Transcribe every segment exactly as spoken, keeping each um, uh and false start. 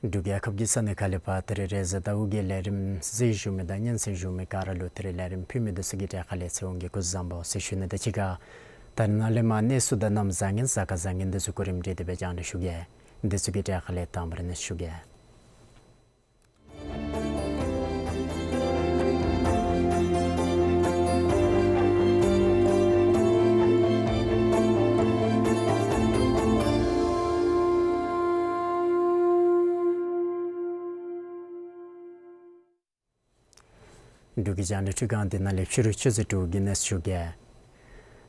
འབྲུག་རྒྱལ་ཁབ་ཀྱི་ས་གནས་ཁག་ལས་ཕར་ད་རིས་རེས་གཟའ་ཟླཝ་གི་ལས་རིམ་གཟིགས་བཞུགས་མི་དང་སྙན་གསན་བཞུགས་མི་ག་ར་ལུ་ད་རིས་ལས་རིམ་ཕུལ་མི་འདི་ཚུ་གི་གྲས་ཁ་ལས་ཚེ་དབང་གིས་སྐུ་གཟུགས་བཟང་པོ་ཟེར་ཞུ་ནི་དང་གཅིག་ཁར་ད་རིས་ནཱ་ལས་མར་གནས་ཚུལ་དང་གནམ་བཟང་ངན་གཟའ་སྐར་བཟང་ངན་འདི་ཚུ་གོ་རིམ་སྒྲིག་སྟེ་སྦེ་རྒྱང་བསྒྲགས་ཞུ་གེ། འདི་ཚུ་གི་གྲས་ཁ་ལས་དང་པ་ར་གནས་ཞུ་གེ། འབྲུག་གི་རྒྱང་བསྒྲགས་ཁྲི་ཁང་འདི་ནང་ལས་ཕྱི་རུ་ཆུ་ཚོད་དྲུག་གི་གནས་ཚུལ་ཞུ་གེ།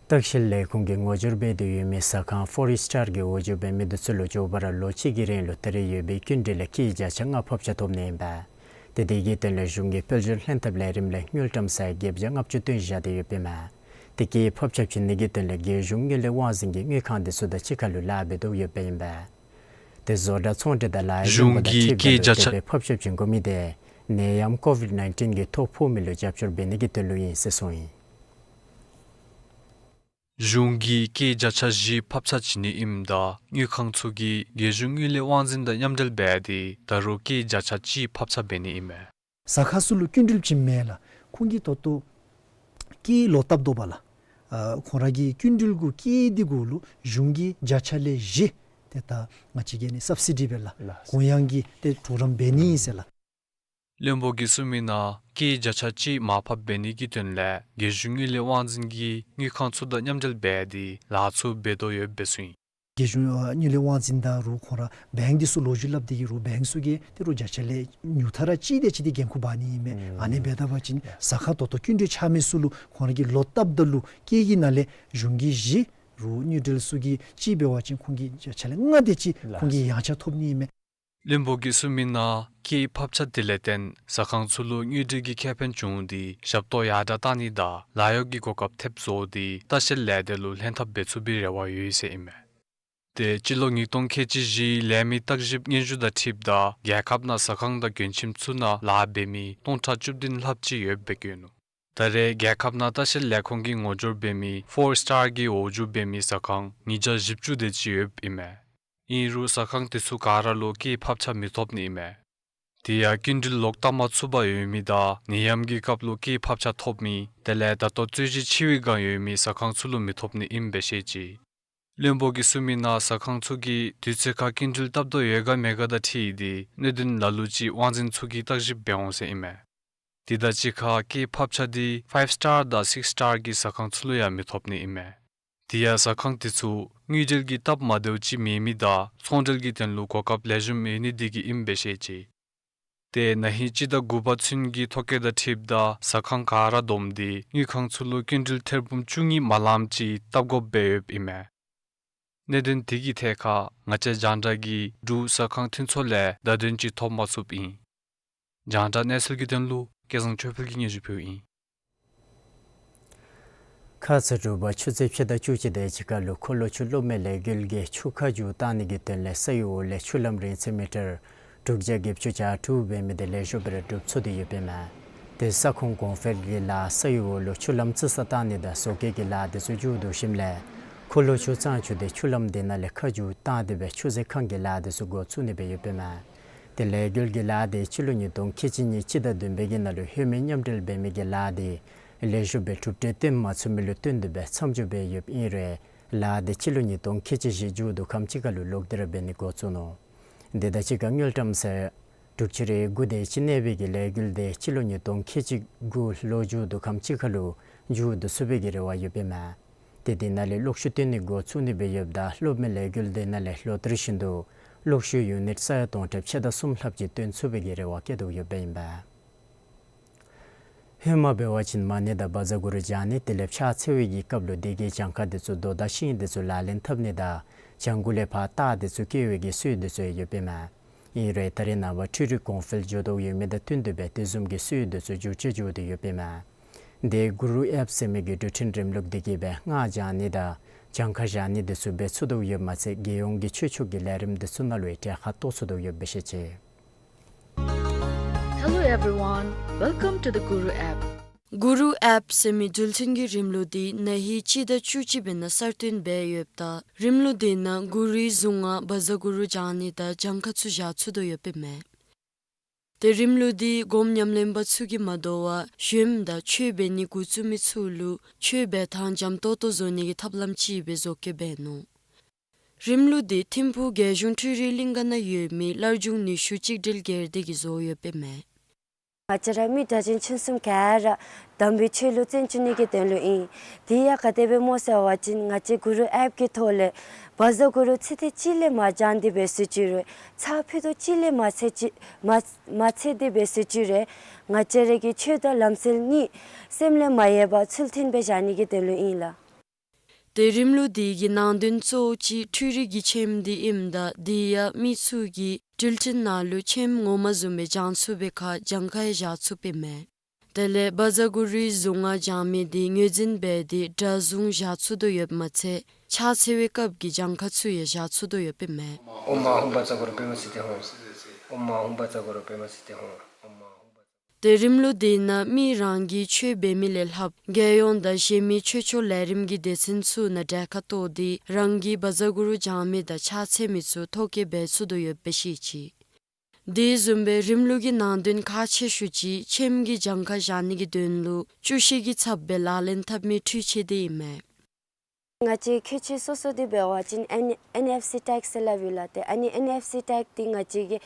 ལྟ་བཤལ་ལས་ཁུངས་ཀྱིས་ངོ་སྦྱོར་འབད་དེ་ཡོད་མི་ཟ་ཁང་ཕོར་སི་ཊར་གྱི་འོག་འཇུག་འབད་མི་འདི་ཚུ་ལུ་མགྱོགས་པ་ར་ལོ་གཅིག་གི་རིང་ལུ་ད་རིས་ཡོད་པའི་སྐྱིན་འགྲུལ་ལས་སྐྱེད་བརྒྱ་ཆ་ལྔ་ཕབ་ཆ་ཐོབ་ནི་ཨིན་པས། ཏེ་དེ་གི་དོན་ལས་གཞུང་གི་དཔལ་འབྱོར་ལྷན་ཐབས་ལས་རིམ་ལས་དངུལ་ཀྲམ་ས་ཡ་བརྒྱད་བརྒྱ་ལྔ་བཅུ་བཏོན་བཞག་སྟེ་ཡོདཔ་ཨིན་མས། ཏེ་སྐྱེད་ཕབ་ཆ་བྱིན་ནི་གི་དོན་ལས་རྒྱལ་གཞུང་དངུལ་ལས་དབང་འཛིན་གྱིས་དངུལ་ཁང་འདི་ཚུ་དང་གཅིག་ཁར་ལུ་ལཱ་འབད་དོ་ཡོདཔ་ཨིན་པས། ཏེ་བཟོ་གྲྭ་ཚོང་འབྲེལ་དང་ལཱ་གཡོག་བློན་པོ་དང་འཁྲིལཝ་ད་ལུ་དེ་སྦེ་ཕབ་ཆ་བྱིན་དགོ་མི་དེ་ནད་ཡམས་ཀོ་ཝིཌ་ནའིན་ཊིན་གྱིས་ཐོ་ཕོག་མི་ལུ་རྒྱབ་སྐྱོར་འབད་ནི་གི་དོན་ལུ་ཨིན་ཟེར་གསུངས་ཡི། གཞུང་གིས་སྐྱེད་བརྒྱ་ཆ་བཞི་ཕབ་ཆ་བྱིན་ནི་ཨིནམ་ད་དངུལ་ཁང་ཚུ་གིས་རྒྱལ་གཞུང་དངུལ་ལས་དབང་འཛིན་དང་མཉམ་འབྲེལ་འབད་དེ་ད་རུང་སྐྱེད་བརྒྱ་ཆ་གཅིག་ཕབ་ཆ་འབད་ནི་ཨིན་མས། ཟ་ཁང་ཚུ་ལུ་སྐྱིན་འགྲུལ་བྱིནམ་མས་ལགས། ཁོང་གིས་ད་ལྟོ་སྐྱེད་ལོག་བཏབ་དོ་བ་ལགས། ཨ་ཁོང་ར་གི་སྐྱིན་འགྲུལ་གུ་སྐྱེད་འདི་གུ་ལུ་གཞུང་གིས་བརྒྱ་ཆ་ལས་བཞི་ཏེ་ད་ང་བཅས་ཀྱིས་ནི་སབ་སི་ཌི་འབད་ལགས། ལགས། གུ་ཡངས་ཀྱི་ཏེ་གྲོགས་རམ་འབད་ནི་ཨིན་ཟེར་ལགས། བློན་པོ་གིས་གསུངས་མི་ནང་སྐྱེད་བརྒྱ་ཆ་གཅིག་མར་ཕབ་འབད་ནི་གི་དོན་ལས་རྒྱལ་གཞུང་དངུལ་ལས་དབང་འཛིན་གྱིས་དངུལ་ཁང་ཚུ་དང་མཉམ་འབྲེལ་འབད་དེ་ལཱ་ཚུ་འབད་དོ་ཡོདཔ་སྦེ་གསུངས་ཡི། རྒྱལ་གཞུང་ཨ་དངུལ་ལས་དབང་འཛིན་དང་རུང་ཁོང་ར་བེངཀ་འདི་ཚུ་ལོ་རྒྱུས་སླབ་སྟེ་གི་རུང་བེངཀ་ཚུ་གིས་ཏེ་རུང་བརྒྱ་ཆ་ལས་ཉུང་མཐའ་ར་གཅིག་དེ་ཅིག་འདི་འགན་ཁུར་འབག་ནི་ཨིན་མས། ཨ་ནི་འབད་ད་པ་ཅིན་ཟ་ཁང་ད་ལྟོ་སྐྱིན་འགྲུལ་ཆགས་མི་ཚུ་ལུ་ཁོང་ར་གིས་ལོག་བཏབ་ད་ལུ་སྐྱེད་ཀྱི་ནང་ལས་གཞུང་གིས་བཞི་རུང་དངུལ་འབྲེལ་ཚུ་གིས་གཅིག་འབད་བ་ཅིན་ཁོང་གིས་བརྒྱ་ཆ་ལས་ལྔ་དེ་ཅིག་ཁོང་གིས་ཡང་ཆ་ཐོབ་ནི་ཨིན་མས། བློན་པོ་གིས་གསུངས་མི་ནང་སྐྱེད་ཕབ་ཆ་དེ་ལས་བརྟེན་ཟ་ཁང་ཚུ་ལུ་དངུལ་འབྲེལ་གྱི་ཁེ་ཕན་བྱུང་སྟེ་ཞབས་ཏོག་ཡར་དྲག་བཏང་ནི་དང་ལཱ་གཡོག་གི་གོ་སྐབས་ཐེབས་བཟོ་སྟེ་ལྟ་བཤལ་ལས་སྡེ་ལུ་ལྷན་ཐབས་འབད་ཚུགས་པའི་རེ་བ་ཡོད་ཟེར་ཨིན་མས། ཏེ་སྤྱི་ལོ་ཉིས་སྟོང་ཁལ་གཅིག་བཞི་ལས་མི་བརྟག་ཞིབ་སྙན་ཞུ་དང་འཁྲིལཝ་ད་རྒྱལ་ཁབ་ནང་ཟ་ཁང་དང་མགྱོན་ཁྱིམ་ཚུ་ནང་ལཱ་འབད་མི་སྟོང་ཕྲག་བཅུ་བདུན་ལྷགཔ་ཅིག་ཡོདཔ་སྦེ་བཀོད་ནུག། ད་རེས་རྒྱལ་ཁབ་ནང་ལྟ་བཤལ་ལས་ཁུངས་ཀྱིས་ངོ་སྦྱོར་འབད་མི་ཕོར་སི་ཊར་གྱི་འོག་འཇུག་འབད་མི་ཟ་ཁང་ཉིས་བརྒྱ་བཞི་བཅུ་དེ་ཅིག་ཡོདཔ་ཨིན་མས། ཨིན་རུང་ཟ་ཁང་དེ་ཚུ་ག་ར་ལུ་སྐྱེད་ཕབ་ཆ་མི་ཐོབ་ནི་ཨིན་མས། དེ་ཡང་སྐྱིན་འགྲུལ་ལོག་བཏབ་མ་ཚུགས་པར་ཡོད་མི་དང་ནད་ཡམས་ཀྱི་སྐབས་ལུ་སྐྱེད་ཕབ་ཆ་ཐོབ་མི་དེ་ལས་ད་ལྟོ་རྩོད་གཞི་ཆེ་བའི་སྒང་ཡོད་མི་ཟ་ཁང་ཚུ་ལུ་མི་ཐོབ་ནི་ཨིནམ་སྦེ་བཤད་ཅི། བློན་པོ་གིས་གསུངས་མི་ནང་ཟ་ཁང་ཚུ་གིས་དུས་ཚོད་ཁར་སྐྱིན་འགྲུལ་བཏབ་དོ་ཡོད་ག་མེད་ག་དང་འཁྲིལ་ཏེ་གནད་དོན་ལ་ལུ་ཅིག་དབང་འཛིན་ཚུ་གིས་བརྟག་ཞིབ་འབད་འོང་ཟེར་ཨིན་མས། དེ་དང་གཅིག་ཁར་སྐྱེད་ཕབ་ཆ་དེ་ཕའིབ་སི་ཊར་དང་སིགསི་སི་ཊར་གྱི་ཟ་ཁང་ཚུ་ལུ་ཡང་མི་ཐོབ་ནི་ཨིན་མས། དེ་ཡང་ཟ་ཁང་དེ་ཚུ་དངུལ་འབྲེལ་གྱི་སྟབས་མ་བདེཝ་ཅིག་མེད་མི་དང་ཚོང་འབྲེལ་གྱི་དོན་ལུ་གོ་སྐབས་ལེགས་ཤོམ་ཡོད་ནི་དེ་གིས་ཨིནམ་སྦེ་བཤད་ཅི། ཏེ་ན་ཧིང་སྤྱི་ཟླ་དགུ་པ་ཚུན་གྱི་ཐོ་བཀོད་དང་འཁྲིལཝ་ད་ཟ་ཁང་ག་ར་བསྡོམས་ཏེ་དངུལ་ཁང་ཚུ་ལུ་སྐྱིན་འགྲུལ་ཐེར་འབུམ་བཅུ་གཉིས་མ་ལངམ་ཅིག་བཏབ་དགོཔ་སྦེ་ཡོདཔ་ཨིན་མས། གནད་དོན་དེ་གི་ཐད་ཁར་ང་བཅས་རྒྱང་བསྒྲགས་ཀྱིས་འབྲུག་ཟ་ཁང་མཐུན་ཚོགས་ལས་བརྡ་དོན་ཅིག་ཐོབ་མ་ཚུགསཔ་ཨིན། རྒྱང་བསྒྲགས་གནས་ཚུལ་གྱི་དོན་ལུ་སྐལ་བཟང་ཆོས་འཕེལ་གྱིས་སྙན་ཞུ་ཕུལཝ་ཨིན། ཁ་ཙ་དྲོ་པ་ཆུ་ཚོད་ཕྱེད་དང་བཅུ་གཅིག་དེ་ཅིག་ཁར་ལུ་འཁོར་ལོ་ཆུ་གློག་མེ་ལས་འགུལ་གྱི་ཆུ་ཁ་མཇུག་བཏང་ནི་གི་དོན་ལས་ས་ཡོམ་ལས་ཆུ་ལམ་རིང་ཚད་མི་ཊར་དྲུག་བརྒྱ་བརྒྱད་ཅུ་གྱ་དྲུག་འབད་མི་དེ་ལེགས་ཤོམ་སྦེ་ར་སྒྲུབ་ཚུགས་ཏེ་ཡོདཔ་ཨིན་མས། ཏེ་ས་ཁོངས་གོང་འཕེལ་གྱི་ལཱ་ས་ཡོམ་ལུ་ཆུ་ལམ་རྩི་ས་བཏང་ནི་དང་བཟོ་བཀོད་ཀྱི་ལཱ་དེ་ཚུ་མཇུག་བསྡུ་ཞིནམ་ལས་འཁོར་ལོ་ཆུ་གཙང་ཆུ་དེ་ཆུ་ལམ་དེ་ནང་ལས་ཁ་མཇུག་བཏང་སྟེ་སྦེ་ཆུ་ཟེ་ཁང་གི་ལཱ་དེ་ཚུ་འགོ་བཙུགས་ནི་སྦེ་ཡོདཔ་ཨིན་མས། ཏེ་ལས་འགུལ་གྱི་ལཱ་དེ་སྤྱི་ལོ་ཉིས་སྟོང་ཁལ་གཅིག་གཉིས་སྤྱི་ཟླ་བདུན་པའི་གི་ནང་ལུ་ཧེ་མའི་མཉམ་འབྲེལ་འབད་མི་གི་ལཱ་དེ་ལེགས་ཤོམ་སྦེ་གྲུབ་འབྲས་སྟོན་མ་ཚུགས་མི་ལུ་བརྟེན་ཏེ་སྦེ་མཚམས་འཇོག་འབད་ཡོདཔ་ཨིན་རུང་ལཱ་དེ་སྤྱི་ལོ་ཉིས་སྟོང་ཁལ་གཅིག་བཞི་མཇུག་བསྡུ་ཁམས་ཅིག་ཁར་ལུ་ལོག་སྟེ་ར་འབད་ནི་འགོ་བཙུགས་ནུག། དེ་དང་གཅིག་ཁར་དངུལ་ཀྲམ་ཟེར་དྲུག་ཅུ་རེ་དགུ་དེ་ཅིག་གནས་པའི་གི་ལས་འགུལ་དེ་སྤྱི་ལོ་ཉིས་སྟོང་ཁལ་གཅིག་དགུ་ལོ་མཇུག་བསྡུ་ཁམས་ཅིག་ཁར་ལུ་མཇུག་བསྡུ་ཚུགས་པའི་གི་རེ་བ་ཡོདཔ་ཨིན་མས། ཏེ་དེ་ནང་ལས་གློག་ཤུགས་བཏོན་ནི་འགོ་བཙུགས་ནི་སྦེ་ཡོདཔ་ད་གློག་མེ་ལས་འགུལ་དེ་ནང་ལས་ལོ་ལྟར་བཞིན་དུ་གློག་ཤུགས་ཡུ་ནིཊ་ས་ཡ་སྟོང་ཕྲག་ཕྱེད་དང་གསུམ་ལྷགཔ་ཅིག་བཏོན་ཚུགས་པའི་གི་རེ་བ་བསྐྱེད་དེ་ཡོདཔ་ཨིན་པས། ཧེ་མ་འབད་བ་ཅིན་མ་ཎི་དང་བཛྲ་གུ་རུ་བགྱང་ནི་དེ་ལས་ཕྱག་འཚལ་བའི་གི་སྐབས་ལུ་དེ་གི་གྱངས་ཁ་དེ་ཚུ་རྡོ་དང་ཤིང་དེ་ཚུ་ལག་ལེན་འཐབ་ནི་དང་བྱང་ཁུག་ལས་ཕར་སྟག་དེ་ཚུ་སྐྱེལ་བའི་གི་སྲོལ་དེ་ཚུ་ཡོདཔ་ཨིན་མས། ཨིན་རུང་ད་རེས་ནངས་པ་འཕྲུལ་རིག་གོང་འཕེལ་འགྱོ་དོ་ཡོད་མི་དང་བསྟུན་ཏེ་སྦེ་དེ་བཟུམ་གྱི་སྲོལ་དེ་ཚུ་འགྱུར་བཅོས་འགྱོ་སྟེ་ཡོདཔ་ཨིན་མས། དེ་གུ་རུ་ཨེཔ་ཟེར་མི་གི་འགྲུལ་འཕྲིན་རིམ་ལུགས་དེ་གིས་སྦེ་སྔགས་བགྱང་ནི་དང་གྱངས་ཁ་བཞག་ནི་དེ་ཚུ་འབད་ཚུགས་དོ་ཡོདཔ་མ་ཚད་རྒྱལ་ཡོངས་ཀྱི་ཆོས་ཕྱོགས་ཀྱི་ལས་རིམ་དེ་ཚུ་ནང་ལུ་ཡང་གྲལ་ཁར་གཏོགས་ཚུགས་དོ་ཡོདཔ་སྦེ་ཤེས་ཅི། Hello everyone, welcome to the Guru app. གུ་རུ་ཨེཔ་ཟེར་མི་འགྲུལ་འཕྲིན་གྱི་རིམ་ལུགས་འདི་ན་ཧིང་སྤྱི་ཟླ་བཅུ་གཅིག་པའི་ནང་གསར་བཏོན་འབད་ཡོདཔ་ད་རིམ་ལུགས་འདི་ནང་གུ་རུའི་གཟུངས་སྔགས་བཛྲ་གུ་རུ་བགྱང་ནི་དང་གྱངས་ཁ་ཚུ་བཞག་ཚུགས་དོ་ཡོདཔ་ཨིན་མས། ཏེ་རིམ་ལུགས་འདི་སྒོམ་ཉམས་ལེན་པ་ཚུ་གིས་མ་དོ་བར་གཞོནམ་དང་ཆོས་འབད་ནི་འགོ་བཙུགས་མི་ཚུ་ལུ་ཆོས་འབད་ཐངས་འཇམ་ཏོང་ཏོ་བཟོ་ནི་གི་ཐབས་ལམ་ཅིག་སྦེ་བཟོ་བཀོད་འབད་ནུག། རིམ་ལུགས་འདི་ཐིམ་ཕུག་རྒྱལ་གཞུང་འཕྲུལ་རིག་གླིང་ག་ནང་ཡོད་མི་སླར་འབྱུང་ནུས་ཤུགས་གཅིག་སྒྲིལ་སྒེར་སྡེ་གིས་བཟོ་ཡོདཔ་ཨིན་མས། ང་བཅས་ར་མི་དྲག་ཅན་ཆུང་གསུམ་ག་ར་དམ་པའི་ཆོས་ལུ་བརྩོན་བཅུག་ནི་གི་དོན་ལུ་ཨིན། དེ་ཡང་ག་དེ་སྦེ་སྨོ་ཟེར་བ་ཅིན་ང་བཅས་གུ་རུ་ཨེཔ་གི་ཐོག་ལས་བཛྲ་གུ་རུ་ཚིག་དེ་གཅིག་ལས་མ་བགྱང་སྟེ་འབད་ཟེར་ཅི་རུང་ཚར་ཕུད་རྡོག་གཅིག་ལས་མ་ཚེ་ཅི་མ་མ་ཚེ་སྟེ་འབད་ཟེར་ཅི་རུང་ང་བཅས་ར་གི་ཆོས་དང་ལམ་སྲོལ་གཉིས་སེམས་ལས་མ་ཡལ་བར་ཚུལ་མཐུན་སྦེ་བཞག་ནི་གི་དོན་ལུ་ཨིན་ལགས། ཏེ་རིམ་ལུགས་འདི་གི་ནང་དོན་གཙོ་བོ་ཅིག་འཕྲུལ་རིག་གི་ཁྱིམ་འདི་ཨིནམ་ད་དེ་ཡང་མི་ཚུ་གིས་འགྲུལ་འཕྲིན་ནང་ལུ་ཁྱིམ་ངོ་མ་བཟུམ་སྦེ་བགྱང་ཚུགས་པའི་ཁར་གྱངས་ཁ་ཡང་བཞག་ཚུགསཔ་ཨིན་མས། དེ་ལས་བཛྲ་གུ་རུའི་གཟུངས་སྔགས་བགྱང་མི་འདི་ངོས་འཛིན་འབད་དེ་སྒྲ་གཟུངས་བཞག་ཚུགས་དོ་ཡོདཔ་མ་ཚད་ཕྱག་འཚལ་བའི་སྐབས་ཀྱི་གྱངས་ཁ་ཚུ་ཡང་བཞག་ཚུགས་དོ་ཡོདཔ་ཨིན་མས། ཨོཾ་ཨཱཿཧཱུྃ་བཛྲ་གུ་རུ་པདྨ་སིདྡྷི་ཧཱུྃ། ཨོཾ་ཨཱཿཧཱུྃ་བཛྲ་གུ་རུ་པདྨ་སིདྡྷི་ཧཱུྃ། ཨོཾ་ཨཱཿཧཱུྃ་བཛྲ། ཏེ་རིམ་ལུགས་འདི་ནང་མི་རང་གིས་ཆོས་འབད་མི་ལས་ལྷགཔ་རྒྱལ་ཡོངས་དང་གཞན་མི་ཆོས་ཕྱོགས་ལས་རིམ་གྱི་སྡེ་ཚན་ཚུ་ནང་གྲལ་ཁར་གཏོགས་ཏེ་རང་གིས་བཛྲ་གུ་རུ་བགྱང་མི་དང་ཕྱག་འཚལ་མི་ཚུ་ཐོ་བཀོད་འབད་ཚུགས་དོ་ཡོདཔ་སྦེ་ཤེས་ཅི། དེ་བཟུམ་སྦེ་རིམ་ལུགས་ཀྱི་ནང་དོན་ཁག་ཆེ་ཤོས་ཅིག་ཁྱིམ་གྱི་གྱངས་ཁ་བཞག་ནི་གི་དོན་ལུ་བཅུ་བཞི་གི་ཚབ་སྦེ་ལག་ལེན་འཐབ་མི་འཕྲུལ་ཆས་དེ་ཨིན་མས། ང་བཅས་ཁྱད་ཆོས་སོ་སོ་འདི་འབད་བ་ཅིན་ཨེན་ཨེན་ཨེཕ་སི་ཊེག་ཟེར་སླབ་ཨིན་ལགས། ཏེ་ཨ་ནི་ཨེན་ཨེཕ་སི་ཊེག་འདི་ང་བཅས་ཀྱི་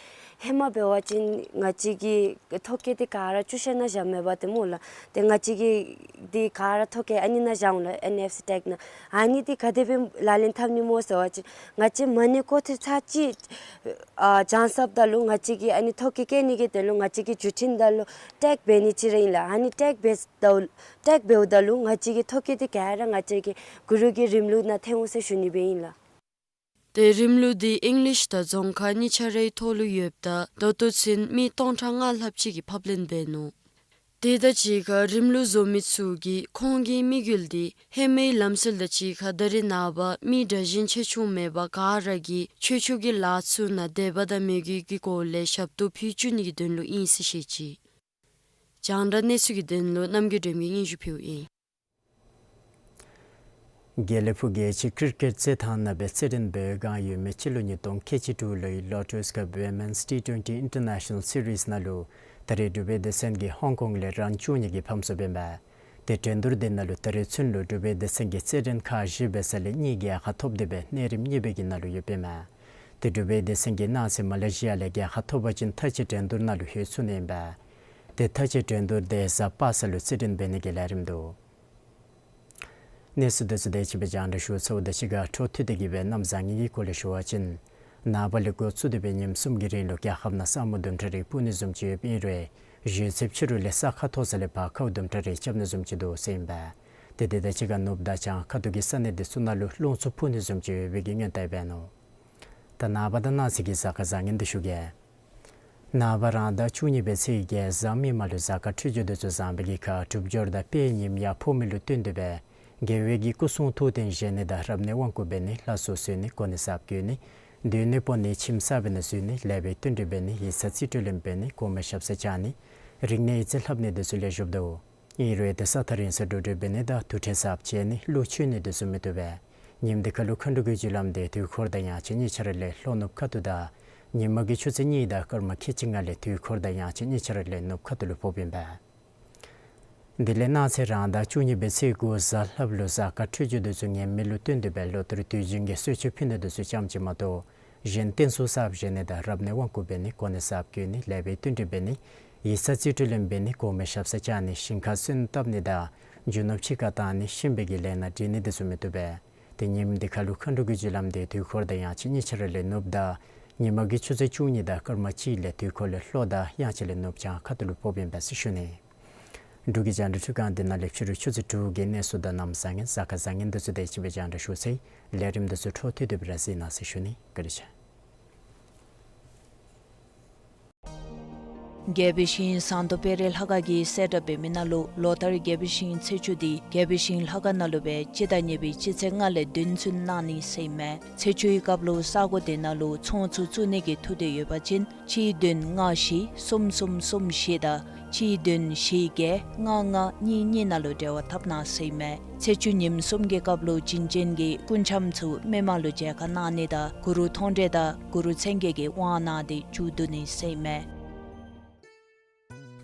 ཧེ་མ་འབད་བ་ཅིན་ང་བཅས་ཀྱིས་ཐོ་བཀོད་འདི་ག་ར་བཅུ་ཤ་ནང་བཞག་མི་འབད་དེ་སྨོ་ལགས། ཏེ་ང་བཅས་ཀྱིས་འདི་ག་ར་ཐོ་བཀོད་ཨ་ནི་ནང་བཞག་འོང་ལགས། ཨེན་ཨེཕ་སི་ཊེག་ནང་ཨ་ནི་འདི་ག་དེ་སྦེ་ལག་ལེན་འཐབ་ནི་སྨོ་ཟེར་བ་ཅིན་ང་བཅས་མ་ཎི་སྐོར་ཐེངས་ཚར་གཅིག་ཨ་བགྱང་ཚརཝ་ད་ལུ་ང་བཅས་ཀྱིས་ཨ་ནི་ཐོ་བཀོད་བཀོད་ནི་གི་དོན་ལུ་ང་བཅས་ཀྱིས་བརྒྱུད་འཕྲིན་ནང་ལུ་ཊེག་འབད་ནི་ཅིག་ར་ཨིན་ལགས། ཨ་ནི་ཊེག་འབད་ད་ཊེག་འབདཝ་ད་ལུ་ང་བཅས་ཀྱི་ཐོ་བཀོད་འདི་ག་ར་ང་བཅས་ཀྱི་གུ་རུ་གི་རིམ་ལུགས་ནང་ཐོན་འོང་ཟེར་ཞུ་ནི་སྦེ་ཨིན་ལགས། ཏེ་རིམ་ལུགས་འདི་ཨིང་ལིཤ་དང་རྫོང་ཁ་གཉིས་ཆ་རའི་ཐོག་ལུ་ཡོདཔ་ད་ད་ལྟོ་ཚུན་མི་སྟོང་ཕྲག་ལྔ་ལྷགཔ་ཅིག་གིས་ཕབ་ལེན་འབད་ནུག། དེ་དང་གཅིག་ཁར་རིམ་ལུགས་བཟོ་མི་ཚུ་གིས་ཁོང་གི་དམིགས་ཡུལ་འདི་ཧེ་མའི་ལམ་སྲོལ་དང་གཅིག་ཁར་ད་རེས་ནངས་པ་མི་དྲག་ཞན་ཆེ་ཆུང་མེད་པར་ག་ར་གིས་ཆོས་ཕྱོགས་ཀྱི་ལཱ་ཚུ་ནང་དད་པ་དང་མོས་གུས་ཀྱི་སྒོ་ལས་ཞབས་ཏོག་ཕུལ་བཅུག་ནི་གི་དོན་ལུ་ཨིན་ཟེར་བཤད་ཅི། རྒྱང་བསྒྲགས་གནས་ཚུལ་གྱི་དོན་ལུ་རྣམ་རྒྱལ་སྒྲོལ་མ་གིས་སྙན་ཞུ་ཕུལཝ་ཨིན། དགེ་ལེགས་ཕུག་རྒྱལ་སྤྱིའི་ཀིར་ཀེཊ་རྩེད་ཐང་ནང་སྦེ་རྩེད་འགྲན་འབད་བའི་སྒང་ཡོད་མི་སྤྱི་ལོ་ཉིས་སྟོང་ཁལ་གཅིག་དྲུག་ལོའི་ལོ་ཊོས་ཀབ་ཝི་མེནསི་ཊི་ཊུ་ཝེན་ཊི་ཨིན་ཊར་ནེ་ཤ་ནཱལ་སི་རིསི་ནང་ལུ་ད་རེས་འབྲུག་པའི་སྡེ་ཚན་གྱིས་ཧོང་ཀོང་ལས་རང་བཙུགས་ནི་གི་ཕམ་སུ་འབད་ཨིན་པས། ཏེ་འགྲན་བསྡུར་དེ་ནང་ལུ་ད་རེས་ཚུན་ལུ་འབྲུག་པའི་སྡེ་ཚན་གྱིས་རྩེད་འགྲན་ཁག་བཞི་འབད་ས་ལས་གཉིས་རྒྱལ་ཁ་ཐོབ་སྟེ་སྦེ་གནས་རིམ་གཉིས་པའི་གི་ནང་ལུ་ཡོདཔ་ཨིན་མས། ཏེ་འབྲུག་པའི་སྡེ་ཚན་གྱིས་གནངས་ཚེ་མ་ལེ་ཤི་ཡ་ལས་རྒྱལ་ཁ་ཐོབ་པ་ཅིན་མཐའ་དཔྱད་འགྲན་བསྡུར་ནང་ལུ་ལྷོད་ཚུགས་ནི་ཨིན་པས། ཏེ་མཐའ་དཔྱད་འགྲན་བསྡུར་དེ་གཟའ་པ་སངས་ལུ་རྩེད་འགྲན་འབད་ནི་གི་ལས་རིམ་འདུག། གནས་ཚུལ་དེ་ཚུ་དེ་ཅིག་སྦེ་རྒྱང་བསྒྲགས་ཞུ་ཚརཝ་དང་གཅིག་ཁར་འཕྲོ་མཐུད་དེ་གི་སྦེ་གནམ་བཟང་ངན་གྱི་སྐོར་ལས་ཞུ་བ་ཅིན་ནངས་པ་ལས་འགོ་བཙུགས་ཏེ་སྦེ་ཉིནམ་གསུམ་གྱི་རིང་ལུ་རྒྱལ་ཁབ་ནང་ས་སྨུག་དུམ་གྲ་རེ་སྤུབ་ནི་བཟུམ་ཅིག་ཡོདཔ་ཨིན་རུང་གཞེས་ཚབས་ཕྱི་རུ་ལས་ས་ཁ་མཐོ་ས་ལས་ཕར་ཁཝ་དུམ་གྲ་རེ་རྐྱབ་ནི་བཟུམ་ཅིག་འདུག་ཟེར་ཨིན་པས། ཏེ་དེ་དང་གཅིག་ཁར་ནུབ་དང་བྱང་ཁ་ཐུག་གི་ས་གནས་དེ་ཚུ་ནང་ལུ་རླུང་འཚུབ་འཕུ་ནི་བཟུམ་ཅིག་ཡོད་པའི་གི་སྔོན་བརྡ་འབད་ནུག། ད་ནངས་པ་དང་གནངས་ཚེ་གི་གཟའ་སྐར་བཟང་ངན་དེ་ཞུ་གེ། ནངས་པ་རང་ཟླ་བཅུ་གཉིས་པའི་ཚེས་བརྒྱད་གཟའ་མིག་དམར་ལུ་གཟའ་སྐར་འཕྲོད་སྦྱོར་དེ་ཚུ་བཟང་པའི་གི་ཁར་དྲུབ་སྦྱོར་དང་དཔལ་ཉིམ་ཡང་ཕོག་མི་ལུ་བསྟུན་ཏེ་སྦེ་ རྒྱལ་བའི་གི་སྐུ་གསུང་ཐུགས་རྟེན་བཞེངས་ནི་དང་རབ་གནས་དབང་བསྐུར་འབད་ནི། ལྷ་གསོལ་གསོལ་ནི། གོ་གནས་གསརཔ་བསྐོ་ནི། སྡོད་གནས་སྤོ་ནི། ཁྱིམ་གསརཔ་ནང་འཛུལ་ནི། ལེགས་པའི་བསྟུན་གྲོས་འབད་ནི། ཡིག་ཚང་རྩིས་སྤྲོད་ལེན་འབད་ནི། གོང་མའི་ཞབས་སར་བཅར་ནི། རིག་གནས་ཡིག་རྩིས་ལྷབ་ནི་དེ་ཚུ་ལེགས་ཤོམ་འདུག། ཨིན་རུང་དེ་ས་ཐག་རིང་སར་འགྲོ་འགྲུལ་འབད་ནི་དང་དུར་ཁྲོད་གསརཔ་བཅད་ནི། གླུ་མཆོད་ནི་དེ་ཚུ་མི་བཏུབ་པས། ཉིནམ་འདི་ཁར་ལུ་མཁའ་འགྲོ་གི་རྒྱུ་ལམ་འདི་དུས་འཁོར་དང་ཡང་ཕྱེད་གཉིས་ཆ་ར་ལས་ལྷོ་ནུབ་ཁ་ཐུག་དང་ཉི་མ་གི་ཆུ་ཚོད་གཉིས་དང་སྐར་མ་ཁལ་གཅིག་ལྔ་ལས་དུས་འཁོར་དང་ཡང་ཕྱེད་གཉིས་ཆ་ར་ལས་ནུབ་ཁ་ཐུག་ལུ་ཕོགཔ་ཨིན་པས། དེ་ལས་གནངས་ཚེ་རང་ཟླ་བཅུ་གཉིས་པའི་ཚེས་དགུ་གཟའ་ལྷགཔ་ལུ་གཟའ་སྐར་འཕྲོད་སྦྱོར་དེ་ཚུ་ངན་མི་ལུ་བསྟུན་ཏེ་སྦེ་ལོ་ལྟར་དུས་རྒྱུན་གྱི་གསོལ་མཆོད་ཕུལ་ནི་དེ་ཚུ་ཙམ་ཅིག་མ་གཏོགས་གཞན་རྟེན་གསུམ་གསརཔ་བཞེངས་ནི་དང་རབ་གནས་དབང་བསྐུར་འབད་ནི། གོ་གནས་གསརཔ་བསྐོ་ནི། ལེགས་པའི་བསྟུན་གྲོས་འབད་ནི། ཡིག་ཚང་རྩིས་སྤྲོད་ལེན་འབད་ནི། གོང་མའི་ཞབས་སར་བཅར་ནི། ཞིང་ཁར་སོན་བཏབ་ནི་དང་རྒྱུ་ནོར་ཕྱི་ཁར་བཏང་ནི། ཤི་བའི་གི་ལས་སྣ་འདྲེན་ནི་དེ་ཚུ་མི་བཏུབ་པས། ཏེ་ཉིནམ་འདི་ཁར་ལུ་མཁའ་འགྲོ་གི་རྒྱུ་ལམ་འདི་དུས་འཁོར་དང་ཡང་ཕྱེད་གཉིས་ཆ་ར་ལས་ནུབ་དང་ཉི་མ་གི་ཆུ་ཚོད་བཅུ་གཉིས་དང་སྐར་མ་གཅིག་ལས་དུས་འཁོར་ལས་ལྷོ་དང་ཡང་ཕྱེད་ལས་ནུབ་བྱང་ཁ་ཐུག་ལུ་ཕོགཔ་ཨིན་པས་ཟེར་ཞུ་ནི། འབྲུག་གི་རྒྱང་བསྒྲགས་འཕྲུལ་ཁང་འདི་ནང་ལས་ཕྱི་རུ་ཆུ་ཚོད་དྲུག་གི་གནས་ཚུལ་དང་གནམ་བཟང་ངན་གཟའ་སྐར་བཟང་ངན་དེ་ཚུ་དེ་ཅིག་སྦེ་རྒྱང་བསྒྲགས་ཞུ་ཚར་ཡི། ལས་རིམ་དེ་ཚུ་འཕྲོ་མཐུད་དེ་སྦེ་ར་གཟིགས་གནང་ཟེར་ཞུ་ནི། བཀའ་དྲིན་ཆེ། རྒྱལ་པོའི་ཞིང་ཟངས་མདོག་དཔལ་རི་ལྷ་ཁང་གིས་གསལ་བསྒྲགས་འབད་མི་ནང་ལུ་ལོ་ལྟར་རྒྱལ་པོའི་ཞིང་ཚེས་བཅུ་འདི་རྒྱལ་པོའི་ཞིང་ལྷ་ཁང་ནང་ལུ་སྦེ་སྤྱི་ཟླ་གཉིས་པའི་སྤྱི་ཚེས་ལྔ་ལས་བདུན་ཚུན་གནང་ནི་ཟེར་ཨིན་མས། ཚེས་བཅུའི་སྐབས་ལུ་ས་གོ་དེ་ནང་ལུ་ཚོང་ཚུ་བཙུགས་ནི་གི་ཐུགས་འདོད་ཡོད་པ་ཅིན་གཅིག་བདུན་ལྔ་བཞི་གསུམ་གསུམ་གསུམ་བཞི་དང་གཅིག་བདུན་བཞི་བརྒྱད་ལྔ་ལྔ་གཉིས་གཉིས་ནང་ལུ་འབྲེལ་བ་འཐབ་གནང་ཟེར་ཨིན་མས། ཚེས་བཅུ་ཉིནམ་གསུམ་གྱི་སྐབས་ལུ་བྱིན་ཅན་གྱི་སྐུ་འཆམ་ཚུ་མི་མང་ལུ་མཇལ་ཁ་གནང་ནི་དང་གུ་རུ་མཐོང་གྲོལ་དང་གུ་རུ་མཚན་བརྒྱད་ཀྱི་དབང་གནང་སྟེ་མཇུག་བསྡུ་ནི་ཟེར་ཨིན་མས།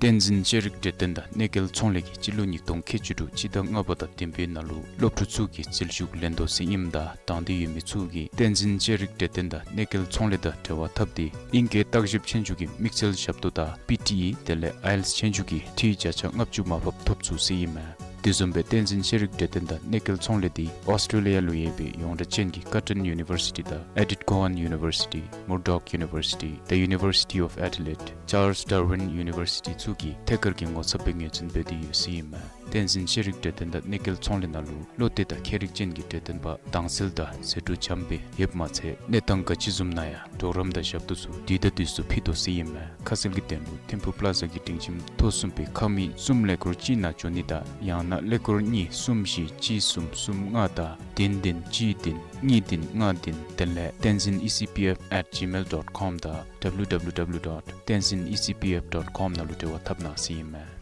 བསྟན་འཛིན་ཤེས་རིག་གྲོས་སྟོན་དང་གནས་སྐལ་ཚོང་ལས་ཀྱིས་སྤྱི་ལོ་ཉིས་སྟོང་ཁལ་གཅིག་དྲུག་སྤྱི་ཟླ་ལྔ་པ་དང་བདུན་པའི་ནང་ལུ་སློབ་ཕྲུག་ཚུ་གི་རྩིས་ཞུ་ལེན་དོ་ཟེར་ཨིནམ་ད་དང་འདོད་ཡོད་མི་ཚུ་གིས་བསྟན་འཛིན་ཤེས་རིག་གྲོས་སྟོན་དང་གནས་སྐལ་ཚོང་ལས་དང་འབྲེལ་བ་འཐབ་སྟེ་ཨིང་སྐད་བརྟག་ཞིབ་ཆོས་རྒྱུགས་ཀྱི་དམིགས་བསལ་ཞབས་ཏོག་དང་པི་ཊི་ཨི་དེ་ལས་ཨའི་ཨེལ་ཊི་ཨེས་ཆོས་རྒྱུགས་ཀྱི་འཐུས་བརྒྱ་ཆ་ལྔ་བཅུ་མར་ཕབ་ཐོབ་ཚུགས་ཟེར་ཨིན་མས། དེ་བཟུམ་སྦེ་བསྟན་འཛིན་ཤེས་རིག་གྲོས་སྟོན་དང་གནས་སྐལ་ཚོང་ལས་འདི་ཨོསི་ཊེ་ལི་ཡ་ལུ་ཡོད་པའི་ཡོངས་གྲགས་ཅན་གྱི་ཀར་ཊོན་ཡུ་ནི་བར་སི་ཊི་དང་ཨེ་ཌིཐ་ཀོ་ཝཱན་ཡུ་ནི་བར་སི་ཊི་མུར་ཌོག་ཡུ་ནི་བར་སི་ཊི་The University of Adelaide Charles Darwin University ཚུ་གིས་ཐད་ཀར་གྱི་ངོ་ཚབ་སྦེ་ངོས་འཛིན་འབད་དེ་ཡོད་ཟེར་ཨིན་མས། བསྟན་འཛིན་ཤེས་རིག་གྲོས་སྟོན་དང་གནས་སྐལ་ཚོང་ལས་ནང་ལུ་བློ་གཏད་དང་མཁས་རིག་ཅན་གྱི་གྲོས་སྟོན་པ་དྭངས་གསལ་དང་ཟད་འགྲོ་འཇམ་སྦེ་ཡོདཔ་མ་ཚད་གནས་སྟངས་ག་ཅི་བཟུམ་ན་ཡང་གྲོགས་རམ་དང་ཞབས་ཏོག་ཚུ་དུས་དང་དུས་སུ་ཕུལ་དོ་ཟེར་ཨིན་མས། ཁ་གསལ་གྱི་དོན་ལུ་ཐིམ་ཕུག་པ་ལ་ཛ་གི་སྒྲིང་ཁྱིམ་ཐོག་གསུམ་པའི་ཁང་མིག་གསུམ་ཀླད་ཀོར་གཅིག་ནང་འབྱོན་ནི་དང་ཡང་ན་ཀླད་ཀོར་གཉིས་གསུམ་བཞི་གཅིག་གསུམ་གསུམ་ལྔ་དང་བདུན་བདུན་གཅིག་བདུན་གཉིས་བདུན་ལྔ་བདུན་དེ་ལས་tenzin E C P F at gmail dot com དང་W W W dot tenzin E C P F dot com ནང་ལུ་འབྲེལ་བ་འཐབ་གནང་ཟེར་ཨིན་མས།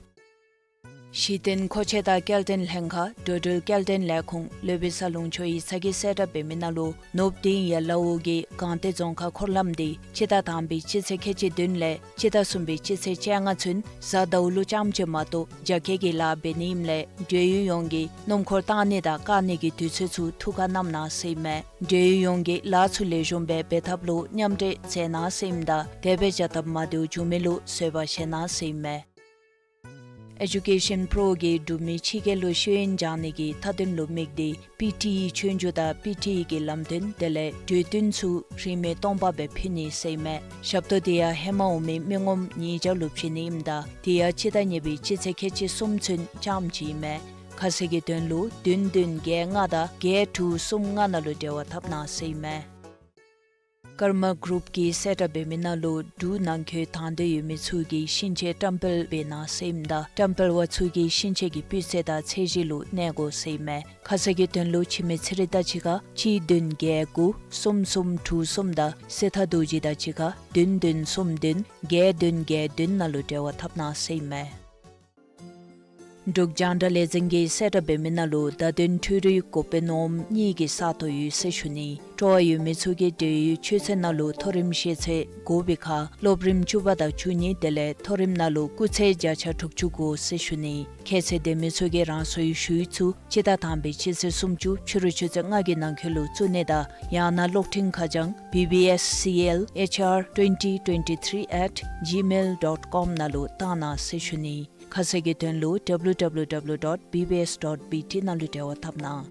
གཞི་རྟེན་མཁོ་ཆས་དང་སྐྱེལ་འདྲེན་ལྷན་ཁག་འགྲོ་འགྲུལ་སྐྱེལ་འདྲེན་ལས་ཁུངས་སློབ་དཔོན་གསལ་ལུང་ཆོས་ཡིག་ཚང་གིས་གསལ་བསྒྲགས་འབད་མི་ནང་ལུ་ནུབ་དིང་ཡ་ལ་འོག་གི་སྒང་སྟེང་རྫོང་ཁག་འཁོར་ལམ་འདི་སྤྱི་ཟླ་དང་པའི་སྤྱི་ཚེས་ཁལ་གཅིག་བདུན་ལས་སྤྱི་ཟླ་གསུམ་པའི་སྤྱི་ཚེས་བཅོ་ལྔ་ཚུན་གཟའ་ཟླཝ་ལུ་རྐྱངམ་ཅིག་མ་གཏོགས་རྒྱ་སྐྱེད་ཀྱི་ལཱ་འབད་ནི་ཨིནམ་ལས་འབྲེལ་ཡོད་ཡོངས་ཀྱིས་སྣུམ་འཁོར་བཏང་ནི་དང་བཀག་ནི་གི་དུས་ཚོད་ཚུ་ཐུགས་ཁར་བསྣམ་གནང་ཟེར་ཨིན་མས། འབྲེལ་ཡོད་ཡོངས་ཀྱིས་ལཱ་ཚུ་ལེགས་ཤོམ་སྦེ་འབད་ཐབས་ལུ་མཉམ་འབྲེལ་མཛད་གནང་ཟེར་ཨིནམ་ད་དེ་སྦེ་བྱ་ཐབས་མ་བདེཝ་བྱུང་མི་ལུ་བཟོད་པ་བཞེས་གནང་ཟེར་ཨིན་མས། ཨེ་ཌུ་ཀེ་ཤཱན་པྲོ་གིས་འབྲུག་མི་ཕྱི་རྒྱལ་ལུ་ཤེས་ཡོན་སྦྱང་ནི་གི་མཐའ་དོན་ལུ་དམིགས་ཏེ་པི་ཊི་ཨི་ཆོས་རྒྱུགས་དང་པི་ཊི་ཨི་གི་ལམ་སྟོན་དེ་ལས་གྲོས་བསྟུན་ཚུ་རིན་མེད་སྟོང་པ་སྦེ་ཕུལ་ནི་ཟེར་ཨིན་མས། ཞབས་ཏོག་དེ་ཡང་ཧེ་མ་འོང་མི་མི་ངོམ་ཉིས་བརྒྱ་ལུ་བྱིན་ནི་ཨིནམ་ད་དེ་ཡང་སྤྱི་ཟླ་གཉིས་པའི་སྤྱི་ཚེས་ཁལ་གཅིག་གསུམ་ཚུན་རྐྱངམ་ཅིག་ཨིན་མས། ཁ་གསལ་གྱི་དོན་ལུ་བདུན་བདུན་བརྒྱད་ལྔ་དང་བརྒྱད་དྲུག་གསུམ་ལྔ་ནང་ལུ་འབྲེལ་བ་འཐབ་གནང་ཟེར་ཨིན་མས། ཀརྨ་གུ་རུབ་ཀྱིས་གསལ་བསྒྲགས་འབད་མི་ནང་ལུ་འབྲུག་ནང་འཁོད་དང་འདོད་ཡོད་མི་ཚུ་གིས་ཤིང་ཆས་བཀྲམ་སྤེལ་འབད་གནང་ཟེར་ཨིནམ་ད་བཀྲམ་སྤེལ་བ་ཚུ་གིས་ཤིང་ཆས་ཀྱི་སྤུས་ཚད་དང་ཚད་གཞི་ལུ་གནས་དགོ་ཟེར་ཨིན་མས། ཁ་གསལ་གྱི་དོན་ལུ་འཆི་མེད་ཚེ་རིང་དང་གཅིག་ཁར་གཅིག་བདུན་བརྒྱད་དགུ་གསུམ་གསུམ་དྲུག་གསུམ་དང་སྲིད་མཐའ་རྡོ་རྗེ་དང་གཅིག་ཁར་བདུན་བདུན་གསུམ་བདུན་བརྒྱད་བདུན་བརྒྱད་བདུན་ནང་ལུ་འབྲེལ་བ་འཐབ་གནང་ཟེར་ཨིན་མས། འབྲུག་རྒྱང་བསྒྲགས་ལས་འཛིན་གྱིས་གསལ་བསྒྲགས་འབད་མི་ནང་ལུ་བརྡ་དོན་འཕྲུལ་རིག་འགོ་དཔོན་འོགམ་གཉིས་ཀྱི་ས་སྟོང་ཡོད་ཟེར་ཞུ་ནི། སྤྲོ་བ་ཡོད་མི་ཚུ་གིས་འབྲེལ་ཡོད་ཆོས་ཚན་ནང་ལུ་མཐོ་རིམ་ཤེས་ཚད་དགོ་པའི་ཁར་སློབ་རིམ་བཅུ་པ་དང་བཅུ་གཉིས་དེ་ལས་མཐོ་རིམ་ནང་ལུ་སྐུགས་ཚད་བརྒྱ་ཆ་དྲུག་ཅུ་དགོ་ཟེར་ཞུ་ནི། ཁྱད་ཚད་ལྡན་མི་ཚུ་གིས་རང་སོའི་ཞུ་ཡིག་ཚུ་སྤྱི་ཟླ་དང་པའི་སྤྱི་ཚེས་སུམ་ཅུ་ཕྱི་རུ་ཆུ་ཚོད་ལྔ་གི་ནང་འཁོད་ལུ་བཙུགས་ནི་དང་ཡང་ན་གློག་འཕྲིན་ཁ་བྱང་B B S C L H R twenty twenty-three at gmail dot com ནང་ལུ་བཏང་གནང་ཟེར་ཞུ་ནི། ཁ་གསལ་གྱི་དོན་ལུ W W W dot B B S dot B T ནང་ལུ་འབྲེལ་བ་འཐབ་གནང་།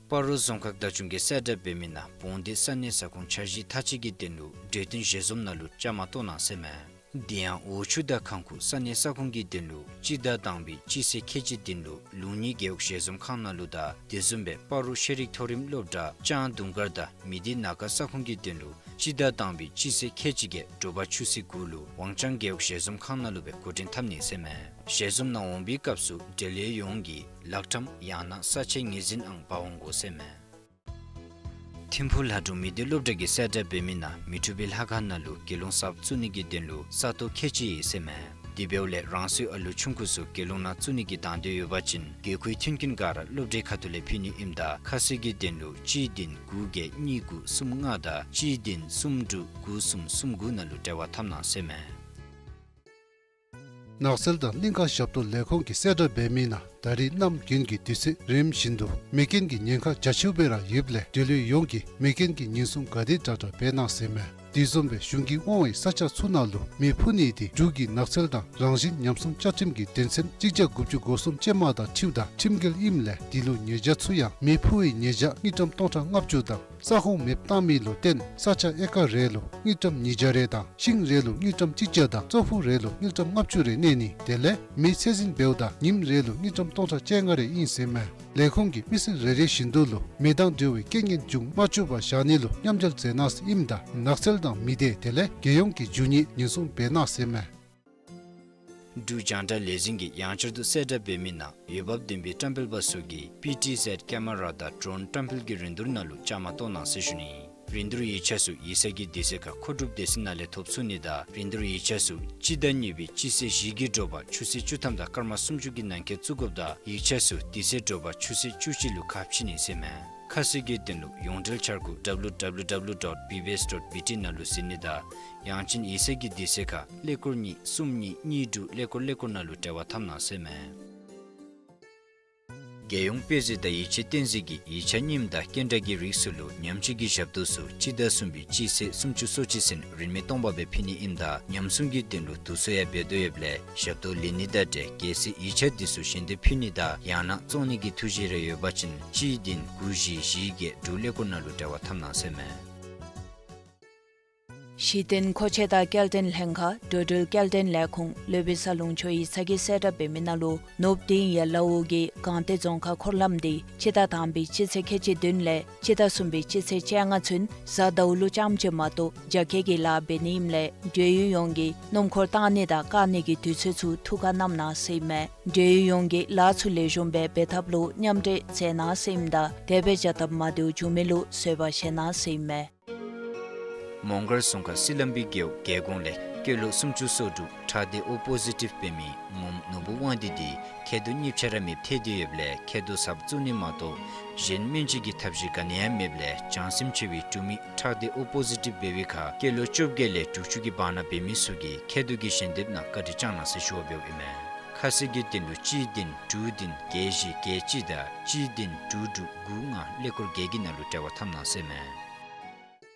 སྤ་རོ་རྫོང་ཁག་བདག་སྐྱོང་གིས་གསལ་བསྒྲགས་འབད་མི་ནང་བོང་སྡེ་ས་གནས་ས་ཁོངས་འཆར་གཞི་མཐའ་དཔྱད་ཀྱི་དོན་ལུ་གྲོས་བསྟུན་ཞལ་འཛོམས་ནང་ལུ་བཅའ་མར་གཏོགས་གནང་ཟེར་མས། དེ་ཡང་འོག་ཆུ་དང་ཁང་ཁུག་ས་གནས་ས་ཁོངས་ཀྱི་དོན་ལུ་སྤྱི་ཟླ་དང་པའི་སྤྱི་ཚེས་ཁལ་གཅིག་བདུན་ལུ་ལུང་གཉིས་རྒེད་འོག་ཞལ་འཛོམས་ཁང་ནང་ལུ་དང་དེ་བཟུམ་སྦེ་སྤ་རོ་ཤེས་རིག་མཐོ་རིམ་སློབ་གྲྭ་ལྕང་དུང་དཀར་དང་མི་སྡེ་ན་ཁ་ས་ཁོངས་ཀྱི་དོན་ལུ་ སྤྱི་ཟླ་དང་པའི་སྤྱི་ཚེས་ཁལ་གཅིག་བརྒྱད་དྲོ་པ་ཆུ་ཚོད་དགུ་ལུ་ཝང་ཅང་རྒེད་འོག་ཞལ་འཛོམས་ཁང་ནང་ལུ་སྦེ་འགོ་འདྲེན་འཐབ་ནི་ཟེར་མས། ཞལ་འཛོམས་ནང་འོང་པའི་སྐབས་སུ་འབྲེལ་ཡོད་ཡོངས་ཀྱིས་ལག་ཁྲམ་ཡང་ན་ས་ཆའི་ངོས་འཛིན་ཨང་འབག་འོང་དགོ་ཟེར་མས། ཐིམ་ཕུག་ལྷ་སྒྲུང་མི་སྡེ་སློབ་གྲྭ་གིས་གསལ་བསྒྲགས་འབད་མི་ནང་མི་འཁྲུགས་པའི་ལྷ་ཁང་ནང་ལུ་དགེ་སློང་གསརཔ་བཙུགས་ནི་གི་དོན་ལུ་ས་སྟོང་ཁལ་གཅིག་ཡོད་ཟེར་མས། དེ་འབདཝ་ལས་རང་སོའི་ཨ་ལུ་ཆུང་ཀུ་ཚུ་དགེ་སློང་ནང་བཙུགས་ནི་གི་དང་འདོད་ཡོད་པ་ཅིན་དགོས་མཁོའི་མཐུན་རྐྱེན་ག་ར་སློབ་གྲྭའི་ཁ་ཐུག་ལས་ཕུལ་ནི་ཨིནམ་ད་ཁ་གསལ་གྱི་དོན་ལུ་གཅིག་བདུན་དགུ་བརྒྱད་གཉིས་དགུ་གསུམ་ལྔ་དང་གཅིག་བདུན་གསུམ་དྲུག་དགུ་གསུམ་གསུམ་དགུ་ནང་ལུ་འབྲེལ་བ་འཐབ་གནང་ཟེར་མས། ནགས་ཚལ་དང་གླིང་ཁ་ཞབས་ཏོག་ལས་ཁུངས་ཀྱིས་གསལ་བསྒྲགས་འབད་མི་ནང་ད་རིས་གནམ་དགུན་གྱི་དུས་ཚོད་རནམ་བཞིན་དུ་མེ་རྐྱེན་གྱི་ཉེན་ཁ་རྒྱ་ཆེཝ་སྦེ་ར་ཡོདཔ་ལས་འབྲེལ་ཡོད་ཡོངས་ཀྱིས་མེ་རྐྱེན་གྱི་ཉེན་སྲུང་ག་དེ་དྲག་དྲག་འབད་གནང་ཟེར་མས། དེ་བཟུམ་སྦེ་གཞུང་གིས་དབང་བའི་ས་ཆ་ཚུ་ནང་ལུ་མེ་ཕུ་ནི་དེ་འབྲུག་གི་ནགས་ཚལ་དང་རང་བཞིན་ཉམས་སྲུང་བཅའ་ཁྲིམས་ཀྱི་དོན་ཚན་གཅིག་བརྒྱ་དགུ་བཅུ་གོ་གསུམ་ཅན་མ་དང་འཁྲིལཝ་ད་ཁྲིམས་འགལ་ཨིནམ་ལས་དེ་ལུ་ཉེས་བྱ་ཚུ་ཡང་མེ་ཕུ་བའི་ཉེས་བྱ་དངུལ་ཀྲམ་སྟོང་ཕྲག་ལྔ་བཅུ་དང་ས་ཁོངས་མེདཔ་བཏང་མི་ལུ་བརྟེན་ས་ཆ་ཨེ་ཀར་རེ་ལུ་དངུལ་ཀྲམ་ཉིས་བརྒྱ་རེ་དང་ཤིང་རེ་ལུ་དངུལ་ཀྲམ་གཅིག་བརྒྱ་དང་ཙོག་ཕུག་རེ་ལུ་དངུལ་ཀྲམ་ལྔ་བཅུ་རེ་གནས་ནི་དེ་ལས་མེ་ཚད་འཛིན་འབདཝ་ད་ཉིནམ་རེ་ལུ་དངུལ་ཀྲམ་སྟོང་ཕྲག་བཅོ་ལྔ་རེ་ཨིན་ཟེར་མས། ལས་ཁུངས་ཀྱིས་མི་སེར་རེ་རེ་བཞིན་དུ་ལུ་མེ་དང་འབྲེལ་བའི་རྐྱེན་ངན་འབྱུང་མ་བཅུག་པར་བཞག་ནི་ལུ་མཉམ་འབྲེལ་མཛད་གནང་ཟེར་ཨིནམ་ད་ནགས་ཚལ་དང་མི་སྡེ་དེ་ལས་རྒྱལ་ཡོངས་ཀྱི་རྒྱུ་དངོས་ཉེན་སྲུང་འབད་གནང་ཟེར་མས། འབྲུག་རྒྱང་བསྒྲགས་ལས་འཛིན་གྱིས་ཡང་བསྐྱར་དུ་གསལ་བསྒྲགས་འབད་མི་ནང་འོས་འབབ་ལྡན་པའི་བཀྲམ་སྤེལ་པ་ཚུ་གིས་པི་ཊི་ཟེཌ་ཀེ་མ་ར་དང་ཌྲོན་བཀྲམ་སྤེལ་གྱི་རིན་བསྡུར་ནང་ལུ་བཅའ་མར་གཏོགས་གནང་ཟེར་ཞུ་ནི། རིན་བསྡུར་ཡིག་ཆ་ཚུ་ཡིག་ཚང་གི་དུས་ཚོད་ཁར་མཁོ་སྒྲུབ་སྡེ་ཚན་ནང་ལས་ཐོབ་ཚུགས་ནི་དང་རིན་བསྡུར་ཡིག་ཆ་ཚུ་སྤྱི་ཟླ་གཉིས་པའི་སྤྱི་ཚེས་བཞི་གི་དྲོ་པ་ཆུ་ཚོད་བཅུ་ཐམ་དང་སྐར་མ་སུམ་ཅུ་གི་ནང་འཁོད་བཙུགས་དགོཔ་དང་ཡིག་ཆ་ཚུ་དེ་ཚེ་དྲོ་པ་ཆུ་ཚོད་བཅུ་གཅིག་ལུ་ཁ་ཕྱེ་ནི་ཟེར་མས། ཁ་གསལ་གྱི་དོན་ལུ་ཡོངས་འབྲེལ་འཆར་སྒོ་ཌབ་ལིའུ་ཌབ་ལིའུ་ཌབ་ལིའུ་ཌོཊ་བི་བི་ཨེསི་ཌོཊ་བི་ཊི་ནང་ལུ་གཟིགས་ནི་དང་ཡང་ཅིན་ཡིག་ཚང་གི་དུས་ཚོད་ཁར་ཀླད་ཀོར་གཉིས་གསུམ་གཉིས་གཉིས་དྲུག་ཀླད་ཀོར་ཀླད་ཀོར་ནང་ལུ་འབྲེལ་བ་འཐབ་གནང་ཟེར་མས། རྒྱལ་ཡོངས་དཔེ་མཛོད་དང་ཡིག་ཆ་བསྟན་འཛིན་གྱིས་ཡིག་ཆ་རྙིངམ་དང་རྐྱེན་འདྲ་གི་རིགས་ཚུ་ལུ་ཉམས་བཅོས་ཀྱི་ཞབས་ཏོག་ཚུ་སྤྱི་ཟླ་གསུམ་པའི་སྤྱི་ཚེས་སུམ་ཅུ་སོ་གཅིག་ཚུན་རིན་མེད་སྟོང་པ་སྦེ་ཕུལ་ནི་ཨིནམ་ད་ཉམས་སྲུང་གི་དོན་ལུ་དུག་སོ་ཡང་འབད་དོ་ཡོདཔ་ལས་ཞབས་ཏོག་ལེན་ནི་དང་འབྲེལ་གལ་སྲིད་ཡིག་ཆ་དེ་ཚུ་ཞལ་འདེབས་ཕུལ་ནི་དང་ཡང་ན་བཙོང་ནི་གི་ཐུགས་བཞེད་རེ་ཡོད་པ་ཅིན་གཅིག་བདུན་དགུ་བཞི་བཞི་བརྒྱད་དྲུག་ཀླད་ཀོར་ནང་ལུ་འབྲེལ་བ་འཐབ་གནང་ཟེར་མས། གཞི་རྟེན་མཁོ་ཆས་དང་སྐྱེལ་འདྲེན་ལྷན་ཁག་འགྲོ་འགྲུལ་སྐྱེལ་འདྲེན་ལས་ཁུངས་སློབ་དཔོན་ས་ལུང་ཆོས་ཡིག་ཚང་གིས་གསལ་བསྒྲགས་འབད་མི་ནང་ལུ་ནུབ་དིང་ཡ་ལ་འོག་གི་སྒང་སྟེང་རྫོང་ཁག་འཁོར་ལམ་དེ་སྤྱི་ཟླ་དང་པའི་སྤྱི་ཚེས་ཁལ་གཅིག་བདུན་ལས་སྤྱི་ཟླ་གསུམ་པའི་སྤྱི་ཚེས་བཅོ་ལྔ་ཚུན་གཟའ་ཟླཝ་ལུ་རྐྱངམ་ཅིག་མ་གཏོགས་རྒྱ་སྐྱེད་ཀྱི་ལཱ་འབད་ནི་ཨིནམ་ལས་འབྲེལ་ཡོད་ཡོངས་ཀྱིས་སྣུམ་འཁོར་བཏང་ནི་དང་བཀག་ནི་གི་དུས་ཚོད་ཚུ་ཐུགས་ཁར་བསྣམ་གནང་ཟེར་ཨིན་མས། འབྲེལ་ཡོད་ཡོངས་ཀྱིས་ལཱ་ཚུ་ལེགས་ཤོམ་སྦེ་འབད་ཐབས་ལུ་མཉམ་འབྲེལ་མཛད་གནང་ཟེར་ཨིནམ་ད་དེ་སྦེ་བྱ་སྟབས་མ་བདེཝ་བྱུང་མི་ལུ་བཟོད་པ་བཞེས་གནང་ཟེར་ཨིན་མས། མོང་སྒར་རྫོང་ཁག་སི་ལམ་བི་རྒེད་འོག་རྒྱལ་གོང་ལས་སྐྱེས་ལོ་སུམ་ཅུ་སོ་དྲུག་ཁྲག་སྡེ་ཨོ་པོ་ཟི་ཊིབ་འབད་མི་ངོམ་ནོར་བུ་དབང་འདུས་དེ་མཁལ་རྡོག་གཉིས་ཆ་ར་མེདཔ་ཐལ་ཏེ་ཡོདཔ་ལས་མཁལ་རྡོག་གསརཔ་བཙུགས་ནི་མ་གཏོགས་གཞན་སྨན་བཅོས་ཀྱི་ཐབས་ཤེས་ག་ནི་ཡང་མེདཔ་ལས་བྱང་སེམས་ཆེ་བའི་འབྲུག་མི་ཁྲག་སྡེ་ཨོ་པོ་ཟི་ཊིབ་འབད་བའི་ཁར་སྐྱེས་ལོ་བཅོ་བརྒྱད་ལས་དྲུག་ཅུ་གི་བར་ན་འབད་མི་ཚུ་གིས་མཁལ་རྡོག་གི་ཞལ་འདེབས་ནང་བཀའ་དྲིན་བསྐྱང་གནང་ཟེར་ཞུ་བ་འབདཝ་ཨིན་མས། ཁ་གསལ་གྱི་དོན་ལུ་གཅིག་བདུན་དྲུག་བདུན་བརྒྱད་བཞི་བརྒྱད་གཅིག་དང་གཅིག་བདུན་དྲུག་དྲུག་དགུ་ལྔ་ཀླད་ཀོར་བརྒྱད་ཀྱི་ནང་ལུ་འབྲེལ་བ་འཐབ་གནང་ཟེར་ཨིན་མས།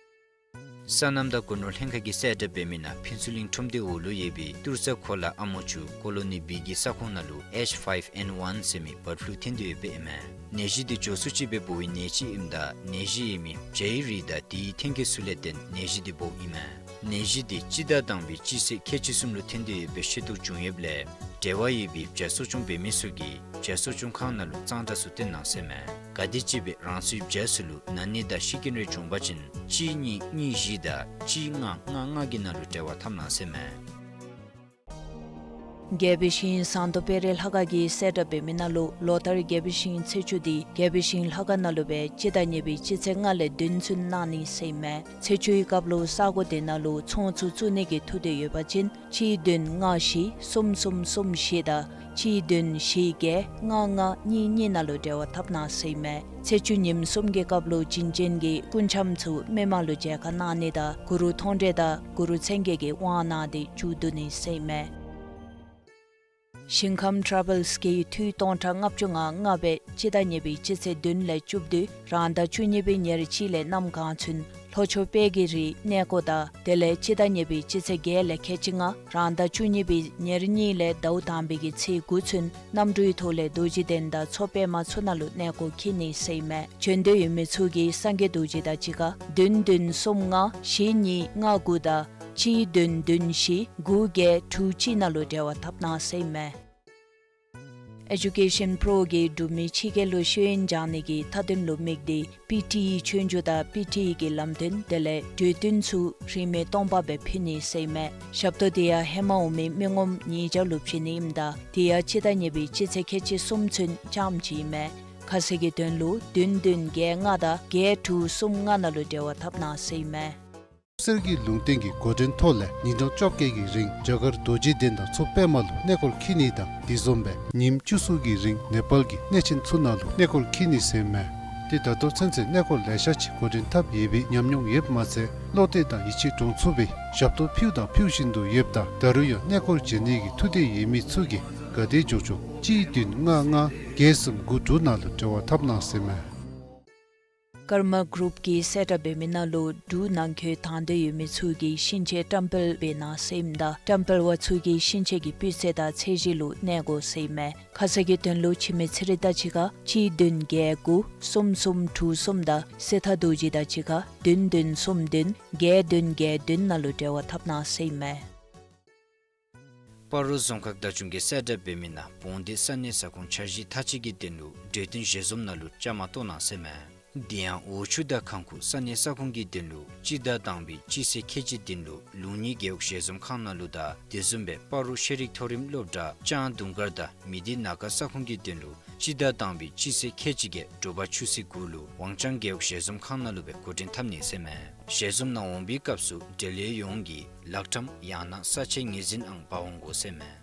སོ་ནམ་དང་སྒོ་ནོར་ལྷན་ཁག་གིས་གསལ་བསྒྲགས་འབད་མི་ནང་ཕུན་ཚོགས་གླིང་ཁྲོམ་སྡེ་འོག་ལུ་ཡོད་པའི་ཏུར་ས་གོ་ལ་ཨ་མོ་ཆུ་ཀོ་ལོ་ནི་བི་གི་ས་ཁོངས་ནང་ལུ་ཨེཆ་ཕའིབ་ཨེན་ཝན་ཟེར་མི་བརཌ་ཕུ་ལུ་ཐོན་ཏེ་ཡོདཔ་ཨིན་མས། ནད་གཞི་དེ་མགྱོགས་སུ་ཅིག་སྦེ་འབོ་བའི་ནད་ཅིག་ཨིནམ་ད་ནད་གཞི་ཡོད་མི་བྱ་ཡི་རིགས་དང་དེའི་ཐོན་སྐྱེད་ཚུ་ལས་བརྟེན་ནད་གཞི་དེ་འབོཝ་ཨིན་མས། ནད་གཞི་དེ་སྤྱི་ཟླ་དང་པའི་སྤྱི་ཚེས་ཁལ་གཅིག་གསུམ་ལུ་ཐོན་ཏེ་ཡོད་པའི་ཤེས་རྟོགས་བྱུང་ཡོདཔ་ལས་འབྲེལ་བ་ཡོད་པའི་བྱ་གསོ་སྐྱོང་འབད་མི་ཚུ་གིས་བྱ་གསོ་སྐྱོང་ཁང་ནང་ལུ་གཙང་སྦྲ་ཚུ་བཏོན་གནང་ཟེར་མས། ག་དེམ་ཅིག་སྦེ་རང་སོའི་བྱ་ཚུ་ལུ་ན་ནི་དང་ཤི་རྐྱེན་རེ་བྱུང་པ་ཅིན་གཅིག་གཉིས་གཉིས་བཞི་དང་གཅིག་ལྔ་ལྔ་ལྔ་གི་ནང་ལུ་འབྲེལ་བ་འཐབ་གནང་ཟེར་མས། རྒྱལ་པོའི་ཞིང་ཟངས་མདོག་དཔལ་རི་ལྷ་ཁང་གིས་གསལ་བསྒྲགས་འབད་མི་ནང་ལུ་ལོ་ལྟར་རྒྱལ་པོའི་ཞིང་ཚེས་བཅུ་དེ་རྒྱལ་པོའི་ཞིང་ལྷ་ཁང་ནང་ལུ་སྦེ་སྤྱི་ཟླ་གཉིས་པའི་སྤྱི་ཚེས་ལྔ་ལས་བདུན་ཚུན་གནང་ནི་ཟེར་ཨིན་མས། ཚེས་བཅུའི་སྐབས་ལུ་ས་གོ་དེ་ནང་ལུ་ཚོང་ཚུ་བཙུགས་ནི་གི་ཐུགས་འདོད་ཡོད་པ་ཅིན་གཅིག་བདུན་ལྔ་བཞི་གསུམ་གསུམ་གསུམ་བཞི་དང་གཅིག་བདུན་བཞི་བརྒྱད་ལྔ་ལྔ་གཉིས་གཉིས་ནང་ལུ་འབྲེལ་བ་འཐབ་གནང་ཟེར་ཨིན་མས། ཚེས་བཅུ་ཉིནམ་གསུམ་གྱི་སྐབས་ལུ་བྱིན་ཅན་གྱི་སྐུ་འཆམ་ཚུ་མི་མང་ལུ་མཇལ་ཁ་གནང་ནི་དང་གུ་རུ་མཐོང་གྲོལ་དང་གུ་རུ་མཚན་བརྒྱད་ཀྱི་དབང་གནང་སྟེ་མཇུག་བསྡུ་ནི་ཟེར་ཨིན་མས། ཞིང་ཁམས་ཊ་ར་བཱལསི་གིས་འཐུས་སྟོང་ཕྲག་ལྔ་བཅུ་ང་ལྔ་སྦེ་སྤྱི་ཟླ་གཉིས་པའི་སྤྱི་ཚེས་བདུན་ལས་བཅུ་བདུན་རང་ཟླ་བཅུ་གཉིས་པའི་ཉེར་གཅིག་ལས་གནམ་གང་ཚུན་ལྷོ་ཕྱོགས་དཔལ་གྱི་རི་གནས་སྐོར་དང་དེ་ལས་སྤྱི་ཟླ་གཉིས་པའི་སྤྱི་ཚེས་བརྒྱད་ལས་ཁལ་གཅིག་ལྔ་རང་ཟླ་བཅུ་གཉིས་པའི་ཉེར་གཉིས་ལས་ཟླཝ་དང་པའི་གི་ཚེས་དགུ་ཚུན་གནམ་གྲུའི་ཐོག་ལས་རྡོ་རྗེ་གདན་དང་མཚོ་པདྨ་ཚུ་ནང་ལུ་གནས་སྐོར་འཁྱིད་ནི་ཟེར་ཨིན་མས། བྱོན་འདོད་ཡོད་མི་ཚུ་གིས་སངས་རྒྱས་རྡོ་རྗེ་དང་གཅིག་ཁར་བདུན་བདུན་གསུམ་ལྔ་བཞི་གཉིས་ལྔ་དགུ་དང་གཅིག་བདུན་བདུན་བཞི་དགུ་བརྒྱད་དྲུག་གཅིག་ནང་ལུ་འབྲེལ་བ་འཐབ་གནང་ཟེར་ཨིན་མས། ཨེ་ཌུ་ཀེ་ཤཱན་པྲོ་གིས་འབྲུག་མི་ཕྱི་རྒྱལ་ལུ་ཤེས་ཡོན་སྦྱང་ནི་གི་མཐའ་དོན་ལུ་དམིགས་ཏེ་པི་ཊི་ཨི་ཆོས་རྒྱུགས་དང་པི་ཊི་ཨི་གི་ལམ་སྟོན་དེ་ལས་གྲོས་བསྟུན་ཚུ་རིན་མེད་སྟོང་པ་སྦེ་ཕུལ་ནི་ཟེར་ཨིན་མས། ཞབས་ཏོག་དེ་ཡང་ཧེ་མ་འོང་མི་མི་ངོམ་ཉིས་བརྒྱ་ལུ་བྱིན་ནི་ཨིནམ་ད་དེ་ཡང་སྤྱི་ཟླ་གཉིས་པའི་སྤྱི་ཚེས་ཁལ་གཅིག་གསུམ་ཚུན་རྐྱངམ་ཅིག་ཨིན་མས། ཁ་གསལ་གྱི་དོན་ལུ་བདུན་བདུན་བརྒྱད་ལྔ་དང་བརྒྱད་དྲུག་གསུམ་ལྔ་ནང་ལུ་འབྲེལ་བ་འཐབ་གནང་ཟེར་ཨིན་མས། གསེར་གྱི་ལུང་བསྟན་གྱི་འགོ་འདྲེན་ཐོག་ལས་ཉིན་གྲངས་བཅོ་བརྒྱད་ཀྱི་རིང་རྒྱ་གར་རྡོ་རྗེ་གདན་དང་མཚོ་པདྨ་ལུ་གནས་སྐོར་འཁྱིད་ནི་དང་དེ་བཟུམ་སྦེ་ཉིནམ་བཅུ་གསུམ་གྱི་རིང་ནེ་པཱལ་གྱི་གནས་ཆེན་ཚུ་ནང་ལུ་གནས་སྐོར་འཁྱིད་ནི་ཟེར་ཨིན་མས། ཏེ་ད་ལྟོ་ཚུན་ཚོད་གནས་སྐོར་ལེ་ཤ་ཅིག་འགོ་འདྲེན་འཐབ་ཡོད་པའི་ཉམས་མྱོང་ཡོདཔ་མ་ཚད་བློ་གཏད་དང་ཡིད་ཆེས་འདྲོངས་ཚུགས་པའི་ཞབས་ཏོག་ཕུལཝ་དང་ཕུལ་བཞིན་དུ་ཡོདཔ་ད་ད་རུང་ཡང་གནས་སྐོར་བྱོན་ནི་གི་ཐུགས་འདོད་ཡོད་མི་ཚུ་གིས་ག་དེ་མགྱོགས་མགྱོགས་གཅིག་བདུན་ལྔ་ལྔ་བརྒྱད་གསུམ་དགུ་དྲུག་ནང་ལུ་འབྲེལ་བ་འཐབ་གནང་ཟེར་ཨིན་མས། ཀརྨ་གུ་རུབ་ཀྱིས་གསལ་བསྒྲགས་འབད་མི་ནང་ལུ་འབྲུག་ནང་འཁོད་དང་འདོད་ཡོད་མི་ཚུ་གིས་ཤིང་ཆས་བཀྲམ་སྤེལ་འབད་གནང་ཟེར་ཨིནམ་ད་བཀྲམ་སྤེལ་བ་ཚུ་གིས་ཤིང་ཆས་ཀྱི་སྤུས་ཚད་དང་ཚད་གཞི་ལུ་གནས་དགོ་ཟེར་ཨིན་མས། ཁ་གསལ་གྱི་དོན་ལུ་འཆི་མེད་ཚེ་རིང་དང་གཅིག་ཁར་གཅིག་བདུན་བརྒྱད་དགུ་གསུམ་གསུམ་དྲུག་གསུམ་དང་གསེར་ཐང་རྡོ་རྗེ་དང་གཅིག་ཁར་བདུན་བདུན་གསུམ་བདུན་བརྒྱད་བདུན་བརྒྱད་བདུན་ནང་ལུ་འབྲེལ་བ་འཐབ་གནང་ཟེར་ཨིན་མས། སྤ་རོ་རྫོང་ཁག་བདག་སྐྱོང་གིས་གསལ་བསྒྲགས་འབད་མི་ནང་བོང་སྡེ་ས་གནས་ས་ཁོངས་འཆར་གཞི་མཐའ་དཔྱད་ཀྱི་དོན་ལུ་གྲོས་བསྟུན་ཞལ་འཛོམས་ནང་ལུ་བཅའ་མར་གཏོགས་གནང་ཟེར་ཨིན་མས། དེ་ཡང་འོག་ཆུ་དང་ཁང་ཁུག་ས་གནས་ས་ཁོངས་ཀྱི་དོན་ལུ་སྤྱི་ཟླ་དང་པའི་སྤྱི་ཚེས་ཁལ་གཅིག་དོན་ལུ་ལུང་གཉིས་རྒེད་འོག་ཞལ་འཛོམས་ཁང་ནང་ལུ་དང་དེ་བཟུམ་སྦེ་སྤ་རོ་ཤེས་རིག་མཐོ་རིམ་སློབ་གྲྭ་ལྕང་དུང་དཀར་དང་མི་སྡེ་ན་ག་ས་ཁོངས་ཀྱི་དོན་ལུ་སྤྱི་ཟླ་དང་པའི་སྤྱི་ཚེས་ཁལ་གཅིག་བརྒྱད་དྲོ་པ་ཆུ་ཚོད་དགུ་ལུ་ཝང་ཅང་རྒེད་འོག་ཞལ་འཛོམས་ཁང་ནང་ལུ་སྦེ་འགོ་འདྲེན་འཐབ་ནི་ཟེར་ཨིན་མས། ཞལ་འཛོམས་ནང་འོང་བའི་སྐབས་སུ་འབྲེལ་ཡོད་ཡོངས་ཀྱིས་ལག་ཁྲམ་ཡང་ན་ས་ཆའི་ངོས་འཛིན་ཨང་འབག་འོང་དགོ་ཟེར་ཨིན་མས།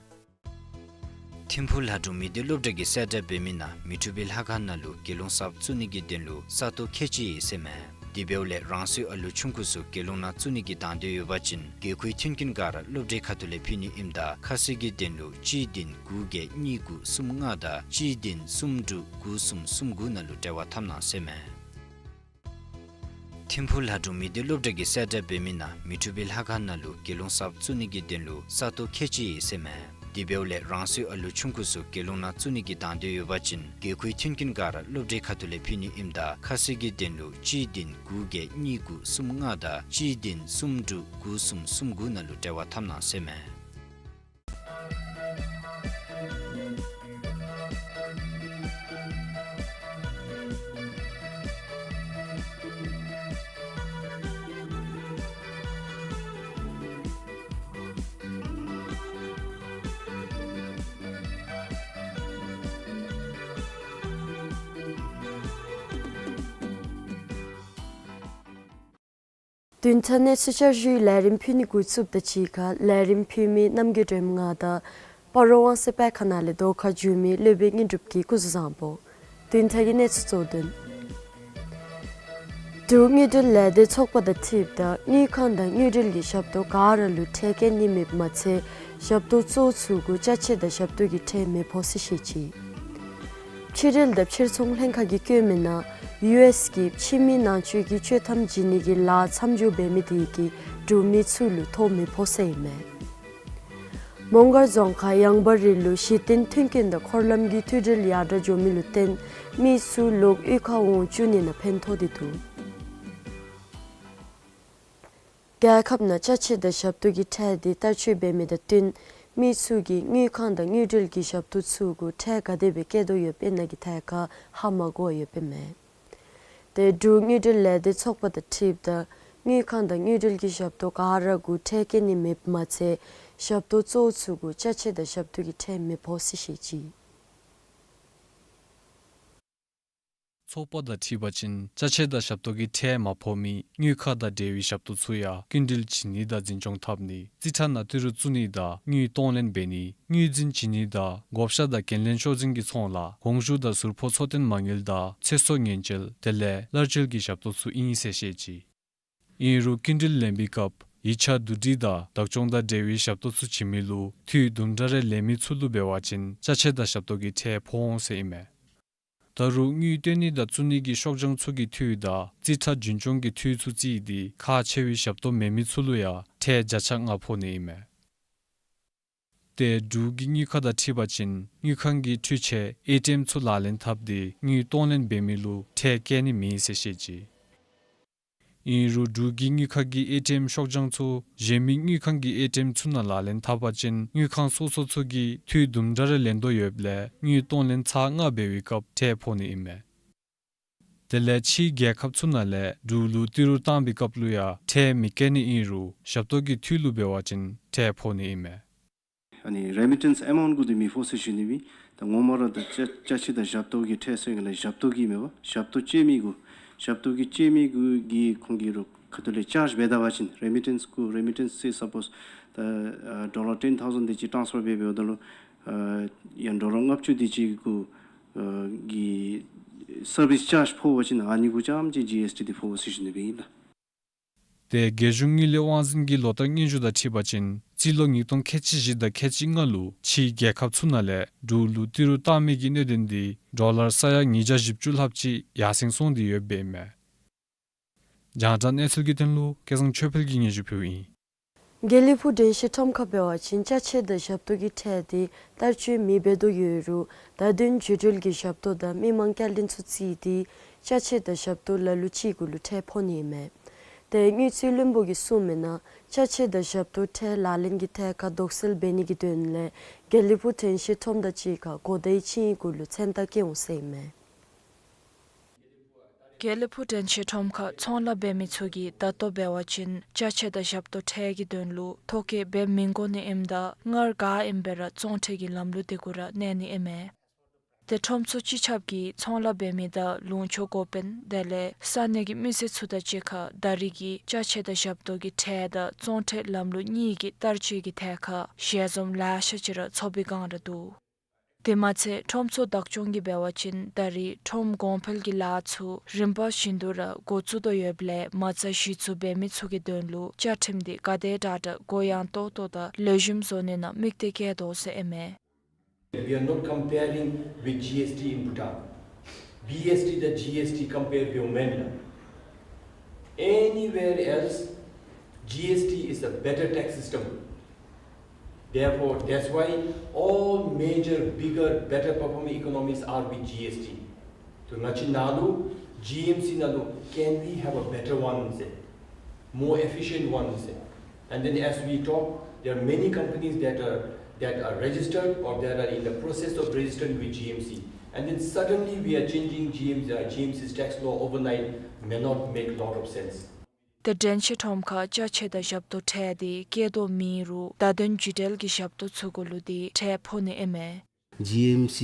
ཐིམ་ཕུག་ལྷ་སྒྲུང་མི་སྡེ་སློབ་གྲྭ་གིས་གསལ་བསྒྲགས་འབད་མི་ནང་མི་འཁྲུགས་པའི་ལྷ་ཁང་ནང་ལུ་དགེ་སློང་གསརཔ་བཙུགས་ནི་གི་དོན་ལུ་ས་སྟོང་ཁལ་གཅིག་ཡོད་ཟེར་ཨིན་མས། དེ་འབདཝ་ལས་རང་སོའི་ཨ་ལུ་ཆུང་ཀུ་ཚུ་དགེ་སློང་ནང་བཙུགས་ནི་གི་དང་འདོད་ཡོད་པ་ཅིན་དགོས་མཁོའི་མཐུན་རྐྱེན་ག་ར་སློབ་གྲྭའི་ཁ་ཐུག་ལས་ཕུལ་ནི་ཨིནམ་ད་ཁ་གསལ་གྱི་དོན་ལུ་གཅིག་བདུན་དགུ་བརྒྱད་གཉིས་དགུ་གསུམ་ལྔ་དང་གཅིག་བདུན་གསུམ་དྲུག་དགུ་གསུམ་གསུམ་དགུ་ནང་ལུ་འབྲེལ་བ་འཐབ་གནང་ཟེར་ཨིན་མས། ཐིམ་ཕུག་ལྷ་སྒྲུང་མི་སྡེ་སློབ་གྲྭ་གིས་གསལ་བསྒྲགས་འབད་མི་ནང་མི་འཁྲུགས་པའི་ལྷ་ཁང་ནང་ལུ་དགེ་སློང་གསརཔ་བཙུགས་ནི་གི་དོན་ལུ་ས་སྟོང་ཁལ་གཅིག་ཡོད་ཟེར་ཨིན་མས། དེ་འབདཝ་ལས་རང་སོའི་ཨ་ལུ་ཆུང་ཀུ་ཚུ་དགེ་སློང་ནང་བཙུགས་ནི་གི་དང་འདོད་ཡོད་པ་ཅིན་དགོས་མཁོའི་མཐུན་རྐྱེན་ག་ར་སློབ་གྲྭའི་ཁ་ཐུག་ལས་ཕུལ་ནི་ཨིནམ་ད་ཁ་གསལ་གྱི་དོན་ལུ་གཅིག་བདུན་དགུ་བརྒྱད་གཉིས་དགུ་གསུམ་ལྔ་དང་གཅིག་བདུན་གསུམ་དྲུག་དགུ་གསུམ་གསུམ་དགུ་ནང་ལུ་འབྲེལ་བ་འཐབ་གནང་ཟེར་ཨིན་མས། བདུན་ཕྲག་གནས་ཚུལ་བསྐྱར་ཞུའི་ལས་རིམ་ཕུལ་ནི་འགོ་བཙུགསཔ་དང་གཅིག་ཁར་ལས་རིམ་ཕུལ་མི་རྣམ་རྒྱལ་སྒྲོལམ་ང་དང་སྤ་རོ་དབང་གསལ་དཔེ་ཁང་ནང་ལས་ཟློས་གར་བསྒྱུར་མི་སློབ་དཔོན་དངོས་གྲུབ་ཀྱིས་སྐུ་གཟུགས་བཟང་པོ། བདུན་ཕྲག་གི་གནས་ཚུལ་གཙོ་དོན། འབྲུག་དངུལ་འབྲེལ་ལས་སྡེ་ཚོགས་པ་དང་འཁྲིལཝ་ད་དངུལ་ཁང་དང་དངུལ་འབྲེལ་གྱི་ཞབས་ཏོག་ག་ར་ལུ་ཁྲལ་བཀལ་ནི་མེདཔ་མ་ཚད་ཞབས་ཏོག་གཙོ་བོ་ཚུ་གུ་ཅ་ཆས་དང་ཞབས་ཏོག་གི་ཁྲལ་མི་ཕོག་ཟེར་བཤད་ཅི། ཕྱི་འབྲེལ་དང་ཕྱིར་ཚོང་ལྷན་ཁག་གིས་བཀོད་མི་ནང་ཡུ་ཨེསི་གིས་ཕྱི་མི་ནང་འཛུལ་གྱི་ཆོག་ཐམ་བྱིན་ནི་གི་ལཱ་མཚམས་འཇོག་འབད་མི་དེ་གིས་འབྲུག་མི་ཚུ་ལུ་ཐོ་མི་ཕོག་ཟེར་ཨིན་མས། མོང་སྒར་རྫོང་ཁག་ཡངས་པ་རི་ལུ་གཞི་རྟེན་མཐུན་རྐྱེན་དང་འཁོར་ལམ་གྱི་མཐུད་འབྲེལ་ཡར་དྲག་འགྱོ་མི་ལུ་བརྟེན་མི་ཚུ་ལོག་གཡུས་ཁར་འོང་བཅུག་ནི་ནང་ཕན་ཐོགས་ཏེ་འདུག། རྒྱལ་ཁབ་ནང་ཅ་ཆས་དང་ཞབས་ཏོག་གི་ཁྲལ་དེ་བསྟར་སྤྱོད་འབད་མི་དང་བསྟུན་མི་ཚུ་གིས་དངུལ་ཁང་དང་དངུལ་འབྲེལ་གྱི་ཞབས་ཏོག་ཚུ་གུ་ཁྲལ་ག་དེ་སྦེ་བཀལ་དོ་ཡོདཔ་ཨིན་ན་གི་ཐད་ཁར་ཧ་མ་གོ་བར་ཡོདཔ་ཨིན་མས། ཏེ་འབྲུག་དངུལ་འབྲེལ་ལས་སྡེ་ཚོགས་པ་དང་འཁྲིལཝ་ད་དངུལ་ཁང་དང་དངུལ་འབྲེལ་གྱི་ཞབས་ཏོག་ག་ར་གུ་ཁྲལ་བཀལ་ནི་མེདཔ་མ་ཚད་ཞབས་ཏོག་གཙོ་བོ་ཚུ་གུ་ཅ་ཆས་དང་ཞབས་ཏོག་གི་ཁྲལ་མི་ཕོག་ཟེར་བཤད་ཅི། ཚོགས་པ་དང་འཁྲིལ་བ་ཅིན་ཅ་ཆས་དང་ཞབས་ཏོག་གི་ཁྲལ་མ་ཕོག་མི་དངུལ་ཁང་དང་འབྲེལ་བའི་ཞབས་ཏོག་ཚུ་ཡང་སྐྱིན་འགྲུལ་བྱིན་ནི་དང་འཛིན་སྐྱོང་འཐབ་ནི་རྩིས་ཁྲ་ནང་ཏི་རུ་བཙུགས་ནི་དང་དངུལ་གཏོང་ལེན་འབད་ནི་དངུལ་རྫུན་བྱིན་ནི་དང་བགོ་བཤའ་དང་འགན་ལེན་ཤོག་འཛིན་གྱི་ཚོང་ལཱ་གོང་ཞུ་དང་ཟུར་ཕོགས་འཚོ་རྟེན་མ་དངུལ་དང་ཚེ་སྲོག་ཉེན་བཅོལ་དེ་ལས་གླར་བཅོལ་གྱི་ཞབས་ཏོག་ཚུ་ཨིན་ཟེར་བཤད་ཅི། ཨིན་རུང་སྐྱིན་འགྲུལ་ལེན་པའི་སྐབས་ཡིག་ཆ་བསྡུ་སྒྲིག་དང་བདག་སྐྱོང་དང་འབྲེལ་བའི་ཞབས་ཏོག་ཚུ་བྱིན་མི་ལུ་འཐུས་དུམ་གྲ་རེ་ལེན་མི་ཚུ་ལུ་འབད་བ་ཅིན་ཅ་ཆས་དང་ཞབས་ཏོག་གི་ཁྲལ་ཕོག་འོང་ཟེར་ཨིན་མས། ད་རུང་དངུལ་བཏོན་ནི་དང་བཙུགས་ནི་གི་ཤོག་བྱང་ཚུ་གི་འཐུས་དང་རྩིས་ཁྲ་རྒྱུན་སྐྱོང་གི་འཐུས་ཚུ་བརྩིས་ཏེ་ཁག་ཆེ་བའི་ཞབས་ཏོག་མེད་མི་ཚུ་ལུ་ཡང་ཁྲལ་བརྒྱ་ཆ་ལྔ་ཕོག་ནི་ཨིན་མས། ཏེ་འབྲུག་གི་དངུལ་ཁང་དང་འཁྲིལ་བ་ཅིན་དངུལ་ཁང་གི་འཕྲུལ་ཆས་ཨེ་ཊི་ཨེམ་ཚུ་ལག་ལེན་འཐབ་སྟེ་དངུལ་གཏོང་ལེན་འབད་མི་ལུ་ཁྲལ་བཀལ་ནི་མེད་ཟེར་བཤད་ཅི། ཨིན་རུང་འབྲུག་གི་དངུལ་ཁང་གི་ཨེ་ཊི་ཨེམ་ཤོག་བྱང་ཚུ་གཞན་མི་དངུལ་ཁང་གི་ཨེ་ཊི་ཨེམ་ཚུ་ནང་ལག་ལེན་འཐབ་པ་ཅིན་དངུལ་ཁང་སོ་སོ་ཚུ་གིས་འཐུས་དུམ་གྲ་རེ་ལེན་དོ་ཡོདཔ་ལས་དངུལ་གཏོང་ལེན་ཚར་ལྔ་འབད་བའི་སྐབས་ཁྲལ་ཕོག་ནི་ཨིན་མས། དེ་ལས་ཕྱིའི་རྒྱལ་ཁབ་ཚུ་ནང་ལས་འབྲུག་ལུ་ཏི་རུ་བཏང་བའི་སྐབས་ལུ་ཡང་ཁྲལ་མི་བཀལ་ནི་ཨིན་རུང་ཞབས་ཏོག་གི་འཐུས་ལུ་འབད་བ་ཅིན་ཁྲལ་ཕོག་ནི་ཨིན་མས། ཨ་ནི་རེ་མི་ཊེནསི་ཨེ་མའུནཊ་གུ་འདི་མི་ཕོག་ཟེར་ཞུ་ནི་སྦེ་ཨིན། ད་ངོ་མ་ར་ད་ཅ་ཅ་ཆས་དང་ཞབས་ཏོག་གི་ཁྲལ་ཟེར་ག་ལས་ཞབས་ཏོག་གི་མེན་པ། ཞབས་ཏོག་སྤྱོད་མི་གུ་ཞབས་ཏོག་གི་སྤྱོད་མི་གུ་གིས་ཁོང་གིས་རུང་ཁ་ཐུག་ལས་ཅཱརཇ་འབད་ད་པ་ཅིན་རེ་མི་ཊེནསི་གུ་རེ་མི་ཊེནསི་སེ་སཔོསི་ད་ཨ་ཌོ་ལར་ཊེན་ཐའུ་ཟེནཌ་དེ་ཅིག་ཊཱནསི་ཕར་འབད་འབདཝ་ད་ལུ་ཨ་ཡང་ཌོ་ལར་ལྔ་བཅུ་དེ་ཅིག་གུ་ཨ་གི་སར་བིསི་ཅཱརཇ་ཕོག་པ་ཅིན་ཨ་ནི་གུ་རྐྱངམ་ཅིག་ཇི་ཨེསི་ཊི་འདི་ཕོག་ཟེར་ཞུ་ནི་སྦེ་ཨིན་ལགས། ཏེ་རྒྱལ་གཞུང་དངུལ་ལས་དབང་འཛིན་གྱི་ལོ་བསྟར་སྙན་ཞུ་དང་འཁྲིལ་བ་ཅིན་རྩིས་ལོ་ཉིས་སྟོང་ཁལ་གཅིག་བཞི་དང་ཁལ་གཅིག་ལྔ་ལུ་ཕྱིའི་རྒྱལ་ཁབ་ཚུ་ནང་ལས་འབྲུག་ལུ་ཏི་རུ་བཏང་མི་གི་གནད་དོན་འདི་ཌོ་ལར་ས་ཡ་ཉིས་བརྒྱ་བཞི་བཅུ་ལྷགཔ་ཅིག་ཡར་སེང་སོང་སྟེ་ཡོདཔ་ཨིན་མས། རྒྱང་བསྒྲགས་གནས་ཚུལ་གྱི་དོན་ལུ་སྐལ་བཟང་ཆོས་འཕེལ་གྱིས་སྙན་ཞུ་ཕུལཝ་ཨིན། དགེ་ལེགས་ཕུག་དྲན་ཤེས་ཁྲོམ་ཁར་འབད་བ་ཅིན་ཅ་ཆས་དང་ཞབས་ཏོག་གི་ཁྲལ་འདི་བསྟར་སྤྱོད་མི་འབད་དོ་ཡོད་རུང་བརྡ་དོན་བརྒྱུད་འབྲེལ་གྱི་ཞབས་ཏོག་དང་མི་མང་སྐྱེལ་འདྲེན་ཚུ་བརྩིས་ཏེ་ཅ་ཆས་དང་ཞབས་ཏོག་ལ་ལུ་ཅིག་གུ་ལུ་ཁྲལ་ཕོག་ནི་ཨིན་མས། ཏེ་དངུལ་རྩིས་བློན་པོ་གིས་གསུངས་མི་ནང་ཅ་ཆས་དང་ཞབས་ཏོག་ཁྲལ་ལག་ལེན་གྱི་ཐད་ཁར་དོགས་སེལ་འབད་ནི་གི་དོན་ལས་དགེ་ལེགས་ཕུག་དྲན་ཤེས་ཁྲོམ་དང་གཅིག་ཁར་དགོ་དའི་ཆིངས་ཡིག་གུ་ལུ་མཚན་རྟགས་བཀལ་འོང་ཟེར་ཨིན་མས། དགེ་ལེགས་ཕུག་དྲན་ཤེས་ཁྲོམ་ཁར་ཚོང་ལཱ་འབད་མི་ཚུ་གིས་ད་ལྟོ་འབད་བ་ཅིན་ཅ་ཆས་དང་ཞབས་ཏོག་ཁྲལ་གྱི་དོན་ལུ་ཐོ་བཀོད་འབད་མི་དགོ་ནི་ཨིནམ་ད་སྔར་ག་ཨིནམ་སྦེ་ར་བཙོང་ཁྲལ་གྱི་ལམ་ལུགས་དེ་གུ་ར་གནས་ནི་ཨིན་མས། ཏེ་ཁྲོམ་ཚོགས་སྤྱི་ཁྱབ་ཀྱིས་ཚོང་ལཱ་འབད་མི་དང་ལུང་ཕྱོགས་འགོ་དཔོན་དེ་ལས་ས་གནས་ཀྱི་མི་སེར་ཚུ་དང་གཅིག་ཁར་ད་རིས་ཀྱི་ཅ་ཆས་དང་ཞབས་ཏོག་གི་ཁྲལ་དང་བཙོང་ཁྲལ་ལམ་ལུགས་གཉིས་ཀྱི་བསྟར་སྤྱོད་ཀྱི་ཐད་ཁར་ཞལ་འཛོམས་ལེ་ཤ་ཅིག་ར་ཚོགས་པའི་བསྒང་ར་འདུག། དེ་མ་ཚད་ཁྲོམ་ཚོགས་བདག་སྐྱོང་གིས་འབད་བ་ཅིན་ད་རིས་ཁྲོམ་གོང་འཕེལ་གྱི་ལཱ་ཚུ་རིམ་པ་བཞིན་དུ་ར་འགོ་བཙུགས་དོ་ཡོདཔ་ལས་མ་རྩ་གཞི་བཙུགས་འབད་མི་ཚུ་གི་དོན་ལུ་བཅའ་ཁྲིམས་འདི་ག་དེ་དྲག་དྲག་གུ་ཡངས་ཏོག་ཏོ་དང་ལེགས་ཤོམ་བཟོ་ནི་ནང་དམིགས་གཏད་བསྐྱེད་དོ་ཟེར་ཨིན་མས། We are not comparing with G S T in Bhutan. B S T དང་G S T compare འབདཝ་མེན་ལགས། Anywhere else, G S T is a better tax system. Therefore, that's why all major, bigger, better performing economies are with G S T. ཏེ་ང་བཅས་ནང་ལུ་G M C ནང་ལུ་can we have a better one ཟེར། More efficient one ཟེར། And then as we talk, there are many companies that are, that are registered or that are in the process of registering with G M C. And then suddenly we are changing G M, uh, G M C's tax law overnight may not make lot of sense. ཏེ་དྲན་ཤེས་ཁྲོམ་ཁར་ཅ་ཆས་དང་ཞབས་ཏོག་ཁྲལ་འདི་བཀལ་དོ་མེད་རུང་བརྡ་དོན་བརྒྱུད་འབྲེལ་གྱི་ཞབས་ཏོག་ཚུ་གུ་ལུ་འདི་ཁྲལ་ཕོག་ནི་ཨིན་མས། G M C,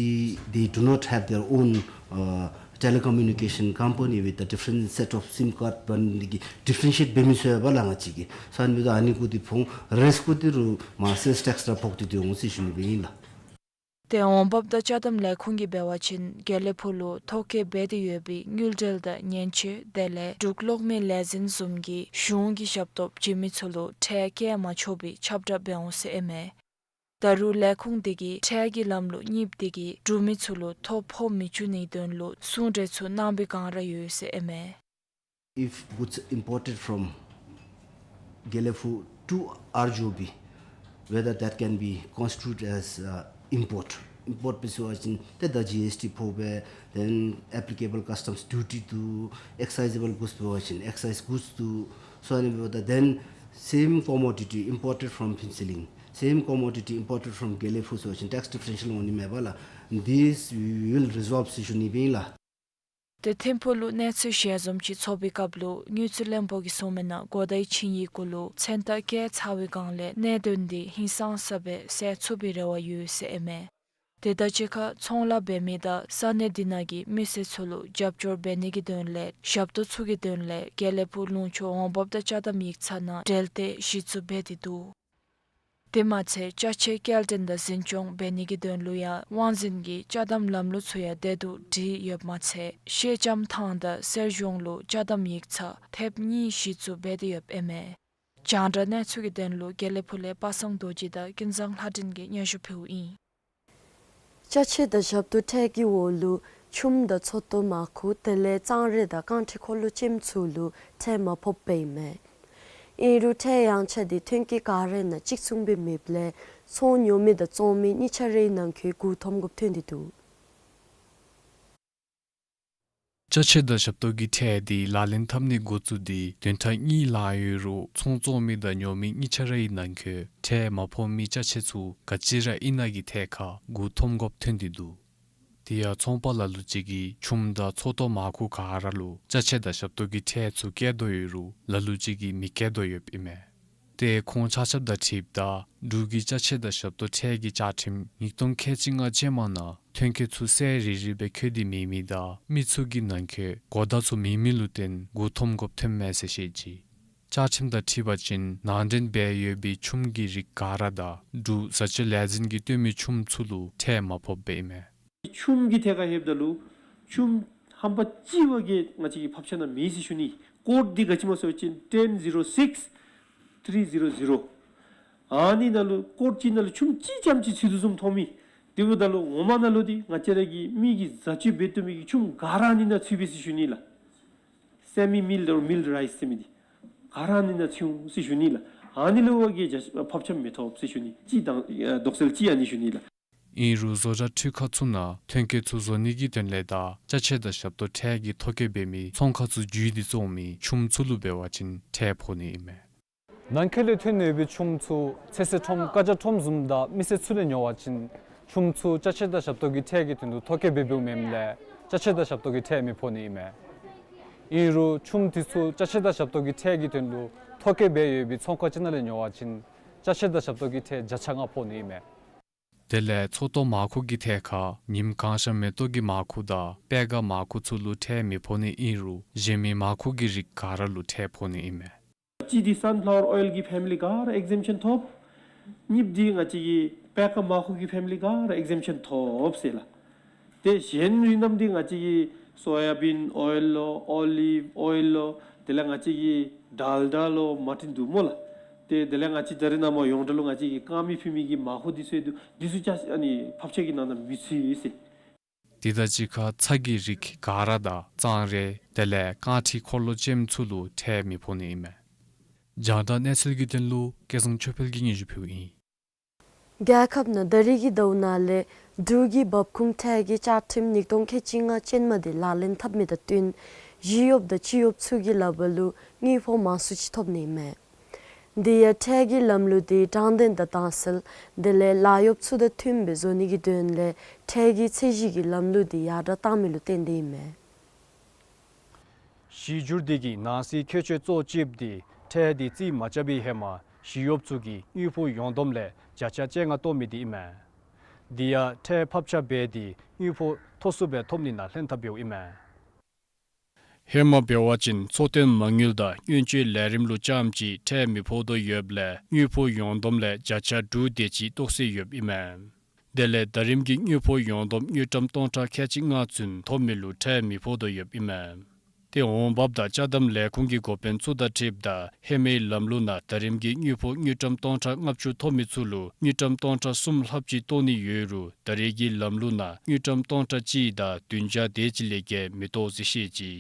they do not have their own, uh, telecommunication company with a different set of sim card འབད་ནི་འདི་གིས་ཌི་ཕེ་རེན་ཤི་ཨེཊ་འབད་མི་ཚུགས་པས་ལགས་ང་བཅས་ཀྱིས། ས་ནི་ད་ཨ་ནི་གུ་འདི་ཕོག་འོང་། རེསཊ་གུ་འདི་རུང་མ་སེལསི་ཊེགསི་ར་ཕོག་སྟེ་འདི་འོང་ཟེར་ཞུ་ནི་སྦེ་ཨིན་ལགས། ཏེ་འོང་འབབ་དང་ཅ་དམ་ལས་ཁུངས་ཀྱིས་འབད་བ་ཅིན་དགེ་ལེགས་ཕུག་ལུ་ཐོ་བཀོད་འབད་དེ་ཡོད་པའི་དངུལ་འབྲེལ་དང་མཉེན་ཆས་དེ་ལས་འབྲུག་གློག་མེ་ལས་འཛིན་བཟུམ་གྱི་གཞུང་གི་ཞབས་ཏོག་བྱིན་མི་ཚུ་ལུ་ཁྲལ་བཀལ་མ་ཆོག་པའི་ཁྱབ་བསྒྲགས་འབད་འོང་ཟེར་ཨིན་མས། ད་རུང་ལས་ཁུངས་དེ་གིས་ཁྲལ་གྱི་ལམ་ལུགས་གཉིསཔོ་དེ་གིས་འབྲུག་མི་ཚུ་ལུ་ཐོ་ཕོག་མི་བཅུག་ནིའི་དོན་ལུ་གསུང་གྲོས་ཚུ་གནང་བའི་བསྒང་ར་ཡོད་ཟེར་ཨིན་མས། If goods imported from དགེ་ལེགས་ཕུག to R G O B, whether that can be constitute as, uh, import. ཨིམ་པོརཊ་འབད་ཟེར་བ་ཅིན་ཏེ་ད་ཇི་ཨེསི་ཊི་ཕོག་པས། Then applicable customs duty འདུག། excise able goods འབད་བ་ཅིན་excise goods འདུག། So ཨ་ནི་འབདཝ་ད་then same commodity imported from Phuentsholing, same commodity imported from དགེ་ལེགས་ཕུག་ཟེར་བ་ཅིན་ཊེགསི་ཌི་ཕེ་རེན་ཤལ་འོང་ནི་མས་པ་ལགས། This we will resolve ཟེར་ཞུ་ནི་སྦེ་ཨིན་ལགས། ཏེ་ཐིམ་ཕུག་ལུ་གནས་ཚུལ་ཞལ་འཛོམས་ཅིག་ཚོགས་པའི་སྐབས་ལུ་དངུལ་རྩིས་བློན་པོ་གིས་གསུངས་མི་ནང་གོ་བརྡའི་ཆིངས་ཡིག་གུ་ལུ་མཚན་རྟགས་བཀལ་ཚར་བའི་བསྒང་ལས་གནད་དོན་འདི་ཧིང་སངས་ས་སྦེ་སེལ་ཚུགས་པའི་རེ་བ་ཡོད་ཟེར་ཨིན་མས། དེ་དང་གཅིག་ཁར་ཚོང་ལཱ་འབད་མི་དང་ས་གནས་འདི་ནང་གི་མི་སེར་ཚུ་ལུ་རྒྱབ་སྐྱོར་འབད་ནི་གི་དོན་ལས་ཞབས་ཏོག་ཚུ་གི་དོན་ལས་དགེ་ལེགས་ཕུག་ལུང་ཕྱོགས་འོང་འབབ་དང་ཅ་དམ་ཡིག་ཚང་ནང་འབྲེལ་ཏེ་གཞི་བཙུགས་འབད་དེ་འདུག། དེ་མ་ཚད་ཅ་ཆས་སྐྱེལ་འདྲེན་དང་འཛིན་སྐྱོང་འབད་ནི་གི་དོན་ལུ་ཡང་དབང་འཛིན་གྱི་ཅ་དམ་ལམ་ལུགས་ཚུ་ཡང་བདེ་སྡུག་སྒྲིག་ཡོདཔ་མ་ཚད་ཤེལ་ལྕམ་ཐང་དང་གསེར་གཞོང་ལུ་ཅ་དམ་ཡིག་ཚང་ཐེབས་གཉིས་གཞི་བཙུགས་འབད་དེ་ཡོདཔ་ཨིན་མས། རྒྱང་བསྒྲགས་གནས་ཚུལ་གྱི་དོན་ལུ་དགེ་ལེགས་ཕུག་ལས་པ་སངས་རྡོ་རྗེ་དང་ཀུན་བཟང་ལྷ་སྒྲོན་གྱིས་སྙན་ཞུ་ཕུལཝ་ཨིན། ཅ་ཆས་དང་ཞབས་ཏོག་ཁྲལ་གྱི་འོག་ལུ་ཆུམ་དང་མཚོ་ཏོ་མར་ཁུ་དེ་ལས་གཙང་རས་དང་རྐང་ཁྲི་འཁོར་ལོ་ཅན་ཚུ་ལུ་ཁྲལ་མ་ཕོགཔ་ཨིན་མས། ཨིན་རུང་ཁྲལ་ཡངས་ཆག་འདི་ཐོན་སྐྱེད་ག་ར་ནང་གཅིག་མཚུངས་སྦེ་མེདཔ་ལས་ཚོང་ཉོ་མི་དང་བཙོང་མི་གཉིས་ཆ་རའི་ནང་འཁོད་མགུ་འཐོམ་དགོཔ་ཐོན་ཏེ་འདུག། ཅ་ཆས་དང་ཞབས་ཏོག་གི་ཁྲལ་འདི་ལག་ལེན་འཐབ་ནི་འགོ་བཙུགས་ཏེ་བདུན་ཕྲག་གཉིས་ལང་ཡོད་རུང་ཚོང་བཙོང་མི་དང་ཉོ་མི་གཉིས་ཆ་ར་གི་ནང་འཁོད་ཁྲལ་མ་ཕོག་མི་ཅ་ཆས་ཚུ་ག་ཅི་ར་ཨིན་ན་གི་ཐད་ཁར་མགུ་འཐོམ་དགོཔ་ཐོན་ཏེ་འདུག། དེ་ཡང་ཚོང་པ་ལ་ལུ་ཅིག་གིས་ཆུམ་དང་ཚོགས་གཏོགས་མར་མཁོ་ག་ར་ལུ་ཅ་ཆས་དང་ཞབས་ཏོག་གི་ཁྲལ་ཚུ་བཀལ་དོ་ཡོད་རུང་ལ་ལུ་ཅིག་གིས་མི་བཀལ་དོ་ཡོདཔ་ཨིན་མས། ཏེ་ཁོང་ཆ་ཁྱབ་དང་འཁྲིལཝ་ད་འབྲུག་གི་ཅ་ཆས་དང་ཞབས་ཏོག་ཁྲལ་གྱི་བཅའ་ཁྲིམས་ཉིས་སྟོང་ཁལ་གཅིག་ལྔ་ཅན་མ་ནང་ཐོན་སྐྱེད་ཚུ་སའི་རི་རི་སྦེ་འཁོད་དེ་མེད་མི་དང་མི་ཚུ་གི་ནང་འཁོད་གོ་བརྡ་ཚུ་མེད་མི་ལུ་བརྟེན་མགུ་འཐོམ་དགོཔ་ཐོནམ་མས་ཟེར་བཤད་ཅི། བཅའ་ཁྲིམས་དང་འཁྲིལ་བ་ཅིན་ནང་འདྲེན་འབད་ཡོད་པའི་ཆུམ་གྱི་རིགས་ག་ར་དང་འབྲུག་བཟའ་སྤྱོད་ལས་འཛིན་གྱིས་བཏོན་མི་ཆུམ་ཚུ་ལུ་ཁྲལ་མ་ཕོགཔ་ཨིན་མས། ཆུམ་གྱི་ཐད་ཁར་ལྷོདཔ་ད་ལུ་ཆུམ་ཧམ་པ་ཅིག་བ་གིས་ང་བཅས་ཀྱི་ཕབ་ཆ་ནང་མེད་ཟེར་ཞུ་ནི། ཀོཌ་འདི་ག་ཅི་སྨོ་ཟེར་བ་ཅིན་ཊེན་ཟི་རོ་སིགས་ཐི་རི་ཟི་རོ་ཟི་རོ། ཨ་ནི་ནང་ལུ་ཀོཌ་ཅིག་ནང་ལུ་ཆུམ་ཅིག་ཙམ་ཅིག་ཚུད་དོ་བཟུམ་མཐོང་མི། དེ་འབདཝ་ད་ལུ་ངོ་མ་ནང་ལུ་འདི་ང་བཅས་ར་གི་མི་གིས་བཟའ་སྤྱོད་འབད་བཏུབ་མི་གི་ཆུམ་ག་ར་ཨ་ནི་ནང་ཚུད་པས་ཟེར་ཞུ་ནི་ལགས། སེ་མི་མིལཌ་ཨོར་མིལཌ་རའིསི་ཟེར་མི་འདི་ག་ར་ཨ་ནི་ནང་ཚུད་འོང་ཟེར་ཞུ་ནི་ལགས། ཨ་ནི་ལུ་བ་གིས་ཕབ་ཆ་མི་ཐོབ་ཟེར་ཞུ་ནི། ཅིག་དང་དོགས་སེལ་ཅིག་ཨ་ནི་ཞུ་ནི་ལགས། ཨིན་རུང་བཟོ་གྲྭ་འཕྲུལ་ཁང་ཚུ་ནང་ཐོན་སྐྱེད་ཚུ་བཟོ་ནི་གི་དོན་ལས་དང་ཅ་ཆས་དང་ཞབས་ཏོག་ཁྲལ་གྱི་ཐོ་བཀོད་འབད་མི་ཚོང་ཁང་ཚུ་བརྒྱུད་དེ་བཙོང་མི་ཆུམ་ཚུ་ལུ་འབད་བ་ཅིན་ཁྲལ་ཕོག་ནི་ཨིན་མས། ནང་འཁོད་ལས་ཐོན་ཡོད་པའི་ཆུམ་ཚུ་ཚོད་བསྲེ་ཁྲོམ་ཀ་ཇ་ཁྲོམ་བཟུམ་དང་མི་སེར་ཚུ་ལས་ཉོ་བ་ཅིན་ཆུམ་ཚུ་ཅ་ཆས་དང་ཞབས་ཏོག་གི་ཁྲལ་གྱི་དོན་ལུ་ཐོ་བཀོད་འབད་འབདཝ་མེནམ་ལས་ཅ་ཆས་དང་ཞབས་ཏོག་གི་ཁྲལ་མི་ཕོག་ནི་ཨིན་མས། ཨིན་རུང་ཆུམ་དེ་ཚུ་ཅ་ཆས་དང་ཞབས་ཏོག་གི་ཁྲལ་གྱི་དོན་ལུ་ཐོ་བཀོད་འབད་ཡོད་པའི་ཚོང་ཁང་ཅིག་ནང་ལས་ཉོ་བ་ཅིན་ཅ་ཆས་དང་ཞབས་ཏོག་གི་ཁྲལ་བརྒྱ་ཆ་ལྔ་ཕོག་ནི་ཨིན་མས། དེ་ལས་ཚོགས་གཏོགས་མར་མཁོ་གི་ཐད་ཁར་ཉིམ་གང་ཤར་མེ་ཏོག་གི་མར་མཁོ་དང་པད་དཀར་མར་མཁོ་ཚུ་ལུ་ཁྲལ་མི་ཕོག་ནི་ཨིན་རུང་གཞན་མི་མར་མཁོ་གི་རིགས་ག་ར་ལུ་ཁྲལ་ཕོག་ནི་ཨིན་མས། གཅིག་འདི་སཱན་ཕ་ལ་ཝར་ཨོའིལ་གྱི་ཕེ་མི་ལི་ག་ར་ཨེག་ཟེམ་ཤཱན་ཐོབ། གཉིས་པ་འདི་ང་བཅས་ཀྱི་པད་དཀར་མར་མཁོ་གི་ཕེ་མི་ལི་ག་ར་ཨེག་ཟེམ་ཤཱན་ཐོབ་ཟེར་ལགས། ཏེ་གཞན་རིགས་རྣམས་འདི་ང་བཅས་ཀྱི་སོ་ཡ་བིན་ཨོའིལ་ལོ་ཨོ་ལིབ་ཨོའིལ་ལོ་དེ་ལས་ང་བཅས་ཀྱི་ཌལ་ཌ་ལོ་མ་འདྲཝ་འདུག་སྨོ་ལགས། ཏེ་དེ་ལས་ང་བཅས་ད་རེས་ནངས་པ་ཡོངས་གྲགས་ལུ་ང་བཅས་ཀྱི་དཀར་མེ་ཕུལ་མི་གི་མར་མཁོ་འདི་ཚུ་ཡང་འདུག། འདི་ཚུ་ཅ་ཨ་ནི་ཕབ་ཆ་གི་ནང་ན་མི་ཚུད་ཟེར། དེ་དང་གཅིག་ཁར་ཚྭ་གི་རིགས་ག་ར་དང་གཙང་རས་དེ་ལས་རྐང་ཁྲི་འཁོར་ལོ་ཅན་ཚུ་ལུ་ཁྲལ་མི་ཕོག་ནི་ཨིན་མས། རྒྱང་བསྒྲགས་གནས་ཚུལ་གྱི་དོན་ལུ་སྐལ་བཟང་ཆོས་འཕེལ་གྱིས་སྙན་ཞུ་ཕུལཝ་ཨིན། རྒྱལ་ཁབ་ནང་ད་རེས་ཀྱི་ཟླཝ་ནང་ལས་འབྲུག་གི་འབབ་ཁུངས་ཁྲལ་གྱི་བཅའ་ཁྲིམས་ཉིས་སྟོང་ཁལ་གཅིག་ལྔ་ཅན་མ་འདི་ལག་ལེན་འཐབ་མི་དང་བསྟུན་ཞི་གཡོགཔ་དང་སྤྱི་གཡོགཔ་ཚུ་གི་ལག་པར་ལུ་དངུལ་ཕོགས་མང་སུ་ཅིག་ཐོབ་ནི་ཨིན་མས། དེ་ཡང་ཁྲལ་གྱི་ལམ་ལུགས་འདི་དྲང་བདེན་དང་དྭངས་གསལ་དེ་ལས་ལཱ་གཡོགཔ་ཚུ་དང་མཐུནམ་སྦེ་བཟོ་ནི་གི་དོན་ལས་ཁྲལ་གྱི་ཚད་གཞི་གི་ལམ་ལུགས་འདི་ཡར་དྲགས་བཏང་མི་ལུ་བརྟེན་ཏེ་ཨིན་མས། གཞི་འགྱུར་འདི་གི་ནང་གསེས་ཁྱད་ཆོས་གཙོ་ཆེ་བ་འདི་ཁྲལ་འདི་རྩིས་མ་རྐྱབ་པའི་ཧེ་མ་ཞི་གཡོགཔ་ཚུ་གིས་དངུལ་ཕོགས་ཡོངས་བསྡོམས་ལས་བརྒྱ་ཆ་བཅོ་ལྔ་བཏོག་མི་འདི་ཨིན་མས། དེ་ཡང་ཁྲལ་ཕབ་ཆ་འབད་དེ་དངུལ་ཕོགས་མཐོ་སུ་སྦེ་ཐོབ་ནི་ནང་ལྷན་ཐབས་འབདཝ་ཨིན་མས། ཧེ་མ་འབད་བ་ཅིན་འཚོ་རྟེན་མ་དངུལ་དང་སྔོན་སྤྱོད་ལས་རིམ་ལུ་རྐྱངམ་གཅིག་ཁྲལ་མི་ཕོག་དོ་ཡོདཔ་ལས་དངུལ་ཕོགས་ཡོངས་བསྡོམས་ལས་བརྒྱ་ཆ་དྲུག་དེ་ཅིག་གཏོགས་སྲོལ་ཡོདཔ་ཨིན་མས། དེ་ལས་ད་རིས་ཀྱི་དངུལ་ཕོགས་ཡོངས་བསྡོམས་དངུལ་ཀྲམ་སྟོང་ཕྲག་ཁལ་གཅིག་ལྔ་ཚུན་ཐོབ་མི་ལུ་ཁྲལ་མི་ཕོག་དོ་ཡོདཔ་ཨིན་མས། ཏེ་འོང་འབབ་དང་ཅ་དམ་ལས་ཁུངས་ཀྱི་འགོ་དཔོན་ཚུ་དང་འཁྲིལཝ་ད་ཧེ་མའི་ལམ་ལུགས་ནང་ད་རིས་ཀྱི་དངུལ་ཕོགས་དངུལ་ཀྲམ་སྟོང་ཕྲག་ལྔ་བཅུ་ཐོབ་མི་ཚུ་ལུ་དངུལ་ཀྲམ་སྟོང་ཕྲག་གསུམ་ལྷགཔ་ཅིག་གཏོགས་ནི་ཡོད་རུང་ད་རིས་ཀྱི་ལམ་ལུགས་ནང་དངུལ་ཀྲམ་སྟོང་ཕྲག་གཅིག་དང་བདུན་བརྒྱ་དེ་ཅིག་ལས་བརྒལ་མི་གཏོགས་ཟེར་བཤད་ཅི།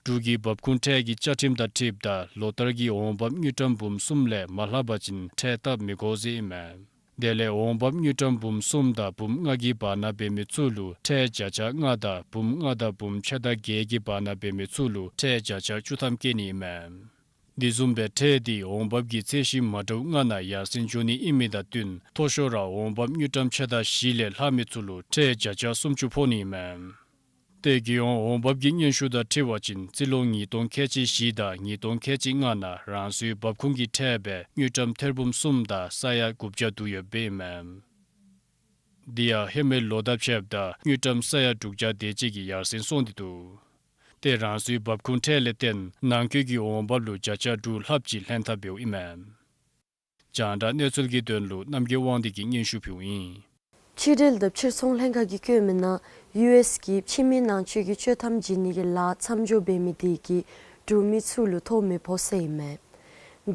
འབྲུག་གི་འབབ་ཁུངས་ཁྲལ་གྱི་བཅའ་ཁྲིམས་དང་འཁྲིལཝ་ད་ལོ་ལྟར་གྱི་འོང་འབབ་དངུལ་ཀྲམ་འབུམ་གསུམ་ལས་མ་ལྷག་པ་ཅིན་ཁྲལ་བཏབ་མི་དགོ་ཟེར་ཨིན་མས། དེ་ལས་འོང་འབབ་དངུལ་ཀྲམ་འབུམ་གསུམ་དང་འབུམ་ལྔ་གི་བར་ན་འབད་མི་ཚུ་ལུ་ཁྲལ་བརྒྱ་ཆ་ལྔ་དང་འབུམ་ལྔ་དང་འབུམ་ཕྱེད་དང་བརྒྱད་ཀྱི་བར་ན་འབད་མི་ཚུ་ལུ་ཁྲལ་བརྒྱ་ཆ་བཅུ་ཐམ་བཀལ་ནི་ཨིན་མས། དེ་བཟུམ་སྦེ་ཁྲལ་འདི་འོང་འབབ་ཀྱི་ཚད་གཞི་མ་འདྲཝ་ལྔ་ནང་ཡར་སེང་འགྱོ་ནི་ཨིན་མི་དང་བསྟུན་མཐོ་ཤོས་ར་འོང་འབབ་དངུལ་ཀྲམ་ཕྱེད་དང་བཞི་ལས་ལྷག་མི་ཚུ་ལུ་ཁྲལ་བརྒྱ་ཆ་སུམ་ཅུ་ཕོག་ནི་ཨིན་མས། ཏེ་རྒྱལ་ཡོངས་འོང་འབབ་ཀྱི་སྙན་ཞུ་དང་འཁྲིལ་བ་ཅིན་རྩིས་ལོ་ཉིས་སྟོང་ཁལ་གཅིག་བཞི་དང་ཉིས་སྟོང་ཁལ་གཅིག་ལྔ་ནང་རང་སོའི་འབབ་ཁུངས་ཀྱི་ཁྲལ་སྦེ་དངུལ་ཀྲམ་ཐེར་འབུམ་གསུམ་དང་ས་ཡ་དགུ་བརྒྱ་བསྡུ་ཡོདཔ་ཨིན་མས། དེ་ཡང་ཧེ་མའི་ལོ་དང་ཕྱདཔ་ད་དངུལ་ཀྲམ་ས་ཡ་དྲུག་བརྒྱ་དེ་ཅིག་གི་ཡར་སེང་སོང་སྟེ་འདུག། ཏེ་རང་སོའི་འབབ་ཁུངས་ཁྲལ་ལས་བརྟེན་ནང་འཁོད་ཀྱི་འོང་འབབ་ལུ་བརྒྱ་ཆ་དྲུག་ལྷགཔ་ཅིག་ལྷན་ཐབས་འབདཝ་ཨིན་མས། རྒྱང་བསྒྲགས་གནས་ཚུལ་གྱི་དོན་ལུ་རྣམ་རྒྱལ་དབང་འདུས་ཀྱིས་སྙན་ཞུ་ཕུལཝ་ཨིན། ཕྱི་འབྲེལ་དང་ཕྱིར་ཚོང་ལྷན་ཁག་གིས་བཀོད་མི་ནང་ཡུ་ཨེསི་གིས་ཕྱི་མི་ནང་སྤྱོད་ཀྱི་སྤྱོད་ཐམ་བྱིན་ནི་གི་ལཱ་མཚམས་འཇོག་འབད་མི་དེ་གིས་འབྲུག་མི་ཚུ་ལུ་ཐོ་མི་ཕོག་ཟེར་ཨིན་མས།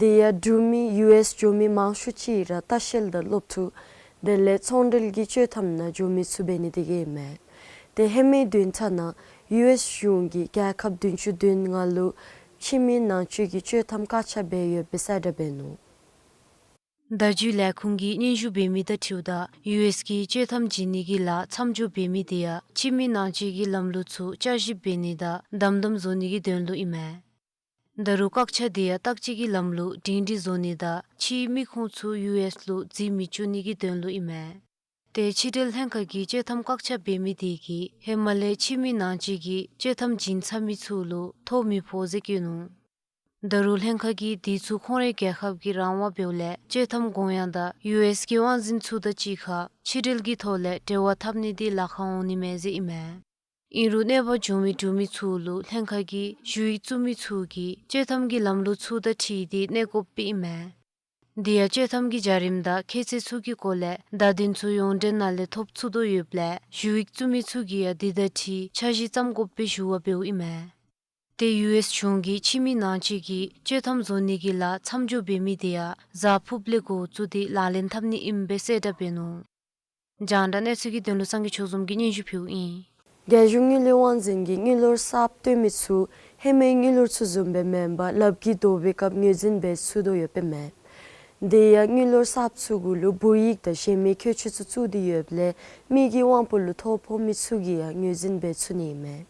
དེ་ཡང་འབྲུག་མི་ཡུ་ཨེསི་འགྱོ་མི་མང་ཤོས་ཅིག་ར་ལྟ་བཤལ་དང་སློབ་ཕྲུག་དེ་ལས་ཚོང་འབྲེལ་གྱི་སྤྱོད་ཐམ་ནང་འགྱོ་མི་ཚུ་འབད་ནི་དེ་གིས་ཨིན་མས། ཏེ་ཧེ་མའི་བདུན་ཕྲག་ནང་ཡུ་ཨེསི་གཞུང་གིས་རྒྱལ་ཁབ་བདུན་ཅུ་དོན་ལྔ་ལུ་ཕྱི་མི་ནང་སྤྱོད་ཀྱི་སྤྱོད་ཐམ་བཀག་ཆ་འབད་ཡོདཔ་སྦེ་གསལ་བསྒྲགས་འབད་ནུག། བརྡ་བརྒྱུད་ལས་ཁུངས་ཀྱིས་སྙན་ཞུ་འབད་མི་དང་འཁྲིལཝ་ད་ཡུ་ཨེསི་གིས་བཅད་ཐམ་བྱིན་ནི་གི་ལཱ་མཚམས་འཇོག་འབད་མི་དེ་ཡང་ཕྱི་མི་ནང་འཁྱིད་ཀྱི་ལམ་ལུགས་ཚུ་བསྐྱར་ཞིབ་འབད་ནི་དང་དམ་དམ་བཟོ་ནི་གི་དོན་ལུ་ཨིན་མས། ད་རུང་བཀག་ཆ་དེ་ཡང་བརྟག་དཔྱད་ཀྱི་ལམ་ལུགས་སྒྲིང་སྒྲི་བཟོ་ནི་དང་ཕྱིའི་མི་ཁོང་ཚུ་ཡུ་ཨེསི་ལུ་འཛུལ་མི་བཅུག་ནི་གི་དོན་ལུ་ཨིན་མས། ཏེ་ཕྱི་འབྲེལ་ལྷན་ཁག་གིས་བཅད་ཐམ་བཀག་ཆ་འབད་མི་དེ་གིས་ཧེ་མ་ལས་ཕྱི་མི་ནང་འཁྱིད་ཀྱིས་བཅད་ཐམ་བྱིན་ཚར་མི་ཚུ་ལུ་ཐོ་མི་ཕོག་ཟེར་བཀོད་ནུག། ད་རུང་ལྷན་ཁག་གིས་དེ་ཚུ་ཁོང་རའི་རྒྱལ་ཁབ་ཀྱི་རང་དབང་འབདཝ་ལས་བཅད་ཐམ་དགོངས་ཡངས་དང་ཡུ་ཨེསི་གི་དབང་འཛིན་ཚུ་དང་གཅིག་ཁར་ཕྱི་འབྲེལ་གྱི་ཐོག་ལས་འབྲེལ་བ་འཐབ་ནི་དེ་ལཱ་ཁག་འོང་ནི་མས་ཟེར་ཨིན་མས། ཨིན་རུང་གནོད་པ་བྱུང་མི་འབྲུག་མི་ཚུ་ལུ་ལྷན་ཁག་གིས་ཞུ་ཡིག་བཙུགས་མི་ཚུ་གིས་བཅད་ཐམ་གྱི་ལམ་ལུགས་ཚུ་དང་འཁྲིལ་ཏེ་གནས་སྐབས་སྦེ་ཨིན་མས། དེ་ཡང་བཅད་ཐམ་གྱི་བྱ་རིམ་དང་ཁྱད་ཚད་ཚུ་གི་སྐོར་ལས་བརྡ་དོན་ཚུ་ཡོངས་འབྲེལ་ནང་ལས་ཐོབ་ཚུགས་དོ་ཡོདཔ་ལས་ཞུ་ཡིག་བཙུགས་མི་ཚུ་གིས་ཡང་དེ་དང་འཁྲིལ་འཆར་གཞི་བརྩམ་དགོཔ་སྦེ་ཞུ་བ་འབདཝ་ཨིན་མས། ཏེ་ཡུ་ཨེསི་གཞུང་གིས་ཕྱི་མི་ནང་འཁྱིད་ཀྱིས་བཅད་ཐམ་བཟོ་ནི་གི་ལཱ་མཚམས་འཇོག་འབད་མི་དེ་ཡང་གཟའ་ཕུརཔ་ལས་འགོ་བཙུགས་ཏེ་ལག་ལེན་འཐབ་ནི་ཨིནམ་སྦེ་གསལ་བསྒྲགས་འབད་ནུག། རྒྱང་བསྒྲགས་གནས་ཚུལ་གྱི་དོན་ལུ་སངས་རྒྱས་ཆོས་འཛོམས་ཀྱིས་སྙན་ཞུ་ཕུལཝ་ཨིན། རྒྱལ་གཞུང་དངུལ་ལས་དབང་འཛིན་གྱིས་དངུལ་ལོར་གསརཔ་བཏོན་མི་ཚུ་ཧེ་མའི་དངུལ་ལོར་ཚུ་བཟུམ་སྦེ་མེན་པར་ལགཔ་གིས་བརྡོལ་བའི་སྐབས་ངོས་འཛིན་འབད་ཚུགས་དོ་ཡོདཔ་ཨིན་མས། དེ་ཡང་དངུལ་ལོར་གསརཔ་ཚུ་གུ་ལུ་འབུ་ཡིག་དང་གཞན་མི་ཁྱད་ཆོས་ཚུ་བཙུགས་ཏེ་ཡོདཔ་ལས་མི་གི་དབང་པོ་ལུ་ཐོ་ཕོག་མི་ཚུ་གིས་ཡང་ངོས་འཛིན་འབད་ཚུགས་ནི་ཨིན་མས།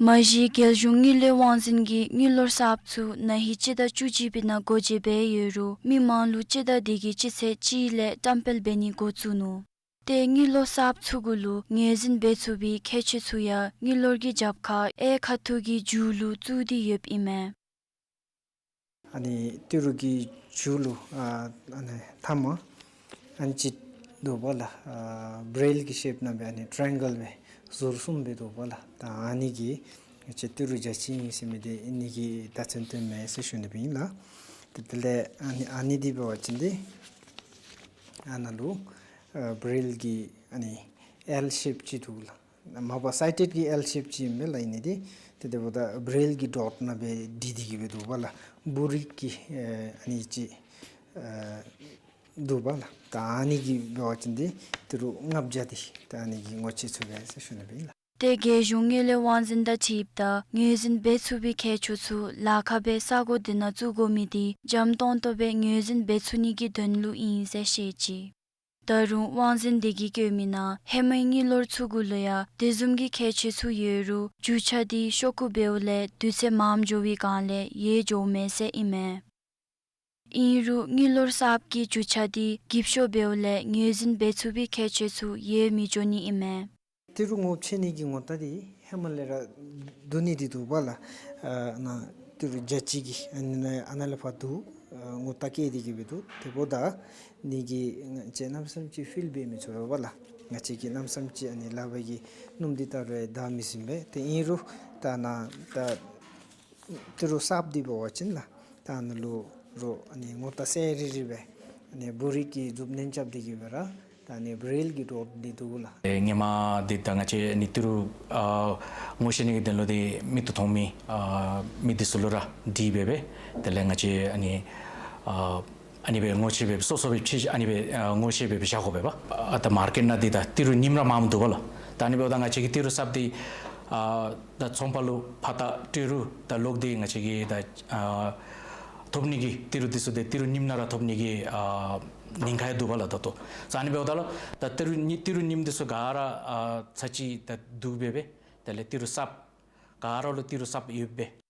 མ་གཞི་རྒྱལ་གཞུང་དངུལ་ལས་དབང་འཛིན་གྱིས་དངུལ་ལོར་གསརཔ་ཚུ་ན་ཧིང་སྤྱི་ཟླ་བཅུ་གཅིག་པའི་ནང་སྒོ་འབྱེད་འབད་ཡོད་རུང་མི་མང་ལུ་སྤྱི་ཟླ་འདི་གི་སྤྱི་ཚེས་གཅིག་ལས་བཀྲམ་སྤེལ་འབད་ནི་འགོ་བཙུགས་ནུག། ཏེ་དངུལ་ལོར་གསརཔ་ཚུ་གུ་ལུ་ངོས་འཛིན་འབད་ཚུགས་པའི་ཁྱད་ཆོས་ཚུ་ཡང་དངུལ་ལོར་གྱི་རྒྱབ་ཁར་གཡས་ཁ་ཐུག་གི་མཇུག་ལུ་བཙུགས་ཏེ་ཡོདཔ་ཨིན་མས། ཨ་ནི་ཏི་རུ་གི་མཇུག་ལུ་ཨ་ཨ་ནི་མཐའ་མར་ཨ་ནི་ཅིག་འདུག་པ་ལགས། ཨ་བེ་རིལ་གྱི་ཤེབ་ནང་སྦེ་ཨ་ནི་ཊ་ར་ཡེང་གཱལ་སྦེ་ཟུར་གསུམ་སྦེ་འདུག་པ་ལགས། ད་ཨ་ནི་གིས་ང་བཅས་ཏི་རུ་བརྒྱ་བྱིན་ཨིན་ཟེར་མི་འདི་ཨ་ནི་གི་རྟགས་མཚན་སྟོནམ་མས་ཟེར་ཞུ་ནི་སྦེ་ཨིན་ལགས། ཏེ་དེ་ལས་ཨ་ནི་ཨ་ནི་འདི་འབད་བ་ཅིན་འདི་ཨ་ནཱ་ལུ་ཨ་བེ་རིལ་གྱི་ཨ་ནི་ཨེལ་ཤེབ་ཅིག་འདུག་ལགས། མ་པ་སའི་ཊེཌ་ཀྱི་ཨེལ་ཤེབ་ཅིག་ཨིན་པས་ལགས། ཨ་ནི་འདི་ཏེ་དེ་འབདཝ་ད་བེ་རིལ་གྱི་ཌོཊ་ནང་སྦེ་བྲིས་ཏེ་གི་སྦེ་འདུག་པ་ལགས། འབུ་རིལ་གྱི་ཨ་ནི་ཅིག་ཨ་འདུག་པ་ལགས། ད་ཨ་ནི་གིས་འབད་བ་ཅིན་འདི་ཏི་རུ་ལྔ་བརྒྱ་འདི་ད་ཨ་ནི་གིས་ངོ་ཤེས་ཚུགས་པས་ཟེར་ཞུ་ནི་སྦེ་ཨིན་ལགས། ཏེ་རྒྱལ་གཞུང་དངུལ་ལས་དབང་འཛིན་དང་འཁྲིལཝ་ད་ངོས་འཛིན་འབད་ཚུགས་པའི་ཁྱད་ཆོས་ཚུ་ལཱ་ཁག་སྦེ་ས་གོ་འདི་ནང་བཙུགས་དགོ་མི་འདི་འཇམ་ཏོང་ཏོ་སྦེ་ངོས་འཛིན་འབད་ཚུགས་ནི་གི་དོན་ལུ་ཨིན་ཟེར་བཤད་ཅི། ད་རུང་དབང་འཛིན་འདི་གིས་བཀོད་མི་ནང་ཧེ་མའི་དངུལ་ལོར་ཚུ་གུ་ལུ་ཡང་དེ་བཟུམ་གྱི་ཁྱད་ཆོས་ཚུ་ཡོད་རུང་རྒྱུ་ཆ་འདི་ཤོག་གུ་འབདཝ་ལས་དུས་ཚོད་མངམ་འགྱོ་བའི་སྒང་ལས་ཡལ་འགྱོཝ་མས་ཟེར་ཨིན་མས། ཨིན་རུང་དངུལ་ལོར་གསརཔ་གི་རྒྱུ་ཆ་འདི་འགྱིབ་ཤོག་འབདཝ་ལས་ངོས་འཛིན་འབད་ཚུགས་པའི་ཁྱད་ཆོས་ཚུ་ཡལ་མི་འགྱོ་ནི་ཨིན་མས། ཏི་རུ་ངོ་ཕྱེ་ནི་གི་ངོ་རྟགས་འདི་ཧེ་མ་ལས་ར་བསྡུ་ནི་འདི་འདུག་པ་ལགས། ཨ་ནཱ་ཏི་རུ་བརྒྱ་གཅིག་གི་ཨ་ནི་ནང་ཨ་ནཱ་ལས་ཕར་བསྡུ་ཨ་ངོ་རྟགས་བཀལ་ཏེ་གི་སྦེ་འདུག། དེ་འབདཝ་ད་ཨ་ནི་གིས་ང་བཅས་གནམ་མེད་ས་མེད་ཅིག་ཕིལ་འབད་མི་ཚུགས་པས་ལགས། ང་བཅས་ཀྱིས་གནམ་མེད་ས་མེད་ཅིག་ཨ་ནི་ལག་པ་གིས་སྣུམ་འདི་བཏང་རུང་དག་མི་ཟུན་པས། ཏེ་ཨིན་རུང་ད་ནཱ་ད་ཏི་རུ་གསརཔ་འདི་འབད་བ་ཅིན་ལགས། ད་ཨ་ནཱ་ལུ་རུང་ཨ་ནི་ངོ་རྟགས་གསལ་རི་རི་སྦེ་ཨ་ནི་འབུ་རིལ་གྱི་མཛུབ་གནོན་རྐྱབ་སྟེ་གི་སྦེ་ར་ད་ཨ་ནི་བེ་རིལ་གྱི་ཌོཊ་འདི་འདུག་ལགས། ཨེ་སྔོན་མ་འདི་ད་ང་བཅས་ཨ་ནི་ཏི་རུ་ཨ་ངོ་ཤེས་ནི་གི་དོན་ལུ་འདི་མིག་ཏོ་མཐོང་མི་ཨ་མི་འདི་ཚུ་ལུ་ར་དྲིས་འབད་སྦེ་དེ་ལས་ང་བཅས་ཨ་ནི་ཨ་ཨ་ནི་སྦེ་ངོ་ཤེས་འབད་སྦེ་སོ་སོ་སྦེ་ཕྱེ་ཨ་ནི་སྦེ་ཨ་ངོ་ཤེས་འབད་སྦེ་བཞག་དགོ་པས་པ། ཨ་ད་མར་ཀེཊ་ནང་འདི་ད་ཏི་རུ་རྙིངམ་ར་མངམ་འདུག་པ་ལགས། ད་ཨ་ནི་འབདཝ་ད་ང་བཅས་ཀྱིས་ཏི་རུ་གསརཔ་འདི་ཨ་ད་ཚོང་པ་ལུ་ཕར་ད་སྤྲོད་རུང་ད་ལོག་སྟེ་ང་བཅས་ཀྱིས་ད་ཨ་ཐོབ་ནི་གི་ཏི་རུ་འདི་ཚུ་འདི་ཏི་རུ་རྙིངམ་ནང་ར་ཐོབ་ནི་གི་ཨ་ཉེན་ཁ་ཡང་འདུག་པ་ལགས་ད་ལྟོ། ཨ་ནི་འབདཝ་ད་ལགས་ད་ཏི་རུ་རྙིང་ཏི་རུ་རྙིངམ་འདི་ཚུ་ག་ར་ཨ་ཚར་གཅིག་ད་བསྡུ་འབད་སྦེ་དེ་ལས་ཏི་རུ་གསརཔ་ག་ར་ལུ་ཏི་རུ་གསརཔ་ཡོད་པས།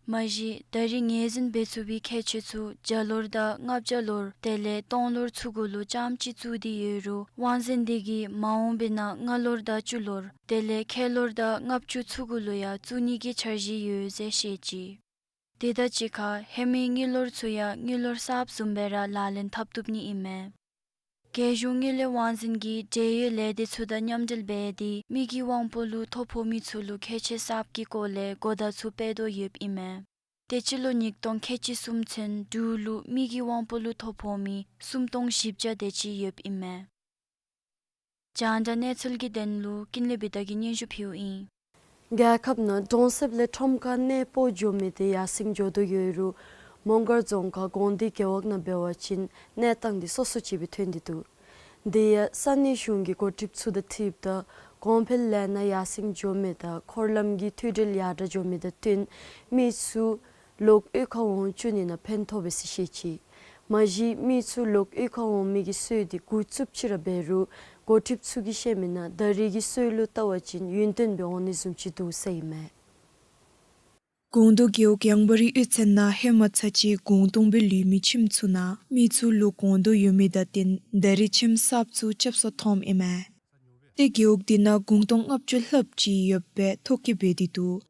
མ་གཞི་ད་རིས་ངོས་འཛིན་འབད་ཚུགས་པའི་ཁྱད་ཆོས་ཚུ་བརྒྱ་ལོར་དང་ལྔ་བརྒྱ་ལོར་དེ་ལས་སྟོང་ལོར་ཚུ་གུ་ལུ་རྐྱངམ་གཅིག་བཙུགས་ཏེ་ཡོད་རུང་དབང་འཛིན་འདི་གིས་མ་འོངས་པའི་ནང་ལྔ་ལོར་དང་བཅུ་ལོར་དེ་ལས་ཁལ་ལོར་དང་ལྔ་བཅུ་ཚུ་གུ་ལུ་ཡང་བཙུགས་ནི་གི་འཆར་གཞི་ཡོད་ཟེར་བཤད་ཅི། དེ་དང་གཅིག་ཁར་ཧེ་མའི་དངུལ་ལོར་ཚུ་ཡང་དངུལ་ལོར་གསརཔ་བཟུམ་སྦེ་ར་ལག་ལེན་འཐབ་བཏུབ་ནི་ཨིན་མས། རྒྱལ་གཞུང་དངུལ་ལས་དབང་འཛིན་གྱིས་འབྲེལ་ཡོད་ལས་སྡེ་ཚུ་དང་མཉམ་འབྲེལ་འབད་དེ་མི་གི་དབང་པོ་ལུ་ཐོ་ཕོག་མི་ཚུ་ལུ་ཁྱད་ཆོས་གསརཔ་གི་སྐོར་ལས་གོ་བརྡ་ཚུ་སྤེལ་དོ་ཡོདཔ་ཨིན་མས། ཏེ་སྤྱི་ལོ་ཉིས་སྟོང་ཁལ་གཅིག་གསུམ་ཚུན་འབྲུག་ལུ་མི་གི་དབང་པོ་ལུ་ཐོ་ཕོག་མི་སུམ་སྟོང་བཞི་བརྒྱ་དེ་ཅིག་ཡོདཔ་ཨིན་མས། རྒྱང་བསྒྲགས་གནས་ཚུལ་གྱི་དོན་ལུ་ཀུན་ལེགས་བི་ཏ་གིས་སྙན་ཞུ་ཕུལཝ་ཨིན། རྒྱལ་ཁབ་ནང་གྲོང་གསེབ་ལས་ཁྲོམ་ཁར་གནས་སྤོ་འགྱོ་མི་དེ་ཡར་སེང་འགྱོ་དོ་ཡོད་རུང་མོང་སྒར་རྫོང་ཁག་དགོན་སྡེ་རྒེད་འོག་ནང་འབད་བ་ཅིན་གནས་སྟངས་འདི་སོ་སོ་ཅིག་སྦེ་ཐོན་ཏེ་འདུག། དེ་ཡང་ས་གནས་གཞུང་གི་འགོ་ཁྲིདཔ་ཚུ་དང་འཁྲིལཝ་ད་གོང་འཕེལ་ལས་ནང་ཡར་སེང་འགྱོ་མི་དང་འཁོར་ལམ་གྱི་མཐུད་སྦྲེལ་ཡར་དྲག་འགྱོ་མི་དང་བསྟུན་མི་ཚུ་ལོག་གཡུས་ཁར་འོང་བཅུག་ནི་ནང་ཕན་ཐོགས་པས་ཟེར་བཤད་ཅི། མ་གཞི་མི་ཚུ་ལོག་གཡུས་ཁར་འོང་མི་གི་སྲོལ་འདི་འགོ་བཙུགསཔ་ཅིག་ར་འབད་རུང་འགོ་ཁྲིདཔ་ཚུ་གིས་བཤད་མི་ནང་ད་རེས་ཀྱི་སྲོལ་ལུ་བལྟ་བ་ཅིན་ཡུན་བརྟན་སྦེ་འོང་ནི་བཟུམ་ཅིག་འདུག་ཟེར་ཨིན་མས། ཀོང་རྡོ་རྒེད་འོག་ཡང་བ་རི་གཡུས་ཚན་ནང་ཧེ་མ་ཚར་གཅིག་གུང་སྟོང་སྦེ་ལུས་མི་ཁྱིམ་ཚུ་ནང་མི་ཚུ་ལོག་འོང་དོ་ཡོད་མི་དང་བསྟུན་ད་རེས་ཁྱིམ་གསརཔ་ཚུ་རྐྱབ་ས་ཐོནམ་ཨིན་མས། ཏེ་རྒེད་འོག་འདི་ནང་གུང་སྟོང་ལྔ་བཅུ་ལྷགཔ་ཅིག་ཡོད་པའི་ཐོ་བཀོད་འབད་དེ་འདུག།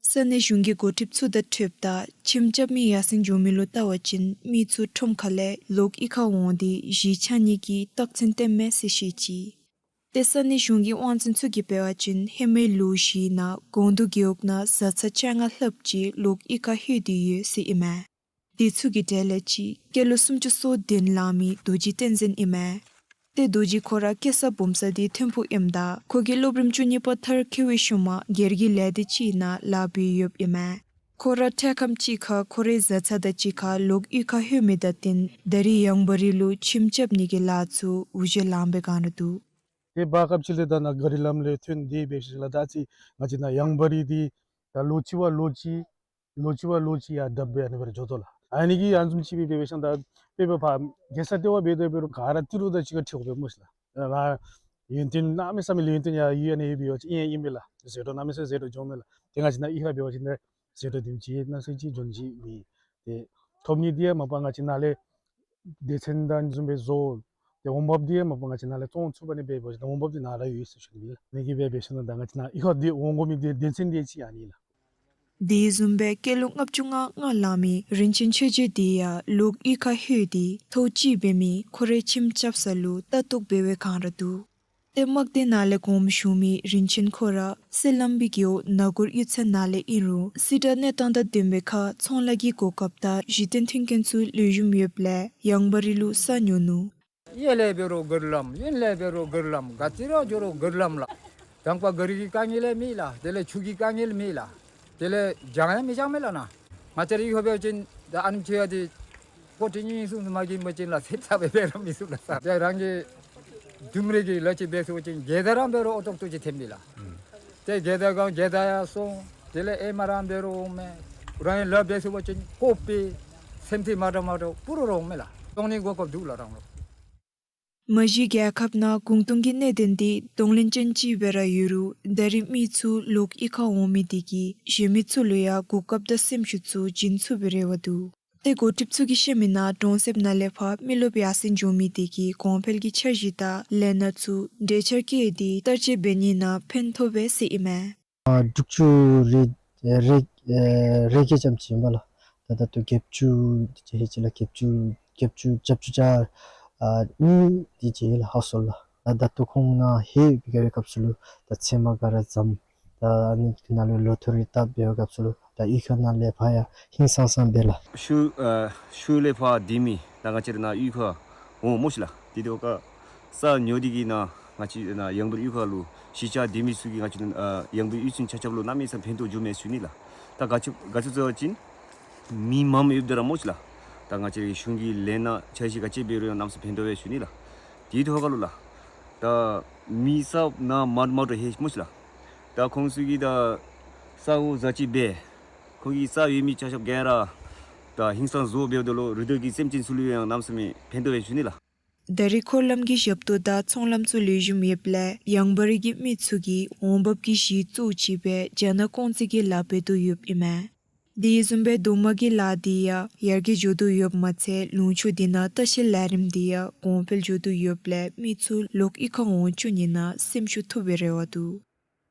ས་གནས་གཞུང་གི་འགོ་ཁྲིདཔ་ཚུ་དང་འཕྲདཔ་ད་ཁྱིམ་རྐྱབ་མི་ཡར་སེང་འགྱོ་མི་ལུ་བལྟ་བ་ཅིན་མི་ཚུ་ཁྲོམ་ཁ་ལས་ལོག་གཡུས་ཁར་འོང་སྟེ་གཞིས་ཆགས་ནི་གི་རྟགས་མཚན་སྟོནམ་མས་ཟེར་བཤད་ཅི། ཏེ་ས་གནས་གཞུང་གི་དབང་འཛིན་ཚུ་གིས་འབད་བ་ཅིན་ཧེ་མའི་ལོ་བཞི་ནང་ཀོང་རྡོ་རྒེད་འོག་ནང་བཟའ་ཚང་བཅོ་ལྔ་ལྷགཔ་ཅིག་ལོག་གཡུས་ཁར་ལྷོད་དེ་ཡོད་ཟེར་ཨིན་མས། དེ་ཚུ་གི་གྲས་ལས་གཅིག་སྐྱེས་ལོ་སུམ་ཅུ་སོ་བདུན་ལང་མི་རྡོ་རྗེ་བསྟན་འཛིན་ཨིན་མས། ཏེ་རྡོ་རྗེ་ཁོ་ར་སྐྱེས་ས་སྦོམ་ས་འདི་ཐིམ་ཕུག་ཨིནམ་ད་ཁོ་གིས་སློབ་རིམ་བཅུ་གཉིས་པ་མཐར་འཁྱོལ་བའི་ཤུལ་མ་སྒེར་གྱི་ལས་སྡེ་ཅིག་ནང་ལཱ་འབད་ཡོདཔ་ཨིན་མས། ཁོ་ར་འཕྲལ་ཁམས་ཅིག་ཁར་ཁོ་རའི་བཟའ་ཚང་དང་གཅིག་ཁར་ལོག་གཡུས་ཁར་ལྷོད་མི་དང་བསྟུན་ད་རེས་ཡང་བ་རི་ལུ་ཁྱིམ་རྐྱབ་ནི་གི་ལཱ་ཚུ་འུ་བརྗོད་ལངམ་སྦེ་གང་ར་འདུག། ཏེ་བར་སྐབས་ཅིག་ལས་ད་ནཱ་ག་རི་ལམ་ལས་ཐོན་ཏེ་འབད་ཞིནམ་ལས་ད་ཅི་ང་བཅས་ནཱ་ཡང་བ་རི་འདི་ད་ལོ་གཅིག་བ་ལོ་གཅིག་ལོ་གཅིག་བ་ལོ་གཅིག་ཡར་དྲགཔ་སྦེ་ཨ་ནི་སྦེ་ར་འགྱོ་དོ་ལགས། ཨ་ནི་གི་ཨ་ནི་བཟུམ་ཅིག་སྦེ་འབད་ཞིནམ་ད་དཔེ་འབད་བ་ཅིན་རྒྱལ་ས་ལྟེ་བ་འབད་དེ་འབད་རུང་ག་ར་ཏི་རུ་དང་གཅིག་ཁར་འཁྲིལཝ་སྦེ་སྨོ་ཤིག་ལགས། ཨ་ཡུན་བརྟན་གནམ་མེད་ས་མེད་ལས་ཡུན་བརྟན་ཡར་ཡོད་ཨ་ནི་ཡོད་པའི་བ་ཅིན་ཨིན་ཨིན་པས་ལགས། ཟད་འགྲོ་གནམ་མེད་ས་མེད་ཟད་འགྲོ་འགྱོཝ་མས་ལགས། ཏེ་ང་བཅས་ནཱ་གཡུས་ཁར་འབད་བ་ཅིན་ཏེ་ཟད་འགྲོ་དེམ་ཅིག་ནང་སེམས་ཅིག་འབྱུང་ནི་ཅིག་མེད། ཏེ་ཐོབ་ནི་འདི་ཡང་མ་པ་ང་བཅས་ནཱ་ལས་སྡེ་ཚན་དང་བཟུམ་སྦེ་བཟོ། ཏེ་འོང་འབབ་འདི་ཡང་མ་པ་ང་བཅས་ནཱ་ལས་བཙོང་ཚུགས་པ་ནི་འབད་བ་ཅིན་འོང་འབབ་འདི་ནཱ་ར་ཡོད་ཟེར་ཞུ་ནི་ལགས། ཨ་ནི་གིས་འབད་འབད་ཞིནམ་ད་ང་བཅས་ནཱ་གཡུས་ཁར་འདི་འོང་དགོ་མི་འདི་སྡེ་ཚན་འདི་ཅིག་ཨ་ནི་ལགས། དེ་བཟུམ་སྦེ་སྐྱེས་ལོ་ལྔ་བཅུ་ང་ལྔ་ལང་མི་རིན་ཆེན་ཆོས་རྗེ་འདི་ཡང་ལོག་གཡུས་ཁར་ལྷོད་དེ་ཐོག་གཅིག་འབད་མི་ཁོ་རའི་ཁྱིམ་རྐྱབ་ས་ལུ་ལྟ་རྟོག་འབད་བའི་བསྒང་ར་འདུག། ཏེ་དམག་སྡེ་ནང་ལས་གོངམ་བཞུགས་མི་རིན་ཆེན་ཁོ་ར་གསེར་ལམ་བི་རྒེད་འོག་ན་གུར་གཡུས་ཚན་ནང་ལས་ཨིན་རུང་སྲིད་དང་གནས་སྟངས་དང་ལྡནམ་སྦེ་ཁར་ཚོང་ལཱ་གི་གོ་སྐབས་དང་གཞི་རྟེན་མཐུན་རྐྱེན་ཚུ་ལེགས་ཤོམ་ཡོདཔ་ལས་ཡང་བ་རི་ལུ་ས་ཉོ་ནུག། གཡས་ལས་འབད་རུང་ག་རི་ལམ་གཡོན་ལས་འབད་རུང་ག་རི་ལམ་ག་ཅི་ར་འགྱོ་རུང་ག་རི་ལམ་ལགས། དང་པ་ག་རི་གི་དཀའ་ངལ་ལས་མེད་ལགས། དེ་ལས་ཆུ་གི་དཀའ་ངལ་མེད་ལགས། དེ་ལས་བྱང་ཡང་མི་བྱང་མས་ལགས་ནཱ། ང་བཅས་རའི་ཧོ་འབད་བ་ཅིན་ད་ཨ་ནེམ་ཅིག་ཡང་ཏེ་ཕོ་ཏི་གཉིས་གསུམ་མ་གི་མ་ཅིན་ལགས་སེམས་ཚ་སྦེ་འབད་ར་མི་ཚུགས་ལགས་ས། ཏེ་རང་གི་ལྗོངས་རིས་ཀྱི་ལཱ་ཅིག་འབད་ཚུགས་པ་ཅིན་དགོ་དང་ར་འབད་རུང་ཨོ་ཏོག་ཏོ་ཅིག་ཐོནམ་མས་ལགས། ཏེ་དགོ་དང་གང་དགོ་དང་ཡང་སོང་། དེ་ལས་ཨེ་མ་རང་འབད་རུང་འོང་མས། རང་གི་ལཱ་འབད་ཚུགས་པ་ཅིན་ཀོ་པེ་སེམས་ཏེ་མ་འདྲཝ་མ་འདྲཝ་པུ་རུ་རུང་མས་ལགས། བཙོང་ནི་གོ་སྐབས་འདུག་ལགས་རང་ལུ། མ་གཞི་རྒྱལ་ཁབ་ནང་གུང་སྟོང་གི་གནད་དོན་འདི་གདོང་ལེན་ཅན་ཅིག་སྦེ་ར་ཡོད་རུང་ད་རེས་མི་ཚུ་ལོག་གཡུས་ཁར་འོང་མི་འདི་གིས་གཞན་མི་ཚུ་ལུ་ཡང་གོ་སྐབས་དང་སེམས་ཤུགས་ཚུ་བྱིན་ཚུགས་པའི་རེ་བ་འདུག། ཏེ་འགོ་ཁྲིདཔ་ཚུ་གིས་བཤད་མི་ནང་གྲོང་གསེབ་ནང་ལས་ཕར་མི་རློབས་ཡར་སེང་འགྱོ་མི་འདི་གིས་གོང་འཕེལ་གྱི་འཆར་གཞི་དང་ལས་སྣ་ཚུ་གྲོས་འཆར་བཀོད་དེ་བསྟར་སྤྱོད་འབད་ནི་ནང་ཕན་ཐོགས་པས་ཟེར་ཨིན་མས། ཨ་དྲུག་ཅུ་རེ་རེ་ཨེ་རེ་བརྒྱད་ཙམ་ཅིག་ཨིན་པས་ལགས། ད་ད་ལྟོ་བརྒྱད་ཅུ་དེ་ཅིག་ལྷོད་ཅི་ལགས། བརྒྱད་ཅུ་བརྒྱད་ཅུ་བརྒྱད་ཅུ་གྱ་ཨ་གཉིས་དེ་ཅིག་ལྷོད་སོང་ལགས། ད་ད་ལྟོ་ཁོང་ནཱ་ལྷོད་པའི་སྐབས་སུ་ལུ་ད་ཚོད་མ་ག་ར་བཟུམ་ད་ཨ་ནི་ནང་ལུ་ལོ་ཐོ་རེ་བཏབ་པའི་སྐབས་སུ་ལུ་ད་གཡུས་ཁ་ནང་ལས་ཕར་ཡང་ཧིང་སངས་སངས་འབད་ལགས། ཤུལ་ཨ་ཤུལ་ལས་ཕར་སྡོད་མི་ད་ང་བཅས་ར་ནཱ་གཡུས་ཁར་འོང་སྨོ་ཤིག་ལགས། དེ་དེ་བ་ཀ་ས་ཉོ་སྟེ་གིས་ནཱ་ང་བཅས་ནཱ་ཡང་བ་རི་གཡུས་ཁ་ལུ་གཞིས་ཆགས་སྡོད་མི་ཚུ་གིས་ང་བཅས་ཨ་ཡང་བ་རི་གཡུས་ཚན་ཆ་ཁྱབ་ལུ་གནམ་མེད་ས་མེད་ཕན་ཐོགས་འགྱོཝ་མས་ཞུ་ནི་ལགས། ད་ག་ཅི་ག་ཅི་ཟེར་བ་ཅིན་མི་མངམ་ཡོདཔ་ད་ར་སྨོ་ཤིག་ལགས། ད་ང་བཅས་རའི་གཞུང་གི་ལས་སྣ་འཆར་གཞི་ག་ཅི་འབད་རུང་ཡང་གནམ་མེད་ས་མེད་ཕན་ཐོགས་པས་ཞུ་ནི་ལགས། དེ་དེ་བ་ཀ་ལུ་ལགས། ད་མི་ས་ནཱ་མར་མར་འགྱོ་ཧེ་སྨོ་ཤིག་ལགས། ད་ཁོང་ཚུ་གིས་ད་ས་འོག་བཟའ་སྤྱོད་འབད་ཁོང་གི་ས་ཡོད་མི་ཆ་ཁྱབ་ག་ར་ད་ཧིང་སངས་བཟོ་འབདཝ་ད་ལུ་རི་དྭགས་ཀྱི་སེམས་ཅན་ཚུ་ལུ་ཡང་གནམ་མེད་ས་མེད་ཕན་ཐོགས་པས་ཞུ་ནི་ལགས། ད་རེས་འཁོར་ལམ་གྱི་ཞབས་ཏོག་དང་ཚོང་ལམ་ཚུ་ལེགས་ཤོམ་ཡོདཔ་ལས་ཡང་བ་རི་གི་མི་ཚུ་གིས་འོང་འབབ་ཀྱི་གཞི་གཙོ་བོ་ཅིག་སྦེ་རྒྱ་ནག་ཀོང་ཙེ་གི་ལཱ་འབད་དོ་ཡོདཔ་ཨིན་མས། དེ་བཟུམ་སྦེ་རྡོག་མ་གི་ལཱ་འདི་ཡང་ཡར་རྒྱས་འགྱོ་དོ་ཡོདཔ་མ་ཚད་ལུང་ཕྱོགས་འདི་ནང་ལྟ་བཤལ་ལས་རིམ་འདི་ཡང་གོང་འཕེལ་འགྱོ་དོ་ཡོདཔ་ལས་མི་ཚུ་ལོག་གཡུས་ཁར་འོང་བཅུག་ནི་ནང་སེམས་ཤུགས་ཐོབ་པའི་རེ་བ་འདུག།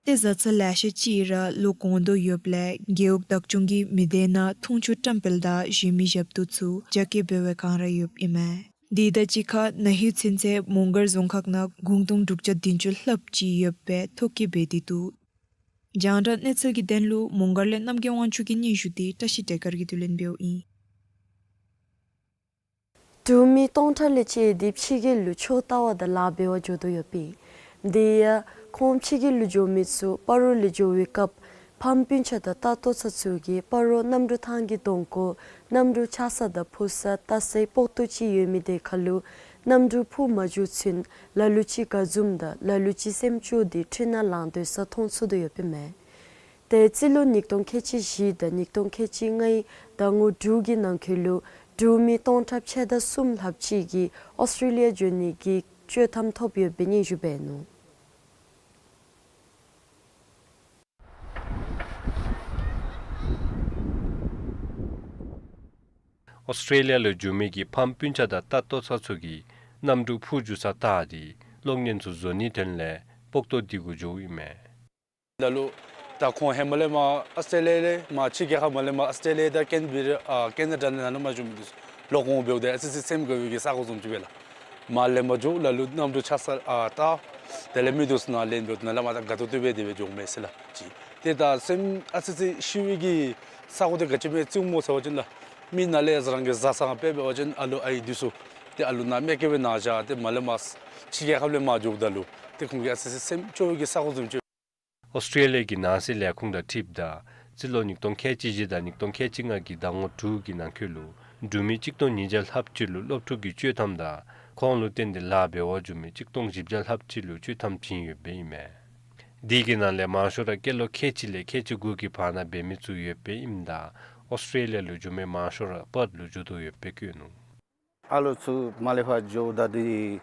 ཏེ་བཟའ་ཚང་ལེ་ཤ་ཅིག་ར་ལོག་འོང་དོ་ཡོདཔ་ལས་རྒེད་འོག་བདག་སྐྱོང་གིས་མི་སྡེ་ནང་འཐུང་ཆུ་བཀྲམ་སྤེལ་དང་གཞན་མི་ཞབས་ཏོག་ཚུ་རྒྱ་སྐྱེད་འབད་བའི་བསྒང་ར་ཡོདཔ་ཨིན་མས། དེ་དང་གཅིག་ཁར་ན་ཧིང་ཚུན་ཚོད་མོང་སྒར་རྫོང་ཁག་ནང་གུང་སྟོང་དྲུག་བརྒྱ་བདུན་ཅུ་ལྷགཔ་ཅིག་ཡོད་པའི་ཐོ་བཀོད་འབད་དེ་འདུག། རྒྱང་བསྒྲགས་གནས་ཚུལ་གྱི་དོན་ལུ་མོང་སྒར་ལས་རྣམ་རྒྱལ་དབང་ཕྱུག་གི་སྙན་ཞུ་འདི་བཀྲ་ཤིས་བདེ་དཀར་གྱིས་བསྡུ་ལེན་འབདཝ་ཨིན། འབྲུག་མི་སྟོང་ཕྲག་ལས་བཅད་དེ་ཕྱི་རྒྱལ་ལུ་ཆོས་ལྟ་བ་དང་ལཱ་འབད་བར་འགྱོ་དོ་ཡོདཔ་ཨིན། དེ་ཡང་ཁོང་ཕྱི་རྒྱལ་ལུ་འགྱོ་མི་ཚུ་སྤ་རོ་ལས་འགྱོ་བའི་སྐབས་ཕམ་སྤུན་ཆ་དང་ལྟ་རྟོག་ཚ་ཚུ་གིས་སྤ་རོ་གནམ་གྲུ་ཐང་གི་གདོང་ཁར་གནམ་གྲུ་ཆགས་ས་དང་འཕུར་ས་ལྟ་སའི་སྤོག་ཏོ་ཅིག་ཡོད་མི་དེ་ཁར་ལུ་གནམ་གྲུ་འཕུར་མ་འགྱོ་ཚུན་ལ་ལུ་ཅིག་ག་བཟུམ་དང་ལ་ལུ་ཅིག་སེམས་སྐྱོ་སྟེ་འཕྲུལ་སྣང་ལང་སྡོད་ས་མཐོང་ཚུགས་དོ་ཡོདཔ་ཨིན་མས། ཏེ་རྩིས་ལོ་ཉིས་སྟོང་ཁལ་གཅིག་བཞི་དང་ཉིས་སྟོང་ཁལ་གཅིག་ལྔའི་ཟླ་ངོ་དྲུག་གི་ནང་འཁོད་ལུ་ འབྲུག་མི་སྟོང་ཕྲག་ཕྱེད་དང་གསུམ་ལྷགཔ་ཅིག་གིས་ཨོསི་ཊྲེ་ལི་ཡ་འགྱོ་ནི་གི་བཅའ་མར་གཏོགས་ཡོདཔ་སྦེ་སྙན་ཞུ་འབད་ནུག། ཨོསི་ཊྲེ་ལི་ཡ་ལུ་འགྱོ་མི་གི་ཕམ་སྤུན་ཆ་དང་ལྟ་བློ་ཙེ་ཚུ་གིས་གནམ་གྲུ་འཕུར་འགྱོ་ས་བལྟ་སྟེ་གློག་བརྙན་ཚུ་བཟོ་ནིའི་དོན་ལས་སྤོག་ཏོ་དེ་གུ་འགྱོཝ་ཨིན་མས། ད་ལུ་ད་ཁོང་ཧེ་མ་ལས་མར་ཨོསི་ཊྲེ་ལི་ཡ་ལས་མར་ཕྱི་རྒྱལ་ཁབ་མར་ལས་མར་ཨོསི་ཊྲེ་ལི་ཡ་དང་ཀེན་བི་ར་ཨ་ཀེ་ན་ཌ་ནང་ལས་མར་འགྱོ་མི་འདི་ཚུ་ལོག་འོང་འབདཝ་ད་ཨ་ཙི་ཙི་སེམས་དགའ་བའི་གི་ས་གོ་བཟུམ་ཅིག་སྦེ་ལགས། མར་ལས་མར་འགྱོ་ད་ལུ་གནམ་གྲུ་ཆགས་ས་ཨ་བལྟ་དེ་ལས་མི་འདི་ཚུ་ནཱ་ལེན་འབདཝ་ད་ནཱ་ལས་མར་ད་དགའ་ཏོག་ཏོ་སྦེ་དེ་སྦེ་འགྱོཝ་མས་ཟེར་ལགས་ཅིག། ཏེ་ད་སེམས་ཨ་ཙི་ཙི་ཤི་བའི་གི་ས་གོ་འདི་ག་ཅི་སྦེ་བརྩི་སྨོ་ཟེར་བ་ཅིན་ལགས། མི་ནཱ་ལས་རང་གི་བཟའ་ཚང་དཔེ་འབད་བ་ཅིན་ཨ་ལུ་ཨའི་འདི་ཚུ་ཏེ་ཨ་ལུ་ནཱ་མེ་སྐྱེ་སྦེ་ནཱ་བཞག་སྟེ་མར་ལས་མར་ཕྱི་རྒྱལ་ཁབ་ལས་མར་འགྱོཝ་ད་ལུ་ཏེ་ཁོང་གི་ཨ་ཙི་ཙི་སེམས་སྐྱོ་བའི་གི་ས་གོ་བཟུམ་ཅིག། ཨོསི་ཊྲེ་ལི་ཡ་གི་ནང་སྲིད་ལས་ཁུངས་དང་འཁྲིལཝ་ད་སྤྱི་ལོ་ཉིས་སྟོང་ཁལ་གཅིག་བཞི་དང་ཉིས་སྟོང་ཁལ་གཅིག་ལྔ་གི་ཟླ་ངོ་དྲུག་གི་ནང་འཁོད་ལུ་འབྲུག་མི་གཅིག་སྟོང་ཉིས་བརྒྱ་ལྷགཔ་ཅིག་ལུ་སློབ་ཕྲུག་གི་བཅའ་མར་དང་ཁོང་ལུ་བརྟེན་ཏེ་ལཱ་འབད་བར་འགྱོ་མི་གཅིག་སྟོང་བཞི་བརྒྱ་ལྷགཔ་ཅིག་ལུ་བཅའ་མར་བྱིན་ཡོདཔ་ཨིན་མས། དེ་གི་ནང་ལས་མང་ཤོས་ར་སྐྱེས་ལོ་ཁལ་གཅིག་ལས་ཁལ་གཅིག་དགུ་གི་བར་ན་འབད་མི་ཚུ་ཡོདཔ་ཨིནམ་ད་ཨོསི་ཊྲེ་ལི་ཡ་ལུ་འགྱོ་མི་མང་ཤོས་ར་པརཐ་ལུ་འགྱོ་དོ་ཡོདཔ་བཀོད་ནུག། ཨ་ལོ་ཚུ་མར་ལས་ཕར་འགྱོཝ་ད་འདི་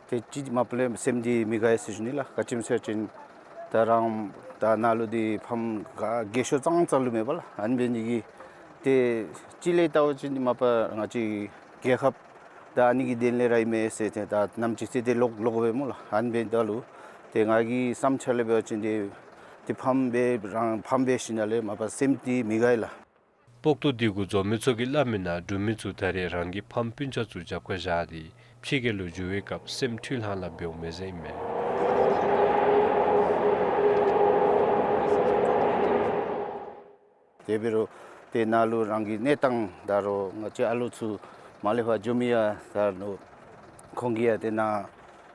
ཏེ་ཅིག་མ་པ་ལས་སེམས་འདི་མི་དགའ་ཟེར་ཞུ་ནི་ལགས། ག་ཅི་སྨོ་ཟེར་བ་ཅིན་ད་རང་ད་ནཱ་ལུ་འདི་ཕམ་ག་རྒས་ཤོས་ཙང་ཙང་ལུ་མེད་པ་ལགས། ཨ་ནི་འབད་ནི་འདི་གིས་ཏེ་ཅིག་ལས་བལྟ་བ་ཅིན་མ་པ་ང་བཅས་རྒྱལ་ཁབ་ད་ཨ་ནི་གི་དོན་ལས་ར་ཨིན་མས་ཟེར་ཏེ་ད་ནམ་ཅིག་ཟེར་ཏེ་ལོག་ལོག་འབདཝ་སྨོ་ལགས། ཨ་ནི་འབདཝ་ད་ལུ་ཏེ་ང་གི་བསམ་འཆར་ལས་འབད་བ་ཅིན་ཏེ་ཏེ་ཕམ་སྦེ་རང་ཕམ་སྦེ་ཤི་ནི་ལས་མ་པ་སེམས་འདི་མི་དགའ་ལགས། སྤོག་ཏོ་དེ་གུ་འཛོམས་མི་ཚུ་གིས་སླབ་མིའི་ནང་འབྲུག་མི་ཚུ་ད་རེས་རང་གི་ཕམ་སྤུན་ཆ་ཚུ་རྒྱབ་ཁར་བཞག་སྟེ་ཕྱི་རྒྱལ་ལུ་འགྱོ་བའི་སྐབས་སེམས་འཁྲུལ་ལྷང་ལྷང་འབདཝ་མས་ཟེར་ཨིན་མས། དེ་འབད་རུང་ཏེ་ནཱ་ལུ་རང་གི་གནས་སྟངས་ད་རུང་ང་བཅས་ཨ་ལོ་ཚུ་མར་ལས་ཕར་འགྱོ་མི་ཡང་ད་རུང་ཁོང་གིས་ཡང་ཏེ་ནཱ་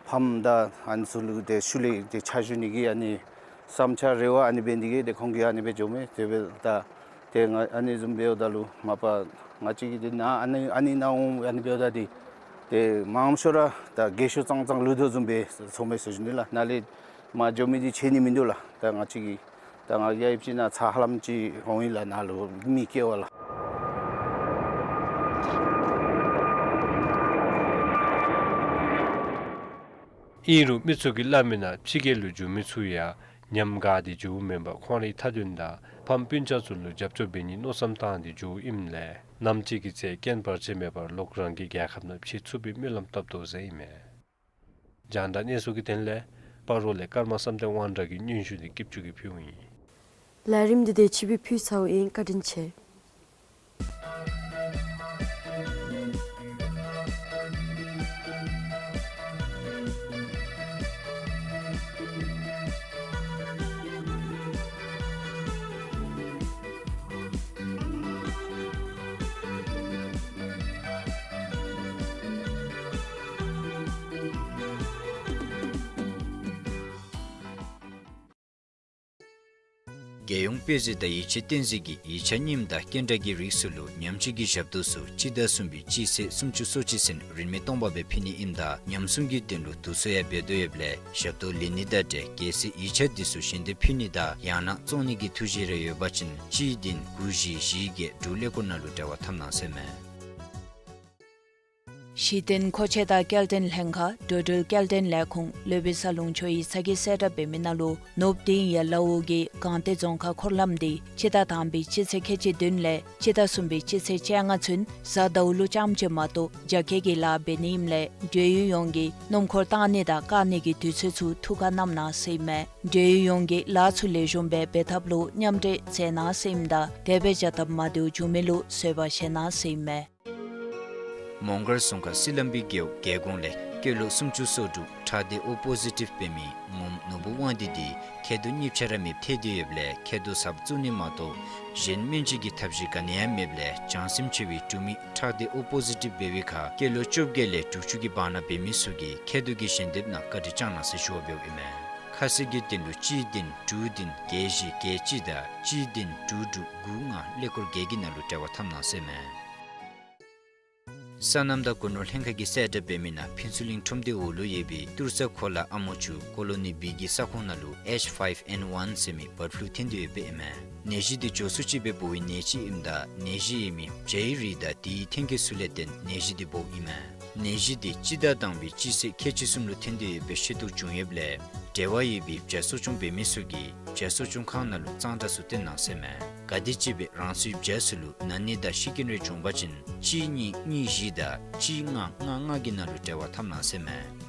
ཕམ་དང་ཨ་ནི་ཚུ་ལུ་ཏེ་ཤུལ་ལས་ཏེ་ཕྱག་ཞུ་ནི་གི་ཨ་ནི་བསམ་འཆར་རེ་བ་ཨ་ནི་འབད་ནི་འདི་གིས་ཏེ་ཁོང་གིས་ཨ་ནི་སྦེ་འགྱོཝ་མས། དེ་འབདཝ་ད་ཏེ་ང་ཨ་ནི་བཟུམ་འབདཝ་ད་ལུ་མ་པ་ང་བཅས་ཀྱིས་ཏེ་ནཱ་ཨ་ནི་ཨ་ནི་ནཱ་འོང་ཨ་ནི་འབདཝ་ད་འདི་ཏེ་མངམ་ཤོས་ར་ད་རྒས་ཤོས་ཙང་ཙང་ལུས་དོ་བཟུམ་སྦེ་ཚོརཝ་མས་ཟེར་ཞུ་ནི་ལགས། ནཱ་ལས་མར་འགྱོ་མི་འདི་ཆད་ནི་མིན་འདུག་ལགས། ད་ང་བཅས་ཀྱིས་ད་ང་གིས་ཡང་ཅིག་ནཱ་ཚར་ཧ་ལམ་ཅིག་འོང་ཡི་ལགས། ནཱ་ལུ་མི་སྐྱེལ་བ་ལགས། ཨིན་རུང་མི་ཚུ་གིས་སླབ་མིའི་ནང་ཕྱི་རྒྱལ་ལུ་འགྱོ་མི་ཚུ་ཡང་ཉམས་དགའ་སྟེ་འགྱོཝ་མེན་པར་ཁོང་རའི་མཐའ་དོན་དང་ཕམ་སྤུན་ཆ་ཚུ་ལུ་རྒྱབ་སྐྱོར་འབད་ནིའི་མནོ་བསམ་བཏང་སྟེ་འགྱོཝ་ཨིནམ་ལས་ནམ་ཅིག་གི་ཚེ་རྐྱེན་བར་ཆད་མེད་པར་ལོག་རང་གི་རྒྱལ་ཁབ་ནང་ཕྱད་ཚུགས་པའི་སྨོན་ལམ་བཏབ་དོ་ཟེར་ཨིན་མས། རྒྱང་བསྒྲགས་གནས་ཚུལ་གྱི་དོན་ལས་སྤ་རོ་ལས་ཀརྨ་བསམ་གཏན་དབང་གྲགས་ཀྱི་སྙན་ཞུ་འདི་སྐྱིད་ཆུ་གིས་ཕུལཝ་ཨིན། ལས་རིམ་འདི་དེ་ཅིག་སྦེ་ཕུལ་ཚརཝ་ཨིན། བཀའ་དྲིན་ཆེ། རྒྱལ་ཡོངས་དཔེ་མཛོད་དང་ཡིག་ཆ་གཏན་མཛོད་ཀྱིས་ཡིག་ཆ་རྙིངམ་དང་སྐད་འདྲ་གི་རིགས་ཚུ་ལུ་ཉམས་བཅོས་ཀྱི་ཞབས་ཏོག་ཚུ་སྤྱི་ཟླ་གསུམ་པའི་སྤྱི་ཚེས་སུམ་ཅུ་སོ་གཅིག་ཚུན་རིན་མེད་སྟོང་པ་སྦེ་ཕུལ་ནི་ཨིནམ་ད་ཉམས་སྲུང་གི་དོན་ལུ་དུས་ཚོད་ཡང་འབད་དོ་ཡོདཔ་ལས་ཞབས་ཏོག་ལེན་ནི་དང་འབྲེལ་གལ་སྲིད་ཡིག་ཆ་འདི་ཚུ་ཞལ་འདེབས་ཕུལ་ནི་དང་ཡང་ན་བཙོང་ནི་གི་ཐུགས་བཞེད་རེ་ཡོད་པ་ཅིན་གཅིག་བདུན་དགུ་བཞི་བཞི་བརྒྱད་དྲུག་ཀླད་ཀོར་ནང་ལུ་འབྲེལ་བ་འཐབ་གནང་ཟེར་མས། གཞི་རྟེན་མཁོ་ཆས་དང་སྐྱེལ་འདྲེན་ལྷན་ཁག་འགྲོ་འགྲུལ་སྐྱེལ་འདྲེན་ལས་ཁུངས་སློབ་དཔོན་ས་ལུང་ཆོས་ཡིག་ཚང་གིས་གསལ་བསྒྲགས་འབད་མི་ནང་ལུ་ནུབ་དིང་ཡ་ལ་འོག་གི་སྒང་སྟེང་རྫོང་ཁག་འཁོར་ལམ་འདི་སྤྱི་ཟླ་དང་པའི་སྤྱི་ཚེས་ཁལ་གཅིག་བདུན་ལས་སྤྱི་ཟླ་གསུམ་པའི་སྤྱི་ཚེས་བཅོ་ལྔ་ཚུན་གཟའ་ཟླཝ་ལུ་རྐྱངམ་ཅིག་མ་གཏོགས་རྒྱ་སྐྱེད་ཀྱི་ལཱ་འབད་ནི་ཨིནམ་ལས་འབྲེལ་ཡོད་ཡོངས་ཀྱིས་སྣུམ་འཁོར་བཏང་ནི་དང་བཀག་ནི་གི་དུས་ཚོད་ཚུ་ཐུགས་ཁར་བསྣམ་གནང་ཟེར་ཨིན་མས། འབྲེལ་ཡོད་ཡོངས་ཀྱིས་ལཱ་ཚུ་ལེགས་ཤོམ་སྦེ་འབད་ཐབས་ལུ་མཉམ་འབྲེལ་མཛད་གནང་ཟེར་ཨིནམ་ད་དེ་སྦེ་བྱ་སྟབས་མ་བདེཝ་བྱུང་མི་ལུ་བཟོད་པ་བཞེས་གནང་ཟེར་ཨིན་མས། མོང་སྒར་རྫོང་ཁག་སི་ལམ་བི་རྒེད་འོག་རྒྱལ་གོང་ལས་སྐྱེས་ལོ་སུམ་ཅུ་སོ་དྲུག་ཁྲག་སྡེ་ཨོ་པོ་ཟི་ཊིབ་འབད་མི་ངོམ་ནོར་བུ་དབང་འདུས་འདི་མཁལ་རྡོག་གཉིས་ཆ་ར་མེདཔ་ཐལ་ཏེ་ཡོདཔ་ལས་མཁལ་རྡོག་གསརཔ་བཙུགས་ནི་མ་གཏོགས་གཞན་སྨན་བཅོས་ཀྱི་ཐབས་ཤེས་ག་ནི་ཡང་མེདཔ་ལས་བྱང་སེམས་ཆེ་བའི་འབྲུག་མི་ཁྲག་སྡེ་ཨོ་པོ་ཟི་ཊིབ་འབད་བའི་ཁར་སྐྱེས་ལོ་བཅོ་བརྒྱད་ལས་དྲུག་ཅུ་གི་བར་ན་འབད་མི་ཚུ་གིས་མཁལ་རྡོག་གི་ཞལ་འདེབས་ནང་བཀའ་དྲིན་བསྐྱང་གནང་ཟེར་ཞུ་བ་འབདཝ་ཨིན་མས། ཁ་གསལ་གྱི་དོན་ལུ་གཅིག་བདུན་དྲུག་བདུན་བརྒྱད་བཞི་བརྒྱད་གཅིག་དང་གཅིག་བདུན་དྲུག་དྲུག་དགུ་ལྔ་ཀླད་ཀོར་བརྒྱད་ཀྱི་ནང་ལུ་འབྲེལ་བ་འཐབ་གནང་ཟེར་ཨིན་མས། སོ་ནམ་དང་སྒོ་ནོར་ལྷན་ཁག་གི་གསལ་བསྒྲགས་འབད་མི་ནང་ཕུན་ཚོགས་གླིང་ཁྲོམ་སྡེ་འོག་ལུ་ཡོད་པའི་ཏུར་ས་གོ་ལ་ཨ་མོ་ཆུ་ཀོ་ལོ་ནི་བི་གི་ས་ཁོངས་ནང་ལུ་ཨེཆ་ཕའིབ་ཨེན་ཝན་ཟེར་མི་བཱརཌ་ཕུ་ལུ་ཐོན་ཏེ་ཡོདཔ་ཨིན་མས། ནད་གཞི་འདི་བྱོ་སུ་ཅིག་སྦེ་འབོ་བའི་ནད་ཅིག་ཨིནམ་ད་ནད་གཞི་ཡོད་མི་བྱའི་རིགས་དང་དེའི་ཐོན་སྐྱེད་ཚུ་ལས་བརྟེན་ནད་གཞི་འདི་འབོཝ་ཨིན་མས། ནད་གཞི་འདི་སྤྱི་ཟླ་དང་པའི་སྤྱི་ཚེས་ཁལ་གཅིག་གསུམ་ལུ་ཐོན་ཏེ་ཡོད་པའི་ཤེས་རྟོགས་བྱུང་ཡོདཔ་ལས་འབྲེལ་བ་ཡོད་པའི་བྱ་གསོ་སྐྱོང་འབད་མི་ཚུ་གིས་བྱ་གསོ་སྐྱོང་ཁང་ནང་ལུ་གཙང་སྦྲ་ཚུ་བསྟེན་གནང་ཟེར་ཨིན་མས། ག་དེམ་ཅིག་སྦེ་རང་སོའི་བྱ་ཚུ་ལུ་ན་ནི་དང་ཤི་རྐྱེན་རེ་བྱུང་པ་ཅིན་གཅིག་གཉིས་གཉིས་བཞི་དང་གཅིག་ལྔ་ལྔ་ལྔ་གི་ནང་ལུ་འབྲེལ་བ་འཐབ་གནང་ཟེར་ཨིན་མས།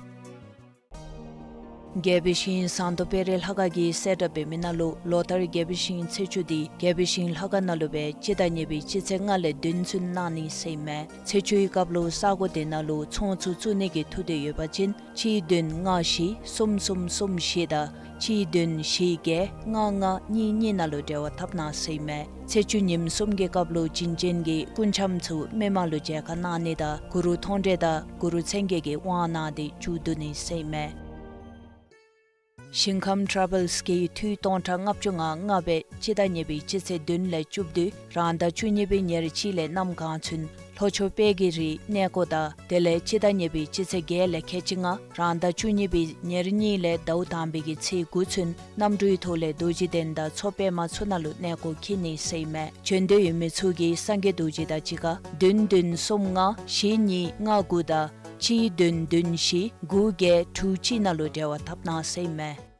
དགེ་བའི་ཤིང་ཟངས་མདོག་དཔལ་རི་ལྷ་ཁང་གི་གསལ་བསྒྲགས་འབད་མི་ནང་ལུ་ལོ་ལྟར་དགེ་བའི་ཤིང་ཚེས་བཅུ་འདི་དགེ་བའི་ཤིང་ལྷ་ཁང་ནང་ལུ་སྦེ་སྤྱི་ཟླ་གཉིས་པའི་སྤྱི་ཚེས་ལྔ་ལས་བདུན་ཚུན་གནང་ནི་ཟེར་ཨིན་མས། ཚེས་བཅུའི་སྐབས་ལུ་ས་གོ་དེ་ནང་ལུ་ཚོང་ཚུ་བཙུགས་ནི་གི་ཐུགས་འདོད་ཡོད་པ་ཅིན་གཅིག་བདུན་ལྔ་བཞི་གསུམ་གསུམ་གསུམ་བཞི་དང་གཅིག་བདུན་བཞི་བརྒྱད་ལྔ་ལྔ་གཉིས་གཉིས་ནང་ལུ་འབྲེལ་བ་འཐབ་གནང་ཟེར་ཨིན་མས། ཚེས་བཅུ་ཉིནམ་གསུམ་གྱི་སྐབས་ལུ་བྱིན་ཅན་གྱི་སྐུ་འཆམ་ཚུ་མི་མང་ལུ་མཇལ་ཁ་གནང་ནི་དང་གུ་རུ་མཐོང་གྲོལ་དང་གུ་རུ་མཚན་བརྒྱད་ཀྱི་དབང་གནང་སྟེ་མཇུག་བསྡུ་ནི་ཟེར་ཨིན་མས། ཞིང་ཁམས་ཊ་ར་བཱལསི་གིས་འཐུས་སྟོང་ཕྲག་ལྔ་བཅུ་ང་ལྔ་སྦེ་སྤྱི་ཟླ་གཉིས་པའི་སྤྱི་ཚེས་བདུན་ལས་བཅུ་བདུན་རང་ཟླ་བཅུ་གཉིས་པའི་ཉེར་གཅིག་ལས་གནམ་གང་ཚུན་ལྷོ་ཕྱོགས་དཔལ་གྱི་རིའི་གནས་སྐོར་དང་དེ་ལས་སྤྱི་ཟླ་གཉིས་པའི་སྤྱི་ཚེས་བརྒྱད་ལས་ཁལ་གཅིག་ལྔ་རང་ཟླ་བཅུ་གཉིས་པའི་ཉེར་གཉིས་ལས་ཟླཝ་དང་པའི་གི་ཚེས་དགུ་ཚུན་གནམ་གྲུའི་ཐོག་ལས་རྡོ་རྗེ་གདན་དང་མཚོ་པདྨ་ཚུ་ནང་ལུ་གནས་སྐོར་འཁྱིད་ནི་ཟེར་ཨིན་མས། བྱོན་འདོད་ཡོད་མི་ཚུ་གིས་སངས་རྒྱས་རྡོ་རྗེ་དང་གཅིག་ཁར་བདུན་བདུན་གསུམ་ལྔ་བཞི་གཉིས་ལྔ་དགུ་དང་གཅིག་བདུན་བདུན་བཞི་དགུ་བརྒྱད་དྲུག་གཅིག་ནང་ལུ་འབྲེལ་བ་འཐབ་གནང་ཟེར་ཨིན་མས།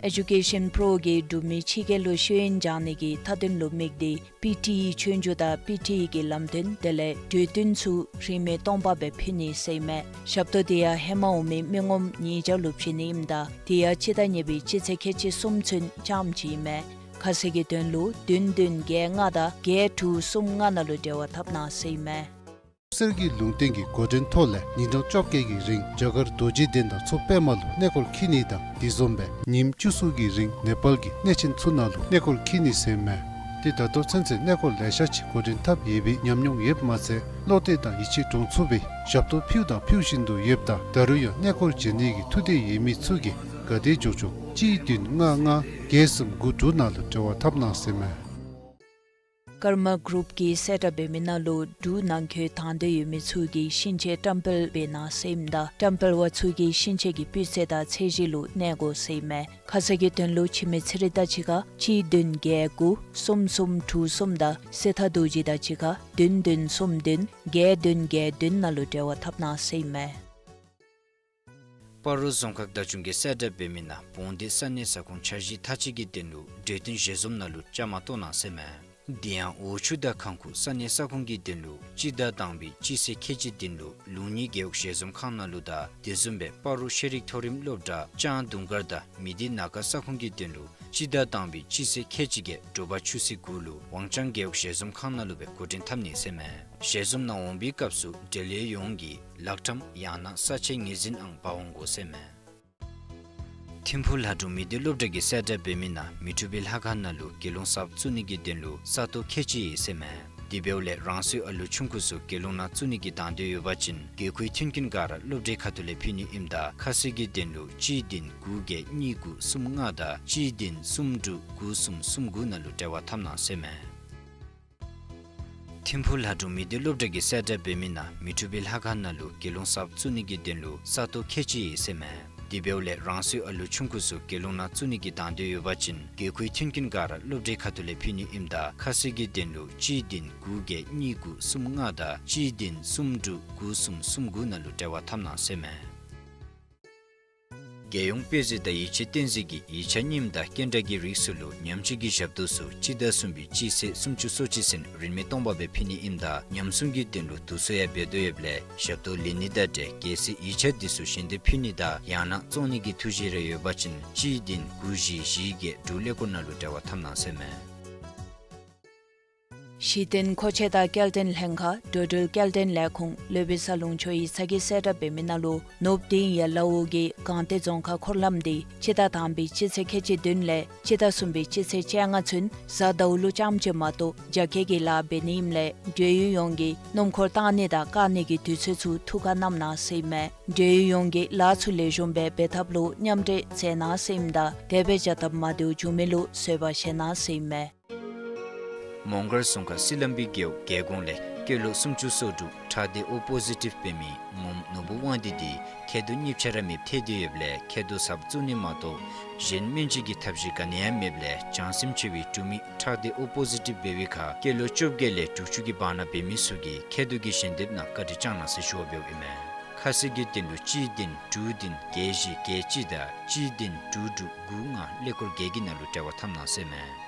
ཨེ་ཌུ་ཀེ་ཤཱན་པྲོ་གིས་འབྲུག་མི་ཕྱི་རྒྱལ་ལུ་ཤེས་ཡོན་སྦྱང་ནི་གི་མཐའ་དོན་ལུ་དམིགས་ཏེ་པི་ཊི་ཨི་ཆོས་རྒྱུགས་དང་པི་ཊི་ཨི་གི་ལམ་སྟོན་དེ་ལས་གྲོས་བསྟུན་ཚུ་རིན་མེད་སྟོང་པ་སྦེ་ཕུལ་ནི་ཟེར་ཨིན་མས། ཞབས་ཏོག་དེ་ཡང་ཧེ་མ་འོང་མི་མི་ངོམ་ཉིས་བརྒྱ་ལུ་བྱིན་ནི་ཨིནམ་ད་དེ་ཡང་སྤྱི་ཟླ་གཉིས་པའི་སྤྱི་ཚེས་ཁལ་གཅིག་གསུམ་ཚུན་རྐྱངམ་ཅིག་ཨིན་མས། ཁ་གསལ་གྱི་དོན་ལུ་བདུན་བདུན་བརྒྱད་ལྔ་དང་བརྒྱད་དྲུག་གསུམ་ལྔ་ནང་ལུ་འབྲེལ་བ་འཐབ་གནང་ཟེར་ཨིན་མས། གསེར་གྱི་ལུང་བསྟན་གྱི་འགོ་འདྲེན་ཐོག་ལས་ཉིན་གྲངས་བཅོ་བརྒྱད་ཀྱི་རིང་རྒྱ་གར་རྡོ་རྗེ་གདན་དང་མཚོ་པདྨ་ལུ་གནས་སྐོར་འཁྱིད་ནི་དང་དེ་བཟུམ་སྦེ་ཉིནམ་བཅུ་གསུམ་གྱི་རིང་ནེ་པཱལ་གྱི་གནས་ཆེན་ཚུ་ནང་ལུ་གནས་སྐོར་འཁྱིད་ནི་ཟེར་ཨིན་མས། ཏེ་ད་ལྟོ་ཚུན་ཚོད་གནས་སྐོར་ལེ་ཤ་ཅིག་འགོ་འདྲེན་འཐབ་ཡོད་པའི་ཉམས་མྱོང་ཡོདཔ་མ་ཚད་བློ་གཏད་དང་ཡིད་ཆེས་འདྲོངས་ཚུགས་པའི་ཞབས་ཏོག་ཕུལཝ་དང་ཕུལ་བཞིན་དུ་ཡོདཔ་ད་ད་རུང་ཡང་གནས་སྐོར་བྱོན་ནི་གི་ཐུགས་འདོད་ཡོད་མི་ཚུ་གིས་ག་དེ་མགྱོགས་མགྱོགས་གཅིག་བདུན་ལྔ་ལྔ་བརྒྱད་གསུམ་དགུ་དྲུག་ནང་ལུ་འབྲེལ་བ་འཐབ་གནང་ཟེར་ཨིན་མས། ཀརྨ་གུ་རུབ་ཀྱིས་གསལ་བསྒྲགས་འབད་མི་ནང་ལུ་འབྲུག་ནང་འཁོད་དང་འདོད་ཡོད་མི་ཚུ་གིས་ཤིང་ཆས་བཀྲམ་སྤེལ་འབད་གནང་ཟེར་ཨིནམ་ད་བཀྲམ་སྤེལ་བ་ཚུ་གིས་ཤིང་ཆས་ཀྱི་སྤུས་ཚད་དང་ཚད་གཞི་ལུ་གནས་དགོ་ཟེར་ཨིན་མས། ཁ་གསལ་གྱི་དོན་ལུ་འཆི་མེད་ཚེ་རིང་དང་གཅིག་ཁར་གཅིག་བདུན་བརྒྱད་དགུ་གསུམ་གསུམ་དྲུག་གསུམ་དང་སྲི་ཐར་རྡོ་རྗེ་དང་གཅིག་ཁར་བདུན་བདུན་གསུམ་བདུན་བརྒྱད་བདུན་བརྒྱད་བདུན་ནང་ལུ་འབྲེལ་བ་འཐབ་གནང་ཟེར་ཨིན་མས། སྤ་རོ་རྫོང་ཁག་བདག་སྐྱོང་གིས་གསལ་བསྒྲགས་འབད་མི་ནང་བོང་སྡེ་ས་གནས་ས་ཁོངས་འཆར་གཞི་མཐའ་དཔྱད་ཀྱི་དོན་ལུ་གྲོས་བསྟུན་ཞལ་འཛོམས་ནང་ལུ་བཅའ་མར་གཏོགས་གནང་ཟེར་ཨིན་མས། དེ་ཡང་འོག་ཆུ་དང་ཁང་ཁུག་ས་གནས་ས་ཁོངས་ཀྱི་དོན་ལུ་སྤྱི་ཟླ་དང་པའི་སྤྱི་ཚེས་ཁལ་གཅིག་བདུན་ལུ་ལུང་གཉིས་རྒེད་འོག་ཞལ་འཛོམས་ཁང་ནང་ལུ་དང་དེ་བཟུམ་སྦེ་སྤ་རོ་ཤེས་རིག་མཐོ་རིམ་སློབ་གྲྭ་ལྕང་དུང་དཀར་དང་མི་སྡེ་ན་ཁ་ས་ཁོངས་ཀྱི་དོན་ལུ་སྤྱི་ཟླ་དང་པའི་སྤྱི་ཚེས་ཁལ་གཅིག་བརྒྱད་དྲོ་པ་ཆུ་ཚོད་དགུ་ལུ་ཝང་ཅང་རྒེད་འོག་ཞལ་འཛོམས་ཁང་ནང་ལུ་སྦེ་འགོ་འདྲེན་འཐབ་ནི་ཟེར་ཨིན་མས། ཞལ་འཛོམས་ནང་འོང་བའི་སྐབས་སུ་འབྲེལ་ཡོད་ཡོངས་ཀྱིས་ལག་ཁྲམ་ཡང་ན་ས་ཆའི་ངོས་འཛིན་ཨང་འབག་འོང་དགོ་ཟེར་ཨིན་མས། ཐིམ་ཕུག་ལྷ་སྒྲུང་མི་སྡེ་སློབ་གྲྭ་གིས་གསལ་བསྒྲགས་འབད་མི་ནང་མི་འཁྲུགས་པའི་ལྷ་ཁང་ནང་ལུ་དགེ་སློང་གསརཔ་བཙུགས་ནི་གི་དོན་ལུ་ས་སྟོང་ཁལ་གཅིག་ཡོད་ཟེར་ཨིན་མས། དེ་འབདཝ་ལས་རང་སོའི་ཨ་ལུ་ཆུང་ཀུ་ཚུ་དགེ་སློང་ནང་བཙུགས་ནི་གི་དང་འདོད་ཡོད་པ་ཅིན་དགོས་མཁོའི་མཐུན་རྐྱེན་ག་ར་སློབ་གྲྭའི་ཁ་ཐུག་ལས་ཕུལ་ནི་ཨིནམ་ད་ཁ་གསལ་གྱི་དོན་ལུ་གཅིག་བདུན་དགུ་བརྒྱད་གཉིས་དགུ་གསུམ་ལྔ་དང་གཅིག་བདུན་གསུམ་དྲུག་དགུ་གསུམ་གསུམ་དགུ་ནང་ལུ་འབྲེལ་བ་འཐབ་གནང་ཟེར་ཨིན་མས། ཐིམ་ཕུག་ལྷ་སྒྲུང་མི་སྡེ་སློབ་གྲྭ་གིས་གསལ་བསྒྲགས་འབད་མི་ནང་མི་འཁྲུགས་པའི་ལྷ་ཁང་ནང་ལུ་དགེ་སློང་གསརཔ་བཙུགས་ནི་གི་དོན་ལུ་ས་སྟོང་ཁལ་གཅིག་ཡོད་ཟེར་ཨིན་མས། དེ་འབདཝ་ལས་རང་སོའི་ཨ་ལུ་ཆུང་ཀུ་ཚུ་དགེ་སློང་ནང་བཙུགས་ནི་གི་དང་འདོད་ཡོད་པ་ཅིན་དགོས་མཁོའི་མཐུན་རྐྱེན་ག་ར་སློབ་གྲྭའི་ཁ་ཐུག་ལས་ཕུལ་ནི་ཨིནམ་ད་ཁ་གསལ་གྱི་དོན་ལུ་གཅིག་བདུན་དགུ་བརྒྱད་གཉིས་དགུ་གསུམ་ལྔ་དང་གཅིག་བདུན་གསུམ་དྲུག་དགུ་གསུམ་གསུམ་དགུ་ནང་ལུ་འབྲེལ་བ་འཐབ་གནང་ཟེར་ཨིན་མས། རྒྱལ་ཡོངས་དཔེ་མཛོད་དང་ཡིག་ཆ་གཏན་མཛོད་ཀྱིས་ཡིག་ཆ་རྙིངམ་དང་སྐྱེལ་འདྲེན་གྱི་རིགས་ཚུ་ལུ་ཉམས་བཅོས་ཀྱི་ཞབས་ཏོག་ཚུ་སྤྱི་ཟླ་གསུམ་པའི་སྤྱི་ཚེས་སུམ་ཅུ་སོ་གཅིག་ཚུན་རིན་མེད་སྟོང་པ་སྦེ་ཕུལ་ནི་ཨིནམ་ད་ཉམས་སྲུང་གི་དོན་ལུ་དུས་ཚོད་ཡང་འབད་དོ་ཡོདཔ་ལས་ཞབས་ཏོག་ལེན་ནི་དང་འབྲེལ་གལ་སྲིད་ཡིག་ཆ་འདི་ཚུ་གཞན་དོན་ཕུལ་ནི་དང་ཡང་ན་བཙོང་ནི་གི་ཐུགས་བཞེད་རེ་ཡོད་པ་ཅིན་གཅིག་བདུན་དགུ་བཞི་བཞི་བརྒྱད་དྲུག་ཀླད་ཀོར་ནང་ལུ་འབྲེལ་བ་འཐབ་གནང་ཟེར་ཨིན་མས། གཞི་རྟེན་མཁོ་ཆས་དང་སྐྱེལ་འདྲེན་ལྷན་ཁག་འགྲོ་འགྲུལ་སྐྱེལ་འདྲེན་ལས་ཁུངས་སློབ་དཔོན་ས་ལུང་ཆོས་ཡིག་ཚང་གིས་གསལ་བསྒྲགས་འབད་མི་ནང་ལུ་ནུབ་དིང་ཡ་ལ་འོག་གི་སྒང་སྟེང་རྫོང་ཁག་འཁོར་ལམ་འདི་སྤྱི་ཟླ་དང་པའི་སྤྱི་ཚེས་ཁལ་གཅིག་བདུན་ལས་སྤྱི་ཟླ་གསུམ་པའི་སྤྱི་ཚེས་བཅོ་ལྔ་ཚུན་གཟའ་ཟླཝ་ལུ་རྐྱངམ་ཅིག་མ་གཏོགས་རྒྱ་སྐྱེད་ཀྱི་ལཱ་འབད་ནི་ཨིནམ་ལས་འབྲེལ་ཡོད་ཡོངས་ཀྱིས་སྣུམ་འཁོར་བཏང་ནི་དང་བཀག་ནི་གི་དུས་ཚོད་ཚུ་ཐུགས་ཁར་བསྣམ་གནང་ཟེར་ཨིན་མས། འབྲེལ་ཡོད་ཡོངས་ཀྱིས་ལཱ་ཚུ་ལེགས་ཤོམ་སྦེ་འབད་ཐབས་ལུ་མཉམ་འབྲེལ་མཛད་གནང་ཟེར་ཨིནམ་ད་དེ་སྦེ་བྱ་ཐབས་མ་བདེཝ་བྱུང་མི་ལུ་བཟོད་པ་བཞེས་གནང་ཟེར་ཨིན་མས། མོང་སྒར་རྫོང་ཁག་སི་ལམ་བི་རྒེད་འོག་རྒྱལ་གོང་ལས་ སྐྱེས་ལོ་སུམ་ཅུ་སོ་དྲུག་ཁྲག་སྡེ་ཨོ་པོ་ཟི་ཊིབ་འབད་མི་ངོམ་ནོར་བུ་དབང་འདུས་འདི་མཁལ་རྡོག་གཉིས་ཆ་ར་མེདཔ་ཐལ་ཏེ་ཡོདཔ་ལས་མཁལ་རྡོག་གསརཔ་བཙུགས་ནི་མ་གཏོགས་གཞན་སྨན་བཅོས་ཀྱི་ཐབས་ཤེས་ག་ནི་ཡང་མེདཔ་ལས་བྱང་སེམས་ཆེ་བའི་འབྲུག་མི་ཁྲག་སྡེ་ཨོ་པོ་ཟི་ཊིབ་འབད་བའི་ཁར་སྐྱེས་ལོ་བཅོ་བརྒྱད་ལས་དྲུག་ཅུ་གི་བར་ན་འབད་མི་ཚུ་གིས་མཁལ་རྡོག་གི་ཞལ་འདེབས་ནང་བཀའ་དྲིན་བསྐྱང་གནང་ཟེར་ཞུ་བ་འབདཝ་ཨིན་མས། ཁ་གསལ་གྱི་དོན་ལུ་གཅིག་བདུན་དྲུག་བདུན་བརྒྱད་བཞི་བརྒྱད་གཅིག་དང་གཅིག་བདུན་དྲུག་དྲུག་དགུ་ལྔ་ཀླད་ཀོར་བརྒྱད་ཀྱི་ནང་ལུ་འབྲེལ་བ་འཐབ་གནང་ཟེར་མས།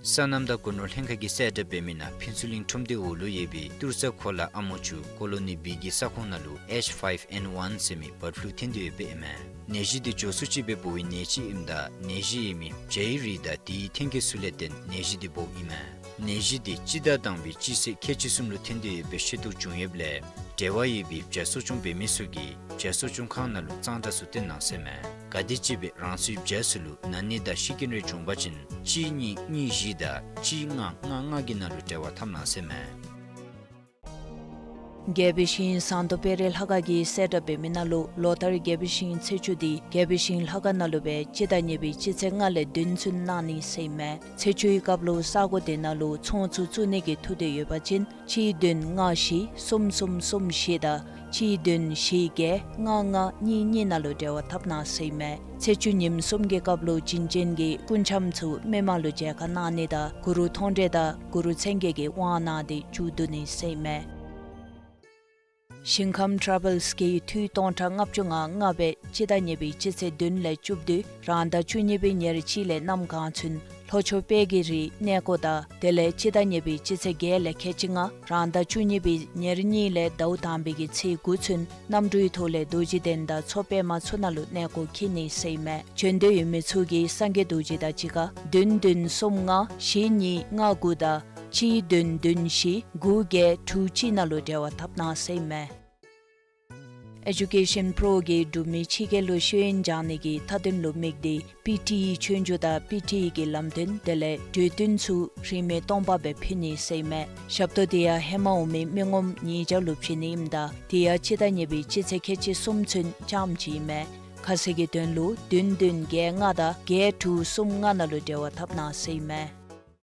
སོ་ནམ་དང་སྒོ་ནོར་ལྷན་ཁག་གིས་གསལ་བསྒྲགས་འབད་མི་ནང་ཕུན་ཚོགས་གླིང་ཁྲོམ་སྡེ་འོག་ལུ་ཡོད་པའི་ཏུར་ས་གོ་ལ་ཨ་མོ་ཆུ་ཀོ་ལོ་ནི་བི་གི་ས་ཁོངས་ནང་ལུ་ཨེཆ་ཕའིབ་ཨེན་ཝན་ཟེར་མི་བཱརཌ་ཕུ་ལུ་ཐོན་ཏེ་ཡོདཔ་ཨིན་མས། ནད་གཞི་འདི་མགྱོགས་སུ་ཅིག་སྦེ་འབོ་བའི་ནད་ཅིག་ཨིནམ་ད་ནད་གཞི་ཡོད་མི་བྱའི་རིགས་དང་དེའི་ཐོན་སྐྱེད་ཚུ་ལས་བརྟེན་ནད་གཞི་འདི་འབོཝ་ཨིན་མས། ནད་གཞི་འདི་སྤྱི་ཟླ་དང་པའི་སྤྱི་ཚེས་ཁལ་གཅིག་གསུམ་ལུ་ཐོན་ཏེ་ཡོད་པའི་ཤེས་རྟོགས་བྱུང་ཡོདཔ་ལས་འབྲེལ་བ་ཡོད་པའི་བྱ་གསོ་སྐྱོང་འབད་མི་ཚུ་གིས་བྱ་གསོ་སྐྱོང་ཁང་ནང་ལུ་གཙང་སྦྲ་ཚུ་བསྟེན་གནང་ཟེར་མས། ག་དེམ་ཅིག་སྦེ་རང་སོའི་བྱ་ཚུ་ལུ་ན་ནི་དང་ཤི་རྐྱེན་རེ་བྱུང་པ་ཅིན་གཅིག་གཉིས་གཉིས་བཞི་དང་གཅིག་ལྔ་ལྔ་ལྔ་གི་ནང་ལུ་འབྲེལ་བ་འཐབ་གནང་ཟེར་མས། རྒྱལ་པོའི་ཞིང་ཟངས་མདོག་དཔལ་རི་ལྷ་ཁང་གིས་གསལ་བསྒྲགས་འབད་མི་ནང་ལུ་ལོ་ལྟར་རྒྱལ་པོའི་ཞིང་ཚེས་བཅུ་འདི་རྒྱལ་པོའི་ཞིང་ལྷ་ཁང་ནང་ལུ་སྦེ་སྤྱི་ཟླ་གཉིས་པའི་སྤྱི་ཚེས་ལྔ་ལས་བདུན་ཚུན་གནང་ནི་ཟེར་མས། ཚེས་བཅུའི་སྐབས་ལུ་ས་གོ་དེ་ནང་ལུ་ཚོང་ཚུ་བཙུགས་ནི་གི་ཐུགས་འདོད་ཡོད་པ་ཅིན་གཅིག་བདུན་ལྔ་བཞི་གསུམ་གསུམ་གསུམ་བཞི་དང་གཅིག་བདུན་བཞི་བརྒྱད་ལྔ་ལྔ་གཉིས་གཉིས་ནང་ལུ་འབྲེལ་བ་འཐབ་གནང་ཟེར་མས། ཚེས་བཅུ་ཉིནམ་གསུམ་གྱི་སྐབས་ལུ་བྱིན་ཅན་གྱི་སྐུ་འཆམ་ཚུ་མི་མང་ལུ་མཇལ་ཁ་གནང་ནི་དང་གུ་རུ་མཐོང་གྲོལ་དང་གུ་རུ་མཚན་བརྒྱད་ཀྱི་དབང་གནང་སྟེ་མཇུག་བསྡུ་ནི་ཟེར་མས། ཞིང་ཁམས་ཊ་ར་བཱལསི་གིས་འཐུས་སྟོང་ཕྲག་ལྔ་བཅུ་ང་ལྔ་སྦེ་སྤྱི་ཟླ་གཉིས་པའི་སྤྱི་ཚེས་བདུན་ལས་བཅུ་བདུན་རང་ཟླ་བཅུ་གཉིས་པའི་ཉེར་གཅིག་ལས་གནམ་གང་ཚུན་ལྷོ་ཕྱོགས་དཔལ་གྱི་རི་གནས་སྐོར་དང་དེ་ལས་སྤྱི་ཟླ་གཉིས་པའི་སྤྱི་ཚེས་བརྒྱད་ལས་ཁལ་གཅིག་ལྔ་རང་ཟླ་བཅུ་གཉིས་པའི་ཉེར་གཉིས་ལས་ཟླཝ་དང་པའི་གི་ཚེས་དགུ་ཚུན་གནམ་གྲུའི་ཐོག་ལས་རྡོ་རྗེ་གདན་དང་མཚོ་པདྨ་ཚུ་ནང་ལུ་གནས་སྐོར་འཁྱིད་ནི་ཟེར་མས། བྱོན་འདོད་ཡོད་མི་ཚུ་གིས་སངས་རྒྱས་རྡོ་རྗེ་དང་གཅིག་ཁར་བདུན་བདུན་གསུམ་ལྔ་བཞི་གཉིས་ལྔ་དགུ་དང་གཅིག་བདུན་བདུན་བཞི་དགུ་བརྒྱད་དྲུག་གཅིག་ནང་ལུ་འབྲེལ་བ་འཐབ་གནང་ཟེར་མས། ཨེ་ཌུ་ཀེ་ཤཱན་པྲོ་གིས་འབྲུག་མི་ཕྱི་རྒྱལ་ལུ་ཤེས་ཡོན་སྦྱང་ནི་གི་མཐའ་དོན་ལུ་དམིགས་ཏེ་པི་ཊི་ཨི་ཆོས་རྒྱུགས་དང་པི་ཊི་ཨི་གི་ལམ་སྟོན་དེ་ལས་གྲོས་བསྟུན་ཚུ་རིན་མེད་སྟོང་པ་སྦེ་ཕུལ་ནི་ཟེར་མས། ཞབས་ཏོག་དེ་ཡང་ཧེ་མ་འོང་མི་མི་ངོམ་ཉིས་བརྒྱ་ལུ་བྱིན་ནི་ཨིནམ་ད་དེ་ཡང་སྤྱི་ཟླ་གཉིས་པའི་སྤྱི་ཚེས་ཁལ་གཅིག་གསུམ་ཚུན་རྐྱངམ་ཅིག་ཨིན་མས། ཁ་གསལ་གྱི་དོན་ལུ་བདུན་བདུན་བརྒྱད་ལྔ་དང་བརྒྱད་དྲུག་གསུམ་ལྔ་ནང་ལུ་འབྲེལ་བ་འཐབ་གནང་ཟེར་མས།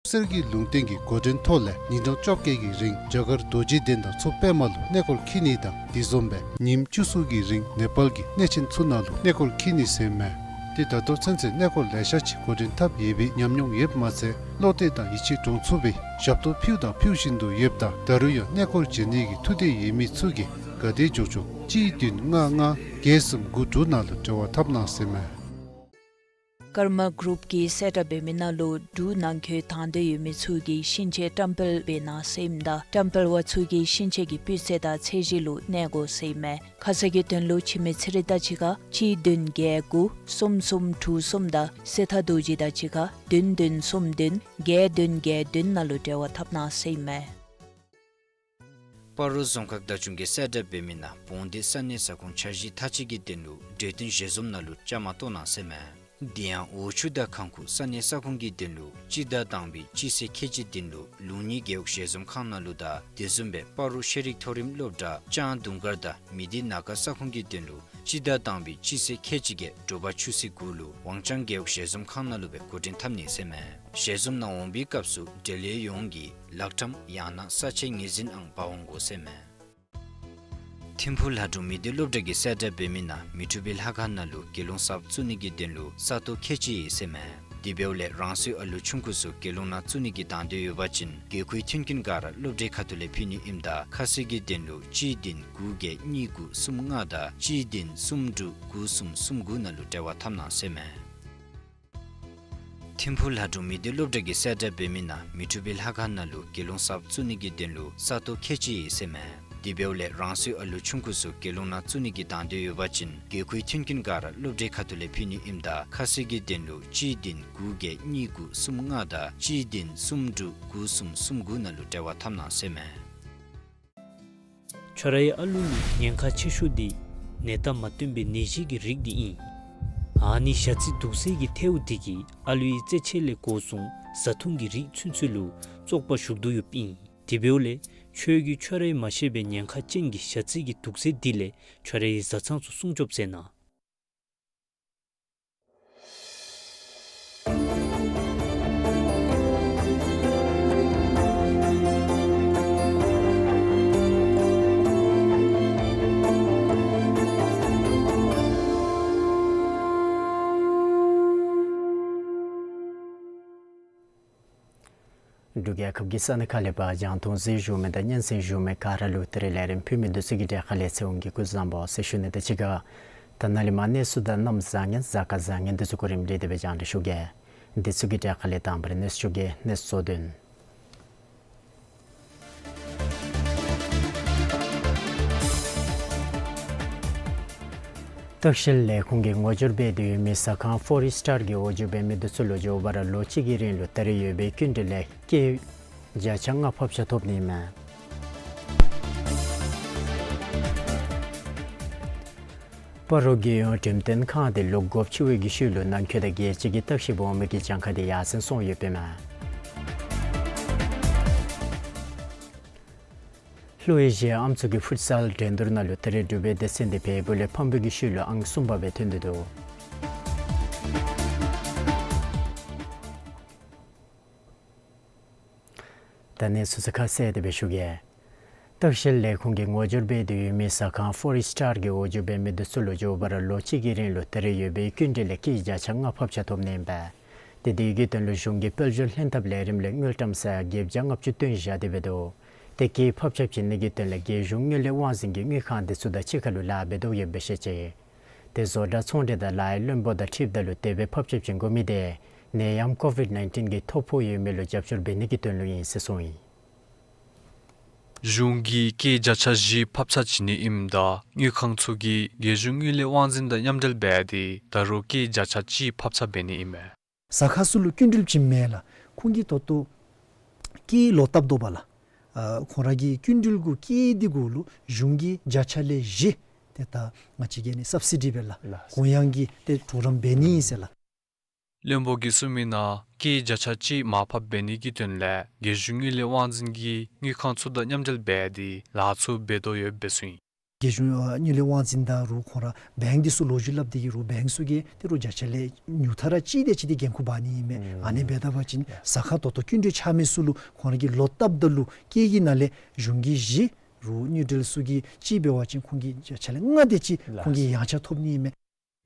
གསེར་གྱི་ལུང་བསྟན་གྱི་འགོ་འདྲེན་ཐོག་ལས་ཉིན་གྲངས་བཅོ་བརྒྱད་ཀྱི་རིང་རྒྱ་གར་རྡོ་རྗེ་གདན་དང་མཚོ་པདྨ་ལུ་གནས་སྐོར་འཁྱིད་ནི་དང་དེ་བཟུམ་སྦེ་ཉིནམ་བཅུ་གསུམ་གྱི་རིང་ནེ་པཱལ་གྱི་གནས་ཆེན་ཚུ་ནང་ལུ་གནས་སྐོར་འཁྱིད་ནི་ཟེར་མས། ཏེ་ད་ལྟོ་ཚུན་ཚོད་གནས་སྐོར་ལེ་ཤ་ཅིག་འགོ་འདྲེན་འཐབ་ཡོད་པའི་ཉམས་མྱོང་ཡོདཔ་མ་ཚད་བློ་གཏད་དང་ཡིད་ཆེས་འདྲོངས་ཚུགས་པའི་ཞབས་ཏོག་ཕུལཝ་དང་ཕུལ་བཞིན་དུ་ཡོདཔ་ད་ད་རུང་ཡང་གནས་སྐོར་བྱོན་ནི་གི་ཐུགས་འདོད་ཡོད་མི་ཚུ་གིས་ག་དེ་མགྱོགས་མགྱོགས་གཅིག་བདུན་ལྔ་ལྔ་བརྒྱད་གསུམ་དགུ་དྲུག་ནང་ལུ་འབྲེལ་བ་འཐབ་གནང་ཟེར་མས། ཀརྨ་གུ་རུབ་ཀྱིས་གསལ་བསྒྲགས་འབད་མི་ནང་ལུ་འབྲུག་ནང་འཁོད་དང་འདོད་ཡོད་མི་ཚུ་གིས་ཤིང་ཆས་བཀྲམ་སྤེལ་འབད་གནང་ཟེར་ཨིནམ་ད་བཀྲམ་སྤེལ་པ་ཚུ་གིས་ཤིང་ཆས་ཀྱི་སྤུས་ཚད་དང་ཚད་གཞི་ལུ་གནས་དགོ་ཟེར་ཨིན་མས། ཁ་གསལ་གྱི་དོན་ལུ་འཆི་མེད་ཚེ་རིང་དང་གཅིག་ཁར་གཅིག་བདུན་བརྒྱད་དགུ་གསུམ་གསུམ་དྲུག་གསུམ་དང་སྲིད་མཐའ་རྡོ་རྗེ་དང་གཅིག་ཁར་བདུན་བདུན་གསུམ་བདུན་བརྒྱད་བདུན་བརྒྱད་བདུན་ནང་ལུ་འབྲེལ་བ་འཐབ་གནང་ཟེར་ཨིན་མས། སྤ་རོ་རྫོང་ཁག་བདག་སྐྱོང་གིས་གསལ་བསྒྲགས་འབད་མི་ནང་བོང་སྡེ་ས་གནས་ས་ཁོངས་འཆར་གཞི་མཐའ་དཔྱད་ཀྱི་དོན་ལུ་གྲོས་བསྟུན་ཞལ་འཛོམས་ནང་ལུ་བཅའ་མར་གཏོགས་གནང་ཟེར་ཨིན་མས། དེ་ཡང་འོག་ཆུ་དང་ཁང་ཁུག་ས་གནས་ས་ཁོངས་ཀྱི་དོན་ལུ་སྤྱི་ཟླ་དང་པའི་སྤྱི་ཚེས་ཁལ་གཅིག་དོན་ལུ་ལུང་གཉིས་རྒེད་འོག་ཞལ་འཛོམས་ཁང་ནང་ལུ་དང་དེ་བཟུམ་སྦེ་སྤ་རོ་ཤེས་རིག་མཐོ་རིམ་སློབ་གྲྭ་ལྕང་དུང་དཀར་དང་མི་སྡེ་ན་ཁ་ས་ཁོངས་ཀྱི་དོན་ལུ་སྤྱི་ཟླ་དང་པའི་སྤྱི་ཚེས་ཁལ་གཅིག་བརྒྱད་དྲོ་པ་ཆུ་ཚོད་དགུ་ལུ་ཝང་ཅང་རྒེད་འོག་ཞལ་འཛོམས་ཁང་ནང་ལུ་སྦེ་འགོ་འདྲེན་འཐབ་ནི་ཟེར་ཨིན་མས། ཞལ་འཛོམས་ནང་འོང་པའི་སྐབས་སུ་འབྲེལ་ཡོད་ཡོངས་ཀྱིས་ལག་ཁྲམ་ཡང་ན་ས་ཆའི་ངོས་འཛིན་ཨང་འབག་འོང་དགོ་ཟེར་ཨིན་མས། ཐིམ་ཕུག་ལྷ་སྒྲུང་མི་སྡེ་སློབ་གྲྭ་གིས་གསལ་བསྒྲགས་འབད་མི་ནང་མི་འཁྲུགས་པའི་ལྷ་ཁང་ནང་ལུ་དགེ་སློང་གསརཔ་བཙུགས་ནི་གི་དོན་ལུ་ས་སྟོང་ཁལ་གཅིག་ཡོད་ཟེར་ཨིན་མས། དེ་འབདཝ་ལས་རང་སོའི་ཨ་ལུ་ཆུང་ཀུ་ཚུ་དགེ་སློང་ནང་བཙུགས་ནི་གི་དང་འདོད་ཡོད་པ་ཅིན་དགོས་མཁོའི་མཐུན་རྐྱེན་ག་ར་སློབ་གྲྭའི་ཁ་ཐུག་ལས་ཕུལ་ནི་ཨིནམ་ད་ཁ་གསལ་གྱི་དོན་ལུ་གཅིག་བདུན་དགུ་བརྒྱད་གཉིས་དགུ་གསུམ་ལྔ་དང་གཅིག་བདུན་གསུམ་དྲུག་དགུ་གསུམ་གསུམ་དགུ་ནང་ལུ་འབྲེལ་བ་འཐབ་གནང་ཟེར་ཨིན་མས། ཐིམ་ཕུག་ལྷ་སྒྲུང་མི་སྡེ་སློབ་གྲྭ་གིས་གསལ་བསྒྲགས་འབད་མི་ནང་མི་འཁྲུགས་པའི་ལྷ་ཁང་ནང་ལུ་དགེ་སློང་གསརཔ་བཙུགས་ནི་གི་དོན་ལུ་ས་སྟོང་ཁལ་གཅིག་ཡོད་ཟེར་ཨིན་མས། དེ་འབདཝ་ལས་རང་སོའི་ཨ་ལུ་ཆུང་ཀུ་ཚུ་དགེ་སློང་ནང་བཙུགས་ནི་གི་དང་འདོད་ཡོད་པ་ཅིན་དགོས་མཁོའི་མཐུན་རྐྱེན་ག་ར་སློབ་གྲྭའི་ཁ་ཐུག་ལས་ཕུལ་ནི་ཨིནམ་ད་ཁ་གསལ་གྱི་དོན་ལུ་གཅིག་བདུན་དགུ་བརྒྱད་གཉིས་དགུ་གསུམ་ལྔ་དང་གཅིག་བདུན་གསུམ་དྲུག་དགུ་གསུམ་གསུམ་དགུ་ནང་ལུ་འབྲེལ་བ་འཐབ་གནང་ཟེར་ཨིན་མས། ཁྱོད་རའི་ཨ་ལུ་ལུ་ཉེན་ཁ་ཆེ་ཤོས་འདི་ནད་རྟགས་མ་སྟོན་པའི་ནད་གཞི་གི་རིགས་འདི་ཨིན། ཨ་ནི་ཞ་རྩི་དུག་སེལ་གྱི་ཐལཝ་འདི་གིས་ཨ་ལུའི་རྩེད་ཆས་ལས་འགོ་བཟུང་བཟའ་འཐུང་གི་རིགས་ཚུན་ཚོད་ལུ་བཙོག་པ་ཞུགས་དོ་ཡོདཔ་ཨིན། དེ་འབདཝ་ལས་ཁྱོད་ཀྱིས་ཁྱོད་རའི་མ་ཤེས་པའི་ཉེན་ཁ་ཅན་གྱི་ཞ་རྩི་གི་དུག་སེལ་འདི་ལས་ཁྱོད་རའི་བཟའ་ཚང་ཚུ་སྲུང་སྐྱོབ་མཛད་གནང་། རྒྱལ་ཁབ་ཀྱི་ས་གནས་ཁག་ལས་ཕར་རྒྱང་མཐོང་གཟིགས་བཞུགས་མི་དང་སྙན་གསན་བཞུགས་མི་ག་ར་ལུ་ད་རིས་ལས་རིམ་ཕུལ་མི་འདི་ཚུ་གི་གྲས་ཁ་ལས་ཚེ་དབང་གིས་སྐུ་གཟུགས་བཟང་པོ་ཟེར་ཞུ་ནི་དང་གཅིག་ཁར་ད་ནཱ་ལས་མར་གནས་ཚུལ་དང་གནམ་བཟང་ངན་གཟའ་སྐར་བཟང་ངན་འདི་ཚུ་གོ་རིམ་སྒྲིག་སྟེ་སྦེ་སྙན་ཞུ་གེ། འདི་ཚུ་གི་གྲས་ཁ་ལས་དང་པ་ར་གནས་ཚུལ་གྱི་གནས་ཚུལ་གཙོ་དོན། ལྟ་བཤལ་ལས་ཁུངས་ཀྱིས་ངོ་སྦྱོར་འབད་དེ་ཡོད་མི་ཟ་ཁང་ཕོར་སི་ཊར་གྱི་འོག་འཇུག་འབད་མི་འདི་ཚུ་ལུ་མགྱོགས་པ་ར་ལོ་གཅིག་གི་རིང་ལུ་ད་རེས་ཡོད་པའི་སྐྱིན་འགྲུལ་ལས་སྐྱེད་བརྒྱ་ཆ་ལྔ་ཕབ་ཆ་ཐོབ་ནི་མས། སྤ་རོ་རྒྱལ་ཡོངས་འགྲེམས་སྟོན་ཁང་འདི་ལོག་སྒོ་ཕྱེ་བའི་གི་ཤུལ་ལུ་ནང་འཁོད་དང་རྒྱལ་སྤྱི་གི་བརྟག་ཞིབ་འོང་མི་གི་གྱངས་ཁ་འདི་ཡར་སེང་སོང་ཡོདཔ་ཨིན་མས། ལྷོ་ཨེ་ཤི་ཡའི་ཨམ་སྲུ་གི་ཕུཊ་སཱལ་འགྲན་བསྡུར་ནང་ལུ་ད་རེས་འབྲུག་པའི་སྡེ་ཚན་འདི་བལ་པོ་ལས་ཕམ་པའི་གི་ཤུལ་ལུ་ཨང་གསུམ་པ་སྦེ་ཐོན་ཏེ་འདུག། ད་གནས་ཚུལ་ཚུ་ཁ་གསལ་ཏེ་སྦེ་ཞུ་གེ། ལྟ་བཤལ་ལས་ཁུངས་ཀྱིས་ངོ་སྦྱོར་འབད་དེ་ཡོད་མི་ཟ་ཁང་ཕོར་སི་ཊར་གྱི་འོག་འཇུག་འབད་མི་འདི་ཚུ་ལུ་མགྱོགས་པ་ར་ལོ་གཅིག་གི་རིང་ལུ་ད་རེས་ཡོད་པའི་སྐྱིན་འགྲུལ་ལས་སྐྱེད་བརྒྱ་ཆ་ལྔ་ཕབ་ཆ་ཐོབ་ནི་ཨིན་པས། ཏེ་དེ་གི་དོན་ལུ་གཞུང་གི་དཔལ་འབྱོར་ལྷན་ཐབས་ལས་རིམ་ལས་དངུལ་ཀྲམ་ས་ཡ་བརྒྱད་བརྒྱ་ལྔ་བཅུ་བཏོན་བཞག་སྟེ་འབད་དོ། ཏེ་སྐྱེད་ཕབ་ཆ་བྱིན་ནི་གི་དོན་ལས་རྒྱལ་གཞུང་དངུལ་ལས་དབང་འཛིན་གྱི་དངུལ་ཁང་འདི་ཚུ་དང་གཅིག་ཁར་ལུ་ལཱ་འབད་དོ་ཡོདཔ་སྦེ་བཤད་ཅི། ཏེ་བཟོ་གྲྭ་ཚོང་འབྲེལ་དང་ལཱ་གཡོག་བློན་པོ་དང་འཁྲིལཝ་ད་ལུ་དེ་སྦེ་ཕབ་ཆ་བྱིན་དགོ་མི་འདི་ནད་ཡམས་ཀོ་ཝིཌ་ནའིན་ཊིན་གྱི་ཐོ་ཕོག་ཡོད་མི་ལུ་རྒྱབ་སྐྱོར་འབད་ནི་གི་དོན་ལུ་ཨིན་ཟེར་གསུངས་ཡི། གཞུང་གིས་སྐྱེད་བརྒྱ་ཆ་བཞི་ཕབ་ཆ་བྱིན་ནི་ཨིནམ་ད་དངུལ་ཁང་ཚུ་གིས་རྒྱལ་གཞུང་དངུལ་ལས་དབང་འཛིན་དང་མཉམ་འབྲེལ་འབད་དེ་ད་རུང་སྐྱེད་བརྒྱ་ཆ་གཅིག་ཕབ་ཆ་འབད་ནི་ཨིན་མས། ཟ་ཁང་ཚུ་ལུ་སྐྱིན་འགྲུལ་བྱིནམ་མས་ལགས། ཁོང་གིས་ད་ལྟོ་སྐྱེད་ལོག་བཏབ་དོ་བ་ལགས། ཨ་ཁོང་ར་གི་སྐྱིན་འགྲུལ་གུ་སྐྱེད་འདི་གུ་ལུ་གཞུང་གིས་བརྒྱ་ཆ་ལས་བཞི་ཏེ་ད་ང་བཅས་ཀྱིས་ཨ་ནི་སབ་སི་ཌི་འབད་ལགས། ལགས། གུ་ཡངས་ཀྱི་ཏེ་གྲོགས་རམ་འབད་ནི་ཨིན་ཟེར་ལགས། བློན་པོ་གིས་གསུངས་མི་ནང་སྐྱེད་བརྒྱ་ཆ་གཅིག་མར་ཕབ་འབད་ནི་གི་དོན་ལས་རྒྱལ་གཞུང་དངུལ་ལས་དབང་འཛིན་གྱིས་དངུལ་ཁང་ཚུ་དང་མཉམ་འབྲེལ་འབད་དེ་ལཱ་ཚུ་འབད་དོ་ཡོདཔ་སྦེ་གསུངས་ཡི། རྒྱལ་གཞུང་ཨ་དངུལ་ལས་དབང་འཛིན་དང་རུང་ཁོང་ར་བེངཀ་འདི་ཚུ་ལོ་རྒྱུས་སླབ་སྟེ་གི་རུང་བེངཀ་ཚུ་གིས་ཏེ་རུང་བརྒྱ་ཆ་ལས་ཉུང་མཐའ་ར་གཅིག་དེ་ཅིག་འདི་འགན་ཁུར་འབག་ནི་ཨིན་མས། ཨ་ནི་འབདཝ་ད་པ་ཅིན་ཟ་ཁང་ད་ལྟོ་སྐྱིན་འགྲུལ་ཆགས་མི་ཚུ་ལུ་ཁོང་ར་གིས་ལོག་བཏབ་ད་ལུ་སྐྱེད་ཀྱི་ནང་ལས་གཞུང་གིས་བཞི་རུང་དངུལ་འབྲེལ་ཚུ་གིས་གཅིག་འབད་བ་ཅིན་ཁོང་གིས་བརྒྱ་ཆ་ལས་ལྔ་དེ་ཅིག་ལགས། ཁོང་གིས་ཡང་ཆ་ཐོབ་ནི་ཨིན་མས།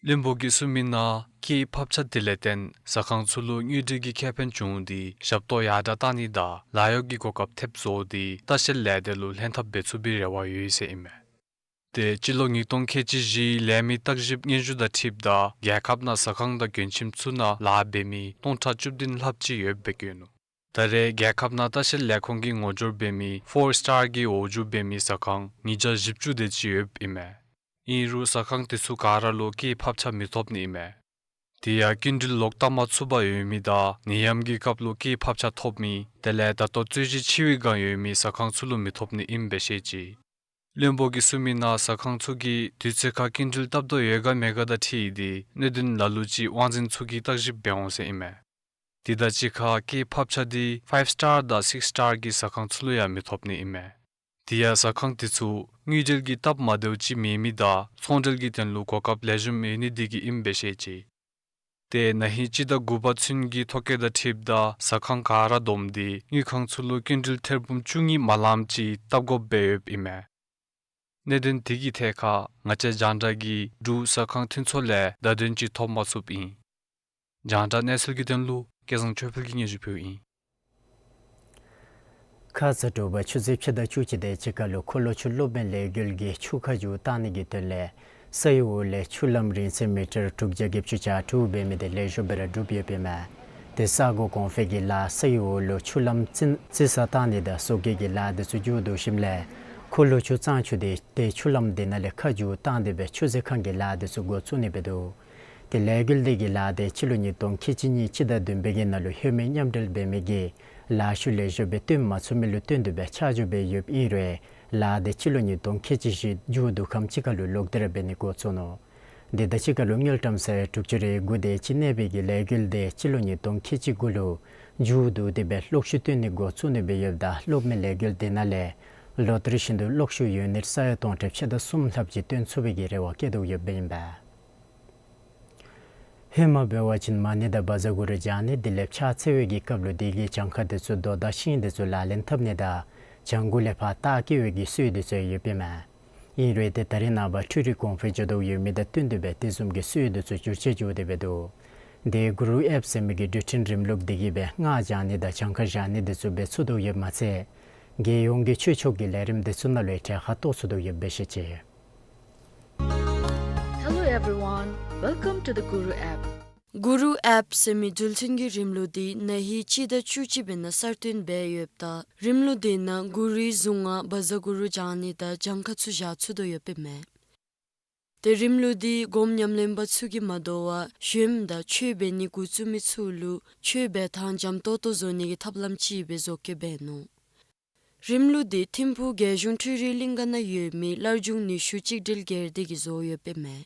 བློན་པོ་གིས་གསུངས་མི་ནང་སྐྱེད་ཕབ་ཆ་དེ་ལས་བརྟེན་ཟ་ཁང་ཚུ་ལུ་དངུལ་འབྲེལ་གྱི་ཁེ་ཕན་བྱུང་སྟེ་ཞབས་ཏོག་ཡར་དྲགས་བཏང་ནི་དང་ལཱ་གཡོག་གི་གོ་སྐབས་ཐེབས་བཟོ་སྟེ་ལྟ་བཤལ་ལས་སྡེ་ལུ་ལྷན་ཐབས་འབད་ཚུགས་པའི་རེ་བ་ཡོད་ཟེར་ཨིན་མས། ཏེ་སྤྱི་ལོ་ཉིས་སྟོང་ཁལ་གཅིག་བཞི་ལས་མི་བརྟག་ཞིབ་སྙན་ཞུ་དང་འཁྲིལཝ་ད་རྒྱལ་ཁབ་ནང་ཟ་ཁང་དང་མགྱོནམ་ཁྱིམ་ཚུ་ནང་ལཱ་འབད་མི་སྟོང་ཕྲག་བཅུ་བདུན་ལྷགཔ་ཅིག་ཡོདཔ་སྦེ་བཀོད་ནུག། ད་རེས་རྒྱལ་ཁབ་ནང་ལྟ་བཤལ་ལས་ཁུངས་ཀྱིས་ངོ་སྦྱོར་འབད་མི་ཕོར་སི་ཊར་གྱི་འོག་འཇུག་འབད་མི་ཟ་ཁང་ཉིས་བརྒྱ་བཞི་བཅུ་དེ་ཅིག་ཡོདཔ་ཨིན་མས། ཨིན་རུང་ཟ་ཁང་དེ་ཚུ་ག་ར་ལུ་སྐྱེད་ཕབ་ཆ་མི་ཐོབ་ནི་ཨིན་མས། དེ་ཡང་སྐྱིན་འགྲུལ་ལོག་བཏབ་མ་ཚུགས་པར་ཡོད་མི་དང་ནད་ཡམས་ཀྱི་སྐབས་ལུ་སྐྱེད་ཕབ་ཆ་ཐོབ་མི་དེ་ལས་ད་ལྟོ་རྩོད་གཞི་ཆེ་བའི་སྒང་ཡོད་མི་ཟ་ཁང་ཚུ་ལུ་མི་ཐོབ་ནི་ཨིནམ་སྦེ་བཤད་ཅི། བློན་པོ་གིས་གསུངས་མི་ནང་ཟ་ཁང་ཚུ་གིས་དུས་ཚོད་ཁར་སྐྱིན་འགྲུལ་བཏབ་དོ་ཡོད་ག་མེད་ག་དང་འཁྲིལ་ཏེ་གནད་དོན་ལ་ལུ་ཅིག་དབང་འཛིན་ཚུ་གིས་བརྟག་ཞིབ་འབད་འོང་ཟེར་ཨིན་མས། དེ་དང་གཅིག་ཁར་སྐྱེད་ཕབ་ཆ་འདི་ཕའིབ་སི་ཊར་དང་སིགསི་སི་ཊར་གྱི་ཟ་ཁང་ཚུ་ལུ་ཡང་མི་ཐོབ་ནི་ཨིན་མས། དེ་ཡང་ཟ་ཁང་དེ་ཚུ་དངུལ་འབྲེལ་གྱི་སྟབས་མ་བདེཝ་ཅིག་མེད་མི་དང་ཚོང་འབྲེལ་གྱི་དོན་ལུ་གོ་སྐབས་ལེགས་ཤོམ་ཡོད་ནི་དེ་གིས་ཨིནམ་སྦེ་བཤད་ཅི། ཏེ་ན་ཧིང་སྤྱི་ཟླ་དགུ་པ་ཚུན་གྱི་ཐོ་བཀོད་དང་འཁྲིལཝ་ད་ཟ་ཁང་ག་ར་བསྡོམས་ཏེ་དངུལ་ཁང་ཚུ་ལུ་སྐྱིན་འགྲུལ་ཐེར་འབུམ་བཅུ་གཉིས་མ་ལངམ་ཅིག་བཏབ་དགོཔ་སྦེ་ཡོདཔ་ཨིན་མས། གནད་དོན་དེ་གི་ཐད་ཁར་ང་བཅས་རྒྱང་བསྒྲགས་ཀྱིས་འབྲུག་ཟ་ཁང་མཐུན་ཚོགས་ལས་བརྡ་དོན་ཅིག་ཐོབ་མ་ཚུགསཔ་ཨིན། རྒྱང་བསྒྲགས་གནས་ཚུལ་གྱི་དོན་ལུ་སྐལ་བཟང་ཆོས་འཕེལ་གྱིས་སྙན་ཞུ་ཕུལཝ་ཨིན། ཁ་ཙ་དྲོ་པ་ཆུ་ཚོད་ཕྱེད་དང་བཅུ་གཅིག་དེ་ཅིག་ཁར་ལུ་འཁོར་ལོ་ཆུ་གློག་མེ་ལས་འགུལ་གྱི་ཆུ་ཁ་རྒྱུད་བཏང་ནི་གི་དོན་ལས་ས་ཡི་འོག་ལས་ཆུ་ལམ་རིང་ཚད་མི་ཊར་དྲུག་བརྒྱ་བརྒྱད་ཅུ་གྱ་དྲུག་འབད་མི་དེ་ལེགས་ཤོམ་སྦེ་ར་གྲུབ་ཡོདཔ་ཨིན་མས། ཏེ་ས་སྒོ་གོང་འཕེལ་གྱི་ལཱ་ས་ཡི་འོག་ལུ་ཆུ་ལམ་རྩི་རྩི་ས་བཏང་ནི་དང་བཟོ་བཀོད་ཀྱི་ལཱ་དེ་ཚུ་མཇུག་བསྡུ་ཞིནམ་ལས་འཁོར་ལོ་ཆུ་གཙང་ཆུ་དེ་ཏེ་ཆུ་ལམ་དེ་ནང་ལས་ཁ་རྒྱུད་བཏང་སྟེ་སྦེ་ཆུ་མཛོད་ཁང་གི་ལཱ་དེ་ཚུ་འགོ་བཙུགས་ནི་སྦེ་འདུག། ཏེ་ལས་འགུལ་དེ་གི་ལཱ་དེ་སྤྱི་ལོ་ཉིས་སྟོང་ཁལ་གཅིག་གཉིས་སྤྱི་ཟླ་བདུན་པའི་གི་ནང་ལུ་ལྷོད་མེད་མཉམ་འབྲེལ་འབད་མི་གིས་ལཱ་ཤུལ་ལེགས་ཤོམ་སྦེ་བཏོན་མ་ཚུགས་མི་ལུ་བརྟེན་ཏེ་སྦེ་ཆག་འཇོག་འབད་ཡོདཔ་ཨིན་རུང་ལཱ་དེ་སྤྱི་ལོ་ཉིས་སྟོང་ཁལ་གཅིག་བཞི་མཇུག་བསྡུ་ཁམས་ཅིག་ཁར་ལུ་ལོག་སྟེ་ར་འབད་ནི་འགོ་བཙུགས་ནུག། དེ་དང་གཅིག་ཁར་ལུ་དངུལ་ཀྲམ་ས་ཡ་དྲུག་ཅུ་རེ་དགུ་དེ་ཅིག་གནས་པའི་གི་ལས་འགུལ་དེ་སྤྱི་ལོ་ཉིས་སྟོང་ཁལ་གཅིག་དགུ་ལུ་མཇུག་བསྡུ་སྟེ་སྦེ་གློག་ཤུགས་བཏོན་ནི་འགོ་བཙུགས་ནི་སྦེ་ཡོདཔ་ད་གློག་མེ་ལས་འགུལ་དེ་ནང་ལས་ལོ་ལྟར་བཞིན་དུ་གློག་ཤུགས་ཡུ་ནིཊ་ས་ཡ་སྟོང་ཕྲག་ཕྱེད་དང་གསུམ་ལྷགཔ་ཅིག་བཏོན་ཚུགས་པའི་གི་རེ་བ་བསྐྱེད་དོ་ཡོདཔ་ཨིན་པས། ཧེ་མ་འབད་བ་ཅིན་མ་ཎི་དང་བཛྲ་གུ་རུ་བགྱང་ནི་དེ་ལས་ཕྱག་འཚལ་བའི་གི་སྐབས་ལུ་དེ་གི་གྱངས་ཁ་དེ་ཚུ་རྡོ་དང་ཤིང་དེ་ཚུ་ལག་ལེན་འཐབ་ནི་དང་བྱང་ཁོག་ལས་ཕར་རྟགས་བཀོད་པའི་གི་སྲོལ་དེ་ཚུ་ཡོདཔ་ཨིན་མས། ཨིན་རུང་ཏེ་ད་རེས་ནངས་པ་འཕྲུལ་རིག་གོང་འཕེལ་འགྱོ་དོ་ཡོད་མི་དང་བསྟུན་ཏེ་སྦེ་དེ་བཟུམ་གྱི་སྲོལ་དེ་ཚུ་འགྱུར་བཅོས་འགྱོ་སྟེ་སྦེ་འདུག། དེ་གུ་རུ་ཨེཔ་ཟེར་མི་གི་འགྲུལ་འཕྲིན་རིམ་ལུགས་དེ་གིས་སྦེ་སྔགས་བགྱང་ནི་དང་གྱངས་ཁ་བཞག་ནི་དེ་ཚུ་འབད་ཚུགས་དོ་ཡོདཔ་མ་ཚད་རྒྱལ་ཡོངས་ཀྱི་ཆོས་ཕྱོགས་ཀྱི་ལས་རིམ་དེ་ཚུ་ནང་ལུ་ཡང་གྲལ་ཁར་གཏོགས་ཚུགས་དོ་ཡོདཔ་སྦེ་བཤད་ཅི། Hello everyone, welcome to the Guru app. གུ་རུ་ཨེཔ་ཟེར་མི་འགྲུལ་འཕྲིན་གྱི་རིམ་ལུགས་འདི་ན་ཧིང་སྤྱི་ཟླ་བཅུ་གཅིག་པའི་ནང་གསར་བཏོན་འབད་ཡོདཔ་ད་རིམ་ལུགས་འདི་ནང་གུ་རུའི་གཟུངས་སྔགས་བཛྲ་གུ་རུ་བགྱང་ནི་དང་གྱངས་ཁ་ཚུ་བཞག་ཚུགས་དོ་ཡོདཔ་ཨིན་མས། ཏེ་རིམ་ལུགས་འདི་སྒོམ་ཉམས་ལེན་པ་ཚུ་གིས་མ་དོ་བར་གཞོནམ་དང་ཆོས་འབད་ནི་འགོ་བཙུགས་མི་ཚུ་ལུ་ཆོས་འབད་ཐངས་འཇམ་ཏོང་ཏོ་བཟོ་ནི་གི་ཐབས་ལམ་ཅིག་སྦེ་བཟོ་བཀོད་འབད་ནུག། རིམ་ལུགས་འདི་ཐིམ་ཕུག་རྒྱལ་གཞུང་འཕྲུལ་རིག་གླིང་ག་ནང་ཡོད་མི་སླར་འབྱུང་ནུས་ཤུགས་གཅིག་སྒྲིལ་སྒེར་སྡེ་གིས་བཟོ་ཡོདཔ་ཨིན་མས།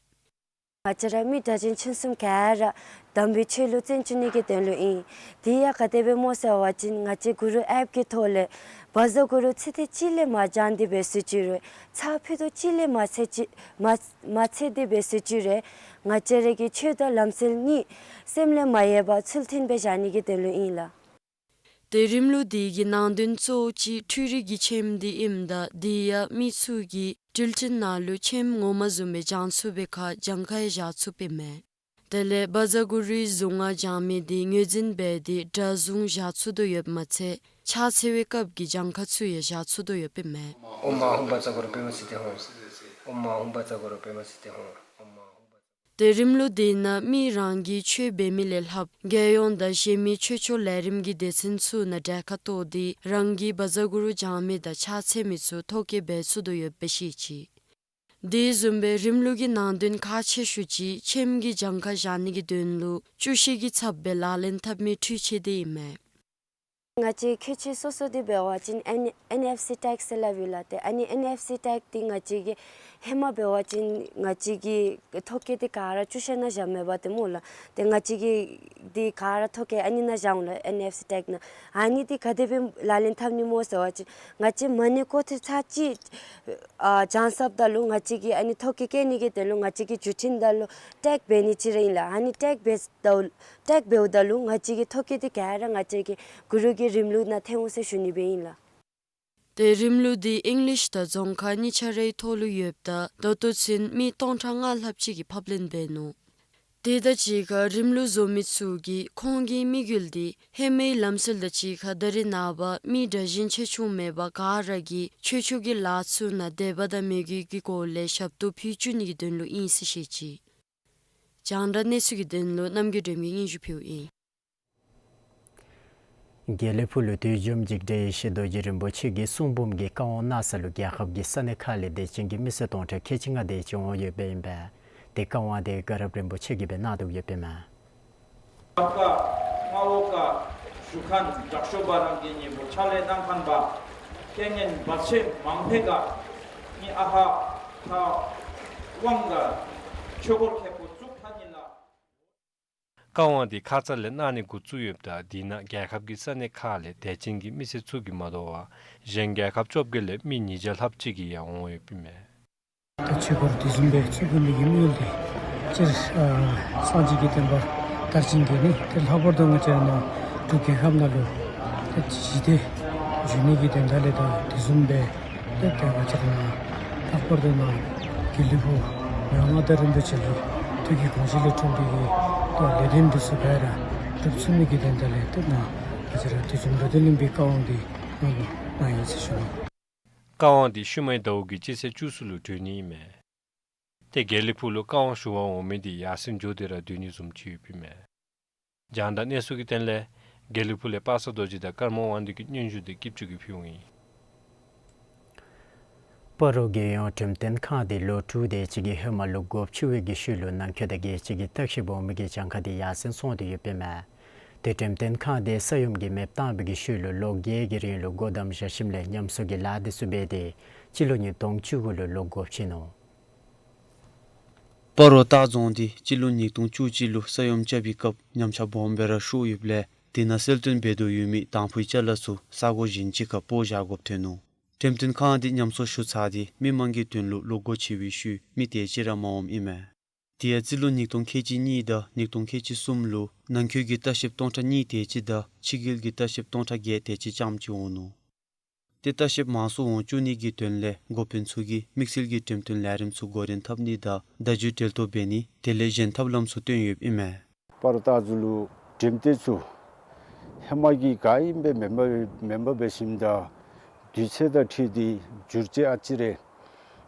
ང་བཅས་ར་མི་དྲག་ཅན་ཁྱིམ་གསུམ་ག་ར་དམ་པའི་ཆོས་ལུ་བརྩོན་བཅུག་ནི་གི་དོན་ལུ་ཨིན། དེ་ཡང་ག་དེ་སྦེ་སྨོ་ཟེར་བ་ཅིན་ང་བཅས་གུ་རུ་ཨེཔ་ཀྱི་ཐོག་ལས་བཛྲ་གུ་རུ་ཚིག་དེ་གཅིག་ལས་མ་བགྱང་སྟེ་འབད་ཟེར་ཅི་རུང་ཚར་ཕུད་རྡོག་གཅིག་ལས་མ་ཚེགས་ཅི་མ་མ་ཚེགས་ཏེ་འབད་ཟེར་ཅི་རུང་ང་བཅས་ར་གི་ཆོས་དང་ལམ་སྲོལ་གཉིས་སེམས་ལས་མ་ཡལ་བར་ཚུལ་མཐུན་སྦེ་བཞག་ནི་གི་དོན་ལུ་ཨིན་ལགས། ཏེ་རིམ་ལུགས་འདི་གི་ནང་དོན་གཙོ་བོ་ཅིག་འཕྲུལ་རིག་གི་ཁྱིམ་འདི་ཨིནམ་ད་དེ་ཡང་མི་ཚུ་གིས་འགྲུལ་འཕྲིན་ནང་ལུ་ཁྱིམ་ངོ་མ་བཟུམ་སྦེ་བགྱང་ཚུགས་པའི་ཁར་གྱངས་ཁ་ཡང་བཞག་ཚུགསཔ་ཨིན་མས། དེ་ལས་བཛྲ་གུ་རུའི་གཟུངས་སྔགས་བགྱང་མི་འདི་ངོས་འཛིན་འབད་དེ་སྒྲ་བཟུང་བཞག་ཚུགས་དོ་ཡོདཔ་མ་ཚད་ཕྱག་འཚལ་བའི་སྐབས་ཀྱི་གྱངས་ཁ་ཚུ་ཡང་བཞག་ཚུགས་དོ་ཡོདཔ་ཨིན་མས། ཨོཾ་ཨཱཿཧཱུྃ་བཛྲ་གུ་རུ་པདྨ་སིདྡྷི་ཧཱུྃ། ཨོཾ་ཨཱཿཧཱུྃ་བཛྲ་གུ་རུ་པདྨ་སིདྡྷི་ཧཱུྃ། ཨོཾ་ཨཱཿཧཱུྃ་བཛྲ། ཏེ་རིམ་ལུགས་འདི་ནང་མི་རང་གིས་ཆོས་འབད་མི་ལས་ལྷགཔ་རྒྱལ་ཡོངས་དང་གཞན་མི་ཆོས་ཕྱོགས་ལས་རིམ་གྱི་སྡེ་ཚན་ཚུ་ནང་གྲལ་ཁར་གཏོགས་ཏེ་རང་གིས་བཛྲ་གུ་རུ་བགྱང་མི་དང་ཕྱག་འཚལ་མི་ཚུ་ཐོ་བཀོད་འབད་ཚུགས་དོ་ཡོདཔ་སྦེ་བཤད་ཅི། དེ་བཟུམ་སྦེ་རིམ་ལུགས་ཀྱི་ནང་དོན་ཁག་ཆེ་ཤོས་ཅིག་ཁྱིམ་གྱི་གྱངས་ཁ་བཞག་ནི་གི་དོན་ལུ་བཅུ་བཞི་གི་ཚབ་སྦེ་ལག་ལེན་འཐབ་མི་འཕྲུལ་ཆས་འདི་ཨིན་མས། ང་བཅས་ཁལ་གཅིག་སོ་སོ་འདི་འབད་བ་ཅིན་ཨེན་ཨེན་ཨེཕ་སི་ཊེག་ཟེར་སླབ་ཨིན་ལགས། ཏེ་ཨ་ནི་ཨེན་ཨེཕ་སི་ཊེག་འདི་ང་བཅས་ཀྱི་ཧེ་མ་འབད་བ་ཅིན་ང་བཅས་ཀྱི་ཐོ་བཀོད་འདི་ག་ར་བཅུད་བཤལ་ནང་བཞག་མེད་པ་ཏེ་སྨོ་ལགས། ཏེ་ང་བཅས་ཀྱི་འདི་ག་ར་ཐོ་བཀོད་ཨ་ནི་ནང་བཞག་འོང་ལགས། ཨེན་ཨེཕ་སི་ཊེག་ནང་ཨ་ནི་འདི་ག་དེ་སྦེ་ལག་ལེན་འཐབ་ནི་སྨོ་ཟེར་བ་ཅིན་ང་བཅས་མ་ཎི་སྐོར་ཐེངས་ཚར་གཅིག་ཨ་བགྱང་ཚརཝ་ད་ལུ་ང་བཅས་ཀྱིས་ཨ་ནི་ཐོ་བཀོད་བཀལ་ནི་གི་དོན་ལུ་ང་བཅས་ཀྱི་བརྒྱུད་འཕྲིན་ནང་ལུ་ཊེག་འབད་ནི་ཅིག་ར་ཨིན་ལགས། ཨ་ནི་ཊེག་འབད་ད་ཊེག་འབདཝ་ད་ལུ་ང་བཅས་ཀྱི་ཐོ་བཀོད་འདི་ག་ར་ང་བཅས་ཀྱི་གུ་རུ་གི་རིམ་ལུགས་ནང་ཐོན་འོང་ཟེར་ཞུ་ནི་སྦེ་ཨིན་ལགས། ཏེ་རིམ་ལུགས་འདི་ཨིང་ལིཤ་དང་རྫོང་ཁ་གཉིས་ཆ་རའི་ཐོག་ལུ་ཡོདཔ་ད་ད་ལྟོ་ཚུན་མི་སྟོང་ཕྲག་ལྔ་ལྷགཔ་ཅིག་གིས་ཕབ་ལེན་འབད་ནུག། དེ་དང་གཅིག་ཁར་རིམ་ལུགས་བཟོ་མི་ཚུ་གིས་ཁོང་གི་དམིགས་ཡུལ་འདི་ཧེ་མའི་ལམ་སྲོལ་དང་གཅིག་ཁར་ད་རེས་ནངས་པ་མི་དྲག་ཞན་ཆེ་ཆུང་མེད་པར་ག་ར་གིས་ཆོས་ཕྱོགས་ཀྱི་ལཱ་ཚུ་ནང་དད་པ་དང་མོས་གུས་ཀྱི་སྒོ་ལས་ཞབས་ཏོག་ཕུལ་བཅུག་ནི་གི་དོན་ལུ་ཨིན་ཟེར་བཤད་ཅི། རྒྱང་བསྒྲགས་གནས་ཚུལ་གྱི་དོན་ལུ་རྣམ་རྒྱལ་སྒྲོལ་མ་གིས་སྙན་ཞུ་ཕུལཝ་ཨིན། དགེ་ལེགས་ཕུག་ལུ་དུས་འཛོམས་འཇིགས་བྲལ་ཡེ་ཤེས་རྡོ་རྗེ་རིན་པོ་ཆེ་གི་གསུང་འབུམ་གྱི་བཀའ་དབང་གནང་ས་ལུ་རྒྱལ་ཁབ་ཀྱི་ས་གནས་ཁག་ལས་དད་ཅན་གྱི་མི་སེར་སྟོང་ཕྲག་ཁལ་གཅིག་ལྔ་དེ་ཅིག་འོང་ཡོདཔ་ཨིན་པས། དེ་བཀའ་དབང་དེ་དགའ་རབ་རིན་པོ་ཆེ་གིས་སྦེ་གནང་དོ་ཡོདཔ་ཨིན་མས། རྒྱབ་ཁ་སྨྲ་བོ་ཁ་བཞུགས་མཁན་དྲག་ཤོས་འབའ་རང་གི་ཉེ་པོ་ཕྱག་ལས་གནང་མཁན་འབད་རྐྱེན་ངན་བར་ཆད་མང་པོའི་ཁར་ངེའི་ཨ་ཧ་ཁ་དབང་ག་ཆོས་འཁོར་ཁེ་པོ་བཙུགས་ཐ་ཉི་ལ། བཀའ་དབང་འདི་ཁ་ཙ་ལས་གནང་ནི་འགོ་བཙུགས་ཡོདཔ་ད་དེ་ནང་རྒྱལ་ཁབ་ཀྱི་ས་གནས་ཁག་ལས་དད་ཅན་གྱི་མི་སེར་ཚུ་གིས་མ་དོ་བར་གཞན་རྒྱལ་ཁབ་བཅོ་བརྒྱད་ལས་མི་ཉིས་བརྒྱ་ལྷགཔ་ཅིག་གིས་ཡང་འོང་ཡོདཔ་ཨིན་མས། ད་ཆོས་འཁོར་དུས་འཛོམས་སྦེ་བཙུགས་དགོ་མི་གི་དམིགས་ཡུལ་འདི་སྤྱིར་ཨ་སངས་རྒྱས་ཀྱི་བསྟན་པ་དར་ཞིང་རྒྱས་ནི་དེ་ལྷག་པར་དུ་ང་བཅས་ར་ནཱ་འབྲུག་རྒྱལ་ཁབ་ནང་ལུ་ཏེ་ཞི་བདེ་འབྱུང་ནི་གི་དོན་དག་ལས་ད་དུས་འཛོམས་སྦེ་ཏེ་ཏེ་ང་བཅས་ར་ནཱ་ལྷག་པར་དུ་ནཱ་དགེ་ལེགས་ཕུག་མི་དབང་མངའ་བདག་རིན་པོ་ཆེ་གི་ཐུགས་ཀྱི་དགོངས་བཞེད་ལས་འཁྲུངས་པའི་གི་ཏེ་ལས་དོན་འདི་ཚུ་ག་ར་འགྲུབ་ཚུགས་ནི་གི་དོན་དག་ལས་ཏེ་ནཱ་ང་བཅས་ར་དུས་འཛོམས་ར་སྟོད་གླིང་པའི་བཀའ་དབང་འདི་གནང་གནང་ཡི་ཟེར་ཞུ་ནི། བཀའ་དབང་འདི་ཤུལ་མའི་ཟླཝ་གི་སྤྱི་ཚེས་བཅུ་གསུམ་ལུ་གྲོལ་ནི་ཨིན་མས། ཏེ་དགེ་ལེགས་ཕུག་ལུ་བཀའ་དབང་ཞུ་བར་འོང་མི་འདི་ཡར་སེང་འགྱོ་སྟེ་ར་སྡོད་ནི་བཟུམ་ཅིག་ཡོདཔ་ཨིན་མས། རྒྱང་བསྒྲགས་གནས་ཚུལ་གྱི་དོན་ལས་དགེ་ལེགས་ཕུག་ལས་པ་སངས་རྡོ་རྗེ་དང་ཀརྨ་དབང་འདུས་ཀྱི་སྙན་ཞུ་འདི་སྐྱིདཔ་ཆུ་གིས་ཕུལཝ་ཨིན། སྤ་རོ་རྒྱལ་ཡོངས་འགྲེམས་སྟོན་ཁང་འདི་ལོ་དྲུག་དེ་ཅིག་གི་ཧེ་མ་ལུ་སྒོ་ཕྱེ་བའི་གི་ཤུལ་ལུ་ནང་འཁོད་དང་རྒྱལ་སྤྱི་གི་བརྟག་ཞིབ་འོང་མི་གི་གྱངས་ཁ་འདི་ཡར་སེང་སོང་སྟེ་ཡོདཔ་ཨིན་མས། ཏེ་འགྲེམས་སྟོན་ཁང་འདི་ས་ཡོམ་གྱིས་མེདཔ་བཏང་བའི་གི་ཤུལ་ལུ་ལོ་བརྒྱད་ཀྱི་རིང་ལུ་སྒོ་བསྡམ་བཞག་ཞིནམ་ལས་ཉམས་གསོ་གི་ལཱ་འདི་ཚུ་འབད་དེ་སྤྱི་ལོ་ཉིས་སྟོང་བཅུ་དགུ་ལུ་ལོག་སྒོ་ཕྱེ་ནུག། སྤ་རོ་སྟག་རྫོང་འདི་སྤྱི་ལོ་ཉིས་སྟོང་བཅུ་གཅིག་ལུ་ས་ཡོམ་རྐྱབ་པའི་སྐབས་ཉམས་ཆག་སྦོམ་སྦེ་ར་ཤོར་ཡོདཔ་ལས་དེ་ནང་གསལ་སྟོན་འབད་དོ་ཡོད་མི་དང་ཕུའི་ཅ་ལ་ཚུ་ས་གོ་གཞན་ཅིག་ཁར་སྤོ་བཞག་དགོཔ་ཐོན་ནུག། འགྲེམས་སྟོན་ཁང་འདི་ཉམས་གསོ་ཞུ་ཚར་ཏེ་མི་མང་གི་དོན་ལུ་ལོག་སྒོ་ཕྱེ་བའི་ཤུལ་མི་དེ་ཅིག་ར་མ་འོངམ་ཨིན་མས། དེ་ཡང་རྩིས་ལོ་ཉིས་སྟོང་ཁལ་གཅིག་གཉིས་དང་ཉིས་སྟོང་ཁལ་གཅིག་གསུམ་ལུ་ནང་འཁོད་ཀྱི་ལྟ་བཤལཔ་སྟོང་ཕྲག་གཉིས་དེ་ཅིག་དང་ཕྱི་རྒྱལ་གྱི་ལྟ་བཤལཔ་སྟོང་ཕྲག་བརྒྱད་དེ་ཅིག་རྐྱངམ་ཅིག་འོང་ནུག། ཏེ་ལྟ་བཤལཔ་མང་སུ་འོང་བཅུག་ནི་གི་དོན་ལས་འགོ་དཔོན་ཚུ་གིས་དམིགས་བསལ་གྱི་འགྲེམས་སྟོན་ལས་རིམ་ཚུ་འགོ་འདྲེན་འཐབ་ནི་དང་བརྡ་བརྒྱུད་འབྲེལ་གཏོགས་འབད་ནི་དེ་ལས་གཞན་ཐབས་ལམ་ཚུ་བཏོན་ཡོདཔ་ཨིན་མས། སྤ་རོ་སྟག་འཛུགས་ལུ་འགྲེམས་སྟོན་ཚུ་ཧེ་མ་གི་ག་ཨིནམ་སྦེ་མེན་པར་མེན་པར་འབད་ཞིནམ་ད་དུས་ཚོད་དང་འཁྲིལ་ཏེ་འགྱུར་བཅོས་ཨ་ཙི་རེ་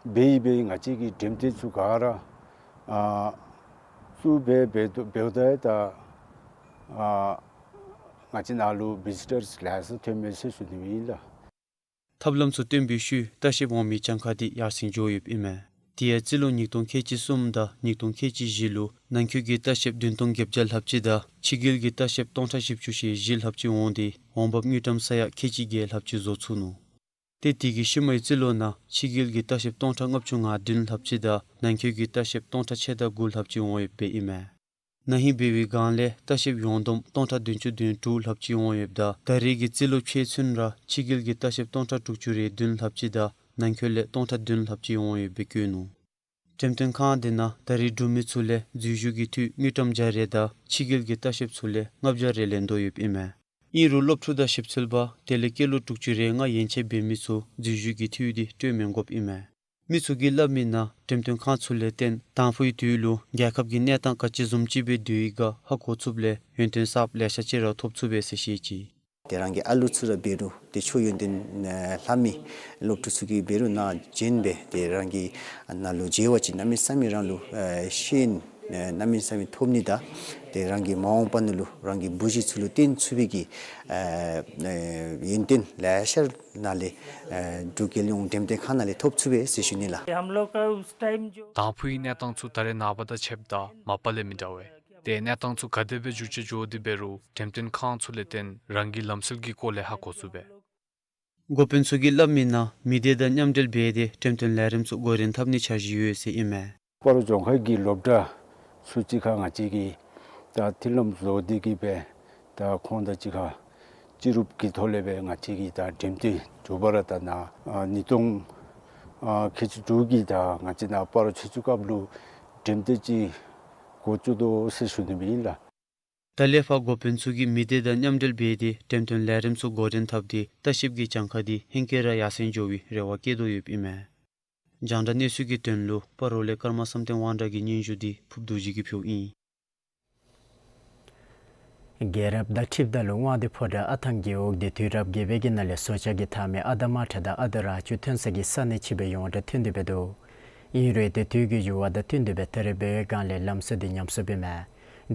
འབད་ཡི་འབད་ཡི། ང་བཅས་ཀྱི་འགྲེམས་སྟོན་ཚུ་ག་ར་ཨ་བཙུགས་སྦེ་འབད་དོ་འབདཝ་ད་ཡང་ད་ཨ་ང་བཅས་ནང་ལུ་བི་ཛི་ཊརསི་ལེ་ཤ་ཐོན་མས་ཟེར་ཞུ་ནི་ཨིན་ལགས། ཐབས་ལམ་ཚུ་སྟོན་པའི་ཤུལ་ལྟ་བཤལཔ་འོང་མིའི་གྱངས་ཁ་འདི་ཡར་སེང་འགྱོ་ཡོདཔ་ཨིན་མས། དེ་ཡང་རྩིས་ལོ་ཉིས་སྟོང་ཁལ་གཅིག་གསུམ་དང་ཉིས་སྟོང་ཁལ་གཅིག་བཞི་ལུ་ནང་འཁོད་ཀྱི་ལྟ་བཤལཔ་བདུན་སྟོང་བརྒྱད་བརྒྱ་ལྷགཔ་ཅིག་དང་ཕྱི་རྒྱལ་གྱི་ལྟ་བཤལཔ་སྟོང་ཕྲག་བཞི་བཅུ་ཞེ་བཞི་ལྷགཔ་ཅིག་འོང་སྟེ་འོང་འབབ་དངུལ་ཀྲམ་ས་ཡ་ཁལ་གཅིག་བརྒྱད་ལྷགཔ་ཅིག་བཟོ་ཚུགས་ནུག། ཏེ་དེ་གི་ཤུལ་མའི་རྩིས་ལོ་ནང་ཕྱི་རྒྱལ་གྱི་ལྟ་བཤལཔ་སྟོང་ཕྲག་ལྔ་བཅུ་ང་བདུན་ལྷགཔ་ཅིག་དང་ནང་འཁོད་ཀྱི་ལྟ་བཤལཔ་སྟོང་ཕྲག་ཕྱེད་དང་དགུ་ལྷགཔ་ཅིག་འོང་ཡོདཔ་ཨིན་མས། ན་ཧིང་འབད་བའི་སྒང་ལས་ལྟ་བཤལཔ་ཡོངས་བསྡོམས་སྟོང་ཕྲག་བདུན་ཅུ་དོན་དྲུག་ལྷགཔ་ཅིག་འོང་ཡོདཔ་ད་ད་རེས་ཀྱི་རྩིས་ལོ་ཕྱེད་ཚུན་ར་ཕྱི་རྒྱལ་གྱི་ལྟ་བཤལཔ་སྟོང་ཕྲག་དྲུག་ཅུ་རེ་བདུན་ལྷགཔ་ཅིག་དང་ནང་འཁོད་ལས་སྟོང་ཕྲག་བདུན་ལྷགཔ་ཅིག་འོང་ཡོདཔ་སྦེ་བཀོད་ནུག། འགྲེམས་སྟོན་ཁང་འདི་ནང་ད་རེས་འབྲུག་མི་ཚུ་ལས་འཛུལ་ཞུགས་ཀྱི་འཐུས་དངུལ་ཀྲམ་བརྒྱ་རེ་དང་ཕྱི་རྒྱལ་གྱི་ལྟ་བཤལཔ་ཚུ་ལས་ལྔ་བརྒྱ་རེ་ལེན་དོ་ཡོདཔ་ཨིན་མས། ཨིན་རུང་སློབ་ཕྲུག་དང་ཞིབ་འཚོལ་པ་དེ་ལས་སྐྱེས་ལོ་དྲུག་ཅུ་རེ་ལྔ་ཡན་ཆད་འབད་མི་ཚུ་འཛུལ་ཞུགས་ཀྱི་འཐུས་འདི་སྤྲོད་མི་དགོཔ་ཨིན་མས། མི་ཚུ་གིས་སླབ་མི་ནང་འགྲེམས་སྟོན་ཁང་ཚུ་ལས་བརྟེན་དང་ཕུའི་དུས་ལུ་རྒྱལ་ཁབ་ཀྱི་གནས་སྟངས་ག་ཅི་བཟུམ་ཅིག་སྦེ་སྡོད་ཡི་ག་ཧ་གོ་ཚུགསཔ་ལས་ཡོན་ཏན་གསརཔ་ལེ་ཤ་ཅིག་ར་ཐོབ་ཚུགས་པས་ཟེར་བཤད་ཅི། ཏེ་རང་གི་ཨ་ལུ་ཚུ་ར་འབད་རུང་ཏེ་ཆོས་ཡོན་ཏན་ལྷབ་མི་སློབ་ཕྲུག་ཚུ་གིས་འབད་རུང་ནཱ་བྱོན་སྦེ་ཏེ་རང་གི་ནང་ལུ་མཇལ་བ་ཅིན་གནམ་མེད་ས་མེད་རང་ལུ་ཤེས་ཡོན་གནམ་མེད་ས་མེད་ཐོབ་ནི་དང་ཏེ་རང་གི་མ་འོངས་པ་ནང་ལུ་རང་གི་བུ་གཞི་ཚུ་ལུ་སྟོན་ཚུགས་པའི་གི་ཡོན་ཏན་ལེ་ཤ་ནཱ་ལས་འབྲུག་རྒྱལ་ཡོངས་འགྲེམས་སྟོན་ཁང་ནང་ལས་ཐོབ་ཚུགས་པས་ཟེར་ཞུ་ནི་ལགས། हम लोग का उस टाइम जो དང་ཕུའི་གནས་སྟངས་ཚུ་ད་རེས་ནངས་པ་དང་ཕྱདཔ་ད་མ་པ་ལས་མི་འདྲ་བས། ཏེ་གནས་སྟངས་ཚུ་ག་དེ་སྦེ་འགྱུར་བཅོས་འགྱོ་སྟེ་འབད་རུང་འགྲེམས་སྟོན་ཁང་ཚུ་ལས་བརྟེན་རང་གི་ལམ་སྲོལ་གྱི་སྐོར་ལས་ཧ་གོ་ཚུགས་པས། འགོ་དཔོན་ཚུ་གིས་སླབ་མི་ནང་མི་སྡེ་དང་མཉམ་འབྲེལ་འབད་དེ་འགྲེམས་སྟོན་ལས་རིམ་ཚུ་འགོ་འདྲེན་འཐབ་ནི་འཆར་གཞི་ཡོད་ཟེར་ཨིན་མས། སྤ་རོ་ལྗོངས་མཁར་གྱི་སློབ་གྲྭ་ཚུ་གཅིག་ཁར་ང་བཅས་ཀྱིས་ད་མཐུན་ལམ་བཟོ་སྟེ་གིས་སྦེ་ད་ཁོང་དང་གཅིག་ཁར་སྤྱི་རུབ་ཀྱི་ཐོག་ལས་སྦེ་ང་བཅས་ཀྱིས་ད་འགྲེམས་སྟོན་འགྱོ་བར་ད་ནཱ་ཨ་ཉིས་སྟོང་ཨ་ཁལ་གཅིག་དྲུག་གི་ད་ང་བཅས་ནཱ་སྤ་རོ་ཆོས་རྩེ་སྐབས་ལུ་འགྲེམས་སྟོན་ཅིག་འགོ་བཙུགས་དོ་ཟེར་ཞུ་ནི་ཨིན་ལགས། ད་ལས་ཕར་འགོ་དཔོན་ཚུ་གིས་མི་སྡེ་དང་མཉམ་འབྲེལ་འབད་དེ་འགྲེམས་སྟོན་ལས་རིམ་ཚུ་འགོ་འདྲེན་འཐབ་སྟེ་ལྟ་བཤལཔ་གི་གྱངས་ཁ་འདི་ཧེང་སྐལ་ར་ཡར་སེང་འགྱོ་བའི་རེ་བ་བསྐྱེད་དོ་ཡོདཔ་ཨིན་མས། རྒྱང་བསྒྲགས་གནས་ཚུལ་གྱི་དོན་ལུ་སྤ་རོ་ལས་ཀརྨ་བསམ་གཏན་དབང་གྲགས་ཀྱི་སྙན་ཞུ་འདི་ཕུརབ་རྡོ་རྗེ་གིས་ཕུལཝ་ཨིན། རྒྱལ་རབས་དང་འཁྲིལཝ་ད་ལུ་དབང་འདུས་ཕོ་བྲང་ཨ་ཐང་རྒེད་འོག་འདི་དུས་རབས་བརྒྱད་པའི་གི་ནང་ལས་སྲོག་ཆགས་ཀྱི་ཐ་མའི་ཨ་དམར་ཁྲ་དང་ཨ་མདོ་ར་ཅུ་ཐོན་ས་གི་ས་གནས་ཅིག་སྦེ་ཡོངས་གྲགས་ཐོན་ཏེ་འབད་དོ། ཨིན་རུང་ཏེ་དུས་ཀྱི་འགྱུར་བ་དང་བསྟུན་ཏེ་སྦེ་ད་རེས་འབད་བའི་སྒང་ལས་ལམ་སྲོལ་འདི་ཉམས་སུ་སྦེ་མེད།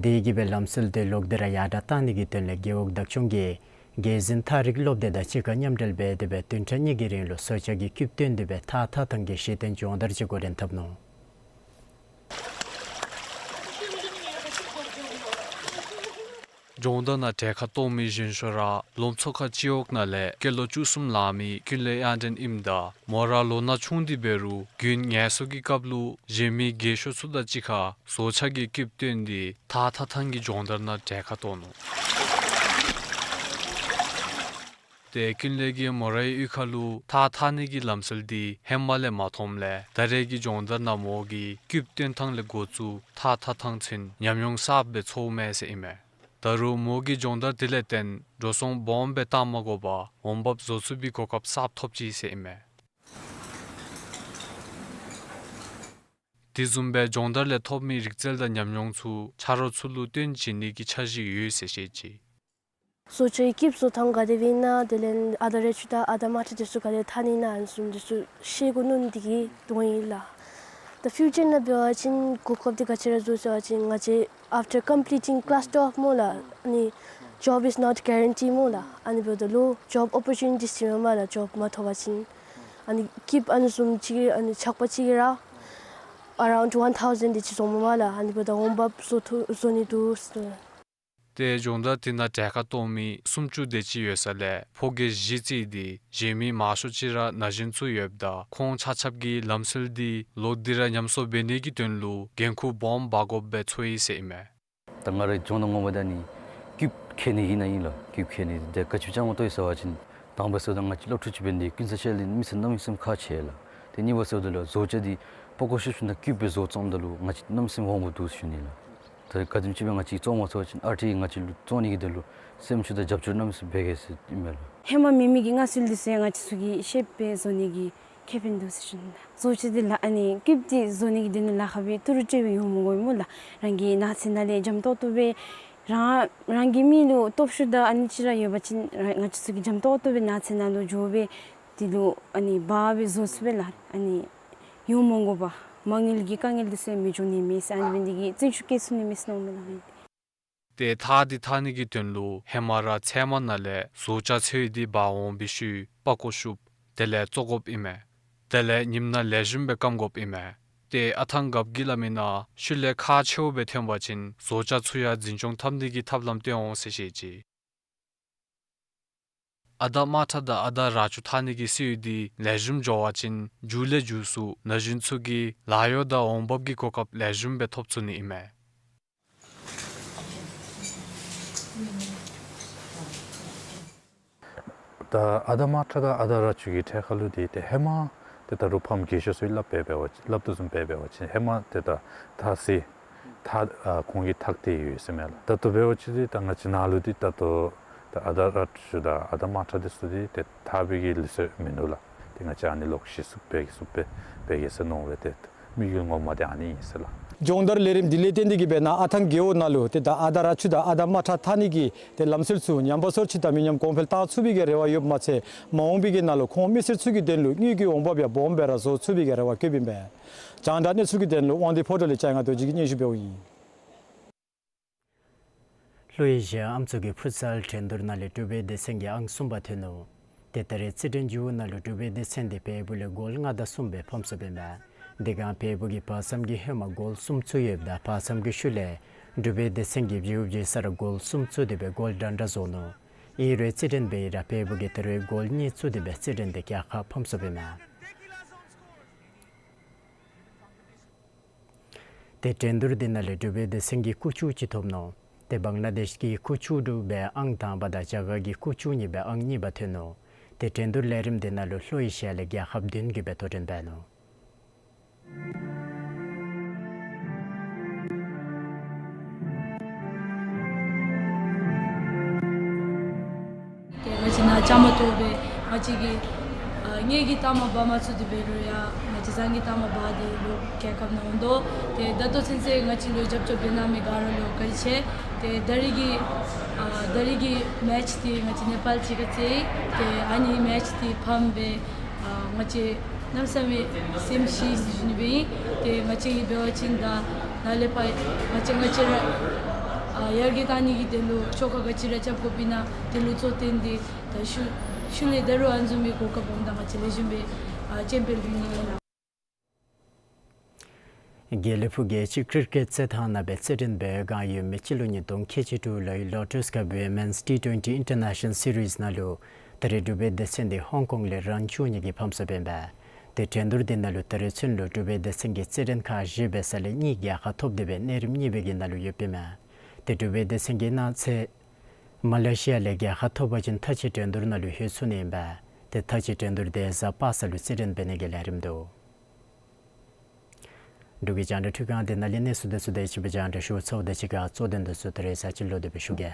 དེ་གིས་སྦེ་ལམ་སྲོལ་འདི་ལོག་སྟེ་ར་ཡར་དྲག་གཏང་ནི་གི་དོན་ལས་རྒེད་འོག་བདག་སྐྱོང་གིས་རྒྱལ་འཛིན་ཐག་རིང་སློབ་སྡེ་དང་གཅིག་ཁར་མཉམ་འབྲེལ་འབད་དེ་སྦེ་བདུན་ཕྲག་གཉིས་ཀྱི་རིང་ལུ་སྲོག་ཆགས་ཀྱི་སྐྱིདཔ་བཏོན་ཏེ་སྦེ་ཐགས་ཐགས་ཐང་གི་གཞི་རྟེན་སྦྱོང་བརྡར་ཅིག་འགོ་འདྲེན་འཐབ་ནུག། སྦྱོང་བརྡར་ནང་གྲལ་ཁར་གཏོགས་མི་གཞོན་ཤོས་ར་ལོ་མཚོ་ཁ་སྤྱི་འོག་ནང་ལས་སྐྱེས་ལོ་བཅུ་གསུམ་ལང་མི་ཀུན་ལེགས་དབྱངས་སྒྲོན་ཨིནམ་ད་མོ་ར་ལོ་ན་ཆུང་སྟེ་འབད་རུང་དགུན་ངལ་གསོ་གི་སྐབས་ལུ་གཞན་མི་རྒས་ཤོས་ཚུ་དང་གཅིག་ཁར་སྲོག་ཆགས་ཀྱི་སྐྱིདཔ་བཏོན་ཏེ་ཐགས་ཐགས་ཐང་གི་སྦྱོང་བརྡར་ནང་གྲལ་ཁར་གཏོགས་ནུག། ཏེ་ཀུན་ལེགས་ཀྱིས་མོ་རའི་གཡུས་ཁ་ལུ་ཐགས་འཐག་ནི་གི་ལམ་སྲོལ་འདི་ཧེ་མ་ལས་མ་མཐོངམ་ལས་ད་རེས་ཀྱི་སྦྱོང་བརྡར་ནང་མོ་གིས་སྐྱིདཔ་བཏོན་ཐངས་ལས་འགོ་བཙུགས་ཐགས་འཐག་ཐངས་ཚུན་ཉམས་མྱོང་གསརཔ་སྦེ་ཚོརཝ་མས་ཟེར་ཨིན་མས། ད་རུང་མོ་གིས་སྦྱོང་བརྡར་དེ་ལས་བརྟེན་འགྲོ་སོང་སྦོམ་སྦེ་བཏང་མ་དགོ་པར་འོང་འབབ་བཟོ་ཚུགས་པའི་གོ་སྐབས་གསརཔ་ཐོབ་ཅི་ཟེར་ཨིན་མས། དེ་བཟུམ་སྦེ་སྦྱོང་བརྡར་ལས་ཐོབ་མི་རིག་རྩལ་དང་ཉམས་མྱོང་ཚུ་ཆ་རོགས་ཚུ་ལུ་སྟོན་བྱིན་ནི་གི་འཆར་གཞི་ཡོད་ཟེར་བཤད་ཅི། སྲོག་ཆགས་ཀྱི་སྐྱིདཔ་བཟོ་ཐངས་ག་དེ་སྦེ་ཨིན་ན་དེ་ལས་ཨ་མདོ་ར་ཅུ་དང་ཨ་མདའ་མ་ཁྲི་དེ་ཚུ་ག་དེ་འཐག་ནི་ཨིན་ན་ཨ་ནི་བཟུམ་དེ་ཚུ་ཤེས་དགོ་མནོ་ནི་དེ་གིས་འདུག་ཨིན་ལགས། ད་ཕིའུ་ཅར་ནང་འབད་བ་ཅིན་གོ་སྐབས་འདི་ག་ཅི་ར་བཟོ་ཟེར་བ་ཅིན་ང་བཅས་after completing class twelve སྨོ་ལགས། ཨ་ནི་job is not guaranteed སྨོ་ལགས། ཨ་ནི་འབདཝ་ད་ལུ་job opportunities ཅིག་མེན་པ་ལགས། job མ་ཐོབ་པ་ཅིན་ཨ་ནི་སྐྱིདཔ་ཨ་ནི་བཟུམ་ཅིག་ཨ་ནི་ཆག་པ་ཅིག་ར་around one thousand དེ་ཅིག་བཟོ་མས་པ་ལགས། ཨ་ནི་འབདཝ་ད་འོང་འབབ་བཟོ་ཐུབ་བཟོ་ནི་འདུག་ཟེར། ཏེ་སྦྱོང་བརྡར་དེ་ནང་གྲལ་ཁར་གཏོགས་མི་སུམ་ཅུ་དེ་ཅིག་ཡོད་ས་ལས་ཕོ་སྐྱེས་བཞི་བརྩིས་ཏེ་གཞན་མི་མང་ཤོས་ཅིག་ར་ན་གཞོན་ཚུ་ཡོདཔ་ད་ཁོང་ཆ་ཁྱབ་ཀྱིས་ལམ་སྲོལ་འདི་ལོག་སྟེ་ར་ཉམས་གསོ་འབད་ནི་གི་དོན་ལུ་འགན་ཁུར་སྦོམ་འབག་དགོཔ་སྦེ་ཚོར་ཡི་ཟེར་ཨིན་མས། ད་ང་རའི་སྦྱོང་བརྡར་ངོ་མ་ད་ནི་སྐྱིདཔ་ཁྱེར་ནི་ཨིན་ན་ཨིན་ལགས། སྐྱིདཔ་ཁྱེར་ནི་འདི་ག་ཅི་སྦེ་བྱུང་མས་ཟེར་བ་ཅིན་དང་པ་ཟེརཝ་ད་ང་བཅས་སློབ་ཕྲུག་ཅིག་འབད་ནི་དེ་ཀུན་གསལ་ཅིག་ལས་མི་ཚུ་གནམ་མེད་ས་མེད་ཁག་ཆེ་ལགས། ཏེ་གཉིས་པ་ཟེརཝ་ད་ལུ་བཟོ་བྱ་འདི་པགས་ཀོ་ཤུབ་ཤུབ་ནང་སྐྱིདཔ་སྦེ་བཟོ་བཙོངམ་ད་ལུ་ང་བཅས་གནམ་མེད་ས་མེད་དབང་པོ་འདུག་ཟེར་ཞུ་ནི་ལགས། ད་ག་དེམ་ཅིག་སྦེ་ང་བཅས་བཙོང་མ་ཚུགས་པ་ཅིན་ཨར་ཊི་ཨའི་ང་བཅས་ལུ་བཙོང་ནི་གི་དོན་ལུ་སེམས་ཤུགས་དང་རྒྱབ་སྐྱོར་གནམ་མེད་ས་མེད་འབད་གེ་ཟེར་ཨིན་མས་ལགས། ཧེ་མ་མེད་མི་གི་སྔགས་སྲོལ་འདི་ཚུ་ཡང་ང་བཅས་ཚུ་གིས་ཤེསཔ་སྦེ་བཟོ་ནི་གི་ ཁེ་ཕན་འདུག་ཟེར་ཞུ་ནི་ལགས། བཟོ་བཅོས་འདི་ལགས་ཨ་ནི་རྐུབ་འདི་བཟོ་ནི་གི་དོན་ལུ་ལཱ་ཁག་སྦེ་ཏི་རུ་སྤྲོད་སྦེ་ཡོད་མི་དགོ་སྨོ་ལགས། རང་གི་ནགས་ཚལ་ནང་ལས་འཇམ་ཏོག་ཏོ་སྦེ་རང་རང་གི་མི་ལུ་སྟོབས་ཤུགས་དང་ཨ་ནི་ཅིག་ར་ཡོད་པ་ཅིན་ར་ང་བཅས་ཚུ་གིས་འཇམ་ཏོག་ཏོ་སྦེ་ནགས་ཚལ་ནང་ལུ་འགྱོ་སྦེ་དེ་ལུ་ཨ་ནི་འབག་སྦེ་བཟོ་ཚུགས་པས་ལགས། ཨ་ནི་ཡོང་མ་དགོ་པར་མ་དངུལ་གྱི་དཀའ་ངལ་འདི་ཚུ་མི་འབྱུང་ནི་མས་ཟེར་ཨ་ནི་སྦེ་འདི་གིས་བརྩོན་ཤུགས་བསྐྱེད་ཚུགས་ནི་མས་ཟེར་མནོཝ་མས་ལགས། ཏེ་ཐགས་འདི་འཐག་ནི་གི་དོན་ལུ་ཧེ་མ་ར་ཚལ་མ་ནང་ལས་བཟོ་ལྕགས་འཚོལ་ཡི་འདི་འབག་འོང་བའི་ཤུལ་པགས་ཀོ་བཤུབ། དེ་ལས་བཙོ་དགོཔ་ཨིན་མས། དེ་ལས་ཉིམ་ནང་ལེགས་ཤོམ་སྦེ་སྐམ་དགོཔ་ཨིན་མས། ཏེ་ཨ་ཐང་རྒཔོ་གིས་སླབ་མིའི་ནང་ཤུལ་ལས་ཁག་ཆེཝ་སྦེ་ཐོན་པ་ཅིན་བཟོ་ལྕགས་འཚོལ་ཡར་འཛིན་སྐྱོང་འཐབ་ནི་གི་ཐབས་ལམ་སྟོན་འོང་ཟེར་བཤད་ཅི། ཨ་དར་དམར་ཁྲ་དང་ཨ་དར་ར་ཅུ་འཐག་ནི་གི་སྲོལ་ཡིག་འདི་ལེགས་ཤོམ་འགྱོ་བ་ཅིན་མཇུག་ལས་མཇུག་སུ་ན་གཞོན་ཚུ་གིས་ལཱ་གཡོག་དང་འོང་འབབ་ཀྱི་གོ་སྐབས་ལེགས་ཤོམ་སྦེ་ཐོབ་ཚུགས་ནི་ཨིན་མས། ད་ཨ་དར་དམར་ཁྲ་དང་ཨ་དར་ར་ཅུ་གི་ཐད་ཁར་ལུ་འདི་ཏེ་ཧེ་མ་ཏེ་ད་རུང་ཕམ་རྒས་ཤོས་ཚུ་གིས་སླབ་སྦེ་འབད་བ་ཅིན་སླབ་དོ་བཟུམ་སྦེ་འབད་བ་ཅིན་ཧེ་མ་ཏེ་ད་ཐགས་སི་ཐགས་ཨ་ཁོང་གིས་འཐག་སྟེ་ཡོད་ཟེར་མས་ལགས། ད་ལྟོ་འབད་བ་ཅིན་འདི་ད་ང་བཅས་ནཱ་ལུ་འདི་ད་ལྟོ་ད་ཨ་དར་ར་ཅུ་དང་ཨ་དར་དམར་ཁྲ་འདི་ཚུ་འདི་ཏེ་འཐག་པའི་གི་ལུགས་སྲོལ་མིན་འདུག་ལགས། ཏེ་ང་བཅས་ཨ་ནི་ལོག་ཤེས་ཚུགསཔ་སྦེ་ཚུགསཔ་སྦེ་འབད་གེ་ཟེར་མནོ་སྦེ་ཏེ་དམིགས་ཡུལ་ངོ་མ་འདི་ཨ་ནི་ཨིན་ཟེར་ལགས། སྦྱོང་བརྡར་ལས་རིམ་འདི་ལས་བརྟེན་ཏེ་གིས་སྦེ་ནཱ་ཨ་ཐང་རྒེད་འོག་ནང་ལུ་ཏེ་ད་ཨ་དར་ར་ཅུ་དང་ཨ་དར་དམར་ཁྲ་འཐག་ནི་གི་ཏེ་ལམ་སྲོལ་ཚུ་ཉམས་པ་སོར་ཆུད་དམ་མི་ཉམས་གོང་འཕེལ་བཏང་ཚུགས་པའི་གི་རེ་བ་ཡོདཔ་མ་ཚད་མ་འོངས་པའི་གི་ནང་ལུ་ཁོང་མི་སེར་ཚུ་གི་དོན་ལུ་དངུལ་གྱི་འོང་འབབ་ཡང་སྦོམ་སྦེ་ར་བཟོ་ཚུགས་པའི་གི་རེ་བ་བསྐྱེདཔ་ཨིན་པས། རྒྱང་བསྒྲགས་གནས་ཚུལ་གྱི་དོན་ལུ་དབང་འདུས་ཕོ་བྲང་ལས་ལྕང་ཡང་རྡོ་རྗེ་གིས་སྙན་ཞུ་འབདཝ་ཨིན། ལྷོ་ཨེ་ཤི་ཡ་ཨམ་སྲུ་གི་ཕུཊ་སཱལ་འགྲན་བསྡུར་ནང་ལས་འབྲུག་པའི་སྡེ་ཚན་གྱིས་ཨང་གསུམ་པ་ཐོན་ནུག། ཏེ་ད་རེས་རྩེད་འགྲན་མཇུག་ནང་ལུ་འབྲུག་པའི་སྡེ་ཚན་འདི་བལ་པོ་ལས་གོལ་ལྔ་དང་གསུམ་སྦེ་ཕམ་སོཔ་ཨིན་པས། དེ་སྒང་བལ་པོ་གིས་བར་མཚམས་ཀྱི་ཧེ་མ་གོལ་གསུམ་བཙུགས་ཡོདཔ་ད་བར་མཚམས་ཀྱི་ཤུལ་ལས་འབྲུག་པའི་སྡེ་ཚན་གྱིས་བརྗེ་བོ་བརྗེ་ས་ར་གོལ་གསུམ་བཙུགས་ཏེ་སྦེ་གོལ་འདྲན་འདྲ་བཟོ་ནུག། ཨིན་རུང་རྩེད་འགྲན་འབད་ཡི་ར་བལ་པོ་གིས་ད་རེས་གོལ་གཉིས་བཙུགས་ཏེ་སྦེ་རྩེད་འགྲན་འདི་རྒྱལ་ཁ་ཕམ་སོཔ་ཨིན་མས། ཏེ་འགྲན་བསྡུར་འདི་ནང་ལས་འབྲུག་པའི་སྡེ་ཚན་གྱིས་ཀུ་ཅུ་ཅིག་ཐོབ་ནུག། ཏེ་བང་ལ་དེཤ་གིས་ཀུ་ཅུ་དྲུག་སྦེ་ཨང་དང་པ་དང་རྒྱ་གར་གྱིས་ཀུ་ཅུ་གཉིས་སྦེ་ཨང་གཉིས་པ་ཐོན་ནུག། ཏེ་འགྲན་བསྡུར་ལས་རིམ་འདི་ནང་ལུ་ལྷོ་ཨེ་ཤི་ཡ་ལས་རྒྱལ་ཁབ་བདུན་གྱིས་སྦེ་དོ་འགྲན་འབད་ནུག། ཏེ་ང་བཅས་ནཱ་བཅའ་མར་གཏོགས་སྦེ་ང་བཅས་ཀྱིས་ཨ་ངེ་གི་རྟགས་མ་འབག་མ་ཚུགས་ཏེ་འབད་རུང་ཡང་ང་བཅས་བཟང་གི་རྟགས་མ་འབག་སྟེ་ལོག་རྒྱལ་ཁབ་ནང་འོང་དོ། ཏེ་ད་ལྟོ་ཚུན་ཚོད་ང་བཅས་ལུ་རྒྱབ་སྐྱོར་འབད་གནང་མི་ག་ར་ལུ་བཀའ་དྲིན་ཆེ། ཏེ་ད་རིས་ཀྱི་ཨ་ད་རིས་ཀྱི་མེཆ་འདི་ང་བཅས་ནེ་པཱལ་གཅིག་ཁར་རྩེད་ཡི། ཏེ་ཨ་ནི་མེཆ་འདི་ཕམ་སྦེ་ཨ་ང་བཅས་གནམ་མེད་ས་མེད་སེམས་ཤི་ཟེར་ཞུ་ནི་སྦེ་ཨིན། ཏེ་ང་བཅས་ཀྱིས་འབད་བ་ཅིན་ད་ནཱ་ལས་ཕར་ང་བཅས་ང་བཅས་ར་ཨ་ཡར་རྒྱས་གཏང་ནི་གི་དོན་ལུ་ཆོ་ག་ག་ཅི་ར་རྐྱབ་དགོཔ་ཨིན་ན་དེ་ལུ་གཙོ་བཏོན་ཏེ་ད་ཤུལ་ཤུལ་ལས་ད་རུང་ཨ་ནི་བཟུམ་མའི་གོ་སྐབས་འོངམ་ད་ང་བཅས་ལེགས་ཤོམ་སྦེ་ཨ་སྤྱན་འབུལ་འབད་ནི་ཨིན་ལགས། དགེ་ལེགས་ཕུག་རྒྱལ་སྤྱིའི་ཀིར་ཀེཊ་རྩེད་ཐང་ནང་སྦེ་རྩེད་འགྲན་འབད་བའི་སྒང་ཡོད་མི་སྤྱི་ལོ་ཉིས་སྟོང་ཁལ་གཅིག་དྲུག་ལོའི་ལོ་ཊས་ཀབ་ཝི་མེནསི་ཊི་ཊུ་ཝེན་ཊི་ཨིན་ཊར་ནེ་ཤ་ནལ་སི་རིསི་ནང་ལུ་ད་རེས་འབྲུག་པའི་སྡེ་ཚན་འདི་ཧོང་ཀོང་ལས་རན་བཅུ་གཉིས་ཀྱིས་ཕམ་སོཔ་ཨིན་པས། ཏེ་འགྲན་བསྡུར་འདི་ནང་ལུ་ད་རེས་ཚུན་ལུ་འབྲུག་པའི་སྡེ་ཚན་གྱིས་རྩེད་འགྲན་ཁག་བཞི་འབད་ས་ལས་གཉིས་རྒྱལ་ཁ་ཐོབ་སྟེ་སྦེ་གནས་རིམ་གཉིས་པའི་གི་ནང་ལུ་ཡོདཔ་ཨིན་མས། ཏེ་འབྲུག་པའི་སྡེ་ཚན་གྱིས་གནངས་ཚེ་མ་ལེ་ཤི་ཡ་ལས་རྒྱལ་ཁ་ཐོབ་པ་ཅིན་མཐའ་དཔྱད་འགྲན་བསྡུར་ནང་ལུ་ལྷོད་ཚུགས་ནི་ཨིན་པས། ཏེ་མཐའ་དཔྱད་འགྲན་བསྡུར་འདི་གཟའ་པ་སངས་ལུ་རྩེད་འགྲན་འབད་ནི་གི་ལས་རིམ་འདུག། འབྲུག་གི་རྒྱང་བསྒྲགས་འཕྲུལ་ཁང་འདི་ནང་ལས་གནས་ཚུལ་འདི་ཚུ་དང་གཅིག་ཁར་རྒྱང་བསྒྲགས་ཞུ་ཚརཝ་དང་གཅིག་ཁར་གཙོ་དོན་འདི་ཚུ་ད་རེས་ཚར་གཅིག་ལོག་སྟེ་སྦེ་ཞུ་གེ།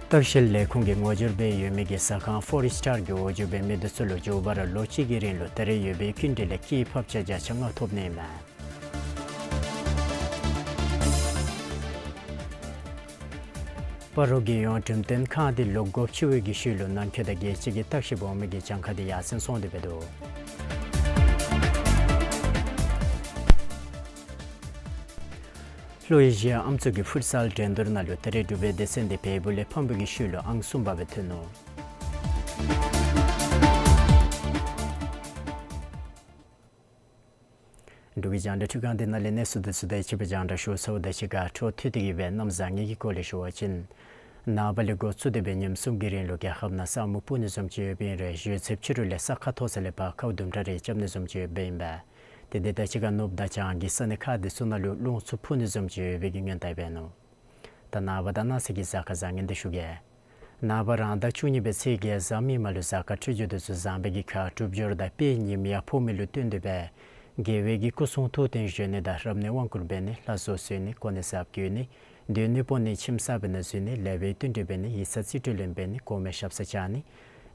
ལྟ་བཤལ་ལས་ཁུངས་ཀྱིས་ངོ་སྦྱོར་འབད་ཡོད་མི་གི་ཟ་ཁང་ཕོར་སི་ཊར་གྱི་འོག་འགྱོ་འབད་མི་འདི་ཚུ་ལུ་མགྱོགས་པ་ར་ལོ་གཅིག་གི་རིང་ལུ་ད་རེས་ཡོད་པའི་སྐྱིན་འགྲུལ་ལས་སྐྱེད་ཕབ་ཆ་བརྒྱ་ཆ་ལྔ་ཐོབ་ནི་ཨིན་མས། སྤ་རོ་རྒྱལ་ཡོངས་འགྲེམས་སྟོན་ཁང་འདི་ལོག་དགོཔ་ཆེ་བའི་གི་ཤུལ་ལུ་ནང་འཁོད་དང་རྒྱལ་སྤྱི་གི་ལྟ་བཤལཔ་འོང་མི་གི་གྱངས་ཁ་འདི་ཡར་སེང་སོང་སྟེ་འབད་འདུག། ལྷོ་ཨེ་ཤི་ཡ་ཨམ་སྲུ་གི་ཕུཊ་སཱལ་འགྲན་བསྡུར་ནང་ལུ་ད་རེས་འབྲུག་པའི་སྡེ་ཚན་འདི་བལ་པོ་ལས་ཕམ་པའི་གི་ཤུལ་ལུ་ཨང་གསུམ་པ་སྦེ་ཐོན་ནུག། འབྲུག་གི་རྒྱང་བསྒྲགས་འཕྲུལ་ཁང་འདི་ནང་ལས་གནས་ཚུལ་འདི་ཚུ་དང་གཅིག་ཁར་རྒྱང་བསྒྲགས་ཞུ་ཚརཝ་དང་གཅིག་ཁར་འཕྲོ་མཐུད་དེ་གིས་སྦེ་གནམ་བཟང་ངན་གྱི་སྐོར་ལས་ཞུ་བ་ཅིན་ནངས་པ་ལས་འགོ་བཙུགས་ཏེ་སྦེ་ཉིནམ་གསུམ་གྱི་རིང་ལུ་རྒྱལ་ཁབ་ནང་ས་སྨུག་སྤུབ་ནི་བཟུམ་ཅིག་ཡོདཔ་ཨིན་རུང་གཞེས་ཚབས་ཕྱི་རུ་ལས་ས་ཁ་མཐོ་ས་ལས་ཕར་ཁཝ་དུམ་གྲ་རེ་རྐྱབ་ནི་བཟུམ་ཅིག་ཡོདཔ་ཨིན་པས། ཏེ་དེ་དང་གཅིག་ཁར་ནུབ་དང་བྱང་གི་ས་གནས་ཁག་འདི་ཚུ་ནང་ལུ་རླུང་འཚུབ་འཕུ་ནི་བཟུམ་ཅིག་ཡོད་པའི་གི་སྔོན་བརྡ་འབད་ནུག། ད་ནངས་པ་དང་གནངས་ཚེ་གི་གཟའ་སྐར་བཟང་ངན་འདི་ཞུ་གེ། ནངས་པ་རང་ཟླ་བཅུ་གཉིས་པའི་ཚེས་བརྒྱད་གཟའ་མིག་དམར་ལུ་གཟའ་སྐར་འཕྲོད་སྦྱོར་འདི་ཚུ་བཟང་པའི་གི་ཁར་འགྲུབ་སྦྱོར་དང་དཔལ་ཉིམ་ཡར་འཕོ་མི་ལུ་བསྟུན་ཏེ་སྦེ་རྒྱལ་བའི་གི་སྐུ་གསུང་ཐུགས་རྟེན་བཞེངས་ནི་དང་རབ་གནས་དབང་བསྐུར་འབད་ནི་ལྷ་བཟོ་གསོལ་ནི་གོ་གནས་གསརཔ་བསྐོ་ནི་ སྡོད་གནས་སྤོ་ནི་ཁྱིམ་གསར་པའི་ནང་འཛུལ་ནི་ལེགས་པའི་བསྟུན་གྲོས་འབད་ནི་ཡིག་ཚང་རྩིས་སྤྲོད་ལེན་འབད་ནི་གོང་མའི་ཞབས་སར་བཅར་ནི་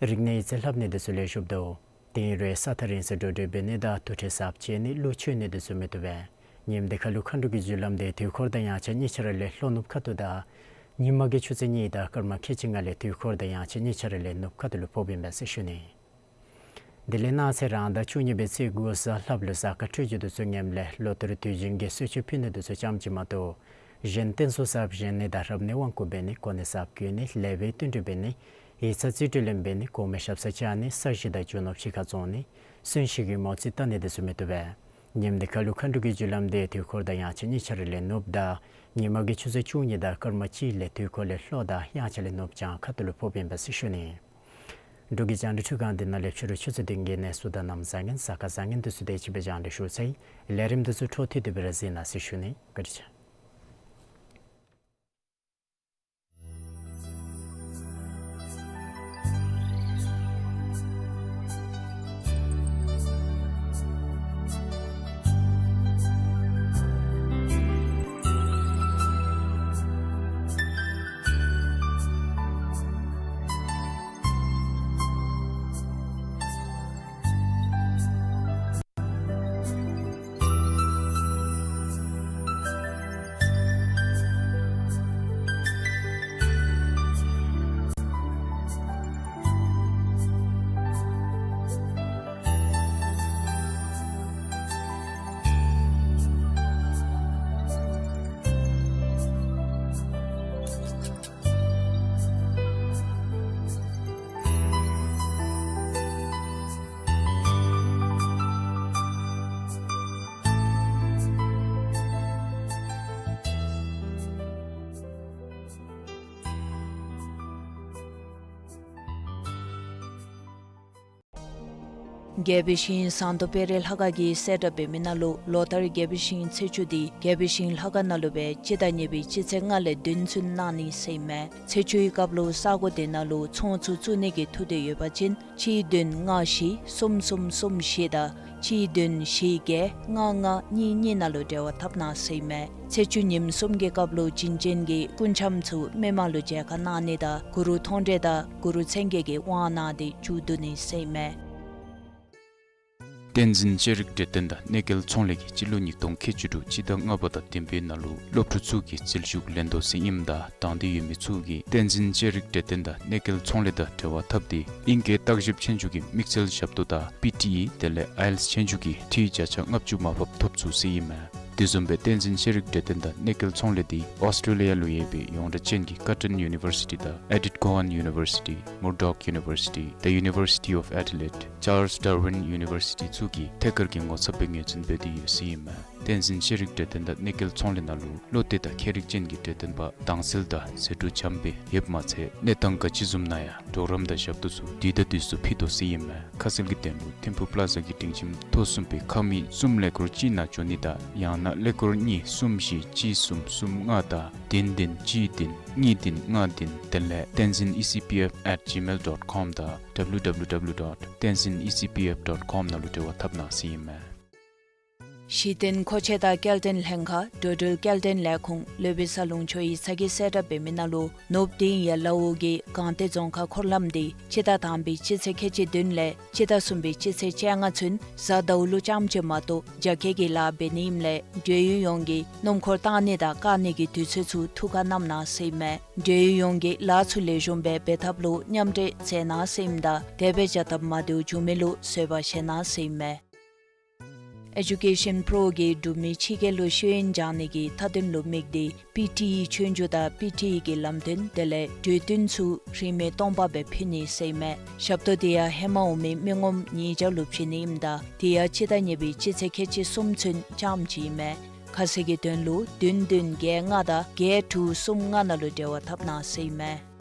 རིག་གནས་ཡིག་རྩིས་ལྷབ་ནི་དེ་ཚུ་ལེགས་ཤོམ་འདུག། དེ་ཡང་རེས་གཟའ་ཐང་རིང་ཚེ་འགྲོ་གྲོན་འབད་ནི་དང་དུར་ཁྲོད་གསརཔ་བཅད་ནི་གླུ་མཆོད་ནི་དེ་ཚུ་མི་བཏུབ་པས། ཉིནམ་འདི་ཁ་ལུ་མཁའ་འགྲོ་གི་རྒྱུ་ལམ་འདི་དུས་འཁོར་དང་དབྱངས་འཆར་གཉིས་ཆ་ར་ལས་ལྷོ་ནུབ་ཁ་ཐུག་དང་ཉིན་མ་གི་ཆུ་ཚོད་གཉིས་དང་སྐར་མ་ཁལ་གཅིག་ལྔ་ལས་དུས་འཁོར་དང་དབྱངས་འཆར་གཉིས་ཆ་ར་ལས་ནུབ་ཁ་ཐུག་ལུ་ཕོགཔ་ཨིན་པས་ཟེར་ཞུ་ནི། དེ་ལས་གནངས་ཚེ་རང་ཟླ་བཅུ་གཉིས་པའི་ཚེས་དགུ་གཟའ་ལྷགཔ་ལུ་གཟའ་སྐར་འཕྲོད་སྦྱོར་དེ་ཚུ་ངནམ་ལས་ལོ་ལྟར་དུས་རྒྱུན་གྱི་གསོལ་མཆོད་ཕུལ་ནི་དེ་ཚུ་ཙམ་ཅིག་མ་གཏོགས་གཞན་རྟེན་གསོལ་གསརཔ་བཞེངས་ནི་དང་རབ་གནས་དབང་བསྐུར་འབད་ནི་གོ་གནས་གསརཔ་བསྐོ་ནི་ལེགས་པའི་བསྟུན་གྲོས་འབད་ནི་ཡིག་ཚང་རྩིས་སྤྲོད་ལེན་འབད་ནི་གོང་མའི་ཞབས་སར་བཅར་ནི་ས་གཞི་དང་རྒྱུ་ནོར་ཕྱི་ཁར་བཙོང་ནི་གསོན་གཤིན་གྱི་མོ་རྩིས་བལྟ་ནི་དེ་ཚུ་མི་བཏུབ་པས། ཉིནམ་འདི་ཁ་ལུ་མཁའ་འགྲོ་གི་རྒྱུ་ལམ་འདི་དུས་འཁོར་དང་དབྱངས་འཆར་གཉིས་ཆ་ར་ལས་ནུབ་དང་ཉིན་མ་གི་ཆུ་ཚོད་བཅུ་གཉིས་དང་སྐར་མ་གཅིག་ལས་དུས་འཁོར་ལས་ལྷོ་དང་དབྱངས་འཆར་ལས་ནུབ་བྱང་ཁ་ཐུག་ལུ་ཕོགཔ་ཨིན་པས་ཟེར་ཞུ་ནི། འབྲུག་གི་རྒྱང་བསྒྲགས་ཁྲི་ཁང་འདི་ནང་ལས་ཕྱི་རུ་ཆུ་ཚོད་བདུན་གྱི་གནས་ཚུལ་དང་གནམ་བཟང་ངན་གཟའ་སྐར་བཟང་ངན་དེ་ཚུ་དེ་ཅིག་སྦེ་རྒྱང་བསྒྲགས་ཞུ་ཚར་ཡི། ལས་རིམ་དེ་ཚུ་འཕྲོ་མཐུད་དེ་སྦེ་ར་གཟིགས་གནང་ཟེར་ཞུ་ནི། བཀའ་དྲིན་ཆེ། རྒྱལ་པོའི་ཞིང་ཟངས་མདོག་དཔལ་རི་ལྷ་ཁང་གིས་གསལ་བསྒྲགས་འབད་མི་ནང་ལུ་ལོ་ལྟར་རྒྱལ་པོའི་ཞིང་ཚེས་བཅུ་འདི་རྒྱལ་པོའི་ཞིང་ལྷ་ཁང་ནང་ལུ་སྦེ་སྤྱི་ཟླ་གཉིས་པའི་སྤྱི་ཚེས་ལྔ་ལས་བདུན་ཚུན་གནང་ནི་ཟེར་ཨིན་མས། ཚེས་བཅུའི་སྐབས་ལུ་ས་གོ་དེ་ནང་ལུ་ཚོང་ཚུ་བཙུགས་ནི་གི་ཐུགས་འདོད་ཡོད་པ་ཅིན་གཅིག་བདུན་ལྔ་བཞི་གསུམ་གསུམ་གསུམ་བཞི་དང་གཅིག་བདུན་བཞི་བརྒྱད་ལྔ་ལྔ་གཉིས་གཉིས་ནང་ལུ་འབྲེལ་བ་འཐབ་གནང་ཟེར་ཨིན་མས། ཚེས་བཅུ་ཉིནམ་གསུམ་གྱི་སྐབས་ལུ་བྱིན་ཅན་གྱི་སྐུ་འཆམ་ཚུ་མི་མང་ལུ་མཇལ་ཁ་གནང་ནི་དང་གུ་རུ་མཐོང་གྲོལ་དང་གུ་རུ་མཚན་བརྒྱད་ཀྱི་དབང་གནང་སྟེ་མཇུག་བསྡུ་ནི་ཟེར་ཨིན་མས། བསྟན་འཛིན་ཤེས་རིག་འབྲས་ལྡན་དང་གནས་སྐལ་ཚོང་ལས་ཀྱིས་སྤྱི་ལོ་ཉིས་སྟོང་ཁལ་གཅིག་དྲུག་སྤྱི་ཟླ་ལྔ་པ་དང་བདུན་པའི་ནང་ལུ་སློབ་ཕྲུག་ཚུ་གི་རྩིས་ཞུགས་ལེན་དོ་ཟེར་ཨིནམ་ད་དང་འདོད་ཡོད་མི་ཚུ་གིས་བསྟན་འཛིན་ཤེས་རིག་འབྲས་ལྡན་དང་གནས་སྐལ་ཚོང་ལས་དང་འབྲེལ་བ་འཐབ་སྟེ་ཨིང་སྐད་བརྟག་ཞིབ་ཆོས་རྒྱུགས་ཀྱི་དམིགས་བསལ་ཞབས་ཏོག་དང་པི་ཊི་ཨི་དེ་ལས་ཨའི་ཨེལ་ཊི་ཨེས་ཆོས་རྒྱུགས་ཀྱི་འཐུས་བརྒྱ་ཆ་ལྔ་བཅུ་མར་ཕབ་ཐོབ་ཚུགས་ཟེར་ཨིན་མས། དེ་བཟུམ་སྦེ་བསྟན་འཛིན་ཤེས་རིག་འབྲས་ལྡན་དང་གནས་སྐལ་ཚོང་ལས་འདི་ཨོསི་ཊྲེ་ལི་ཡ་ལུ་ཡོད་པའི་ཡོངས་གྲགས་ཅན་གྱི་ཀར་ཊོན་ཡུ་ནི་ཝར་སི་ཊི་དང་ཨེ་ཌིཐ་ཀོ་ཝཱན་ཡུ་ནི་ཝར་སི་ཊི། མུར་ཌོག་ཡུ་ནི་ཝར་སི་ཊི། The University of Adelaide། ཅཱརལསི་ཌར་ཝིན་ཡུ་ནི་ཝར་སི་ཊི་ཚུ་གིས་ཐད་ཀར་གྱི་ངོ་ཚབ་སྦེ་ངོས་འཛིན་འབད་དེ་ཡོད་ཟེར་ཨིན་མས། བསྟན་འཛིན་ཤེས་རིག་འབྲས་ལྡན་དང་གནས་སྐལ་ཚོང་ལས་ནང་ལུ་བློ་གཏད་དང་མཁས་རིག་ཅན་གྱི་འབྲས་ལྡན་པ་དྭངས་གསལ་དང་ཟད་འགྲོ་འཇམ་སྦེ་ཡོདཔ་མ་ཚད་གནས་སྟངས་ག་ཅི་བཟུམ་ནང་ཡང་གྲོགས་རམ་དང་ཞབས་ཏོག་ཚུ་དུས་དང་དུས་སུ་ཕུལ་དོ་ཟེར་ཨིན་མས། ཁ་གསལ་གྱི་དོན་ལུ་ཐིམ་ཕུག་པླ་ཛ་གི་སྒྲིང་ཁྱིམ་ཐོག་གསུམ་པའི་ཁང་མིག་གསུམ་ཀླད་ཀོར་གཅིག་ནང་འབྱོན་ནི་དང་ཡང་ན་ཀླད་ཀོར་གཉིས་གསུམ་བཞི་གཅིག་གསུམ་གསུམ་ལྔ་དང་བདུན་བདུན་གཅིག་བདུན་གཉིས་བདུན་ལྔ་བདུན་དེ་ལས་tenzin E C P F at gmail dot com དང་W W W dot tenzin E C P F dot com ནང་ལུ་འབྲེལ་བ་འཐབ་གནང་ཟེར་ཨིན་མས། གཞི་རྟེན་མཁོ་ཆས་དང་སྐྱེལ་འདྲེན་ལྷན་ཁག་འགྲོ་འགྲུལ་སྐྱེལ་འདྲེན་ལས་ཁུངས་སློབ་དཔོན་ས་ལུང་ཆོས་ཡིག་ཚང་གིས་གསལ་བསྒྲགས་འབད་མི་ནང་ལུ་ནུབ་གདེང་ཡར་ལ་འོག་གི་སྒང་སྟེང་རྫོང་ཁག་འཁོར་ལམ་འདི་སྤྱི་ཟླ་དང་པའི་སྤྱི་ཚེས་ཁལ་གཅིག་བདུན་ལས་སྤྱི་ཟླ་གསུམ་པའི་སྤྱི་ཚེས་བཅོ་ལྔ་ཚུན་གཟའ་ཟླཝ་ལུ་རྐྱངམ་ཅིག་མ་གཏོགས་རྒྱ་སྐྱེད་ཀྱི་ལཱ་འབད་ནི་ཨིནམ་ལས་འབྲེལ་ཡོད་ཡོངས་ཀྱིས་སྣུམ་འཁོར་བཏང་ནི་དང་བཀག་ནི་གི་དུས་ཚོད་ཚུ་ཐུགས་ཁར་བསྣམ་གནང་ཟེར་ཨིན་མས། འབྲེལ་ཡོད་ཡོངས་ཀྱིས་ལཱ་ཚུ་ལེགས་ཤོམ་སྦེ་འབད་ཐབས་ལུ་མཉམ་འབྲེལ་མཛད་གནང་ཟེར་ཨིནམ་ད་དེ་སྦེ་བྱ་ཐབས་མ་བདེཝ་བྱུང་མི་ལུ་བཟོད་པ་བཞེས་གནང་ཟེར་ཨིན་མས། ཨེ་ཌུ་ཀེ་ཤཱན་པྲོ་གིས་འབྲུག་མི་ཕྱི་རྒྱལ་ལུ་ཤེས་ཡོན་སྦྱང་ནི་གི་མཐའ་དོན་ལུ་དམིགས་ཏེ་པི་ཊི་ཨི་ཆོས་རྒྱུགས་དང་པི་ཊི་ཨི་གི་ལམ་སྟོན་དེ་ལས་གྲོས་བསྟུན་ཚུ་རིན་མེད་སྟོང་པ་སྦེ་ཕུལ་ནི་ཟེར་ཨིན་མས། ཞབས་ཏོག་དེ་ཡང་ཧེ་མ་འོང་མི་མི་ངོམ་ཉིས་བརྒྱ་ལུ་བྱིན་ནི་ཨིནམ་ད་དེ་ཡང་སྤྱི་ཟླ་གཉིས་པའི་སྤྱི་ཚེས་ཁལ་གཅིག་གསུམ་ཚུན་རྐྱངམ་ཅིག་ཨིན་མས། ཁ་གསལ་གྱི་དོན་ལུ་བདུན་བདུན་བརྒྱད་ལྔ་དང་བརྒྱད་དྲུག་གསུམ་ལྔ་ནང་ལུ་འབྲེལ་བ་འཐབ་གནང་ཟེར་ཨིན་མས།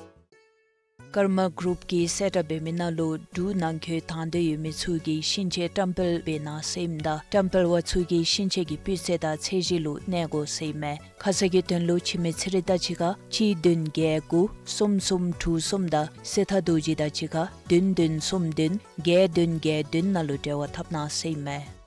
ཀརྨ་གུ་རུབ་ཀྱིས་གསལ་བསྒྲགས་འབད་མི་ནང་ལུ་འབྲུག་ནང་འཁོད་དང་འདོད་ཡོད་མི་ཚུ་གིས་ཤིང་ཆས་བཀྲམ་སྤེལ་འབད་གནང་ཟེར་ཨིནམ་ད་བཀྲམ་སྤེལ་བ་ཚུ་གིས་ཤིང་ཆས་ཀྱི་སྤུས་ཚད་དང་ཚད་གཞི་ལུ་གནས་དགོ་ཟེར་ཨིན་མས། ཁ་གསལ་གྱི་དོན་ལུ་འཆི་མེད་ཚེ་རིང་དང་གཅིག་ཁར་གཅིག་བདུན་བརྒྱད་དགུ་གསུམ་གསུམ་དྲུག་གསུམ་དང་གསེར་ཐང་རྡོ་རྗེ་དང་གཅིག་ཁར་བདུན་བདུན་གསུམ་བདུན་བརྒྱད་བདུན་བརྒྱད་བདུན་ནང་ལུ་འབྲེལ་བ་འཐབ་གནང་ཟེར་ཨིན་མས།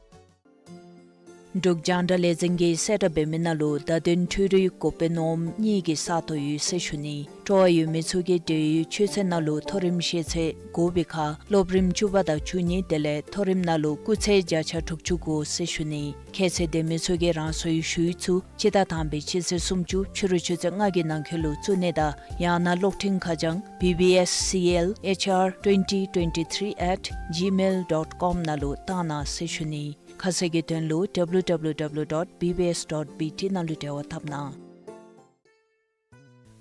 འབྲུག་རྒྱང་བསྒྲགས་ལས་འཛིན་གྱིས་གསལ་བསྒྲགས་འབད་མི་ནང་ལུ་བརྡ་དོན་འཕྲུལ་རིག་འགོ་དཔོན་ནོར་བུ་གཉིས་ཀྱི་ས་སྟོང་ཡོད་ཟེར་ཞུ་ནི། སྤྲོ་བ་ཡོད་མི་ཚུ་གིས་འབྲེལ་ཡོད་ཆོས་ཚན་ནང་ལུ་མཐོ་རིམ་ཤེས་ཚད་དགོ་པའི་ཁར་སློབ་རིམ་བཅུ་པ་དང་བཅུ་གཉིས་དེ་ལས་མཐོ་རིམ་ནང་ལུ་སྐུགས་ཚད་བརྒྱ་ཆ་དྲུག་ཅུ་དགོ་ཟེར་ཞུ་ནི། ཁྱད་ཚད་ལྡན་མི་ཚུ་གིས་རང་སོའི་ཞུ་ཡིག་ཚུ་སྤྱི་ཟླ་དང་པའི་སྤྱི་ཚེས་སུམ་ཅུ་ཕྱི་རུ་ཆུ་ཚོད་ལྔ་གི་ནང་འཁོད་ལུ་བཙུགས་ནི་དང་ཡང་ན་གློག་འཕྲིན་ཁ་བྱང་B B S C L H R twenty twenty-three at gmail dot com ནང་ལུ་བཏང་གནང་ཟེར་ཞུ་ནི། ཁ་གསལ་གྱི་དོན་ལུ W W W dot B B S dot B T ནང་ལུ་འབྲེལ་བ་འཐབ་གནང་།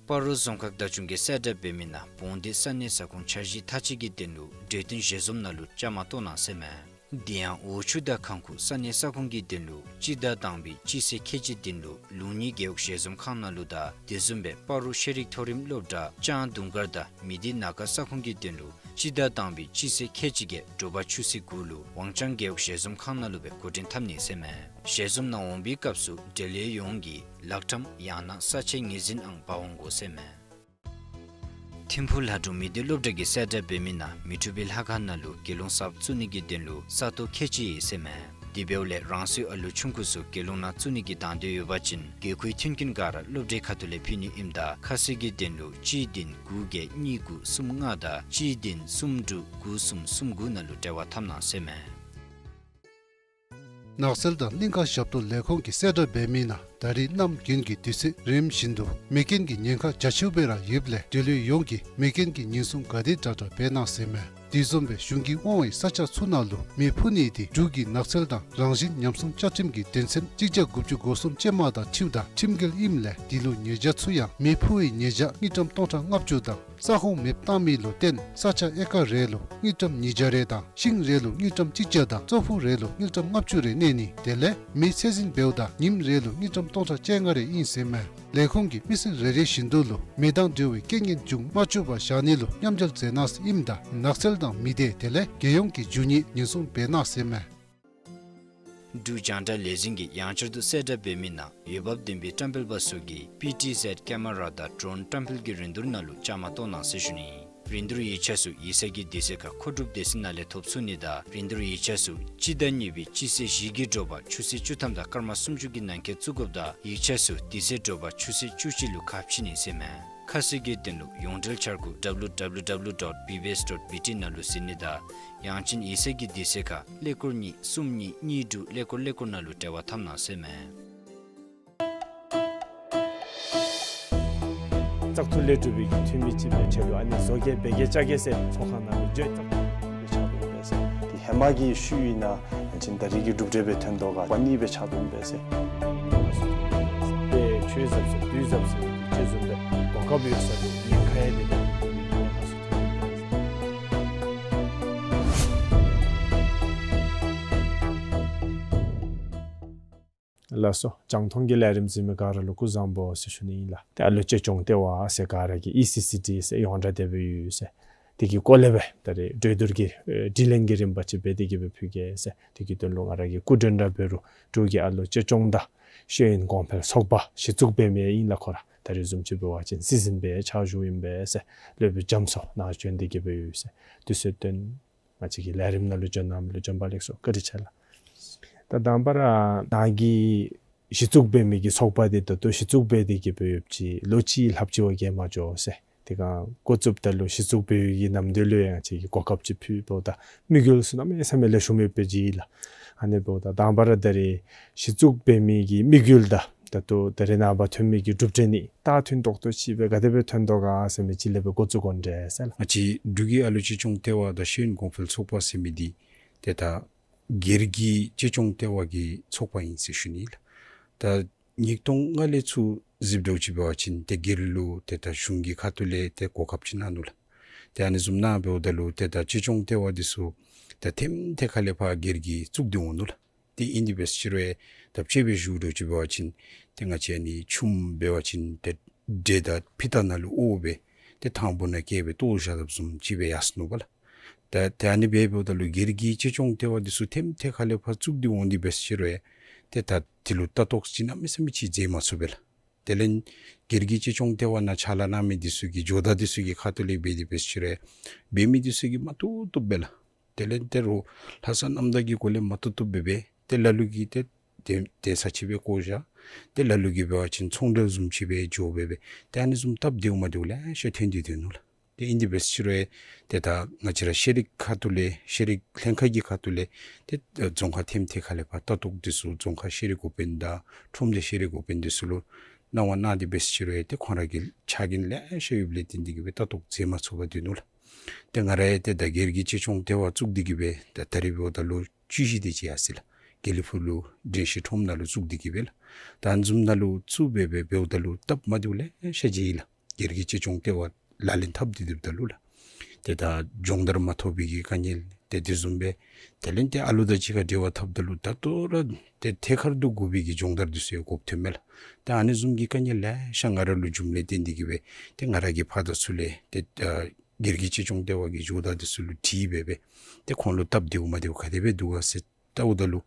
སྤ་རོ་རྫོང་ཁག་བདག་སྐྱོང་གིས་གསལ་བསྒྲགས་འབད་མི་ནང་བོང་སྡེ་ས་གནས་ས་ཁོངས་འཆར་གཞི་མཐའ་དཔྱད་ཀྱི་དོན་ལུ་གྲོས་བསྟུན་ཞལ་འཛོམས་ནང་ལུ་བཅའ་མར་གཏོགས་གནང་ཟེར་མས། དེ་ཡང་འོག་ཆུ་དང་ཁང་ཁུག་ས་གནས་ས་ཁོངས་ཀྱི་དོན་ལུ་སྤྱི་ཟླ་དང་པའི་སྤྱི་ཚེས་ཁལ་གཅིག་དོན་ལུ་ལུང་གཉིས་རྒེད་འོག་ཞལ་འཛོམས་ཁང་ནང་ལུ་དང་དེ་བཟུམ་སྦེ་སྤ་རོ་ཤེས་རིག་མཐོ་རིམ་སློབ་གྲྭ་ལྕང་དུང་དཀར་དང་མི་སྡེ་ན་ཁ་ས་ཁོངས་ཀྱི་དོན་ལུ་སྤྱི་ཟླ་དང་པའི་སྤྱི་ཚེས་ཁལ་གཅིག་བརྒྱད་དྲོ་པ་ཆུ་ཚོད་དགུ་ལུ་ཝང་ཅང་རྒེད་འོག་ཞལ་འཛོམས་ཁང་ནང་ལུ་སྦེ་འགོ་འདྲེན་འཐབ་ནི་ཟེར་མས། ཞལ་འཛོམས་ནང་འོང་པའི་སྐབས་སུ་འབྲེལ་ཡོད་ཡོངས་ཀྱིས་ལག་ཁྲམ་ཡང་ན་ས་ཆའི་ངོས་འཛིན་ཨང་འབག་འོང་དགོ་ཟེར་མས། ཐིམ་ཕུག་ལྷ་སྒྲུང་མི་སྡེ་སློབ་གྲྭ་གིས་གསལ་བསྒྲགས་འབད་མི་ནང་མི་འཁྲུགས་པའི་ལྷ་ཁང་ནང་ལུ་དགེ་སློང་གསརཔ་བཙུགས་ནི་གི་དོན་ལུ་ས་སྟོང་ཁལ་གཅིག་ཡོད་ཟེར་མས། དེ་འབདཝ་ལས་རང་སོའི་ཨ་ལུ་ཆུང་ཀུ་ཚུ་དགེ་སློང་ནང་བཙུགས་ནི་གི་དང་འདོད་ཡོད་པ་ཅིན་དགེ་བསྐོས་མཐུན་རྐྱེན་ག་ར་སློབ་གྲྭའི་ཁ་ཐུག་ལས་ཕུལ་ནི་ཨིནམ་ད་ཁ་གསལ་གྱི་དོན་ལུ་གཅིག་བདུན་དགུ་བརྒྱད་གཉིས་དགུ་གསུམ་ལྔ་དང་གཅིག་བདུན་གསུམ་དྲུག་དགུ་གསུམ་གསུམ་དགུ་ནང་ལུ་འབྲེལ་བ་འཐབ་གནང་ཟེར་མས། ནགས་ཚལ་དང་གླིང་ཁ་ཞབས་ཏོག་ལས་ཁུངས་ཀྱིས་གསལ་བསྒྲགས་འབད་མི་ནང་ད་རིས་གནམ་དགུན་གྱི་དུས་ཚོད་རིམ་བཞིན་དུ་མེ་རྐྱེན་གྱི་ཉེན་ཁ་རྒྱ་ཆེཝ་སྦེ་ར་ཡོདཔ་ལས་འབྲེལ་ཡོད་ཡོངས་ཀྱིས་མེ་རྐྱེན་གྱི་ཉེན་སྲུང་ག་དེ་དྲག་དྲག་འབད་གནང་ཟེར་མས། དེ་བཟུམ་སྦེ་གཞུང་གིས་དབང་བའི་ས་ཆ་ཚུ་ནང་ལུ་མེ་འཕུ་ནི་དེ་འབྲུག་གི་ནགས་ཚལ་དང་རང་བཞིན་ཉམས་སྲུང་བཅའ་ཁྲིམས་ཀྱི་དོན་ཚན་གཅིག་བརྒྱ་དགུ་བཅུ་གོ་གསུམ་ཅན་མ་དང་འཁྲིལཝ་ད་ཁྲིམས་འགལ་ཨིནམ་ལས་དེ་ལུ་ཉེས་བྱ་ཚུ་ཡང་མེ་འཕུ་བའི་ཉེས་བྱ་དངུལ་ཀྲམ་སྟོང་ཕྲག་ལྔ་བཅུ་དང་ས་ཁོངས་མེདཔ་བཏང་མི་ལུ་བརྟེན་ས་ཆ་ཨེ་ཀར་རེ་ལུ་དངུལ་ཀྲམ་ཉིས་བརྒྱ་རེ་དང་ཤིང་རེ་ལུ་དངུལ་ཀྲམ་གཅིག་བརྒྱ་དང་ཙོག་ཕུག་རེ་ལུ་དངུལ་ཀྲམ་ལྔ་བཅུ་རེ་གནས་ནི་དེ་ལས་མེ་ཚད་འཛིན་འབདཝ་ད་ཉིནམ་རེ་ལུ་དངུལ་ཀྲམ་སྟོང་ཕྲག་བཅོ་ལྔ་རེ་ཨིན་ཟེར་མས། ལས་ཁུངས་ཀྱིས་མི་སེར་རེ་རེ་བཞིན་དུ་ལུ་མེ་དང་འབྲེལ་བའི་རྐྱེན་ངན་འབྱུང་མ་བཅུག་པར་བཞག་ནི་ལུ་མཉམ་འབྲེལ་མཛད་གནང་ཟེར་ཨིནམ་ད་ནགས་ཚལ་དང་མི་སྡེ་དེ་ལས་རྒྱལ་ཡོངས་ཀྱི་རྒྱུ་དངོས་ཉེན་སྲུང་འབད་གནང་ཟེར་མས། འབྲུག་རྒྱང་བསྒྲགས་ལས་འཛིན་གྱིས་ཡང་བསྐྱར་དུ་གསལ་བསྒྲགས་འབད་མི་ནང་འོས་འབབ་ལྡན་པའི་བཀྲམ་སྤེལ་པ་ཚུ་གིས་པི་ཊི་ཟེཌ་ཀེ་མ་ར་དང་ཌོརོན་བཀྲམ་སྤེལ་གྱི་རིན་བསྡུར་ནང་ལུ་བཅའ་མར་གཏོགས་གནང་ཟེར་ཞུ་ནི། རིན་བསྡུར་ཡིག་ཆ་ཚུ་ཡིག་ཚང་གི་དུས་ཚོད་ཁར་མཁོ་སྒྲུབ་སྡེ་ཚན་ནང་ལས་ཐོབ་ཚུགས་ནི་དང་རིན་བསྡུར་ཡིག་ཆ་ཚུ་སྤྱི་ཟླ་གཉིས་པའི་སྤྱི་ཚེས་བཞི་གི་དྲོ་པ་ཆུ་ཚོད་བཅུ་ཐམ་དང་སྐར་མ་སུམ་ཅུ་གི་ནང་འཁོད་བཙུགས་དགོཔ་དང་ཡིག་ཆ་ཚུ་དེ་ཚེ་དྲོ་པ་ཆུ་ཚོད་བཅུ་གཅིག་ལུ་ཁ་ཕྱེ་ནི་ཟེར་མས། ཁ་གསལ་གྱི་དོན་ལུ་ཡོངས་འབྲེལ་འཆར་སྒོ་W W W dot B B S dot B T ནང་ལུ་གཟིགས་ནི་དང་ཡང་ཅིན་ཡིག་ཚང་གི་དུས་ཚོད་ཁར་ཀླད་ཀོར་གཉིས་གསུམ་གཉིས་གཉིས་དྲུག་ཀླད་ཀོར་ཀླད་ཀོར་ནང་ལུ་འབྲེལ་བ་འཐབ་གནང་ཟེར་མས། བཙག་འཐུ་ལས་གྲུབ་པའི་འཐུས་མི་ཅིག་སྦེ་ཆེད་དུ་ཨ་ནི་བཟོ་བཀོད་འབད་གེ་བཅའ་གེ་ཟེར་ཚོགས་ཁང་ནང་ལུ་བརྗོད་བཙག་འཐུ་སྦེ་ཆགས་འདུག་པས་ཟེར། དེ་ཧེ་མ་གི་ཤུལ་ཨིན་ན་ཡང་ཅིན་ད་རིས་ཀྱི་གྲུབ་འབྲས་སྦེ་ཐོན་དོ་ག་པ་ནི་སྦེ་ཆགས་འདུག་པས་ཟེར། དེ་ཆོས་ཟབ་ཟེར་དུས་ཟབ་ཟེར་ཅིག་བཟུམ་སྦེ་གོ་སྐབས་ཡོད་ས་ལུ་ཉེན་ཁ་ཡང་མེད་པའི་ཉེན་ཁ་ཚུ་ཐོན་འདུག་པས་ཟེར། ལགས་སོ། རྒྱང་མཐོང་གི་ལས་རིམ་གཟིགས་མི་ག་ར་ལུ་སྐུ་གཟུགས་བཟང་པོ་ཟེར་ཞུ་ནི་ཨིན་ལགས། ཏེ་ཨ་ལོ་གཅེས་སྐྱོང་ལྟེ་བ་ཟེར་ག་ར་གིས་ཨི་སི་སི་ཌི་ཟེར་ཡོངས་གྲགས་དེ་སྦེ་ཡོད་ཟེར། དེ་གི་སྐོར་ལས་སྦེ་ད་རིས་གྲོས་བསྡུར་གྱི་ཨེ་དྲི་ལན་གྱི་རིམ་པ་ཅིག་སྦེ་དེ་གི་སྦེ་ཕུལ་གེ་ཟེར། དེ་གི་དོན་ལུ་ང་ར་གིས་སྐུ་མགྲོན་ར་འབད་རུང་འབྲུག་གི་ཨ་ལོ་གཅེས་སྐྱོང་དང་ཤེས་ཡོན་གོང་འཕེལ་ཚོགས་པ་གཞི་བཙུགས་འབད་མི་ཨིན་ལགས། ཁོ་ར་ད་རིས་བཟུམ་ཅིག་འབད་བ་ཅིན་སྲིད་འཛིན་སྦེ་ཕྱག་ཞུཝ་ཨིན་པས་ཟེར། སློབ་དཔོན་རྒྱ་མཚོ་ནཱ་བྱོན་དེ་གི་སྦེ་ཡོད་ཟེར། དུས་ཚོད་བཏོན་ང་བཅས་ཀྱི་ལས་རིམ་ནང་ལུ་བྱོན་གནང་མི་ལུ་བྱོན་པ་ལེགས་སོ། བཀའ་དྲིན་ཆེ་ལགས། ད་དང་པ་ར་ནཱ་གི་གཞི་བཙུགས་འབད་མི་གི་ཚོགས་པ་འདི་ད་ལྟོ་གཞི་བཙུགས་འབད་དེ་གི་སྦེ་ཡོདཔ་ཅིག་ལོ་གཅིག་ལྷགཔ་ཅིག་བ་བརྒལ་མ་འགྱོ་ཟེར། དེ་སྒང་འགོ་བཙུགསཔ་ད་ལུ་གཞི་བཙུགས་འབད་བའི་གི་ནམ་དུས་ལུ་ཡང་ང་བཅས་ཀྱིས་གོ་སྐབས་ཅིག་ཕུལ་འབདཝ་ད་དམིགས་ཡུལ་ཚུ་གནམ་མེད་ས་མེད་ལེགས་ཤོམ་ཡོདཔ་སྦེ་མཇལ་ལགས། ཨ་ནི་འབདཝ་ད་དང་པ་ར་ད་རིས་གཞི་བཙུགས་འབད་མི་གི་དམིགས་ཡུལ་དང་ད་ལྟོ་ད་རིས་ནངས་པ་ཐོན་མི་གི་གྲུབ་འབྲས་གཉིས་ད་མཐུན་ཏོག་ཏོ་ཅིག་སྦེ་ག་དེ་སྦེ་ཐོན་དོ་ག་ཟེར་མི་ཅིག་ལས་སྦེ་འགོ་བཙུགས་དགོ་འདྲས་ཟེར་ལགས། ང་བཅས་འབྲུག་གི་ཨ་ལོ་གཅེས་སྐྱོང་ལྟེ་བ་དང་ཤེས་ཡོན་གོང་འཕེལ་ཚོགས་པ་ཟེར་མི་འདི་ཏེ་ད་སྒེར་གྱི་གཅེས་སྐྱོང་ལྟེ་བ་གི་ཚོགས་པ་ཨིན་ཟེར་ཞུ་ནི་ལགས། ད་ཉིས་སྟོང་ལྔ་ལས་ཚུར་གཟིགས་འགྱོ་ཅིག་འབད་བ་ཅིན་ཏེ་སྒེར་ལུ་ཏེ་ད་གཞུང་གི་ཁ་ཐུག་ལས་ཏེ་གོ་སྐབས་ཅིག་གནང་ནུག་ལགས། ཏེ་ཨ་ནི་བཟུམ་ནང་འབདཝ་ད་ལུ་ཏེ་ད་གཅེས་སྐྱོང་ལྟེ་བ་འདི་ཚུ་ད་ཐེམ་ཐད་ཁ་ལས་ཕར་སྒེར་གྱིས་བཙུགས་ཏེ་འོང་ནུག་ལགས། ཏེ་ཨིན་དེ་འབད་ཟེར་རུང་ད་དཔྱེ་སྦེ་ཞུ་འགྱོ་ཅིག་འབད་བ་ཅིན་ཏེ་ང་བཅས་ཨ་ནི་ཆུམ་འབད་བ་ཅིན་ཏེ་འདྲེ་དང་ཕུ་ཐག་ནང་ལུ་ཨོ་སྦེ་ཏེ་ཐང་བུ་ནང་བཀལ་སྦེ་བཏོག་བཞག་དཔ་བཟུམ་ཅིག་སྦེ་ཡར་སོ་ནུག་པ་ལགས། ད་ཏེ་ཨ་ནི་སྦེ་འབདཝ་ད་ལུ་སྒེར་གྱི་གཅེས་སྐྱོང་ལྟེ་བ་འདི་ཚུ་ཐེམ་ཐད་ཁ་ལས་ཕར་བཙུགས་ཏེ་འོང་དེ་འབད་ཟེར་རུང་ཏེ་ད་དེ་ལུ་ལྟ་རྟོག་ཅིག་གནམ་མེད་ས་མེད་ཅིག་མཛད་མ་ཚུགས་པས་ལགས། དེ་ལས་སྒེར་གྱི་གཅེས་སྐྱོང་ལྟེ་བ་ནང་ཕྱག་ལཱ་གནང་མི་འདི་ཚུ་གི་ཇོ་བདག་འདི་ཚུ་གི་ཁ་ཐུག་ལས་འབད་དེ་འབད་ཟེར་རུང་འབད་མི་འདི་ཚུ་གིས་མ་བཏུབ་བཏུབ་སྦེ་ལགས། དེ་ལས་ཏེ་རོགས་ལྷག་བསམ་རྣམ་དག་གི་སྒོ་ལས་མ་བཏུབ་བཏུབ་སྦེ་འབད་ཏེ་ལ་ལུ་གིས་ཏེ་ ཏེ་ཏེ་ས་ཅིག་སྦེ་བཀོ་བཞག། ཏེ་ལ་ལུ་གིས་འབད་བ་ཅིན་ཚོང་འབྲེལ་བཟུམ་ཅིག་སྦེ་འགྱོ་སྦེ་སྦེ་ཏེ་ཨ་ནི་བཟུམ་སྟབས་བདེཝ་མ་བདེཝ་ལེ་ཤ་ཐོན་ཏེ་སྡོད་ནུག་ལགས། ཏེ་ཨིན་དེ་འབད་ཟེར་རུང་ཏེ་ད་ང་བཅས་ར་ཤེས་རིག་ཁ་ཐུག་ལས་ཤེས་རིག་ལྷན་ཁག་གི་ཁ་ཐུག་ལས་ཏེ་རྫོང་ཁག་ཐེམ་ཐེ་ཁ་ལས་ཕར་ལྟ་རྟོག་འདི་ཚུ་རྫོང་ཁག་ཤེས་རིག་འགོ་དཔོན་དང་ཁྲོམ་སྡེ་ཤེས་རིག་འགོ་དཔོན་འདི་ཚུ་ལུ་གནང་བ་གནང་སྟེ་འབད་ཟེར་རུང་ཏེ་ཁོང་ར་གི་ཆ་རྐྱེན་ལེ་ཤ་ཡོདཔ་ལས་བརྟེན་ཏེ་གིས་སྦེ་ལྟ་རྟོག་མཛད་མ་ཚུགས་པར་སྡོད་ནུག་ལགས། ཏེ་ང་ར་ཡང་ཏེ་ད་སྒེར་གྱི་གཅེས་སྐྱོང་ལྟེ་བ་བཙུགས་ཏེ་གིས་སྦེ་ད་ད་རིས་འབདཝ་ད་ལོ་བཅུ་བཞི་དེ་ཅིག་ཡར་སོ་ཡི་ལགས། དགེ་ལེགས་ཕུག་ལུ་འདྲེན་བཞི་ཁྲོམ་ནང་ལུ་བཙུགས་ཏེ་གིས་སྦེ་ལགས། ད་ཨ་ནི་བཟུམ་ནང་ལུ་བཙུགས་སྦེ་སྦེ་འབདཝ་ད་ལུ་སྟབས་མ་བདེཝ་ལེ་ཤ་མཇལ་ཡི་ལགས། སྒེར་གྱི་གཅེས་སྐྱོང་ལྟེ་བ་ལག་ལེན་འཐབ་སྟེ་སྡོདཔ་ད་ལུ་ལགས། ཏེ་ད་སྦྱོང་བརྡར་མ་ཐོབ་པའི་གི་དཀའ་ངལ་ཏེ་དེ་བཟུམ་སྦེ་དེ་ལས་ཏེ་ཨ་ལུ་དང་གཅིག་ཁར་འབྲེལ་བ་འཐབ་ད་ལུ་ད་ལྟོ་ར་ཏེ་ཐད་ཀར་དུ་དགོ་པའི་གི་སྦྱོང་བརྡར་འདི་ཚུ་ཡང་དགོཔ་ཐོནམ་མས་ལགས། ཏེ་ཨ་ནི་བཟུམ་གྱི་དཀའ་ངལ་ལེ་ཤ་ང་ར་ལུ་འབྱུངམ་ལས་བརྟེན་ཏེ་གིས་སྦེ་ཏེ་ང་ར་གིས་ཕར་དང་ཚུར་ལས་ཏེ་ཨ་སྒེར་གྱི་གཅེས་སྐྱོང་ལྟེ་བ་གི་ཇོ་བདག་འདི་ཚུ་ལུ་དྲིས་སྦེ་སྦེ་ཏེ་ཁོང་ལུ་སྟབས་བདེཝ་མ་བདེཝ་ག་དེ་སྦེ་འདུག་ག་ཟེར་བལྟཝ་ད་ལུ་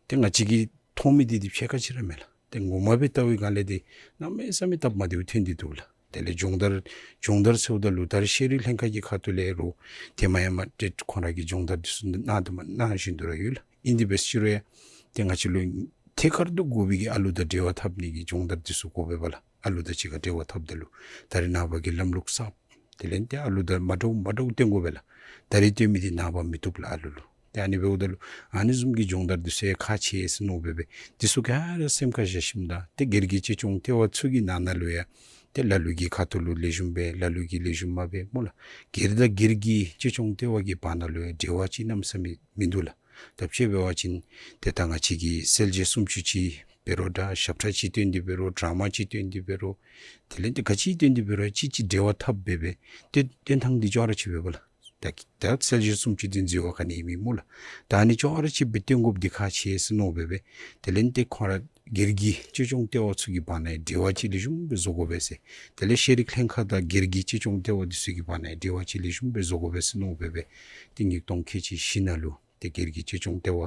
ཏེ་ང་བཅས་ཀྱིས་མཐོང་མི་འདི་འདི་ཕྱེད་ཀ་ཅིག་ར་མེད་ལགས། ཏེ་ངོ་མ་སྦེ་བལྟ་བའི་སྒང་ལས་འདི་གནམ་མེད་ས་མེད་སྟབས་མ་བདེཝ་ཐོན་ཏེ་འདུག་ལགས། དེ་ལས་སྦྱོང་བརྡར་སྦྱོང་བརྡར་ཟེརཝ་ད་ལུ་ད་རེས་ཤེས་རིག་ལྷན་ཁག་གི་ཁ་ཐུག་ལས་རུང་ཏེ་མ་ཡང་མ་ཏེ་ཁོང་ར་གིས་སྦྱོང་བརྡར་འདི་ཚུ་གནང་དང་མ་གནང་བཞིན་དུ་ར་ཡོད་ལགས། ཨིན་དེ་འབད་ཟེར་རུང་ཡང་ཏེ་ང་བཅས་ལུ་ཐད་ཀར་དུ་དགོ་པའི་གི་ཨ་ལུ་དང་འབྲེལ་བ་འཐབ་ནི་གི་སྦྱོང་བརྡར་འདི་ཚུ་དགོ་པས་པ་ལགས། ཨ་ལུ་དང་གཅིག་ཁར་འབྲེལ་བ་འཐབ་ད་ལུ་ད་རེས་ནངས་པ་གི་ལམ་ལུགས་གསརཔ་དེ་ལས་ཏེ་ཨ་ལུ་དང་མ་འདྲཝ་མ་འདྲཝ་སྟོན་དགོ་པས་ལགས། ད་རེས་སྟོན་མི་འདི་ནངས་པ་མི་བཏུབ་ལགས་ཨ་ལུ་ལུ། ཏེ་ཨ་ནི་འབདཝ་ད་ལུ་ཨ་ནི་བཟུམ་གྱི་སྦྱོང་བརྡར་འདི་ཚུ་ཡང་ཁག་ཆེ་ཟེར་མནོ་སྦེ་སྦེ་འདི་ཚུ་ག་ར་སེམས་ཁར་བཞག་ཞིནམ་ད་ཏེ་སྒེར་གྱི་གཅེས་སྐྱོང་ལྟེ་བ་ཚུ་གི་ནང་ན་ལུ་ཡང་ཏེ་ལ་ལུ་གི་ཁ་ཐུག་ལུ་ལེགས་ཤོམ་སྦེ་ལ་ལུ་གིས་ལེགས་ཤོམ་མ་འབད་སྨོ་ལགས། སྒེར་དང་སྒེར་གྱི་གཅེས་སྐྱོང་ལྟེ་བ་གི་བར་ན་ལུ་ཡང་འབྲེལ་བ་ཅིག་གནམ་མེད་ས་མེད་མིན་འདུག་ལགས། ད་དཔྱེ་འབད་བ་ཅིན་ཏེ་ད་ང་བཅས་ཀྱི་གསལ་བྱེད་སུམ་ཅུ་ཅིག་འབད་རུང་ད་ཞབས་ཁྲ་ཅིག་སྟོན་ཏེ་འབད་རུང་ཌ་ར་མ་ཅིག་སྟོན་ཏེ་འབད་རུང་དེ་ལས་ཏེ་ག་ཅི་སྟོན་ཏེ་འབད་རུང་ཅིག་ཅིག་འབྲེལ་བ་འཐབ་སྦེ་སྦེ་ཏེ་སྟོན་ཐངས་འདི་ཅོག་ར་ཅིག་འབད་བ་ལགས། ད་ད་གསལ་བྱེད་སུམ་ཅུ་འདི་འཛོལ་བ་ག་ནི་ཡང་མེད་སྨོ་ལགས། ད་ཨ་ནི་ཅོག་ར་ཅིག་སྦེ་སྟོན་དགོཔ་འདི་ཁག་ཆེ་ཟེར་མནོ་སྦེ་སྦེ་དེ་ལས་ཏེ་ཁོང་ར་སྒེར་གྱི་གཅེས་སྐྱོང་ལྟེ་བ་ཚུ་གི་བར་ན་ཡང་འབྲེལ་བ་ཅིག་ལེགས་ཤོམ་སྦེ་བཟོ་དགོ་པས་ཟེར། དེ་ལས་ཤེས་རིག་ལྷན་ཁག་དང་སྒེར་གྱི་གཅེས་སྐྱོང་ལྟེ་བ་འདི་ཚུ་གི་བར་ན་ཡང་འབྲེལ་བ་ཅིག་ལེགས་ཤོམ་སྦེ་བཟོ་དགོ་པས་ཟེར་མནོ་སྦེ་སྦེ་ཏེ་ཉིས་སྟོང་ཁལ་གཅིག་བཞི་ནང་ལུ་ཏེ་སྒེར་གྱི་གཅེས་སྐྱོང་ལྟེ་བ་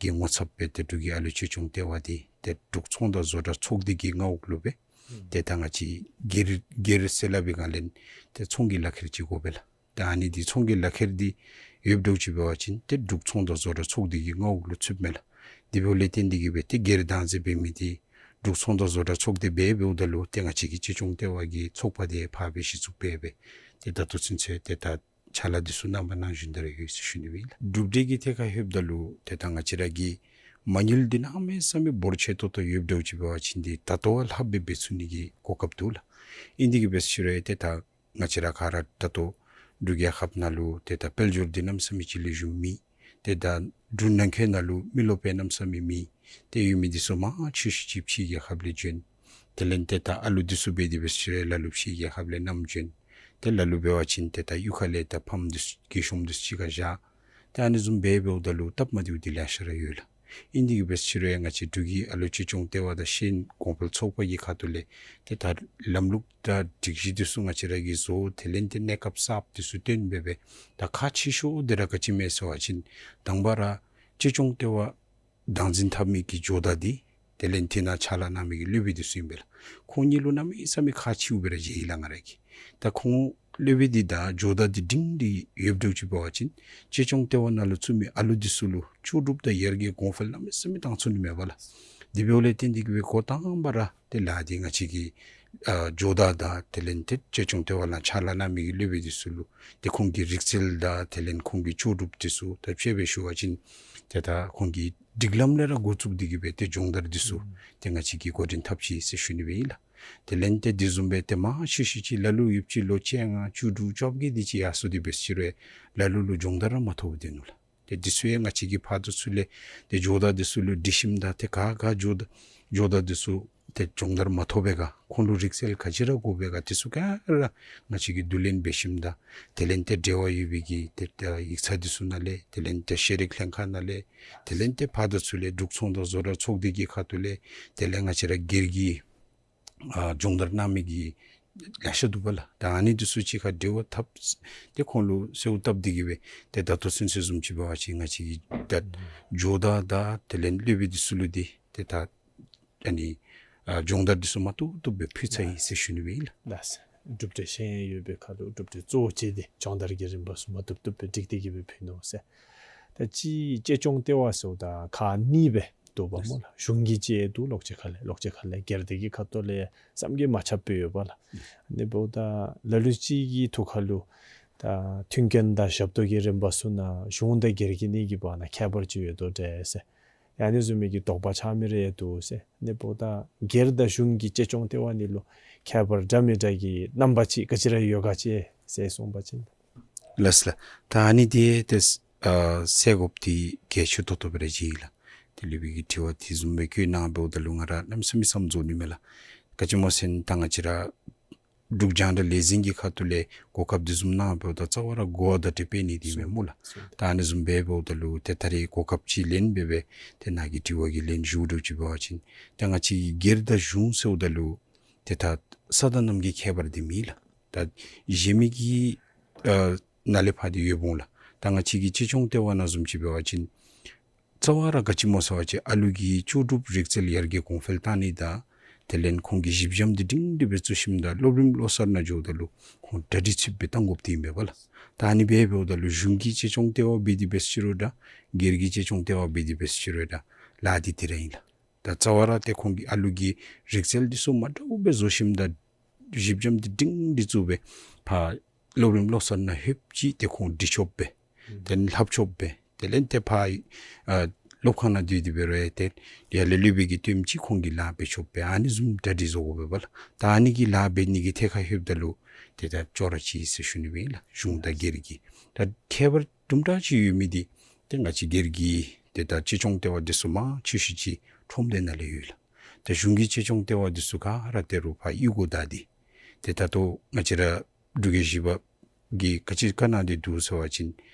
གི་ངོ་ཚབ་སྦེ་ཏེ་འབྲུག་གི་ཨ་ལུ་གཅེས་སྐྱོང་ལྟེ་བ་འདི་ཏེ་འབྲུག་ཚོང་དང་བཟོ་གྲྭ་ཚོགས་སྡེ་གི་མངའ་འོག་ལུ་སྦེ་ཨུམ་ཏེ་ད་ང་བཅས་སྒེར་སྒེར་ཟེར་སླབ་པའི་སྒང་ལས་ཏེ་ཚོང་གི་ལག་ཁྱེར་ཅིག་དགོ་པས་ལགས། ད་ཨ་ནི་འདི་ཚོང་གི་ལག་ཁྱེར་འདི་ཡོདཔ་འདྲཝ་ཅིག་འབད་བ་ཅིན་ཏེ་འབྲུག་ཚོང་དང་བཟོ་གྲྭ་ཚོགས་སྡེ་གི་མངའ་འོག་ལུ་ཚུདཔ་མས་ལགས། དེ་འབདཝ་ལས་བརྟེན་ཏེ་གིས་སྦེ་ཏེ་སྒེར་བདག་འཛིན་འབད་མི་འདི་འབྲུག་ཚོང་དང་བཟོ་གྲྭ་ཚོགས་སྡེ་སྦེ་འབདཝ་ད་ལུ་ཏེ་ང་བཅས་ཀྱི་གཅེས་སྐྱོང་ལྟེ་བ་གི་ཚོགས་པ་འདི་ཕར་སྦེ་གཞི་བཙུགས་འབད་སྦེ་ཏེ་ད་ལྟོ་ཚུན་ཚོད་ཏེ་ད་ཕྱག་ལཱ་འདི་ཚུ་གནང་བ་གནང་བཞིན་དུ་ར་ཡོད་ཟེར་ཞུ་ནི་ཨིན་ལགས། གྲུབ་འབྲས་ཀྱི་ཐད་ཁར་ལྷོདཔ་ད་ལུ་ཏེ་ད་ང་བཅས་ར་གི་མ་དངུལ་འདི་གནམ་མེད་ས་མེད་འབོར་ཆེ་ཏོག་ཏོ་ཡོདཔ་འདྲཝ་ཅིག་འབད་བ་ཅིན་འདི་ད་ལྟོ་བ་ལྷགཔ་སྦེ་འབད་ཚུགས་ནི་གི་གོ་སྐབས་འདུག་ལགས། ཨིན་དེ་གིས་འབད་ཟེར་རུང་ཏེ་ད་ང་བཅས་ར་ག་ར་ད་ལྟོ་འབྲུག་རྒྱལ་ཁབ་ནང་ལུ་ཏེ་ད་དཔལ་འབྱོར་འདི་གནམ་མེད་ས་མེད་ཅིག་ལེགས་ཤོམ་མེད། ཏེ་ད་འབྲུག་ནང་འཁོད་ནང་ལུ་མི་རློབས་སྦེ་གནམ་མེད་ས་མེད་མེད། ཏེ་ཡོད་མི་འདི་ཚུ་མང་ཆེ་ཤོས་ཅིག་ཕྱི་རྒྱལ་ཁབ་ལས་བྱོན། དེ་ལས་ཏེ་ད་ཨ་ལུ་འདི་ཚུ་འབད་དེ་འབད་ཟེར་རུང་ལ་ལུ་ཕྱི་རྒྱལ་ཁབ་ལས་བསྣམས་བྱོན། ཏེ་ལ་ལུ་འབད་བ་ཅིན་ཏེ་ད་གཡུས་ཁ་ལས་ད་ཕམ་འདི་ཚུ་རྒས་ཤོམ་འདི་ཚུ་གཅིག་ཁར་བཞག། ཏེ་ཨ་ནི་བཟུམ་སྦེ་འབདཝ་ད་ལུ་སྟབས་མ་བདེཝ་འདི་ལེ་ཤ་ར་ཡོད་ལགས། ཨིན་དེ་གིས་འབད་ཟེར་རུང་ང་བཅས་འབྲུག་གི་ཨ་ལུ་གཅེས་སྐྱོང་ལྟེ་བ་དང་ཤེས་ཡོན་གོང་འཕེལ་ཚོགས་པ་གི་ཁ་ཐུག་ལས་ཏེ་ད་ལམ་ལུགས་དང་སྒྲིག་གཞི་འདི་ཚུ་ང་བཅས་ར་གིས་བཟོ། དེ་ལས་ཏེ་གནས་སྐབས་གསརཔ་འདི་ཚུ་སྟོན་འབད་སྦེ་ད་ཁག་ཆེ་ཤོས་འདི་ར་ག་ཅི་སྨོ་ཟེར་བ་ཅིན་དང་པ་ར་གཅེས་སྐྱོང་ལྟེ་བ་བདག་འཛིན་འཐབ་མི་གི་ཇོ་བདག་འདི་དེ་ལས་དེ་ནང་ཕྱག་ལཱ་གནང་མི་གི་སློབ་དཔོན་འདི་ཚུ་ཨིན་པས་ལགས། ཁོང་གཉིས་ལུ་གནམ་མེད་ས་མེད་ཁག་ཆེཝ་སྦེ་ར་མཇལ་ཡི་ལགས་ང་ར་གིས། ད་ཁོང་སློབ་དཔོན་འདི་དང་ཇོ་བདག་འདི་སྒྲིང་སྒྲི་ཡོདཔ་འདྲཝ་ཅིག་འབད་བ་ཅིན་གཅེས་སྐྱོང་ལྟེ་བ་ནང་ལུ་བཙུགས་མི་ཨ་ལུ་འདི་ཚུ་ལུ་ལྕོགས་གྲུབ་དང་ཡར་རྒྱས་གོང་འཕེལ་གནམ་མེད་ས་མེད་བཏང་ཚུགས་ནི་མས་པ་ལགས། དེ་འབདཝ་ལས་བརྟེན་ཏེ་གིས་སྦེ་འགོ་དང་པ་ར་ཏེ་ལཱ་འདི་ང་བཅས་ཀྱི་ཨ་ཇོ་བདག་དང་དེ་ལས་ཏེ་གཅེས་སྐྱོང་ལྟེ་བ་ནང་ཕྱག་ལཱ་གནང་མི་གི་སློབ་དཔོན་འདི་ཚུ་ལུ་ཏེ་ཁོང་གི་རིག་རྩལ་དང་དེ་ལས་ཁོང་གི་ལྕོགས་གྲུབ་འདི་ཚུ་ད་དཔྱེ་སྦེ་ཞུ་བ་ཅིན་ཏེ་ད་ཁོང་གི་སྒྲིག་ལམ་ལས་ར་འགོ་བཙུགས་ཏེ་གིས་སྦེ་ཏེ་སྦྱོང་བརྡར་འདི་ཚུ་ཨུམ་ཏེ་ང་བཅས་ཀྱིས་འགོ་འདྲེན་འཐབ་ཅི་ཟེར་ཞུ་ནི་སྦེ་ཨིན་ལགས། དེ་ལས་ཏེ་དེ་བཟུམ་སྦེ་ཏེ་མང་ཤོས་ཤོས་ཅིག་ལ་ལུ་ཡོདཔ་ཅིག་ལོ་བཅོ་ལྔ་བཅུ་དྲུག་བཅོ་བརྒྱད་འདི་ཅིག་ཡར་སོ་སྟེ་འབད་ཟེར་རུང་ལ་ལུ་ལུ་སྦྱོང་བརྡར་ར་མ་ཐོབ་སྟེ་ནུག་ལགས། ཏེ་འདི་ཚུ་ཡང་ང་བཅས་ཀྱིས་ཕར་དང་ཚུར་ལས་ཏེ་ཇོ་བདག་འདི་ཚུ་ལུ་དྲི་ཞིནམ་ད་ཏེ་ག་ག་ཇོ་བདག་ཇོ་བདག་འདི་ཚུ་ཏེ་སྦྱོང་བརྡར་མ་ཐོབ་པས་ག་ཁོང་ལུ་རིག་རྩལ་ག་ཅི་ར་དགོ་པས་ག་འདི་ཚུ་ག་ར་ང་བཅས་ཀྱིས་བསྡུ་ལེན་འབད་ཞིནམ་ད་དེ་ལས་ཏེ་འབྲེལ་བ་ཡོད་པའི་གི་ཏེ་ཏེ་ཡིག་ཚང་འདི་ཚུ་ནང་ལས་དེ་ལས་ཏེ་ཤེས་རིག་ལྷན་ཁག་ནང་ལས་དེ་ལས་ཏེ་ཕར་དང་ཚུར་ལས་འབྲུག་ཚོང་དང་བཟོ་གྲྭ་ཚོགས་སྡེ་གི་ཁ་ཐུག་ལས་དེ་ལས་ང་བཅས་ར་སྒེར་གྱི་ཨ་སྦྱོང་བརྡར་གནང་མི་གི་ལེ་ཤ་འདུག་པ་ལགས། ད་ཨ་ནི་འདི་ཚུ་གཅིག་ཁར་འབྲེལ་བ་འཐབ་སྟེ་ཁོང་ལུ་གསོལཝ་བཏབ་སྟེ་གིས་སྦེ་ཏེ་ད་ལྟོ་ཚུན་ཚོད་བཟུམ་ཅིག་འབད་བ་ཅིན་ང་བཅས་ཀྱིས་ད་ཇོ་བདག་དང་དེ་ལས་སློབ་དཔོན་འདི་ཚུ་ལུ་འདི་ཏེ་ད་ཨ་ནི་ཨ་སྦྱོང་བརྡར་འདི་ཚུ་མ་བཏུབ་བཏུབ་སྦེ་ཕུལ་ཚར་ཡི་ཟེར་ཞུ་ནི་སྦེ་ཨིན་ལགས། ལགས་སོ། གྲུབ་འབྲས་ཤེས་ཡོན་ཡོད་པའི་ཁར་ལུ་གྲུབ་འབྲས་གཙོ་བོ་བྱས་ཏེ་སྦྱོང་བརྡར་གྱི་རིམ་པ་ཚུ་མ་བཏུབ་བཏུབ་སྦེ་སྒྲིག་སྟེ་གིས་སྦེ་ཕུལ་ནུག་ཟེར། ད་ཅི་གཅེས་སྐྱོང་ལྟེ་བ་ཟེརཝ་ད་ཁག་གཉིས་སྦེ་ འདུག་པ་སྨོ་ལགས། གཞུང་གིས་ཅིག་འདུག་ལོགས་ཅིག་ཁ་ལས་ལོགས་ཅིག་ཁ་ལས་སྒེར་སྡེ་གི་ཁ་ཐུག་ལས་བསམ་གྱིས་མ་ཁྱབ་སྦེ་ཡོདཔ་ལགས། ཨ་ནི་འབདཝ་ད་ལ་ལུ་ཅིག་གི་ཐུགས་ཁ་ལུ་ད་མཐུན་རྐྱེན་དང་ཞབས་ཏོག་གི་རིམ་པ་ཚུ་ནང་གཞུང་དང་སྒེར་གྱི་གཉིས་ཀྱི་བར་ན་ཁྱད་པར་ཅིག་ཡོད་དོ་འདྲས་ཟེར། ཨ་ནི་བཟུམ་མའི་གི་དོགས་པ་ཆགས་མི་རེ་འདུག་ཟེར། ཨ་ནི་འབདཝ་ད་སྒེར་དང་གཞུང་གི་གཅེས་སྐྱོང་ལྟེ་བ་གཉིས་ལུ་ཁྱད་པར་འདྲ་མི་འདྲ་གི་རྣམ་པ་ཅིག་ག་ཅི་ར་ཡོད་ག་ཅི་ཟེར་གསུངས་པ་ཅིན། ལགས་ལགས། ད་ཨ་ནི་འདི་ཏེ་ཨ་སེལ་དགོཔ་འདི་གལ་ཆེ་ཏོག་ཏོ་སྦེ་ར་མཇལ་ཡི་ལགས། ཏེ་ལུས་པའི་གི་དྲི་བ་དེ་བཟུམ་སྦེ་བཀོད་གནང་འབདཝ་ད་ལུ་ང་ར་གནམ་མེད་ས་མེད་བསམ་རྫོགས་ནི་མས་ལགས། ག་ཅི་སྨོ་ཟེར་ན་ད་ང་བཅས་ར་འབྲུག་རྒྱང་བསྒྲགས་ལས་འཛིན་གྱི་ཁ་ཐུག་ལས་གོ་སྐབས་དེ་བཟུམ་གནང་འབདཝ་ད་རྩ་བ་ར་གོ་བ་བརྡ་སྤྲོད་འབད་ནི་འདི་མས་སྨོ་ལགས། ད་ཨ་ནི་བཟུམ་སྦེ་འབདཝ་ད་ལུ་ཏེ་ད་རེས་གོ་སྐབས་ཅིག་ལེན་སྦེ་སྦེ་ཏེ་ནཱ་གི་དྲི་བ་གི་ལན་ཞུ་དོ་ཅིག་འབད་བ་ཅིན་ཏེ་ང་བཅས་ཀྱི་སྒེར་དང་གཞུང་ཟེརཝ་ད་ལུ་ཏེ་ད་ས་དང་གནམ་གྱི་ཁྱད་པར་འདི་མེད་ལགས། ད་གཞན་མི་གི་ཨ་ནང་ལས་ཕར་འདི་ཡོདཔ་འོང་ལགས། ད་ང་བཅས་ཀྱི་གཅེས་སྐྱོང་ལྟེ་བ་ནང་བཟུམ་ཅིག་འབད་བ་ཅིན་རྩ་བ་ར་ག་ཅི་སྨོ་ཟེར་བ་ཅིན་ཨ་ལུ་གི་ལྕོགས་གྲུབ་རིག་རྩལ་ཡར་རྒྱས་གོང་འཕེལ་བཏང་ནི་དང་དེ་ལས་ཁོང་གི་གཞི་འགྱམ་འདི་སྒྲིང་སྒྲི་སྦེ་བཙུགས་ཞིནམ་ད་སློབ་རིམ་བློ་གསར་ནང་འགྱོཝ་ད་ལུ་ཁོང་གྲ་སྒྲིག་ཚུདཔ་སྦེ་བཏང་དགོཔ་འདི་ཨིན་པས་ལགས། ད་ཨ་ནི་སྦེ་འབདཝ་ད་ལུ་གཞུང་གི་གཅེས་སྐྱོང་ལྟེ་བ་འབད་དེ་འབད་ཟེར་རུང་འདྲ་སྒེར་གྱི་གཅེས་སྐྱོང་ལྟེ་བ་འབད་དེ་འབད་ཟེར་རུང་འདྲ་ལཱ་འདི་དེ་ར་ཨིན་ལགས། ད་རྩ་བ་ར་ཏེ་ཁོང་གི་ཨ་ལུ་གི་རིག་རྩལ་འདི་ཚུ་མ་འདྲཝ་སྦེ་བཟོ་ཞིནམ་ད་གཞི་འགྱམ་འདི་སྒྲིང་སྒྲི་བཙུགས་སྦེ་ཕར་སློབ་རིམ་བློ་གསར་ནང་ལྷོདཔ་ཅིག་ཏེ་ཁོང་སྒྲིག་ཆོགཔ་སྦེ་ཨུམ་ཏེ་ལྷབ་ཆོགཔ་སྦེ་དེ་ལས་ཏེ་ཕར་ཨ་སློབ་ཁང་ནང་སྡོད་དེ་འབད་རུང་ཡང་ཏེ་ཡར་ལས་སློབ་དཔོན་གྱིས་སྟོནམ་ཅིག་ཁོང་གིས་ལཱ་འབད་ཆོགཔ་སྦེ་ཨ་ནི་བཟུམ་གྲ་སྒྲིག་བཟོ་དགོ་པས་ལགས། ད་ཨ་ནི་གི་ལཱ་འབད་ནི་གི་ཐད་ཁར་ལྷོདཔ་ད་ལུ་ཏེ་ད་ཅོག་ར་གཅིག་ཨིན་ཟེར་ཞུ་ནི་སྦེ་ཨིན་ལགས། གཞུང་དང་སྒེར་གྱི་ད་ཁྱད་པར་དུམ་གྲ་ཅིག་ཡོད་མི་འདི་ཏེ་ང་བཅས་སྒེར་གྱི་ཏེ་ད་གཅེས་སྐྱོང་ལྟེ་བ་འདི་ཚུ་མང་ཆེ་ཤོས་ཅིག་ཁྲོམ་སྡེ་ནང་ལས་ཡོད་ལགས། ཏེ་གཞུང་གི་གཅེས་སྐྱོང་ལྟེ་བ་འདི་ཚུ་ག་ར་ཏེ་རུང་ཕར་གཡུས་སྒོ་བདའ་སྟེ་ཏེ་ད་ལྟོ་ང་བཅས་ར་འབྲུག་རྒྱལ་བཞི་པ་གིས་ག་ཅི་བཀའ་གནང་སྟེ་འདུག་ཟེར་བ་ཅིན་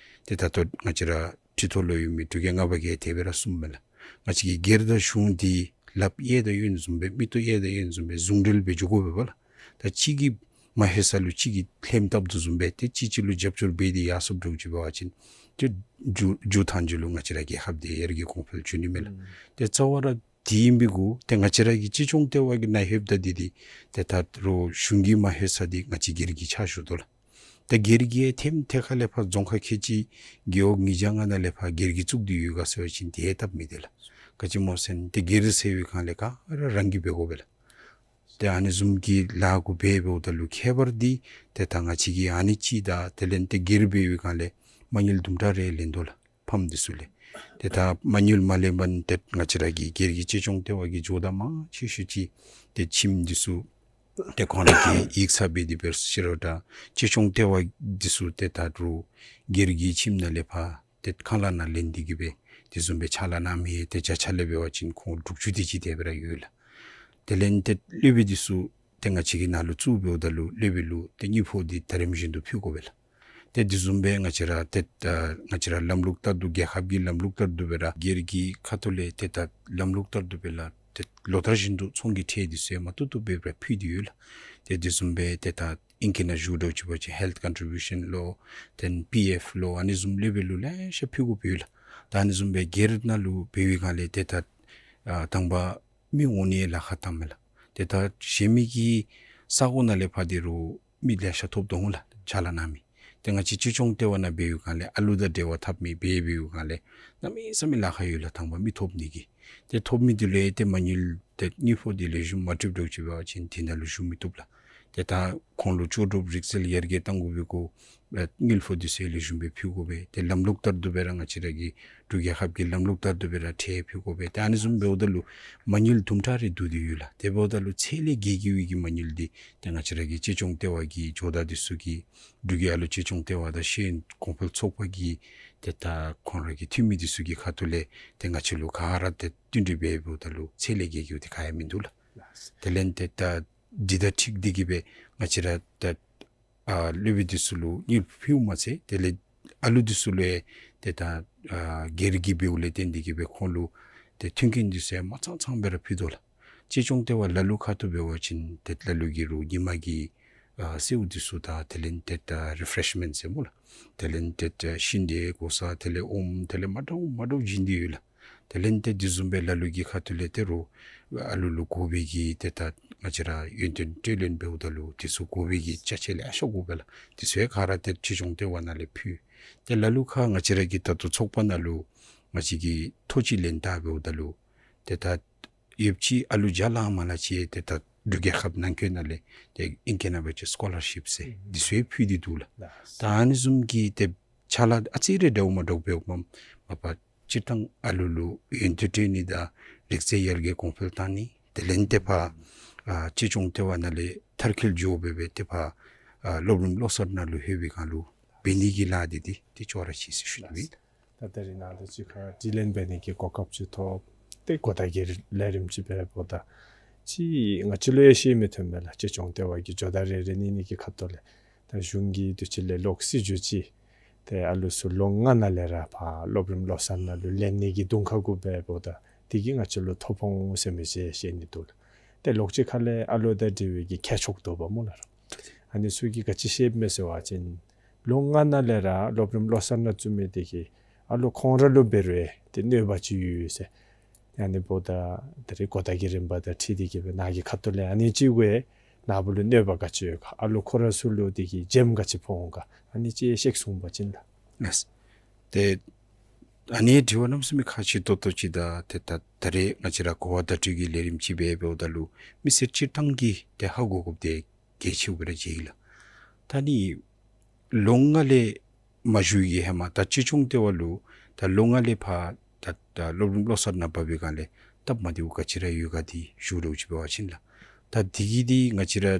ཏེ་ད་ལྟོ་ང་བཅས་ར་ཁྲི་ཐོག་ལུ་ཡོད་མི་འབྲུག་རྒྱལ་ལྔ་པ་གིས་དེ་སྦེ་ར་གསུངམ་མས་ལགས། ང་བཅས་ཀྱི་སྒེར་དང་གཞུང་འདི་ལགཔ་གཡས་དང་གཡོན་བཟུམ་སྦེ་མིག་ཏོ་གཡས་དང་གཡོན་བཟུམ་སྦེ་ཟུང་འབྲེལ་འབད་འགྱོ་དགོ་པས་ལགས། ད་གཅིག་གིས་མ་ལྷོད་ས་ལུ་གཅིག་གིས་ལྷནམ་བཏབ་དོ་བཟུམ་སྦེ་ཏེ་གཅིག་གཅིག་ལུ་རྒྱབ་སྐྱོར་འབད་དེ་ཡར་སོངམ་འདྲཝ་ཅིག་འབད་བ་ཅིན་ཏེ་མཇུག་མཇུག་མཐའ་མཇུག་ལུ་ང་བཅས་ར་རྒྱལ་ཁབ་འདི་ཡར་རྒྱས་གོང་འཕེལ་འགྱོ་ནི་མས་ལགས། ཨུམ་ཏེ་རྩ་བ་ར་དེ་ཨིན་པའི་གུ་ཏེ་ང་བཅས་ར་གི་གཅེས་སྐྱོང་ལྟེ་བ་གི་ནང་ལྷོདཔ་ད་འདི་འདི་ཏེ་ད་རུང་གཞུང་གིས་མ་ལྷོད་ས་འདི་ང་བཅས་སྒེར་གྱི་ཆ་བཞག་དོ་ལགས། ད་སྒེར་གྱི་ཐེམ་ཐེ་ཁ་ལས་ཕར་རྫོང་ཁག་ཁལ་གཅིག་རྒེད་འོག་ཉིས་བརྒྱ་ལྔ་ནང་ལས་ཕར་སྒེར་གྱིས་བཙུགས་ཏེ་ཡོད་ག་ཟེར་བ་ཅིན་དེ་སྟབས་མི་བདེ་ལགས། ག་ཅི་སྨོ་ཟེར་ན་ཏེ་སྒེར་ཟེར་བའི་སྒང་ལས་ག་ར་རང་གིས་འབད་དགོ་པས་ལགས། ཏེ་ཨ་ནི་བཟུམ་གྱི་ལཱ་གུ་འབད་འབདཝ་ད་ལུ་ཁྱད་པར་འདི་ཏེ་ད་ང་བཅས་ཀྱི་ཨ་ནི་ཅིག་དང་དེ་ལས་ཏེ་སྒེར་འབད་བའི་སྒང་ལས་མ་དངུལ་དུམ་གྲ་རེ་ལེན་དོ་ལགས། ཕམ་འདི་ཚུ་ལས། ཏེ་ད་མ་དངུལ་མ་ལེན་པར་ཏེ་ང་བཅས་ར་གི་སྒེར་གྱི་གཅེས་སྐྱོང་ལྟེ་བ་གི་ཇོ་བདག་མང་ཆེ་ཤོས་ཅིག་ཏེ་ཁྱིམ་འདི་ཚུ་ཏེ་ཁོང་ར་གི་ཡིག་ཚང་འབད་དེ་འབད་ཟེར་རུང་འདྲ་གཅེས་སྐྱོང་ལྟེ་བ་འདི་ཚུ་ཏེ་ད་རུང་སྒེར་གྱི་ཁྱིམ་ནང་ལས་ཕར་ཏེ་ཁང་གླ་ནང་ལེན་ཏེ་གི་སྦེ་དེ་བཟུམ་སྦེ་ཕྱག་ལཱ་གནང་མི་ཏེ་བརྒྱ་ཆ་ལས་འབད་བ་ཅིན་ཁོང་དྲུག་ཅུ་དེ་ཅིག་དེ་སྦེ་ར་ཡོད་ལགས། དེ་ལས་ཏེ་སློབ་དཔོན་འདི་ཚུ་ཏེ་ང་བཅས་ཀྱི་ནང་ལུ་བཙུགས་འབདཝ་ད་ལུ་སློབ་དཔོན་ལུ་ཏེ་དངུལ་ཕོགས་འདི་ད་རིམ་བཞིན་དུ་ཕུལ་དགོ་པས་ལགས། ཏེ་དེ་བཟུམ་སྦེ་ང་བཅས་ར་ཏེ་ཨ་ང་བཅས་ར་ལམ་ལུགས་ལྟར་དུ་རྒྱལ་ཁབ་ཀྱི་ལམ་ལུགས་ལྟར་དུ་སྦེ་ར་སྒེར་གྱི་ཁ་ཐུག་ལས་ཏེ་ད་ལམ་ལུགས་ལྟར་དུ་སྦེ་ལགས་ཏེ་ལོ་ལྟར་བཞིན་དུ་ཚོང་གི་ཁྲལ་འདི་ཚུ་ཡང་མ་བཏུབ་བཏུབ་སྦེ་སྦེ་ཕུལ་ཏེ་ཡོད་ལགས། ཏེ་དེ་བཟུམ་སྦེ་ཏེ་ད་ཨིང་སྐད་ནང་ཞུ་འདྲཝ་ཅིག་འབད་བ་ཅིན་ཧེལཐ་ཀོན་ཊི་བིའུ་ཤཱན་ལོ་ཏེ་པི་ཨེཕ་ལོ་ཨ་ནི་བཟུམ་སློབ་དཔོན་ལུ་ལེ་ཤ་ཕུལ་དགོཔ་ཡོད་ལགས། ད་ཨ་ནི་བཟུམ་སྦེ་སྒེར་ནང་ལུ་འབད་བའི་སྒང་ལས་ཏེ་ད་ཨ་དང་པ་མི་འོང་ནི་ལཱ་ཁག་བཏངམ་མས་ལགས། ཏེ་ད་གཞན་མི་གི་ས་གོ་ནང་ལས་ཕར་འདི་རུང་མི་ལེ་ཤ་ཐོབ་དོ་འོང་ལགས་ཕྱག་ལཱ་གནང་མི། ཏེ་ང་བཅས་གཅེས་སྐྱོང་ལྟེ་བ་ནང་འབད་བའི་སྒང་ལས་ཨ་ལུ་དང་འབྲེལ་བ་འཐབ་མི་འབད་འབད་བའི་སྒང་ལས་གནམ་མེད་ས་མེད་ལཱ་ཁག་ཡོད་ལགས། དང་པ་མི་ཐོབ་ནི་གི། ཏེ་ཐོབ་མི་འདི་ལུ་ཡང་ཏེ་མ་དངུལ་ཏེ་དངུལ་ཕོགས་འདི་ལེགས་ཤོམ་མ་སྤྲོད་འདྲཝ་ཅིག་འབད་བ་ཅིན་དེ་ནང་ལུ་ཞུགས་མི་བཏུབ་ལགས། ཏེ་ད་ཁོང་ལུ་ལྕོགས་གྲུབ་རིག་རྩལ་ཡར་རྒྱས་གཏང་དགོ་པའི་གུ་ཨ་དངུལ་ཕོགས་འདི་ཚུ་ལེགས་ཤོམ་སྦེ་ཕུལ་དགོ་པས། ཏེ་ལམ་ལུགས་ལྟར་དུ་སྦེ་ར་ང་བཅས་ར་གི་འབྲུག་རྒྱལ་ཁབ་ཀྱི་ལམ་ལུགས་ལྟར་དུ་སྦེ་ར་ཁྲལ་ཕུལ་དགོ་པས། ཏེ་ཨ་ནི་བཟུམ་འབདཝ་ད་ལུ་མ་དངུལ་དུམ་གྲ་རེ་བསྡུ་སྟེ་ཡོད་ལགས། དེ་འབདཝ་ད་ལུ་ཚད་ལས་བརྒལ་གྱི་བའི་གི་མ་དངུལ་འདི་ཏེ་ང་བཅས་ར་གི་གཅེས་སྐྱོང་ལྟེ་བ་གི་ཇོ་བདག་འདི་ཚུ་གིས་འབྲུག་རྒྱལ་ཨ་ལོ་གཅེས་སྐྱོང་ལྟེ་བ་དང་ཤེས་ཡོན་གོང་འཕེལ་ཚོགས་པ་གི་ཏེ་ད་ཁོང་ར་གི་འཐུས་མི་འདི་ཚུ་གི་ཁ་ཐུག་ལས་ཏེ་ང་བཅས་ལུ་ག་ར་ཏེ་བསྟུན་གྲོས་འབད་འབདཝ་ད་ལུ་ཚད་ལས་བརྒལ་གྱི་འདི་ག་ཡང་མིན་འདུག་ལགས། དེ་ལས་ཏེ་ད་འདི་དང་འཁྲིལ་ཏེ་གི་སྦེ་ང་བཅས་ར་ད་ཨ་སློབ་དཔོན་འདི་ཚུ་ལུ་དངུལ་ཕུལཝ་མ་ཚད་དེ་ལས་ཨ་ལུ་འདི་ཚུ་ལུ་ཡང་ཏེ་ད་ཨ་སྒེར་གྱི་འབདཝ་ལས་བརྟེན་ཏེ་གི་སྦེ་ཁོང་ལུ་ཏེ་མཐུན་རྐྱེན་འདི་ཚུ་ཡང་མ་ཚང་ཚང་སྦེ་ར་ཕུལ་དོ་ལགས། གཅེས་སྐྱོང་ལྟེ་བ་ལ་ལུ་ཁ་ཐུག་འབད་བ་ཅིན་ཏེ་ལ་ལུ་གིས་རུང་ཉིན་མ་གི་ཨ་སེརཝ་འདི་ཚུ་དང་དེ་ལས་ཏེ་ད་རི་ཕེ་རེཤ་མེནཊ་ཟེར་སྨོ་ལགས། དེ་ལས་ཏེ་ད་ཤིང་འབྲས་གོ་ས་དེ་ལས་ཨོམ་དེ་ལས་མ་འདྲཝ་མ་འདྲཝ་བྱིན་ཏེ་ཡོད་ལགས། དེ་ལས་ཏེ་དེ་བཟུམ་སྦེ་ལ་ལུ་གི་ཁ་ཐུག་ལས་ཏེ་རུང་ཨ་ལུ་ལུ་དགོ་པའི་གི་ཏེ་ད་ང་བཅས་ར་ཡོན་ཏན་སྤྲོད་ལེན་འབདཝ་ད་ལུ་དེ་ཚུ་དགོ་པའི་གི་ཅ་ཆས་ལེ་ཤ་དགོ་པས་ལགས། དེ་ཚུ་ཡང་ག་ར་ཏེ་གཅེས་སྐྱོང་ལྟེ་བ་ནང་ལས་ཕུལ། ཏེ་ལ་ལུ་ཁར་ང་བཅས་ར་གི་ད་ལྟོ་ཚོགས་པ་ནང་ལུ་ང་བཅས་ཀྱིས་ཐོ་ཅིག་ལེན་བལྟ་འབདཝ་ད་ལུ་ ཏེ་ད་ཡོདཔ་ཅིག་ཨ་ལུ་བརྒྱ་ལང་མ་ལང་ཅིག་ཏེ་ད་འབྲུག་རྒྱལ་ཁབ་ནང་འཁོད་ནང་ལས་ཏེ་ཨིང་སྐད་ནང་འབད་བ་ཅིན་སི་ཀོ་ལར་ཤིབ་ཟེར་འདི་ཚུ་ཡང་ཕུལ་ཏེ་འདུག་ལགས། ད་ཨ་ནི་བཟུམ་གྱི་ཏེ་ཕྱག་ལཱ་ཨ་ཙི་རེ་འདྲཝ་མ་འདྲཝ་འབདཝ་མ་མ་པ་སྤྱིར་བཏང་ཨ་ལུ་ལུ་ཡོན་ཏན་སྤྲོད་ནི་དང་རིག་རྩལ་ཡར་རྒྱས་གོང་འཕེལ་བཏང་ནི་དེ་ལས་ཏེ་ཕར་ཨ་གཅེས་སྐྱོང་ལྟེ་བ་ནང་ལས་མཐར་འཁྱོལ་འགྱོ་སྦེ་སྦེ་ཏེ་ཕར་ཨ་སློབ་རིམ་བློ་གསར་ནང་ལུ་ལྷོད་པའི་སྒང་ལུ་འབད་ནི་གི་ལཱ་འདི་འདི་ཏེ་ཅོག་ར་གཅིག་ཟེར་ཞུ་ནི་ཨིན། ད་ད་རིས་ནཱ་ལུ་ཅིག་ཁར་དྲི་ལན་འབད་ནི་གི་གོ་སྐབས་ཅིག་ཐོབ། ཏེ་གོ་བརྡ་གི་ལས་རིམ་ཅིག་འབད་བ་ད་ཅིག་ང་བཅས་ལུ་ཡང་ཤེས་མི་ཐོན་མས་ལགས། གཅེས་སྐྱོང་ལྟེ་བ་གི་ཇོ་བདག་རེ་རེ་གཉིས་གཉིས་ཀྱི་ཁ་ཐུག་ལས་ད་གཞུང་གིས་དུས་ཅི་ལས་ལོག་སྲིད་བྱུས་ཅིག་ཏེ་ཨ་ལུ་ཚུ་ལོ་ལྔ་ནང་ལས་ར་ཕར་སློབ་རིམ་བློ་གསར་ནང་ལུ་ལེན་ནི་གི་དུང་ཁ་གུ་འབད་བ་ད་དེ་གིས་ང་བཅས་ལུ་ཐོ་ཕོག་འོང་ཟེར་མི་ཅིག་བཤད་ནི་འདུག་ལགས། ཏེ་ལོག་ཅིག་ཁ་ལས་ཨ་ལུ་དང་འབྲེལ་བའི་གི་ཁྱད་ཆོས་འདུག་པ་སྨོ་ལགས། ཨ་ནི་ཚུ་གིས་ག་ཅི་བཤདཔ་མས་ཟེར་བ་ཅིན་ལོ་ལྔ་ནང་ལས་ར་སློབ་རིམ་བློ་གསར་ནང་བཙུགས་མི་དེ་གིས་ཨ་ལུ་ཁོང་ར་ལུ་འབད་རུང་ཏེ་གནོད་པ་ཅིག་ཡོད་ཟེར། ཨ་ནི་འབདཝ་ད་ད་རིས་གོ་བརྡ་གི་རིམ་པ་དང་འཁྲིལ་ཏེ་གིས་སྦེ་ནཱ་གི་ཁ་ཐུག་ལས་ཨ་ནི་ཅིག་གུ་ནཱ་བུ་ལུ་གནོད་པ་ག་ཅི་ཡོད་ག་ཨ་ལུ་ཁོ་ར་ཚུ་ལུ་དེ་གིས་འཇམ་ག་ཅི་ཕོག་འོང་ག་ཨ་ནི་ཅིག་བཤད་གསུངས་པ་ཅིན་ལགས། ཏེ་ཨ་ནི་དྲི་བ་གནམ་མེད་ས་མེད་ཁག་ཆེ་ཏོག་ཏོ་ཅིག་དང་ཏེ་ད་ད་རེས་ང་བཅས་ར་གོ་བ་བརྡ་སྤྲོད་ཀྱི་ལས་རིམ་ཅིག་འབད་འབདཝ་ད་ལུ་མི་སེར་སྤྱིར་བཏང་གིས་ཏེ་ཧ་གོ་དགོཔ་དེ་གལ་ཆེཝ་སྦེ་ར་མཇལ་ཡི་ལགས། ད་ནི་ལོ་ལྔ་ལས་མ་བཞུགས་ཀྱི་ཧེ་མ་ད་གཅེས་སྐྱོང་ལྟེ་བ་ལུ་ད་ལོ་ལྔ་ལས་ཕར་ད་ད་སློབ་རིམ་བློ་གསར་ནང་འབབ་པའི་སྒང་ལས་སྟབས་མ་བདེཝ་ག་ཅི་ར་ཡོད་ག་འདི་ཞུ་རོགས་ཅིག་འབད་བ་ཅིན་ལགས། ད་འདི་གིས་འདི་ང་བཅས་ར་ཨ་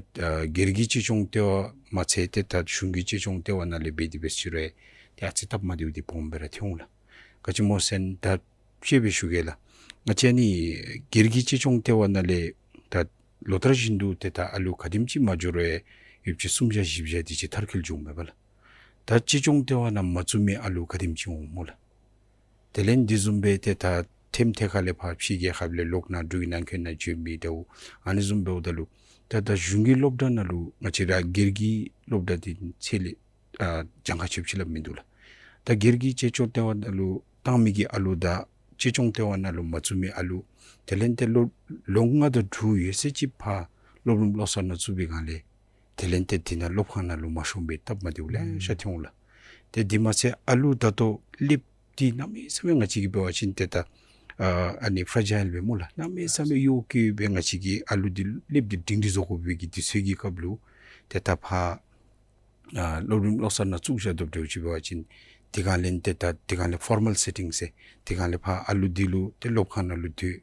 སྒེར་གྱི་གཅེས་སྐྱོང་ལྟེ་བ་མ་ཚད་ཏེ་ད་གཞུང་གི་གཅེས་སྐྱོང་ལྟེ་བ་ནང་ལས་འབད་དེ་འབད་ཟེར་རུང་ཏེ་ཨ་ཙི་སྟབས་མ་བདེཝ་འདི་སྦོམ་སྦེ་ར་ཐོན་འོང་ལགས། ག་ཅི་སྨོ་ཟེར་ན་ད་དཔྱེ་སྦེ་ཞུ་གེ་ལགས། ང་བཅས་ནི་སྒེར་གྱི་གཅེས་སྐྱོང་ལྟེ་བ་ནང་ལས་ད་ལོ་ལྟར་བཞིན་དུ་ཏེ་ད་ཨ་ལུ་ག་དེམ་ཅིག་མ་འགྱོ་རུང་ཡོདཔ་ཅིག་སུམ་བརྒྱ་བཞི་བརྒྱ་དེ་ཅིག་མཐར་འཁྱོལ་འགྱོཝ་མས་པ་ལགས། ད་གཅེས་སྐྱོང་ལྟེ་བ་ནང་མ་བཙུགས་མི་ཨ་ལུ་ག་དེམ་ཅིག་འོང་སྨོ་ལགས། དེ་ལས་འདི་བཟུམ་སྦེ་ཏེ་ད་ཐེམ་ཐེ་ཁ་ལས་ཕར་ཕྱི་རྒྱལ་ཁབ་ལས་ལོག་ནཱ་འབྲུག་གི་ནང་འཁོད་ནང་འགྱོ་མི་འདྲཝ་ཨ་ནི་བཟུམ་འབདཝ་ད་ལུ་ད་ད་གཞུང་གི་སློབ་གྲྭ་ནང་ལུ་ང་བཅས་ར་སྒེར་གྱི་སློབ་གྲྭ་འདི་ཚད་ལས་ཨ་གྱངས་ཁ་ཆེཝ་ཅིག་སླབ་མིན་འདུག་ལགས། ད་སྒེར་གྱི་གཅེས་སྐྱོང་ལྟེ་བ་ནང་ལུ་བཏང་མི་གི་ཨ་ལུ་དང་གཅེས་སྐྱོང་ལྟེ་བ་ནང་ལུ་མ་བཙུགས་མི་ཨ་ལུ་དེ་ལས་ཏེ་ལོ་ལོ་ལྔ་དང་དྲུག་ཡོད་ཚད་ཅིག་ཕར་སློབ་རིམ་བློ་གསར་ནང་བཙུགས་པའི་སྒང་ལས་དེ་ལས་ཏེ་དེ་ནང་སློབ་ཁང་ནང་ལུ་མ་ཤོང་པའི་སྟབས་མ་བདེཝ་ལེ་ཤ་ཐོན་འོང་ལགས། ཏེ་དེ་མ་ཚད་ཨ་ལུ་ད་ལྟོ་ཀླདཔ་འདི་གནམ་མེད་ས་མེད་ང་བཅས་ཀྱིས་འབད་བ་ཅིན་ཏེ་ད་ཨ་ཨ་ནི་ཕ་ར་ཇཱའིལ་སྦེ་སྨོ་ལགས། གནམ་མེད་ས་མེད་གཡོ་སྐྱོ་སྦེ་ང་བཅས་ཀྱིས་ཨ་ལུ་འདི་ཀླདཔ་འདི་སྒྲིང་སྒྲི་བཟོ་དགོ་པའི་གི་དུས་ཚོད་ཀྱི་སྐབས་ལུ་ཏེ་ད་ཕར་ཨ་སློབ་རིམ་བློ་གསར་ནང་བཙུགས་བཞག་དོ་འདྲཝ་ཅིག་འབད་བ་ཅིན་དེ་སྒང་ལས་ཏེ་ད་དེ་སྒང་ལས་ཕོར་མཱལ་སེ་ཊིང་ཟེར་དེ་སྒང་ལས་ཕར་ཨ་ལུ་འདི་ལུ་ཏེ་སློབ་ཁང་ནང་ལུ་སྡོད་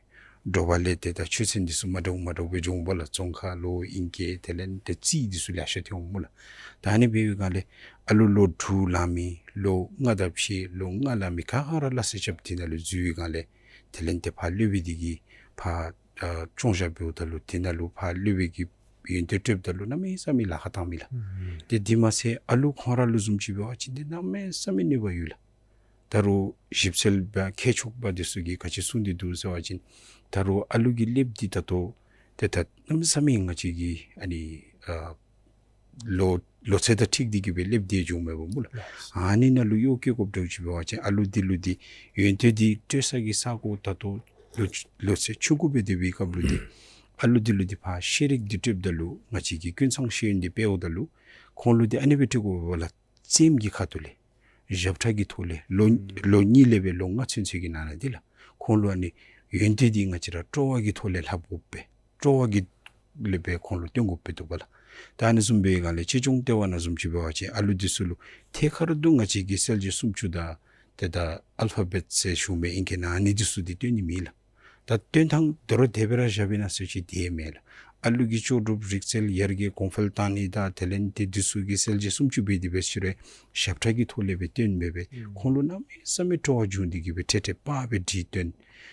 འགྱོ་བ་ལས་ཏེ་ད་ཆོས་ཚན་འདི་ཚུ་མ་འདྲཝ་མ་འདྲཝ་སྦེ་འགྱོ་འོང་པ་ལགས། ཙོང་ཁ་ལོ་ཨིང་སྐད་དེ་ལས་ཏེ་རྩིས་འདི་ཚུ་ལེ་ཤ་ཐོན་འོང་སྨོ་ལགས། ད་ཨ་ནི་འབད་བའི་སྒང་ལས་ཨ་ལུ་ལོ་དྲུག་ལང་མི་ལོ་ལྔ་དང་ཕྱེད་ལོ་ལྔ་ལང་མི་ག་ར་སླ་བསྲེ་རྐྱབ་དེ་ནང་ལུ་འཛུལ་བའི་སྒང་ལས་དེ་ལས་ཏེ་ཕར་སློབ་དཔོན་འདི་གིས་ཕར་ཨ་སྐྱོང་བཞག་འབདཝ་ད་ལུ་དེ་ནང་ལུ་ཕར་སློབ་དཔོན་གྱིས་ཡོན་ཏན་སྤྲོདཔ་ད་ལུ་གནམ་མེད་ས་མེད་ལཱ་ཁག་བཏང་མས་ལགས། ཨུམ། ཏེ་དེ་མ་ཚད་ཨ་ལུ་ཁོང་ར་ལུ་བཟུམ་ཅིག་འབད་བ་ཅིན་ཏེ་གནམ་མེད་ས་མེད་གནོད་པ་ཡོད་ལགས། ད་རུང་ཞིབ་འཚོལ་པ་མཁས་མཆོག་པ་འདི་ཚུ་གིས་ག་ཅི་གསུངས་ཏེ་འདུག་ཟེར་བ་ཅིན་ད་རུང་ཨ་ལུ་གི་སློབ་འདི་ད་ལྟོ་ཏེ་ད་གནམ་མེད་ས་མེད་ང་བཅས་ཀྱིས་ཨ་ནི་ཨ་ལོ་ལོ་ཚད་དང་འཁྲིལ་ཏེ་གིས་སྦེ་སློབ་འདི་འགྱོཝ་མས་པ་སྨོ་ལགས། ཨ་ནི་ནང་ལུ་གཡོ་སྐྱེ་དགོཔ་འདྲཝ་ཅིག་འབད་བ་ཅིན་ཨ་ལུ་འདི་ལུ་འདི་ཡོན་ཏན་འདི་སྤྲོད་ས་གི་ས་གོ་ད་ལྟོ་ལོ་ལོ་ཚད་ཆུང་ཀུ་སྦེ་སྡོད་པའི་སྐབས་ལུ་འདི་ཨ་ལུ་འདི་ལུ་འདི་ཕར་ཤེས་རིག་འདི་སྤྲོདཔ་ད་ལུ་ང་བཅས་ཀྱིས་ཀུན་ཚང་ཤེས་ཡོན་འདི་སྤྲོདཔ་ད་ལུ་ཁོང་ལུ་འདི་ཨ་ནི་སྦེ་སྤྲོད་དགོ་པས་ལགས། རྩེདམོ་གི་ཁ་ཐུག་ལས་ཞབས་ཁྲ་གི་ཐོག་ལས་ལོ་ལོ་གཉིས་ལས་སྦེ་ལོ་ལྔ་ཚུན་ཚོད་ཀྱི་ནང་ན་འདི་ལགས་ཁོང་ལུ་ཨ་ནི་ཡོན་ཏན་འདི་ང་བཅས་ར་སྤྲོ་བ་གི་ཐོག་ལས་ལྷབ་དགོ་པས། སྤྲོ་བ་གི་ལས་སྦེ་ཁོང་ལུ་སྟོན་དགོ་པས་འདུག་པ་ལགས། ད་ཨ་ནི་བཟུམ་འབད་བའི་སྒང་ལས་གཅེས་སྐྱོང་ལྟེ་བ་ནང་བཟུམ་ཅིག་འབད་བ་ཅིན་ཨ་ལུ་འདི་ཚུ་ལུ་ཐད་ཀར་དུ་ང་བཅས་ཀྱིས་གསལ་བྱེད་སུམ་ཅུ་དང་ཏེ་ད་ཨལ་ཕ་བེཊ་ཟེར་ཞུ་མི་ཨིང་སྐད་ནང་ཨ་ནི་འདི་ཚུ་འདི་སྟོན་ནི་མེད་ལགས། ད་སྟོན་ཐངས་དོ་རུང་དེ་སྦེ་ར་བཞག་པས་ན་ཟེར་ཅིག་དེ་མེན་ལགས། ཨ་ལུ་གི་ལྕོགས་གྲུབ་རིག་རྩལ་ཡར་རྒྱས་གོང་འཕེལ་བཏང་ནི་དང་དེ་ལས་ཏེ་འདི་ཚུ་གི་གསལ་བྱེད་སུམ་ཅུ་འབད་དེ་འབད་ཟེར་རུང་ཞབས་ཁྲ་གི་ཐོག་ལས་སྦེ་སྟོན་འབད་སྦེ་ཁོང་ལུ་གནམ་མེད་ས་མེད་སྤྲོ་བ་བྱུང་སྟེ་གིས་སྦེ་ཐད་ཐད་པར་སྦེ་བྲིས་སྟོན།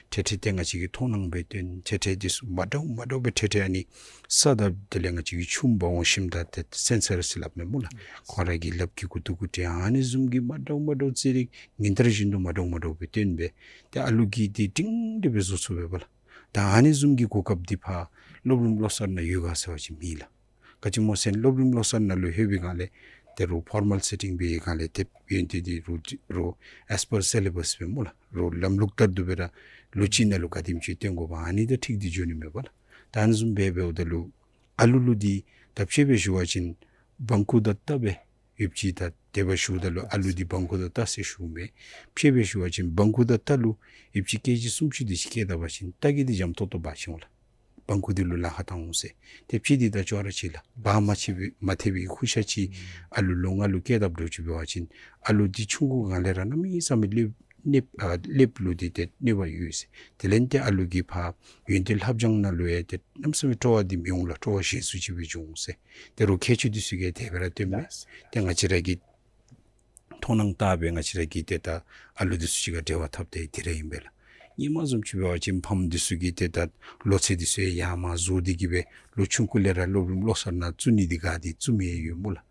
ཐད་ཐད་ཏེ་ང་བཅས་ཀྱིས་མཐོང་སྣང་སྦེ་སྟོན། ཐད་ཐད་འདི་ཚུ་མ་འདྲཝ་མ་འདྲཝ་སྦེ་ཐད་ཐད་ཨ་ནི་ས་དང་དེ་ལས་ང་བཅས་ཀྱི་ཆུམ་འབག་འོང་ཞིནམ་ད་ཏེ་སེན་སར་ཟེར་སླབ་མས་སྨོ་ལགས། ཁོང་ར་གི་ལགཔ་གི་མགུ་ཏོ་གུ་སྤྲོད་ཨ་ནི་བཟུམ་གྱི་མ་འདྲཝ་མ་འདྲཝ་རྩེད་རིགས་ཉིན་ལྟར་བཞིན་དུ་མ་འདྲཝ་མ་འདྲཝ་སྦེ་སྟོན་སྦེ་ཏེ་ཨ་ལུ་གིས་འདི་སྒྲིང་སྒྲི་སྦེ་བཟོ་ཚུགས་པས་པ་ལགས། ད་ཨ་ནི་བཟུམ་གྱི་གོ་སྐབས་འདི་ཕར་སློབ་རིམ་བློ་གསར་ནང་ཡོད་ག་ཟེར་བ་ཅིན་མེད་ལགས། ག་ཅི་སྨོ་ཟེར་ན་སློབ་རིམ་བློ་གསར་ནང་ལུ་ལྷོད་པའི་སྒང་ལས་ཏེ་རུང་ཕོར་མཱལ་སེ་ཊིང་འབད་བའི་སྒང་ལས་ཏེ་ཡོན་ཏན་འདི་རུང་རུང་ཨེས་པར་སི་ལེ་བཱས་སྦེ་སྨོ་ལགས། རུང་ལམ་ལུགས་ལྟར་དུ་སྦེ་ར་ལོ་གཅིག་ནང་ལུ་ག་དེམ་ཅིག་སྟོན་དགོཔ་ཨ་ནི་དང་འཁྲིལ་ཏེ་འགྱོ་ནི་མས་པ་ལགས། ད་ཨ་ནི་བཟུམ་སྦེ་འབདཝ་ད་ལུ་ཨ་ལུ་ལུ་འདི་ད་དཔྱེ་སྦེ་ཞུ་བ་ཅིན་བང་ཀུ་དང་སྟབས་སྦེ་ ཡོདཔ་ཅིག་ད་དེ་སྦེ་ཞུཝ་ད་ལུ་ཨ་ལུ་འདི་བང་ཁུག་དང་རྟ་ཟེར་ཞུཝ་མས། ཕྱེ་སྦེ་ཞུ་བ་ཅིན་བང་ཁུག་དང་རྟ་ལུ་ཡོདཔ་ཅིག་ཀེ་ཇི་སུམ་ཅུ་དེ་ཅིག་བཀལ་ད་པ་ཅིན་རྟ་གི་འདི་འཇམ་ཏོང་ཏོ་འབག་ཤོང་ལགས། བང་ཁུག་འདི་ལུ་ལཱ་ཁག་བཏང་འོང་ཟེར། ཏེ་ཕྱེ་འདི་དང་ཅོག་ར་གཅིག་ལགས། འབག་མ་ཆོད་པའི་མ་ཐེག་པའི་ཁུར་ཆ་ཅིག་ཨ་ལུ་ལོ་ལྔ་ལུ་བཀལ་དཔ་འདྲཝ་ཅིག་འབད་བ་ཅིན་ཨ་ལུ་འདི་ཆུང་ཀུ་སྒང་ལས་ར་གནམ་མེད་ས་མེད་ལེབ་ནེབ་ཨ་ལེབ་ལུ་འདི་ཏེ་གནོད་པ་ཡོད་ཟེར། དེ་ལས་ཏེ་ཨ་ལུ་གི་ཕར་ཡོན་ཏན་ལྷབ་སྦྱང་ནང་ལུ་ཡང་ཏེ་གནམ་མེད་ས་མེད་སྤྲོ་བ་འདི་མི་འོང་ལགས། སྤྲོ་བ་ཞན་སུ་ཅིག་སྦེ་འགྱོ་འོང་ཟེར། ཏེ་རོགས་མཁས་མཆོག་འདི་ཚུ་གིས་དེ་སྦེ་ར་སྟོནམ་མས། ལགས། ཏེ་ང་བཅས་ར་གིས་མཐོང་སྣང་བལྟ་སྦེ་ང་བཅས་ར་གིས་ཏེ་ད་ཨ་ལུ་འདི་ཚུ་གཅིག་ཁར་འབྲེལ་བ་འཐབ་སྟེ་འདི་ར་ཨིན་པས་ལགས། སྔོན་མ་བཟུམ་ཅིག་འབད་བ་ཅིན་ཕམ་འདི་ཚུ་གིས་ཏེ་ད་ལོ་ཚད་འདི་ཚུ་ཡང་ཡར་མར་བཟོ་སྟེ་གི་སྦེ་ལོ་ཆུང་ཀུ་ལས་ར་སློབ་རིམ་བློ་གསར་ནང་བཙུགས་ནི་འདི་ག་འདི་བཙུགས་མི་ཡང་ཡོད་སྨོ་ལགས།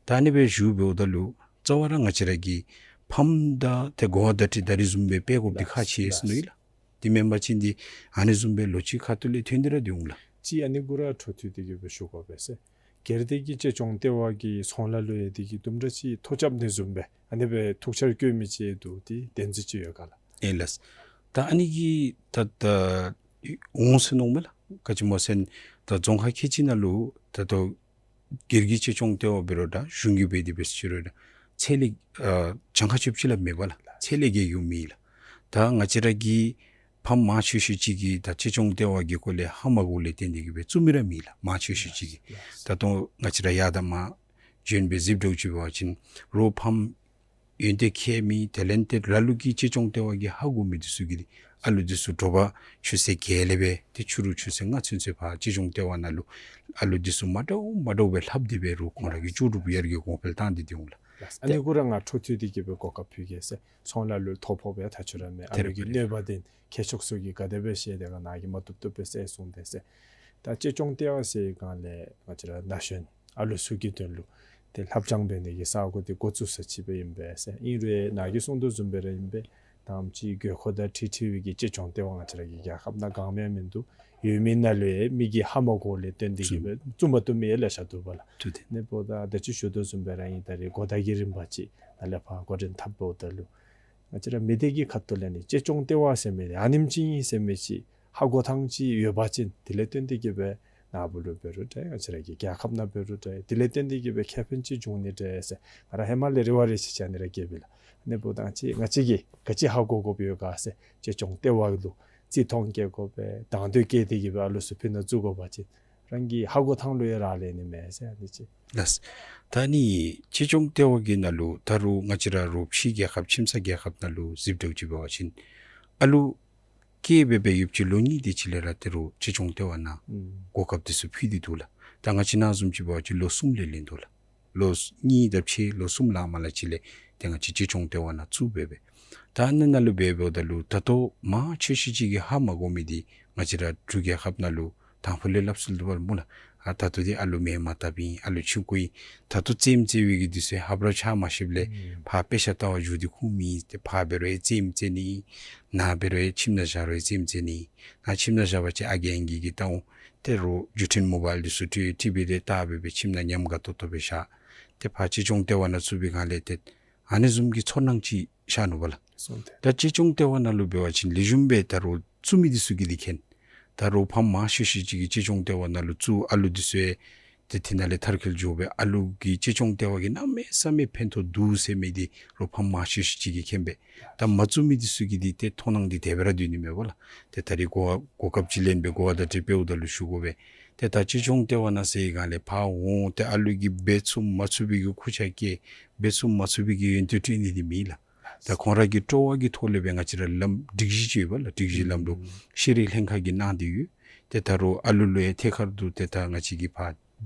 ད་ཨ་ནི་སྦེ་ཞུ་འབདཝ་ད་ལུ་རྩ་བ་ར་ང་བཅས་ར་གིས་ཕམ་དང་ཏེ་གོ་བ་བརྡ་སྤྲོད་ད་རིས་བཟུམ་སྦེ་སྤེལ་དགོཔ་འདི་ཁག་ཆེ་ཟེར་མནོ་ཡི་ལགས། དེ་མེན་པ་ཅིན་འདི་ཨ་ནི་བཟུམ་སྦེ་ལོ་གཅིག་ཁ་ཐུག་ལས་ཐོན་ཏེ་ར་སྡོད་འོང་ལགས། ཅིག་ཨ་ནི་གུ་ར་འཕྲོ་མཐུད་དེ་གི་སྦེ་ཞུ་དགོ་པས་ཟེར། སྒེར་སྡེ་གི་གཅེས་སྐྱོང་ལྟེ་བ་གི་ཚོང་ལཱ་ལུ་ཡང་འདི་གིས་དུམ་གྲ་ཅིག་ཐོ་རྐྱབ་ནི་བཟུམ་སྦེ་ཨ་ནི་སྦེ་ཐུགས་འཆར་བཀོད་མི་ཅིག་འདུག། འདི་བདེན་རྫུན་ཅིག་ཡོད་ག་ལགས། ཨེ་ལགས། ད་ཨ་ནི་གིས་ད་ད་འོང་ཟེར་མནོཝ་མས་ལགས། ག་ཅི་སྨོ་ཟེར་ན་ད་རྫོང་ཁག་ཁལ་གཅིག་ནང་ལུ་ད་ལྟོ་སྒེར་གྱི་གཅེས་སྐྱོང་ལྟེ་བ་འབད་རུང་ད་གཞུང་གིས་འབད་དེ་འབད་ཟེར་ཅི་རུང་ད་ཚད་ལས་ཨ་གྱངས་ཁ་ཆོདཔ་ཅིག་ལགས་མེད་པ་ལགས། ཚད་ལས་བརྒལ་འགྱོ་མེད་ལགས། ད་ང་བཅས་ར་གི་ཕམ་མང་ཆེ་ཤོས་ཅིག་གིས་ད་གཅེས་སྐྱོང་ལྟེ་བ་གི་སྐོར་ལས་ཧ་མ་གོཝ་ལས་བརྟེན་ཏེ་གི་སྦེ་བཙུགས་མི་ར་མེད་ལགས། མང་ཆེ་ཤོས་ཅིག་གིས། ད་ལྟོ་ང་བཅས་ར་ཡར་དང་མར་བྱོན་སྦེ་གཟིགསཔ་འདྲཝ་ཅིག་འབད་བ་ཅིན་རོགས་ཕམ་ཡོན་ཏན་མཁས་མི་དེ་ལས་ཏེ་ལ་ལུ་གིས་གཅེས་སྐྱོང་ལྟེ་བ་གིས་ཧ་གོ་མི་འདི་ཚུ་གིས་ཏེ་ཨ་ལུ་འདི་ཚུ་དྲོ་པ་ཆུ་ཚོད་བརྒྱད་ལས་སྦེ་ཏེ་ཕྱི་རུ་ཆུ་ཚོད་ལྔ་ཚུན་ཚོད་ཕར་གཅེས་སྐྱོང་ལྟེ་བ་ནང་ལུ་ཨ་ལུ་འདི་ཚུ་མ་འདྲཝ་མ་འདྲཝ་སྦེ་ལྷབ་སྟེ་སྦེ་རོགས་ཁོང་ར་གི་ལྕོགས་གྲུབ་ཡར་རྒྱས་གོང་འཕེལ་བཏང་སྟེ་སྡོད་འོང་ལགས། ལགས། ཨ་ནི་གུ་ར་ང་འཕྲོ་མཐུད་དེ་གི་སྦེ་གོ་སྐབས་ཕུལ་གེ་ཟེར། ཚོང་ལཱ་ལུ་ཐོ་ཕོག་པའི་ཐག་ཆོད་ར་མས། ཨ་ལུ་གི་གནོད་པ་འདི་མཁས་མཆོག་ཚུ་གིས་ག་དེ་སྦེ་ཤེས་ཏེ་ག་ནཱ་གིས་མ་བཏུབ་བཏུབ་སྦེ་ཟེར་གསུངས་ཏེ་ཟེར། ད་གཅེས་སྐྱོང་ལྟེ་བ་ཟེར་སྒང་ལས་ང་བཅས་ར་ན་གཞོན་ཨ་ལུ་ཚུ་གི་དོན་ལུ་ཏེ་ལྷབ་སྦྱང་འབད་ནི་གི་ས་གོ་འདི་འགོ་བཙུགས་ས་ཅིག་སྦེ་ཨིན་པས་ཟེར། ཨིན་རུང་ནཱ་གིས་གསུངས་དོ་བཟུམ་སྦེ་ར་ཨིན་པས། ད་ཨ་ཙི་དགོས་མཁོ་དང་འཁྲིལ་འཁྲིལ་བའི་གི་གཅེས་སྐྱོང་ལྟེ་བ་ང་བཅས་ར་གི་རྒྱལ་ཁབ་ནང་གང་མེད་མིན་འདུག། ཡོད་མི་ནང་ལུ་ཡང་མི་གིས་ཧ་མ་གོཝ་ལས་བརྟེན་ཏེ་གི་སྦེ་བཙུགས་མ་བཏུབ་མི་ཡང་ལེ་ཤ་འདུག་པ་ལགས། ཨ་ནི་འབདཝ་ད་ད་ཅི་ཞུ་དོ་བཟུམ་སྦེ་ར་ཨིན། ད་རེས་གོ་བརྡ་གི་རིམ་པ་ཅིག་ནཱ་ལས་ཕར་འགོ་འདྲེན་འཐབ་འོངམ་ད་ལུ་ང་བཅས་ར་མི་སྡེ་གི་ཁ་ཐུག་ལས་ནི་གཅེས་སྐྱོང་ལྟེ་བ་ཟེར་མི་འདི་ཨ་ནེམ་ཅིག་ཨིན་ཟེར་མི་ཅིག་ཧ་གོ་ཐངས་ཅིག་ཡོད་པ་ཅིན་དེ་ལས་བརྟེན་ཏེ་གི་སྦེ་ནཱ་བུ་ལུ་འབད་རུང་འདྲ་ང་བཅས་ར་གི་རྒྱལ་ཁབ་ནང་འབད་རུང་འདྲ་དེ་ལས་བརྟེན་ཏེ་གི་སྦེ་ཁེ་ཕན་ཅིག་འབྱུང་ནི་འདྲ་ཟེར་ང་ར་ཧེ་མ་ལས་རེ་བ་རེ་ཅིག་ཅིག་ཨ་ནི་ར་བསྐྱེདཔ་ཨིན་ལགས། ཨ་ནི་འབདཝ་ད་ང་བཅས་ང་བཅས་ཀྱིས་ག་ཅི་ཧ་གོ་དགོཔ་ཡོད་ག་ཟེར་གཅེས་སྐྱོང་ལྟེ་བ་ལུ་བརྩི་མཐོང་བསྐྱེད་དགོ་པས། དང་འདོད་བསྐྱེད་དེ་གི་སྦེ་ཨ་ལུ་ཚུ་ཕི་ནང་བཙུགས་དགོ་པ་ཅིན་རང་གི་ཧ་གོ་ཐངས་ལུ་ཡང་རག་ལས་ནི་མས་ཟེར་ཨ་ནི་ཅིག། ལགས། ད་ཨ་ནི་གཅེས་སྐྱོང་ལྟེ་བ་གི་ནང་ལུ་ད་རུང་ང་བཅས་ར་རོགས་ཕྱི་རྒྱལ་ཁབ་ཁྱིམ་ཚང་རྒྱལ་ཁབ་ནང་ལུ་གཟིགསཔ་འདྲཝ་ཅིག་འབད་བ་ཅིན་ཨ་ལུ་སྐྱེས་སྦེ་སྦེ་ཡོདཔ་ཅིག་ལོ་གཉིས་དེ་ཅིག་ལས་ར་ཏེ་རོགས་གཅེས་སྐྱོང་ལྟེ་བ་ནང་ཨུམ་གོ་སྐབས་འདི་ཚུ་ཕུལ་ཏེ་འདུག་ལགས། ད་ང་བཅས་ནང་བཟུམ་ཅིག་འབད་བ་ཅིན་ལོ་གསུམ་ལས་ལེན་དོ་ལགས། ལོ་གཉིས་དང་ཕྱེད་ལོ་གསུམ་ལས་མར་ལས་ཅིག་ལས་ཏེ་ང་བཅས་གཅེས་སྐྱོང་ལྟེ་བ་ནང་བཙུགས་སྦེ་སྦེ། ད་ཨ་ནི་ནང་ལུ་སྦེ་འབདཝ་ད་ལུ་ད་ལྟོ་མང་ཆེ་ཤོས་ཅིག་གིས་ཧ་མ་གོ་མི་འདི་ང་བཅས་ར་འབྲུག་རྒྱལ་ཁབ་ནང་ལུ་དང་ཕུ་ལས་སླབ་སྲོལ་འདུག་པ་སྨོ་ལགས། ཨ་ད་ལྟོ་འདི་ཨ་ལུ་མེན་མ་བཏབ་ཨིན། ཨ་ལུ་ཆུང་ཀུ་ཨིན། ད་ལྟོ་རྩེདམོ་རྩེ་བའི་གི་དུས་ཚོད་ཧབ་ར་ཆ་མ་ཤེསཔ་ལས་ཨུམ་ཕར་དཔེ་ཆ་ལྟ་བར་འགྱོ་སྟེ་ཁུངས་མེད། ཏེ་ཕར་འབད་རུང་ཡང་རྩེདམོ་རྩེ་ནི། ནཱ་འབད་རུང་ཡང་ཁྱིམ་ནང་བཞག་རུང་རྩེདམོ་རྩེ་ནི། ནཱ་ཁྱིམ་ནང་བཞག་པ་ཅིན་ཨ་རྒས་ཨང་རྒས་ཀྱིས་བལྟ་འོང་། ཏེ་རོགས་བརྒྱུད་འཕྲིན་མོ་བཱའིལ་འདི་ཚུ་སྤྲོད་ཊི་བི་རེ་བལྟ་སྦེ་སྦེ་ཁྱིམ་ནང་ཉམས་དགའ་ཏོག་ཏོ་སྦེ་བཞག། ཏེ་ཕར་གཅེས་སྐྱོང་ལྟེ་བ་ནང་བཙུགས་པའི་སྒང་ལས་ཏེ་ཨ་ནི་བཟུམ་གྱི་ཚོར་སྣང་ཅིག་ཤར་ནུག་པ་ལགས། སོང་སྟེ། ད་གཅེས་སྐྱོང་ལྟེ་བ་ནང་ལུ་འབད་བ་ཅིན་ལེགས་ཤོམ་སྦེ་ད་རོགས་བཙུགས་མི་འདི་ཚུ་གིས་འདི་མཁྱེན། ད་རོགས་ཕམ་མང་ཤོས་ཤོས་ཅིག་གིས་གཅེས་སྐྱོང་ལྟེ་བ་ནང་ལུ་བཙུགས། ཨ་ལུ་འདི་ཚུ་ཡང་ཏེ་དེ་ནང་ལས་མཐར་འཁྱོལ་འགྱོ་སྦེ་ཨ་ལུ་གིས་གཅེས་སྐྱོང་ལྟེ་བ་གིས་གནམ་མེད་ས་མེད་ཕན་ཐོགས་འདུག་ཟེར་མི་འདི་རོགས་ཕམ་མང་ཤོས་ཤོས་ཅིག་གིས་མཁྱེན་པས། ད་མ་བཙུགས་མི་འདི་ཚུ་གི་འདི་ཏེ་མཐོང་སྣང་འདི་དེ་སྦེ་ར་སྡོད་ནི་མས་པ་ལགས། ཏེ་ད་རེས་གོ་བ་གོ་སྐབས་ཅིག་ལེན་སྦེ་གོ་བ་བརྡ་སྤྲོད་འབདཝ་ད་ལུ་ཞུ་དགོ་པས། ཏེ་ད་གཅེས་སྐྱོང་ལྟེ་བ་ནང་ཟེར་བའི་སྒང་ལས་ཕར་འོང་། ཏེ་ཨ་ལུ་གིས་འབད་ཚུགས་མ་ཚུགས་པའི་གི་ཁུར་ཆ་བཀལ། འབད་ཚུགས་མ་ཚུགས་པའི་གི་ཡོན་ཏན་སྤྲོད་ནི་འདི་མེད་ལགས། ད་ཁོང་ར་གི་སྤྲོ་བ་གི་ཐོག་ལས་སྦེ་ང་བཅས་ར་ལམ་སྒྲིག་གཞི་ཅིག་ཡོད་པ་ལགས། སྒྲིག་གཞི་ལམ་ལུགས་ཨུམ་ཤེས་རིག་ལྷན་ཁག་གིས་གནང་སྟེ་ཡོད། ཏེ་ད་རུང་ཨ་ལུ་ལུ་ཡང་ཐད་ཀར་དུ་ཏེ་ད་ང་བཅས་ཀྱིས་ཕར་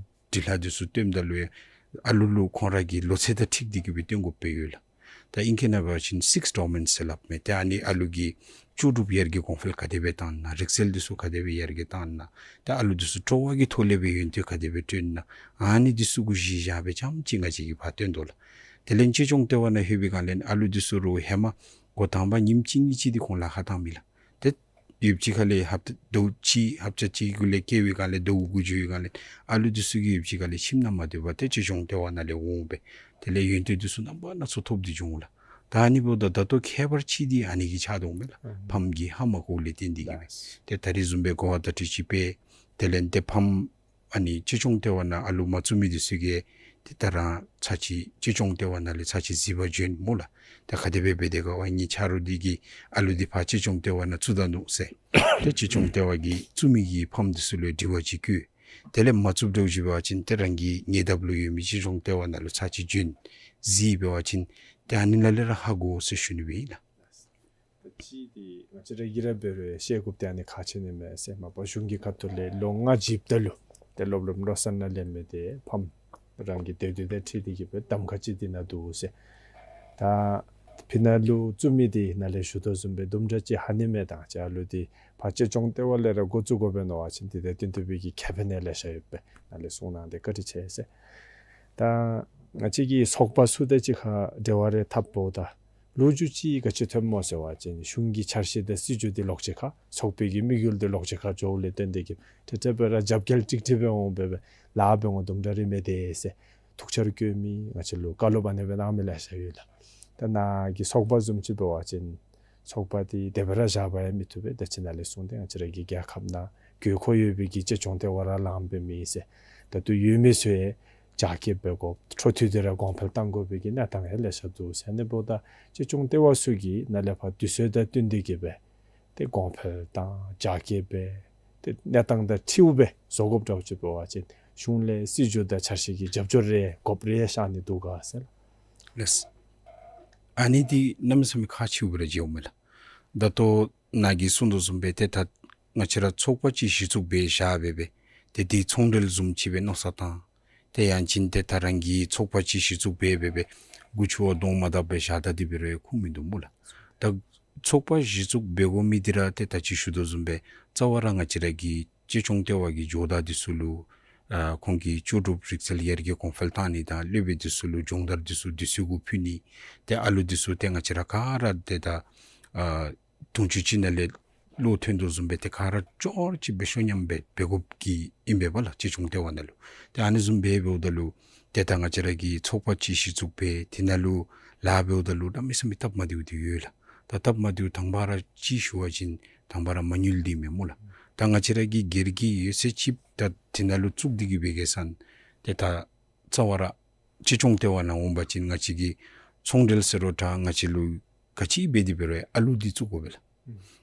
འབྲི་ལྷག་འདི་ཚུ་སྟོནམ་ད་ལུ་ཡང་ཨ་ལུ་ལུ་ཁོང་ར་གི་ལོ་ཚད་དང་འཁྲིལ་ཏེ་གི་སྦེ་སྟོན་དགོཔ་སྦེ་ཡོད་ལགས། ད་ཨིང་སྐད་ནང་འབད་བ་ཅིན་སིགསི་ཌོ་མེན་ཟེར་སླབ་མས། ཏེ་ཨ་ནི་ཨ་ལུ་གི་ལྕོགས་གྲུབ་ཡར་རྒྱས་གོང་འཕེལ་ག་དེ་སྦེ་བཏང་ན། རིག་རྩལ་འདི་ཚུ་ག་དེ་སྦེ་ཡར་རྒྱས་བཏང་ན། ཏེ་ཨ་ལུ་འདི་ཚུ་སྤྲོ་བ་གི་ཐོག་ལས་སྦེ་ཡོན་ཏན་ག་དེ་སྦེ་བཏོན་ན། ཨ་ནི་འདི་ཚུ་གུ་གཞི་བཞག་སྦེ་རྐྱངམ་ཅིག་ང་བཅས་ཀྱིས་ཕར་སྟོན་དོ་ལགས། དེ་ལས་གཅེས་སྐྱོང་ལྟེ་བ་ནང་ལྷོད་པའི་སྒང་ལས་ཨ་ལུ་འདི་ཚུ་རོགས་ཧེ་མ་འགོ་དང་པ་ཉིནམ་གཅིག་གཉིས་ཅིག་འདི་ཁོང་ལཱ་ཁག་བཏང་མི་ལགས། ཏེ་ཡོདཔ་ཅིག་ཁ་ལས་ཧབ་ཏ་ཟླཝ་གཅིག་ཧབ་ཏ་གཅིག་གུ་ལས་བཀལ་བའི་སྒང་ལས་ཟླཝ་དགུ་འགྱོ་བའི་སྒང་ལས་ཨ་ལུ་འདི་ཚུ་གིས་ཡོདཔ་ཅིག་ཁ་ལས་ཁྱིམ་ནང་མ་སྡོད་པར་ཏེ་གཅེས་སྐྱོང་ལྟེ་བ་ནང་ལས་འོང་སྦེ་དེ་ལས་ཡོན་ཏན་འདི་ཚུ་རྣམ་པ་སྣ་ཚོགས་ཐོབ་སྟེ་འགྱོ་འོང་ལགས། ད་ཨ་ནི་འབདཝ་ད་ད་ལྟོ་ཁྱད་པར་ཅིག་འདི་ཨ་ནི་གིས་ཆགས་དོ་མས་ལགས། ཨུམ་ཕམ་གྱིས་ཧ་མ་གོཝ་ལས་བརྟེན་ཏེ་གི་སྦེ། ལགས། ཏེ་ད་རེས་བཟུམ་སྦེ་གོ་བ་བརྡ་སྤྲོད་ཅིག་སྤེལ། དེ་ལས་ཏེ་ཕམ་ཨ་ནི་གཅེས་སྐྱོང་ལྟེ་བ་ནང་ཨ་ལུ་མ་བཙུགས་མི་འདི་ཚུ་གིས་ ཏེ་ད་རང་ཚར་གཅིག་གཅེས་སྐྱོང་ལྟེ་བ་ནང་ལས་ཚར་གཅིག་གཟིགས་པར་བྱོན་སྨོ་ལགས། ད་ག་དེ་སྦེ་འབད་དེ་ག་ཝའི་ངེའི་ཆ་རོགས་འདི་གིས་ཨ་ལུ་འདི་ཕར་གཅེས་སྐྱོང་ལྟེ་བ་ནང་བཙུགས་ད་ནུག་ཟེར། ཏེ་གཅེས་སྐྱོང་ལྟེ་བ་གིས་བཙུགས་མི་གི་ཕམ་འདི་ཚུ་ལུ་དྲི་བ་ཅིག་བཀོད། དེ་ལས་མ་བཙུགསཔ་འདྲཝ་ཅིག་འབད་བ་ཅིན་ཏེ་རང་གི་ཉེ་འདབས་ལུ་ཡོད་མི་གཅེས་སྐྱོང་ལྟེ་བ་ནང་ལུ་ཚར་གཅིག་བྱོན་གཟིགས་འབད་བ་ཅིན་ཏེ་ཨ་ནི་ནང་ལས་ར་ཧ་གོ་ཟེར་ཞུ་ནི་སྦེ་ཨིན་ལགས། ད་ཅི་འདི་ང་བཅས་ར་གིས་ར་འབད་རུང་ཤེས་དགོཔ་འདི་ཨ་ནི་ཁག་ཆེ་ནི་མས་ཟེར། མ་པ་གཞུང་གི་ཁ་ཐུག་ལས་ལོ་ལྔ་བཞེསཔ་ད་ལུ་ཏེ་སློབ་རིམ་བློ་གསར་ནང་ལེན་མི་འདི་ཕམ་རང་གི་དེ་དུས་དང་འཁྲིལ་ཏེ་གིས་སྦེ་གདམ་ཁ་ཅིག་འདི་ནང་འདུག་ཟེར། ད་ཕི་ནང་ལུ་བཙུགས་མི་འདི་ནཱ་ལས་ཞུ་དོ་བཟུམ་སྦེ་དུམ་གྲ་ཅིག་ཧ་ནི་མས། ད་ཅི་ཨ་ལུ་འདི་ཕར་གཅེས་སྐྱོང་ལྟེ་བ་ལས་ར་འགོ་བཙུགས་དགོ་པས་མནོ་བ་ཅིན་འདི་དང་བསྟུན་ཏེ་སྦེ་གི་ཁེ་ཕན་ཡང་ལེ་ཤ་ཡོད་པས། ནཱ་ལས་གསུང་གནང་སྟེ་བཀའ་དྲིན་ཆེ་ཟེར། ད་ང་བཅས་ཀྱི་ཚོགས་པ་ཚུ་དང་གཅིག་ཁར་འབྲེལ་བ་རེ་འཐབ་འོངམ་ད་ལོ་རྒྱུས་ཅིག་ག་ཅི་ཐོནམ་སྨོ་ཟེར་བ་ཅིན་གཞུང་གི་འཆར་གཞི་དང་སྲིད་བྱུས་འདི་ལོགས་ཅིག་ཁར་ཚོགས་པའི་གི་དམིགས་ཡུལ་འདི་ལོགས་ཅིག་ཁར་འགྱོཝ་ལས་བརྟེན་ཏེ་གིས་ཏེ་ཏེ་སྦེ་ར་རྒྱབ་འགལ་ཀྲིག་ཀྲི་སྦེ་འོང་སྦེ་སྦེ་ལཱ་འབད་འོང་དུམ་གྲ་རེ་མེད་དེ་ཟེར། ཐུགས་འཆར་བཀོད་མི་ང་བཅས་ལུ་བཀའ་སློབ་ཨ་ནི་སྦེ་གནང་མི་ལེ་ཤ་ཡོད་ལགས། ད་ནཱ་གི་ཚོགས་པ་བཟུམ་ཅིག་འབད་བ་ཅིན་ཚོགས་པ་འདི་དེ་སྦེ་ར་བཞག་པར་ཡང་མི་བཏུབ་པས། ད་ཅི་ནཱ་ལས་གསུངས་ཏེ་ང་བཅས་ར་གི་རྒྱལ་ཁབ་ནང་དགོས་མཁོ་ཡོད་པའི་གི་གཅེས་སྐྱོང་ལྟེ་བ་ར་ལངམ་སྦེ་མེད་ཟེར། ད་ལྟོ་ཡོད་མི་ཚུ་ཡང་རྒྱ་སྐྱེད་འབད་དགོ། འཕྲོ་མཐུད་དེ་ར་གོང་འཕེལ་གཏང་དགོ་པའི་གི་གནས་སྟངས་ཡང་ལེ་ཤ་འདུག་ཟེར། ཨ་ནི་འབདཝ་ད་གཅེས་སྐྱོང་ལྟེ་བ་ཚུ་གིས་ནཱ་ལས་ཕར་དུས་ཚོད་དང་བསྟུན་ཏེ་གིས་སྦེ་ཏེ་གོང་འཕེལ་དང་རྒྱ་སྐྱེད་འབད་ཏེ་གནས་སྟངས་དང་འཁྲིལཝ་སྦེ་བཟོ་དགོཔ་འདྲཝ་ཅིག་འབད་བ་ཅིན་གཞུང་ལས་སྲིད་བྱུས་དང་འཆར་གཞི་གི་རྒྱབ་སྐྱོར་རེ་དགོཔ་རེ་ཤར་ནི་འདུག་ག་ཟེར་ལགས། ལགས། ཨ་ནི་འདི་གནམ་མེད་ས་མེད་ཁག་ཆེཝ་སྦེ་ར་མཇལཝ་མས་ལགས། ད་ལྟོ་ནཱ་གིས་གསུངས་དོ་བཟུམ་སྦེ་ཏེ་ད་ང་བཅས་ར་ཚོགས་པ་ཅིག་གཞི་བཙུགས་འབད་བཞག་སྦེ་སྦེ་ཏེ་འདི་ཚོང་འབྲེལ་བཟུམ་ཅིག་སྦེ་མནོ་བསམ་བཏང་། ཏེ་ཡང་ཅིན་ཏེ་ད་རང་གི་ཚོགས་པ་ཅིག་གཞི་བཙུགས་འབད་སྦེ་སྦེ་མགུ་ཆུ་བ་གདོང་མ་བཏབ་སྦེ་བཞག་ད་འདི་འབད་རུང་ཁུངས་མིན་འདུག་སྨོ་ལགས། ད་ཚོགས་པ་གཞི་བཙུགས་འབད་དགོ་མི་འདི་ར་ཏེ་ད་ཅི་ཞུ་དོ་བཟུམ་སྦེ་རྩ་བ་ར་ང་བཅས་ར་གི་གཅེས་སྐྱོང་ལྟེ་བ་གི་ཇོ་བདག་འདི་ཚུ་ལུ་ཨ་ཁོང་གི་ལྕོགས་གྲུབ་རིག་རྩལ་ཡར་རྒྱས་གོང་འཕེལ་བཏང་ནི་དང་སློབ་དཔོན་འདི་ཚུ་ལུ་སྦྱོང་བརྡར་འདི་ཚུ་དུས་ཚོད་གུ་ཕུལ་ནི། ཏེ་ཨ་ལུ་འདི་ཚུ་ཏེ་ང་བཅས་ར་ག་ར་ཏེ་ད་ཨ་དུང་ཆོས་ཅིག་ནང་ལས་བློ་ཐོན་དོ་བཟུམ་སྦེ་ཏེ་ག་ར་ཅོག་ཅིག་སྦེ་ཤོ་ཉམས་སྦེ་འབད་དགོཔ་གི་ཨིན་པས་པ་ལགས། གཅེས་སྐྱོང་ལྟེ་བ་ནང་ལུ་ཏེ་ཨ་ནི་བཟུམ་སྦེ་འབདཝ་ད་ལུ་ཏེ་ད་ང་བཅས་ར་གི་ཚོགས་པ་ཅིག་གཞི་བཙུགས་འབད་དེ་ནང་ལུ་ལཱ་འབདཝ་ད་ལུ་གནམ་མེད་ས་མེད་སྟབས་མ་བདེཝ་འདི་ཡོད་ལགས། ད་སྟབས་མ་བདེཝ་དང་པ་ར་ཅིག་ཞུ་བ་ཅིན་དང་པ་ར་མ་དངུལ་འདི་མས་སྨོ་ལགས། ད་ང་བཅས་ར་གི་སྒེར་གྱི་ཡོད་ཚད་ཅིག་ད་དེ་ནང་ལུ་བཙུགས་ཏེ་གིས་འབད་གེ་ཟེར་ན་ཏེ་ད་རྩ་བ་ར་གཅེས་སྐྱོང་ལྟེ་བ་ནང་འོང་པ་ཅིན་ང་བཅས་ཀྱིས་ཚོང་འབྲེལ་ཟེར་རུང་ད་ང་བཅས་ལུ་ག་ཅི་འབད་དེ་འབད་རུང་ཨ་ལུ་འདི་བཙུགས་དགོ་པས་ལགས།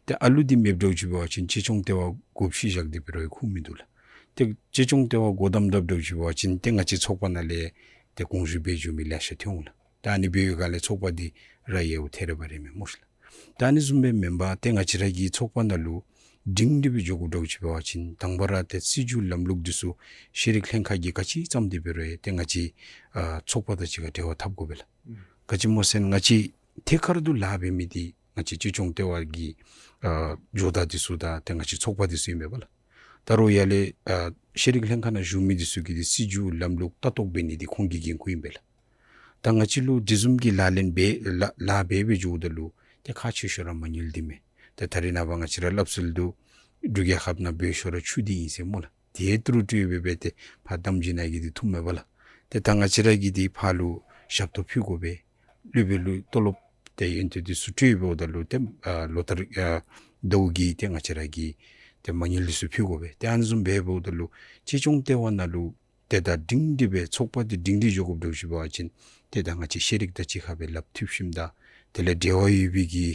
ཏེ་ཨ་ལུ་འདི་མེདཔ་འདྲཝ་ཅིག་འབད་བ་ཅིན་གཅེས་སྐྱོང་ལྟེ་བ་བགོ་བཤའ་བཞག་སྟེ་འབད་རུང་ཁུངས་མིན་འདུག་ལགས། ཏེ་གཅེས་སྐྱོང་ལྟེ་བ་སྒོ་བསྡམ་བསྡམཔ་འདྲཝ་ཅིག་འབད་བ་ཅིན་ཏེ་ང་བཅས་ཚོགས་པ་ནང་ལས་ཏེ་དགོངས་ཞུ་འབད་འགྱོ་མི་ལེ་ཤ་ཐོན་འོང་ལགས། ད་ཨ་ནི་འབད་བའི་སྒང་ལས་ཚོགས་པ་འདི་ར་ཡལཝ་ཐལ་རེ་བ་རེ་མས་སྨོ་ཤི་ལགས། ད་ཨ་ནི་བཟུམ་སྦེ་མེན་པར་ཏེ་ང་བཅས་ར་གི་ཚོགས་པ་ནང་ལུ་སྒྲིང་སྒྲི་སྦེ་འགྱོ་དགོཔ་འདྲཝ་ཅིག་འབད་བ་ཅིན་དང་པ་ར་ཏེ་སྲིད་བྱུས་ལམ་ལུགས་འདི་ཚུ་ཤེས་རིག་ལྷན་ཁག་གིས་ག་ཅི་བརྩམས་ཏེ་འབད་རུང་ཏེ་ང་བཅས་ཨ་ཚོགས་པ་དང་གཅིག་ཁར་འབྲེལ་བ་འཐབ་དགོ་པས་ལགས། ག་ཅི་སྨོ་ཟེར་ན་ང་བཅས་ཐད་ཀར་དུ་ལཱ་འབད་མི་འདི་ང་བཅས་གཅེས་སྐྱོང་ལྟེ་བ་གི་ཨ་ཇོ་བདག་འདི་ཚུ་དང་ཏེ་ང་བཅས་ཚོགས་པ་འདི་ཚུ་ཨིན་པས་པ་ལགས། ད་རུང་ཡར་ལས་ཨ་ཤེས་རིག་ལྷན་ཁག་ནང་བཞུགས་མི་འདི་ཚུ་གིས་འདི་སྲིད་བྱུས་ལམ་ལུགས་ལྟ་རྟོག་འབད་ནི་འདི་ཁོང་གི་འགན་ཁུར་ཨིན་པས་ལགས། ད་ང་བཅས་ལུ་དེ་བཟུམ་གྱི་ལག་ལེན་འབད་ལཱ་ལཱ་འབད་འབད་འགྱོཝ་ད་ལུ་ཏེ་ཁག་ཆེ་ཤོས་ར་མ་དངུལ་འདི་མས། ཏེ་ད་རེས་ནངས་པ་ང་བཅས་ར་སླབ་སྲོལ་འདུག། འབྲུག་རྒྱལ་ཁབ་ནང་སྦོ་ཤོས་ར་ཆུ་འདི་ཨིན་ཟེར་སྨོ་ལགས། དེ་ཏི་རུ་ཏི་རུ་འབད་འབད་དེ་ཕར་བསྡམ་བྱིན་ནི་གིས་འདི་ཐུབ་མས་པ་ལགས། ཏེ་ད་ང་བཅས་ར་གིས་འདི་ཕར་ལུ་ཞབས་ཏོག་ཕུལ་དགོ་པས། སློབ་དཔོན་ལུ་ཏོ་ལོབ་ཏེ་ཡོན་ཏན་འདི་ཚུ་སྤྲོད་འབདཝ་ད་ལུ་ཏེ་ཨ་ལོ་ལྟར་ཨ་ཟླཝ་གི་ཏེ་ང་བཅས་ར་གིས་ཏེ་མ་དངུལ་འདི་ཚུ་ཕུལ་དགོ་པས། ཏེ་ཨ་ནི་བཟུམ་འབད་འབདཝ་ད་ལུ་གཅེས་སྐྱོང་ལྟེ་བ་ནང་ལུ་ཏེ་ད་སྒྲིང་སྒྲི་སྦེ་ཚོགས་པ་འདི་སྒྲིང་སྒྲི་འགྱོ་དགོཔ་འདྲཝ་ཅིག་འབད་བ་ཅིན་ཏེ་ད་ང་བཅས་ཤེས་རིག་དང་གཅིག་ཁར་སྦེ་ལགཔ་མཐུད་ཞིནམ་ད་དེ་ལས་འབྲེལ་བ་ཡོད་པའི་གི་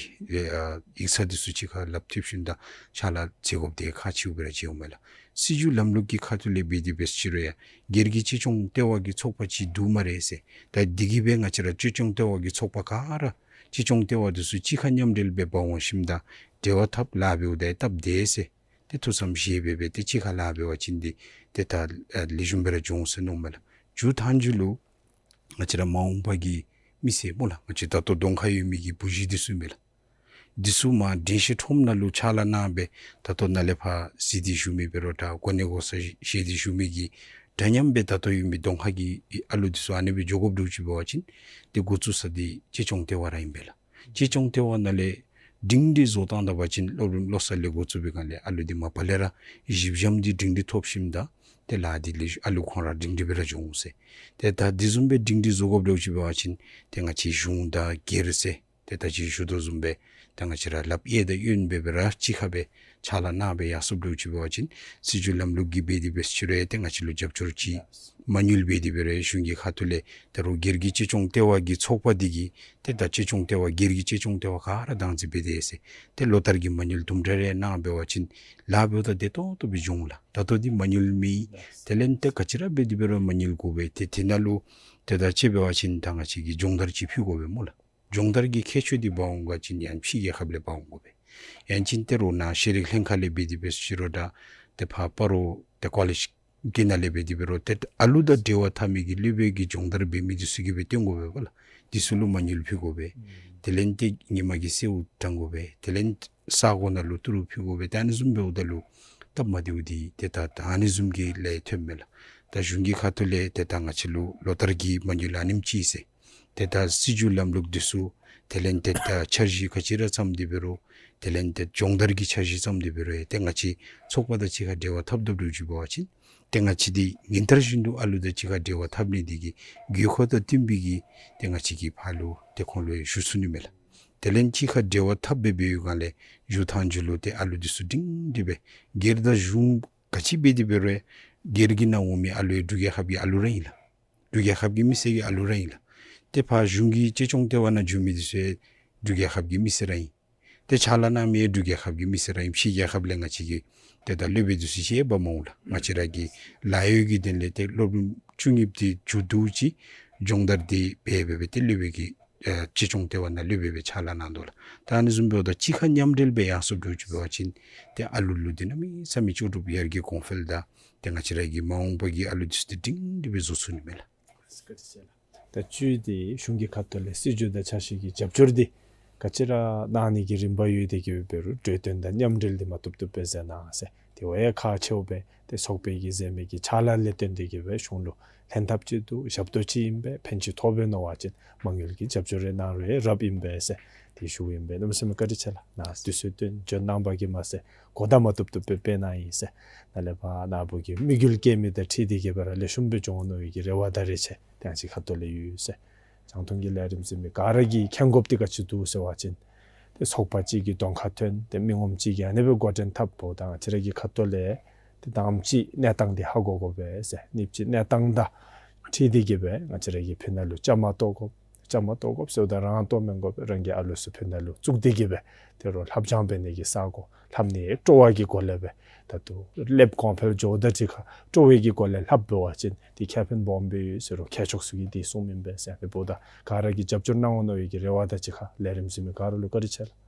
ཨ་ཡིག་ཚང་འདི་ཚུ་གཅིག་ཁར་ལགཔ་མཐུད་ཞིནམ་ད་ཕྱག་ལཱ་མཛད་དགོཔ་འདི་ཁག་ཆེཝ་སྦེ་ར་མཇལཝ་མས་ལགས། སྲིད་བྱུས་ལམ་ལུགས་ཀྱི་ཁ་ཐུག་ལས་འབད་དེ་འབད་ཅི་རུང་ཡང་སྒེར་གྱི་གཅེས་སྐྱོང་ལྟེ་བ་གི་ཚོགས་པ་ཅིག་འདུག་སྨ་རེ་ཟེར། ད་འདི་གིས་སྦེ་ང་བཅས་ར་གཅེས་སྐྱོང་ལྟེ་བ་གི་ཚོགས་པ་ག་ར་གཅེས་སྐྱོང་ལྟེ་བ་འདི་ཚུ་གཅིག་ཁར་མཉམ་འབྲེལ་སྦེ་འབག་འོང་ཞིནམ་ད་འབྲེལ་བ་འཐབ་ལཱ་འབདཝ་ད་སྟབས་བདེ་ཟེར། ཏེ་ཐུགས་བསམ་བཞེས་སྦེ་སྦེ་ཏེ་གཅིག་ཁར་ལཱ་འབད་བ་ཅིན་འདི་ཏེ་ད་ཨ་ལེགས་ཤོམ་སྦེ་ར་འགྱོ་འོང་ཟེར་མནོཝ་མས་ལགས། མཇུག་མཐའ་མཇུག་ལུ་ང་བཅས་ར་མ་འོངས་པ་གི་མི་སེར་སྨོ་ལགས། ང་བཅས་ད་ལྟོ་གདོང་ཁར་ཡོད་མི་གི་བུ་གཞི་འདི་ཚུ་ཨིན་པས་ལགས། འདི་ཚུ་མར་དྲན་ཤེས་ཁྲོམ་ནང་ལུ་ཕྱག་ལཱ་གནང་སྦེ་ད་ལྟོ་ནཱ་ལས་ཕར་གཟིགས་ཏེ་བཞུགས་མི་འབད་རུང་ད་གོ་གནས་གོ་ས་བཞེས་ཏེ་བཞུགས་མི་གི་འདྲ་མཉམ་སྦེ་ད་ལྟོ་ཡོད་མི་གདོང་ཁ་གི་ཨ་ལུ་འདི་ཚུ་ཨ་ནི་སྦེ་འགྱོ་དགོཔ་འདྲཝ་ཅིག་འབད་བ་ཅིན་ཏེ་འགོ་བཙུགས་ས་འདི་གཅེས་སྐྱོང་ལྟེ་བ་ར་ཨིན་པས་ལགས། གཅེས་སྐྱོང་ལྟེ་བ་ནང་ལས་སྒྲིང་སྒྲི་བཟོ་བཏང་ད་པ་ཅིན་སློབ་རིམ་བློ་གསར་ལས་འགོ་བཙུགས་པའི་སྒང་ལས་ཨ་ལུ་འདི་མ་པ་ལས་ར་གཞི་འགྱམ་འདི་སྒྲིང་སྒྲི་ཐོབ་ཞིནམ་ད་ཏེ་ལཱ་འདི་ལེགས་ཤོམ་ཨ་ལུ་ཁོང་ར་སྒྲིང་སྒྲི་སྦེ་ར་འགྱོ་འོང་ཟེར། ཏེ་ད་འདི་བཟུམ་སྦེ་སྒྲིང་སྒྲི་བཟོ་དགོཔ་འདྲཝ་ཅིག་འབད་བ་ཅིན་ཏེ་ང་བཅས་གཞུང་དང་སྒེར་ཟེར་ཏེ་ད་ཅི་ཞུ་དོ་བཟུམ་སྦེ་ད་ང་བཅས་ར་ལགཔ་གཡས་དང་གཡོན་འབད་སྦེ་ར་གཅིག་ཁར་སྦེ་ ཕྱག་ལཱ་གནང་སྦེ་ཡར་སོངམ་འདྲཝ་ཅིག་འབད་བ་ཅིན་སྲིད་བྱུས་ལམ་ལུགས་ཀྱིས་འབད་དེ་འབད་ཟེར་ཅི་རུང་ཏེ་ང་བཅས་ལུ་རྒྱབ་སྐྱོར་ཅིག་མ་དངུལ་འབད་དེ་འབད་རུང་གཞུང་གི་ཁ་ཐུག་ལས་ད་རུང་སྒེར་གྱི་གཅེས་སྐྱོང་ལྟེ་བ་གི་ཚོགས་པ་འདི་གིས་ཏེ་ད་གཅེས་སྐྱོང་ལྟེ་བ་སྒེར་གྱི་གཅེས་སྐྱོང་ལྟེ་བ་ག་ར་བདག་འཛིན་འབད་དེ་ཡོད་ཟེར། ཏེ་ལོ་ལྟར་གྱི་མ་དངུལ་དུམ་གྲ་རེ་གནང་འབད་བ་ཅིན་ལཱ་འབདཝ་ད་བདེ་ཏོག་ཏོ་སྦེ་འབྱུང་ལགས། ད་ལྟོ་འདི་མ་དངུལ་མེད། དེ་ལས་ཏེ་ག་ཅི་ར་འབད་དེ་འབད་རུང་མ་དངུལ་དགོ་པས། ཏེ་དེ་ནང་ལུ་ཏེ་ད་ཅིག་འབད་བ་ཅིན་ད་ང་བཅས་ཀྱིས་སྦྱོང་བརྡར་ཅིག་ཕུལ་དགོ་པས་སྨོ་ལགས། སྦྱོང་བརྡར་གྱི་ཁྱད་ཆོས་འདི་འབག་འོང་ག་ཅིན་ཡང་ཕྱི་རྒྱལ་ཁབ་ལས་འབག་འོང་དགོ་པས། ཡང་ཅིན་ཏེ་རོགས་ནཱ་ཤེས་རིག་ལྷན་ཁག་ལས་འབད་དེ་འབད་ཟེར་ཅི་རུང་ད་ཏེ་ཕར་སྤ་རོ་ཏེ་ཀོ་ལེཇ་གྱི་ནང་ལས་འབད་དེ་འབད་རུང་ཏེ་ཨ་ལུ་དང་འབྲེལ་བ་འཐབ་མི་གི་སློབ་དཔོན་གྱི་སྦྱོང་བརྡར་འབད་མི་འདི་ཚུ་གིས་སྦེ་སྟོན་དགོ་པས་སྦ་ལགས། འདི་ཚུ་ལུ་མ་དངུལ་ཕུལ་དགོ་པས། དེ་ལས་ཏེ་ཉིན་མ་གི་གསོལཝ་དྲང་དགོ་པས། དེ་ལས་ས་གོ་ནང་ལུ་ཏི་རུ་ཕུལ་དགོ་པས། ཏེ་ཨ་ནི་བཟུམ་འབདཝ་ད་ལུ་སྟབས་མ་བདེཝ་འདི་ཏེ་ད་ད་ཨ་ནི་བཟུམ་གྱི་ལས་ཐོནམ་མས་ལགས། ད་གཞུང་གི་ཁ་ཐུག་ལས་ཏེ་ད་ང་བཅས་ལུ་ལོ་ལྟར་གྱི་མ་དངུལ་ཨ་ནེམ་ཅིག་ཟེར། ཏེ་ད་སྲིད་བྱུས་ལམ་ལུགས་འདི་ཚུ་དེ་ལས་ཏེ་ད་འཆར་གཞི་ག་ཅི་ར་བརྩམས་ཏེ་འབད་རུང་དེ་ལས་ཏེ་སྦྱོང་བརྡར་གྱི་འཆར་གཞི་བརྩམས་ཏེ་འབད་རུང་ཏེ་ང་བཅས་ཚོགས་པ་དང་གཅིག་ཁར་འབྲེལ་བ་འཐབ་འཐབ་འདྲཝ་ཅིག་འབད་བ་ཅིན་ཏེ་ང་བཅས་འདི་ཉིན་ལྟར་བཞིན་དུ་ཨ་ལུ་དང་གཅིག་ཁར་འབྲེལ་བ་འཐབ་ནི་འདི་གིས་དགོས་མཁོ་དང་བསྟུན་པའི་གི་ཏེ་ང་བཅས་ཀྱིས་ཕར་ལུ་ཏེ་ཁོང་ལུ་ཞུ་ཚུགས་ནི་མས་ལགས། དེ་ལས་གཅིག་ཁར་འབྲེལ་བ་འཐབ་སྦེ་འབད་བའི་སྒང་ལས་མཇུག་ཐང་མཇུག་ལུ་ཏེ་ཨ་ལུ་འདི་ཚུ་སྒྲིང་སྒྲི་སྦེ་སྒེར་དང་གཞུང་ག་ཅི་འབད་དེ་འབད་རུང་སྒེར་གྱི་ནང་འོང་མི་ཨ་ལུ་འབྲུག་རྒྱལ་ཁབ་ཀྱི་ཨ་ལུ་ར་ཨིན་ལགས། འབྲུག་རྒྱལ་ཁབ་ཀྱི་མི་སེར་གྱི་ཨ་ལུ་ར་ཨིན་ལགས། ཏེ་ཕར་གཞུང་གི་གཅེས་སྐྱོང་ལྟེ་བ་ནང་འགྱོ་མི་འདི་ཚུ་འབྲུག་རྒྱལ་ཁབ་ཀྱི་མི་སེར་ར་ཨིན། ཏེ་ཕྱག་ལཱ་གནང་མི་འབྲུག་རྒྱལ་ཁབ་ཀྱི་མི་སེར་ར་ཨིན། ཕྱི་རྒྱལ་ཁབ་ལས་ང་བཅས་ཀྱི་ཏེ་ད་སློབ་དཔོན་འདི་ཚུ་ཅིག་འབག་འོང་ལགས། ང་བཅས་ར་གི་ལཱ་གཡོག་གི་དོན་ལས་ཏེ་སློབ་རིམ་བཅུ་གཉིས་འདི་མཇུག་བསྡུ་ཅི་སྦྱོང་བརྡར་འདི་འབད་འབད་འབད་ཏེ་སློབ་དཔོན་གྱི་ཨ་གཅེས་སྐྱོང་ལྟེ་བ་ནང་སློབ་དཔོན་སྦེ་ཕྱག་ལཱ་གནང་དོ་ལགས། ད་ཨ་ནི་བཟུམ་འབདཝ་ད་གཅིག་ཁར་མཉམ་འབྲེལ་སྦེ་ཡར་སོངམ་འདྲཝ་ཅིག་འབད་བ་ཅིན་ཏེ་ཨ་ལུ་ལུ་འདི་གནམ་མེད་ས་མེད་ལྕོགས་གྲུབ་ཡར་རྒྱས་གོང་འཕེལ་དང་ཏེ་ང་བཅས་ར་གི་མ་འོངས་པ་གི་ཨ་ལུ་འདི་ཚུ་ཏེ་སྒྲིང་སྒྲི་སྦེ་བཟོ་ཚུགས་ནི་མས་ལགས། ད་བཅུད་འདི་གཞུང་གི་ཁ་ཐུག་ལས་སྲིད་བྱུས་དང་འཆར་གཞི་གི་རྒྱབ་སྐྱོར་འདི་ག་ཅི་ར་གནང་ནི་གི་རིམ་པ་ཡོད་དེ་གི་འབད་རུང་གྲོས་བསྟུན་དང་མཉམ་འབྲེལ་འདི་མ་བཏུབ་བཏུབ་སྦེ་མཛད་གནང་ཟེར། དེ་བ་ཡང་ཁག་ཆེཝ་སྦེ་ཏེ་ཚོགས་པའི་གི་མཛད་མི་གི་ཕྱག་ལཱ་ལས་བརྟེན་ཏེ་གི་སྦེ་གཞུང་ལུ་ལྷན་ཐབས་ཅིག་འདུག། ཞབས་ཏོག་ཅིག་ཨིན་པས། ཕན་ཅིག་ཐོགས་པས་མནོ་བ་ཅིན་མ་དངུལ་གྱི་རྒྱབ་སྐྱོར་རེ་གནང་རུང་རབ་ཨིན་པས་ཟེར་ཏེ་ཞུཝ་ཨིན་པས། གནམ་མེད་ས་མེད་བཀའ་དྲིན་ཆེ་ལགས། ནཱ་དུས་ཚོད་བཏོན་འབྱོན་གནང་བ་གིས་མ་ཚད་གོ་བརྡ་མ་བཏུབ་བཏུབ་སྦེ་སྤེལ་གནང་ཡི་ཟེར། ནཱ་ལས་ཕར་ནཱ་བུ་གི་དམིགས་ཡུལ་བསྐྱེད་མི་དང་འཁྲིལ་ཏེ་གི་སྦེ་ར་ལེགས་ཤོམ་སྦེ་འགྱོ་འོང་མནོ་བའི་གི་རེ་བ་དང་རེ་ཆེ་ཏེ་ང་བཅས་ཁ་ཐུག་ལས་ཡོད་ཟེར། རྒྱང་མཐོང་གི་ལས་རིམ་གཟིགས་མི་ག་ར་གིས་མཁྱེན་དགོཔ་འདི་ག་ཅི་འདུག་ཟེར་བ་ཅིན་ཏེ་ཚོགས་པ་གཅིག་གི་གདོང་ཁར་ཐོན་ཏེ་མི་ངོམ་གཅིག་གིས་ཨ་ནི་སྦེ་འགོ་འདྲེན་འཐབ་འབདཝ་ད་ང་བཅས་ར་གི་ཁ་ཐུག་ལས་ཏེ་དང་པ་ཅིག་གནས་སྟངས་འདི་ཧ་གོ་དགོ་པས་ཟེར། གཉིས་པ་ཅིག་གནས་སྟངས་དང་འཁྲིལ་ཏེ་གི་སྦེ་ང་བཅས་ར་གིས་ཕི་ནང་ལུ་བཅའ་མར་གཏོགས་དགོ། བཅའ་མར་གཏོགས་དགོ་ཟེརཝ་ད་རང་གཏོགས་མི་དགོ་པས། རང་གི་ཨ་ལུ་ཚུ་ཕི་ནང་ལུ་བཙུགས་ཏེ་གི་སྦེ་ཏེ་རོགས་ལྷབ་སྦྱང་འབད་ནི་གི་ས་གོ་ལྷབ་ནི་སྤྲོ་བ་གི་སྒོ་ལས་སྦེ་ད་ལྟོ་སློབ་གོང་འཕེལ་འགྱོཝ་ད་ཅིག་ཁར་སྤྲོ་བའི་གི་སྒོ་ལས་ལྷབ་འབད་བ་ཅིན་འདི་ཁེ་ཕན་སྦོམ་སྦེ་ཡོད་ཟེར་རོགས་མཁས་མཆོག་ཚུ་གིས་འདི་གསུངམ་ཨིན་པས་ཟེར། ཨ་ནི་འབདཝ་ད་ག་ར་གིས་རྒྱབ་སྐྱོར་གནང་འོང་མནོ་བའི་གི་རེ་བ་དང་གཅིག་ཁར་ལས་རིམ་གཟིགས་མི་ག་ར་ལུ་བཀའ་དྲིན་ཆེ་ལགས།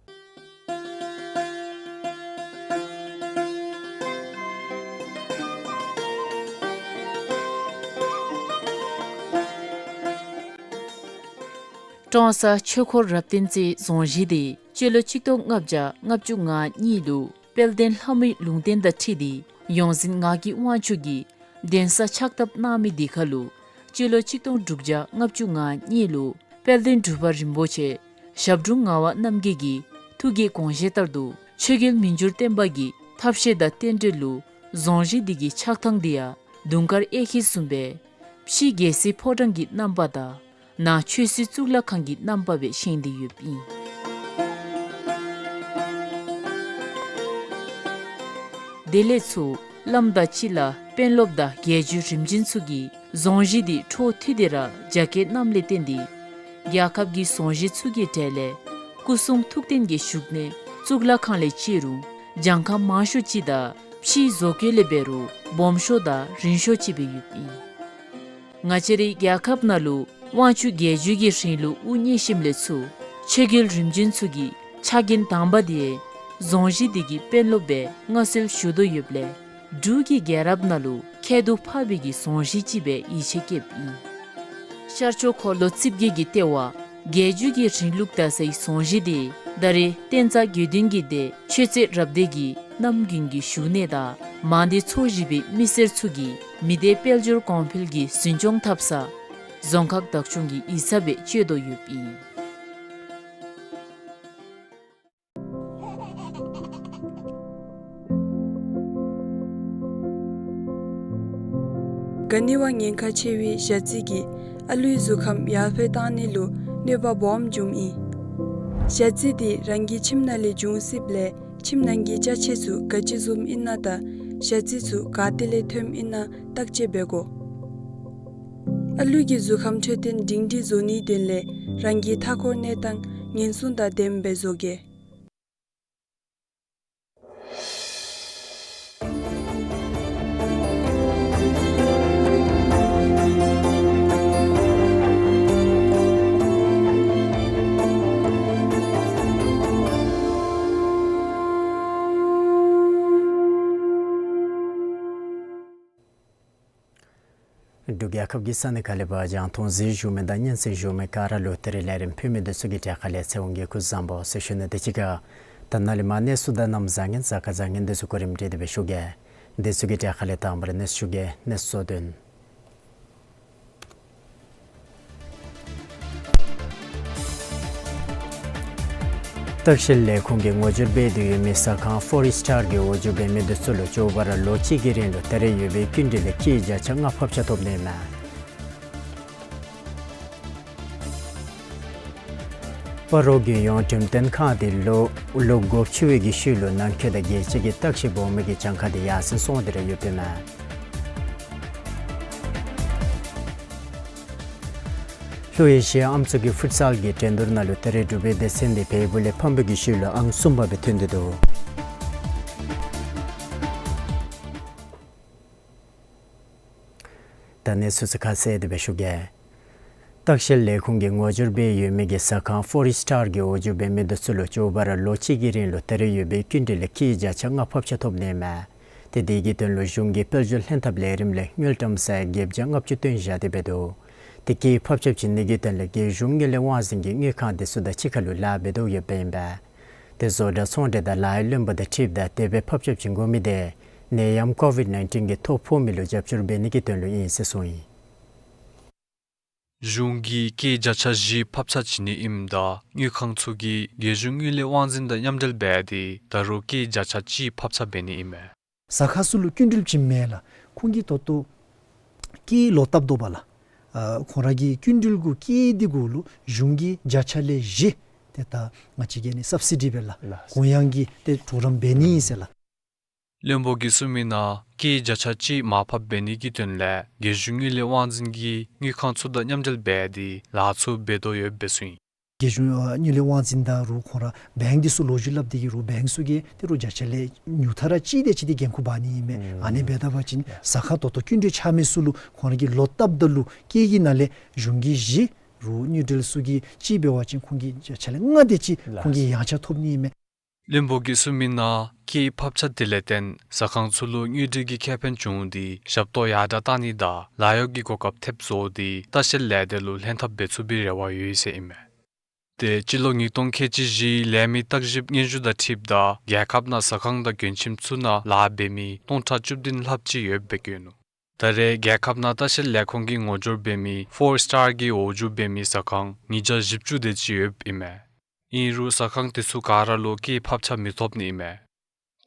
ཀྲོང་གསར་ཆོས་འཁོར་རབ་བརྟན་རྩེའི་རྫོང་གཞིས་འདི་སྤྱི་ལོ་ཆིག་སྟོང་ལྔ་བརྒྱ་ལྔ་བཅུ་ང་གཉིས་ལུ་དཔལ་ལྡན་ལྷ་མོའི་ལུང་བསྟན་དང་འཁྲིལ་ཏེ་ཡོངས་འཛིན་ངག་གི་དབང་ཕྱུག་གིས་གདན་ས་ཕྱག་བཏབ་གནང་མི་འདི་ཁར་ལུ་སྤྱི་ལོ་ཆིག་སྟོང་དྲུག་བརྒྱ་ལྔ་བཅུ་ང་གཉིས་ལུ་དཔལ་ལྡན་འབྲུག་པ་རིན་པོ་ཆེ་ཞབས་དྲུང་ངག་དབང་རྣམ་རྒྱལ་གྱི་ཐུགས་ཀྱི་དགོངས་བཞེད་ལྟར་དུ་ཆོས་རྒྱལ་མི་འགྱུར་བརྟན་པ་གི་ཐབས་ཤེས་དང་རྟེན་འབྲེལ་ལུ་རྫོང་གཞིས་འདི་གི་ཕྱག་ཐང་འདི་ཡང་དུང་དཀར་གཡས་འཁྱིལ་བཟུམ་སྦེ་ཕྱི་རྒྱལ་སྲིད་ཕོ་བྲང་གི་རྣམ་པ་དང་ནང་ཆོས་སྲིད་གཙུག་ལག་ཁང་གི་རྣམ་པ་སྦེ་བཞེངས་ཏེ་ཡོདཔ་ཨིན། དེ་ལས་ཚུར་བླམ་དང་སྤྱི་བླ་དཔོན་སློབ་དང་རྒྱལ་བརྒྱུད་རིམ་བྱོན་ཚུ་གིས་རྫོང་གཞིས་འདི་འཕྲོ་མཐུད་དེ་ར་རྒྱ་བསྐྱེད་གནངམ་ལས་བརྟེན་ཏེ་རྒྱལ་ཁབ་ཀྱི་རྫོང་གཞིས་ཚུ་གི་གྲས་ལས་སྐུ་གསུང་ཐུགས་རྟེན་གྱི་བཞུགས་གནས་གཙུག་ལག་ཁང་ལས་བཅད་རུང་གྱངས་ཁ་མང་ཤོས་ཅིག་དང་ཕྱིའི་བཟོ་བཀོད་ལས་འབད་རུང་སྦོམ་ཤོས་དང་རིང་ཤོས་ཅིག་སྦེ་ཡོདཔ་ཨིན། ང་བཅས་རའི་རྒྱལ་ཁབ་ནང་ལུ་དབང་ཕྱུག་རྒྱལ་བརྒྱུད་ཀྱི་རིང་ལུགས་དབུ་བརྙེས་ཞིནམ་ལས་ཚུར་ཆོས་རྒྱལ་རིམ་བྱོན་ཚུ་གི་ཕྱག་འགན་དང་པ་འདི་རྫོང་གཞིས་འདི་གི་དཔོན་སློབ་སྦེ་མངའ་གསོལ་ཞུ་དོ་ཡོདཔ་ལས་འབྲུག་གི་རྒྱལ་རབས་ནང་ལུ་ཁྱད་དུ་འཕགས་པའི་གི་རྫོང་གཞིས་ཅིག་སྦེ་ཡིད་ཆེས་བསྐྱེདཔ་ཨིན། ཤར་ཕྱོགས་འཁོར་ལོ་རྩིབས་བརྒྱད་ཀྱི་ལྟེ་བ་རྒྱལ་བརྒྱུད་ཀྱི་རིང་ལུགས་དར་སའི་རྫོང་གཞིས་འདི་ད་རེས་བསྟན་རྩ་དགེ་འདུན་གྱི་སྡེ་ཆོས་རྩེ་རབ་སྡེ་གི་གནམ་དགུན་གྱི་བཞུགས་གནས་དང་མང་སྡེ་ཚོ་བཞི་པའི་མི་སེར་ཚུ་གི་མི་སྡེ་དཔལ་འབྱོར་གོང་འཕེལ་གྱི་འཛིན་སྐྱོང་འཐབ་ས་རྫོང་ཁག་བདག་སྐྱོང་གི་ཡིག་ཚང་སྦེ་སྤྱོད་དོ་ཡོདཔ་ཨིན། ག་ནི་བ་ཉེན་ཁ་ཆེ་བའི་ཞ་རྩི་གིས་ཨ་ལུའི་གཟུགས་ཁམས་ཡར་འཕེལ་གཏང་ནི་ལུ་གནོད་པ་སྦོམ་འབྱུངམ་ཨིན། ཞ་རྩི་འདི་རང་གི་ཁྱིམ་ནང་ལས་འབྱུང་སྲིདཔ་ལས་ ཁྱིམ་ནང་གི་ཅ་ཆས་ཚུ་ག་ཅི་བཟུམ་ཨིན་ན་དང་ཞ་རྩི་ཚུ་ག་ཏེ་ལས་ཐོནམ་ཨིན་ན་བརྟག་དཔྱད་འབད་དགོ། ཨ་ལུ་གི་གཟུགས་ཁམས་འཕྲོད་བསྟེན་སྒྲིང་སྒྲིང་བཟོ་ནིའི་དོན་ལས་རང་གི་མཐའ་འཁོར་གནས་སྟངས་ཉེན་སྲུང་དང་ལྡནམ་སྦེ་བཟོ་གེ། འབྲུག་རྒྱལ་ཁབ་ཀྱི་ས་གནས་ཁག་ལས་ཕར་རྒྱང་མཐོང་གཟིགས་བཞུགས་མི་དང་སྙན་གསན་བཞུགས་མི་ག་ར་ལུ་ད་རིས་ལས་རིམ་ཕུལ་མི་འདི་ཚུ་གི་གྲས་ཁ་ལས་ཚེ་དབང་གིས་སྐུ་གཟུགས་བཟང་པོ་ཟེར་ཞུ་ནི་དང་གཅིག་ཁར་ད་ནཱ་ལས་མར་གནས་ཚུལ་དང་གནམ་བཟང་ངན་གཟའ་སྐར་བཟང་ངན་འདི་ཚུ་གོ་རིམ་སྒྲིག་སྟེ་སྦེ་ཞུ་གེ། འདི་ཚུ་གི་གྲས་ཁ་ལས་དང་པ་ར་གནས་ཚུལ་ཞུ་གེ། གནས་ཚུལ་གཙོ་དོན། ལྟ་བཤལ་ལས་ཁུངས་ཀྱིས་ངོ་སྦྱོར་འབད་དེ་ཡོད་མི་ཟ་ཁང་ཕོར་སི་ཊར་གྱི་འོག་འཇུག་འབད་མི་འདི་ཚུ་ལུ་མགྱོགས་པ་ར་ལོ་གཅིག་གི་རིང་ལུ་ད་རེས་ཡོད་པའི་སྐྱིན་འགྲུལ་ལས་སྐྱེད་བརྒྱ་ཆ་ལྔ་ཕབ་ཆ་ཐོབ་ནི་ཨིན་མས། སྤ་རོ་རྒྱལ་ཡོངས་འགྲེམས་སྟོན་ཁང་འདི་ལོ་ལོ་འགོ་བཙུགས་པའི་གི་ཤུལ་ལུ་ནང་འཁོད་དང་རྒྱལ་སྤྱི་གི་ལྟ་བཤལ་འབོ་མི་གི་གྱངས་ཁ་འདི་ཡར་སེང་སོང་སྟེ་ར་ཡོདཔ་ཨིན་མས། ལྷོ་ཨེ་ཤི་ཡ་ཨམ་སྲུ་གི་ཕུཊ་སཱལ་གྱི་འགྲན་བསྡུར་ནང་ལུ་ད་རེས་འབྲུག་པའི་སྡེ་ཚན་འདི་བལ་པོ་ལས་ཕམ་པའི་གི་ཤུལ་ལུ་ཨང་གསུམ་པ་སྦེ་ཐོན་ཏེ་འདུག། ད་གནས་ཚུལ་ཚུ་ཁ་གསལ་ཏེ་སྦེ་ཞུ་གེ། ལྟ་བཤལ་ལས་ཁུངས་ཀྱིས་ངོ་སྦྱོར་འབད་ཡོད་མི་གི་ཟ་ཁང་ཕོར་སི་ཊར་གྱི་འོག་འཇུག་འབད་མི་འདི་ཚུ་ལུ་མགྱོགས་པ་ར་ལོ་གཅིག་གི་རིང་ལུ་ད་རེས་ཡོད་པའི་སྐྱིན་འགྲུལ་ལས་སྐྱེད་བརྒྱ་ཆ་ལྔ་ཕབ་ཆ་ཐོབ་ནི་ཨིན་མས། ཏེ་དེ་གི་དོན་ལུ་གཞུང་གི་དཔལ་འབྱོར་ལྷན་ཐབས་ལས་རིམ་ལས་དངུལ་ཀྲམ་སེར་བརྒྱད་བརྒྱ་ལྔ་བཅུ་བཏོན་བཞག་སྟེ་འབད་དོ། ཏེ་སྐྱེད་ཕབ་ཆ་བྱིན་ནི་གི་དོན་ལས་རྒྱལ་གཞུང་དངུལ་ལས་དབང་འཛིན་གྱི་དངུལ་ཁང་འདི་ཚུ་དང་གཅིག་ཁར་ལུ་ལཱ་འབད་དོ་ཡོདཔ་ཨིན་པས། ཏེ་བཟོ་གྲྭ་ཚོང་འབྲེལ་དང་ལཱ་གཡོག་བློན་པོ་དང་འཁྲིལཝ་ད་དེ་སྦེ་ཕབ་ཆ་བྱིན་དགོ་མི་འདི་ནད་ཡམས་ཀོ་བིཌ་ནའིན་ཊིན་གྱི་ཐོ་ཕོག་མི་ལུ་རྒྱབ་སྐྱོར་འབད་ནི་གི་དོན་ལུ་ཨིན་ཟེར་གསུངས་ཡི། གཞུང་གིས་སྐྱེད་བརྒྱ་ཆ་བཞི་ཕབ་ཆ་བྱིན་ནི་ཨིནམ་ད་དངུལ་ཁང་ཚུ་གིས་རྒྱལ་གཞུང་དངུལ་ལས་དབང་འཛིན་དང་མཉམ་འབྲེལ་འབད་དེ་ད་རུང་སྐྱེད་བརྒྱ་ཆ་གཅིག་ཕབ་ཆ་འབད་ནི་ཨིན་མས། ཟ་ཁང་ཚུ་ལུ་སྐྱིན་འགྲུལ་བྱིནམ་མེན་ལགས། ཁོང་གིས་ད་ལྟོ་སྐྱེད་ལོག་བཏབ་དོ་བ་ལགས། ཨ་ཁོང་ར་གི་སྐྱིན་འགྲུལ་གུ་སྐྱེད་དེ་གུ་ལུ་གཞུང་གིས་བརྒྱ་ཆ་ལས་བཞི་ཏེ་ད་ང་བཅས་ཀྱི་ནི་སབ་སི་ཌི་སྦེ་ལགས། ལགས། གུ་ཡངས་ཀྱི་ཏེ་གྲོགས་རམ་འབད་ནི་ཨིན་ཟེར་ལགས། བློན་པོ་གིས་གསུངས་མི་ནང་སྐྱེད་བརྒྱ་ཆ་གཅིག་མར་ཕབ་འབད་ནི་གི་དོན་ལས་རྒྱལ་གཞུང་དངུལ་ལས་དབང་འཛིན་གྱིས་དངུལ་ཁང་ཚུ་དང་མཉམ་འབྲེལ་འབད་དེ་ལཱ་ཚུ་འབད་དོ་ཡོདཔ་སྦེ་གསུངས་ཡི། རྒྱལ་གཞུང་ཨ་དངུལ་ལས་དབང་འཛིན་དང་རུང་ཁོང་ར་བེངཀ་འདི་ཚུ་ལོ་རྒྱུས་སླབ་སྟེ་གི་རུང་བེངཀ་ཚུ་གིས་ཏེ་རུང་བརྒྱ་ཆ་ལས་ཉུང་མཐའ་ར་གཅིག་དེ་ཅིག་ཏེ་འགན་ཁུར་འབག་ནི་ཨིན་མས། ཨ་ནི་འབད་ད་པ་ཅིན་ཟ་ཁང་ད་ལྟོ་སྐྱིན་འགྲུལ་ཆགས་མི་ཚུ་ལུ་ཁོང་ར་གིས་ལོག་བཏབ་ད་ལུ་སྐྱེད་ཀྱི་ནང་ལས་གཞུང་གིས་བཞི་རུང་དངུལ་འབྲེལ་ཚུ་གིས་གཅིག་འབད་བ་ཅིན་ཁོང་གིས་བརྒྱ་ཆ་ལས་ལྔ་དེ་ཅིག་ལགས། ཁོང་གིས་ཡང་ཆ་ཐོབ་ནི་ཨིན་མས། བློན་པོ་གིས་གསུངས་མི་ནང་སྐྱེད་ཕབ་ཆ་དེ་ལས་བརྟེན་ཟ་ཁང་ཚུ་ལུ་དངུལ་འབྲེལ་གྱི་ཁེ་ཕན་བྱུང་སྟེ་ཞབས་ཏོག་ཡར་དྲགས་བཏང་ནི་དང་ལཱ་གཡོག་གི་གོ་སྐབས་ཐེབས་བཟོ་སྟེ་ལྟ་བཤལ་ལས་སྡེ་ལུ་ལྷན་ཐབས་འབད་ཚུགས་པའི་རེ་བ་ཡོད་ཟེར་ཨིན་མས། ཏེ་སྤྱི་ལོ་ཉིས་སྟོང་ཁལ་གཅིག་བཞི་ལས་མི་བརྟག་ཞིབ་སྙན་ཞུ་དང་འཁྲིལཝ་ད་རྒྱལ་ཁབ་ནང་ཟ་ཁང་དང་མགྱོན་ཁྱིམ་ཚུ་ནང་ལཱ་འབད་མི་སྟོང་ཕྲག་བཅུ་བདུན་ལྷགཔ་ཅིག་ཡོདཔ་སྦེ་བཀོད་ནུག། ད་རེས་རྒྱལ་ཁབ་ནང་ལྟ་བཤལ་ལས་ཁུངས་ཀྱིས་ངོ་སྦྱོར་འབད་མི་ཕོར་སི་ཊར་གྱི་འོག་འཇུག་འབད་མི་ཟ་ཁང་ཉིས་བརྒྱ་བཞི་བཅུ་དེ་ཅིག་ཡོདཔ་ཨིན་མས། ཨིན་རུང་ཟ་ཁང་དེ་ཚུ་ག་ར་ལུ་སྐྱེད་ཕབ་ཆ་མི་ཐོབ་ནི་ཨིན་མས།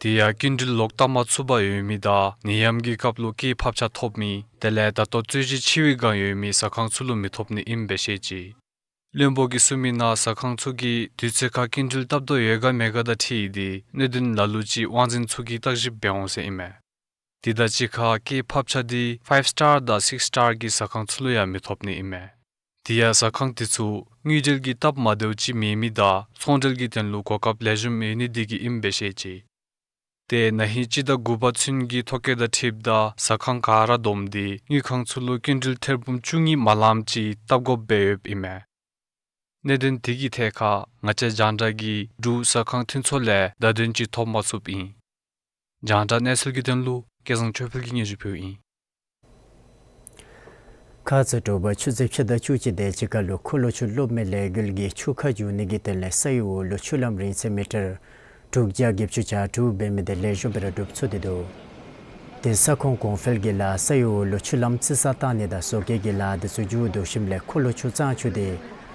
དེ་ཡང་སྐྱིན་འགྲུལ་ལོག་བཏབ་མ་ཚུགས་པར་ཡོད་མི་དང་ནད་ཡམས་ཀྱི་སྐབས་ལུ་སྐྱེད་ཕབ་ཆ་ཐོབ་མི་དེ་ལས་ད་ལྟོ་རྩོད་གཞི་ཆེ་བའི་སྒང་ཡོད་མི་ཟ་ཁང་ཚུ་ལུ་མི་ཐོབ་ནི་ཨིནམ་སྦེ་བཤད་ཅི། བློན་པོ་གིས་གསུངས་མི་ནང་ཟ་ཁང་ཚུ་གིས་དུས་ཚོད་ཁར་སྐྱིན་འགྲུལ་བཏབ་དོ་ཡོད་ག་མེད་ག་དང་འཁྲིལ་ཏེ་གནད་དོན་ལ་ལུ་ཅིག་དབང་འཛིན་ཚུ་གིས་བརྟག་ཞིབ་འབད་འོང་ཟེར་ཨིན་མས། དེ་དང་གཅིག་ཁར་སྐྱེད་ཕབ་ཆ་དེ་ཕའིབ་སི་ཊར་དང་སིགསི་སི་ཊར་གྱི་ཟ་ཁང་ཚུ་ལུ་ཡང་མི་ཐོབ་ནི་ཨིན་མས། དེ་ཡང་ཟ་ཁང་དེ་ཚུ་དངུལ་འབྲེལ་གྱི་སྟབས་མ་བདེཝ་ཅིག་མེད་མི་དང་ཚོང་འབྲེལ་གྱི་དོན་ལུ་གོ་སྐབས་ལེགས་ཤོམ་ཡོད་ནི་དེ་གིས་ཨིནམ་སྦེ་བཤད་ཅི། ཏེ་ན་ཧིང་སྤྱི་ཟླ་དགུ་པ་ཚུན་གྱི་ཐོ་བཀོད་དང་འཁྲིལཝ་ད་ཟ་ཁང་ག་ར་བསྡོམས་ཏེ་དངུལ་ཁང་ཚུ་ལུ་སྐྱིན་འགྲུལ་ཐེར་འབུམ་བཅུ་གཉིས་མ་ལངམ་ཅིག་བཏབ་དགོཔ་སྦེ་ཡོདཔ་ཨིན་མས། གནད་དོན་དེ་གི་ཐད་ཁར་ང་བཅས་རྒྱང་བསྒྲགས་ཀྱིས་འབྲུག་ཟ་ཁང་མཐུན་ཚོགས་ལས་བརྡ་དོན་ཅིག་ཐོབ་མ་ཚུགསཔ་ཨིན། རྒྱང་བསྒྲགས་གནས་ཚུལ་གྱི་དོན་ལུ་སྐལ་བཟང་ཆོས་འཕེལ་གྱིས་སྙན་ཞུ་ཕུལཝ་ཨིན། ཁ་ཙ་དྲོ་པ་ཆུ་ཚོད་ཕྱེད་དང་བཅུ་གཅིག་དེ་ཅིག་ཁར་ལུ་འཁོར་ལོ་ཆུ་གློག་མེ་ལས་འགུལ་གྱིས་ཆུ་ཁ་བསྒྱུར་ནི་གི་དོན་ལས་ས་ཡི་འོག་ལུ་ཆུ་ལམ་རིང་ཚད་མི་ཊར་དྲུག་བརྒྱ་བརྒྱད་ཅུ་གྱ་དྲུག་འབད་མི་དེ་ལེགས་ཤོམ་སྦེ་ར་འགྲུབ་ཚུགས་ཏེ་འདུག། ཏེ་ས་ཁོངས་གོང་འཕེལ་གྱི་ལཱ་ས་ཡི་འོག་ལུ་ཆུ་ལམ་རྩི་ས་བཏང་ནི་དང་བཟོ་བཀོད་ཀྱི་ལཱ་དེ་ཚུ་མཇུག་བསྡུ་ཞིནམ་ལས་འཁོར་ལོ་ཆུ་གཙང་ཆུ་དེ་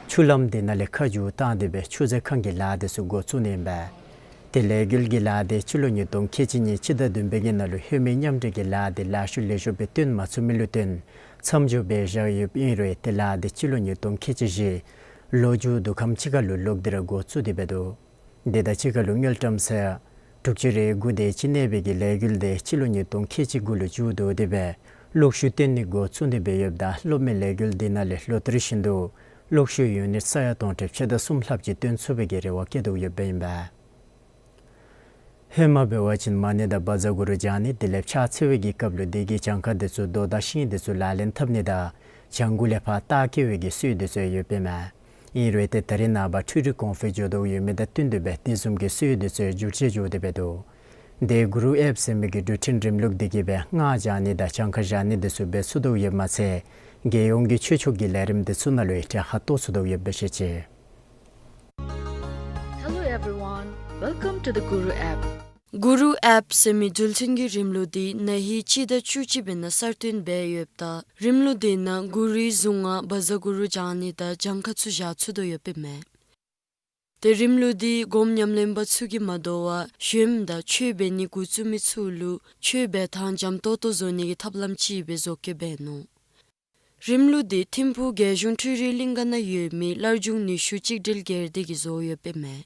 ཆུ་ལམ་དེ་ནང་ལས་ཁ་བསྒྱུར་བཏང་སྟེ་སྦེ་ཆུ་མཛོད་ཁང་གི་ལཱ་དེ་ཚུ་འགོ་བཙུགས་ནི་ཨིན་པས། ཏེ་ལས་འགུལ་གྱི་ལཱ་དེ་སྤྱི་ལོ་ཉིས་སྟོང་ཁལ་གཅིག་གཉིས་སྤྱི་ཟླ་བདུན་པའི་གི་ནང་ལུ་ལྷོད་མེད་མཉམ་འབྲེལ་གྱི་ལཱ་དེ་ལཱ་ཤུལ་ལེགས་ཤོམ་སྦེ་བཏོན་མ་ཚུགས་མི་ལུ་བརྟེན་མཚམས་འཇོག་འབད་བཞག་ཡོདཔ་ཨིན་རུང་ཏེ་ལཱ་དེ་སྤྱི་ལོ་ཉིས་སྟོང་ཁལ་གཅིག་བཞི་ལོ་མཇུག་དུས་ཁམས་ཅིག་ཁར་ལུ་ལོག་སྟེ་ར་འགོ་བཙུགས་ཏེ་འབད་དོ། དེ་དང་གཅིག་ཁར་ལུ་དངུལ་ཀྲམ་སེར་ དྲུག་ཅུ་རེ་དགུ་དེ་ཅིག་གནས་པའི་གི་ལས་འགུལ་དེ་སྤྱི་ལོ་ཉིས་སྟོང་ཁལ་གཅིག་དགུ་ལུ་མཇུག་བསྡུ་སྟེ་སྦེ་གློག་ཤུགས་བཏོན་ནི་འགོ་བཙུགས་ཏེ་སྦེ་ཡོདཔ་ད་སློབ་མའི་ལས་འགུལ་དེ་ནང་ལས་ལོ་ལྟར་བཞིན་དུ་གློག་ཤུགས་ཡུ་ནིཊ་ས་ཡ་སྟོང་ཕྲག་ཕྱེད་དང་གསུམ་ལྷགཔ་ཅིག་བཏོན་ཚུགས་པའི་གི་རེ་བ་བསྐྱེད་དོ་ཡོདཔ་ཨིན་པས། ཧེ་མ་འབད་བ་ཅིན་མ་ཎི་དང་བཛྲ་གུ་རུ་བགྱང་ནི་དེ་ལས་ཕྱག་འཚལ་བའི་གི་སྐབས་ལུ་དེ་གི་གྱངས་ཁ་དེ་ཚུ་རྡོ་དང་ཤིང་དེ་ཚུ་ལག་ལེན་འཐབ་ནི་དང་གྱང་གུ་ལས་ཕར་རྟགས་བཀོད་པའི་གི་སྲོལ་དེ་ཚུ་ཡོདཔ་ཨིན་མས། ཨིན་རུང་ཏེ་ད་རེས་ནངས་པ་འཕྲུལ་རིག་གོང་འཕེལ་འགྱོ་དོ་ཡོད་མི་དང་བསྟུན་ཏེ་སྦེ་དེ་བཟུམ་གྱི་སྲོལ་དེ་ཚུ་འགྱུར་བཅོས་འགྱོ་སྟེ་སྦེ་འདུག། དེ་གུ་རུ་ཨེཔ་ཟེར་མི་གི་འགྲུལ་འཕྲིན་རིམ་ལུགས་དེ་གིས་སྦེ་སྔགས་བགྱང་ནི་དང་གྱངས་ཁ་བཞག་ནི་དེ་ཚུ་འབད་ཚུགས་དོ་ཡོདཔ་མ་ཚད་རྒྱལ་ཡོངས་ཀྱི་ཆོས་ཕྱོགས་ཀྱི་ལས་རིམ་དེ་ཚུ་ནང་ལུ་ཡང་གྲལ་ཁར་གཏོགས་ཚུགས་དོ་ཡོདཔ་སྦེ་ཤེས་ཅི། Hello everyone, welcome to the Guru app. གུ་རུ་ཨེཔ་ཟེར་མི་འགྲུལ་འཕྲིན་གྱི་རིམ་ལུགས་འདི་ན་ཧིང་སྤྱི་ཟླ་བཅུ་གཅིག་པའི་ནང་གསར་བཏོན་འབད་ཡོདཔ་ད་རིམ་ལུགས་འདི་ནང་གུ་རུའི་གཟུངས་སྔགས་བཛྲ་གུ་རུ་བགྱང་ནི་དང་གྱངས་ཁ་ཚུ་བཞག་ཚུགས་དོ་ཡོདཔ་ཨིན་མས། ཏེ་རིམ་ལུགས་འདི་སྒོམ་ཉམས་ལེན་པ་ཚུ་གིས་མ་དོ་བར་གཞོནམ་དང་ཆོས་འབད་ནི་འགོ་བཙུགས་མི་ཚུ་ལུ་ཆོས་འབད་ཐངས་འཇམ་ཏོང་ཏོ་བཟོ་ནི་གི་ཐབས་ལམ་ཅིག་སྦེ་བཟོ་བཀོད་འབད་ནུག། རིམ་ལུགས་འདི་ཐིམ་ཕུག་རྒྱལ་གཞུང་འཕྲུལ་རིག་གླིང་ག་ནང་ཡོད་མི་སླར་འབྱུང་ནུས་ཤུགས་གཅིག་སྒྲིལ་སྒེར་སྡེ་གིས་བཟོ་ཡོདཔ་ཨིན་མས།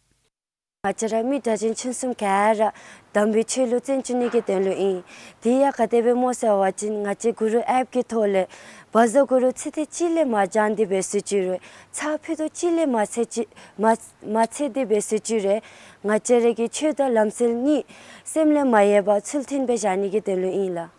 ང་བཅས་ར་མི་དྲག་ཅན་ཁྱིམ་གསུམ་ག་ར་དམ་པའི་ཆོས་ལུ་བརྩོན་བཅུག་ནི་གི་དོན་ལུ་ཨིན། དེ་ཡང་ག་དེ་སྦེ་སྨོ་ཟེར་བ་ཅིན་ང་བཅས་གུ་རུ་ཨེཔ་ཀྱི་ཐོག་ལས་བཛྲ་གུ་རུ་ཚིག་དེ་གཅིག་ལས་མ་བགྱང་སྟེ་འབད་ཟེར་ཅི་རུང་ཚར་ཕུད་རྡོག་གཅིག་ལས་མ་ཚེ་ཅི་མ་མ་ཚེ་སྟེ་འབད་ཟེར་ཅི་རུང་ང་བཅས་ར་གི་ཆོས་དང་ལམ་སྲོལ་གཉིས་སེམས་ལས་མ་ཡལ་བར་ཚུལ་མཐུན་སྦེ་བཞག་ནི་གི་དོན་ལུ་ཨིན་ལགས།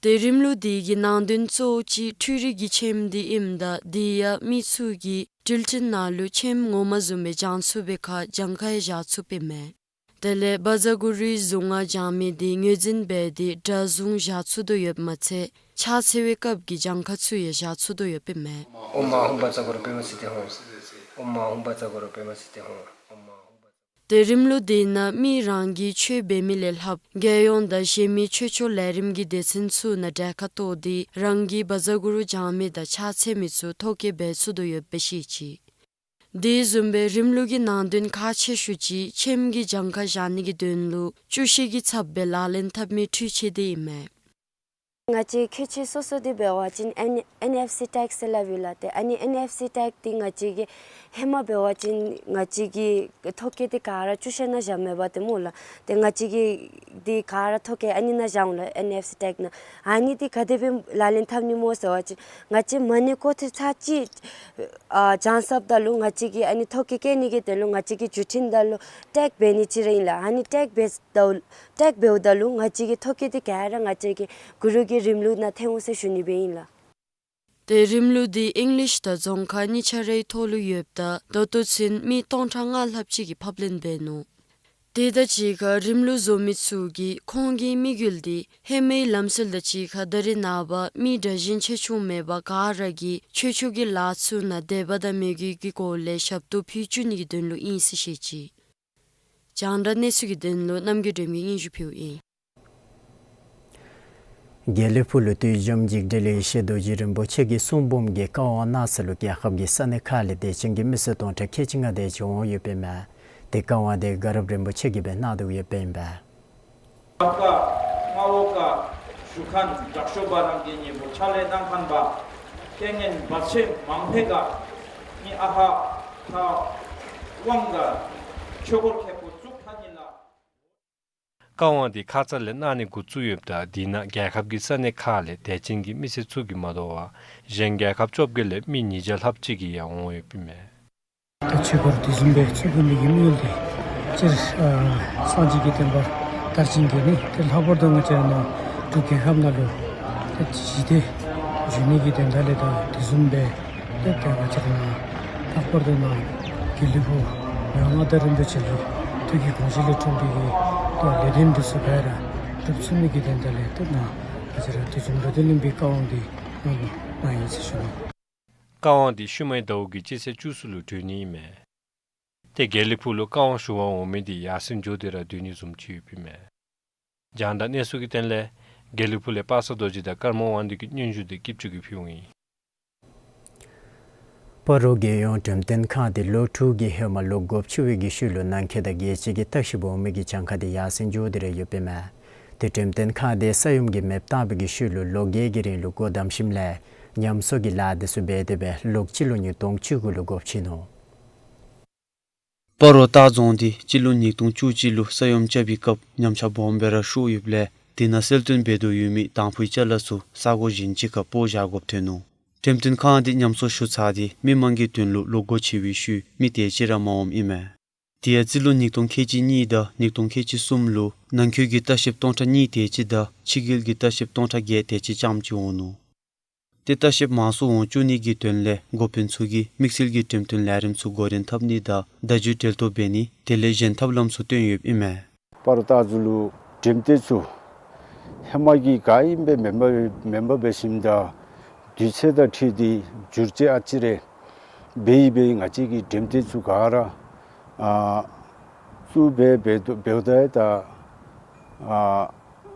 ཏེ་རིམ་ལུགས་འདི་གི་ནང་དོན་གཙོ་བོ་ཅིག་འཕྲུལ་རིག་གི་ཁྱིམ་འདི་ཨིནམ་ད་དེ་ཡང་མི་ཚུ་གིས་འགྲུལ་འཕྲིན་ནང་ལུ་ཁྱིམ་ངོ་མ་བཟུམ་སྦེ་བགྱང་ཚུགས་པའི་ཁར་གྱངས་ཁ་ཡང་བཞག་ཚུགསཔ་ཨིན་མས། དེ་ལས་བཛྲ་གུ་རུའི་གཟུངས་སྔགས་བགྱང་མི་འདི་ངོས་འཛིན་འབད་དེ་སྒྲ་བཟུང་བཞག་ཚུགས་དོ་ཡོདཔ་མ་ཚད་ཕྱག་འཚལ་བའི་སྐབས་ཀྱི་གྱངས་ཁ་ཚུ་ཡང་བཞག་ཚུགས་དོ་ཡོདཔ་ཨིན་མས། ཨོཾ་ཨཱཿཧཱུྃ་བཛྲ་གུ་རུ་པདྨ་སིདྡྷི་ཧཱུྃ། ཨོཾ་ཨཱཿཧཱུྃ་བཛྲ་གུ་རུ་པདྨ་སིདྡྷི་ཧཱུྃ། ཨོཾ་ཨཱཿཧཱུྃ་བཛྲ། ཏེ་རིམ་ལུགས་འདི་ནང་མི་རང་གིས་ཆོས་འབད་མི་ལས་ལྷགཔ་རྒྱལ་ཡོངས་དང་གཞན་མི་ཆོས་ཕྱོགས་ལས་རིམ་གྱི་སྡེ་ཚན་ཚུ་ནང་གྲལ་ཁར་གཏོགས་ཏེ་རང་གིས་བཛྲ་གུ་རུ་བགྱང་མི་དང་ཕྱག་འཚལ་མི་ཚུ་ཐོ་བཀོད་འབད་ཚུགས་དོ་ཡོདཔ་སྦེ་ཤེས་ཅི། དེ་བཟུམ་སྦེ་རིམ་ལུགས་ཀྱི་ནང་དོན་ཁག་ཆེ་ཤོས་ཅིག་ཁྱིམ་གྱི་གྱངས་ཁ་བཞག་ནི་གི་དོན་ལུ་བཅུ་ཤེས་ཀྱི་ཚབ་སྦེ་ལག་ལེན་འཐབ་མི་འཕྲུལ་ཆས་དེ་ཨིན་མས། ང་བཅས་ཁྱད་ཆོས་སོ་སོ་འདི་འབད་བ་ཅིན་ཨེན་ཨེན་ཨེཕ་སི་ཊེག་ཟེར་སླབ་ཨིན་ལགས། ཏེ་ཨ་ནི་ཨེན་ཨེཕ་སི་ཊེག་འདི་ང་བཅས་ཀྱི་ཧེ་མ་འབད་བ་ཅིན་ང་བཅས་ཀྱི་ཐོ་བཀོད་འདི་ག་ར་བཅུ་ཤེས་ནང་བཞག་མེད་པ་ཏེ་སྨོ་ལགས། ཏེ་ང་བཅས་ཀྱི་འདི་ག་ར་ཐོ་བཀོད་ཨ་ནི་ནང་བཞག་འོང་ལགས། ཨེན་ཨེཕ་སི་ཊེག་ནང་ཨ་ནི་འདི་ག་དེ་སྦེ་ལག་ལེན་འཐབ་ནི་སྨོ་ཟེར་བ་ཅིན་ང་བཅས་མ་ཎི་སྐོར་ཐེངས་ཚར་གཅིག་ཨ་བགྱང་ཚརཝ་ད་ལུ་ང་བཅས་ཀྱི་ཨ་ནི་ཐོ་བཀོད་བཀོད་ནི་གི་དོན་ལུ་ང་བཅས་ཀྱི་བརྒྱུད་འཕྲིན་ནང་ལུ་ཊེག་འབད་ནི་ཅིག་ར་ཨིན་ལགས། ཨ་ནི་ཊེག་འབདཝ་ད་ལུ་ཊེག་འབདཝ་ད་ལུ་ང་བཅས་ཀྱི་ཐོ་བཀོད་འདི་ག་ར་ང་བཅས་ཀྱི་གུ་རུ་གི་རིམ་ལུགས་ནང་ཐོན་འོང་ཟེར་ཞུ་ནི་སྦེ་ཨིན་ལགས། ཏེ་རིམ་ལུགས་འདི་ཨིང་ལིཤ་དང་རྫོང་ཁ་གཉིས་ཆ་རའི་ཐོག་ལུ་ཡོདཔ་ད་ད་ལྟོ་ཚུན་མི་སྟོང་ཕྲག་ལྔ་ལྷགཔ་ཅིག་གིས་ཕབ་ལེན་འབད་ནུག། དེ་དང་གཅིག་ཁར་རིམ་ལུགས་བཟོ་མི་ཚུ་གིས་ཁོང་གི་དམིགས་ཡུལ་འདི་ཧེ་མའི་ལམ་སྲོལ་དང་གཅིག་ཁར་ད་རེས་ནངས་པ་མི་དྲག་ཞན་ཆེ་ཆུང་མེད་པར་ག་ར་གིས་ཆོས་ཕྱོགས་ཀྱི་ལཱ་ཚུ་ནང་དད་པ་དང་མོས་གུས་ཀྱི་སྒོ་ལས་ཞབས་ཏོག་ཕུལ་བཅུག་ནི་གི་དོན་ལུ་ཨིན་ཟེར་བཤད་ཅི། རྒྱང་བསྒྲགས་གནས་ཚུལ་གྱི་དོན་ལུ་རྣམ་རྒྱལ་སྒྲོལ་མ་གིས་སྙན་ཞུ་ཕུལཝ་ཨིན། དགེ་ལེགས་ཕུག་ལུ་བདུད་འཇོམས་འཇིགས་བྲལ་ཡེ་ཤེས་རྡོ་རྗེ་རིན་པོ་ཆེ་གི་གསུང་འབུམ་གྱི་བཀའ་དབང་གནང་ས་ལུ་རྒྱལ་ཁབ་ཀྱི་ས་གནས་ཁག་ལས་དད་ཅན་གྱི་མི་སེར་སྟོང་ཕྲག་ཁལ་གཅིག་ལྔ་དེ་ཅིག་འོང་ཡོདཔ་ཨིན་མས། ཏེ་བཀའ་དབང་དེ་དགའ་རབ་རིན་པོ་ཆེ་གིས་སྦེ་གནང་དོ་ཡོདཔ་ཨིན་པས། རྒྱབ་ཁ་མངའ་འོག་ཁ་བཞུགས་མཁན་དྲག་ཤོས་འབའ་རང་གི་ཉེ་པོ་ཕྱག་ལས་གནང་མཁན་འབད་ལྟས་ངན་བར་ཆད་མང་པོའི་ཁར་ནི་ཨ་ཧ་ཁ་དབང་ག་ཆོས་འཁོར་ཁེ་པོ་བཙུགས་ཐ་ནི་ལ། བཀའ་དབང་དེ་ཁ་ཙ་ལས་གནང་ནི་འགོ་བཙུགས་ཡོདཔ་ད་དེ་ནང་རྒྱལ་ཁབ་ཀྱི་ས་གནས་ཁག་ལས་དད་ཅན་གྱི་མི་སེར་ཚུ་གིས་མ་དོ་བར་གཞན་རྒྱལ་ཁབ་བཅོ་བརྒྱད་ལས་མི་ཉིས་བརྒྱ་ལྷགཔ་ཅིག་གིས་ཡང་འོང་ཡོདཔ་ཨིན་མས། ད་ཆོས་འཁོར་དེ་བཟུམ་སྦེ་བཙུགས་དགོ་མི་གི་དམིགས་ཡུལ་དེ་སྤྱིར་ཨ་སངས་རྒྱས་ཀྱི་བསྟན་པ་དར་ཞིང་རྒྱས་ནི་དེ་ལྷག་པར་དུ་ང་བཅས་ར་ནཱ་འབྲུག་རྒྱལ་ཁབ་ནང་ལུ་ད་ཞི་བདེ་འབྱུང་ནི་གི་དོན་དག་ལས་ད་དེ་བཟུམ་སྦེ་ཏེ་ད་ང་བཅས་ར་ནཱ་ལྷག་པར་དུ་ནཱ་དགེ་ལེགས་ཕུག་མི་དབང་མངའ་བདག་རིན་པོ་ཆེ་གི་ཐུགས་ཀྱི་དགོངས་བཞེད་ལས་འཁྲུངས་པའི་གི་ད་ལས་དོན་འདི་ཚུ་ག་ར་འགྲུབ་ཚུགས་ནི་གི་དོན་དག་ལས་ད་ནཱ་ང་བཅས་ར་དུས་རྒྱུན་ར་དེ་ལུང་པའི་བཀའ་དབང་འདི་གནང་གནང་ཡི་ཟེར་ཞུ་ནི། བཀའ་དབང་འདི་ཤུལ་མའི་ཟླཝ་གི་སྤྱི་ཚེས་བཅུ་གསུམ་ལུ་གྲོལ་ནི་ཨིན་མས། ཏེ་དགེ་ལེགས་ཕུག་ལུ་བཀའ་དབང་ཞུ་བར་འོང་མི་འདི་ཡར་སེང་འགྱོ་སྟེ་ར་སྡོད་ནི་བཟུམ་ཅིག་ཡོདཔ་ཨིན་མས། རྒྱང་བསྒྲགས་གནས་ཚུལ་གྱི་དོན་ལས་དགེ་ལེགས་ཕུག་ལས་པ་སངས་རྡོ་རྗེ་དང་ཀརྨ་དབང་འདུས་ཀྱི་སྙན་ཞུ་དེ་སྐྱིད་ཆུ་གིས་ཕུལཝ་ཨིན། སྤ་རོ་རྒྱལ་ཡོངས་འགྲེམས་སྟོན་ཁང་དེ་ལོ་དྲུག་གི་ཧེ་མ་ལོག་སྒོ་ཕྱེ་བའི་གི་ཤུལ་ལུ་ནང་འཁོད་དང་རྒྱལ་སྤྱི་གི་ལྟ་བཤལ་འབད་མི་གི་གྱངས་ཁ་དེ་ཡར་སེང་འགྱོ་སྟེ་ར་ཡོདཔ་ཨིན་མས། ཏེ་འགྲེམས་སྟོན་ཁང་དེ་ས་ཡོམ་གྱིས་མེདཔ་བཏང་བའི་གི་ཤུལ་ལུ་ལོ་བརྒྱད་ཀྱི་རིང་ལུ་སྒོ་བསྡམས་ཞིནམ་ལས་ཉམས་གསོ་གི་ལཱ་དེ་ཚུ་འབད་དེ་སྦེ་ལོག་སྤྱི་ལོ་ཉིས་སྟོང་བཅུ་དགུ་ལུ་སྒོ་ཕྱེ་ནུག། སྤ་རོ་སྟག་རྫོང་འདི་སྤྱི་ལོ་ཉིས་སྟོང་བཅུ་གཅིག་ལུ་ས་ཡོམ་རྐྱབ་པའི་སྐབས་ཉམས་ཆག་སྦོམ་སྦེ་ར་ཤོར་ཡོདཔ་ལས་དེ་ནང་གསལ་སྟོན་འབད་དོ་ཡོད་མི་དང་ཕུའི་ཅ་ལ་ཚུ་ས་གོ་གཞན་ཅིག་ཁར་སྤོ་བཞག་དགོཔ་ཐོན་ནུག། འགྲེམས་སྟོན་ཁང་འདི་ཉམས་གསོ་ཞུ་ཚར་ཏེ་མི་མང་གི་དོན་ལུ་ལོག་སྒོ་ཕྱེ་བའི་ཤུལ་མི་དེ་ཅིག་ར་མ་འོངམ་ཨིན་མས། དེ་ཡང་རྩིས་ལོ་ཉིས་སྟོང་ཁལ་གཅིག་གཉིས་དང་ཉིས་སྟོང་ཁལ་གཅིག་གསུམ་ལུ་ནང་འཁོད་ཀྱི་ལྟ་བཤལཔ་སྟོང་ཕྲག་གཉིས་དེ་ཅིག་དང་ཕྱི་རྒྱལ་གྱི་ལྟ་བཤལཔ་སྟོང་ཕྲག་བརྒྱད་དེ་ཅིག་རྐྱངམ་ཅིག་འོང་ནུག། ཏེ་ལྟ་བཤལཔ་མང་སུ་འོང་བཅུག་ནི་གི་དོན་ལས་འགོ་དཔོན་ཚུ་གིས་དམིགས་བསལ་གྱི་འགྲེམས་སྟོན་ལས་རིམ་ཚུ་འགོ་འདྲེན་འཐབ་ནི་དང་བརྡ་བརྒྱུད་འགྲེལ་བརྡ་འབད་ནི་དེ་ལས་གཞན་ཐབས་ལམ་ཚུ་སྟོན་ཡོདཔ་ཨིན་མས། སྤ་རོ་སྟག་རྫོང་ལུ་འགྲེམས་སྟོན་ཚུ་ཧེ་མ་གི་ག་ཨིནམ་སྦེ་མེན་པར་མེན་པར་འབད་ཞིནམ་ད་དུས་ཚོད་དང་འཁྲིལ་ཏེ་འགྱུར་བཅོས་ཨ་ཙི་རེ་འབད་ཡི་སྦེ་ང་བཅས་ཀྱི་འགྲེམས་སྟོན་ཚུ་ག་ར་ཨ་བཙུགས་སྦེ་འབད་དོ་འབདཝ་ད་ད་ཨ་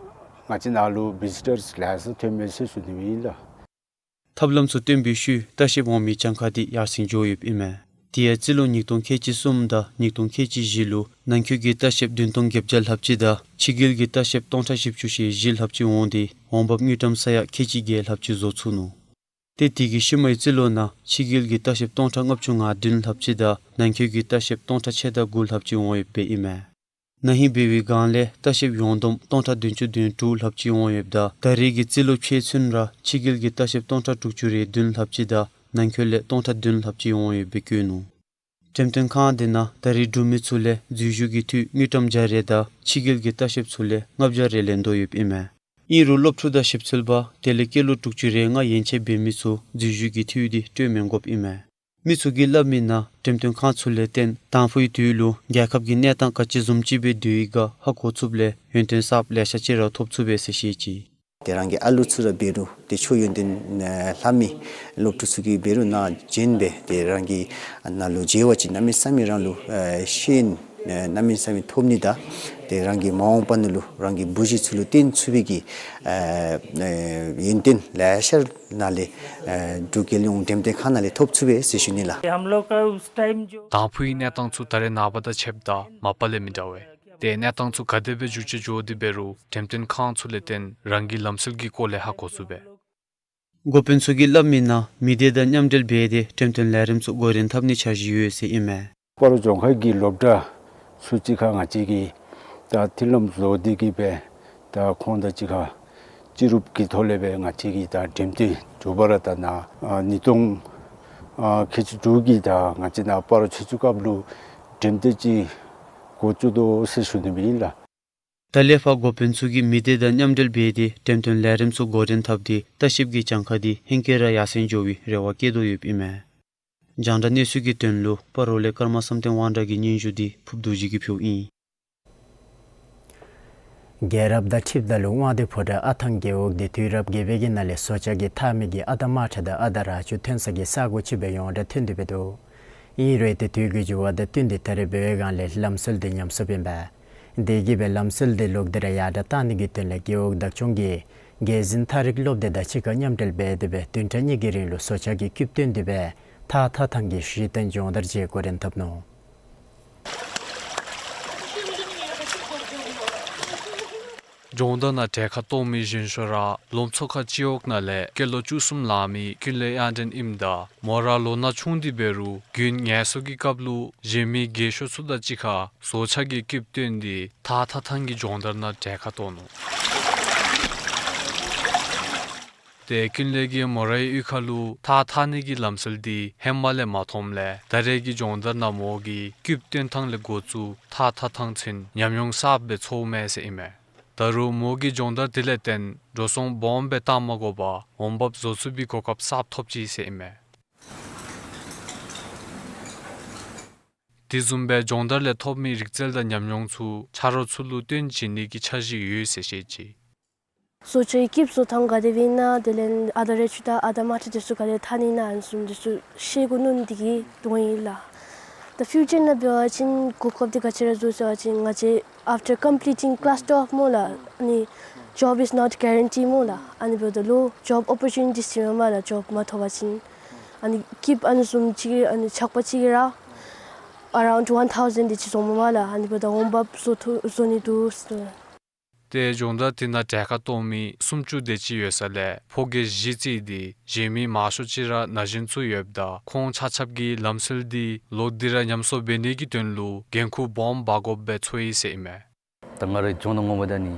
ང་བཅས་ནང་ལུ་བི་ཛི་ཊརསི་ལེ་ཤ་ཐོན་མས་ཟེར་ཞུ་ནི་ཨིན་ལགས། ཐབས་ལམ་ཚུ་སྟོན་པའི་ཤུལ་ལྟ་བཤལཔ་འོང་མི་གྱངས་ཁ་འདི་ཡར་སེང་འགྱོ་ཡོདཔ་ཨིན་མས། དེ་ཡང་རྩིས་ལོ་ཉིས་སྟོང་ཁལ་གཅིག་གསུམ་དང་ཉིས་སྟོང་ཁལ་གཅིག་བཞི་ལུ་ནང་འཁོད་ཀྱི་ལྟ་བཤལཔ་བདུན་སྟོང་བརྒྱད་བརྒྱ་ལྷགཔ་ཅིག་དང་ཕྱི་རྒྱལ་གྱི་ལྟ་བཤལཔ་སྟོང་ཕྲག་བཞི་བཅུ་ཞེ་བཞི་ལྷགཔ་ཅིག་འོང་སྟེ་འོང་འབབ་དངུལ་ཀྲམ་ས་ཡ་ཁལ་གཅིག་བརྒྱད་ལྷགཔ་ཅིག་བཟོ་ཚུགས་ནུག། ཏེ་དེ་གི་ཤུལ་མའི་རྩིས་ལོ་ནང་ཕྱི་རྒྱལ་གྱི་ལྟ་བཤལཔ་སྟོང་ཕྲག་ལྔ་བཅུ་ང་བདུན་ལྷགཔ་ཅིག་དང་ནང་འཁོད་ཀྱི་ལྟ་བཤལཔ་སྟོང་ཕྲག་ཕྱེད་དང་དགུ་ལྷགཔ་ཅིག་འོང་ཡོདཔ་ཨིན་མས། ན་ཧིང་འབད་བའི་སྒང་ལས་ལྟ་བཤལཔ་ཡོངས་བསྡོམས་སྟོང་ཕྲག་བདུན་ཅུ་དོན་དྲུག་ལྷགཔ་ཅིག་འོང་ཡོདཔ་ད་ད་རེས་ཀྱི་རྩིས་ལོ་ཕྱེད་ཚུན་ར་ཕྱི་རྒྱལ་གྱི་ལྟ་བཤལཔ་སྟོང་ཕྲག་དྲུག་ཅུ་རེ་བདུན་ལྷགཔ་ཅིག་དང་ནང་འཁོད་ལས་སྟོང་ཕྲག་བདུན་ལྷགཔ་ཅིག་འོང་ཡོདཔ་སྦེ་བཀོད་ནུག། འགྲེམས་སྟོན་ཁང་འདི་ནང་ད་རེས་འབྲུག་མི་ཚུ་ལས་འཛུལ་ཞུགས་ཀྱི་འཐུས་དངུལ་ཀྲམ་བརྒྱ་རེ་དང་ཕྱི་རྒྱལ་གྱི་ལྟ་བཤལཔ་ཚུ་ལས་ལྔ་བརྒྱ་རེ་ལེན་དོ་ཡོདཔ་ཨིན་མས། ཨིན་རུང་སློབ་ཕྲུག་དང་ཞིབ་འཚོལ་པ་དེ་ལས་སྐྱེས་ལོ་དྲུག་ཅུ་རེ་ལྔ་ཡན་ཆད་འབད་མི་ཚུ་འཛུལ་ཞུགས་ཀྱི་འཐུས་འདི་སྤྲོད་མི་དགོཔ་ཨིན་མས། མི་ཚུ་གིས་སླབ་མི་ནང་འགྲེམས་སྟོན་ཁང་ཚུ་ལས་བརྟེན་དང་ཕུའི་དུས་ལུ་རྒྱལ་ཁབ་ཀྱི་གནས་སྟངས་ག་ཅི་བཟུམ་ཅིག་སྦེ་སྡོད་ཡི་ག་ཧ་གོ་ཚུགསཔ་ལས་ཡོན་ཏན་གསརཔ་ལེ་ཤ་ཅིག་ར་ཐོབ་ཚུགས་པས་ཟེར་བཤད་ཅི། ཏེ་རང་གི་ཨ་ལུ་ཚུ་ར་འབད་རུང་ཏེ་ཆོས་ཡོན་ཏན་ཨེ་ལྷབ་མི་སློབ་ཕྲུག་ཚུ་གིས་འབད་རུང་ནཱ་བྱོན་སྦེ་ཏེ་རང་གི་ནཱ་ལུ་མཇལ་བ་ཅིན་གནམ་མེད་ས་མེད་རང་ལུ་ཨེ་ཤེས་ཡོན་ཨེ་གནམ་མེད་ས་མེད་ཐོབ་ནི་དང་ཏེ་རང་གི་མ་འོངས་པ་ནང་ལུ་རང་གི་བུ་གཞི་ཚུ་ལུ་སྟོན་ཚུགས་པའི་གི་ཨེ་ཨེ་ཡོན་ཏན་ལེ་ཤ་ནཱ་ལས་ཨེ་འབྲུག་རྒྱལ་ཡོངས་འགྲེམས་སྟོན་ཁང་ནང་ལས་ཐོབ་ཚུགས་པས་ཟེར་ཞུ་ནི་ལགས། हम लोग का उस टाइम जो དང་ཕུའི་གནས་སྟངས་ཚུ་ད་རེས་ནངས་པ་དང་ཕྱདཔ་ད་མ་པ་ལས་མི་འདྲ་བས། ཏེ་གནས་སྟངས་ཚུ་ག་དེ་སྦེ་འགྱུར་བཅོས་འགྱོ་སྟེ་འབད་རུང་འགྲེམས་སྟོན་ཁང་ཚུ་ལས་བརྟེན་རང་གི་ལམ་སྲོལ་གྱི་སྐོར་ལས་ཧ་གོ་ཚུགས་པས། འགོ་དཔོན་ཚུ་གིས་སླབ་མི་ནང་མི་སྡེ་དང་མཉམ་འབྲེལ་འབད་དེ་འགྲེམས་སྟོན་ལས་རིམ་ཚུ་འགོ་འདྲེན་འཐབ་ནི་འཆར་གཞི་ཡོད་ཟེར་ཨིན་མས། སྤ་རོ་ལྗོངས་མཁར་གྱི་སློབ་གྲྭ་ཚུ་གཅིག་ཁར་ང་བཅས་ཀྱིས་ད་མཐུན་ལམ་བཟོ་སྟེ་གིས་སྦེ་ད་ཁོང་དང་གཅིག་ཁར་སྤྱི་རུབ་ཀྱི་ཐོག་ལས་སྦེ་ང་བཅས་ཀྱིས་ད་འགྲེམས་སྟོན་འགྱོ་བར་ད་ནཱ་ཨ་ཉིས་སྟོང་ཨ་ཁལ་གཅིག་དྲུག་གི་ད་ང་བཅས་ནཱ་སྤ་རོ་ཆོས་རྩེ་སྐབས་ལུ་འགྲེམས་སྟོན་ཅིག་འགོ་བཙུགས་དོ་ཟེར་ཞུ་ནི་ཨིན་ལགས། ད་ལས་ཕར་འགོ་དཔོན་ཚུ་གིས་མི་སྡེ་དང་མཉམ་འབྲེལ་འབད་དེ་འགྲེམས་སྟོན་ལས་རིམ་ཚུ་འགོ་འདྲེན་འཐབ་སྟེ་ལྟ་བཤལཔ་གི་གྱངས་ཁ་འདི་ཧེང་སྐལ་ར་ཡར་སེང་འགྱོ་བའི་རེ་བ་བསྐྱེད་དོ་ཡོདཔ་ཨིན་མས། རྒྱང་བསྒྲགས་གནས་ཚུལ་གྱི་དོན་ལུ་སྤ་རོ་ལས་ཀརྨ་བསམ་གཏན་དབང་གྲགས་ཀྱི་སྙན་ཞུ་འདི་ཕུརཔ་རྡོ་རྗེ་གིས་ཕུལཝ་ཨིན། རྒྱལ་རབས་དང་འཁྲིལཝ་ད་ལུ་དབང་འདུས་ཕོ་བྲང་ཨ་ཐང་རྒེད་འོག་འདི་དུས་རབས་བརྒྱད་པའི་གི་ནང་ལས་སྲོག་ཆགས་ཀྱིས་འཐག་མི་གི་ཨ་དང་མ་ཁྲ་དང་ཨ་དང་ར་ཅུ་ཐོན་ས་གི་ས་གོ་ཅིག་སྦེ་ཡོངས་གྲགས་ཐོན་ཏེ་འབད་དོ། ཨིན་རུང་ཏེ་དུས་ཀྱི་འགྱུར་བ་དང་བསྟུན་ཏེ་ད་རེས་འབད་བའི་སྒང་ལས་ལམ་སྲོལ་འདི་ཉམས་སོཔ་ཨིན་པས། དེ་གིས་སྦེ་ལམ་སྲོལ་འདི་ལོག་སྟེ་ར་ཡར་དྲག་བཏང་ནི་གི་དོན་ལས་རྒེད་འོག་བདག་སྐྱོང་གིས་རྒྱལ་འཛིན་ཐང་རིག་སློབ་སྡེ་དང་གཅིག་ཁར་མཉམ་འབྲེལ་འབད་དེ་སྦེ་བདུན་ཕྲག་གཉིས་ཀྱི་རིང་ལུ་སྲོག་ཆགས་ཀྱི་རྐུབ་བཏོན་ཏེ་སྦེ་ཐགས་འཐག་ཐངས་ཀྱི་གཞི་རྟེན་སྦྱོང་བརྡར་ཅིག་འགོ་འདྲེན་འཐབ་ནུག། སྦྱོང་བརྡར་ནང་གྲལ་ཁར་གཏོགས་མི་གཞོན་ཤོས་ར་ལོ་ཚོད་ཁར་སྤྱི་འོག་ནང་ལས་སྐྱེས་ལོ་བཅུ་གསུམ་ལང་མི་ཀུན་ལེགས་དབྱངས་སྒྲོན་ཨིནམ་ད་མོ་ར་ལོ་ན་ཆུང་སྟེ་འབད་རུང་དགུན་ངལ་གསོ་གི་སྐབས་ལུ་གཞན་མི་རྒས་ཤོས་ཚུ་དང་གཅིག་ཁར་སྲོག་ཆགས་ཀྱི་རྐུབ་བཏོན་ཏེ་ཐགས་འཐག་ཐངས་ཀྱི་སྦྱོང་བརྡར་ནང་གྲལ་ཁར་གཏོགས་ནུག། ཏེ་ཀུན་ལེགས་ཀྱིས་མོ་རའི་གཡུས་ཁ་ལུ་ཐགས་འཐག་ནི་གི་ལམ་སྲོལ་འདི་ཧེ་མ་ལས་མ་མཐོངམ་ལས་ད་རེས་ཀྱི་སྦྱོང་བརྡར་ནང་མོ་གིས་རྐུབ་བཏོན་ཐངས་ལས་འགོ་བཙུགས་ཐགས་འཐག་ཐངས་ཚུན་ཉམས་མྱོང་གསརཔ་སྦེ་ཚོརཝ་མས་ཟེར་ཨིན་མས། ད་རུང་མོ་གིས་སྦྱོང་བརྡར་དེ་ལས་བརྟེན་འགྲོ་སོང་སྦོམ་སྦེ་བཏང་མ་དགོ་པར་འོང་འབབ་བཟོ་ཚུགས་པའི་གོ་སྐབས་གསརཔ་ཐོབ་ཅི་ཟེར་ཨིན་མས། དེ་བཟུམ་སྦེ་སྦྱོང་བརྡར་ལས་ཐོབ་མི་རིག་རྩལ་དང་ཉམས་མྱོང་ཚུ་ཆ་རོགས་ཚུ་ལུ་སྟོན་བྱིན་ནི་གི་འཆར་གཞི་ཡོད་ཟེར་བཤད་ཅི། སྲོག་ཆགས་ཀྱི་རྐུབ་བཟོ་ཐངས་ག་དེ་སྦེ་ཨིན་ན་དེ་ལས་ཨ་དང་ར་ཅུ་དང་ཨ་དང་མ་ཁྲ་དེ་ཚུ་ག་དེ་འཐག་ནི་ཨིན་ན་ཨ་ནི་བཟུམ་དེ་ཚུ་ཤེས་དགོ་མནོ་ནི་དེ་གིས་འདོན་ཡི་ལགས། ད་ཕིའུ་ཅར་ནང་འབད་བ་ཅིན་གོ་སྐབས་འདི་ག་ཅི་ར་འདུག་ཟེར་བ་ཅིན་ང་བཅས་after completing class twelve སྨོ་ལགས། ཨ་ནི་job is not guarantee སྨོ་ལགས། ཨ་ནི་འབདཝ་ད་ལུ་job opportunities ཅིག་མེན་པ་ལགས། job མ་ཐོབ་པ་ཅིན་ཨ་ནི་རྐུབ་ཨ་ནི་བཟུམ་ཅིག་ཨ་ནི་ཆག་པ་ཅིག་ར་around one thousand དེ་ཅིག་བཟོཝ་མས་ལགས། ཨ་ནི་འབདཝ་ད་འོང་འབབ་བཟོ་ཐུབ་བཟོ་ནི་འདུག་ཟེར། ཏེ་སྦྱོང་བརྡར་དེ་ནང་གྲལ་ཁར་གཏོགས་མི་སུམ་ཅུ་དེ་ཅིག་ཡོད་ས་ལས་ཕོ་སྐྱེས་བཞི་བརྩིས་ཏེ་གཞན་མི་མང་ཤོས་ཅིག་ར་ན་གཞོན་ཚུ་ཡོདཔ་ད་ཁོང་ཆ་ཁྱབ་ཀྱིས་ལམ་སྲོལ་འདི་ལོག་སྟེ་ར་ཉམས་གསོ་འབད་ནི་གི་དོན་ལུ་འགན་ཁུར་སྦོམ་འབག་དགོཔ་སྦེ་ཚོར་ཡི་ཟེར་ཨིན་མས། ད་ང་རའི་སྦྱོང་བརྡར་ངོ་མ་ད་ནི་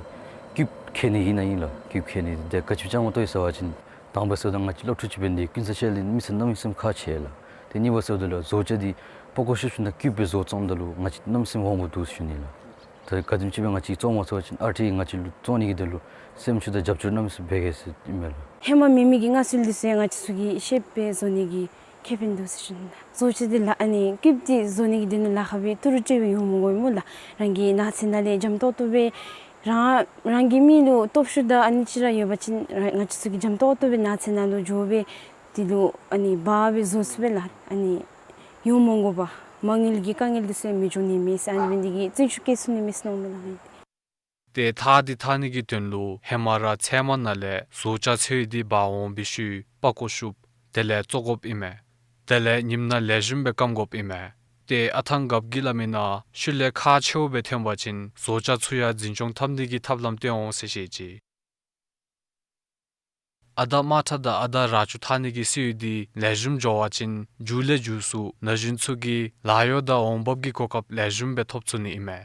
ཀིབ་ཁྱེར་ནི་གི་ནང་ཨིན་ལགས། ཀིབ་ཁྱེར་ནི་འདི་ག་ཅི་སྦེ་བཅའ་མར་གཏོགས་ཡི་ཟེར་བ་ཅིན་དང་པ་ཟེརཝ་ད་ང་བཅས་སློབ་ཕྲུག་ཅིག་འབད་ནི་འདི་ཀུན་གསལ་ཆ་ལས་མི་སེར་གནམ་མེད་ས་མེད་ཁག་ཆེ་ལགས། ཏེ་གཉིས་པ་ཟེརཝ་ད་ལུ་བཟོ་བཅོས་འདི་པགས་ཀོ་ཤུབ་ཤུབ་ནང་ཀིབ་སྦེ་བཟོ་བཅོ་ད་ལུ་ང་བཅས་གནམ་མེད་ས་མེད་འོང་དགོཔ་འདུག་ཟེར་ཞུ་ནི་ལགས། ད་ག་དེམ་ཅིག་སྦེ་ང་བཅས་བཙོང་མ་ཚུགས་པ་ཅིན་ཨ་རྟག་ར་ང་བཅས་ལུ་བཙོང་ནི་གི་དོན་ལུ་སེམས་ཤུགས་དང་རྒྱབ་སྐྱོར་གནམ་མེད་ས་མེད་འབད་གེ་ཟེར་ཨིན་མས་ལགས། ཧེ་མ་མེད་མི་གི་མངའ་གསོལ་འདི་ཚུ་ཡང་ང་བཅས་ཚུ་གིས་ཤེསཔ་སྦེ་བཟོ་ནི་གི་ཁེ་ཕན་འདུག་ཟེར་ཞུ་ནི་ལགས། བཟོ་བཅོས་འདི་ལགས་ཨ་ནི་ཀིབ་འདི་བཟོ་ནི་གི་དོན་ལུ་ལཱ་ཁག་སྦེ་ཏི་རུ་སྤྲོད་སྦེ་ཡོད་མི་དགོ་སྨོ་ལགས། རང་གི་ནགས་ཚལ་ནང་ལས་འཇམ་ཏོག་ཏོ་སྦེ་རང་རང་གི་མི་ལུ་སྟོབས་ཤུགས་དང་ཨ་ནི་ཅིག་ར་ཡོད་པ་ཅིན་ར་ང་བཅས་ཚུ་གིས་འཇམ་ཏོག་ཏོ་སྦེ་ནགས་ཚལ་ནང་ལུ་འགྱོ་སྦེ་དེ་ལུ་ཨ་ནི་འབག་སྦེ་བཟོ་ཚུགས་པས་ལགས། ཨ་ནི་ཡོང་མི་དགོ་པར་མ་དངུལ་གྱི་དཀའ་ངལ་འདི་ཚུ་ཡང་མི་འབྱུང་ནི་མས་ཟེར་ཨ་ནི་འབད་ནི་འདི་གིས་བརྩོན་ཤུགས་བསྐྱེད་ཚུགས་ནི་མས་ཟེར་མནོཝ་མས་ལགས། ཏེ་ཐགས་འདི་འཐག་ནི་གི་དོན་ལུ་ཧེ་མ་ར་ཚལ་མ་ནང་ལས་བཟོ་བཅོས་འཚོལ་ཏེ་འབག་འོང་བའི་ཤུལ་པགས་ཀོ་ཤུབ་དེ་ལས་བཙོ་དགོཔ་ཨིན་མས། དེ་ལས་ཉིམ་ནང་ལེགས་ཤོམ་སྦེ་སྐམ་དགོཔ་ཨིན་མས། ཏེ་ཨ་ཐང་རྒཔོ་གིས་སླབ་མི་ནང་ཤུལ་ལས་ཁག་ཆེཝ་སྦེ་ཐོན་པ་ཅིན་བཟོ་བཅོས་ཚུ་ཡང་འཛིན་སྐྱོང་འཐབ་ནི་གི་ཐབས་ལམ་སྟོན་འོང་ཟེར་བཤད་ཅི། ཨ་དར་དམར་ཁྲ་དང་ཨ་དར་ར་ཅུ་འཐག་ནི་གི་སྲོལ་འདི་ལེགས་ཤོམ་འགྱོ་བ་ཅིན་མཇུག་ལས་མཇུག་སུ་ན་གཞོན་ཚུ་གིས་ལཱ་གཡོག་དང་འོང་འབབ་ཀྱི་གོ་སྐབས་ལེགས་ཤོམ་སྦེ་ཐོབ་ཚུགས་ནི་ཨིན་མས།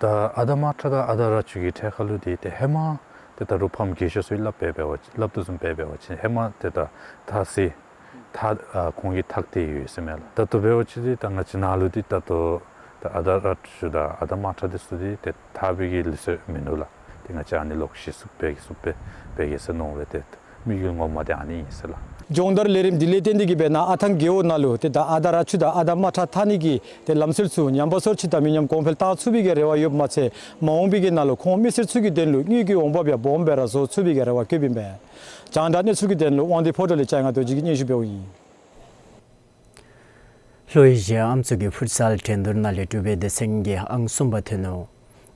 ད་ཨ་དར་དམར་ཁྲ་དང་ཨ་དར་ར་ཅུ་གི་ཐད་ཁར་ལུ་འདི་ཏེ་ཧེ་མ་ཏེ་ད་རུང་ཕམ་རྒས་ཤོས་ཚུ་གིས་སླབ་སྦེ་འབད་བ་སླབ་དོ་བཟུམ་སྦེ་འབད་བ་ཅིན་ཧེ་མ་ཏེ་ད་འཐག་ས་འཐག་ཨ་ཁོང་གིས་འཐག་སྟེ་ཡོད་ཟེར་མས་ལགས། ད་ལྟོ་འབད་བ་ཅིན་འདི་ད་ང་བཅས་ནང་ལུ་འདི་ད་ལྟོ་ད་ཨ་དར་ར་ཅུ་དང་ཨ་དར་དམར་ཁྲ་འདི་ཚུ་འདི་ཏེ་འཐག་པའི་གི་ལུགས་སྲོལ་མིན་འདུག་ལགས། ཏེ་ང་བཅས་ཨ་ནི་ལོག་ཤེས་ཚུགསཔ་སྦེ་གི་ཚུགསཔ་སྦེ་འབད་གེ་ཟེར་མནོ་སྦེ་ཏེ་དམིགས་ཡུལ་ངོ་མ་འདི་ཨ་ནི་ཨིན་ཟེར་ལགས། སྦྱོང་བརྡར་ལས་རིམ་འདི་ལས་བརྟེན་ཏེ་གིས་སྦེ་ནཱ་ཨ་ཐང་རྒེད་འོག་ནང་ལུ་ཏེ་ད་ཨ་དར་ར་ཅུ་དང་ཨ་དར་དམར་ཁྲ་འཐག་ནི་གི་ཏེ་ལམ་སྲོལ་ཚུ་ཉམས་པ་སོར་ཆུད་དང་མི་ཉམས་གོང་འཕེལ་བཏང་ཚུགས་པའི་གི་རེ་བ་ཡོདཔ་མ་ཚད་མ་འོངས་པའི་གི་ནང་ལུ་ཁོང་མི་སེར་ཚུ་གི་དོན་ལུ་དངུལ་གྱི་འོང་འབབ་ཡང་སྦོམ་སྦེ་ར་བཟོ་ཚུགས་པའི་གི་རེ་བ་བསྐྱེདཔ་ཨིན་པས། རྒྱང་བསྒྲགས་གནས་ཚུལ་གྱི་དོན་ལུ་དབང་འདུས་ཕོ་བྲང་ལས་ལྕང་ཡ་རྡོ་རྗེ་གིས་སྙན་ཞུ་འབདཝ་ཨིན། ལྷོ་ཨེ་ཤི་ཡ་ཨམ་སྲུ་གི་ཕུཊ་སཱལ་འགྲན་བསྡུར་ནང་ལས་འབྲུག་པའི་སྡེ་ཚན་གྱིས་ཨང་གསུམ་པ་ཐོན་ནུག།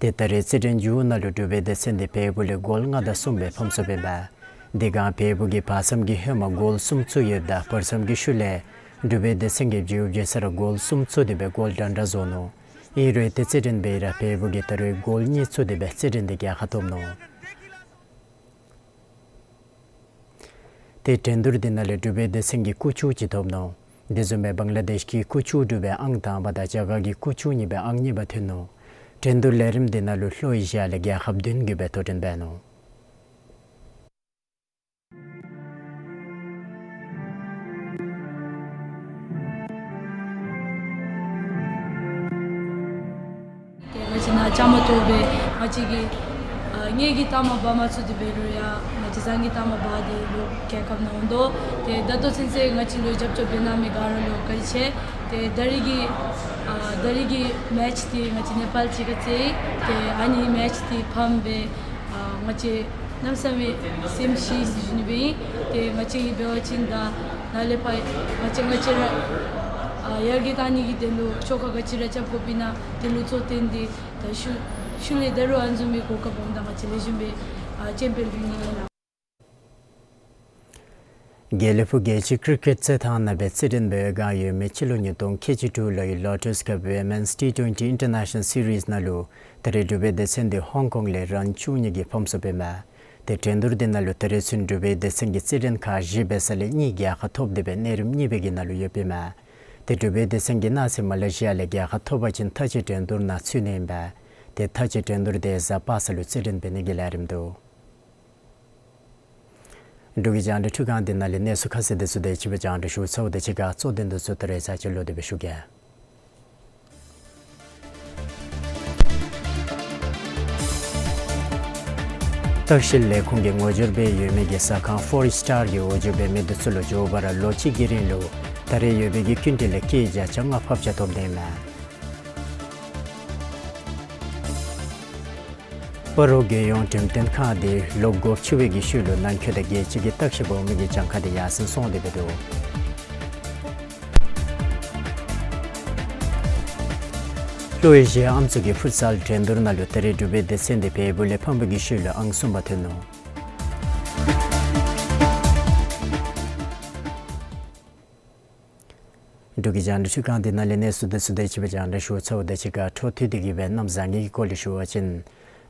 ཏེ་ད་རེས་རྩེད་འགྲན་མཇུག་ནང་ལུ་འབྲུག་པའི་སྡེ་ཚན་འདི་བལ་པོ་ལས་གོལ་ལྔ་དང་གསུམ་སྦེ་ཕམ་སོཔ་ཨིན་པས། དེ་སྒང་བལ་པོ་གིས་བར་མཚམས་ཀྱི་ཧེ་མ་གོལ་གསུམ་བཙུགས་ཡོདཔ་ད་བར་མཚམས་ཀྱི་ཤུལ་ལས་འབྲུག་པའི་སྡེ་ཚན་གྱིས་མཇུག་བསྡུ་ས་ར་གོལ་གསུམ་བཙུགས་ཏེ་སྦེ་གོལ་འདྲན་འདྲ་བཟོ་ནུག། ཨིན་རུང་ཏེ་རྩེད་འགྲན་འབད་ར་བལ་པོ་གིས་ད་རུང་གོལ་གཉིས་བཙུགས་ཏེ་སྦེ་རྩེད་འགྲན་འདི་རྒྱལ་ཁ་ཐོབ་ནུག། ཏེ་འགྲན་བསྡུར་འདི་ནང་ལས་འབྲུག་པའི་སྡེ་ཚན་གྱིས་ཀུ་ཅོ་གཅིག་ཐོབ་ནུག། དེ་བཟུམ་སྦེ་བང་ལ་དེཤ་གིས་ཀུ་ཅོ་དྲུག་སྦེ་ཨང་དང་པ་དང་རྒྱ་གར་གྱིས་ཀུ་ཅོ་གཉིས་སྦེ་ཨང་གཉིས་པ་ཐོན་ནུག། འགྲན་བསྡུར་ལས་རིམ་འདི་ནང་ལུ་ལྷོ་ཨེ་ཤི་ཡ་ལས་རྒྱལ་ཁབ་བདུན་གྱིས་སྦེ་དོ་འགྲན་འབད་ནུག། ཏེ་ང་བཅས་ནཱ་བཅའ་མར་གཏོགས་སྦེ་ང་བཅས་ཀྱིས་ཨ་ངེ་གི་ཐ་མ་འབག་མ་ཚུགས་ཏེ་འབད་རུང་ཡང་ང་བཅས་ཚང་གི་ཐ་མ་འབག་སྟེ་ལོག་རྒྱལ་ཁབ་ནང་འོང་དོ། ཏེ་ད་ལྟོ་ཚུན་ཚོད་ང་བཅས་ལུ་རྒྱབ་སྐྱོར་འབད་གནང་མི་ག་ར་ལུ་བཀའ་དྲིན་ཆེ། ཏེ་ད་རིས་ཀྱི་ཨ་ད་རིས་ཀྱི་མེཆ་འདི་ང་བཅས་ནེ་པཱལ་གཅིག་ཁར་རྩེད་ཡི། ཏེ་ཨ་ནི་མེཆ་འདི་ཕམ་སྦེ་ཨ་ང་བཅས་གནམ་མེད་ས་མེད་སེམས་ཤི་ཟེར་ཞུ་ནི་སྦེ་ཨིན། ཏེ་ང་བཅས་ཀྱིས་འབད་བ་ཅིན་ད་ནཱ་ལས་ཕར་ང་བཅས་ང་བཅས་ར་ཨ་ཡར་རྒྱས་བཏང་ནི་གི་དོན་ལུ་ཆོ་ག་ག་ཅི་ར་རྐྱབ་དགོཔ་ཨིན་ན་དེ་ལུ་གཙོ་བཏོན་ཏེ་ད་ཤུལ་ཤུལ་ལས་ད་རུང་ཨ་ནི་བཟུམ་མའི་གོ་སྐབས་འོངམ་ད་ང་བཅས་ལེགས་ཤོམ་སྦེ་ཨ་སྤྱན་འབུལ་འབུལ་ནི་ཨིན་ལགས། དགེ་ལེགས་ཕུག་རྒྱལ་སྤྱིའི་ཀྲི་ཀེཊ་རྩེད་ཐང་ནང་སྦེ་རྩེད་འགྲན་འབད་བའི་སྒང་ཡོད་མི་སྤྱི་ལོ་ཉིས་སྟོང་ཁལ་གཅིག་དྲུག་ལོའི་ལོ་ཊཱས་ཀབ་ཝི་མེནསི་ཊི་ཊུ་ཝེན་ཊི་ཨིན་ཊར་ནེ་ཤ་ནཱལ་སི་རིསི་ནང་ལུ་ད་རེས་འབྲུག་པའི་སྡེ་ཚན་འདི་ཧོང་ཀོང་ལས་རན་བཅུ་གཉིས་ཀྱིས་ཕམ་སོཔ་ཨིན་མས། ཏེ་འགྲན་བསྡུར་འདི་ནང་ལུ་ད་རེས་ཚུན་འབྲུག་པའི་སྡེ་ཚན་གྱིས་རྩེད་འགྲན་ཁག་བཞི་འབད་ས་ལས་གཉིས་རྒྱལ་ཁ་ཐོབ་སྟེ་སྦེ་གནས་རིམ་གཉིས་པའི་གི་ནང་ལུ་ཡོདཔ་ཨིན་མས། ཏེ་འབྲུག་པའི་སྡེ་ཚན་གྱིས་གནངས་ཚེ་མ་ལེ་ཤི་ཡ་ལས་རྒྱལ་ཁ་ཐོབ་པ་ཅིན་མཐའ་དཔྱད་འགྲན་བསྡུར་ནང་ཚུད་ནི་ཨིན་པས། ཏེ་མཐའ་དཔྱད་འགྲན་བསྡུར་འདི་གཟའ་པ་སངས་ལུ་རྩེད་འགྲན་འབད་ནི་གི་ལས་རིམ་འདུག། འབྲུག་གི་རྒྱང་བསྒྲགས་འཕྲུལ་ཁང་འདི་ནང་ལས་གནས་ཚུལ་ཁ་གསལ་འདི་ཚུ་དེ་ཅིག་སྦེ་རྒྱང་བསྒྲགས་ཞུ་ཚརཝ་ད་ཅིག་ཁར་གཙོ་དོན་འདི་ཚུ་ད་རེས་ཚར་གཅིག་ལོག་སྟེ་སྦེ་ཞུ་གེ། བརྟག་ཞིབ་ལས་ཁུངས་ཀྱིས་ངོ་སྦྱོར་འབད་ཡོད་མི་གི་ཟ་ཁང་ཕོར་སི་ཊར་གྱི་འོས་སྦྱོར་འབད་མི་འདི་ཚུ་ལུ་མགྱོགས་པ་ར་ལོ་གཅིག་གི་རིང་ལུ་ད་རེས་ཡོད་པའི་གི་སྐྱིན་འགྲུལ་ལས་སྐྱེད་བརྒྱ་ཆ་ལྔ་ཕབ་བྱ་ཐོབ་ནི་ཨིན་མས། སྤ་རོ་རྒྱལ་ཡོངས་འགྲེམས་སྟོན་ཁང་འདི་ལོ་འགོ་བཙུགས་པའི་གི་ཤུལ་ལུ་ནང་འཁོད་དང་རྒྱལ་སྤྱི་གི་བརྟག་ཞིབ་འོང་མི་གི་གྱངས་ཁ་འདི་ཡར་སེང་སོང་སྟེ་སྦེ་འདུག། ལྷོ་ཨེ་ཤི་ཡ་ཨམ་སྲུ་གི་ཕུཊ་སཱལ་འགྲན་བསྡུར་ནང་ལུ་ད་རེས་འབྲུག་པའི་སྡེ་ཚན་འདི་བལ་པོ་ལས་ཕམ་པའི་གི་ཤུལ་ལུ་ཨང་གསུམ་པ་ཐོན་ནུག། འབྲུག་གི་རྒྱང་བསྒྲགས་ཁྲི་ཁང་འདི་ནང་ལས་གནས་ཚུལ་འདི་ཚུ་དང་གཅིག་ཁར་རྒྱང་བསྒྲགས་ཞུ་ཚརཝ་དང་གཅིག་ཁར་འཕྲོ་མཐུད་དེ་གི་སྦེ་གནམ་བཟང་ངན་གྱི་སྐོར་ལས་ཞུ་བ་ཅིན།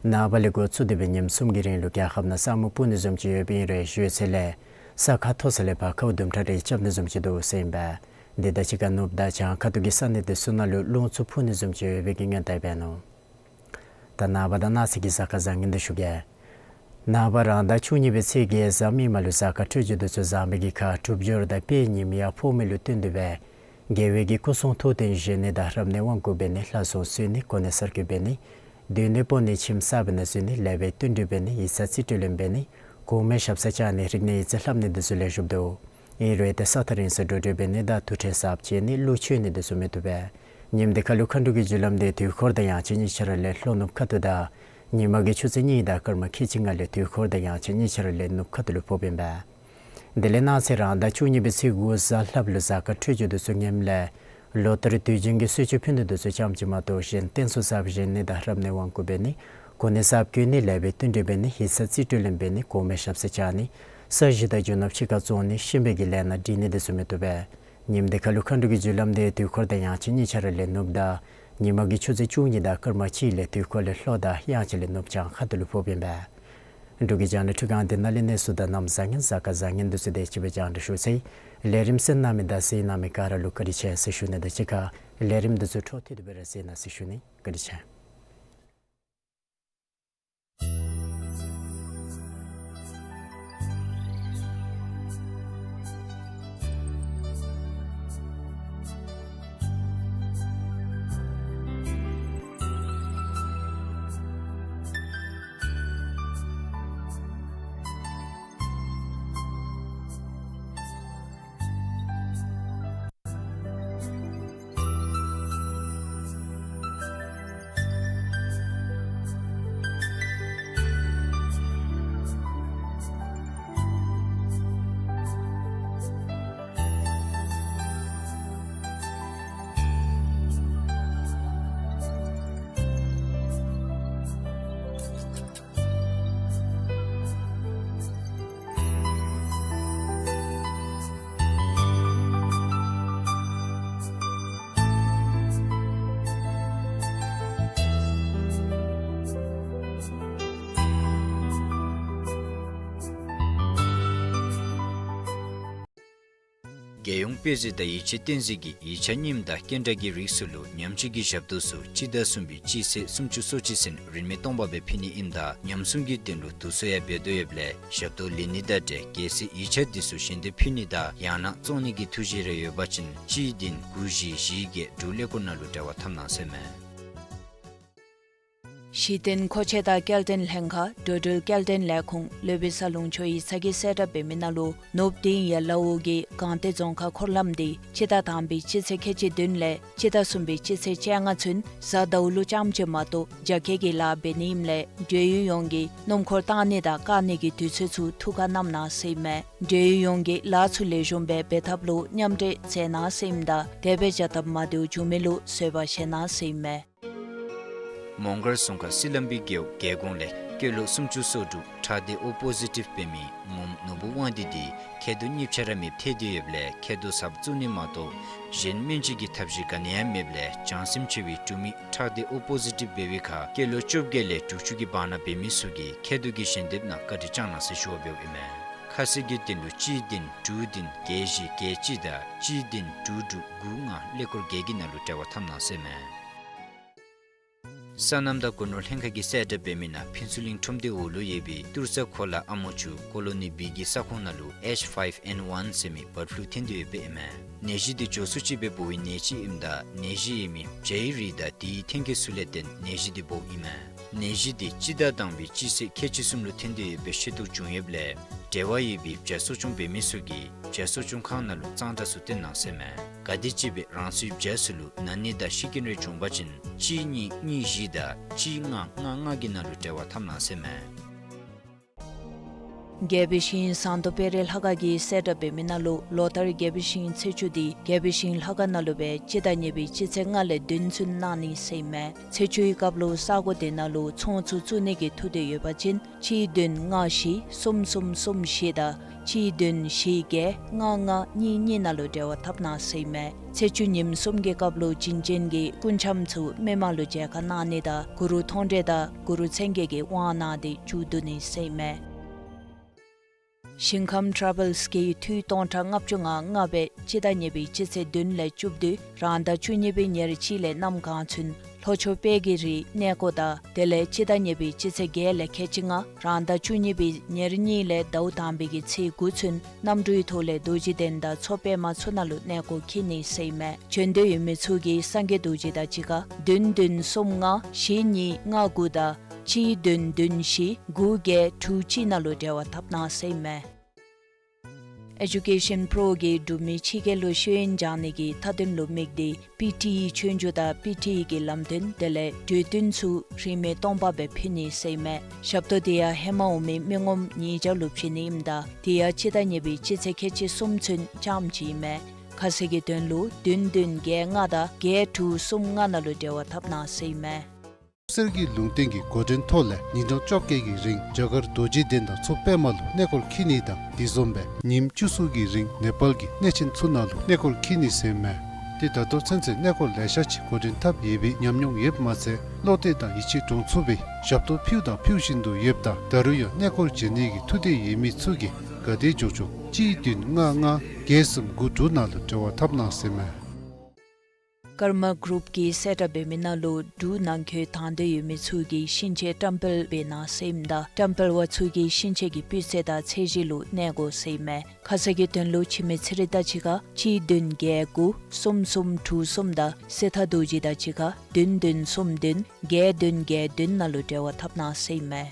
ནངས་པ་ལས་འགོ་བཙུགས་ཏེ་སྦེ་ཉིནམ་གསུམ་གྱི་རིང་ལུ་རྒྱལ་ཁབ་ནང་ས་སྨུག་སྤུབ་ནི་བཟུམ་ཅིག་ཡོདཔ་ཨིན་རུང་ཡང་ཞུ་ཚད་ལས་ས་ཁ་མཐོ་ས་ལས་བར་ཁ་བ་དུམ་གྲ་རེ་རྐྱབ་ནི་བཟུམ་ཅིག་འདུག་ཟེར་ཨིན་པས། དེ་དང་གཅིག་ཁར་ནུབ་དང་བྱང་ཁ་ཐུག་གི་ས་གནས་འདི་ཚུ་ནང་ལུ་རླུང་འཚུབ་འཕུ་ནི་བཟུམ་ཅིག་ཡོད་པའི་གི་སྔོན་བརྡ་འབད་ནུག། ད་ནངས་པ་དང་གནངས་ཚེ་གི་གཟའ་སྐར་བཟང་ངན་འདི་ཞུ་གེ། ནངས་པ་རང་ཟླ་བཅུ་གཉིས་པའི་ཚེས་བརྒྱད་གཟའ་མིག་དམར་ལུ་གཟའ་སྐར་འཕྲོད་སྦྱོར་འདི་ཚུ་བཟང་པའི་གི་ཁར་དྲོ་སྦྱོར་དང་དཔལ་ཉིམ་ཡར་འཕོ་མི་ལུ་བསྟུན་ཏེ་སྦེ་དགེ་བའི་གི་སྐུ་གསུང་ཐུགས་རྟེན་བཞེངས་ནི་དང་རབ་གནས་དབང་བསྐུར་འབད་ནི། ལྷ་གསོལ་གསོལ་ནི། གོ་གནས་གསར་བསྐོ་འབད་ནི། སྡོད་གནས་སྤོ་ནི། ཁྱིམ་གསར་པའི་ནང་འཛུལ་ནི། ལེགས་པའི་བསྟུན་གྲོས་འབད་ནི། ཡིག་ཚང་རྩིས་སྤྲོད་ལེན་འབད་ནི། གོང་མའི་ཞབས་སར་བཅར་ནི། རིག་གནས་ཡིག་རྩིས་ལྷབ་ནི་འདི་ཚུ་ལེགས་ཤོམ་འདུག། ཨིན་རུང་ཏེ་ས་ཐག་རིང་སར་འགྲོ་འགྲུལ་འབད་ནི་དང་དུར་ཁྲོད་གསརཔ་བཅད་ནི་གླུ་མཆོད་ནི་འདི་ཚུ་མི་བཏུབ་པས། ཉིནམ་འདི་ཁར་ལུ་མཁའ་འགྲོ་གི་རྒྱུ་ལམ་འདི་དུས་འཁོར་དང་དབྱངས་ཅན་གཉིས་ཆ་ར་ལས་ལྷོ་ནུབ་ཁ་ཐུག་དང་ཉི་མ་གི་ཆུ་ཚོད་གཉིས་དང་སྐར་མ་ཁལ་གཅིག་ལྔ་ལས་དུས་འཁོར་དང་དབྱངས་ཅན་གཉིས་ཆ་ར་ལས་ནུབ་ཁ་ཐུག་ལུ་ཕོགཔ་ཨིན་པས། དེ་ལས་གནངས་ཚེ་རང་ཟླ་བཅུ་གཉིས་པའི་ཚེས་དགུ་གཟའ་ལྷགཔ་ལུ་གཟའ་སྐར་འཕྲོད་སྦྱོར་འདི་ཚུ་ངནམ་ལས་ལོ་ལྟར་དུས་རྒྱུན་གྱི་གསོལ་མཆོད་ཕུལ་ནི་འདི་ཚུ་ཙམ་ཅིག་མ་གཏོགས་གཞན་རྟེན་གསུམ་གསརཔ་བཞེངས་ནི་དང་རབ་གནས་དབང་བསྐུར་འབད་ནི། གོ་གནས་གསརཔ་བསྐོ་ནི། ལེགས་པའི་བསྟུན་གྲོས་འབད་ནི། ཡིག་ཚང་རྩིས་སྤྲོད་ལེན་འབད་ནི། གོང་མའི་ཞབས་སར་བཅར་ནི། ས་གཞི་དང་རྒྱུ་ནོར་ཕྱི་ཁར་བཙོང་ནི། གཤིན་པོའི་གི་ལས་སྣ་སྒྲིག་ནི་འདི་ཚུ་མི་བཏུབ་པས། ཉིནམ་འདི་ཁར་ལུ་མཁའ་འགྲོ་གི་རྒྱུ་ལམ་འདི་དུས་འཁོར་དང་དབྱངས་ཅན་གཉིས་ཆ་ར་ལས་ནུབ་དང་ཉི་མ་གི་ཆུ་ཚོད་བཅུ་གཉིས་དང་སྐར་མ་གཅིག་ལས་དུས་འཁོར་ལས་ལྷོ་དང་དབྱངས་ཅན་ལས་ནུབ་བྱང་ཁ་ཐུག་ལུ་ཕོགཔ་ཨིན་པས། འབྲུག་གི་རྒྱང་བསྒྲགས་ཁྲི་ཁང་འདི་ནང་ལས་གནས་ཚུལ་དང་གནམ་བཟང་ངན་གཟའ་སྐར་བཟང་ངན་འདི་ཚུ་དང་གཅིག་ཁར་རྒྱང་བསྒྲགས་ཞུ་ཚར་ཡི། ལས་རིམ་གསན་གནང་མི་དང་གཟིགས་གནང་མི་ག་ར་ལུ་བཀའ་དྲིན་ཆེ་ཟེར་ཞུ་ནི་དང་གཅིག་ཁར་ལས་རིམ་འདི་ཚུ་འཕྲོ་མཐུད་དེ་སྦེ་ར་གཟིགས་གནང་ཟེར་ཞུ་ནི། བཀའ་དྲིན་ཆེ། རྒྱལ་ཡོངས་དཔེ་མཛོད་དང་ཡིག་ཆ་གཏན་མཛོད་ཀྱིས་ཡིག་ཆ་རྙིངམ་དང་སྐད་འདྲ་གི་རིགས་ཚུ་ལུ་ཉམས་བཅོས་ཀྱི་ཞབས་ཏོག་ཚུ་སྤྱི་ཟླ་གསུམ་པའི་སྤྱི་ཚེས་སུམ་ཅུ་སོ་གཅིག་ཚུན་རིན་མེད་སྟོང་པ་སྦེ་ཕུལ་ནི་ཨིནམ་ད་ཉམས་སྲུང་གི་དོན་ལུ་དུས་ཚོད་ཡང་འབད་དོ་ཡོདཔ་ལས་ཞབས་ཏོག་ལེན་ནི་དང་འབྲེལ་གལ་སྲིད་ཡིག་ཆ་འདི་ཚུ་ཞལ་འདེབས་ཕུལ་ནི་དང་ཡང་ན་བཙོང་ནི་གི་ཐུགས་བཞེད་རེ་ཡོད་པ་ཅིན་གཅིག་བདུན་དགུ་བཞི་བཞི་བརྒྱད་དྲུག་ཀླད་ཀོར་ནང་ལུ་འབྲེལ་བ་འཐབ་གནང་ཟེར་མས། གཞི་རྟེན་མཁོ་ཆས་དང་སྐྱེལ་འདྲེན་ལྷན་ཁག་འགྲོ་འགྲུལ་སྐྱེལ་འདྲེན་ལས་ཁུངས་ལུས་པའི་ས་ལུང་ཕྱོགས་ཡིག་ཚང་གིས་གསལ་བསྒྲགས་འབད་མི་ནང་ལུ་ནུབ་དིང་ཡ་ལ་འོག་གི་སྒང་སྟེང་རྫོང་ཁག་འཁོར་ལམ་འདི་སྤྱི་ཟླ་དང་པའི་སྤྱི་ཚེས་ཁལ་གཅིག་བདུན་ལས་སྤྱི་ཟླ་གསུམ་པའི་སྤྱི་ཚེས་བཅོ་ལྔ་ཚུན་གཟའ་ཟླཝ་ལུ་རྐྱངམ་ཅིག་མ་གཏོགས་རྒྱ་སྐྱེད་ཀྱི་ལཱ་འབད་ནི་ཨིནམ་ལས་འབྲེལ་ཡོད་ཡོངས་ཀྱིས་སྣུམ་འཁོར་བཏང་ནི་དང་བཀག་ནི་གི་དུས་ཚོད་ཚུ་ཐུགས་ཁར་བསྣམ་གནང་ཟེར་ཨིན་མས། འབྲེལ་ཡོད་ཡོངས་ཀྱིས་ལཱ་ཚུ་ལེགས་ཤོམ་སྦེ་འབད་ཐབས་ལུ་མཉམ་འབྲེལ་མཛད་གནང་ཟེར་ཨིནམ་ད་དེ་སྦེ་བྱ་ཐབས་མ་བདེཝ་བྱུང་མི་ལུ་བཟོད་པ་བཞེས་གནང་ཟེར་ཨིན་མས། མོང་སྒར་རྫོང་ཁག་སི་ལམ་བི་རྒེད་འོག་རྒེད་འོག་ལས་སྐྱེས་ལོ་སུམ་ཅུ་སོ་དྲུག་ཁྲག་སྡེ་ཨོ་པོ་ཟི་ཊིབ་འབད་མི་ངོམ་ནོར་བུ་དབང་འདུས་འདི་མཁལ་རྡོག་གཉིས་ཆ་ར་མེདཔ་ཐལ་ཏེ་ཡོདཔ་ལས་མཁལ་རྡོག་གསརཔ་བཙུགས་ནི་མ་གཏོགས་གཞན་སྨན་བཅོས་ཀྱི་ཐབས་ཤེས་ག་ནི་ཡང་མེདཔ་ལས་བྱང་སེམས་ཆེ་བའི་འབྲུག་མི་ཁྲག་སྡེ་ཨོ་པོ་ཟི་ཊིབ་འབད་བའི་ཁར་སྐྱེས་ལོ་བཅོ་བརྒྱད་ལས་དྲུག་ཅུ་གི་བར་ན་འབད་མི་ཚུ་གིས་མཁལ་རྡོག་གི་ཞལ་འདེབས་ནང་བཀའ་དྲིན་བསྐྱང་གནང་ཟེར་ཞུ་བ་འབདཝ་ཨིན་མས། ཁ་གསལ་གྱི་དོན་ལུ་གཅིག་བདུན་དྲུག་བདུན་བརྒྱད་བཞི་བརྒྱད་གཅིག་དང་གཅིག་བདུན་དྲུག་དྲུག་དགུ་ལྔ་ཀླད་ཀོར་བརྒྱད་ཀྱི་ནང་ལུ་འབྲེལ་བ་འཐབ་གནང་ཟེར་མས། སོ་ནམ་དང་སྒོ་ནོར་ལྷན་ཁག་གིས་གསལ་བསྒྲགས་འབད་མི་ནང་ཕུན་ཚོགས་གླིང་ཁྲོམ་སྡེ་འོག་ལུ་ཡོད་པའི་ཏུར་ས་གོ་ལ་ཨ་མོ་ཆུ་ཀོ་ལོ་ནི་བི་གི་ས་ཁོངས་ནང་ལུ་ཨེཆ་ཕའིབ་ཨེན་ཝན་ཟེར་མི་བཱཌ་ཕུ་ལུ་ཐོན་ཏེ་ཡོདཔ་ཨིན་མས། ནད་གཞི་འདི་སྦྱོར་ཚུ་ཅིག་སྦེ་འབོ་བའི་ནད་ཅིག་ཨིནམ་ད་ནད་གཞི་ཡོད་མི་བྱ་ཡི་རིགས་དང་དེའི་ཐོན་སྐྱེད་ཚུ་ལས་བརྟེན་ནད་གཞི་འདི་འབོཝ་ཨིན་མས། ནད་གཞི་འདི་སྤྱི་ཟླ་དང་པའི་སྤྱི་ཚེས་ཁལ་གཅིག་གསུམ་ལུ་ཐོན་ཏེ་ཡོད་པའི་ཤེས་རྟོགས་བྱུང་ཡོདཔ་ལས་འབྲེལ་བ་ཡོད་པའི་བྱ་གསོ་སྐྱོང་འབད་མི་ཚུ་གིས་བྱ་གསོ་སྐྱོང་ཁང་ནང་ལུ་གཙང་སྦྲ་ཚུ་བསྟེན་གནང་ཟེར་མས། ག་དེམ་ཅིག་སྦེ་རང་སོའི་བྱ་ཚུ་ལུ་ན་ནི་དང་ཤི་རྐྱེན་རེ་བྱུང་པ་ཅིན་གཅིག་གཉིས་གཉིས་བཞི་དང་གཅིག་ལྔ་ལྔ་ལྔ་གི་ནང་ལུ་འབྲེལ་བ་འཐབ་གནང་ཟེར་མས། རྒྱལ་པོའི་ཞིང་ཟངས་མདོག་དཔལ་རི་ལྷ་ཁང་གིས་གསལ་བསྒྲགས་འབད་མི་ནང་ལུ་ལོ་ལྟར་རྒྱལ་པོའི་ཞིང་ཚེས་བཅུ་འདི་རྒྱལ་པོའི་ཞིང་ལྷ་ཁང་ནང་ལུ་སྦེ་སྤྱི་ཟླ་གཉིས་པའི་སྤྱི་ཚེས་ལྔ་ལས་བདུན་ཚུན་གནང་ནི་ཟེར་ཨིན་མས། ཚེས་བཅུའི་སྐབས་ལུ་ས་གོ་དེ་ནང་ལུ་ཚོང་ཚུ་བཙུགས་ནི་གི་ཐུགས་འདོད་ཡོད་པ་ཅིན་གཅིག་བདུན་ལྔ་བཞི་གསུམ་གསུམ་གསུམ་བཞི་དང་གཅིག་བདུན་བཞི་བརྒྱད་ལྔ་ལྔ་གཉིས་གཉིས་ནང་ལུ་འབྲེལ་བ་འཐབ་གནང་ཟེར་ཨིན་མས། ཚེས་བཅུ་ཉིནམ་གསུམ་གྱི་སྐབས་ལུ་བྱིན་ཅན་གྱི་སྐུ་འཆམ་ཚུ་མི་མང་ལུ་མཇལ་ཁ་གནང་ནི་དང་གུ་རུ་མཐོང་གྲོལ་དང་གུ་རུ་མཚན་བརྒྱད་ཀྱི་དབང་གནང་སྟེ་མཇུག་བསྡུ་ནི་ཟེར་ཨིན་མས། ཞིང་ཁམས་ཊ་ར་བཱལསི་གིས་འཐུས་སྟོང་ཕྲག་ལྔ་བཅུ་ང་ལྔ་སྦེ་སྤྱི་ཟླ་གཉིས་པའི་སྤྱི་ཚེས་བདུན་ལས་བཅུ་བདུན་རང་ཟླ་བཅུ་གཉིས་པའི་ཉེར་གཅིག་ལས་གནམ་གང་ཚུན་ལྷོ་ཕྱོགས་དཔལ་གྱི་རི་གནས་སྐོར་དང་དེ་ལས་སྤྱི་ཟླ་གཉིས་པའི་སྤྱི་ཚེས་བརྒྱད་ལས་ཁལ་གཅིག་ལྔ་རང་ཟླ་བཅུ་གཉིས་པའི་ཉེར་གཉིས་ལས་ཟླཝ་དང་པའི་གི་ཚེས་དགུ་ཚུན་གནམ་གྲུའི་ཐོག་ལས་རྡོ་རྗེ་གདན་དང་མཚོ་པདྨ་ཚུ་ནང་ལུ་གནས་སྐོར་འཁྱིད་ནི་ཟེར་ཨིན་མས། བྱོན་འདོད་ཡོད་མི་ཚུ་གིས་སངས་རྒྱས་རྡོ་རྗེ་དང་གཅིག་ཁར་བདུན་བདུན་གསུམ་ལྔ་བཞི་གཉིས་ལྔ་དགུ་དང་གཅིག་བདུན་བདུན་བཞི་དགུ་བརྒྱད་དྲུག་གཅིག་ནང་ལུ་འབྲེལ་བ་འཐབ་གནང་ཟེར་ཨིན་མས། ཨེ་ཌུ་ཀེ་ཤཱན་པྲོ་གིས་འབྲུག་མི་ཕྱི་རྒྱལ་ལུ་ཤེས་ཡོན་སྦྱང་ནི་གི་མཐའ་དོན་ལུ་དམིགས་ཏེ་པི་ཊི་ཨི་ཆོས་རྒྱུགས་དང་པི་ཊི་ཨི་གི་ལམ་སྟོན་དེ་ལས་གྲོས་བསྟུན་ཚུ་རིན་མེད་སྟོང་པ་སྦེ་ཕུལ་ནི་ཟེར་ཨིན་མས། ཞབས་ཏོག་དེ་ཡང་ཧེ་མ་འོང་མི་མི་ངོམ་ཉིས་བརྒྱ་ལུ་བྱིན་ནི་ཨིནམ་ད་དེ་ཡང་སྤྱི་ཟླ་གཉིས་པའི་སྤྱི་ཚེས་ཁལ་གཅིག་གསུམ་ཚུན་རྐྱངམ་ཅིག་ཨིན་མས། ཁ་གསལ་གྱི་དོན་ལུ་བདུན་བདུན་བརྒྱད་ལྔ་དང་བརྒྱད་དྲུག་གསུམ་ལྔ་ནང་ལུ་འབྲེལ་བ་འཐབ་གནང་ཟེར་ཨིན་མས། སེར་གྱི་ལུང་བསྟན་གྱི་འགོ་འདྲེན་ཐོག་ལས་ཉིན་གྲངས་བཅོ་བརྒྱད་ཀྱི་རིང་རྒྱ་གར་རྡོ་རྗེ་གདན་དང་མཚོ་པདྨ་ལུ་གནས་སྐོར་འཁྱིད་ནི་དང་དེ་བཟུམ་སྦེ་ཉིནམ་བཅུ་གསུམ་གྱི་རིང་ནེ་པཱལ་གྱི་གནས་ཆེན་ཚུ་ནང་ལུ་གནས་སྐོར་འཁྱིད་ནི་ཟེར་ཨིན་མས། ཏེ་ད་ལྟོ་ཚུན་ཚོད་གནས་སྐོར་ལེ་ཤ་ཅིག་འགོ་འདྲེན་འཐབ་ཡོད་པའི་ཉམས་མྱོང་ཡོདཔ་མ་ཚད་བློ་གཏད་དང་ཡིད་ཆེས་འདྲོངས་ཚུགས་པའི་ཞབས་ཏོག་ཕུལཝ་དང་ཕུལ་བཞིན་དུ་ཡོདཔ་ད་ད་རུང་ཡང་གནས་སྐོར་མཇལ་ནི་གི་ཐུགས་འདོད་ཡོད་མི་ཚུ་གིས་ག་དེ་མགྱོགས་མགྱོགས་གཅིག་བདུན་ལྔ་ལྔ་བརྒྱད་གསུམ་དགུ་དྲུག་ནང་ལུ་འབྲེལ་བ་འཐབ་གནང་ཟེར་ཨིན་མས། ཀརྨ་གུ་རུབ་ཀྱིས་གསལ་བསྒྲགས་འབད་མི་ནང་ལུ་འབྲུག་ནང་འཁོད་དང་འདོད་ཡོད་མི་ཚུ་གིས་ཤིང་ཆས་བཀྲམ་སྤེལ་འབད་གནང་ཟེར་ཨིནམ་ད་བཀྲམ་སྤེལ་པ་ཚུ་གིས་ཤིང་ཆས་ཀྱི་སྤུས་ཚད་དང་ཚད་གཞི་ལུ་གནས་དགོ་ཟེར་ཨིན་མས། ཁ་གསལ་གྱི་དོན་ལུ་འཆི་མེད་ཚེ་རིང་དང་གཅིག་ཁར་གཅིག་བདུན་བརྒྱད་དགུ་གསུམ་གསུམ་དྲུག་གསུམ་དང་སྲི་ཐར་རྡོ་རྗེ་དང་གཅིག་ཁར་བདུན་བདུན་གསུམ་བདུན་བརྒྱད་བདུན་བརྒྱད་བདུན་ནང་ལུ་འབྲེལ་བ་འཐབ་གནང་ཟེར་ཨིན་མས།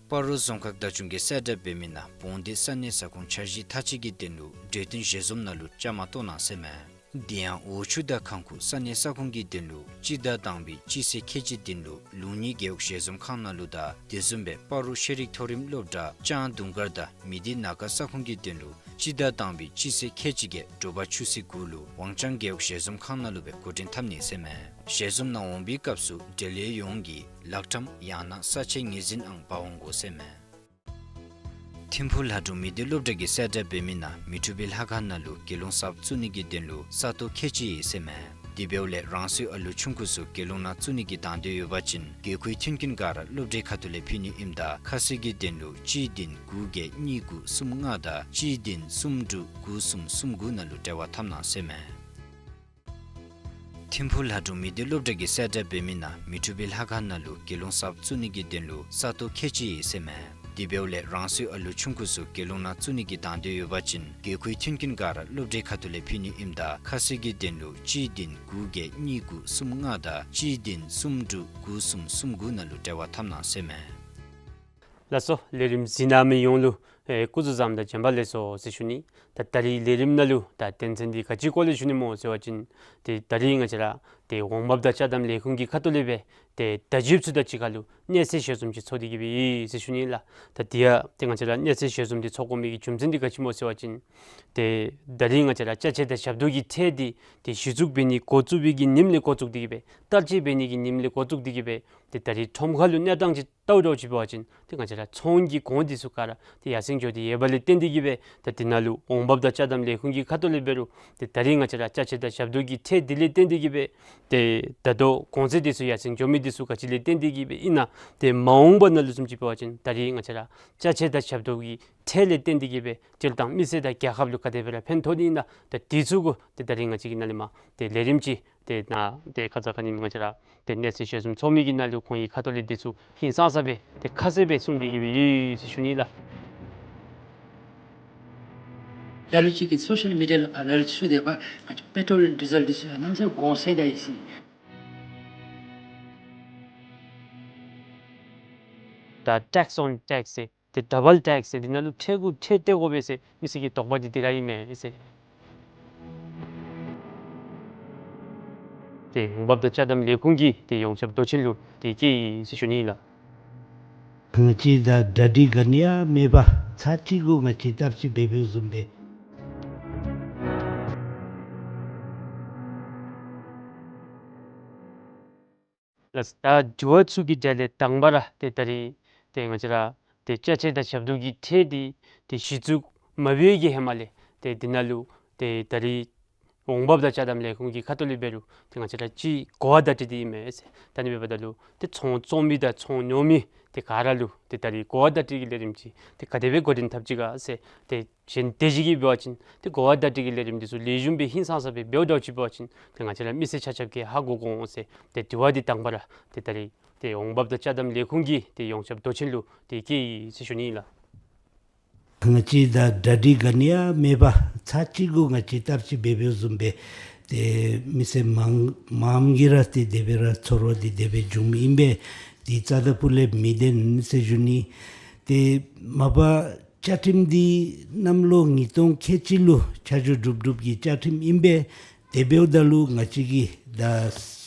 སྤ་རོ་རྫོང་ཁག་བདག་སྐྱོང་གིས་གསལ་བསྒྲགས་འབད་མི་ནང་བོང་སྡེ་ས་གནས་ས་ཁོངས་འཆར་གཞི་མཐའ་དཔྱད་ཀྱི་དོན་ལུ་གྲོས་བསྟུན་ཞལ་འཛོམས་ནང་ལུ་བཅའ་མར་གཏོགས་གནང་ཟེར་ཨིན་མས། དེ་ཡང་འོ་ཆུ་དང་ཁང་ཁུག་ས་གནས་ས་ཁོངས་ཀྱི་དོན་ལུ་སྤྱི་ཟླ་དང་པའི་སྤྱི་ཚེས་ཁལ་གཅིག་དོན་ལུ་ལུང་གཉིས་རྒེད་འོག་ཞལ་འཛོམས་ཁང་ནང་ལུ་དང་དེ་བཟུམ་སྦེ་སྤ་རོ་ཤེས་རིག་མཐོ་རིམ་སློབ་གྲྭ་ལྕང་དུང་དཀར་དང་མི་སྡེ་ན་ཁ་ས་ཁོངས་ཀྱི་དོན་ལུ་སྤྱི་ཟླ་དང་པའི་སྤྱི་ཚེས་ཁལ་གཅིག་བརྒྱད་དྲོ་པ་ཆུ་ཚོད་དགུ་ལུ་ཝང་ཅང་རྒེད་འོག་ཞལ་འཛོམས་ཁང་ནང་ལུ་སྦེ་འགོ་འདྲེན་འཐབ་ནི་ཟེར་ཨིན་མས། ཞལ་འཛོམས་ནང་འོང་པའི་སྐབས་སུ་འབྲེལ་ཡོད་ཡོངས་ཀྱིས་ལག་ཁྲམ་ཡང་ན་ས་ཆའི་ངོས་འཛིན་ཨང་འབག་འོང་དགོ་ཟེར་ཨིན་མས། ཐིམ་ཕུ་ལྷ་སྒྲུང་མི་སྡེ་སློབ་གྲྭ་གིས་གསལ་བསྒྲགས་འབད་མི་ནང་མི་འཁྲུགས་པའི་ལྷ་ཁང་ནང་ལུ་དགེ་སློང་གསརཔ་བཙུགས་ནི་གི་དོན་ལུ་ས་སྟོང་ཁལ་གཅིག་ཡོད་ཟེར་ཨིན་མས། དེ་འབདཝ་ལས་རང་སོའི་ཨ་ལུ་ཆུང་ཀུ་ཚུ་དགེ་སློང་ནང་བཙུགས་ནི་གི་དང་འདོད་ཡོད་པ་ཅིན་དགོས་མཁོའི་མཐུན་རྐྱེན་ག་ར་སློབ་གྲྭའི་ཁ་ཐུག་ལས་ཕུལ་ནི་ཨིནམ་ད་ཁ་གསལ་གྱི་དོན་ལུ་གཅིག་བདུན་དགུ་བརྒྱད་གཉིས་དགུ་གསུམ་ལྔ་དང་གཅིག་བདུན་གསུམ་དྲུག་དགུ་གསུམ་གསུམ་དགུ་ནང་ལུ་འབྲེལ་བ་འཐབ་གནང་ཟེར་ཨིན་མས། ཐིམ་ཕུ་ལྷ་སྒྲུང་མི་སྡེ་སློབ་གྲྭ་གིས་གསལ་བསྒྲགས་འབད་མི་ནང་མི་འཁྲུགས་པའི་ལྷ་ཁང་ནང་ལུ་དགེ་སློང་གསརཔ་བཙུགས་ནི་གི་དོན་ལུ་ས་སྟོང་ཁལ་གཅིག་ཡོད་ཟེར་ཨིན་མས། དེ་འབདཝ་ལས་རང་སོའི་ཨ་ལུ་ཆུང་ཀུ་ཚུ་དགེ་སློང་ནང་བཙུགས་ནི་གི་དང་འདོད་ཡོད་པ་ཅིན་དགོས་མཁོའི་མཐུན་རྐྱེན་ག་ར་སློབ་གྲྭའི་ཁ་ཐུག་ལས་ཕུལ་ནི་ཨིནམ་ད་ཁ་གསལ་གྱི་དོན་ལུ་གཅིག་བདུན་དགུ་བརྒྱད་གཉིས་དགུ་གསུམ་ལྔ་དང་གཅིག་བདུན་གསུམ་དྲུག་དགུ་གསུམ་གསུམ་དགུ་ནང་ལུ་འབྲེལ་བ་འཐབ་གནང་ཟེར་ཨིན་མས། ལགས་སོ། ལས་རིམ་གཟིགས་གནང་མི་ཡོངས་ལུ་ཨེ་སྐུ་གཟུགས་བཟང་དང་བྱོན་པ་ལེགས་སོ་ཟེར་ཞུ་ནི། ད་ད་རིས་ལས་རིམ་ནང་ལུ་ད་དོན་ཚན་འདི་ག་ཅིའི་སྐོར་ལས་ཞུ་ནི་སྨོ་ཟེར་བ་ཅིན་ཏེ་ད་རིས་ང་བཅས་ར་ཏེ་འོང་འབབ་དང་ཅ་དམ་ལས་ཁུངས་ཀྱི་ཁ་ཐུག་ལས་སྦེ་ཏེ་བརྡ་བརྒྱུདཔ་ཚུ་དང་གཅིག་ཁར་ལུ་གནས་ཚུལ་ཞལ་འཛོམས་ཅིག་ཚོགས་ཏེ་གི་སྦེ་ཡོད་ཟེར་ཞུ་ནི་ལགས། ད་དེ་ཡང་ཏེ་ང་བཅས་ར་གནས་ཚུལ་ཞལ་འཛོམས་འདི་ཚོགས་དགོ་མི་གི་རྒྱུ་མཚན་འདི་ག་ཅི་སྨོ་ཟེར་བ་ཅིན་ཏེ་ད་རིས་ང་བཅས་ར་ཅ་ཆས་དང་ཞབས་ཏོག་གི་ཁྲལ་འདི་ཏེ་གཞི་བཙུགས་འབད་ནི་འགོ་བཙུགས་པའི་གི་ཉིནམ་ལས་འགོ་བཙུགས་ཏེ་གི་སྦེ་བསྟར་སྤྱོད་འབད་ནི་གི་ཉིནམ་ལས་འགོ་བཙུགས་ཏེ་གི་སྦེ་ཏེ་ད་རིས་ཁྲོམ་ཁ་ལུ་གནས་སྟངས་ཅིག་བལྟཝ་འདྲཝ་ཅིག་འབད་བ་ཅིན་ཏེ་ང་བཅས་ར་ཚོང་གི་གོང་འདི་ཚུ་ག་ར་ཏེ་ཡར་སེང་འགྱོ་སྟེ་ཡོད་པ་ལས་བརྟེན་ཏེ་གི་སྦེ་ད་དེ་ནང་ལུ་འོང་འབབ་དང་ཅ་དམ་ལས་ཁུངས་ཀྱི་ཁ་ཐུག་ལས་འབད་རུང་ཏེ་ད་རིས་ང་བཅས་ར་ཅ་ཆས་དང་ཞབས་ཏོག་གི་ཁྲལ་འདི་ལས་བརྟེན་ཏེ་གི་སྦེ་ཏེ་ད་ལྟོ་གོང་ཚད་འདི་ཚུ་ཡར་སེང་འགྱོ་མི་འདི་ཚུ་ག་ཅི་ལས་བརྟེན་ཏེ་གི་སྦེ་ཨིན་ན་ཏེ་མ་འོངས་པ་ནང་ལུ་བཟུམ་ཅིག་འབད་བ་ཅིན་ད་རིས་ང་བཅས་ར་ཅ་ཆས་དང་ཞབས་ཏོག་གི་ཁྲལ་ལས་བརྟེན་ཏེ་གི་སྦེ་སྤྱིར་བཏང་མི་སེར་དང་རྒྱལ་ཁབ་ལུ་ག་དེ་སྦེ་ར་ཕན་ཐོགས་ནི་ཨིན་ན་ད་འདི་ཚུ་གུ་ཏེ་ད་རིས་ང་བཅས་ཀྱིས་ནཱ་ལས་མར་ཏེ་ལས་རིམ་ཅིག་ཏེ་ནཱ་ཏེ་ཁ་ཙ་ཁ་ཉིནམ་ང་བཅས་ར་ཏེ་གནས་ཚུལ་ཞལ་འཛོམས་ཚོགས་མི་གི་ནང་ལུ་ཁོང་གི་ཁ་ཐུག་ལས་འདི་ཚུ་ཧིང་སངས་ས་སྦེ་ཏེ་ཁ་གསལ་སྦེ་གསུངས་ཏེ་གི་སྦེ་ཡོད་ཟེར་ཞུ་ནི་ལགས། ལ་ལུ་ཅིག་གིས་སོ་ཤལ་མི་ཌི་ཡ་ལུ་ཨ་ལ་ལུ་ཚུད་དེ་འབད་ང་བཅས་པེ་ཊོལ་ཌི་ཟེལ་འདི་ཚུ་ཡང་གནམ་མེད་ས་མེད་གོང་ཟད་ད་ཡི་ཟེར། ད་ཊེགསི་ཨོན་ཊེགསི་ཟེར་ཏེ་ཌ་བཱལ་ཊེགསི་ཟེར་འདི་ནང་ལུ་ཁྲལ་གུ་ཁྲལ་སྤྲོད་དགོ་པས་ཟེར་མི་སེར་གྱི་དོགས་པ་འདི་དེ་ར་ཨིན་མས་ཟེར། ཏེ་འོང་འབབ་དང་ཅ་དམ་ལས་ཁུངས་ཀྱིས་ཏེ་ཡོངས་ཁྱབ་མདོ་ཆེན་ལུ་ཏེ་བཀོད་ཡི་ཟེར་ཞུ་ནི་ལགས། ང་བཅས་ད་གྲ་སྒྲིག་ག་ནི་ཡང་མེད་པར་ཚར་གཅིག་གུ་ང་བཅས་བསྟར་སྤྱོད་འབད་འབདཝ་བཟུམ་སྦེ། ལགས། ད་དྲི་བ་ཚུ་གི་གྲས་ལས་དང་པ་ར་ཏེ་ད་རིས་ཏེ་ང་བཅས་ར་ཏེ་ཅ་ཆས་དང་ཞབས་ཏོག་གི་ཁྲལ་འདི་ཏེ་གཞི་བཙུགས་མ་འབད་བའི་གི་ཧེ་མ་ལས་ཏེ་འདི་ནང་ལུ་ཏེ་ད་རིས་འོང་འབབ་དང་ཅ་དམ་ལས་ཁུངས་ཀྱི་ཁ་ཐུག་ལས་འབད་རུང་ཏེ་ང་བཅས་ར་ཅིག་གོ་བ་བརྡ་སྤྲོད་འདི་ཨིན་མས་ཟེར། ད་ཨ་ནི་འབདཝ་ད་ལུ་ཏེ་ཚོང་བཙོང་མི་དང་ཚོང་ཉོ་མི་ཏེ་ག་ར་ལུ་ཏེ་ད་རིས་གོ་བ་བརྡ་སྤྲོད་ཀྱི་ལས་རིམ་ཅིག་ཏེ་ག་དེ་སྦེ་འགོ་འདྲེན་འཐབ་ཅི་ག་ཟེར་ཏེ་གཞན་དེ་བཞིན་གྱི་འབད་བ་ཅིན་ཏེ་གོ་བ་བརྡ་སྤྲོད་ཀྱི་ལས་རིམ་འདི་ཚུ་ལེགས་ཤོམ་སྦེ་ཧིང་སངས་ས་སྦེ་འབདཝ་འདྲཝ་ཅིག་འབད་བ་ཅིན་ཏེ་ང་བཅས་ར་མི་སེར་ཆ་ཁྱབ་ཀྱིས་ཧ་གོ་དགོ་འོང་ཟེར་ཏེ་དྲི་བ་འདི་དང་པ་ར་ཏེ་ད་རིས་ཏེ་འོང་འབབ་དང་ཅ་དམ་ལས་ཁུངས་ཀྱི་ཏེ་ཡོངས་ཁྱབ་མདོ་ཆེན་ལུ་ཏེ་བཀོད་ཡི་ཟེར་ཞུ་ནི་ཨིན་ལགས། ང་བཅས་ད་གྲ་སྒྲིག་ག་ནི་ཡང་མེད་པར་ཚར་གཅིག་གུ་ང་བཅས་བསྟར་སྤྱོད་འབད་འབདཝ་བཟུམ་སྦེ་ཏེ་མི་སེར་མང་མངམ་གིས་ར་ཏེ་དེ་སྦེ་ར་ཚོར་བ་འདི་དེ་སྦེ་བྱུངམ་ཨིན་པས། འདི་རྩ་ད་ཕུ་ལས་མི་བདེན་ཟེར་ཞུ་ནི། ཏེ་མ་པ་བཅའ་ཁྲིམས་འདི་གནམ་ལོ་ཉིས་སྟོང་ཁལ་གཅིག་ལུ་ཆ་འཇོག་གྲུབ་གྲུབ་ཀྱི་བཅའ་ཁྲིམས་ཨིན་པས། དེ་འབདཝ་ད་ལུ་ང་བཅས་ཀྱིས་ད་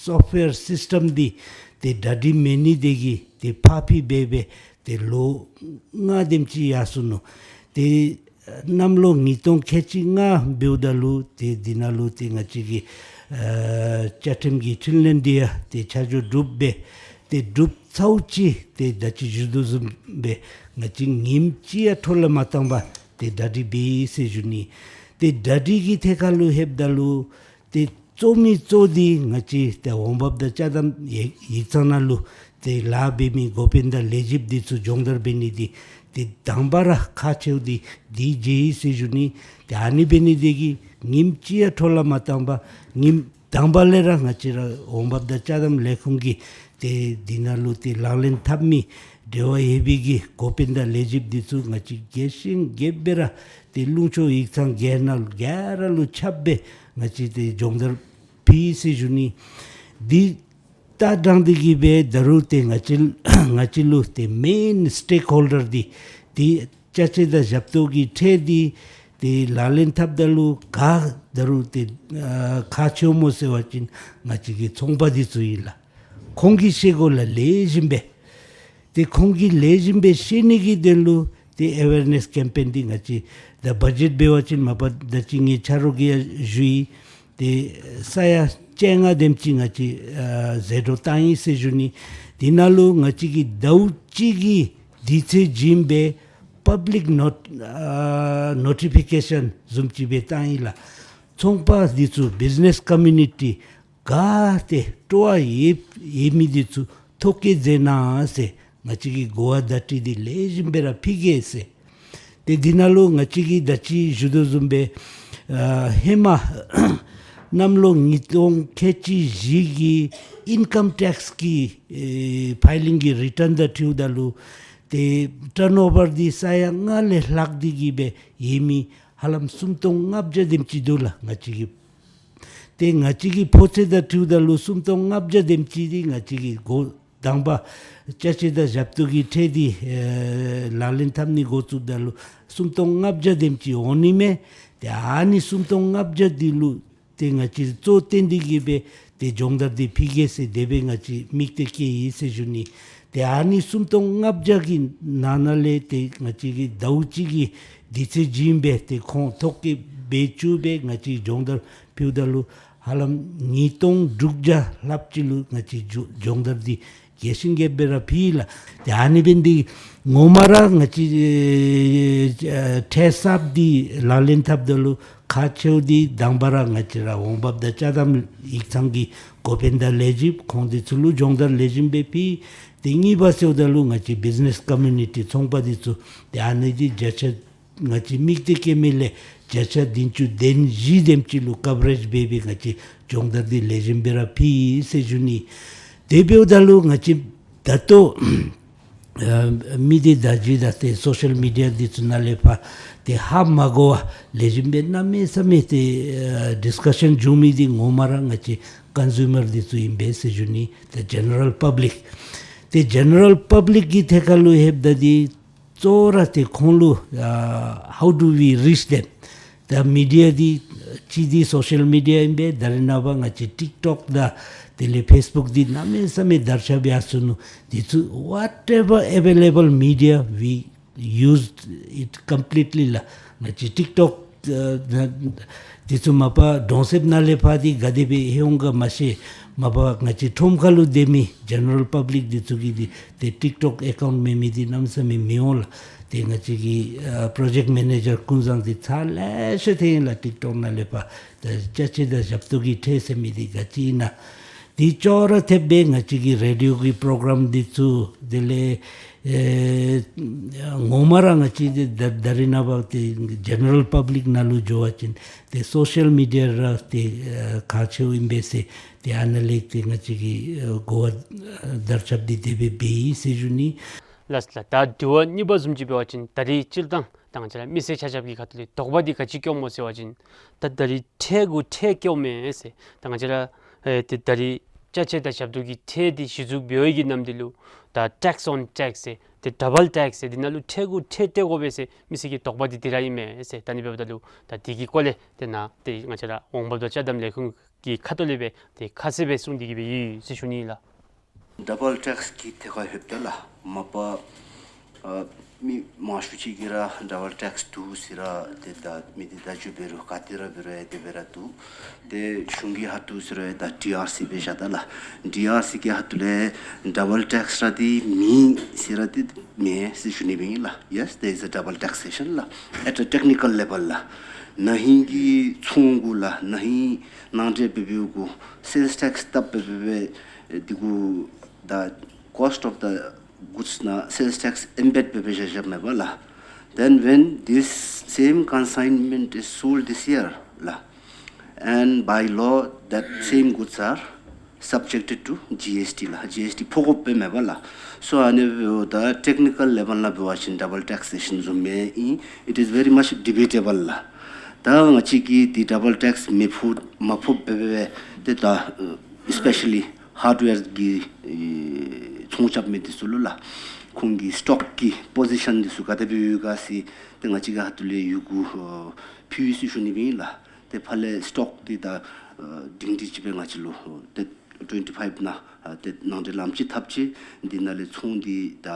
སོཕཊ་ཝེར་སིསི་ཊེམ་འདི་ཏེ་གྲ་སྒྲིག་མེད་ནི་དེ་གིས་ཏེ་ཕར་འགྱངས་འབད་འབད་ཏེ་ལོ་ལྔ་དེམ་ཅིག་ཡར་སོ་ནུག། ཏེ་གནམ་ལོ་ཉིས་སྟོང་ཁལ་གཅིག་ལྔ་འབདཝ་ད་ལུ་ཏེ་འདི་ནང་ལུ་ཏེ་ང་བཅས་ཀྱི་ཨ་བཅའ་ཁྲིམས་ཀྱི་འཕྲིན་ལས་འདི་ཡང་ཏེ་ཆ་འཇོག་གྲུབ་སྦེ་ཏེ་གྲུབ་ཚརཝ་ཅིག་ཏེ་ད་ཅི་ཞུ་དོ་བཟུམ་སྦེ་ང་བཅས་ཉིནམ་གཅིག་ཡང་འཕྲོ་བརླག་མ་བཏང་པར་ཏེ་གྲ་སྒྲིག་འབད་ཡི་ཟེར་ཞུ་ནི། ཏེ་གྲ་སྒྲིག་གི་ཐད་ཁར་ལུ་ལྷོདཔ་ད་ལུ་ཏེ་གཙོ་མི་གཙོ་འདི་ང་བཅས་ཏེ་འོང་འབབ་དང་ཅ་དམ་ཡིག་ཡིག་ཚང་ནང་ལུ་ཏེ་ལཱ་འབད་མི་འགོ་དཔོན་དང་ལས་བྱེདཔ་འདི་ཚུ་སྦྱོང་བརྡར་འབད་ནི་འདི་ཏེ་དང་པ་ར་ཁག་ཆེཝ་འདི་འདི་མཇལ་ཡི་ཟེར་ཞུ་ནི། ཏེ་ཨ་ནི་འབད་ནི་དེ་གིས་ཉིནམ་གཅིག་ཡང་འཕྲོ་བརླག་མ་བཏང་པར་ཉིནམ་དང་པ་ལས་ར་ང་བཅས་ར་འོང་འབབ་དང་ཅ་དམ་ལས་ཁུངས་ཀྱིས་ཏེ་འདི་ནང་ལུ་ཏེ་ལག་ལེན་འཐབ་མི་འབྲེལ་བ་ཡོད་པའི་གི་འགོ་དཔོན་དང་ལས་བྱེདཔ་འདི་ཚུ་ང་བཅས་རྒྱས་ཤིང་རྒྱསཔ་སྦེ་ར་ཏེ་ལུང་ཕྱོགས་ཡིག་ཚང་ག་ནང་ག་ར་ལུ་ཁྱབ་སྦེ་ང་བཅས་ཏེ་སྦྱོང་བརྡར་ཕུལ་ཡི་ཟེར་ཞུ་ནི། འདི་ལྟ་སྟངས་འདི་གིས་སྦེ་ད་རུང་ཏེ་ང་བཅས་ང་བཅས་ལུ་ཏེ་མེན་སི་ཊེཀ་ཧོལ་ཌར་འདི་ཏེ་ཅ་ཆས་དང་ཞབས་ཏོག་གི་ཁྲལ་འདི་ཏེ་ལག་ལེན་འཐབ་ད་ལུ་ག་ད་རུང་ཏེ་ཨ་ཁག་ཆེཝ་སྨོ་ཟེར་བ་ཅིན་ང་བཅས་ཀྱི་ཚོང་པ་འདི་ཚུ་ཨིན་ལགས། ཁོང་གིས་ཤེས་དགོ་ལགས། ལེགས་ཤོམ་སྦེ་ཏེ་ཁོང་གིས་ལེགས་ཤོམ་སྦེ་ཤེས་ནི་གི་དོན་ལུ་ཏེ་ཨེ་ཝེར་ནེསི་ཀེམ་པེན་འདི་ང་བཅས་ད་བ་ཇེཊ་འབད་བ་ཅིན་མ་པ་ད་ཅི་ངེའི་ཆ་རོགས་ཀྱིས་ཡང་ཞུ་ཡི། ཏེ་ས་ཡ་བཅོ་ལྔ་དེམ་ཅིག་ང་བཅས་ཨ་ཟད་འགྲོ་བཏང་ཡི་ཟེར་ཞུ་ནི། དེ་ནང་ལུ་ང་བཅས་ཀྱིས་ཟླཝ་གཅིག་གི་དུས་ཚོད་བྱིན་སྦེ་པབ་ལིཀ་ནོཊ་ཨ་ནོ་ཊི་ཕི་ཀེ་ཤཱན་བཟུམ་ཅིག་སྦེ་བཏང་ཡི་ལགས། ཚོང་པ་འདི་ཚུ་བིཛ་ནེསི་ཀོ་མིའུ་ནི་ཊི་ག་ཏེ་སྤྲོ་བ་ཡོད་ཡོད་མི་འདི་ཚུ་ཐོ་བཀོད་མཛད་གནང་ཟེར་ང་བཅས་ཀྱིས་གོ་བ་བརྡ་སྤྲོད་འདི་ལེགས་ཤོམ་སྦེ་ར་ཕུལ་གེ་ཟེར། ཏེ་འདི་ནང་ལུ་ང་བཅས་ཀྱིས་ད་ཅི་ཞུ་དོ་བཟུམ་སྦེ་ཨ་ཧེ་མ་གནམ་ལོ་ཉིས་སྟོང་ཁལ་གཅིག་བཞི་གི་ཨིན་ཀམ་ཊེགསི་གི་ཨེ་ཕའི་ལིང་གི་རི་ཊརན་དང་འཁྲིལཝ་ད་ལུ་ཏེ་ཊརན་ཨོ་བར་འདི་ས་ཡ་ལྔ་ལས་ལྷག་སྟེ་གི་སྦེ་ཡོད་མི་ཧ་ལམ་སུམ་སྟོང་ལྔ་བརྒྱ་དེམ་ཅིག་འདུག་ལགས། ང་བཅས་ཀྱི་ཏེ་ང་བཅས་ཀྱི་ཕོ་ཚོད་དང་འཁྲིལཝ་ད་ལུ་སུམ་སྟོང་ལྔ་བརྒྱ་དེམ་ཅིག་འདི་ང་བཅས་ཀྱིས་འགོ་དང་པ་ཅ་ཆས་དང་ཞབས་ཏོག་གི་ཁྲལ་འདི་ཨེ་ལག་ལེན་འཐབ་ནི་འགོ་བཙུགསཔ་ད་ལུ་སུམ་སྟོང་ལྔ་བརྒྱ་དེམ་ཅིག་འོང་ནི་མས། ཏེ་ཨ་ནི་སུམ་སྟོང་ལྔ་བརྒྱ་འདི་ལུ་ཏེ་ང་བཅས་གཙོ་བོ་བཏོན་ཏེ་གི་སྦེ་ཏེ་སྦྱོང་བརྡར་འདི་ཕུལ་གེ་ཟེར་དེ་སྦེ་ང་བཅས་དམིགས་གཏད་བསྐྱེད་ཡི་ཟེར་ཞུ་ནི། ཏེ་ཨ་ནི་སུམ་སྟོང་ལྔ་བརྒྱ་གི་ནང་ན་ལས་ཏེ་ང་བཅས་ཀྱིས་ཟླཝ་གཅིག་གི་དུས་ཚོད་བྱིན་སྦེ་ཏེ་ཁོང་ཐོ་བཀོད་འབད་བཅུག་སྦེ་ང་བཅས་སྦྱོང་བརྡར་ཕུལཝ་ད་ལུ་ཧ་ལམ་ཉིས་སྟོང་དྲུག་བརྒྱ་ལྷགཔ་ཅིག་ལུ་ང་བཅས་སྦྱོ་སྦྱོང་བརྡར་འདི་རྒྱས་ཤིང་རྒྱསཔ་སྦེ་ར་ཕུལ་ཡི་ལགས། ཏེ་ཨ་ནི་འབདན་འདི་ངོ་མ་ར་ང་བཅས་ཨེ་ཁྲལ་གསརཔ་འདི་ལག་ལེན་འཐབ་ད་ལུ་ཁག་ཆེཝ་འདི་དང་པ་ར་ང་བཅས་ར་འོང་འབབ་དང་ཅ་དམ་ཡིག་ཚང་གི་འགོ་དཔོན་དང་ལས་བྱེདཔ་ཁོང་འདི་ཚུ་ལུ་སྦྱོང་བརྡར་ལེགས་ཤོམ་སྦེ་ཕུལ། ཏེ་གཉིས་པ་ཟེརཝ་ད་ལུ་ང་བཅས་བིཛ་ནེསི་ཀོ་མིའུ་ནི་ཊི་ཚོང་པ་འདི་ཚུ་ཏེ་ཨ་ནི་འདི་བརྒྱ་ཆ་ང་བཅས་དམིགས་གཏད་བསྐྱེད་མི་ལས་བརྒྱ་ཆ་བདུན་ཅུ་དོན་བཞི་དེམ་ཅིག་ལུ་ཀ་བ་རེཇ་འབད་སྦེ་ང་བཅས་སྦྱོང་བརྡར་འདི་ལེགས་ཤོམ་སྦེ་ར་ཕུལ་ཡི་ཟེར་ཞུ་ནི། དེ་འབདཝ་ད་ལུ་ང་བཅས་ད་ལྟོ་ཨ་མི་སྡེ་བརྡ་བརྒྱུད་དང་ཏེ་སོ་ཤལ་མི་ཌི་ཡ་འདི་ཚུ་ནང་ལས་ཕར་ཏེ་ཧ་མ་གོ་བར་ལེགས་ཤོམ་སྦེ་གནམ་མེད་ས་མེད་ཏེ་ཨ་ཌིསི་ཀ་ཤཱན་འབྱུང་མི་འདི་ངོ་མ་ར་ང་བཅས་ཀོན་སིའུ་མར་འདི་ཚུ་ཨིན་པས་ཟེར་ཞུ་ནི། ཏེ་ཇེ་ནེ་རལ་པབ་ལིཀ་ཏེ་ཇེ་ནེ་རལ་པབ་ལིཀ་གི་ཐད་ཁར་ལུ་ལྷོདཔ་ད་འདི་གཙོ་བོ་ར་ཏེ་ཁོང་ལུ་ཨ་how do we reach them? ད་མི་ཌི་ཡ་འདི་གཅིག་འདི་སོ་ཤལ་མི་ཌི་ཡ་ཨིན་པས། ད་རེས་ནངས་པ་ང་བཅས་ཊིཀ་ཊོཀ་དང་ དེ་ལས་ཕེསི་བུཀ་འདི་གནམ་མེད་ས་མེད་དར་ཁྱབ་ཡར་སོ་ནུག། འདི་ཚུ་whatever available media, we used it completely ལགས། ང་བཅས་ཊིཀ་ཊོཀ་ཨ་འདི་ཚུ་མ་པ་གྲོང་གསེབ་ནང་ལས་ཕར་འདི་ག་དེ་སྦེ་ལྷོད་འོང་ག་མ་ཤེས། མ་པ་ང་བཅས་ཁྲོམ་ཁ་ལུ་སྡོད་མི་ཇེ་ནེ་རལ་པབ་ལིཀ་འདི་ཚུ་གིས་འདི་ཏེ་ཊིཀ་ཊོཀ་ཨེ་ཀའུནཊ་མེད་མི་འདི་གནམ་མེད་ས་མེད་མི་འོང་ལགས། ཏེ་ང་བཅས་ཀྱི་ཨ་པྲོ་ཇེཀཊ་མེ་ནེ་ཇར་ཀུན་བཟང་འདི་ཚར་ལེ་ཤ་ཐོན་ཡི་ལགས། ཊིཀ་ཊོཀ་ནང་ལས་ཕར་ད་ཅ་ཆས་དང་ཞབས་ཏོག་གི་ཁྲལ་ཟེར་མི་འདི་ག་ཅི་ཨིན་ན། འདི་ཅོག་ར་འཐདཔ་སྦེ་ང་བཅས་ཀྱི་རེ་ཌི་ཡོ་གི་པྲོ་གྲམ་འདི་ཚུ་དེ་ལས་ཨེ་ངོ་མ་ར་ང་བཅས་འདི་ད་ད་རིས་ནངས་པ་ཏེ་ཇེ་ནེ་རལ་པབ་ལིཀ་ནང་ལུ་འགྱོ་བ་ཅིན་ཏེ་སོ་ཤལ་མི་ཌི་ཡ་ར་ཏེ་ཨེ་ཁག་ཆེཝ་ཨིན་པས་ཟེར། ཏེ་ཨ་ནཱ་ལས་ཏེ་ང་བཅས་ཀྱིས་ཨེ་གོ་བ་ཨེ་དར་ཁྱབ་འདི་དེ་སྦེ་འབད་ཡི་ཟེར་ཞུ་ནི། ལགས་ལགས། ད་དྲི་བ་གཉིས་པ་བཟུམ་ཅིག་འབད་བ་ཅིན་ད་རིས་སྤྱིར་བཏང་ད་ང་བཅས་ར་མི་སེར་ཆ་ཁྱབ་ཀྱི་ཁ་ཐུག་ལས་དོགས་པ་འདི་ག་ཅི་སྐྱེཝ་སྨོ་ཟེར་བ་ཅིན་ད་ད་རིས་ཁྲལ་གུ་ཁྲལ་བཀལཝ་མས་ཟེར། ད་ང་བཅས་ར་ཨེ་ཏེ་ད་རིས་ཅ་ཆས་དང་ཞབས་ཏོག་གི་ཁྲལ་འདི་གཞི་བཙུགས་འབད་བའི་གི་ནམ་དུས་ལུ་ད་ཊེགསི་ཨོན་ཊེགསི་ཟེར་ཏེ་ཌབ་བཱལ་ཊེགསི་ཟེར་འདི་ནང་ལུ་ཁྲལ་གུ་ཁྲལ་སྤྲོད་དགོ་པས་ཟེར་མི་སེར་གྱི་དོགས་པ་འདི་འདི་ར་ཨིན་མས་ཟེར། ད་ཨ་ནི་འབདཝ་ད་ལུ་ད་འདི་གི་སྐོར་ལས་ཏེ་ནཱ་ཏེ་ང་བཅས་ར་འོང་འབབ་དང་ཅ་དམ་ལས་ཁུངས་ཀྱི་ཁ་ཐུག་ལས་སྦེ་ཏེ་ཁ་གསལ་སྦེ་གསུངས་ཏེ་གི་སྦེ་ཡོད་ཟེར་ཞུ་ནི་ལགས། ཌབ་བཱལ་ཊེགསི་གི་ཐད་ཁར་ལྷོདཔ་ད་ལགས། མ་པ་ཨ་མི་མང་ཤོས་ཅིག་གིས་ར་ཌབ་བཱལ་ཊེགསི་འདུག་ཟེར་ར་ཏེ་ད་མི་འདི་བརྡ་བརྒྱུད་འབད་རུང་ག་ཏེ་ར་འབད་རུང་ཨེ་དེ་སྦེ་ར་འདུག། ཏེ་གཞུང་གི་ཁ་ཐུག་ཟེར་རུང་ཨེ་ད་ཌི་ཨར་སི་སྦེ་བཞག་ད་ལགས། ཌི་ཨར་སི་གི་ཁ་ཐུག་ལས་ཌབ་བཱལ་ཊེགསི་ར་འདི་མེད་ཟེར་ར་འདི་མེད་ཟེར་ཞུ་ནི་སྦེ་ཨིན་ལགས། Yes, there is a double taxation ལགས། At a technical level ལགས། ན་ཧིང་གི་ཚོང་གུ་ལགས་ན་ཧིང་ནང་འདྲེན་འབད་འབདཝ་གུ་སེལསི་ཊེགསི་བཏབ་འབད་འབད་འབད་འདི་གུ་the cost of the goods ནང་སེལསི་ཊེགསི་ཨེམ་བེཌ་འབད་འབད་བཞག་བཞགཔ་མས་པ་ལགས། Then when this same consignment is sold this year ལགས། And by law, that same goods are subjected to ཇི་ཨེསི་ཊི་ལགས། ཇི་ཨེསི་ཊི་ཕོག་དགོཔ་མས་པ་ལགས། སོ་ཨ་ནི་འབདཝ་ད་ཊེག་ནི་ཀལ་ལེ་བཱལ་ལུ་འབད་བ་ཅིན་ཌབ་བཱལ་ཊེག་སེ་ཤཱན་བཟུམ་མེན། It is very much debatable ལགས། ད་ང་བཅས་ཀྱིས་འདི་ཌབ་བཱལ་ཊེགསི་མི་ཕོག་མ་ཕོགཔ་འབད་འབད་འབད་ཏེ་ད་ཨེ་སི་པེ་ཤ་ལི་ཧརཌ་ཝེར་གྱི་ཨེ་ཚོང་རྐྱབ་མི་འདི་ཚུ་ལུ་ལགས། ཁོང་གི་སི་ཊོག་གི་པོ་ཟི་ཤཱན་འདི་ཚུ་ག་དེ་སྦེ་ཡོད་ག་ཟེར་ཏེ་ང་བཅས་ཀྱི་ཁ་ཐུག་ལས་ཡི་གུ་ཨེ་ཕུལ་ཡི་ཟེར་ཞུ་ནི་སྦེ་ཨིན་ལགས། ཏེ་ཕར་ལས་སི་ཊོག་འདི་ད་ཨེ་སྒྲིང་སྒྲི་ཅིག་སྦེ་ང་བཅས་ལུ་ཨེ་ཏེ་ཊུ་ཝེན་ཊི་ཕའིབ་ནང་ཨེ་ཏེ་ནང་འདྲེན་ལམ་ཅིག་འཐབ་ཅི། འདི་ནང་ལས་ཚོང་འདི་ད་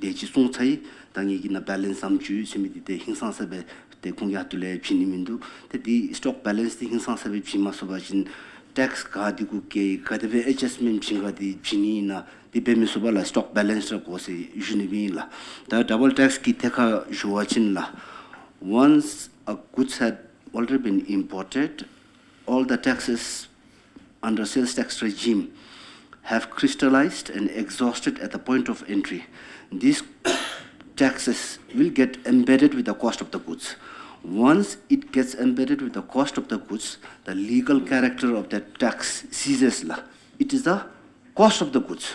དེ་ཅིག་བཙོང་ཚར་ཡི། ད་ངེ་གི་ནང་བེ་ལེནསི་ཙམ་ཅིག་ཡོད་ཟེར་མི་འདི་ཏེ་ཧིང་སང་ས་སྦེ་ཏེ་ཁོང་གི་ཁ་ཐུག་ལས་བྱིན་ནི་མིན་འདུག། ཏེ་འདི་སི་ཊོག་བེ་ལེནསི་འདི་ཧིང་སང་ས་སྦེ་བྱིན་མ་ཚུགས་པ་ཅིན་ཊེགསི་ག་འདི་གུ་བཀལ་ག་དེ་སྦེ་ཨེ་ཌཇས་མེནཊ་བྱིན་ག་འདི་བྱིན་ནི་ཨིན་ན་འདི་འབད་མི་ཚུགས་པས་ལགས། སི་ཊོག་བེ་ལེནསི་ར་དགོ་ཟེར་ཞུ་ནི་སྦེ་ཨིན་ལགས། ད་ཌབ་བཱལ་ཊེགསི་གི་ཐད་ཁར་ཞུ་བ་ཅིན་ལགས། Once a goods had already been imported, all the taxes under sales tax regime have crystallized and exhausted at the point of entry. These taxes will get embedded with the cost of the goods. Once it gets embedded with the cost of the goods, the legal character of that tax ceases ལགས། It is the cost of the goods.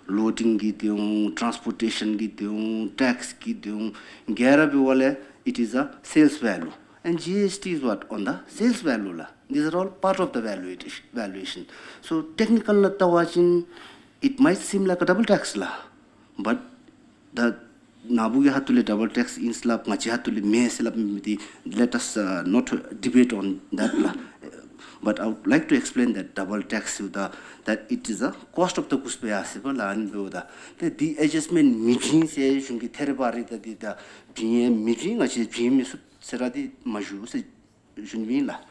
ལོ་ཌིང་གི་དེ་འོང་། ཊཱནསི་པོར་ཊེ་ཤཱན་གི་དེ་འོང་། ཊེགསི་གི་དེ་འོང་། ག་ར་འབདཝ་ལས་it is a sales value. And G S T is what? On the sales value ལགས། These are all part of the valuation, valuation. So technical ནང་བལྟ་བ་ཅིན་it might seem like a double tax ལགས། But the ནཱ་བུ་གི་ཁ་ཐུག་ལས་ཌབ་བཱལ་ཊེགསི་ཨིན་ཟེར་སླབ། ང་བཅས་ཁ་ཐུག་ལས་མེན་ཟེར་སླབ་མི་འདི་let us uh, not debate on that ལགས། But I would like to explain that double tax ཟེརཝ་ད་that it is a cost of the goods སྦེ་ཡར་སོ་ཡི་པ་ལགས། ཨ་ནི་འབདཝ་ད་ཏེ་འདི་ཨེ་ཌཇས་མེནཊ་མི་བྱིན་ཟེར་གཞུང་གིས་ཐད་རི་བ་རི་ད་འདི་ད་བྱིན་ཡང་མི་བྱིན། ང་བཅས་བྱིན་མི་ཚུགས་ཟེར་ར་འདི་མ་ཞུ་ཟེར་ཞུ་ནི་ཨིན་ལགས།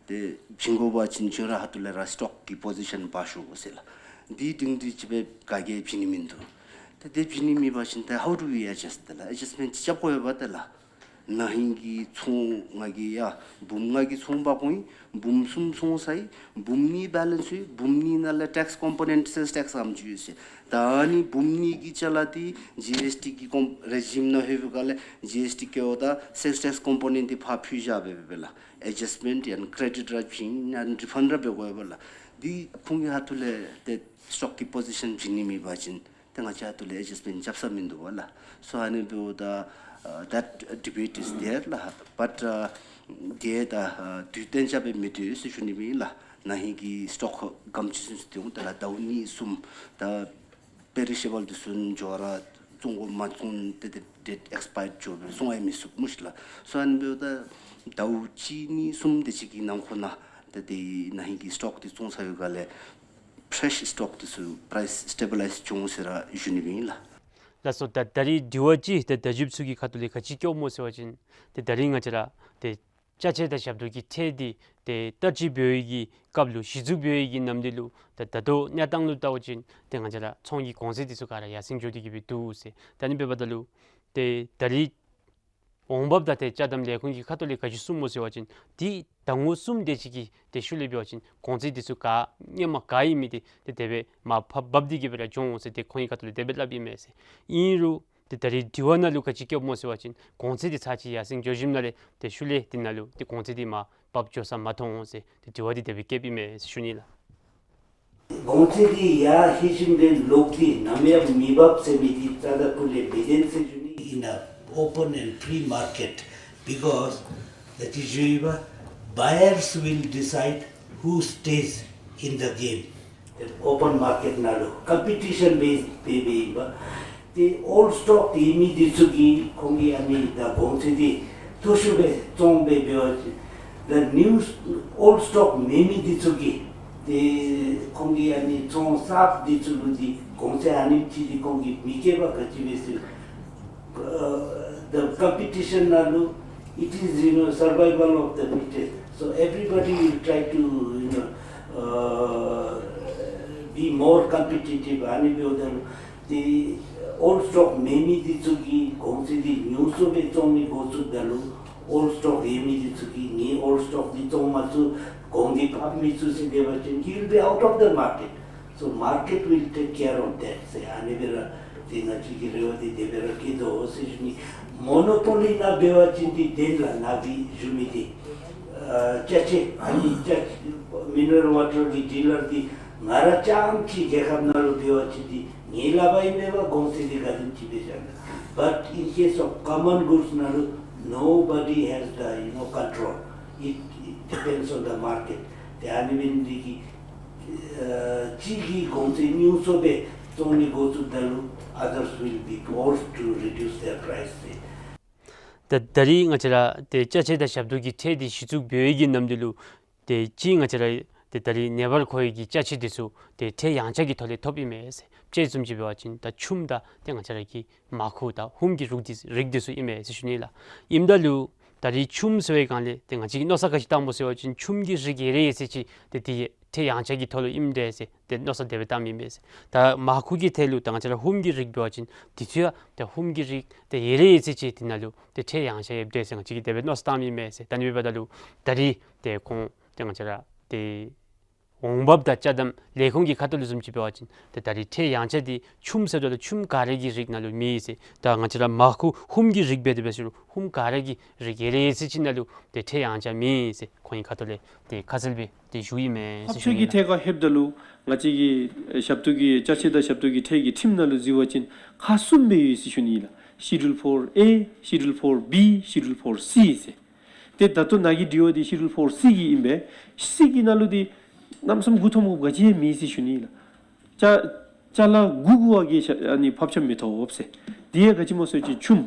ཏེ་བྱིན་དགོ་པ་ཅིན་ཁྱོད་ར་ཁ་ཐུག་ལས་ར་སི་ཊོག་གི་པོ་ཟི་ཤཱན་འབག་ཤོག་ཟེར་ལགས། འདི་སྒྲིང་སྒྲི་ཅིག་སྦེ་ག་གིས་བྱིན་ནི་མིན་འདུག། ཏེ་དེ་བྱིན་ནི་མེད་པ་ཅིན་ཏེ་how do we adjust ཏེ་ལགས། ཨེ་ཌཇས་མེནཊ་རྐྱབ་དགོ་པས་ཏེ་ལགས། ན་ཧིང་གི་ཚོང་ང་གིས་ཡ་འབུམ་ལྔ་གི་ཚོང་འབག་འོང་ཡི། འབུམ་གསུམ་བཙོང་ཚར་ཡི། འབུམ་གཉིས་བེ་ལེནསི་ཡོད། འབུམ་གཉིས་ནང་ལས་ཊེགསི་ཀོམ་པོ་ནེནཊ་སེལསི་ཊེགསི་ཙམ་ཅིག་ཡོད་ཟེར། ད་ཨ་ནི་འབུམ་གཉིས་ཀྱི་ཅ་ལ་འདི་ཇི་ཨེསི་ཊི་གི་ཀོམ་རེ་ཇིམ་ནང་ལྷོད་པའི་སྒང་ལས་ཇི་ཨེསི་ཊི་བཀལཝ་ད་སེལསི་ཊེགསི་ཀོམ་པོ་ནེནཊ་འདི་ཕར་འཕུལ་བཞག་སྦེ་སྦེ་ལགས། ཨེ་ཌཇས་མེནཊ་ཡང་ཀེ་རེ་ཌིཊ་ར་བྱིན་ཡང་རི་ཕཱནཌ་ར་འབད་དགོ་པས་ལགས། འདི་ཁོང་གི་ཁ་ཐུག་ལས་ཏེ་སི་ཊོག་གི་པོ་ཟི་ཤཱན་བྱིན་ནི་མེད་པ་ཅིན་ཏེ་ང་བཅས་ཁ་ཐུག་ལས་ཨེ་ཌཇས་མེནཊ་རྐྱབ་ས་མིན་འདུག་པ་ལགས། So ཨ་ནི་འབདཝ་ད་uh, that debate is there ལགས། But uh, དེ་ད་uh, དུས་གཏན་འཇགས་སྦེ་མི་སྡོད་ཟེར་ཞུ་ནི་སྦེ་ཨིན་ལགས། ན་ཧིང་གི་སི་ཊོག་ག་དེམ་ཅིག་ཚུན་ཚོད་འོང་ད་ལགས། ཟླཝ་གཉིས་གསུམ་ད་པེ་རི་ཤེ་བཱལ་འདི་ཚུ་འགྱོ་ར་བཙོང་དགོ་མ་བཙོང་ཏེ་ཏེ་ཌེཊ་ཨེགསི་པ་ཡརཌ་འགྱོ་སྦེ་བཙོང་ཡང་མི་ཚུགས་སྨོ་ཤིག་ལགས། སོ་ཨ་ནི་འབདཝ་ད་ཟླཝ་གཅིག་གཉིས་གསུམ་དེ་ཅིག་གི་ནང་འཁོད་ནང་ཏེ་དེ་ན་ཧིང་གི་སི་ཊོག་འདི་བཙོང་ཚར་བའི་སྒང་ལས་ ཕྲེཤ་སི་ཊོག་འདི་ཚུ་པ་རའིསི་སི་ཊེ་བི་ལའིཛ་བྱུང་ཟེར་ར་ཞུ་ནི་ཨིན་ལགས། ལགས་སོ། ད་ད་རིས་དྲི་བ་ཅིག་ཏེ་བརྡ་བརྒྱུདཔ་ཚུ་གི་ཁ་ཐུག་ལས་ག་ཅི་བཀོདཔ་སྨོ་ཟེར་བ་ཅིན་ཏེ་ད་རིས་ང་བཅས་ར་ཏེ་ཅ་ཆས་དང་ཞབས་ཏོག་གི་ཁྲལ་འདི་ཏེ་བསྟར་སྤྱོད་འབད་བའི་གི་སྐབས་ལུ་གཞི་བཙུགས་འབད་བའི་གི་ནམ་དུས་ལུ་ད་ད་ལྟོ་གནས་སྟངས་ལུ་བལྟ་བ་ཅིན་ཏེ་ང་བཅས་ར་ཚོང་གི་གོང་ཚད་འདི་ཚུ་ག་ར་ཡར་སེང་འགྱོ་སྟེ་གི་སྦེ་འདུག་ཟེར། ད་ཨ་ནི་འབདཝ་ད་ལུ་ཏེ་ད་རིས་འོང་འབབ་དང་ཏེ་ཅ་དམ་ལས་ཁུངས་ཀྱི་ཁ་ཐུག་ལས་ག་ཅི་གསུངསམ་སྨོ་ཟེར་བ་ཅིན་ཏེ་ཟླ་ངོ་གསུམ་དེ་ཅིག་གི་ཏེ་ཤུལ་ལས་འབད་བ་ཅིན་གོང་ཚད་འདི་ཚུ་ག་སྔོན་མ་ག་ཨིན་མི་འདི་ཏེ་དེ་སྦེ་མར་ཕབ་ཕབ་སྟེ་གི་སྦེ་ར་འགྱོ་འོང་ཟེར་ཏེ་ཁོང་གི་ཁ་ཐུག་ལས་དེ་སྦེ་སླབ་ཨིན་མས་ཟེར། ཨིན་རུང་ཏེ་ད་རིས་དྲི་བ་ནང་ལུ་ག་ཅི་བཀོདཔ་སྨོ་ཟེར་བ་ཅིན་གོང་ཚད་འདི་ཚར་ཅིག་ཡར་སེང་འགྱོ་ཞིནམ་ལས་ཏེ་ཤུལ་ལས་འདི་ནང་ལུ་ཏེ་གོང་ཚད་འདི་མར་ཕབ་འགྱོ་ས་མ་མཐོང་ཟེར་ཏེ་དྲི་བ་འདི་དེ་སྦེ་བཀོདཔ་ཨིན་མས་ཟེར་ཞུ་ནི་ལགས། གོང་ཚད་འདི་ཡར་ལྷོད་ཞིནམ་ལས་ལོག་སྟེ་ནམ་ཡང་མི་འབབ་ཟེར་མི་འདི་རྩ་དང་སྤུ་ལས་མི་བདེན་ཟེར་ཞུ་ནི། In a open and free market, because that is, buyers will decide who stays in the game. ཨོ་པཱན་མར་ཀེཊ་ནང་ལུ་ཀམ་པི་ཊི་ཤཱན་བེསཌ་སྦེ་འབདཝ་ཨིན་པས། ཏེ་ཨོལཌ་སི་ཊོག་ཡོད་མི་འདི་ཚུ་གིས་ཁོང་གིས་ཨ་ནི་ད་གོང་ཚད་འདི་མཐོ་ཤོས་སྦེ་བཙོང་སྦེ་འབད་བ་ཅིན་ད་ནིའུ་ཨོལཌ་སི་ཊོག་མེད་མི་འདི་ཚུ་གིས་ཏེ་ཁོང་གིས་ཨ་ནི་ཚོང་གསརཔ་འདི་ཚུ་ལུ་འདི་གོང་ཚད་ཨ་ནེམ་ཅིག་འདི་ཁོང་གིས་མི་བཀལ་བར་ག་ཅི་འབད་ཟེར། Uh, the competition ནང་ལུ, it is, you know, survival of the fittest. So everybody will try to, you know, uh, be more competitive. ཨ་ནི་འབདཝ་ད་ལུ་ཏེ་ཨོལཌ་སི་ཊོག་མེད་མི་འདི་ཚུ་གིས་གོང་ཚད་འདི་ཉུང་སུ་སྦེ་བཙོང་ནི་འགོ་བཙུགསཔ་ད་ལུ་ཨོལཌ་སི་ཊོག་ཡོད་མི་འདི་ཚུ་གིས་ངེའི་ཨོལཌ་སི་ཊོག་འདི་བཙོང་མ་ཚུགས། གོང་འདི་ཕབ་མི་ཚུགས་ཟེར་འབད་བ་ཅིན་you will be out of the market. So market will take care of that ཟེར་ཨ་ནི་སྦེ་ར་ཏེ་ང་བཅས་ཀྱིས་རེ་བ་འདི་དེ་སྦེ་ར་བསྐྱེད་དོ་ཟེར་ཞུ་ནི། མོ་ནོ་པོ་ལི་ནང་འབད་བ་ཅིན་འདི་བདེན་ལགས། ནཱ་གིས་ཞུ་མི་འདི་ཨ་ཅ་ཆས་ཨ་ནི་ཅ་མི་ནི་རལ་ཝ་ཊར་གྱི་ཌི་ལར་འདི་ང་ར་རྐྱངམ་གཅིག་རྒྱལ་ཁབ་ནང་ལུ་འབད་བ་ཅིན་འདི་ངེའི་ལག་པར་ཨིན་མས་པ། གོང་ཚད་འདི་ག་དེམ་ཅིག་སྦེ་བཞག་ན། But in case of common goods ནང་ལུ་nobody has the, you know, control. It, it depends on the market. ཏེ་ཨ་ནི་འབད་ནི་འདི་གིས་ཨ་གཅིག་གིས་གོང་ཚད་ཉུང་སུ་སྦེ་བཙོང་ནི་འགོ་བཙུགསཔ་ད་ལུ་others will be forced to reduce their price ཟེར། ད་ད་རིས་ང་བཅས་ར་ཏེ་ཅ་ཆས་དང་ཞབས་ཏོག་གི་ཁྲལ་འདི་གཞི་བཙུགས་འབད་བའི་གི་ནམ་དུས་ལུ་ཏེ་གཅིག་ང་བཅས་ར་ཏེ་ད་རིས་ནད་པར་མཁོ་བའི་གི་ཅ་ཆས་འདི་ཚུ་ཏེ་ཁྲལ་ཡངས་ཆག་གི་ཐོག་ལས་ཐོབ་ཨིན་མས་ཟེར། དཔྱེ་བཟུམ་ཅིག་འབད་བ་ཅིན་ད་ཆུམ་དང་ཏེ་ང་བཅས་ར་གི་མར་ཁུ་དང་ཧུམ་གྱི་རིགས་འདི་རིགས་འདི་ཚུ་ཨིན་མས་ཟེར་ཞུ་ནི་ལགས། ཨིནམ་ད་ལུ་ད་རིས་ཆུམ་ཟེར་བའི་སྒང་ལས་ཏེ་ང་བཅས་ཀྱིས་མནོ་བསམ་ག་ཅི་བཏངམ་སྨོ་ཟེར་བ་ཅིན་ཆུམ་གྱི་རིགས་ཡོད་རེ་ཡོད་ཚད་ཅིག་ཏེ་འདི་ཁྲལ་ཡངས་ཆག་གི་ཐོག་ལུ་ཨིནམ་འདྲས་ཟེར་ཏེ་མནོ་བསམ་དེ་སྦེ་བཏངམ་ཨིན་མས་ཟེར། ད་མར་ཁུ་གི་ཐད་ལུ་ད་ང་བཅས་ར་ཧུམ་གྱི་རིགས་འབད་བ་ཅིན་འདི་ཚུ་ཡང་ད་ཧུམ་གྱི་རིགས་ཏེ་ཡོད་རེ་ཡོད་ཚད་ཅིག་འདི་ནང་ལུ་ཏེ་ཁྲལ་ཡངས་ཆག་ཡོདཔ་འདྲས་ཟེར་ང་བཅས་ཀྱིས་དེ་སྦེ་མནོ་བསམ་བཏངམ་ཨིན་མས་ཟེར། ད་ཨ་ནི་འབདཝ་ད་ལུ་ད་རིས་ཏེ་ཁོང་ཏེ་ང་བཅས་ར་ཏེ་འོང་འབབ་དང་ཅ་དམ་ལས་ཁུངས་ཀྱི་ཁ་ཐུག་ལུ་བཟུམ་ཅིག་འབད་བ་ཅིན་ཏེ་ད་རིས་ཁྲལ་ཡངས་ཆག་འདི་ཆུམ་ཟེརཝ་ད་ལུ་ཆུམ་ག་ར་གི་རིགས་ནང་ལུ་མེད་ཟེར། ད་ང་བཅས་ར་མར་ཁུ་ཧུམ་གྱི་རིགས་འབད་དེ་འབད་ཟེར་རུང་ཧུམ་ག་ར་གི་རིགས་ཡོད་རེ་ཡོད་ཚད་ཅིག་ནང་ལུ་ཏེ་ཁྲལ་ཡངས་ཆག་མེད་ཟེར་ཁོང་གི་ཁ་ཐུག་ལས་ཏེ་ཁ་གསལ་སྦེ་ཏེ་ཞུཝ་ཨིན་མས་ཟེར་ཞུ་ནི་ལགས། ཕབ་ཆག་གི་ཐད་ཁར་ལྷོདཔ་ད་ལུ་ང་བཅས་ཀྱི་ཞབས་ཏོག་གི་ཅ་ཆས་དང་ཞབས་ཏོག་གི་ཁྲལ་གྱི་ཁྲིམས་ནང་ལུ་གཟིགས་པ་ཅིན་ཁག་གསུམ་སྦེ་ཡོད་ཟེར་ཞུ་ནི་ལགས། Schedule four A, Schedule four B, Schedule four C ཟེར། ཏེ་ད་ལྟོ་ནཱ་གི་དྲི་བ་འདི་Schedule four C གི་ཨིན་པས། C གི་ནང་ལུ་འདི་གནམ་མེད་ས་མེད་མགུ་འཐོམ་དགོཔ་ག་ཅི་ཡང་མེད་ཟེར་ཞུ་ནི་ལགས། ཅ་ཅ་ལ་དགུ་དགུ་བ་གིས་ཨ་ནི་ཕབ་ཆག་མི་ཐོབ་ཟེར། འདི་ཡང་ག་ཅི་སྨོ་ཟེར་བ་ཅིན་ཆུམ་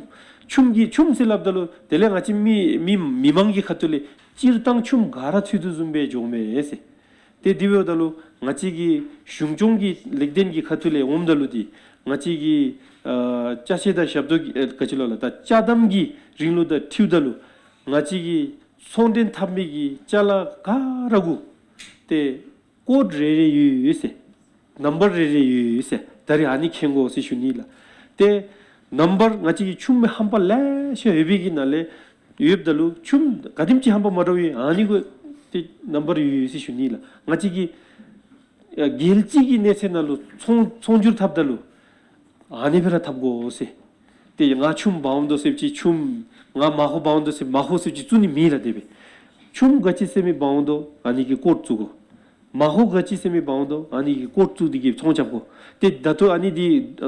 ཆུམ་གྱི་ཆུམ་ཟེར་སླབ་ད་ལུ་དེ་ལས་ང་བཅས་མི་མི་མི་མང་གི་ཁ་ཐུག་ལས་སྤྱིར་བཏང་ཆུམ་ག་ར་ཚུད་དོ་བཟུམ་སྦེ་འགྱོཝ་མས་ཟེར། ཏེ་དེ་འབདཝ་ད་ལུ་ང་བཅས་ཀྱི་གཞུང་སྐྱོང་གི་ལེགས་ལྡན་གྱི་ཁ་ཐུག་ལས་འོངམ་ད་ལུ་འདི་ང་བཅས་ཀྱི་ཨ་ཅ་ཆས་དང་ཞབས་ཏོག་གི་ཨ་ག་ཅི་ལོ་ལགས། ད་ཅ་དམ་གྱི་རིང་ལུགས་དང་འཁྲིལཝ་ད་ལུ་ང་བཅས་ཀྱི་ཚོང་འདྲེན་འཐབ་མི་གི་ཅ་ལ་ག་ར་གུ་ཏེ་ཀོཌ་རེ་རེ་ཡོད་ཟེར། ནམ་བར་རེ་རེ་ཡོད་ཟེར། ད་རིས་ཨ་ནི་མཁྱེན་དགོ་ཟེར་ཞུ་ནི་ལགས། ཏེ་ནམ་བར་ང་བཅས་ཀྱི་ཆུམ་ཧམ་པ་ལེ་ཤ་ཡོད་པའི་གི་ནང་ལས་ཡོདཔ་ད་ལུ་ཆུམ་ག་དེམ་ཅིག་ཧམ་པ་མ་འདྲཝ་ཡོད་ཨ་ནི་གུ་ཏེ་ནམ་བར་ཡོད་ཟེར་ཞུ་ནི་ལགས། ང་བཅས་ཀྱིས་ཨ་རྒྱལ་སྤྱི་གི་གནས་ཚད་ནང་ལུ་ཚོང་ཚོང་སྒྱུར་འཐབ་ད་ལུ་ཨ་ནི་སྦེ་ར་འཐབ་དགོ་ཟེར། ཏེ་ང་ཆུམ་འབག་འོང་དོ་ཟེར་བ་ཅིན་ཆུམ། ང་མར་ཁུ་འབག་འོང་དོ་ཟེར་མར་ཁུ་ཟེར་བ་ཅིན་བཙུགས་ནི་མེད་ལགས། དེ་སྦེ་ཆུམ་ག་ཅི་ཟེར་མི་འབག་འོང་དོ་ཨ་ནི་གི་ཀོཌ་བཙུགས་དགོ། མར་ཁུ་ག་ཅི་ཟེར་མི་འབག་འོང་དོ་ཨ་ནི་གི་ཀོཌ་བཙུགས་ཏེ་གིས་ཚོང་རྐྱབ་དགོ། ཏེ་ད་ལྟོ་ཨ་ནི་འདི་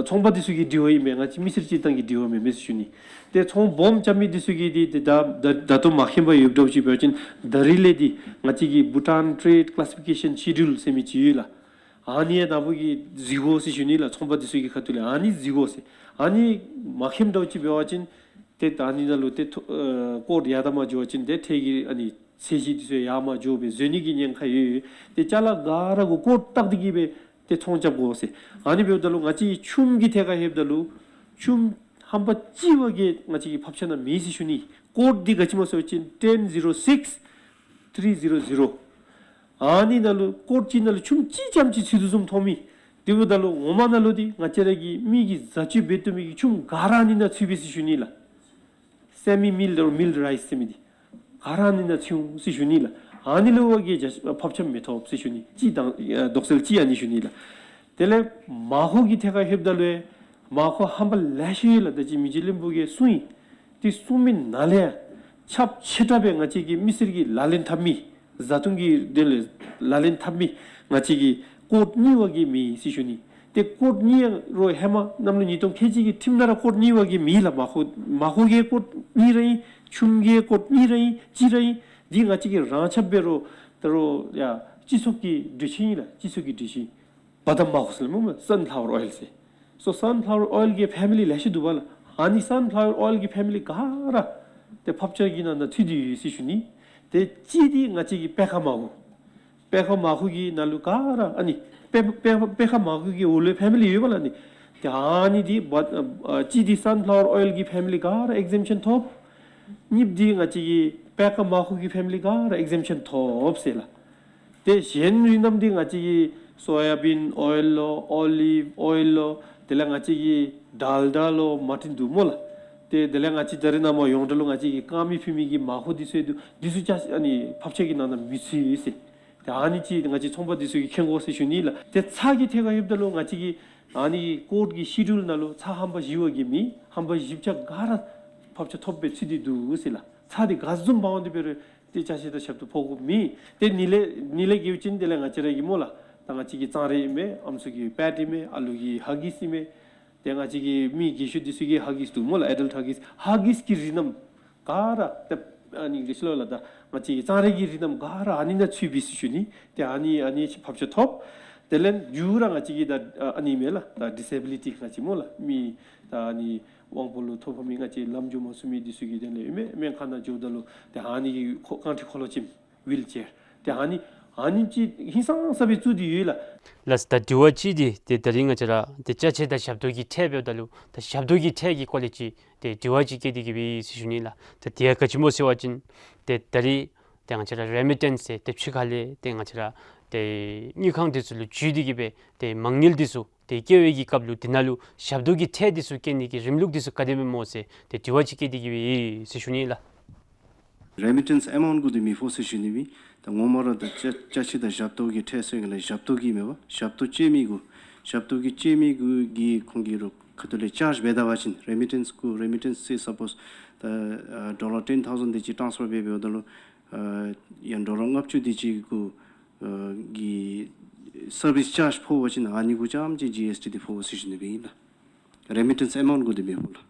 ཚོང་པ་འདི་ཚུ་གི་དྲི་བ་ཨིན་མས། ང་བཅས་མི་སེར་སྤྱིར་བཏང་གི་དྲི་བ་མེན་མས་ཟེར་ཞུ་ནི། ཏེ་ཚོང་སྦོམ་རྐྱབ་མི་འདི་ཚུ་གིས་འདི་ཏེ་ད་ད་ད་ལྟོ་མ་མཁྱེན་པར་ཡོདཔ་འདྲཝ་ཅིག་འབད་བ་ཅིན་ད་རིས་ལས་འདི་ང་བཅས་ཀྱི་Bhutan Trade Classification Schedule ཟེར་མི་ཅིག་ཡོད་ལགས། ཨ་ནི་ཡང་ནཱ་བུ་གིས་གཟིགས་དགོ་ཟེར་ཞུ་ནི་ལགས། ཚོང་པ་འདི་ཚུ་གི་ཁ་ཐུག་ལས་ཨ་ནི་གཟིགས་དགོ་ཟེར། ཨ་ནི་མ་མཁྱེནམ་འདྲཝ་ཅིག་འབད་བ་ཅིན་ཏེ་ད་ཨ་ནི་ནང་ལུ་ཏེ་ཐོ་ཨེ་ཀོཌ་ཡར་དང་མར་འགྱོ་བ་ཅིན་ཏེ་ཁྲལ་གྱི་ཨ་ནི་ཚད་གཞི་འདི་ཚུ་ཡར་མར་འགྱོ་སྦེ་བཟོ་ནི་གི་ཉེན་ཁ་ཡོད། ཏེ་ཅ་ལ་ག་ར་གུ་ཀོཌ་བཏགས་ཏེ་གིས་སྦེ་ ཏེ་ཚོང་རྐྱབ་དགོ་ཟེར། ཨ་ནི་འབདཝ་ད་ལུ་ང་བཅས་ཀྱི་ཆུམ་གྱི་ཐད་ཁར་ལྷོདཔ་ད་ལུ་ཆུམ་ཧམ་པ་གཅིག་བ་གིས་ང་བཅས་ཀྱི་ཕབ་ཆ་ནང་མེད་ཟེར་ཞུ་ནི། ཀོཌ་འདི་ག་ཅི་སྨོ་ཟེར་བ་ཅིན་ten zero six three zero zero། ཨ་ནི་ནང་ལུ་ཀོཌ་གཅིག་ནང་ལུ་ཆུམ་གཅིག་རྐྱངམ་ཅིག་ཚུད་དོ་བཟུམ་མཐོང་མི། དེ་འབདཝ་ད་ལུ་ངོ་མ་ནང་ལུ་འདི་ང་བཅས་ར་གི་མི་གིས་བཟའ་སྤྱོད་འབད་བཏུབ་མི་གི་ཆུམ་ག་ར་ཨ་ནི་ནང་ཚུད་པས་ཟེར་ཞུ་ནི་ལགས། སེ་མི་མིལཌ་དང་མིལཌ་རའིསི་ཟེར་མི་འདི་ག་ར་ཨ་ནི་ནང་ཚུདཔ་འོང་ཟེར་ཞུ་ནི་ལགས། ཨ་ནི་ལུ་བ་གིས་ཕབ་ཆ་མི་ཐོབ་ཟེར་ཞུ་ནི། གཅིག་དང་ཨ་དོགས་སེལ་གཅིག་ཨ་ནི་ཞུ་ནི་ལགས། དེ་ལས་མར་ཁུ་གི་ཐད་ཁར་ལྷོདཔ་ད་ལུ་ཡང་མར་ཁུ་ཧམ་པ་ལེ་ཤ་ཡོད་ལགས། ད་ཅི་མི་རྗེ་བློན་པོ་གིས་གསུངས་ཡི། དེ་གསུངས་མི་ནང་ལས་ཡང་ཁྱབ་ཆེ་དྲགས་སྦེ་ང་བཅས་ཀྱི་མི་སེར་གྱིས་ལག་ལེན་འཐབ་མི་བཟའ་འཐུང་གི་དོན་ལས་ལག་ལེན་འཐབ་མི་ང་བཅས་ཀྱི་ཀོཌ་གཉིས་བ་གིས་མེད་ཟེར་ཞུ་ནི། ཏེ་ཀོཌ་གཉིས་ར་ཧེ་མ་གནམ་ལོ་ཉིས་སྟོང་ཁལ་གཅིག་གི་ཁྲིམས་ནང་ར་ཀོཌ་གཉིས་བ་གིས་མེད་ལགས། མར་ཁུ་མར་ཁུ་གི་ཀོཌ་གཉིས་ར་ཨིན། ཆུམ་གྱི་ཀོཌ་གཉིས་ར་ཨིན། གཅིག་ར་ཨིན། འདི་ང་བཅས་ཀྱིས་རང་ཁྱབ་འབད་རུང་ད་རུང་ཡ་སྤྱི་ཚོགས་ཀྱི་གྲོས་ཆོད་ཨིན་ལགས། སྤྱི་ཚོགས་ཀྱི་གྲོས་ཆོད་ཨིན། བ་དམ་མར་ཁུ་ཟེར་སླབ་སྨོ། སཱན་ཕ་ལ་ཝར་ཨོའིལ་ཟེར། སོ་སཱན་ཕ་ལ་ཝར་ཨོའིལ་གྱི་ཕེ་མི་ལི་ལེ་ཤ་འདུག་པ་ལགས། ཨ་ནི་སཱན་ཕ་ལ་ཝར་ཨོའིལ་གྱི་ཕེ་མི་ལི་ག་ར་ཏེ་ཕབ་ཆ་གི་ནང་ན་ཚུད་དེ་ཡོད་ཟེར་ཞུ་ནི། ཏེ་གཅིག་འདི་ང་བཅས་ཀྱི་པད་ཁ་མར་ཁུ། པད་ཁ་མར་ཁུ་གི་ནང་ལུ་ག་ར་ཨ་ནི་པད་པད་པད་ཁ་མར་ཁུ་གི་འོག་ལུ་ཕེ་མི་ལི་ཡོད་པ་ལགས་ཨ་ནི། ཏེ་ཨ་ནི་འདི་བ་ཨ་གཅིག་འདི་སཱན་ཕ་ལ་ཝར་ཨོའིལ་གྱི་ཕེ་མི་ལི་ག་ར་ཨེག་ཟེམ་ཤཱན་ཐོབ། གཉིས་པ་འདི་ང་བཅས་ཀྱི་པད་ཁ་མར་ཁུ་གི་ཕེ་མི་ལི་ག་ར་ཨེག་ཟེམ་ཤཱན་ཐོབ་ཟེར་ལགས། ཏེ་གཞན་རིགས་རྣམས་འདི་ང་བཅས་ཀྱི་སོ་ཡ་བིན་ཨོའིལ་ལོ་ཨོ་ལིབ་ཨོའིལ་ལོ་དེ་ལས་ང་བཅས་ཀྱི་ཌལ་ཌ་ལོ་མར་ཊིན་འདུག་སྨོ་ལགས། ཏེ་དེ་ལས་ང་བཅས་ད་རེས་ནངས་པ་ཡོངས་གྲགས་ལུ་ང་བཅས་ཀྱིས་དཀར་མེ་ཕུལ་མི་གི་མར་ཁུ་འདི་ཚུ་འདུག། འདི་ཚུ་ཅིག་ཨ་ནི་ཕབ་ཆ་གི་ནང་ན་མི་ཚུད་ཟེར། ཏེ་ཨ་ནི་ཅིག་ང་བཅས་ཚོང་པ་འདི་ཚུ་གིས་མཁྱེན་དགོ་ཟེར་ཞུ་ནི་ལགས། ཏེ་ཚྭ་གི་ཐད་ཁར་ལྷོདཔ་ད་ལུ་ང་བཅས་ཀྱི་ཨ་ནི་ཀོཌ་གི་ཤེ་ཌུལ་ནང་ལུ་ཚྭ་ཧམ་པ་བཞི་བ་གིས་མེད། ཧམ་པ་བཞི་ཆ་ག་ར་ཕབ་ཆ་ཐོབ་སྦེ་ཚུད་དེ་འདུག་ཟེར་ལགས། ཚྭ་འདི་ག་བཟུམ་འབག་འོང་སྟེ་འབད་རུང་ཏེ་ཅ་ཆས་དང་ཞབས་ཏོག་ཕོག་དགོཔ་མེད། ཏེ་ཨ་ནི་ལས་ཨ་ནི་ལས་བརྒལ་བ་ཅིན་དེ་ལས་ང་བཅས་ར་གི་སྨོ་ལགས། ད་ང་བཅས་ཀྱི་གཙང་རས་ཨིན་མས། ཨམ་སྲུ་གི་པེཌ་ཨིན་མས། ཨ་ལུ་གི་ཧ་གིསི་ཨིན་མས། ཏེ་ང་བཅས་ཀྱི་མི་རྒས་ཤོས་འདི་ཚུ་གི་ཧ་གིསི་འདུག་སྨོ་ལགས། ཨེ་ཌལཊ་ཧ་གིསི། ཧ་གིསི་གི་རིགས་རྣམས་ག་ར་ཏེ་ཨ་ནི་ག་ཅི་ལོ་ལགས། ད་ང་བཅས་ཀྱི་གཙང་རས་ཀྱི་རིགས་རྣམས་ག་ར་ཨ་ནི་ནང་ཚུད་པས་ཟེར་ཞུ་ནི། ཏེ་ཨ་ནི་ཨ་ནི་ཕབ་ཆ་ཐོབ། དེ་ལས་མཇུག་ར་ང་བཅས་ཀྱི་ད་ཨ་ནི་མས་ལགས། ད་ཌིས་ཨེ་བི་ལི་ཊི་ང་བཅས་སྨོ་ལགས། མི་ད་ཨ་ནི་དབང་པོ་ལུ་ཐོ་ཕོག་མི་ང་བཅས་ལམ་འགྱོ་མ་ཚུགས་མི་འདི་ཚུ་གི་དོན་ལས་ཨིན་མས། སྨན་ཁང་ནང་འགྱོཝ་ད་ལུ་ཏེ་ཨ་ནི་གི་ཁོ་རྐང་ཁྲི་འཁོར་ལོ་ཅིག་ཝིལ་ཅེར་ཏེ་ཨ་ནི་ཨ་ནི་ཅིག་ཧིང་སངས་ས་སྦེ་བཙུགས་ཏེ་ཡོད་ལགས། ལགས། ད་དྲི་བ་གཅིག་འདི་ཏེ་ད་རིས་ང་བཅས་ར་ཏེ་ཅ་ཆས་དང་ཞབས་ཏོག་གི་ཁྲལ་འབདཝ་ད་ལུ་ད་ཞབས་ཏོག་གི་ཁྲལ་གྱི་སྐོར་ལས་ཅིག་ཏེ་དྲི་བ་ཅིག་བཀོད་དེ་གི་སྦེ་ཡོད་ཟེར་ཞུ་ནི་ལགས། ད་དེ་ཡང་ག་ཅི་སྨོ་ཟེར་བ་ཅིན་ཏེ་ད་རིས་ཏེ་ང་བཅས་ར་རེ་མི་ཊེནསི་ཟེར་ཏེ་ཕྱི་ཁ་ལས་ཏེ་ང་བཅས་ར་ཏེ་དངུལ་ཁང་འདི་ཚུ་ལུ་འཇུས་ཏེ་གི་སྦེ་ཏེ་མ་དངུལ་འདི་ཚུ་ཏེ་བསྐྱལ་བའི་གི་སྐབས་ལུ་དེ་ནང་ལུ་ཞབས་ཏོག་གི་ཁྲལ་འདི་ཚུ་བཀལ་ནི་གི་རིམ་ལུགས་འདི་ཚུ་ག་དེ་སྦེ་སྨོ་ཟེར་ཏེ་དྲི་བ་ཅིག་བཀོད་དེ་གི་སྦེ་ཡོད་ཟེར་ཞུ་ནི་ལགས། རེ་མི་ཊེནསི་ཨེ་མའུནཊ་གུ་འདི་མི་ཕོག་ཟེར་ཞུ་ནི་སྦེ། ད་ངོ་མ་ར་ད་ཅ་ཅ་ཆས་དང་ཞབས་ཏོག་གི་ཁྲལ་ཟེར་གི་ལགས། ཞབས་ཏོག་གི་མེན་པ། ཞབས་ཏོག་སྤྱོད་མི་གུ་ཞབས་ཏོག་གི་སྤྱོད་མི་གུ་གི་ཁོང་གི་རོགས་ཁ་ཐུག་ལས་ཅཱརཇ་འབད་ད་པ་ཅིན་རེ་མི་ཊེནསི་གུ་རེ་མི་ཊེནསི་སེ་སཔོསི་ད་ཨ་ཌོ་ལར་ཊེན་ཐའུ་ཟེནཌ་དེ་ཅིག་ཊཱནསི་ཕར་འབད་འབདཝ་ད་ལུ་ཨ་ཡང་ཌོ་ལར་ལྔ་བཅུ་དེ་ཅིག་གུ་ཨ་གི་སར་བིསི་ཅཱརཇ་ཕོག་པ་ཅིན་ཨ་ནི་གུ་རྐྱངམ་ཅིག་ཇི་ཨེསི་ཊི་འདི་ཕོག་ཟེར་ཞུ་ནི་སྦེ་ཨིན་ལགས། རེ་མི་ཊེནསི་ཨེ་མའུནཊ་གུ་འདི་མི་ཕོག་ལགས།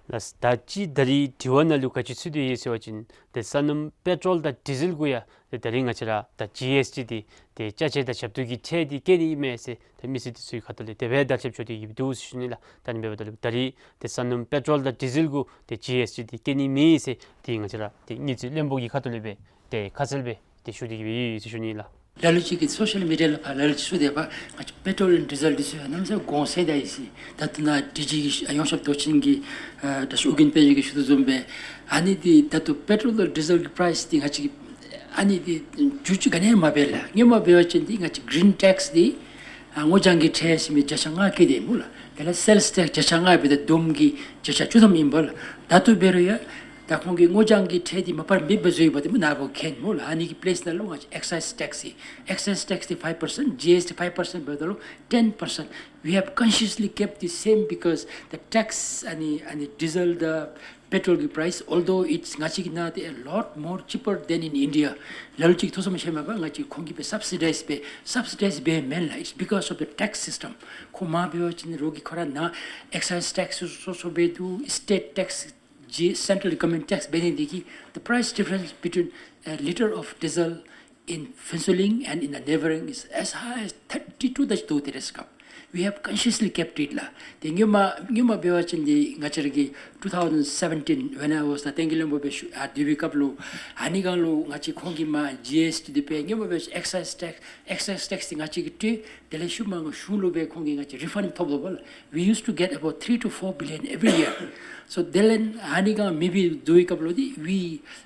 ལགས། ད་ཅི་ད་རིས་དྲི་བ་ནང་ལུ་ག་ཅི་ཚུད་དེ་ཡོད་ཟེར་བ་ཅིན་ཏེ་སོ་ནམ་པེ་ཊོལ་དང་ཌི་ཟེལ་གུ་ཡང་ཏེ་ད་རིས་ང་བཅས་ར་ད་ཇི་ཨེསི་ཊི་འདི་ཏེ་ཅ་ཆས་དང་ཞབས་ཏོག་གི་ཁྲལ་འདི་བཀལ་ནི་ཨིན་མས་ཟེར་ཏེ་མི་སེར་འདི་ཚུ་གི་ཁ་ཐུག་ལས་དེ་སྦེ་དར་ཁྱབ་འགྱོ་སྟེ་གི་འདུག་ཟེར་ཞུ་ནི་ལགས། ད་ཨ་ནི་འབདཝ་ད་ལུ་ད་རིས་ཏེ་སོ་ནམ་པེ་ཊོལ་དང་ཌི་ཟེལ་གུ་ཏེ་ཇི་ཨེསི་ཊི་འདི་བཀལ་ནི་མེད་ཟེར་ཏེ་ང་བཅས་ར་ཏེ་དངུལ་རྩིས་བློན་པོ་གི་ཁ་ཐུག་ལས་སྦེ་ཏེ་ཁ་གསལ་སྦེ་ཏེ་ཞུ་སྟེ་གི་སྦེ་ཡོད་ཟེར་ཞུ་ནི་ལགས། ལ་ལུ་ཅིག་གིས་སོ་ཤལ་མི་ཌི་ཡ་ལུ་ཕར་ལ་ལུ་ཅིག་ཚུད་དེ་ཕར་ང་བཅས་པེ་ཊོལ་ཌི་ཟེལ་འདི་ཚུ་ཡང་གནམ་མེད་ས་མེད་གོང་ཚད་ད་ཡི་ཟེར། ད་ལྟོ་ནཱ་ཌི་ཇི་གི་ཡོངས་ཁྱབ་མདོ་ཆེན་གྱིས་ཨ་ད་ཅི་ཨོ་རྒྱན་དཔལ་འབྱོར་གྱིས་ཞུ་དོ་བཟུམ་སྦེ་ཨ་ནི་འདི་ད་ལྟོ་པེ་ཊོལ་དང་ཌི་ཟེལ་གྱི་པ་རའིསི་འདི་ང་བཅས་ཀྱིས་ཨ་ནི་འདི་བསྒྱུར་བཅོས་ག་ནི་ཡང་མ་འབད་ལགས། སྔོན་མ་འབད་བ་ཅིན་འདི་ང་བཅས་གི་གི་རིན་ཊེགསི་འདི་ཨ་སྔོ་ལྗང་གི་ཁྲལ་ཟེར་མི་བརྒྱ་ཆ་ལྔ་བཀལ་དེས་སྨོ་ལགས། དེ་ལས་སེལསི་ཊེགསི་བརྒྱ་ཆ་ལྔ་འབདཝ་ད་བསྡོམས་ཀྱིས་བརྒྱ་ཆ་བཅུ་ཐམ་ཨིན་པས་ལགས། ད་ལྟོ་འབད་རུང་ཡང་ད་ཁོང་གིས་སྔོ་ལྗང་གི་ཁྲལ་འདི་མ་པ་ར་མེདཔ་བཟོ་ཡི་པ་འདི་མོ་ནཱ་ལུ་མཁྱེན་སྨོ་ལགས། ཨ་ནི་གི་པི་ལེསི་ནང་ལུ་ང་བཅས་ཨེག་སའིསི་ཊེགསི་ཟེར་ཨེག་སའིསི་ཊེགསི་འདི་ཕའིབ་པར་སེནཊ་ཇི་ཨེསི་ཊི་ཕའིབ་པར་སེནཊ་འབདཝ་ད་ལུ་ཊེན་པར་སེནཊ། We have consciously kept the same because the tax, I mean, I mean, diesel, the petrol གི་པ་རའིསི, although it's ང་བཅས་ཀྱི་ནང་དེ་a lot more cheaper than in India. ལ་ལུ་ཅིག་ཐུགས་བསམ་བཞེས་མ་པ་ང་བཅས་ཁོང་གིས་སྦེ་སབ་སི་ཌའིཛ་སྦེ་སབ་སི་ཌའིཛ་འབད་མེན་ལགས། It's because of the tax system. ཁོ་མ་འབད་བ་ཅིན་རོགས་ཀྱིས་ཁོ་ར་ནཱ་ཨེག་སའིསི་ཊེགསི་སོ་སོ་འབད་དོ། སི་ཊེཊ་ཊེགསི་ཇི་སེན་ཊྲལ་གོ་ཝར་མེནཊ་ཊེགསི་འབད་ནི་འདི་གིས་the price difference between a liter of diesel in Phuentsholing and in the neighboring is as high as thirty to the two དེ་རེས་སྐབས། We have consciously kept it ལགས། དེ་སྔོན་མ་སྔོན་མ་འབད་བ་ཅིན་འདི་ང་བཅས་ར་གིས་two thousand seventeen when I was the ཏན་གྱི་བློན་པོ་སྦེ་ཞུ་ཨ་བསྡུ་བའི་སྐབས་ལུ་ཨ་ནི་སྒང་ལུ་ང་བཅས་ཁོང་གིས་མར་ཇི་ཨེསི་ཊི་འདི་འབད་སྔོན་མ་འབད་ཨེག་སའིསི་ཊེགསི་ཨེག་སའིསི་ཊེགསི་འདི་ང་བཅས་ཀྱིས་སྤྲོད། དེ་ལས་ཤུལ་མ་ཤུལ་ལུ་སྦེ་ཁོང་གིས་ང་བཅས་རི་ཕཱནཌ་ཐོབ་དོ་བ་ལགས། We used to get about three to four billion every year. So དེ་ལས་ཨ་ནི་ག་མེདཔ་འགྱོ་བའི་སྐབས་ལུ་འདི་we,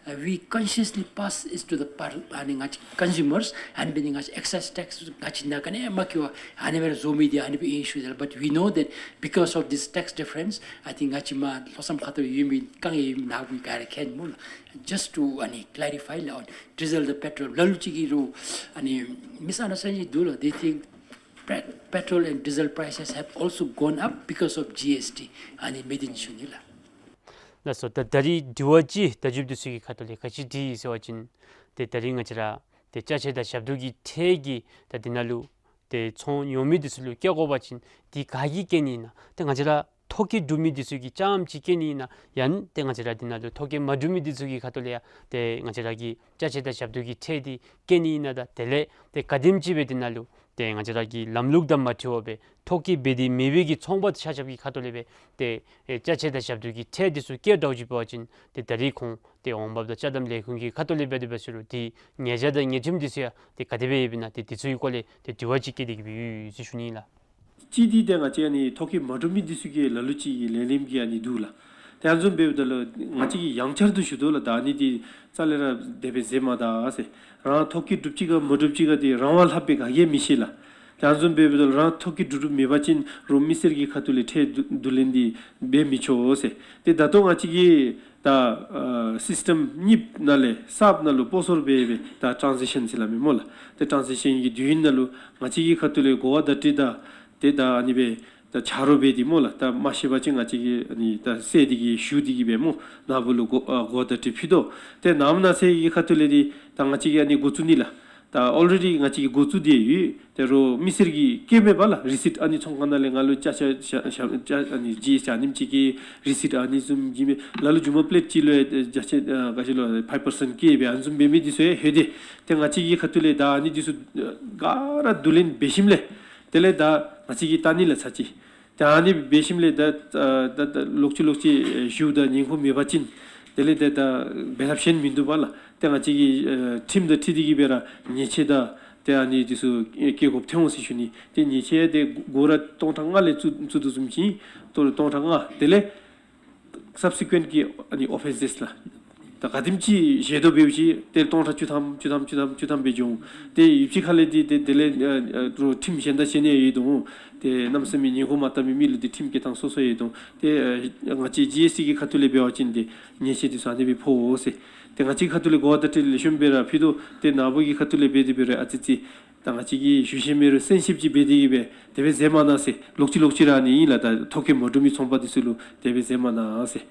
uh, we consciously pass it to the par- ཨ་ནི་ང་བཅས་consumers, ཨ་ནི་འབད་ནི་ང་བཅས་excise tax ང་བཅས་ནང་ག་ནི་མ་བཀལ་བར་ཨ་ནི་སྦེ་ར་བཟོ་མི་འདི་ཨ་ནི་སྦེ་ཨིན་ཞུ་དོ་ལགས། But we know that because of this tax difference, I think ང་བཅས་མ་ལྷོ་མཚམས་ཁ་ཐུག་ཡོད་མི་དཀའ་ངལ་ཡོད་མི་ནང་པའི་ག་ར་མཁྱེན་སྨོ་ལགས། Just to ཨ་ནི་clarify ལགས། On diesel, the petrol, ལ་ལུ་ཅིག་གིས་རོགས་ཨ་ནི་misunderstanding འདུག་ལགས། They think pe- petrol and diesel prices have also gone up because of G S T. ཨ་ནི་མེད་ནི་ཞུ་ནི་ལགས། ལགས་སོ། ད་ད་རིས་དྲི་བ་ཅིག་བརྡ་བརྒྱུདཔ་འདི་ཚུ་གི་ཁ་ཐུག་ལས་ག་ཅི་དྲིས་ཟེར་བ་ཅིན་ཏེ་ད་རིས་ང་བཅས་ར་ཏེ་ཅ་ཆས་དང་ཞབས་ཏོག་གི་ཁྲལ་གྱི་ད་འདི་ནང་ལུ་ཏེ་ཚོང་ཉོ་མི་འདི་ཚུ་ལུ་བཀལ་དགོ་པ་ཅིན་འདི་ག་གིས་བཀལ་ནི་ཨིན་ན། ཏེ་ང་བཅས་ར་ཐོ་བཀོད་གྲུབ་མི་འདི་ཚུ་གིས་རྐྱངམ་ཅིག་བཀལ་ནི་ཨིན་ན། ཡང་ཏེ་ང་བཅས་ར་འདི་ནང་ལུ་ཐོ་བཀོད་མ་གྲུབ་མི་འདི་ཚུ་གི་ཁ་ཐུག་ལས་ཡང་ཏེ་ང་བཅས་ར་གི་ཅ་ཆས་དང་ཞབས་ཏོག་གི་ཁྲལ་འདི་བཀལ་ནི་ཨིན་ན། ད་དེ་ལས་ཏེ་ག་དེམ་ཅིག་སྦེ་འདི་ནང་ལུ་ཏེ་ང་བཅས་ར་གི་ལམ་ལུགས་དང་མ་འཁྲིལ་བར་སྦེ་ཐོ་བཀོད་འབད་དེ་མེད་པའི་གི་ཚོང་པ་ཆ་ཁྱབ་ཀྱི་ཁ་ཐུག་ལས་སྦེ་ཏེ་ཨེ་ཅ་ཆས་དང་ཞབས་ཏོག་གི་ཁྲལ་འདི་ཚུ་བཀལ་དྲགས་ཅིག་འབད་བ་ཅིན་ཏེ་ད་རིས་ཁོང་ཏེ་འོང་འབབ་དང་ཅ་དམ་ལས་ཁུངས་ཀྱི་ཁ་ཐུག་ལས་འབད་དེ་འབད་ཟེར་རུང་འདི་ཉེས་བྱ་དང་ཉེས་ཁྲིམས་འདི་ཚུ་ཡང་ཏེ་ག་དེ་སྦེ་ཡོདཔ་ཨིན་ན། ཏེ་འདི་ཚུ་གི་སྐོར་ལས་ཏེ་དྲི་བ་ཅིག་བཀོད་དེ་གི་སྦེ་ཡོད་ཟེར་ཞུ་ནི་ལགས། གཅིག་འདི་ཏེ་ང་བཅས་ཨ་ནི་ཐོ་བཀོད་མ་གྲུབ་མི་འདི་ཚུ་གིས་ལ་ལུ་ཅིག་གིས་ལས་རིམ་གྱི་ཨ་ནི་འདུག་ལགས། ཏེ་ཨ་ནི་བཟུམ་འབདཝ་ད་ལུ་ང་བཅས་ཀྱིས་ཡང་བསྐྱར་དུ་ཞུ་དོ་ལགས། ད་ཨ་ནི་འདི་རྩ་ལས་ར་དེ་སྦེ་མཛད་མ་ད་ཟེར། རང་ཐོ་བཀོད་གྲུབ་ཅི་ག་མ་གྲུབ་ཅི་ག་འདི་རང་དབང་ལྷགཔ་སྦེ་ག་གིས་མི་ཤེས་ལགས། ཏེ་ཨ་ནི་བཟུམ་འབདཝ་ད་ལུ་རང་ཐོ་བཀོད་གྲུབ་གྲུབ་མེད་པ་ཅིན་རོགས་མི་སེར་གྱི་ཁ་ཐུག་ལས་ཁྲལ་བསྡུ་བསྡུ་ལེན་འདི་འབད་མི་ཆོག་ཟེར། ཏེ་ད་ལྟོ་ང་བཅས་ཀྱི་ད་ཨ་སིསི་ཊེམ་གཉིས་ནང་ལས་གསརཔ་ནང་ལུ་སྤོ་སོར་འབད་སྦེ་ད་ཊཱན་ཟི་ཤཱན་ཟེར་སླབ་མི་སྨོ་ལགས། ཏེ་ཊཱན་ཟི་ཤཱན་གྱི་དུས་ཡུན་ནང་ལུ་ང་བཅས་ཀྱི་ཁ་ཐུག་ལས་གོ་བ་བརྡ་སྤྲོད་དང་ཏེ་ད་ཨ་ནི་སྦེ་ད་ཆ་རོགས་འབད་དེ་སྨོ་ལགས། ད་མ་ཤེས་པ་ཅིན་ང་བཅས་ཀྱིས་ཨ་ནི་ད་སེལ་ཏེ་གི་ཞུ་སྟེ་གི་སྦེ་སྨོ་ནཱ་བུ་ལུ་གོ་ཨ་གོ་བརྡ་སྤྲོད་ཕུལ་དོ། ཏེ་ནངས་པ་གནངས་ཚེ་གི་ཁ་ཐུག་ལས་འདི་ད་ང་བཅས་ཀྱིས་ཨ་ནི་འགོ་བཙུགས་ནི་ལགས། ད་ཨོ་ལི་རེ་ཌི་ང་བཅས་ཀྱིས་འགོ་བཙུགས་ཏེ་ཡོད། ཏེ་རོགས་མི་སེར་གྱིས་བཀལ་མས་པ་ལགས། རི་སིཊ་ཨ་ནི་ཚོང་ཁང་ནང་ལས་ང་ལུ་ཅ་ཆས་ཞབས་ཞབས་ཅ་ཨ་ནི་ཇི་ཨེསི་ཊི་ཨ་ནེམ་ཅིག་གི་རི་སིཊ་ཨ་ནི་བཟུམ་བྱིན་མས། ལ་ལུ་མཇུག་མ་པི་ལེཊ་ཅིག་ལུ་ཡང་ཅ་ཆས་ཨ་ག་ཅི་ལོ་ཕའིབ་པར་སེནཊ་བཀལ་སྦེ་ཨ་ནི་བཟུམ་འབད་མི་འདི་ཚུ་ཡང་ལྷོད་དེ། ཏེ་ང་བཅས་ཀྱི་ཁ་ཐུག་ལས་ད་ཨ་ནི་འདི་ཚུ་ག་ར་བསྡུ་ལེན་འབད་ཞིནམ་ལས་དེ་ལས་ད་ང་བཅས་ཀྱིས་བལྟ་ནི་ལགས་ཚར་གཅིག། ད་ཨ་ནི་འབད་ཞིནམ་ལས་ད་ཨ་ད་ད་ལོག་ཅི་ལོག་ཅི་ཨེ་ཞུཝ་ད་ཉེན་ཁ་མེད་པ་ཅིན་དེ་ལས་ད་ད་འབད་ཐབས་གཞན་མིན་འདུག་པ་ལགས། ཏེ་ང་བཅས་ཀྱིས་ཨེ་ཁྲིམས་དང་འཁྲིལ་ཏེ་གི་སྦེ་ར་ཉེས་ཆད་དང་ཏེ་ཨ་ནི་འདི་ཚུ་ཨེ་བཀལ་དགོཔ་ཐོན་འོང་ཟེར་ཞུ་ནི། ཏེ་ཉེས་ཆད་དེ་སྒོར་ར་སྟོང་ཕྲག་ལྔ་ལས་བཙུགས་བཙུགས་དོ་བཟུམ་ཅིག་སྟོང་ཕྲག་ལྔ། དེ་ལས་སབ་སི་ཀུ་ཨེནཊ་གི་ཨ་ནི་ཨོ་ཕེནསེསི་ལགས། ད་ག་དེམ་ཅིག་བཞེས་དོ་འབདཝ་ཅིག་ཏེ་སྟོང་ཕྲག་བཅུ་ཐམ་བཅུ་ཐམ་བཅུ་ཐམ་བཅུ་ཐམ་སྦེ་འགྱོ་འོང་། ཏེ་ཡོད་ཅིག་ཁ་ལས་འདི་ཏེ་དེ་ལས་ཨ་ཨ་རོགས་ཁྲིམས་གཞན་དང་གཞན་ཡང་ཡོད་དོ། ཏེ་གནམ་མེད་ས་མེད་ཉེན་ཁ་མ་བཏང་མི་མི་ལུ་འདི་ཁྲིམས་བཀལ་ཐངས་སོ་སོ་ཡོད་དོ། ཏེ་ཨ་ང་བཅས་ཇི་ཨེསི་ཊི་གི་ཁ་ཐུག་ལས་འབད་བ་ཅིན་འདི་ཉེས་ཆད་འདི་ཚུ་ཨ་ནི་སྦེ་ཕོག་འོང་ཟེར། ཏེ་ང་བཅས་ཁ་ཐུག་ལས་གོ་བ་བརྡ་སྤྲོད་ལེགས་ཤོམ་སྦེ་ར་ཕུལ་དོ། ཏེ་ནཱ་བུ་གི་ཁ་ཐུག་ལས་འབད་དེ་འབད་རུང་ཨ་ཙི་ཙི་ད་ང་བཅས་ཀྱིས་ཞུ་ཤེས་མེད་རུང་སེམས་ཤེསཔ་ཅིག་འབད་དེ་གི་སྦེ་དེ་སྦེ་མཛད་མ་གནང་ཟེར། ལོག་ཅི་ལོག་ཅི་ར་ཨ་ནི་ཨིན་ལགས། ད་ཐོ་བཀོད་མ་གྲུབ་མི་ཚོང་པ་འདི་ཚུ་ལུ་དེ་སྦེ་མཛད་མ་གནང་ཟེར།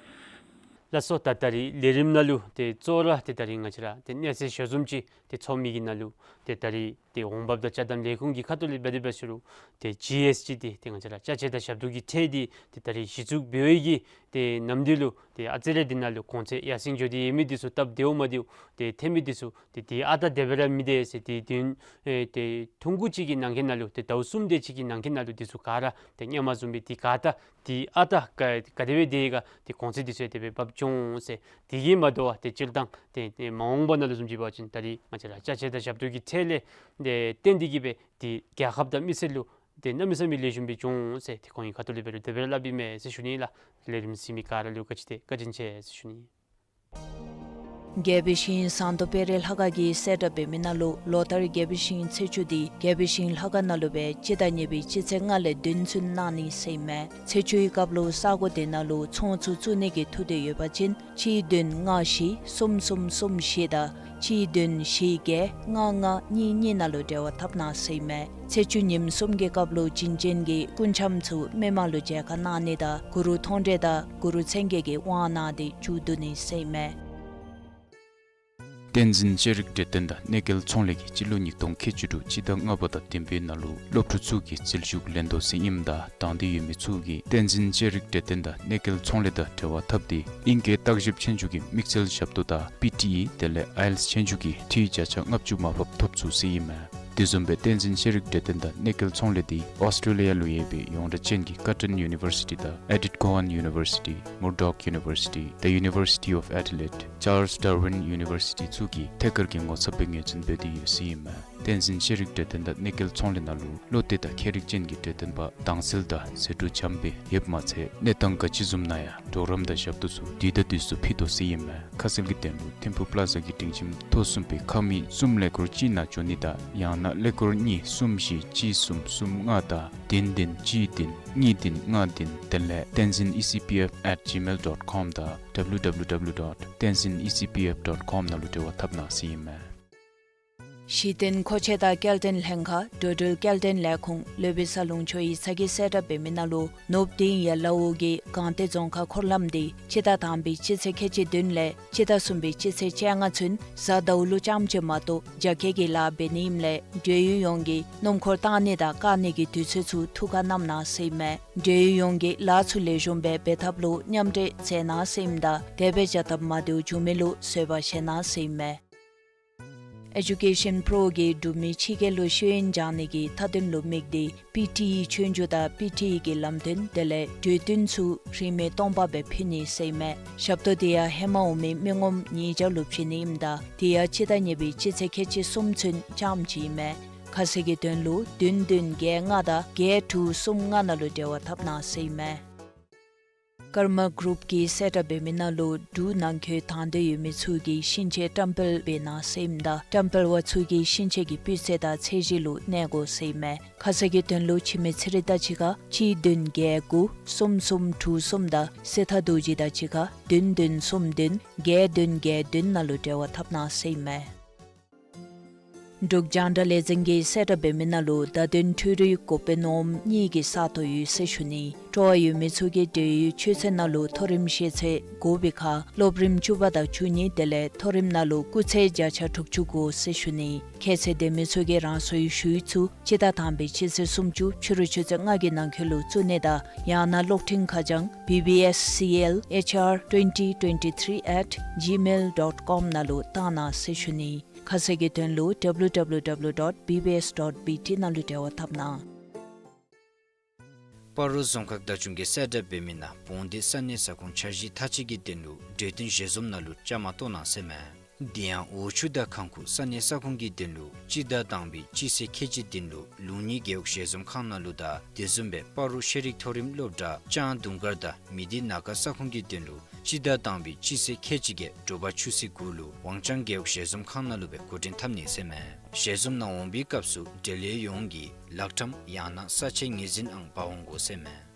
ལགས་སོ། ད་ད་རིས་ལས་རིམ་ནང་ལུ་ཏེ་གཙོ་བོ་ར་ཏེ་ད་རིས་ང་བཅས་ར་ཏེ་གནས་ཚུལ་ཞལ་འཛོམས་ཅིག་ཏེ་ཚོགས་མི་གི་ནང་ལུ་ཏེ་ད་རིས་ཏེ་འོང་འབབ་དང་ཅ་དམ་ལས་ཁུངས་ཀྱི་ཁ་ཐུག་ལས་འབད་དེ་འབད་ཟེར་རུང་ཏེ་ཇི་ཨེསི་ཊི་འདི་ཏེ་ང་བཅས་ར་ཅ་ཆས་དང་ཞབས་ཏོག་གི་ཁྲལ་འདི་ཏེ་ད་རིས་གཞི་བཙུགས་འབད་བའི་གི་ཏེ་ནམ་དུས་ལུ་ཏེ་ཨ་ཙི་རེ་འདི་ནང་ལུ་གོང་ཚད་ཡར་སེང་འགྱོ་སྟེ་ཡོད་མི་འདི་ཚུ་སྟབས་བདེཝ་མ་བདེཝ་ཏེ་ཐོན་མི་འདི་ཚུ་ཏེ་འདི་ཨ་རྟག་དེ་སྦེ་ར་མི་སྡོད་ཟེར། ཏེ་དུས་ཨེ་ཏེ་ཐུང་ཀུ་ཅིག་གི་ནང་འཁོད་ནང་ལུ་ཏེ་ཟླཝ་གསུམ་དེ་ཅིག་གི་ནང་འཁོད་ནང་ལུ་འདི་ཚུ་ག་ར་ཏེ་སྔོན་མ་བཟུམ་སྦེ་ཏེ་ག་ད་ཏེ་ཨ་རྟག་ག་ག་དེ་སྦེ་སྡོད་ཡི་ག་ཏེ་གོང་ཚད་འདི་ཚུ་ཡང་དེ་སྦེ་འབབ་འགྱོ་འོང་ཟེར། དེ་གིས་མ་དོ་བར་ཏེ་སྤྱིར་བཏང་ཏེ་ཏེ་མ་འོངས་པ་ནང་ལུ་བཟུམ་ཅིག་འབད་བ་ཅིན་ད་རིས་ང་བཅས་ར་ཅ་ཆས་དང་ཞབས་ཏོག་གི་ཁྲལ་ལས་ཏེ་བརྟེན་ཏེ་གི་སྦེ་ཏེ་རྒྱལ་ཁབ་དང་མི་སེར་ལུ་ཏེ་གནམ་མེད་ས་མེད་ལེགས་ཤོམ་སྦེ་འགྱོ་འོང་ཟེར་ཏེ་ཁོང་གི་ཁ་ཐུག་ལས་འབད་རུང་དེ་སྦེ་ར་སླབ་ཨིན་མས་ཟེར་ཞུ་ནི་ལགས། ལས་རིམ་གཟིགས་མི་ག་ར་ལུ་ག་ཅི་ཏེ་བཀའ་དྲིན་ཆེ་ཟེར་ཞུ་ནི། རྒྱལ་པོའི་ཞིང་ཟངས་མདོག་དཔལ་རི་ལྷ་ཁང་གིས་གསལ་བསྒྲགས་འབད་མི་ནང་ལུ་ལོ་ལྟར་རྒྱལ་པོའི་ཞིང་ཚེས་བཅུ་འདི་རྒྱལ་པོའི་ཞིང་ལྷ་ཁང་ནང་ལུ་སྦེ་སྤྱི་ཟླ་གཉིས་པའི་སྤྱི་ཚེས་ལྔ་ལས་བདུན་ཚུན་གནང་ནི་ཟེར་ཨིན་མས། ཚེས་བཅུའི་སྐབས་ལུ་ས་གོ་དེ་ནང་ལུ་ཚོང་ཚུ་བཙུགས་ནི་གི་ཐུགས་འདོད་ཡོད་པ་ཅིན་གཅིག་བདུན་ལྔ་བཞི་གསུམ་གསུམ་གསུམ་བཞི་དང་གཅིག་བདུན་བཞི་བརྒྱད་ལྔ་ལྔ་གཉིས་གཉིས་ནང་ལུ་འབྲེལ་བ་འཐབ་གནང་ཟེར་ཨིན་མས། ཚེས་བཅུ་ཉིནམ་གསུམ་གྱི་སྐབས་ལུ་བྱིན་ཅན་གྱི་སྐུ་འཆམ་ཚུ་མི་མང་ལུ་མཇལ་ཁ་གནང་ནི་དང་གུ་རུ་མཐོང་གྲོལ་དང་གུ་རུ་མཚན་བརྒྱད་ཀྱི་དབང་གནང་སྟེ་མཇུག་བསྡུ་ནི་ཟེར་ཨིན་མས། བསྟན་འཛིན་ལྕགས་རིགས་འབྲས་ལྡན་དང་གནས་མཇལ་ཚོང་ལས་ཀྱིས་སྤྱི་ལོ་ཉིས་སྟོང་ཁལ་གཅིག་དྲུག་སྤྱི་ཟླ་ལྔ་པ་དང་བདུན་པའི་ནང་ལུ་སློབ་ཕྲུག་ཚུ་གིས་འཛུལ་ཞུགས་ལེན་དོ་ཟེར་ཨིནམ་ད་དང་འདོད་ཡོད་མི་ཚུ་གིས་བསྟན་འཛིན་ལྕགས་རིགས་འབྲས་ལྡན་དང་གནས་མཇལ་ཚོང་ལས་དང་འབྲེལ་བ་འཐབ་སྟེ་ཨིང་སྐད་བརྟག་ཞིབ་ཆོས་རྒྱུགས་ཀྱི་དམིགས་བསལ་ཞབས་ཏོག་དང་པི་ཊི་ཨི་དེ་ལས་ཨའི་ཨེལ་ཊི་ཨེསི་ཆོས་རྒྱུགས་ཀྱི་འཐུས་བརྒྱ་ཆ་ལྔ་བཅུ་མར་ཕབ་ཐོབ་ཚུགས་ཟེར་ཨིན་མས། དེ་བཟུམ་སྦེ་བསྟན་འཛིན་ལྕགས་རིགས་འབྲས་ལྡན་དང་གནས་མཇལ་ཚོང་ལས་འདི་ཨོསི་ཊྲེ་ལི་ཡ་ལུ་ཡོད་པའི་ཡོངས་གྲགས་ཅན་གྱི་ཀར་ཊོན་ཡུ་ནི་ཝར་སི་ཊི་དང་ཨེ་ཌིཐ་ཀོ་ཝཱན་ཡུ་ནི་ཝར་སི་ཊི་མུར་ཌོག་ཡུ་ནི་ཝར་སི་ཊི་The University of Adelaide Charles Darwin University ཚུ་གིས་ཐད་ཀར་གྱི་ངོ་ཚབ་སྦེ་ངོས་འཛིན་འབད་དེ་ཡོད་ཟེར་ཨིན་མས། བསྟན་འཛིན་ཤེས་རིག་གྲོས་སྟོན་དང་གནས་མཇལ་ཚོང་ལས་ནང་ལུ་བློ་གཏད་དང་མཁས་རིག་ཅན་གྱི་གྲོས་སྟོན་པ་དྭངས་གསལ་དང་ཟད་འགྲོ་བྱམས་པ་ཡོདཔ་མ་ཚད་གནས་སྟངས་ག་ཅི་བཟུམ་ནང་ཡང་གྲོགས་རམ་དང་ཞབས་ཏོག་ཚུ་དུས་དང་དུས་སུ་ཕུལ་དོ་ཟེར་ཨིན་མས། ཁ་གསལ་གྱི་དོན་ལུ་ཐིམ་ཕུ་པ་ལ་ཛ་གི་སྒྲིང་ཁྱིམ་ཐོག་གསུམ་པའི་ཁང་མིག་གསུམ་ཀླད་ཀོར་གཅིག་ནང་འབྱོན་ནི་དང་ཡང་ན་ཀླད་ཀོར་གཉིས་གསུམ་བཞི་གཅིག་གསུམ་གསུམ་ལྔ་དང་བདུན་བདུན་གཅིག་བདུན་གཉིས་བདུན་ལྔ་བདུན་དེ་ལས་tenzin E C P F at gmail dot com དང་W W W dot tenzin E C P F dot com ནང་ལུ་འབྲེལ་བ་འཐབ་གནང་ཟེར་ཨིན་མས། གཞི་རྟེན་མཁོ་ཆས་དང་སྐྱེལ་འདྲེན་ལྷན་ཁག་འགྲོ་འགྲུལ་སྐྱེལ་འདྲེན་ལས་ཁུངས་སློབ་དཔོན་ས་ལུང་ཆོས་ཡིག་ཚང་གིས་གསལ་བསྒྲགས་འབད་མི་ནང་ལུ་ནུབ་དིང་ཡ་ལ་འོག་གི་སྒང་སྟེང་རྫོང་ཁག་འཁོར་ལམ་དེ་སྤྱི་ཟླ་དང་པའི་སྤྱི་ཚེས་ཁལ་གཅིག་བདུན་ལས་སྤྱི་ཟླ་གསུམ་པའི་སྤྱི་ཚེས་བཅོ་ལྔ་ཚུན་གཟའ་ཟླཝ་ལུ་རྐྱངམ་ཅིག་མ་གཏོགས་རྒྱ་སྐྱེད་ཀྱི་ལཱ་འབད་ནི་ཨིནམ་ལས་འབྲེལ་ཡོད་ཡོངས་ཀྱིས་སྣུམ་འཁོར་བཏང་ནི་དང་བཀག་ནི་གི་དུས་ཚོད་ཚུ་ཐུགས་ཁར་བསྣམ་གནང་ཟེར་ཨིན་མས། འབྲེལ་ཡོད་ཡོངས་ཀྱིས་ལཱ་ཚུ་ལེགས་ཤོམ་སྦེ་འབད་ཐབས་ལུ་མཉམ་འབྲེལ་མཛད་གནང་ཟེར་ཨིནམ་ད་དེ་སྦེ་བྱ་ཐབས་མ་བདེཝ་བྱུང་མི་ལུ་བཟོད་པ་བཞེས་གནང་ཟེར་ཨིན་མས། Education Pro གིས་འབྲུག་མི་ཕྱི་རྒྱལ་ལུ་ཤེས་ཡོན་སྦྱང་ནི་གི་མཐའ་དོན་ལུ་དམིགས་ཏེ་པི་ཊི་ཨི་ཆོས་རྒྱུགས་དང་པི་ཊི་ཨི་གི་ལམ་སྟོན་དེ་ལས་གྲོས་བསྟུན་ཚུ་རིན་མེད་སྟོང་པ་སྦེ་ཕུལ་ནི་ཟེར་ཨིན་མས། ཞབས་ཏོག་དེ་ཡང་ཧེ་མ་འོང་མི་མི་ངོམ་ཉིས་བརྒྱ་ལུ་བྱིན་ནི་ཨིནམ་ད་དེ་ཡང་སྤྱི་ཟླ་གཉིས་པའི་སྤྱི་ཚེས་ཁལ་གཅིག་གསུམ་ཚུན་རྐྱངམ་ཅིག་ཨིན་མས། ཁ་གསལ་གྱི་དོན་ལུ་བདུན་བདུན་བརྒྱད་ལྔ་དང་བརྒྱད་དྲུག་གསུམ་ལྔ་ནང་ལུ་འབྲེལ་བ་འཐབ་གནང་ཟེར་ཨིན་མས། ཀརྨ་གུ་རུབ་ཀྱིས་གསལ་བསྒྲགས་འབད་མི་ནང་ལུ་འབྲུག་ནང་འཁོད་དང་འདོད་ཡོད་མི་ཚུ་གིས་ཤིང་ཆས་བཀྲམ་སྤེལ་འབད་གནང་ཟེར་ཨིནམ་ད་བཀྲམ་སྤེལ་པ་ཚུ་གིས་ཤིང་ཆས་ཀྱི་སྤུས་ཚད་དང་ཚད་གཞི་ལུ་གནས་དགོ་ཟེར་ཨིན་མས། ཁ་གསལ་གྱི་དོན་ལུ་འཆི་མེད་ཚེ་རིང་དང་གཅིག་ཁར་གཅིག་བདུན་བརྒྱད་དགུ་གསུམ་གསུམ་དྲུག་གསུམ་དང་སྲི་ཐར་རྡོ་རྗེ་དང་གཅིག་ཁར་བདུན་བདུན་གསུམ་བདུན་བརྒྱད་བདུན་བརྒྱད་བདུན་ནང་ལུ་འབྲེལ་བ་འཐབ་གནང་ཟེར་ཨིན་མས། འབྲུག་རྒྱང་བསྒྲགས་ལས་འཛིན་གྱིས་གསལ་བསྒྲགས་འབད་མི་ནང་ལུ་བརྡ་དོན་འཕྲུལ་རིག་འགོ་དཔོན་འོགམ་གཉིས་ཀྱི་ས་སྟོང་ཡོད་ཟེར་ཞུ་ནི། སྤྲོ་བ་ཡོད་མི་ཚུ་གིས་འབྲེལ་ཡོད་ཆོས་ཚན་ནང་ལུ་མཐོ་རིམ་ཤེས་ཚད་དགོ་པའི་ཁར་སློབ་རིམ་བཅུ་པ་དང་བཅུ་གཉིས་དེ་ལས་མཐོ་རིམ་ནང་ལུ་སྐུགས་ཚད་བརྒྱ་ཆ་དྲུག་ཅུ་དགོ་ཟེར་ཞུ་ནི། ཁྱད་ཚད་ལྡན་མི་ཚུ་གིས་རང་སོའི་ཞུ་ཡིག་ཚུ་སྤྱི་ཟླ་དང་པའི་སྤྱི་ཚེས་སུམ་ཅུ་ཕྱི་རུ་ཆུ་ཚོད་ལྔ་གི་ནང་འཁོད་ལུ་བཙུགས་ནི་དང་ཡང་ན་གློག་འཕྲིན་ཁ་བྱང་B B S C L H R twenty twenty-three at gmail dot com ནང་ལུ་བཏང་གནང་ཟེར་ཞུ་ནི། ཁ་གསལ་གྱི་དོན་ལུ W W W dot B B S dot B T ནང་ལུ་འབྲེལ་བ་འཐབ་གནང་། སྤ་རོ་རྫོང་ཁག་བདག་སྐྱོང་གིས་གསལ་བསྒྲགས་འབད་མི་ནང་བོང་སྡེ་ས་གནས་ས་ཁོངས་འཆར་གཞི་མཐའ་དཔྱད་ཀྱི་དོན་ལུ་གྲོས་བསྟུན་ཞལ་འཛོམས་ནང་ལུ་བཅའ་མར་གཏོགས་གནང་ཟེར་མས། དེ་ཡང་འོག་ཆུ་དང་ཁང་ཁུག་ས་གནས་ས་ཁོངས་ཀྱི་དོན་ལུ་སྤྱི་ཟླ་དང་པའི་སྤྱི་ཚེས་ཁལ་གཅིག་བདུན་ལུ་ལུང་གཉིས་རྒེད་འོག་ཞལ་འཛོམས་ཁང་ནང་ལུ་དང་དེ་བཟུམ་སྦེ་སྤ་རོ་ཤེས་རིག་མཐོ་རིམ་སློབ་གྲྭ་ལྕང་དུང་དཀར་དང་མི་སྡེ་ན་ཁ་ས་ཁོངས་ཀྱི་དོན་ལུ་སྤྱི་ཟླ་དང་པའི་སྤྱི་ཚེས་ཁལ་གཅིག་བརྒྱད་དྲོ་པ་ཆུ་ཚོད་དགུ་ལུ་ཝང་ཅང་རྒེད་འོག་ཞལ་འཛོམས་ཁང་ནང་ལུ་སྦེ་འགོ་འདྲེན་འཐབ་ནི་ཟེར་མས། ཞལ་འཛོམས་ནང་འོང་པའི་སྐབས་སུ་འབྲེལ་ཡོད་ཡོངས་ཀྱིས་ལག་ཁྲམ་ཡང་ན་ས་ཆའི་ངོས་འཛིན་ཨང་འབག་འོང་དགོ་ཟེར་མས།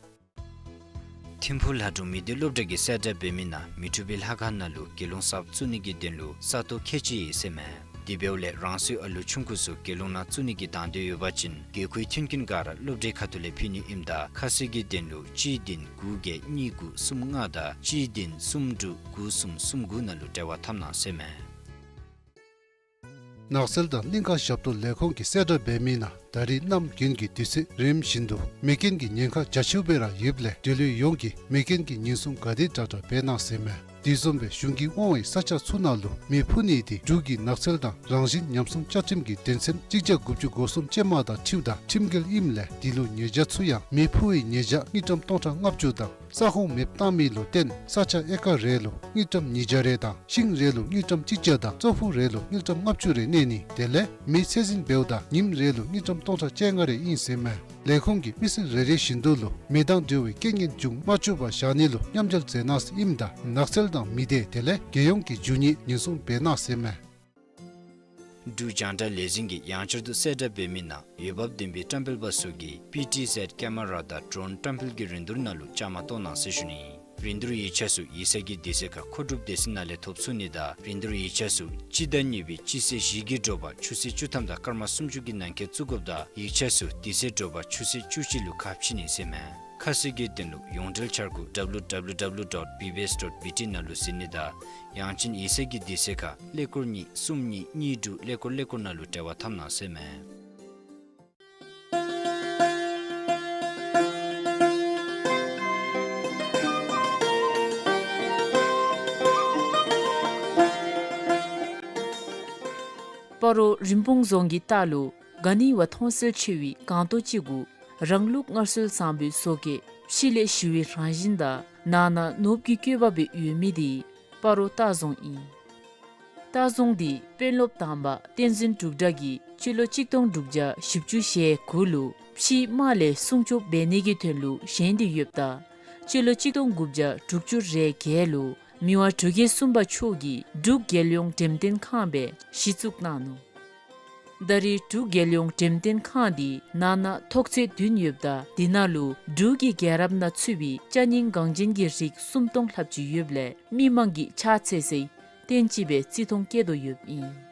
ཐིམ་ཕུ་ལྷ་སྒྲུང་མི་སྡེ་སློབ་གྲྭ་གིས་གསལ་བསྒྲགས་འབད་མི་ནང་མི་འཁྲུགས་པའི་ལྷ་ཁང་ནང་ལུ་དགེ་སློང་གསརཔ་བཙུགས་ནི་གི་དོན་ལུ་ས་སྟོང་ཁལ་གཅིག་ཡོད་ཟེར་མས། དེ་འབདཝ་ལས་རང་སོའི་ཨ་ལུ་ཆུང་ཀུ་ཚུ་དགེ་སློང་ནང་བཙུགས་ནི་གི་དང་འདོད་ཡོད་པ་ཅིན་དགོས་མཁོའི་མཐུན་རྐྱེན་ག་ར་སློབ་གྲྭའི་ཁ་ཐུག་ལས་ཕུལ་ནི་ཨིནམ་ད་ཁ་གསལ་གྱི་དོན་ལུ་གཅིག་བདུན་དགུ་བརྒྱད་གཉིས་དགུ་གསུམ་ལྔ་དང་གཅིག་བདུན་གསུམ་དྲུག་དགུ་གསུམ་གསུམ་དགུ་ནང་ལུ་འབྲེལ་བ་འཐབ་གནང་ཟེར་མས། ནགས་ཚལ་དང་གླིང་ཀ་ཞབས་ཏོག་ལས་ཁུངས་ཀྱིས་གསལ་བསྒྲགས་འབད་མི་ནང་ད་རིས་གནམ་དགུན་གྱི་དུས་ཚོད་རིམ་བཞིན་དུ་མེ་རྐྱེན་གྱི་ཉེན་ཁ་རྒྱ་ཆེཝ་སྦེ་ར་ཡོདཔ་ལས་འབྲེལ་ཡོད་ཡོངས་ཀྱིས་མེ་རྐྱེན་གྱི་ཉེན་སྲུང་ག་དེ་དྲག་དྲག་འབད་གནང་ཟེར་མས། དེ་བཟུམ་སྦེ་གཞུང་གིས་དབང་བའི་ས་ཆ་ཚུ་ནང་ལུ་མེ་ཕུ་ནི་དེ་འབྲུག་གི་ནགས་ཚལ་དང་རང་བཞིན་ཉམས་སྲུང་བཅའ་ཁྲིམས་ཀྱི་དོན་ཚན་གཅིག་བརྒྱ་དགུ་བཅུ་གོ་གསུམ་ཅན་མ་དང་འཁྲིལཝ་ད་ཁྲིམས་འགལ་ཨིནམ་ལས་དེ་ལུ་ཉེས་བྱ་ཚུ་ཡང་མེ་ཕུ་བའི་ཉེས་བྱ་དངུལ་ཀྲམ་སྟོང་ཕྲག་ལྔ་བཅུ་དང་ས་ཁོངས་མེདཔ་བཏང་མི་ལུ་བརྟེན་ས་ཆ་ཨེ་ཀར་རེ་ལུ་དངུལ་ཀྲམ་ཉིས་བརྒྱ་རེ་དང་ཤིང་རེ་ལུ་དངུལ་ཀྲམ་གཅིག་བརྒྱ་དང་ཙོག་ཕུག་རེ་ལུ་དངུལ་ཀྲམ་ལྔ་བཅུ་རེ་གནས་ནི་དེ་ལས་མེ་ཚད་འཛིན་འབདཝ་ད་ཉིནམ་རེ་ལུ་དངུལ་ཀྲམ་སྟོང་ཕྲག་བཅོ་ལྔ་རེ་ཨིན་ཟེར་མས། ལས་ཁུངས་ཀྱིས་མི་སེར་རེ་རེ་བཞིན་དུ་ལུ་མེ་དང་འབྲེལ་བའི་རྐྱེན་ངན་འབྱུང་མ་བཅུག་པར་བཞག་ནི་ལུ་མཉམ་འབྲེལ་མཛད་གནང་ཟེར་ཨིནམ་ད་ནགས་ཚལ་དང་མི་སྡེ་དེ་ལས་རྒྱལ་ཡོངས་ཀྱི་རྒྱུ་ནི་ཉེན་སྲུང་འབད་གནང་ཟེར་མས། འབྲུག་རྒྱང་བསྒྲགས་ལས་འཛིན་གྱིས་ཡང་བསྐྱར་དུ་གསལ་བསྒྲགས་འབད་མི་ནང་འོས་འབབ་ལྡན་པའི་བཀྲམ་སྤེལ་པ་ཚུ་གིས་པི་ཊི་ཟེཌ་ཀེ་མ་ར་དང་ཌྲོན་བཀྲམ་སྤེལ་གྱི་རིན་བསྡུར་ནང་ལུ་བཅའ་མར་གཏོགས་གནང་ཟེར་ཞུ་ནི། རིན་བསྡུར་ཡིག་ཆ་ཚུ་ཡིག་ཚང་གི་དུས་ཚོད་ཁར་མཁོ་སྒྲུབ་སྡེ་ཚན་ནང་ལས་ཐོབ་ཚུགས་ནི་དང་རིན་བསྡུར་ཡིག་ཆ་ཚུ་སྤྱི་ཟླ་གཉིས་པའི་སྤྱི་ཚེས་བཞི་གི་དྲོ་པ་ཆུ་ཚོད་བཅུ་ཐམ་དང་སྐར་མ་སུམ་ཅུ་གི་ནང་འཁོད་བཙུགས་དགོཔ་དང་ཡིག་ཆ་ཚུ་དེ་ཚེ་དྲོ་པ་ཆུ་ཚོད་བཅུ་གཅིག་ལུ་ཁ་ཕྱེ་ནི་ཟེར་མས། ཁ་གསལ་གྱི་དོན་ལུ་ཡོངས་འབྲེལ་འཆར་སྒོ་W W W dot B B S dot B T ནང་ལུ་གཟིགས་ནི་དང་ཡང་ཅིན་ཡིག་ཚང་གི་དུས་ཚོད་ཁར་ཀླད་ཀོར་གཉིས་གསུམ་གཉིས་གཉིས་དྲུག་ཀླད་ཀོར་ཀླད་ཀོར་ནང་ལུ་འབྲེལ་བ་འཐབ་གནང་ཟེར་མས། སྤ་རོ་རིན་སྤུངས་རྫོང་གི་ལྟག་ལུ་ག་ནི་བ་མཐོང་གསལ་ཆེ་བའི་སྒང་ཏོག་ཅིག་གུ་རང་ལུགས་སྔར་སྲོལ་བཟང་པོའི་བཟོ་བཀོད་ཕྱི་ལས་ཞི་བའི་རང་བཞིན་དང་ནང་ན་ནོར་བུའི་བཀོད་པ་སྦེ་ཡོད་མི་དེ་སྤ་རོ་ལྟ་རྫོང་ཨིན། ལྟ་བཟུང་འདི་དཔོན་སློབ་དང་པ་བསྟན་འཛིན་འབྲུག་གྲགས་ཀྱིས་སྤྱི་ལོ་གཅིག་སྟོང་དྲུག་བརྒྱ་བཞི་བཅུ་ཞེ་དགུ་ལུ་ཕྱིའི་དམག་ལས་སྲུང་སྐྱོབ་འབད་ནི་གི་དོན་ལུ་བཞེངས་ཏེ་ཡོདཔ་ད་སྤྱི་ལོ་གཅིག་སྟོང་དགུ་བརྒྱ་དྲུག་ཅུ་རེ་བརྒྱད་ལུ་མི་དབང་འབྲུག་རྒྱལ་གསུམ་པ་མཆོག་གིས་འབྲུག་རྒྱལ་ཡོངས་འགྲེམས་སྟོན་ཁང་སྦེ་གཞི་བཙུགས་གནང་ནུག། ད་རེས་འབྲུག་རྒྱལ་ཡོངས་འགྲེམས་སྟོན་ཁང་འདི་ནང་ན་ཐོག་ཚད་བདུན་ཡོདཔ་ད་དེ་ནང་ལུ་འབྲུག་གི་རྒྱལ་རབས་ནང་ཚུད་པའི་ཅ་རྙིང་འགངས་ཅན་གྱི་རིགས་སུམ་སྟོང་ལྷགཔ་ཅིག་ཡོདཔ་ལས་མི་མང་གི་ཕྱག་འཚལ་སའི་རྟེན་ཅིག་སྦེ་བརྩི་མཐོང་བསྐྱེད་དོ་ཡོདཔ་ཨིན།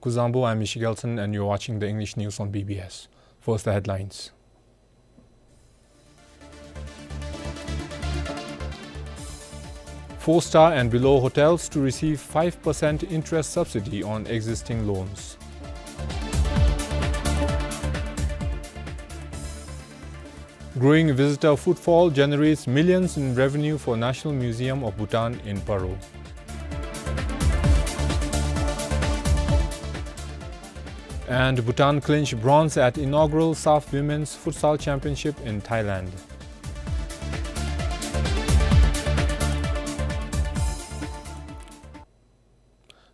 Kuzuzangpo, I'm Michigelson, and you're watching the English news on B B S. First, the headlines. Four-star and below hotels to receive five percent interest subsidy on existing loans. Growing visitor footfall generates millions in revenue for National Museum of Bhutan in Paro. And Bhutan clinched bronze at inaugural SAFF Women's Futsal Championship in Thailand.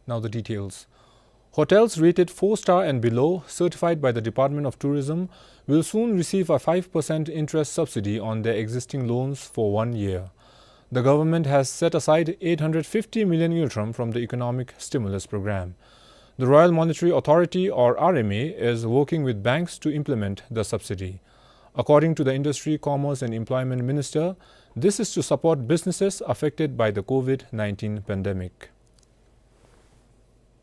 Now the details. Hotels rated four-star and below, certified by the Department of Tourism, will soon receive a five percent interest subsidy on their existing loans for one year. The government has set aside eight hundred fifty million ngultrum from the Economic Stimulus Program. The Royal Monetary Authority, or R M A, is working with banks to implement the subsidy. According to the Industry, Commerce and Employment Minister, this is to support businesses affected by the COVID nineteen pandemic.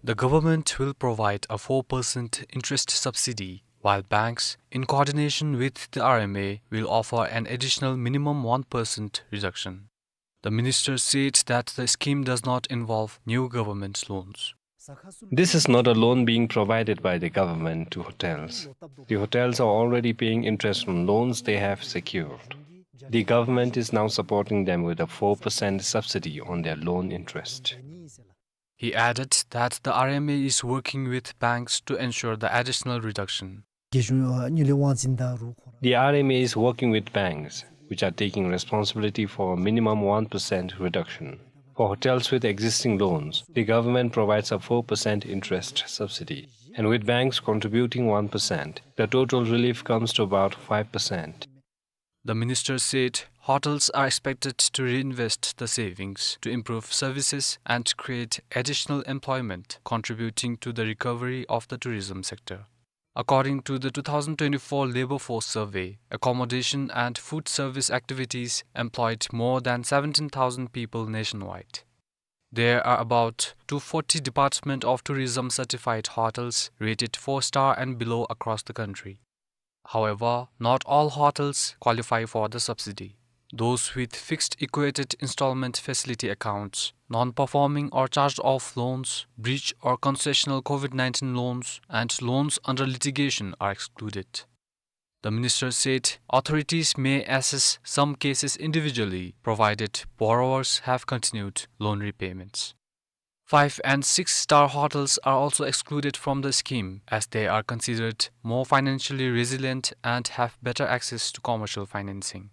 The government will provide a four percent interest subsidy, while banks, in coordination with the R M A, will offer an additional minimum one percent reduction. The minister said that the scheme does not involve new government loans. This is not a loan being provided by the government to hotels. The hotels are already paying interest on loans they have secured. The government is now supporting them with a four percent subsidy on their loan interest. He added that the R M A is working with banks to ensure the additional reduction. རྒྱལ་གཞུང་དངུལ་ལས་དབང་འཛིན་དང་རུ་ཁོ་ར། The R M A is working with banks, which are taking responsibility for a minimum one percent reduction. For hotels with existing loans, the government provides a four percent interest subsidy. And with banks contributing one percent, the total relief comes to about five percent. The minister said hotels are expected to reinvest the savings to improve services and create additional employment, contributing to the recovery of the tourism sector. According to the two thousand twenty-four Labour Force Survey, accommodation and food service activities employed more than seventeen thousand people nationwide. There are about two forty Department of Tourism certified hotels rated four-star and below across the country. However, not all hotels qualify for the subsidy. Those with fixed equated installment facility accounts, non-performing or charged-off loans, breach or concessional COVID nineteen loans, and loans under litigation are excluded. The minister said authorities may assess some cases individually, provided borrowers have continued loan repayments. Five and six-star hotels are also excluded from the scheme, as they are considered more financially resilient and have better access to commercial financing.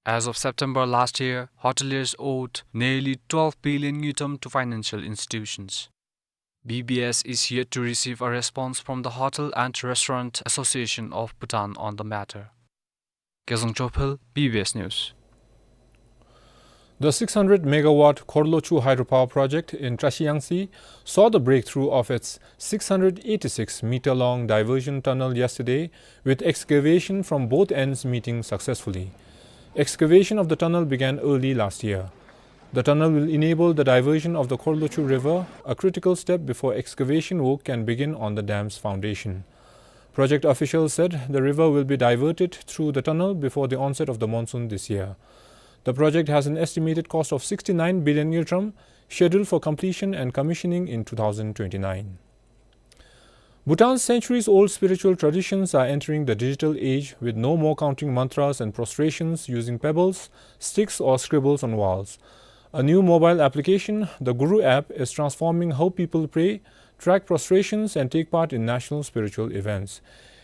As of September last year, hoteliers owed nearly twelve billion ngultrum to financial institutions. B B S is yet to receive a response from the Hotel and Restaurant Association of Bhutan on the matter. Kezang Chophel, B B S News. The six hundred megawatt Khorlochu hydropower project in Trashiyangsi saw the breakthrough of its six hundred eighty-six meter long diversion tunnel yesterday, with excavation from both ends meeting successfully. Excavation of the tunnel began early last year. The tunnel will enable the diversion of the Khorlochu River, a critical step before excavation work can begin on the dam's foundation. Project officials said the river will be diverted through the tunnel before the onset of the monsoon this year. The project has an estimated cost of sixty-nine billion ngultrum, scheduled for completion and commissioning in two thousand twenty-nine. Bhutan's centuries-old spiritual traditions are entering the digital age, with no more counting mantras and prostrations using pebbles, sticks, or scribbles on walls. A new mobile application, the Guru app, is transforming how people pray, track prostrations, and take part in national spiritual events.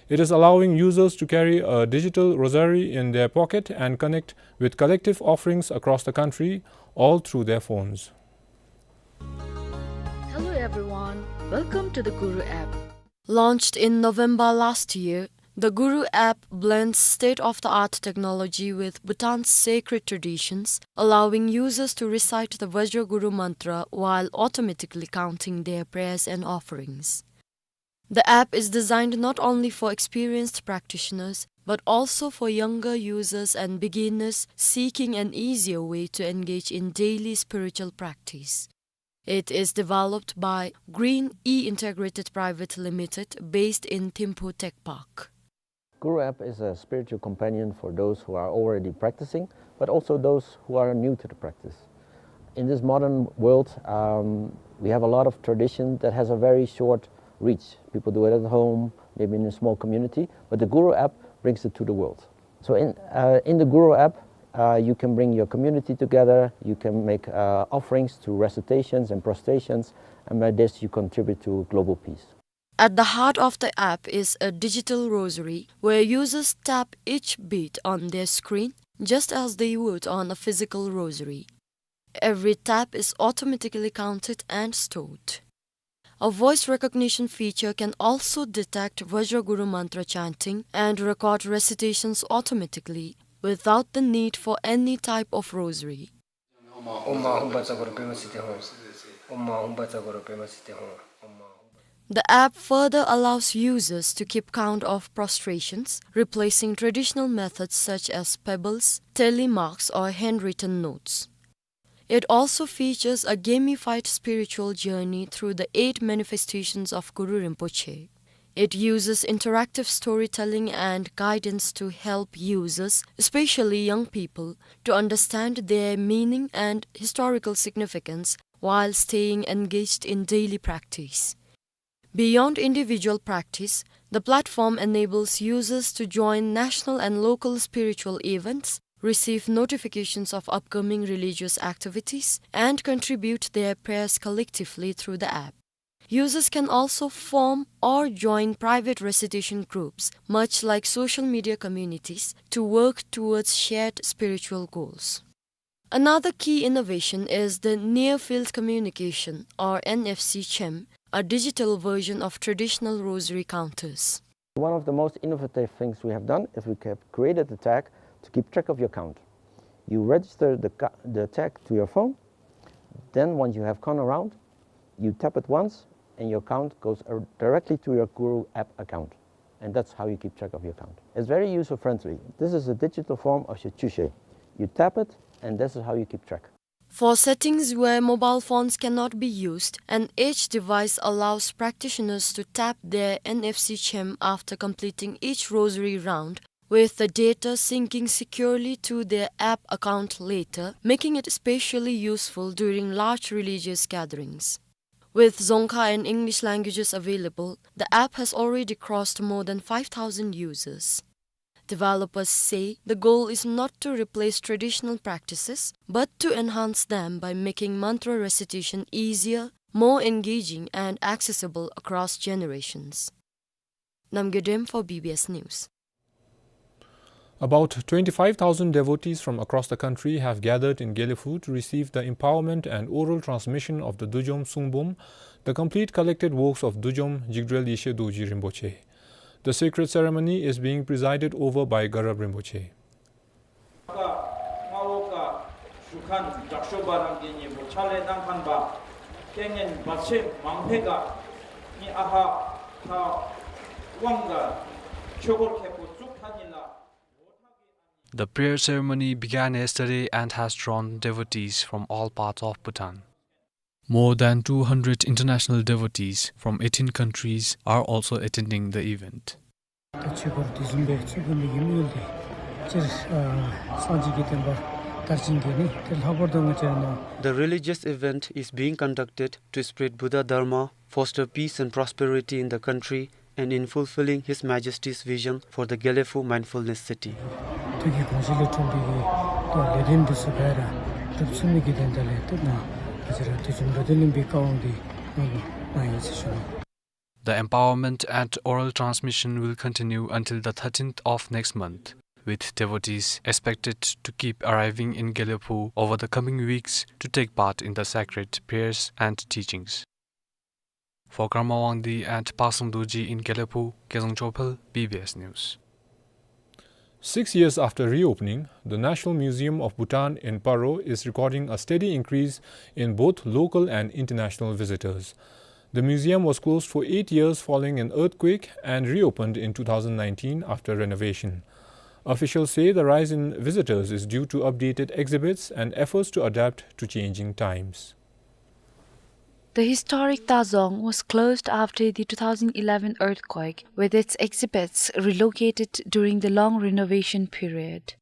It is allowing users to carry a digital rosary in their pocket and connect with collective offerings across the country, all through their phones. Hello everyone, welcome to the Guru app. Launched in November last year, the Guru app blends state-of-the-art technology with Bhutan's sacred traditions, allowing users to recite the Vajra Guru mantra while automatically counting their prayers and offerings. The app is designed not only for experienced practitioners, but also for younger users and beginners seeking an easier way to engage in daily spiritual practice. It is developed by Green E Integrated Private Limited, based in Thimphu Tech Park. Guru app is a spiritual companion for those who are already practicing, but also those who are new to the practice. In this modern world, um, we have a lot of tradition that has a very short reach. People do it at home, maybe in a small community, but the Guru app brings it to the world. So in, uh, in the Guru app, uh, you can bring your community together, you can make, uh, offerings through recitations and prostrations, and by this you contribute to global peace. At the heart of the app is a digital rosary where users tap each bead on their screen just as they would on a physical rosary. Every tap is automatically counted and stored. A voice recognition feature can also detect Vajra Guru mantra chanting and record recitations automatically without the need for any type of rosary. Om Ahum Bhaza Guru Pema Siddhi Hum. Om Ahum Bhaza Guru Pema Siddhi Hum. Om Ahum. The app further allows users to keep count of prostrations, replacing traditional methods such as pebbles, tally marks, or handwritten notes. It also features a gamified spiritual journey through the eight manifestations of Guru Rinpoche. It uses interactive storytelling and guidance to help users, especially young people, to understand their meaning and historical significance while staying engaged in daily practice. Beyond individual practice, the platform enables users to join national and local spiritual events, receive notifications of upcoming religious activities, and contribute their prayers collectively through the app. Users can also form or join private recitation groups, much like social media communities, to work towards shared spiritual goals. Another key innovation is the Near Field Communication, or N F C Chem, a digital version of traditional rosary counters. One of the most innovative things we have done is we have created a tag to keep track of your count. You register the, ca- the tag to your phone, then once you have gone around, you tap it once, and your count goes, uh, directly to your Guru app account. And that's how you keep track of your count. It's very user-friendly. This is a digital form of your Chushe. You tap it, and this is how you keep track. For settings where mobile phones cannot be used, an edge device allows practitioners to tap their N F C Chem after completing each rosary round, with the data syncing securely to their app account later, making it especially useful during large religious gatherings. With Dzongkha and English languages available, the app has already crossed more than five thousand users. Developers say the goal is not to replace traditional practices, but to enhance them by making mantra recitation easier, more engaging, and accessible across generations. Namgay Dem for B B S News. About twenty-five thousand devotees from across the country have gathered in Gelephu to receive the empowerment and oral transmission of the Dujom Sungbom, the complete collected works of Dujom Jigdrel Yeshe Dorji Rinpoche. The sacred ceremony is being presided over by Garab Rinpoche. ཞུ་མཁན་དྲག་ཤོས་པ་རང་གིས་ཉེ་བོ་ཕྱག་ལས་གནང་མཁན་པ་རྐྱེན་ངན་བར་ཆད་མང་པོའི་ག་ནི་ཨ་ཧ་ཐ་དབང་ག་ཆོས་འཁོར་ཁེ་པོ་བཙུགས་ཐ་ཉི་ལ། The prayer ceremony began yesterday and has drawn devotees from all parts of Bhutan. More than two hundred international devotees from eighteen countries are also attending the event. ད་ཆོས་འཁོར་དེ་བཟུམ་སྦེ་ཚུགས་དགོ་མི་གི་དམིགས་ཡུལ་དེ་སྤྱིར་ཨ་སངས་རྒྱས་ཀྱི་བསྟན་པ་དར་ཞིང་རྒྱས་ནི་དེ་ལྷག་པར་དུ་ང་བཅས་ར་ནང་། The religious event is being conducted to spread Buddha Dharma, foster peace and prosperity in the country, and in fulfilling His Majesty's vision for the Gelephu Mindfulness City. ཐུགས་ཀྱི་དགོངས་བཞེད་ལས་འཁྲུངས་པའི་གི་ཏེ་ལས་དོན་འདི་ཚུ་ག་ར་འགྲུབ་ཚུགས་ནི་གི་དོན་དག་ལས་ཏེ་ང་ང་བཅས་ར་དུས་རྒྱུན་ར་དེ་ལུང་པའི་བཀའ་དབང་འདི་གནང་དགོ་གནང་ཡི་ཟེར་ཞུ་ནི། The empowerment and oral transmission will continue until the thirteenth of next month, with devotees expected to keep arriving in Gelephu over the coming weeks to take part in the sacred prayers and teachings. For Karma Wangdi and Pasang Dorji in Gelephu, Kezang Chophel, B B S News. Six years after reopening, the National Museum of Bhutan in Paro is recording a steady increase in both local and international visitors. The museum was closed for eight years following an earthquake and reopened in two thousand nineteen after renovation. Officials say the rise in visitors is due to updated exhibits and efforts to adapt to changing times. The historic Tazong was closed after the two thousand eleven earthquake, with its exhibits relocated during the long renovation period.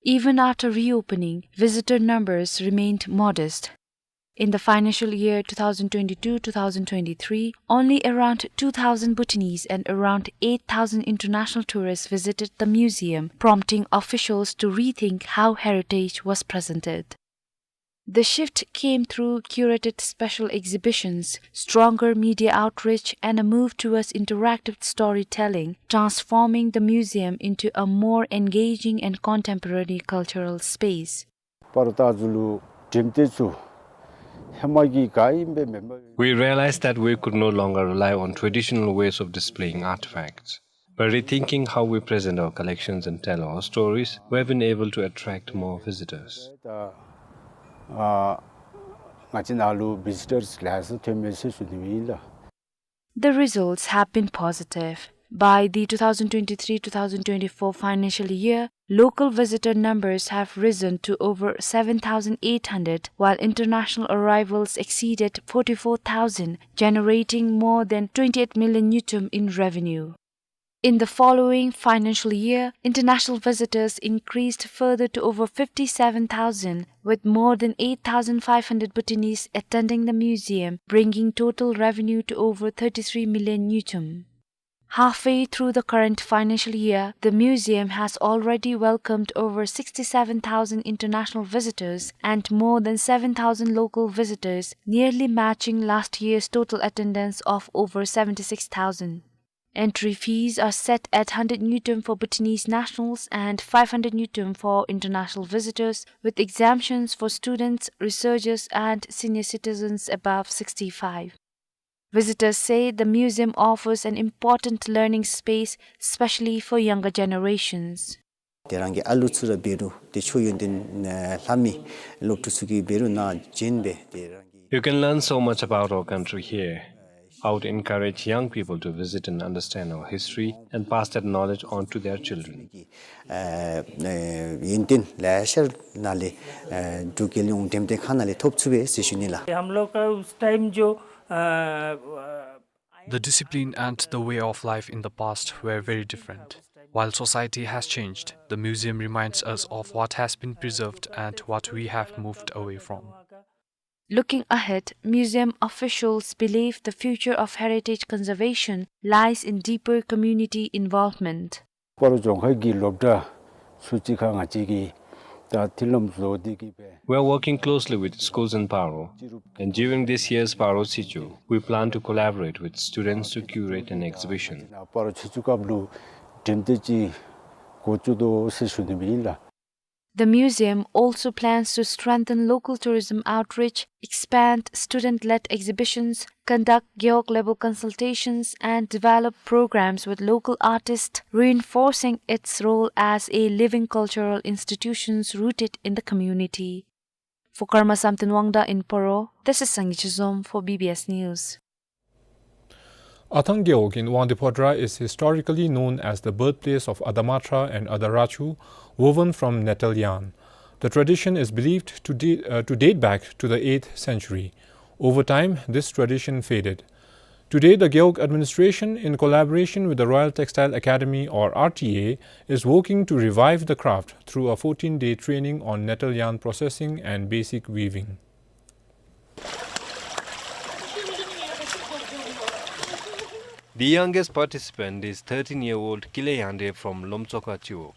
Even after reopening, visitor numbers remained modest. In the financial year two thousand twenty-two two thousand twenty-three, only around two thousand Bhutanese and around eight thousand international tourists visited the museum, prompting officials to rethink how heritage was presented. The shift came through curated special exhibitions, stronger media outreach, and a move towards interactive storytelling, transforming the museum into a more engaging and contemporary cultural space. པར་ད་ཚུ་ལུ་འགྲེམས་སྟེགས་ཚུ་ཧེ་མ་གི་ག་ཨིན་པས་མེན་པས། We realized that we could no longer rely on traditional ways of displaying artifacts. By rethinking how we present our collections and tell our stories, we have been able to attract more visitors. ད་ཨ་ང་བཅས་ནང་ལུ་བི་ཛི་ཊརསི་ལེ་ཤ་ཐོན་མས་ཟེར་ཞུ་ནི་ཨིན་ལགས། The results have been positive. By the two thousand twenty-three two thousand twenty-four financial year, local visitor numbers have risen to over seven thousand eight hundred, while international arrivals exceeded forty-four thousand, generating more than twenty-eight million ngultrum in revenue. In the following financial year, international visitors increased further to over fifty-seven thousand, with more than eight thousand five hundred Bhutanese attending the museum, bringing total revenue to over thirty-three million ngultrum. Halfway through the current financial year, the museum has already welcomed over sixty-seven thousand international visitors and more than seven thousand local visitors, nearly matching last year's total attendance of over seventy-six thousand. Entry fees are set at hundred ngultrum for Bhutanese nationals and five hundred ngultrum for international visitors, with exemptions for students, researchers, and senior citizens above sixty-five. Visitors say the museum offers an important learning space, especially for younger generations. ཏེ་རང་གི་ཨ་ལུ་ཚུ་ར་འབད་རུང་ཏེ་ཆོས་ཡོན་ཏན་ཨ་ལྷབ་མི་སློབ་ཕྲུག་ཚུ་གིས་འབད་རུང་ནཱ་བྱོན་སྦེ་ཏེ་རང་གི You can learn so much about our country here, how to encourage young people to visit and understand our history and pass that knowledge on to their children. ཨ་ཨ་ཡོན་ཏན་ལེ་ཤ་ནཱ་ལས་ཨ་འབྲུག་རྒྱལ་ཡོངས་འགྲེམས་སྟེགས་ཁང་ནང་ལས་ཐོབ་ཚུགས་པས་ཟེར་ཞུ་ནི་ལགས། हम लोग का उस टाइम जो, अ, The discipline and the way of life in the past were very different. While society has changed, the museum reminds us of what has been preserved and what we have moved away from. Looking ahead, museum officials believe the future of heritage conservation lies in deeper community involvement. སྤ་རོ་ལྗོངས་མཁར་གྱི་སློབ་གྲྭ་ཚུ་གཅིག་ཁར་ང་བཅས་ཀྱིས་ད་མཐུན་ལམ་བཟོ་སྟེ་གིས་སྦེ། We are working closely with schools in Paro, and during this year's Paro Sichu, we plan to collaborate with students to curate an exhibition. སྤ་རོ་ཆུ་ཚོད་སྐབས་ལུ་འགྲེམས་སྟེགས་ཅིག་འགོ་བཙུགས་དོ་ཟེར་ཞུ་ནི་ཨིན་ལགས། The museum also plans to strengthen local tourism outreach, expand student-led exhibitions, conduct Gewog-level consultations, and develop programs with local artists, reinforcing its role as a living cultural institution rooted in the community. For Karma Samten Wangda in Paro, this is Sangi Chizom for B B S News. Athang Gewog in Wangdue Phodrang is historically known as the birthplace of Adamatra and Adarachu, woven from nettle yarn. The tradition is believed to, de- uh, to date back to the eighth century. Over time, this tradition faded. Today, the Gewog administration, in collaboration with the Royal Textile Academy, or R T A, is working to revive the craft through a fourteen-day training on nettle yarn processing and basic weaving. The youngest participant is thirteen-year-old Kile Yande from Lomtsoka Chiwog.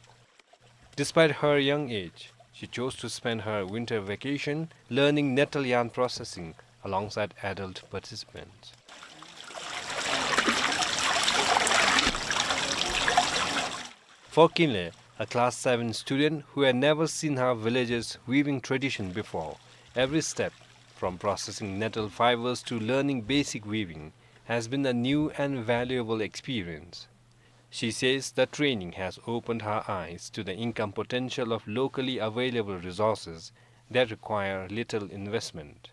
Despite her young age, she chose to spend her winter vacation learning nettle yarn processing alongside adult participants. For Kinle, a class seven student who had never seen her village's weaving tradition before, every step, from processing nettle fibers to learning basic weaving, has been a new and valuable experience. She says the training has opened her eyes to the income potential of locally available resources that require little investment.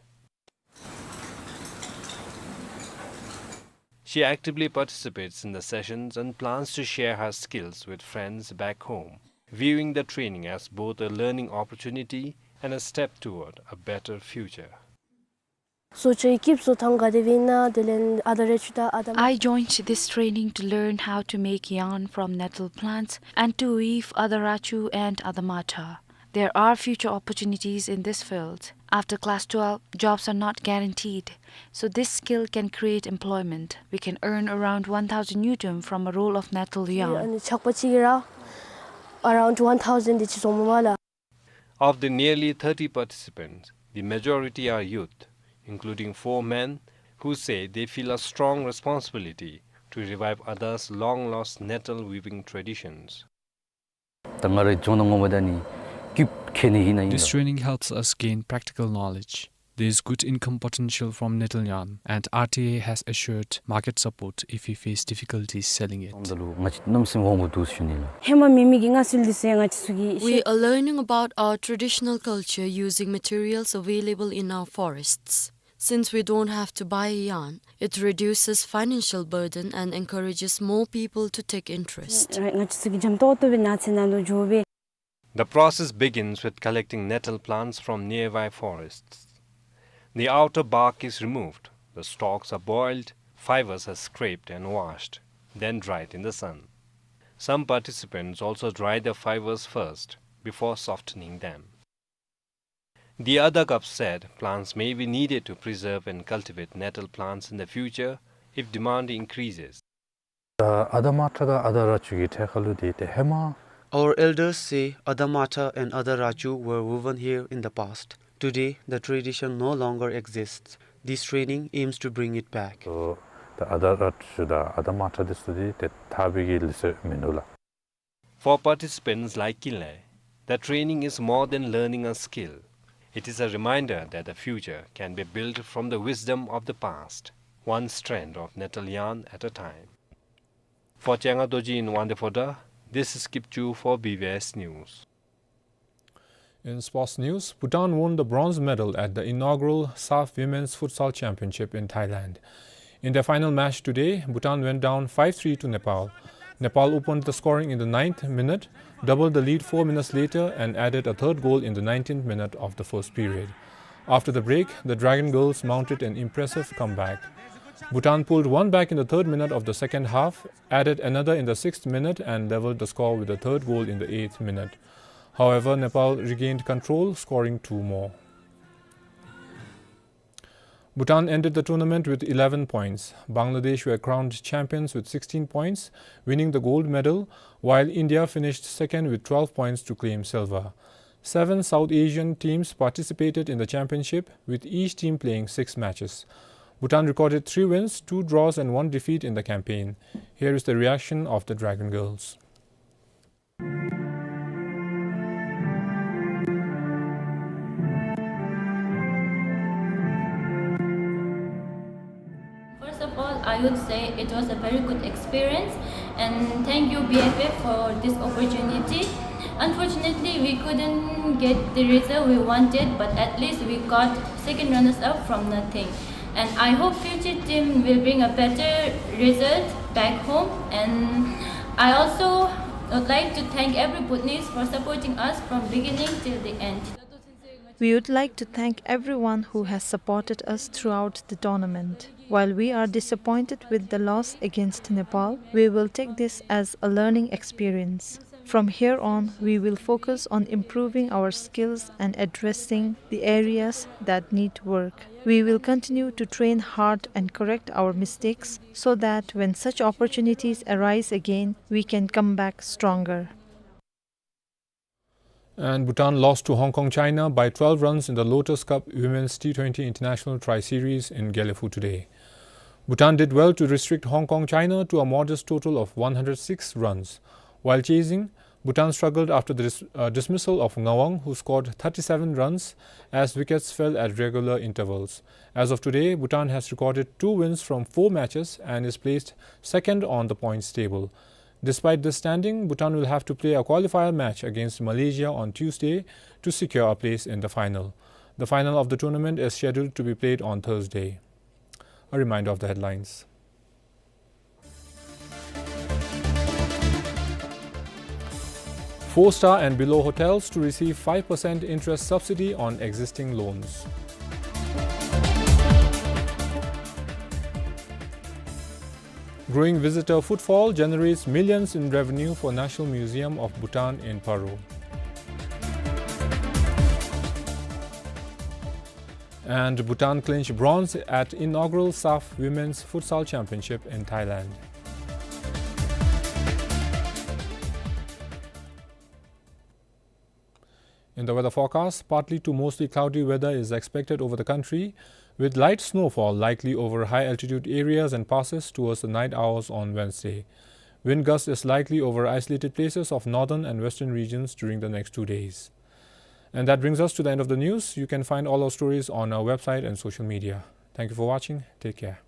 She actively participates in the sessions and plans to share her skills with friends back home, viewing the training as both a learning opportunity and a step toward a better future. I joined this training to learn how to make yarn from nettle plants and to weave adarachu and adamata. There are future opportunities in this field. After class twelve, jobs are not guaranteed, so this skill can create employment. We can earn around one thousand ngultrum from a roll of nettle yarn. Around one thousand. Of the nearly thirty participants, the majority are youth, including four men, who say they feel a strong responsibility to revive Ada's long-lost nettle weaving traditions. This training helps us gain practical knowledge. There is good income potential from nettle yarn, and R T A has assured market support if we face difficulties selling it. We are learning about our traditional culture using materials available in our forests. Since we don't have to buy yarn, it reduces financial burden and encourages more people to take interest. The process begins with collecting nettle plants from nearby forests. The outer bark is removed, the stalks are boiled, fibers are scraped and washed, then dried in the sun. Some participants also dry the fibers first before softening them. The Adagap said plants may be needed to preserve and cultivate nettle plants in the future if demand increases. Our elders say adamata and adarachu were woven here in the past. Today, the tradition no longer exists. This training aims to bring it back. For participants like Kinle, the training is more than learning a skill. It is a reminder that the future can be built from the wisdom of the past, one strand of nettle yarn at a time. For Chenga Dorji in Wangdue Phodrang, this is Kipchu for B B S News. In sports news, Bhutan won the bronze medal at the inaugural SAFF Women's Futsal Championship in Thailand. In their final match today, Bhutan went down five three to Nepal. Nepal opened the scoring in the ninth minute, doubled the lead four minutes later, and added a third goal in the nineteenth minute of the first period. After the break, the Dragon Girls mounted an impressive comeback. Bhutan pulled one back in the third minute of the second half, added another in the sixth minute, and leveled the score with a third goal in the eighth minute. However, Nepal regained control, scoring two more. Bhutan ended the tournament with eleven points. Bangladesh were crowned champions with sixteen points, winning the gold medal, while India finished second with twelve points to claim silver. Seven South Asian teams participated in the championship, with each team playing six matches. Bhutan recorded three wins, two draws and one defeat in the campaign. Here is the reaction of the Dragon Girls. First of all, I would say it was a very good experience, and thank you, B F F, for this opportunity. Unfortunately, we couldn't get the result we wanted, but at least we got second runners up from nothing. And I hope future team will bring a better result back home. And I also would like to thank every Bhutanese for supporting us from beginning till the end. We would like to thank everyone who has supported us throughout the tournament. While we are disappointed with the loss against Nepal, we will take this as a learning experience. From here on, we will focus on improving our skills and addressing the areas that need work. We will continue to train hard and correct our mistakes so that when such opportunities arise again, we can come back stronger. And Bhutan lost to Hong Kong China by twelve runs in the Lotus Cup Women's T twenty International Tri-Series in Gelephu today. Bhutan did well to restrict Hong Kong China to a modest total of one hundred six runs. While chasing, Bhutan struggled after the dis-, uh, dismissal of Ngawang, who scored thirty-seven runs as wickets fell at regular intervals. As of today, Bhutan has recorded two wins from four matches and is placed second on the points table. Despite this standing, Bhutan will have to play a qualifier match against Malaysia on Tuesday to secure a place in the final. The final of the tournament is scheduled to be played on Thursday. A reminder of the headlines. Four-star and below hotels to receive five percent interest subsidy on existing loans. Growing visitor footfall generates millions in revenue for National Museum of Bhutan in Paro. And Bhutan clinched bronze at inaugural SAFF Women's Futsal Championship in Thailand. In the weather forecast, partly to mostly cloudy weather is expected over the country, with light snowfall likely over high-altitude areas and passes towards the night hours on Wednesday. Wind gust is likely over isolated places of northern and western regions during the next two days. And that brings us to the end of the news. You can find all our stories on our website and social media. Thank you for watching. Take care.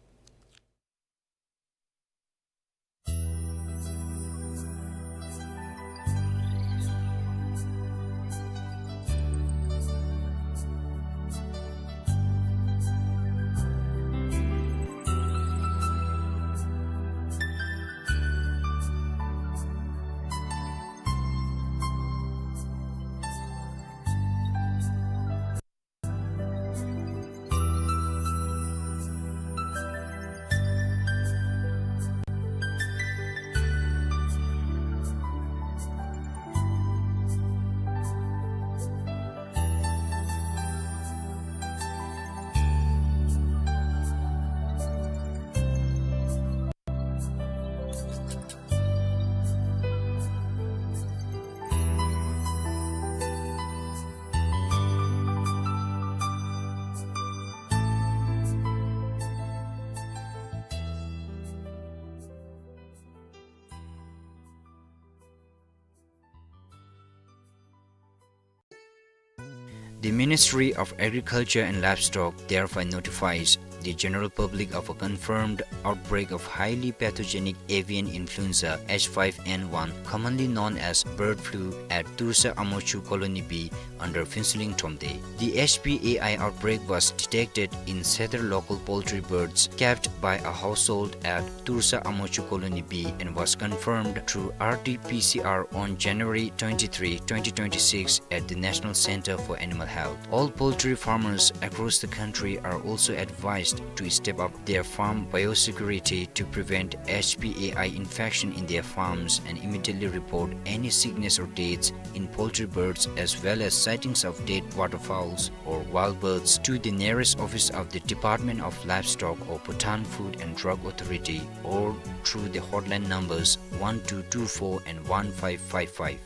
The Ministry of Agriculture and Livestock therefore notifies the general public of a confirmed outbreak of highly pathogenic avian influenza H five N one, commonly known as bird flu, at Tursa Amochu Colony B under Phuentsholing Thromde. The H P A I outbreak was detected in several local poultry birds kept by a household at Tursa Amochu Colony B and was confirmed through R T P C R on January twenty-three, twenty twenty-six at the National Center for Animal Health. All poultry farmers across the country are also advised to step up their farm biosecurity to prevent H P A I infection in their farms and immediately report any sickness or deaths in poultry birds as well as sightings of dead waterfowls or wild birds to the nearest office of the Department of Livestock or Bhutan Food and Drug Authority or through the hotline numbers one two two four and one five five five.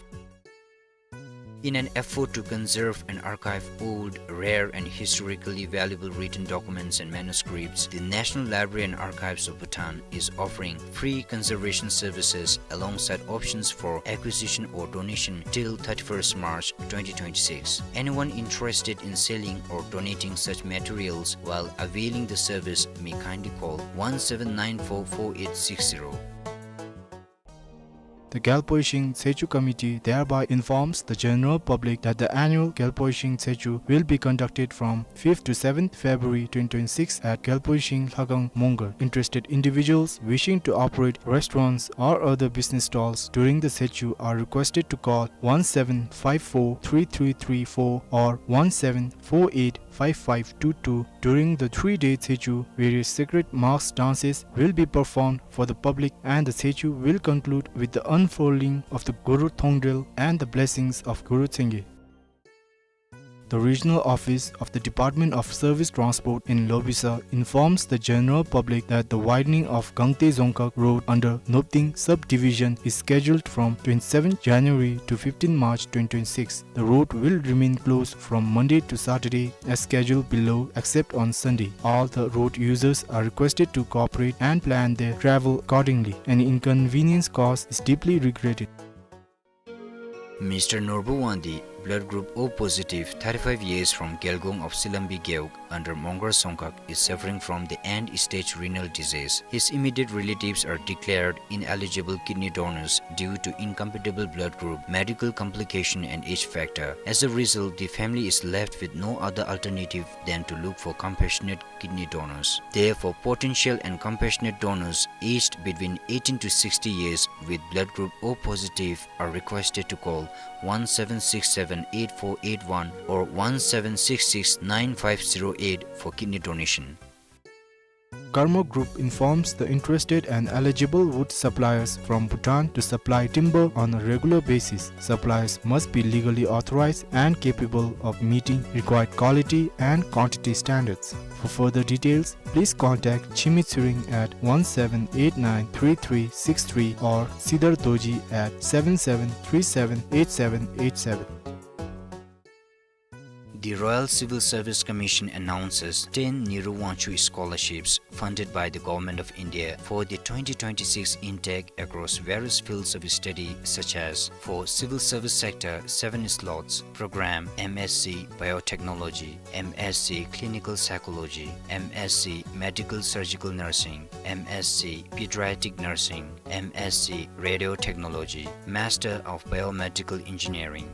In an effort to conserve and archive old, rare and historically valuable written documents and manuscripts, the National Library and Archives of Bhutan is offering free conservation services alongside options for acquisition or donation till thirty-first March twenty twenty-six. Anyone interested in selling or donating such materials while availing the service may kindly call one seven nine four four eight six zero. The Gyalpo Ishing Tshechu Committee thereby informs the general public that the annual Gyalpo Ishing Tshechu will be conducted from fifth to seventh February twenty twenty-six at Gyalpo Ishing Lhakhang Mongar. Interested individuals wishing to operate restaurants or other business stalls during the Tshechu are requested to call one seven five four three three three four or one seven four eight five five two two. During the three-day Tshechu, various sacred mass dances will be performed for the public, and the Tshechu will conclude with the unfurling of the Guru Thongdrel and the blessings of Guru Chenge. The regional office of the Department of Service Transport in Lobisa informs the general public that the widening of Gangte Dzongkhag Road under Nopting subdivision is scheduled from twenty-seventh January to fifteenth March twenty twenty-six. The road will remain closed from Monday to Saturday as scheduled below, except on Sunday. All the road users are requested to cooperate and plan their travel accordingly. Any inconvenience caused is deeply regretted. Mister Norbu Wangdi, blood group O positive, thirty-five years, from Gelgong of Silambi Gewog under Mongar Dzongkhag, is suffering from the end stage renal disease. His immediate relatives are declared ineligible kidney donors due to incompatible blood group, medical complication and age factor. As a result, the family is left with no other alternative than to look for compassionate kidney donors. Therefore, potential and compassionate donors aged between eighteen to sixty years with blood group O positive are requested to call one seven six seven eight four eight one or one seven six six nine five zero eight for kidney donation. Karma Group informs the interested and eligible wood suppliers from Bhutan to supply timber on a regular basis. Suppliers must be legally authorized and capable of meeting required quality and quantity standards. For further details, please contact Chimi Tshering at one seven eight nine three three six three or Sidar Dorji at seven seven three seven eight seven eight seven. The Royal Civil Service Commission announces ten Nehru Wangchuk scholarships funded by the Government of India for the twenty twenty-six intake across various fields of study, such as for civil service sector, seven slots, program M S C Biotechnology, M S C Clinical Psychology, M S C Medical Surgical Nursing, M S C Pediatric Nursing, M S C Radio Technology, Master of Biomedical Engineering,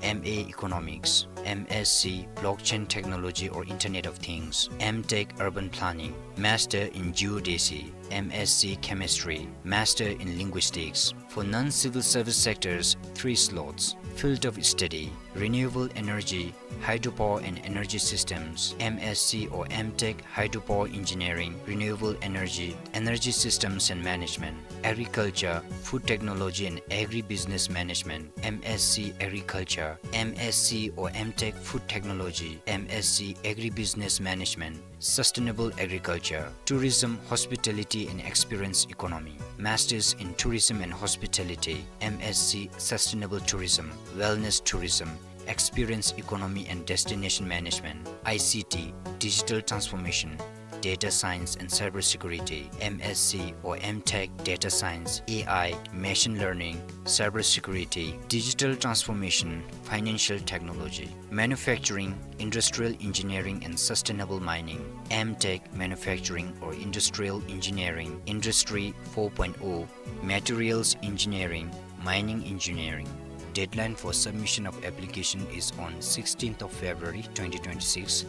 M A Economics, M S C Blockchain Technology or Internet of Things, M Tech Urban Planning, Master in Geodesy, M S C Chemistry, Master in Linguistics. For non-civil service sectors, three slots: field of study, renewable energy, hydropower and energy systems, M S C or M Tech Hydropower Engineering, Renewable Energy, Energy Systems and Management, Agriculture, Food Technology and Agribusiness Management, M S C Agriculture, M S C or M Tech Food Technology, M S C Agribusiness Management, Sustainable Agriculture, Tourism, Hospitality and Experience Economy, Masters in Tourism and Hospitality, M S C Sustainable Tourism, Wellness Tourism, Experience Economy and Destination Management, I C T, Digital Transformation, Data Science and Cybersecurity, M S C or M Tech Data Science, A I, Machine Learning, Cybersecurity, Digital Transformation, Financial Technology, Manufacturing, Industrial Engineering and Sustainable Mining, M Tech Manufacturing or Industrial Engineering, Industry four point oh, Materials Engineering, Mining Engineering. Deadline for submission of application is on sixteenth of February twenty twenty-six.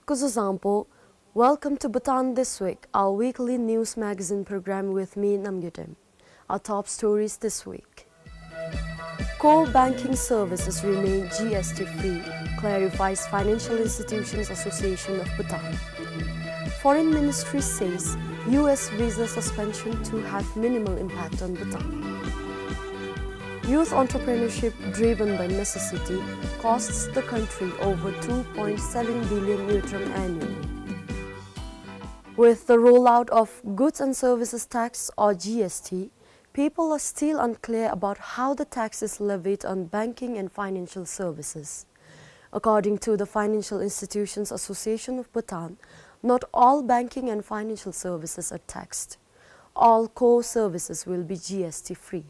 Kuzu zangpo, welcome to Bhutan This Week, our weekly news magazine program with me, Namgay Dem. Our top stories this week. Core banking services remain G S T free, clarifies Financial Institutions Association of Bhutan. Foreign Ministry says U S visa suspension to have minimal impact on Bhutan. Youth entrepreneurship driven by necessity costs the country over two point seven billion ngultrum annually. With the rollout of Goods and Services Tax or G S T, people are still unclear about how the tax is levied on banking and financial services. According to the Financial Institutions Association of Bhutan, not all banking and financial services are taxed. All core services will be G S T free.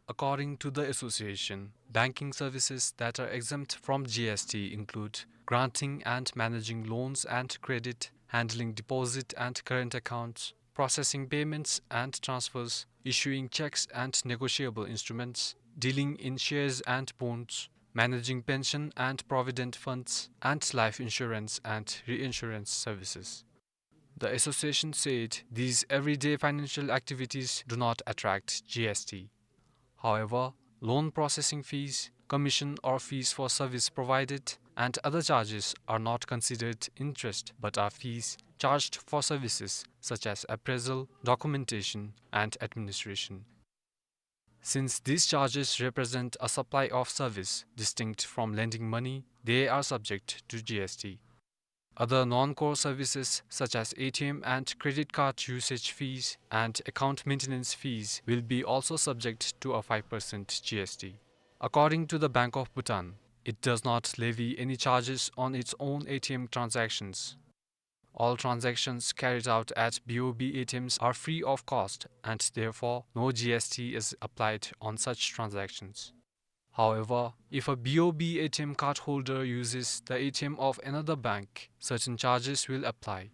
According to the association, banking services that are exempt from G S T include granting and managing loans and credit, handling deposit and current accounts, processing payments and transfers, issuing checks and negotiable instruments, dealing in shares and bonds, managing pension and provident funds, and life insurance and reinsurance services. The association said these everyday financial activities do not attract G S T. However, loan processing fees, commission or fees for service provided, and other charges are not considered interest but are fees charged for services such as appraisal, documentation, and administration. Since these charges represent a supply of service distinct from lending money, they are subject to G S T. Other non-core services such as A T M and credit card usage fees and account maintenance fees will be also subject to a five percent G S T. According to the Bank of Bhutan, it does not levy any charges on its own A T M transactions. All transactions carried out at B O B A T Ms are free of cost and therefore no G S T is applied on such transactions. However, if a B O B A T M cardholder uses the A T M of another bank, certain charges will apply.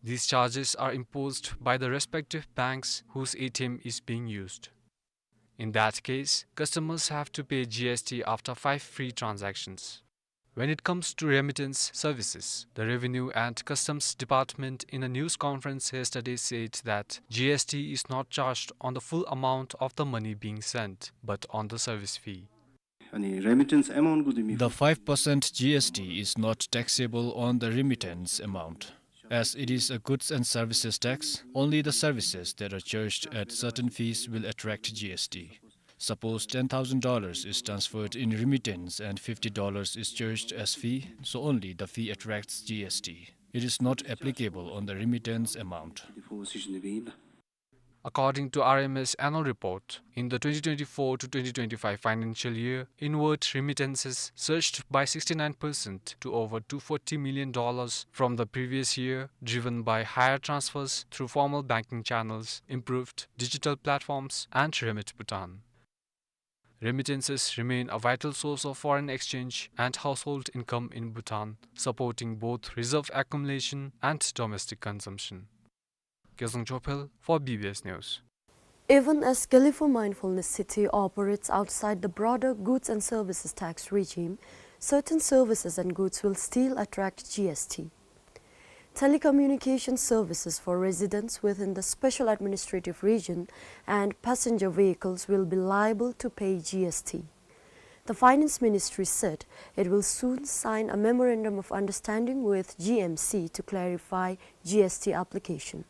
These charges are imposed by the respective banks whose A T M is being used. In that case, customers have to pay G S T after five free transactions. When it comes to remittance services, the Revenue and Customs Department in a news conference yesterday said that G S T is not charged on the full amount of the money being sent, but on the service fee. अनि रेमिटेन्स एमाउन्टको दिमी The five percent G S T is not taxable on the remittance amount. As it is a goods and services tax, only the services that are charged at certain fees will attract G S T. Suppose ten thousand dollars is transferred in remittance and fifty dollars is charged as fee, so only the fee attracts G S T. It is not applicable on the remittance amount. According to R M S annual report, in the twenty twenty-four to twenty twenty-five financial year, inward remittances surged by sixty-nine percent to over two forty million dollars from the previous year, driven by higher transfers through formal banking channels, improved digital platforms, and Remit Bhutan. Remittances remain a vital source of foreign exchange and household income in Bhutan, supporting both reserve accumulation and domestic consumption. Gyaltsung Chophel for B B S News. Even as Gelephu Mindfulness City operates outside the broader goods and services tax regime, certain services and goods will still attract G S T. Telecommunication services for residents within the Special Administrative Region and passenger vehicles will be liable to pay G S T. The Finance Ministry said it will soon sign a memorandum of understanding with G M C to clarify G S T application.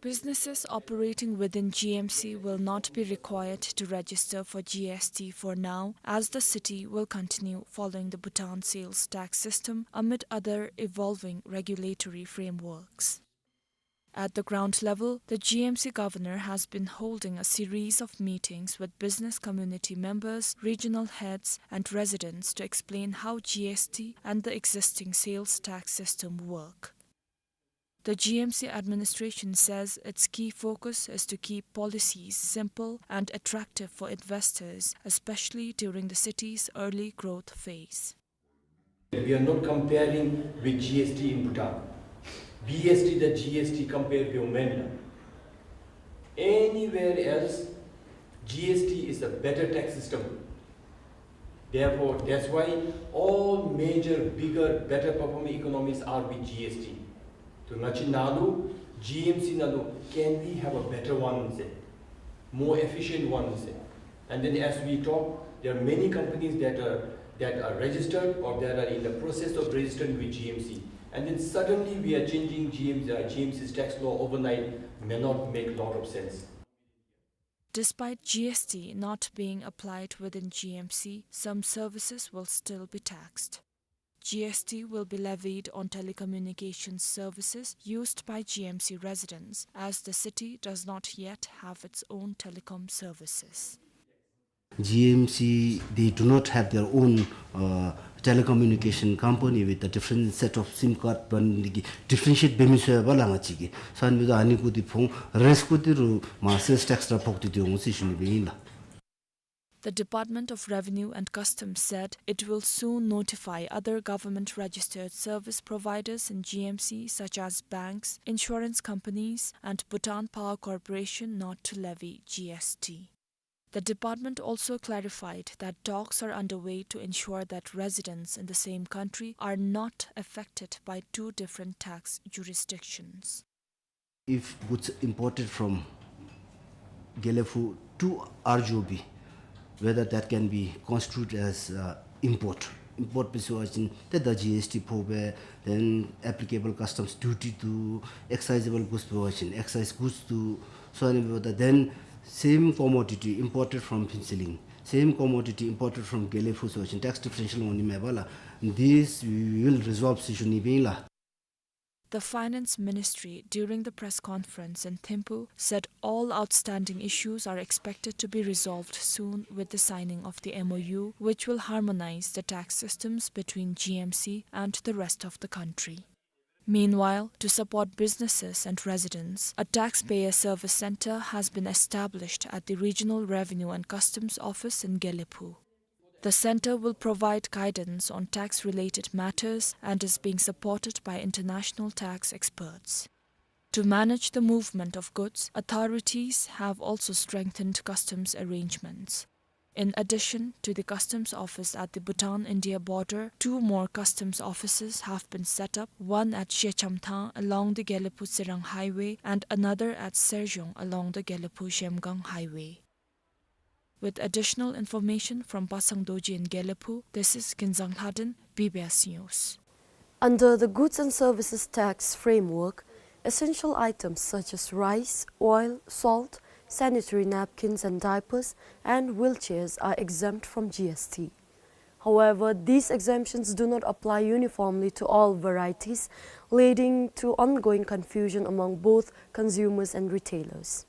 Businesses operating within G M C will not be required to register for G S T for now, as the city will continue following the Bhutan sales tax system amid other evolving regulatory frameworks. At the ground level, the G M C governor has been holding a series of meetings with business community members, regional heads, and residents to explain how G S T and the existing sales tax system work. The G M C administration says its key focus is to keep policies simple and attractive for investors, especially during the city's early growth phase. We are not comparing with G S T in Bhutan. B S T the G S T compare view men. Anywhere else, G S T is a better tax system. Therefore, that's why all major, bigger, better performing economies are with G S T. So, ང་བཅས་ནང་ལུ་G M C ནང་ལུ་can we have a better one ཟེར། More efficient one ཟེར། And then as we talk, there are many companies that are, that are registered or that are in the process of registering with G M C. And then suddenly we are changing G M C, uh, G M C's tax law overnight may not make lot of sense. Despite G S T not being applied within G M C, some services will still be taxed. G S T will be levied on telecommunications services used by G M C residents, as the city does not yet have its own telecom services. G M C, they do not have their own, uh, telecommunication company with a different set of SIM card འབད་ནི་འདི་གིས་differentiate འབད་མི་ཚུགས་པས་ལགས་ང་བཅས་ཀྱིས། སོ་ཨ་ནི་འབདཝ་ད་ཨ་ནི་གུ་འདི་ཕོག་རེས་གུ་འདི་རུང་མར་sales tax ར་ཕོག་སྟེ་འདི་འོང་ཟེར་ཞུ་ནི་སྦེ་ཨིན་ལགས། The Department of Revenue and Customs said it will soon notify other government-registered service providers in G M C, such as banks, insurance companies, and Bhutan Power Corporation, not to levy G S T. The department also clarified that talks are underway to ensure that residents in the same country are not affected by two different tax jurisdictions. If goods imported from Gelephu to R G O B, whether that can be constituted as, uh, import. Import འབད་ཚུགས་པ་ཅིན་ཏེ་ད་G S T ཕོག་པས། then applicable customs duty འདུག། excisable goods འབད་བ་ཅིན་excise goods འདུག། སོ་ཨ་ནི་འབདཝ་ད་then same commodity imported from Phuentsholing, same commodity imported from Gelephu ཟེར་བ་ཅིན་tax differential འོང་ནི་མས་པ་ལགས། This we will resolve ཟེར་ཞུ་ནི་སྦེ་ཨིན་ལགས། The Finance Ministry, during the press conference in Thimphu, said all outstanding issues are expected to be resolved soon with the signing of the M O U, which will harmonize the tax systems between G M C and the rest of the country. Meanwhile, to support businesses and residents, a taxpayer service center has been established at the Regional Revenue and Customs Office in Gelephu. The center will provide guidance on tax-related matters and is being supported by international tax experts. To manage the movement of goods, authorities have also strengthened customs arrangements. In addition to the customs office at the Bhutan-India border, two more customs offices have been set up, one at Shechamthang along the Gelephu-Tsirang highway and another at Serzhong along the Gelephu-Zhemgang highway. With additional information from Pasang Dorji in Gelephu, this is Kinzang Lhaden, B B S News. Under the Goods and Services Tax framework, essential items such as rice, oil, salt, sanitary napkins and diapers, and wheelchairs are exempt from G S T. However, these exemptions do not apply uniformly to all varieties, leading to ongoing confusion among both consumers and retailers.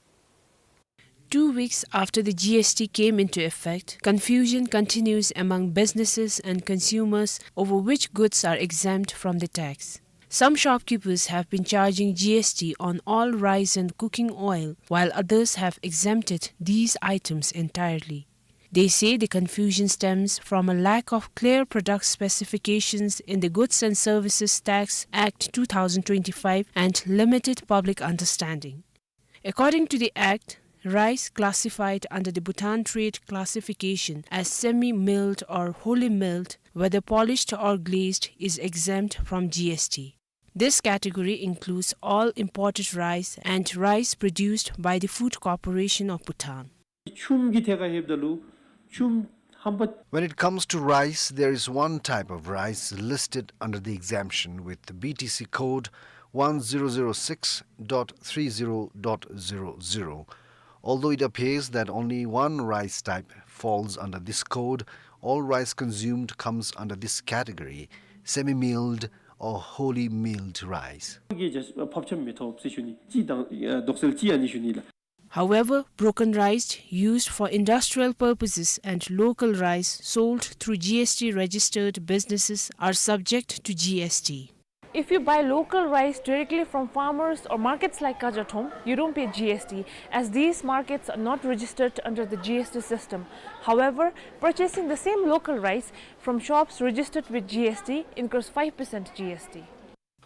Two weeks after the G S T came into effect, confusion continues among businesses and consumers over which goods are exempt from the tax. Some shopkeepers have been charging G S T on all rice and cooking oil, while others have exempted these items entirely. They say the confusion stems from a lack of clear product specifications in the Goods and Services Tax Act two thousand twenty-five and limited public understanding. According to the Act, rice classified under the Bhutan Trade Classification as semi-milled or wholly milled, whether polished or glazed, is exempt from G S T. This category includes all imported rice and rice produced by the Food Corporation of Bhutan. ཆུམ་གྱི་ཐད་ཁར་ལྷོདཔ་ད་ལུ་ཆུམ་ཧམ་པ། When it comes to rice, there is one type of rice listed under the exemption with the B T C code one zero zero six dot three zero dot zero zero. Although it appears that only one rice type falls under this code, all rice consumed comes under this category, semi-milled or wholly milled rice. གི་ཕབ་ཆམ་མི་ཐོབ་ཟེར་ཞུ་ནི། ཅིག་དང་དོགས་སེལ་ཅིག་ཨ་ནི་ཞུ་ནི་ལགས། However, broken rice used for industrial purposes and local rice sold through G S T registered businesses are subject to G S T. If you buy local rice directly from farmers or markets like Kajathom, you don't pay G S T, as these markets are not registered under the G S T system. However, purchasing the same local rice from shops registered with G S T incurs five percent G S T.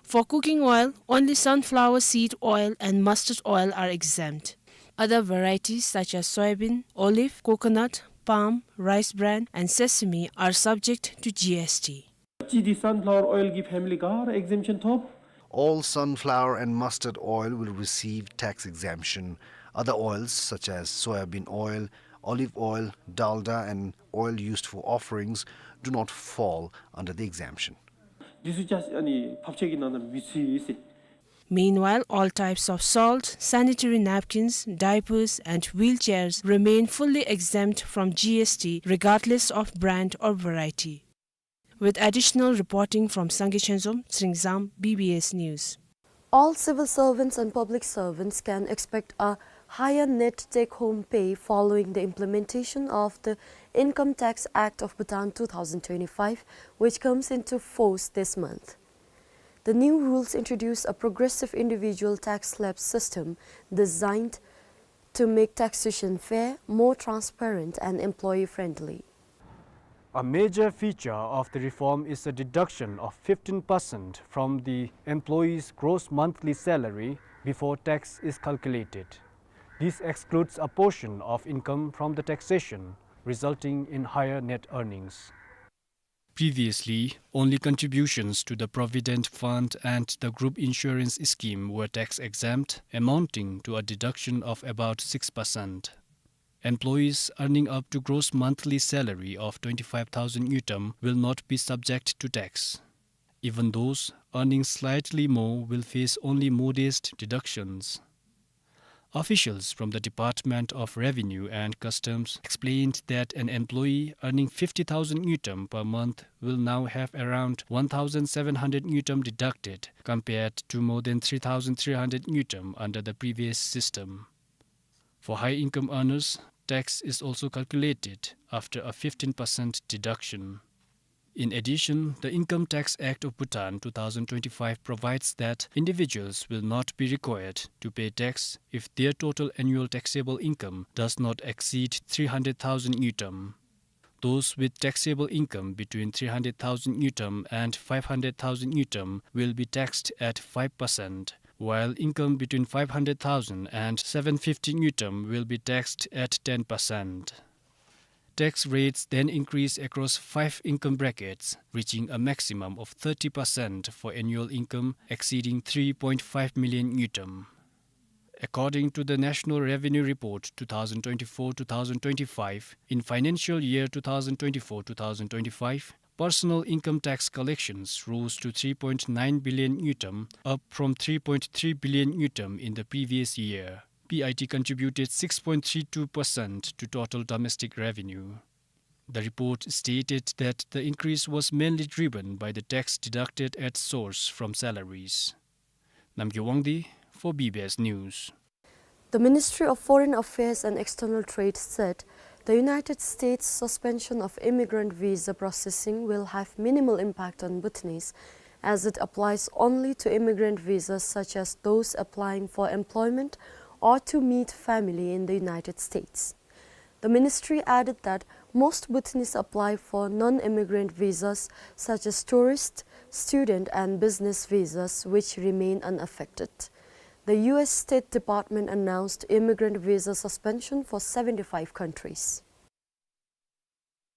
For cooking oil, only sunflower seed oil and mustard oil are exempt. Other varieties such as soybean, olive, coconut, palm, rice bran, and sesame are subject to G S T. ཅི་འདི་sunflower oil གི་family ག་ར་exemption ཐོབ། All sunflower and mustard oil will receive tax exemption. Other oils such as soya bean oil, olive oil, dalda, and oil used for offerings do not fall under the exemption. འདི་ཚུ་ཅིག་ཨ་ནི་ཕབ་ཆམ་གྱི་ནང་ན་མི་ཚུད་ཟེར། Meanwhile, all types of salt, sanitary napkins, diapers, and wheelchairs remain fully exempt from G S T regardless of brand or variety. With additional reporting from Sangay Chhenzom, Tsingzam, B B S News. All civil servants and public servants can expect a higher net take-home pay following the implementation of the Income Tax Act of Bhutan two thousand twenty-five, which comes into force this month. The new rules introduce a progressive individual tax slab system designed to make taxation fair, more transparent, and employee-friendly. A major feature of the reform is a deduction of fifteen percent from the employee's gross monthly salary before tax is calculated. This excludes a portion of income from the taxation, resulting in higher net earnings. Previously, only contributions to the Provident Fund and the group insurance scheme were tax exempt, amounting to a deduction of about six percent. Employees earning up to gross monthly salary of twenty-five thousand ngultrum will not be subject to tax. Even those earning slightly more will face only modest deductions. Officials from the Department of Revenue and Customs explained that an employee earning fifty thousand ngultrum per month will now have around one thousand seven hundred ngultrum deducted, compared to more than three thousand three hundred ngultrum under the previous system. For high income earners, tax is also calculated after a fifteen percent deduction. In addition, the Income Tax Act of Bhutan two thousand twenty-five provides that individuals will not be required to pay tax if their total annual taxable income does not exceed three hundred thousand ngultrum. Those with taxable income between three hundred thousand ngultrum and five hundred thousand ngultrum will be taxed at five percent, while income between five hundred thousand and seven fifty ngultrum will be taxed at ten percent. Tax rates then increase across five income brackets, reaching a maximum of thirty percent for annual income exceeding three point five million ngultrum. According to the National Revenue Report two thousand twenty-four two thousand twenty-five, in financial year two thousand twenty-four two thousand twenty-five, personal income tax collections rose to three point nine billion ngultrum, up from three point three billion ngultrum in the previous year. P I T contributed six point three two percent to total domestic revenue. The report stated that the increase was mainly driven by the tax deducted at source from salaries. Namgay Wangdi for B B S News. The Ministry of Foreign Affairs and External Trade said the United States' suspension of immigrant visa processing will have minimal impact on Bhutanese, as it applies only to immigrant visas such as those applying for employment or to meet family in the United States. The ministry added that most Bhutanese apply for non-immigrant visas such as tourist, student and business visas, which remain unaffected. The U S State Department announced immigrant visa suspension for seventy-five countries.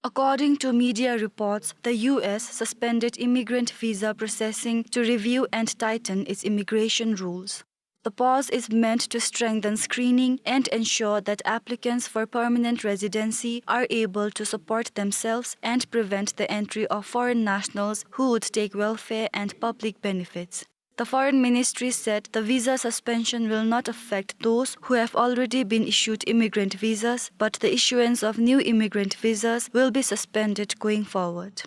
According to media reports, the U S suspended immigrant visa processing to review and tighten its immigration rules. The pause is meant to strengthen screening and ensure that applicants for permanent residency are able to support themselves and prevent the entry of foreign nationals who would take welfare and public benefits. The Foreign Ministry said the visa suspension will not affect those who have already been issued immigrant visas, but the issuance of new immigrant visas will be suspended going forward.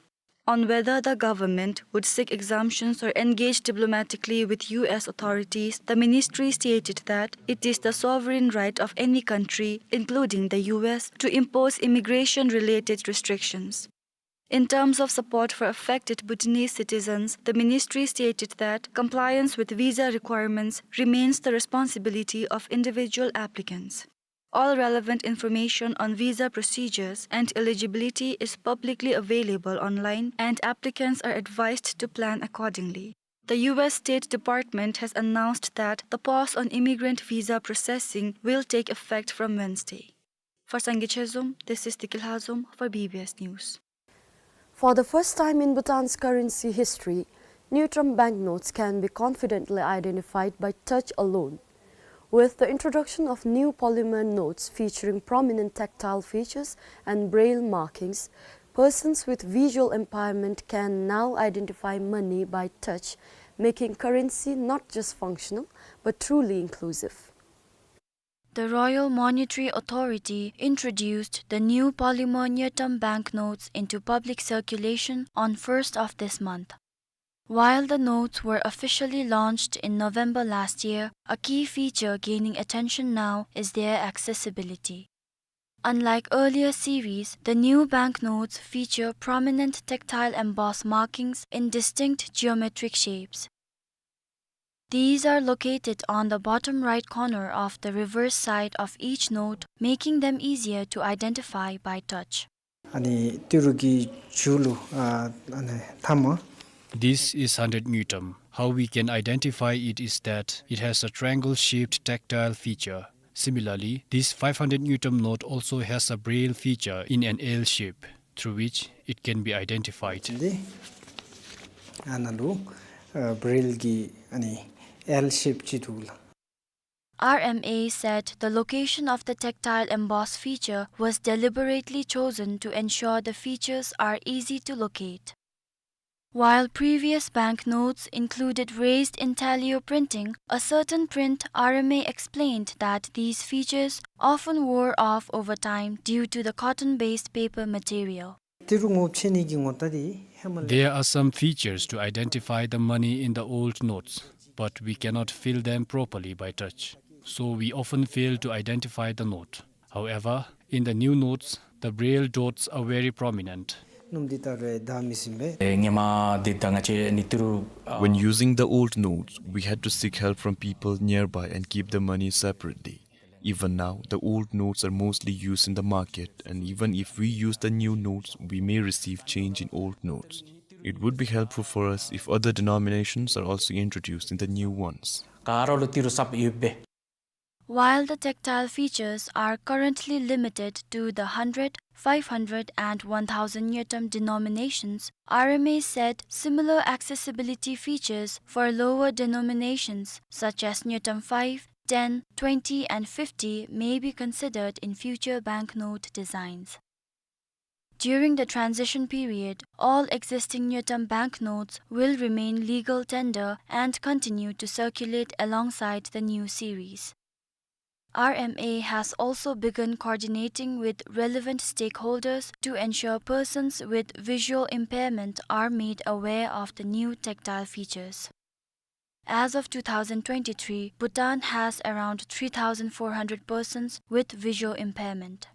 On whether the government would seek exemptions or engage diplomatically with U S authorities, the ministry stated that it is the sovereign right of any country, including the U S, to impose immigration-related restrictions. In terms of support for affected Bhutanese citizens, the ministry stated that compliance with visa requirements remains the responsibility of individual applicants. All relevant information on visa procedures and eligibility is publicly available online, and applicants are advised to plan accordingly. The U S State Department has announced that the pause on immigrant visa processing will take effect from Wednesday. For Sangay Chezom, this is Deki Lhazom for B B S News. For the first time in Bhutan's currency history, ngultrum banknotes can be confidently identified by touch alone. With the introduction of new polymer notes featuring prominent tactile features and braille markings, persons with visual impairment can now identify money by touch, making currency not just functional, but truly inclusive. The Royal Monetary Authority introduced the new polymer ngultrum banknotes into public circulation on first of this month. While the notes were officially launched in November last year, a key feature gaining attention now is their accessibility. Unlike earlier series, the new banknotes feature prominent tactile embossed markings in distinct geometric shapes. These are located on the bottom right corner of the reverse side of each note, making them easier to identify by touch. ཨ་ནི་ཏི་རུ་གི་མཇུག་ལུ་ཨ་ཨ་ནི་ཐ་མ། This is hundred ngultrum. How we can identify it is that it has a triangle-shaped tactile feature. Similarly, this five hundred ngultrum note also has a braille feature in an L shape, through which it can be identified. འདི་ཨ་ནཱ་ལུ་ཨ་བྲེལ་གྱི་ཨ་ནི་L shape ཅིག་འདུག་ལགས། R M A said the location of the tactile emboss feature was deliberately chosen to ensure the features are easy to locate. While previous banknotes included raised intaglio printing, a certain print, R M A explained that these features often wore off over time due to the cotton-based paper material. ཏི་རུ་ངོ་ཕྱེ་ནི་གི་ངོ་རྟགས་འདི་ཧེ་མ་ལས། There are some features to identify the money in the old notes, but we cannot feel them properly by touch. So we often fail to identify the note. However, in the new notes, the braille dots are very prominent. སྣུམ་འདི་ལྟ་རུ་ད་མི་ཟིན་པས། ཨེ་ཧེ་མ་འདི་ད་ང་བཅས་ནི་ཏི་རུ་ཨ། When using the old notes, we had to seek help from people nearby and keep the money separately. Even now, the old notes are mostly used in the market, and even if we use the new notes, we may receive change in old notes. It would be helpful for us if other denominations are also introduced in the new ones. ག་ར་ལུ་ཏི་རུ་གསརཔ་ཡོད་པས། While the tactile features are currently limited to the hundred, five hundred and one thousand ngultrum denominations, R M A said similar accessibility features for lower denominations such as ngultrum five, ten, twenty and fifty may be considered in future banknote designs. During the transition period, all existing ngultrum banknotes will remain legal tender and continue to circulate alongside the new series. R M A has also begun coordinating with relevant stakeholders to ensure persons with visual impairment are made aware of the new tactile features. As of two thousand twenty-three, Bhutan has around three thousand four hundred persons with visual impairment.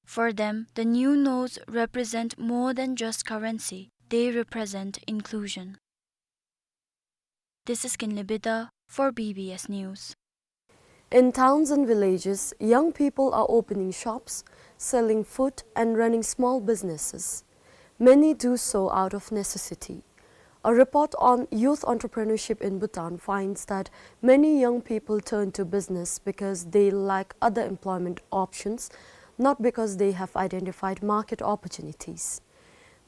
For them, the new notes represent more than just currency, they represent inclusion. This is Kinley Bida for B B S News. In towns and villages, young people are opening shops, selling food, and running small businesses. Many do so out of necessity. A report on youth entrepreneurship in Bhutan finds that many young people turn to business because they lack other employment options, not because they have identified market opportunities.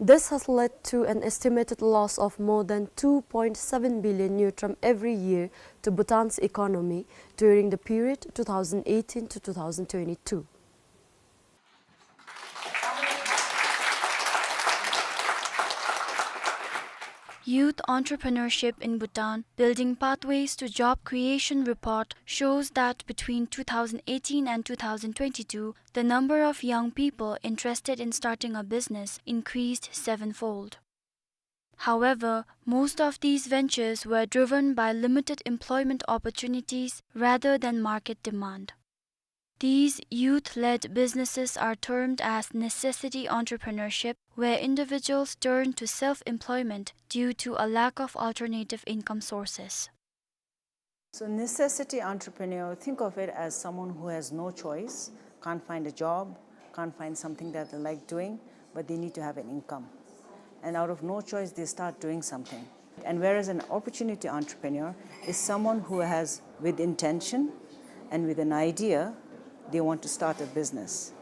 This has led to an estimated loss of more than two point seven billion ngultrum every year to Bhutan's economy during the period two thousand eighteen to two thousand twenty-two. Youth Entrepreneurship in Bhutan, Building Pathways to Job Creation report shows that between two thousand eighteen and two thousand twenty-two, the number of young people interested in starting a business increased sevenfold. However, most of these ventures were driven by limited employment opportunities rather than market demand. These youth-led businesses are termed as necessity entrepreneurship, where individuals turn to self-employment due to a lack of alternative income sources. So necessity entrepreneur, think of it as someone who has no choice, can't find a job, can't find something that they like doing, but they need to have an income. And out of no choice, they start doing something. And whereas an opportunity entrepreneur is someone who has, with intention and with an idea, they want to start a business.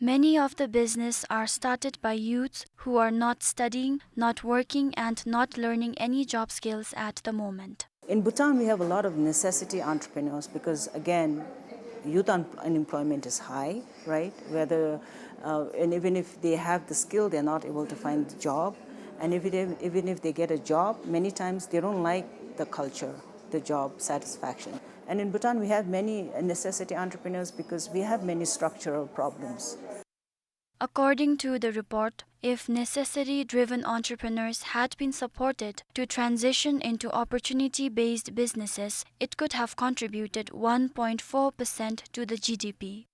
Many of the business are started by youths who are not studying, not working, and not learning any job skills at the moment. In Bhutan, we have a lot of necessity entrepreneurs because, again, youth un-, unemployment is high, right? Whether, uh, and even if they have the skill, they're not able to find the job. And if it, even if they get a job, many times they don't like the culture, the job satisfaction. And in Bhutan, we have many necessity entrepreneurs because we have many structural problems. According to the report, if necessity-driven entrepreneurs had been supported to transition into opportunity-based businesses, it could have contributed one point four percent to the G D P.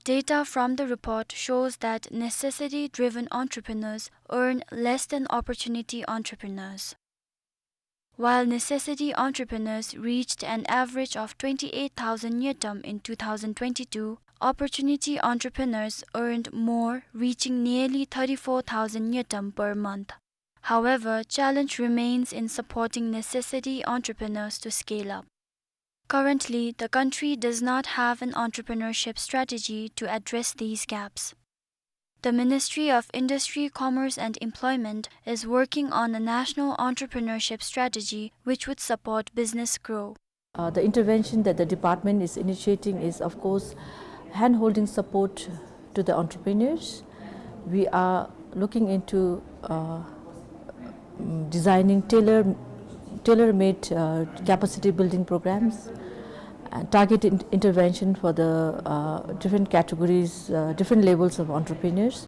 Data from the report shows that necessity-driven entrepreneurs earn less than opportunity entrepreneurs. While necessity entrepreneurs reached an average of twenty-eight thousand ngultrum in two thousand twenty-two, opportunity entrepreneurs earned more, reaching nearly thirty-four thousand ngultrum per month. However, challenge remains in supporting necessity entrepreneurs to scale up. Currently, the country does not have an entrepreneurship strategy to address these gaps. The Ministry of Industry, Commerce and Employment is working on a national entrepreneurship strategy which would support business grow. Uh, the intervention that the department is initiating is, of course, hand-holding support to the entrepreneurs. We are looking into, uh, mm, designing tailor, tailor-made, uh, capacity building programs and targeted in-, intervention for the, uh, different categories, uh, different levels of entrepreneurs.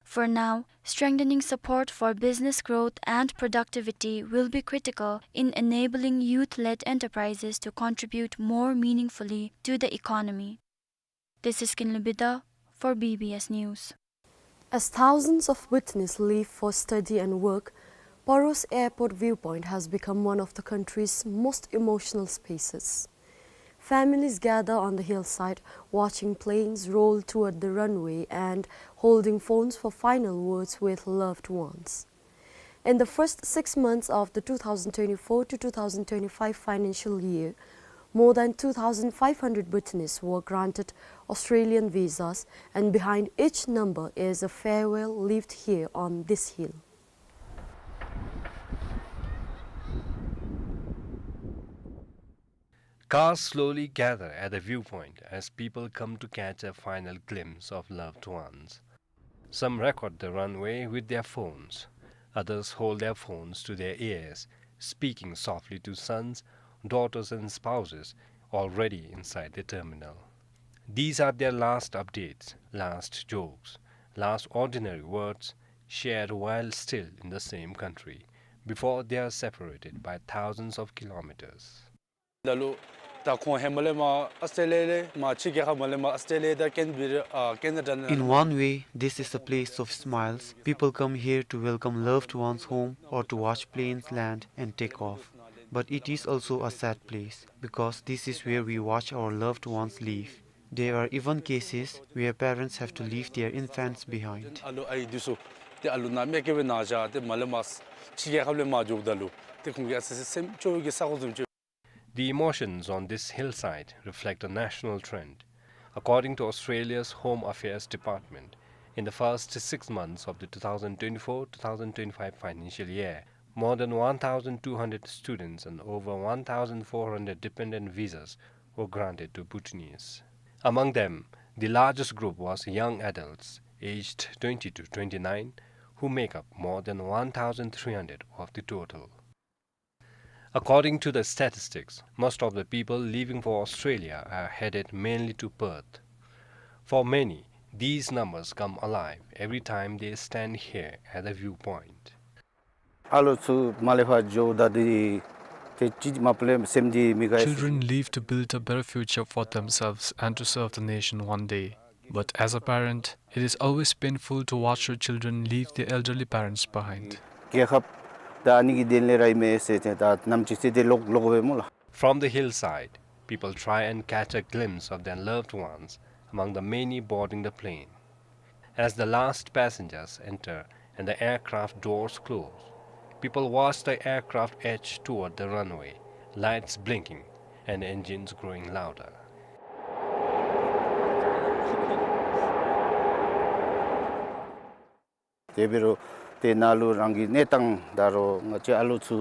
For now, strengthening support for business growth and productivity will be critical in enabling youth-led enterprises to contribute more meaningfully to the economy. This is Kinley Bida for B B S News. As thousands of Bhutanese leave for study and work, Paros Airport viewpoint has become one of the country's most emotional spaces. Families gather on the hillside, watching planes roll toward the runway and holding phones for final words with loved ones. In the first six months of the two thousand twenty-four to two thousand twenty-five financial year, more than two thousand five hundred Bhutanese were granted Australian visas, and behind each number is a farewell lived here on this hill. Cars slowly gather at the viewpoint as people come to catch a final glimpse of loved ones. Some record the runway with their phones. Others hold their phones to their ears, speaking softly to sons, daughters, and spouses already inside the terminal. These are their last updates, last jokes, last ordinary words shared while still in the same country, before they are separated by thousands of kilometers. ད་ལྟོ་ད་ཁོང་ཧེ་མ་ལས་མར་ཨོསི་ཊྲེ་ལི་ཡ་ལས་མར་ཕྱི་རྒྱལ་ཁབ་མར་ལས་མར་ཨོསི་ཊྲེ་ལི་ཡ་དང་ཀེན་བི་ར་ཨ་ཀེ་ན་ཌ་ནང་། In one way, this is a place of smiles. People come here to welcome loved ones home or to watch planes land and take off. But it is also a sad place because this is where we watch our loved ones leave. There are even cases where parents have to leave their infants behind. ཨ་ལོ་ཨའི་འདི་ཚུ་ཏེ་ཨ་ལོ་ནཱ་མེ་ཀེ་བེ་ནཱ་བཞག་སྟེ་མར་ལས་མར་ཕྱི་རྒྱལ་ཁབ་ལས་མར་འགྱོཝ་ད་ལུ་ཏེ་ཁོང་གི་ཨ་ཙི་ཙི་སེམས་སྐྱོ་བའི་གི་ས་གོ་བཟུམ་ཅིག། The emotions on this hillside reflect a national trend. According to Australia's Home Affairs Department, in the first six months of the two thousand twenty-four two thousand twenty-five financial year, more than one thousand two hundred students and over one thousand four hundred dependent visas were granted to Bhutanese. Among them, the largest group was young adults aged twenty to twenty-nine, who make up more than one thousand three hundred of the total. According to the statistics, most of the people leaving for Australia are headed mainly to Perth. For many, these numbers come alive every time they stand here at the viewpoint. ཨ་ལོ་ཚུ་མར་ལས་ཕར་འགྱོཝ་ད་འདི་ཏེ་ཅིག་མ་པ་ལས་སེམས་འདི་མི་དགའ། Children leave to build a better future for themselves and to serve the nation one day. But as a parent, it is always painful to watch your children leave their elderly parents behind. རྒྱལ་ཁབ་ད་ཨ་ནི་གི་དོན་ལས་ར་ཨིན་མས་ཟེར་ཏེ་ད་ནམ་ཅིག་ཟེར་ཏེ་ལོག་ལོག་འོང་པས་སྨོ་ལགས། From the hillside, people try and catch a glimpse of their loved ones among the many boarding the plane. As the last passengers enter and the aircraft doors close, people watch the aircraft edge toward the runway, lights blinking and engines growing louder. དེ་འབད་རུང་ཏེ་ནཱ་ལུ་རང་གི་གནས་སྟངས་ད་རུང་ང་བཅས་ཨ་ལོ་ཚུ་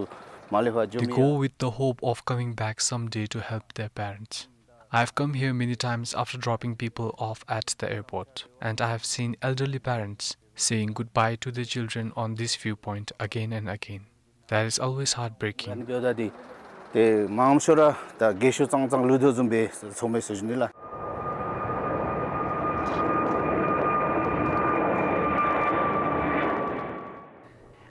མར་ལས་ཕར་འགྱོ་མི། They go with the hope of coming back someday to help their parents. I have come here many times after dropping people off at the airport, and I have seen elderly parents saying goodbye to their children on this viewpoint again and again. That is always heartbreaking. ཨ་ནི་འབདཝ་ད་འདི་ཏེ་མངམ་ཤོས་ར་ད་རྒས་ཤོས་ཙང་ཙང་ལུས་དོ་བཟུམ་སྦེ་ཚོརཝ་མས་ཟེར་ཞུ་ནི་ལགས།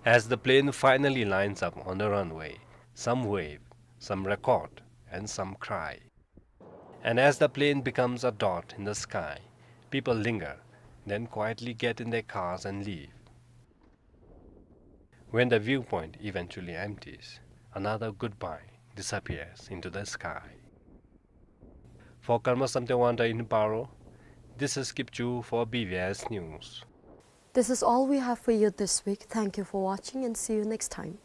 As the plane finally lines up on the runway, some wave, some record, and some cry. And as the plane becomes a dot in the sky, People linger, then quietly get in their cars and leave. When the viewpoint eventually empties, another goodbye disappears into the sky. For Karma Samten Wangda in Paro, this is Kipchu for B B S News. This is all we have for you this week. Thank you for watching and see you next time.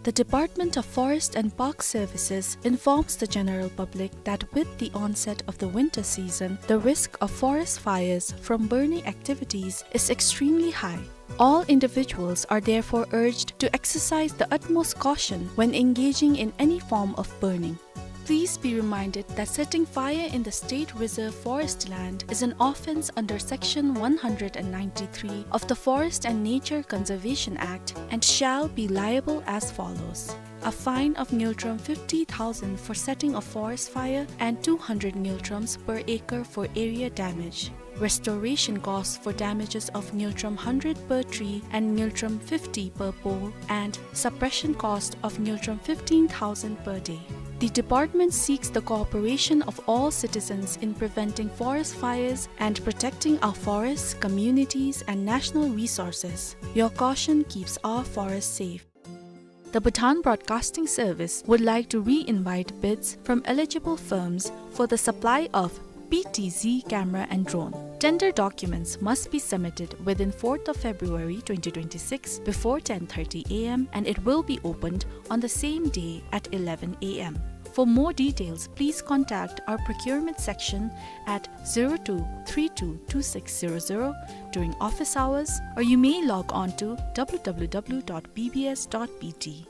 The Department of Forest and Park Services informs the general public that with the onset of the winter season, the risk of forest fires from burning activities is extremely high. All individuals are therefore urged to exercise the utmost caution when engaging in any form of burning. Please be reminded that setting fire in the State Reserve Forest land is an offence under Section one hundred and ninety-three of the Forest and Nature Conservation Act and shall be liable as follows. A fine of ngultrum fifty thousand for setting a forest fire and two hundred ngultrums per acre for area damage. Restoration costs for damages of ngultrum hundred per tree and ngultrum fifty per pole, and suppression cost of ngultrum fifteen thousand per day. The department seeks the cooperation of all citizens in preventing forest fires and protecting our forests, communities, and national resources. Your caution keeps our forests safe. The Bhutan Broadcasting Service would like to re-invite bids from eligible firms for the supply of P T Z camera and drone. Tender documents must be submitted within fourth of February twenty twenty-six before ten thirty A M, and it will be opened on the same day at eleven A M. For more details, please contact our procurement section at zero two three two two six zero zero during office hours, or you may log on to W W W dot B B S dot B T.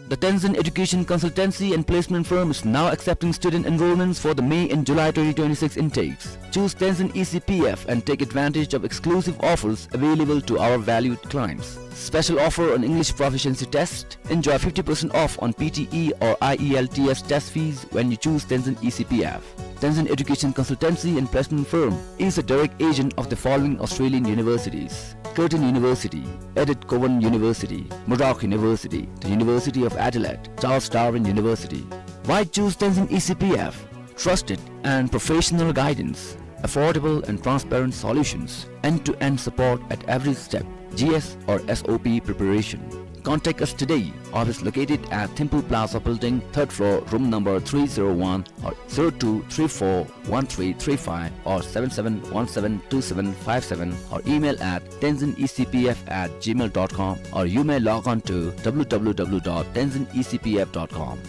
The Tenzin Education Consultancy and Placement Firm is now accepting student enrollments for the May and July twenty twenty-six intakes. Choose Tenzin E C P F and take advantage of exclusive offers available to our valued clients. Special offer on English proficiency test. Enjoy fifty percent off on P T E or I E L T S test fees when you choose Tenzin E C P F. Tenzin Education Consultancy and Placement Firm is a direct agent of the following Australian universities: Curtin University, Edith Cowan University, Murdoch University, the University of Adelaide, Charles Darwin University. Why choose Tenzin E C P F? Trusted and professional guidance, affordable and transparent solutions, end-to-end support at every step, G S or S O P preparation. Contact us today. Office located at Thimphu Plaza Building, third floor, room number three zero one, or zero two three four one three three five or seven seven one seven two seven five seven, or email at tenzin E C P F at gmail dot com, or you may log on to W W W dot tenzin E C P F dot com.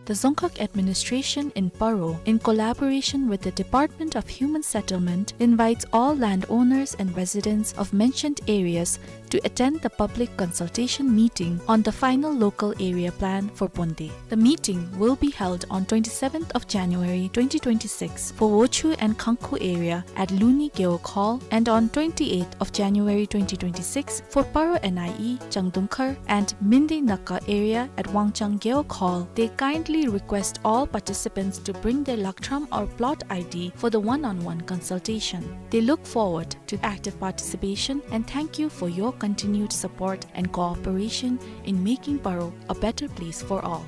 The Dzongkhag Administration in Paro, in collaboration with the Department of Human Settlement, invites all landowners and residents of mentioned areas to attend the public consultation meeting on the final local area plan for Bonde. The meeting will be held on twenty-seventh of January twenty twenty-six for Wochhu and Khangkhu area at Luni Gewog Hall, and on twenty-eighth of January twenty twenty-six for Paro N I E, Changdungkhar and Mende Naka area at Wangchang Gewog Hall. They kindly request all participants to bring their lakhtram or plot I D for the one-on-one consultation. They look forward to active participation and thank you for your continued support and cooperation in making Paro a better place for all.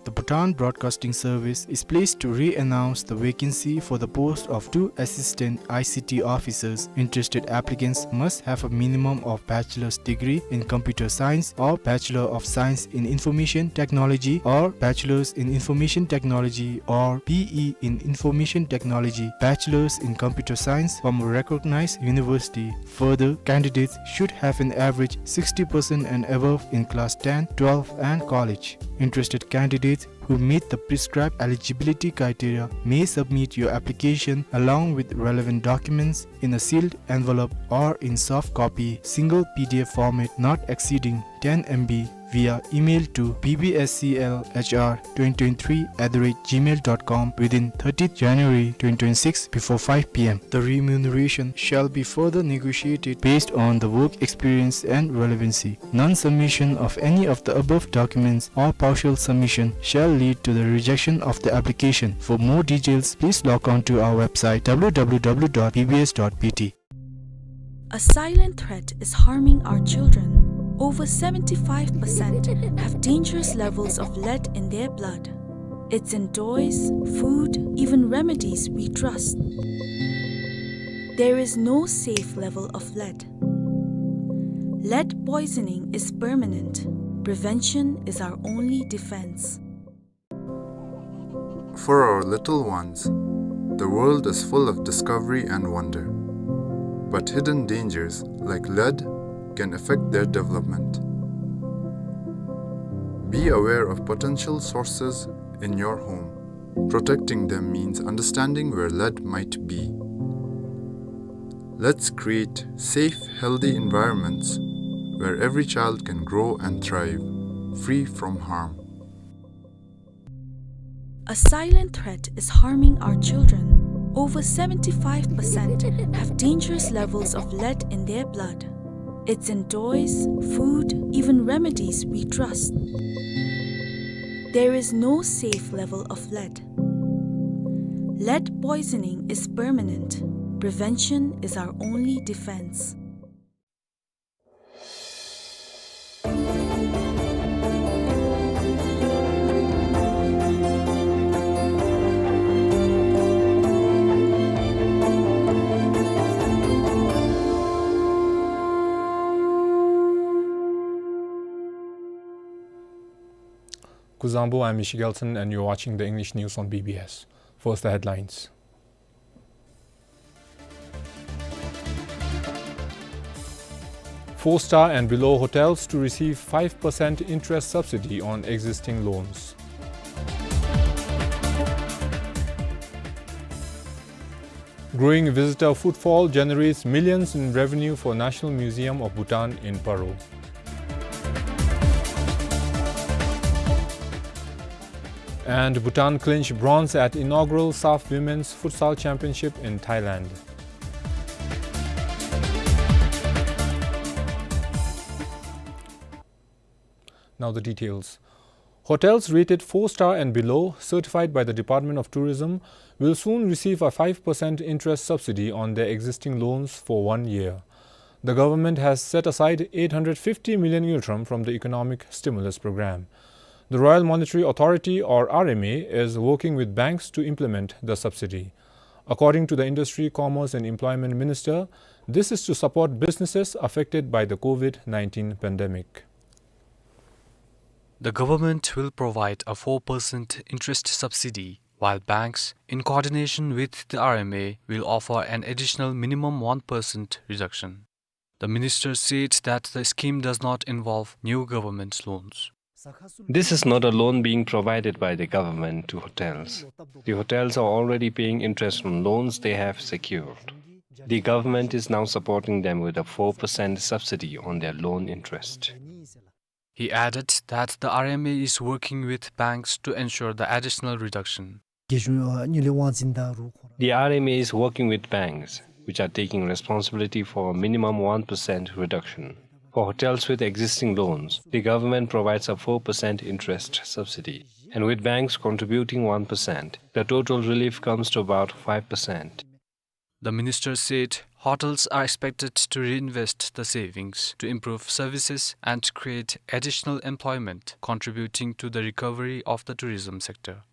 The Bhutan Broadcasting Service is pleased to re-announce the vacancy for the post of two assistant I C T officers. Interested applicants must have a minimum of bachelor's degree in computer science or Bachelor of Science in Information Technology or Bachelor's in Information Technology or B E in Information Technology, Bachelor's in Computer Science from a recognized university. Further, candidates should have an average sixty percent and above in class ten, twelve and college. Interested candidates who meet the prescribed eligibility criteria may submit your application along with relevant documents in a sealed envelope or in soft copy, single P D F format, not exceeding ten M B, via email to B B S C L H R twenty twenty-three at the rate gmail dot com within thirtieth January twenty twenty-six before five P M. The remuneration shall be further negotiated based on the work experience and relevancy. Non-submission of any of the above documents or partial submission shall lead to the rejection of the application. For more details, please log on to our website, W W W dot B B S dot B T. A silent threat is harming our children. Over seventy-five percent have dangerous levels of lead in their blood. It's in toys, food, even remedies we trust. There is no safe level of lead. Lead poisoning is permanent. Prevention is our only defense. For our little ones, the world is full of discovery and wonder. But hidden dangers, like lead, can affect their development. Be aware of potential sources in your home. Protecting them means understanding where lead might be. Let's create safe, healthy environments where every child can grow and thrive, free from harm. A silent threat is harming our children. Over seventy-five percent have dangerous levels of lead in their blood. It's in toys, food, even remedies we trust. There is no safe level of lead. Lead poisoning is permanent. Prevention is our only defense. Kuzuzangpo, I'm Mishi Gelson, and you're watching the English news on B B S. First, the headlines. Four-star and below hotels to receive five percent interest subsidy on existing loans. Growing visitor footfall generates millions in revenue for National Museum of Bhutan in Paro. And Bhutan clinched bronze at inaugural SAFF Women's Futsal Championship in Thailand. Now the details. Hotels rated four-star and below, certified by the Department of Tourism, will soon receive a five percent interest subsidy on their existing loans for one year. The government has set aside eight hundred fifty million ngultrum from the economic stimulus program. The Royal Monetary Authority, or R M A, is working with banks to implement the subsidy. According to the Industry, Commerce and Employment Minister, this is to support businesses affected by the COVID nineteen pandemic. The government will provide a four percent interest subsidy, while banks, in coordination with the R M A, will offer an additional minimum one percent reduction. The minister said that the scheme does not involve new government loans. This is not a loan being provided by the government to hotels. The hotels are already paying interest on loans they have secured. The government is now supporting them with a four percent subsidy on their loan interest. He added that the R M A is working with banks to ensure the additional reduction. རྒྱལ་གཞུང་ཨ་དངུལ་ལས་དབང་འཛིན་དང་རུ་ཁོ་ར། The R M A is working with banks, which are taking responsibility for a minimum one percent reduction. For hotels with existing loans, the government provides a four percent interest subsidy, and with banks contributing one percent, the total relief comes to about five percent. The minister said hotels are expected to reinvest the savings to improve services and create additional employment, contributing to the recovery of the tourism sector.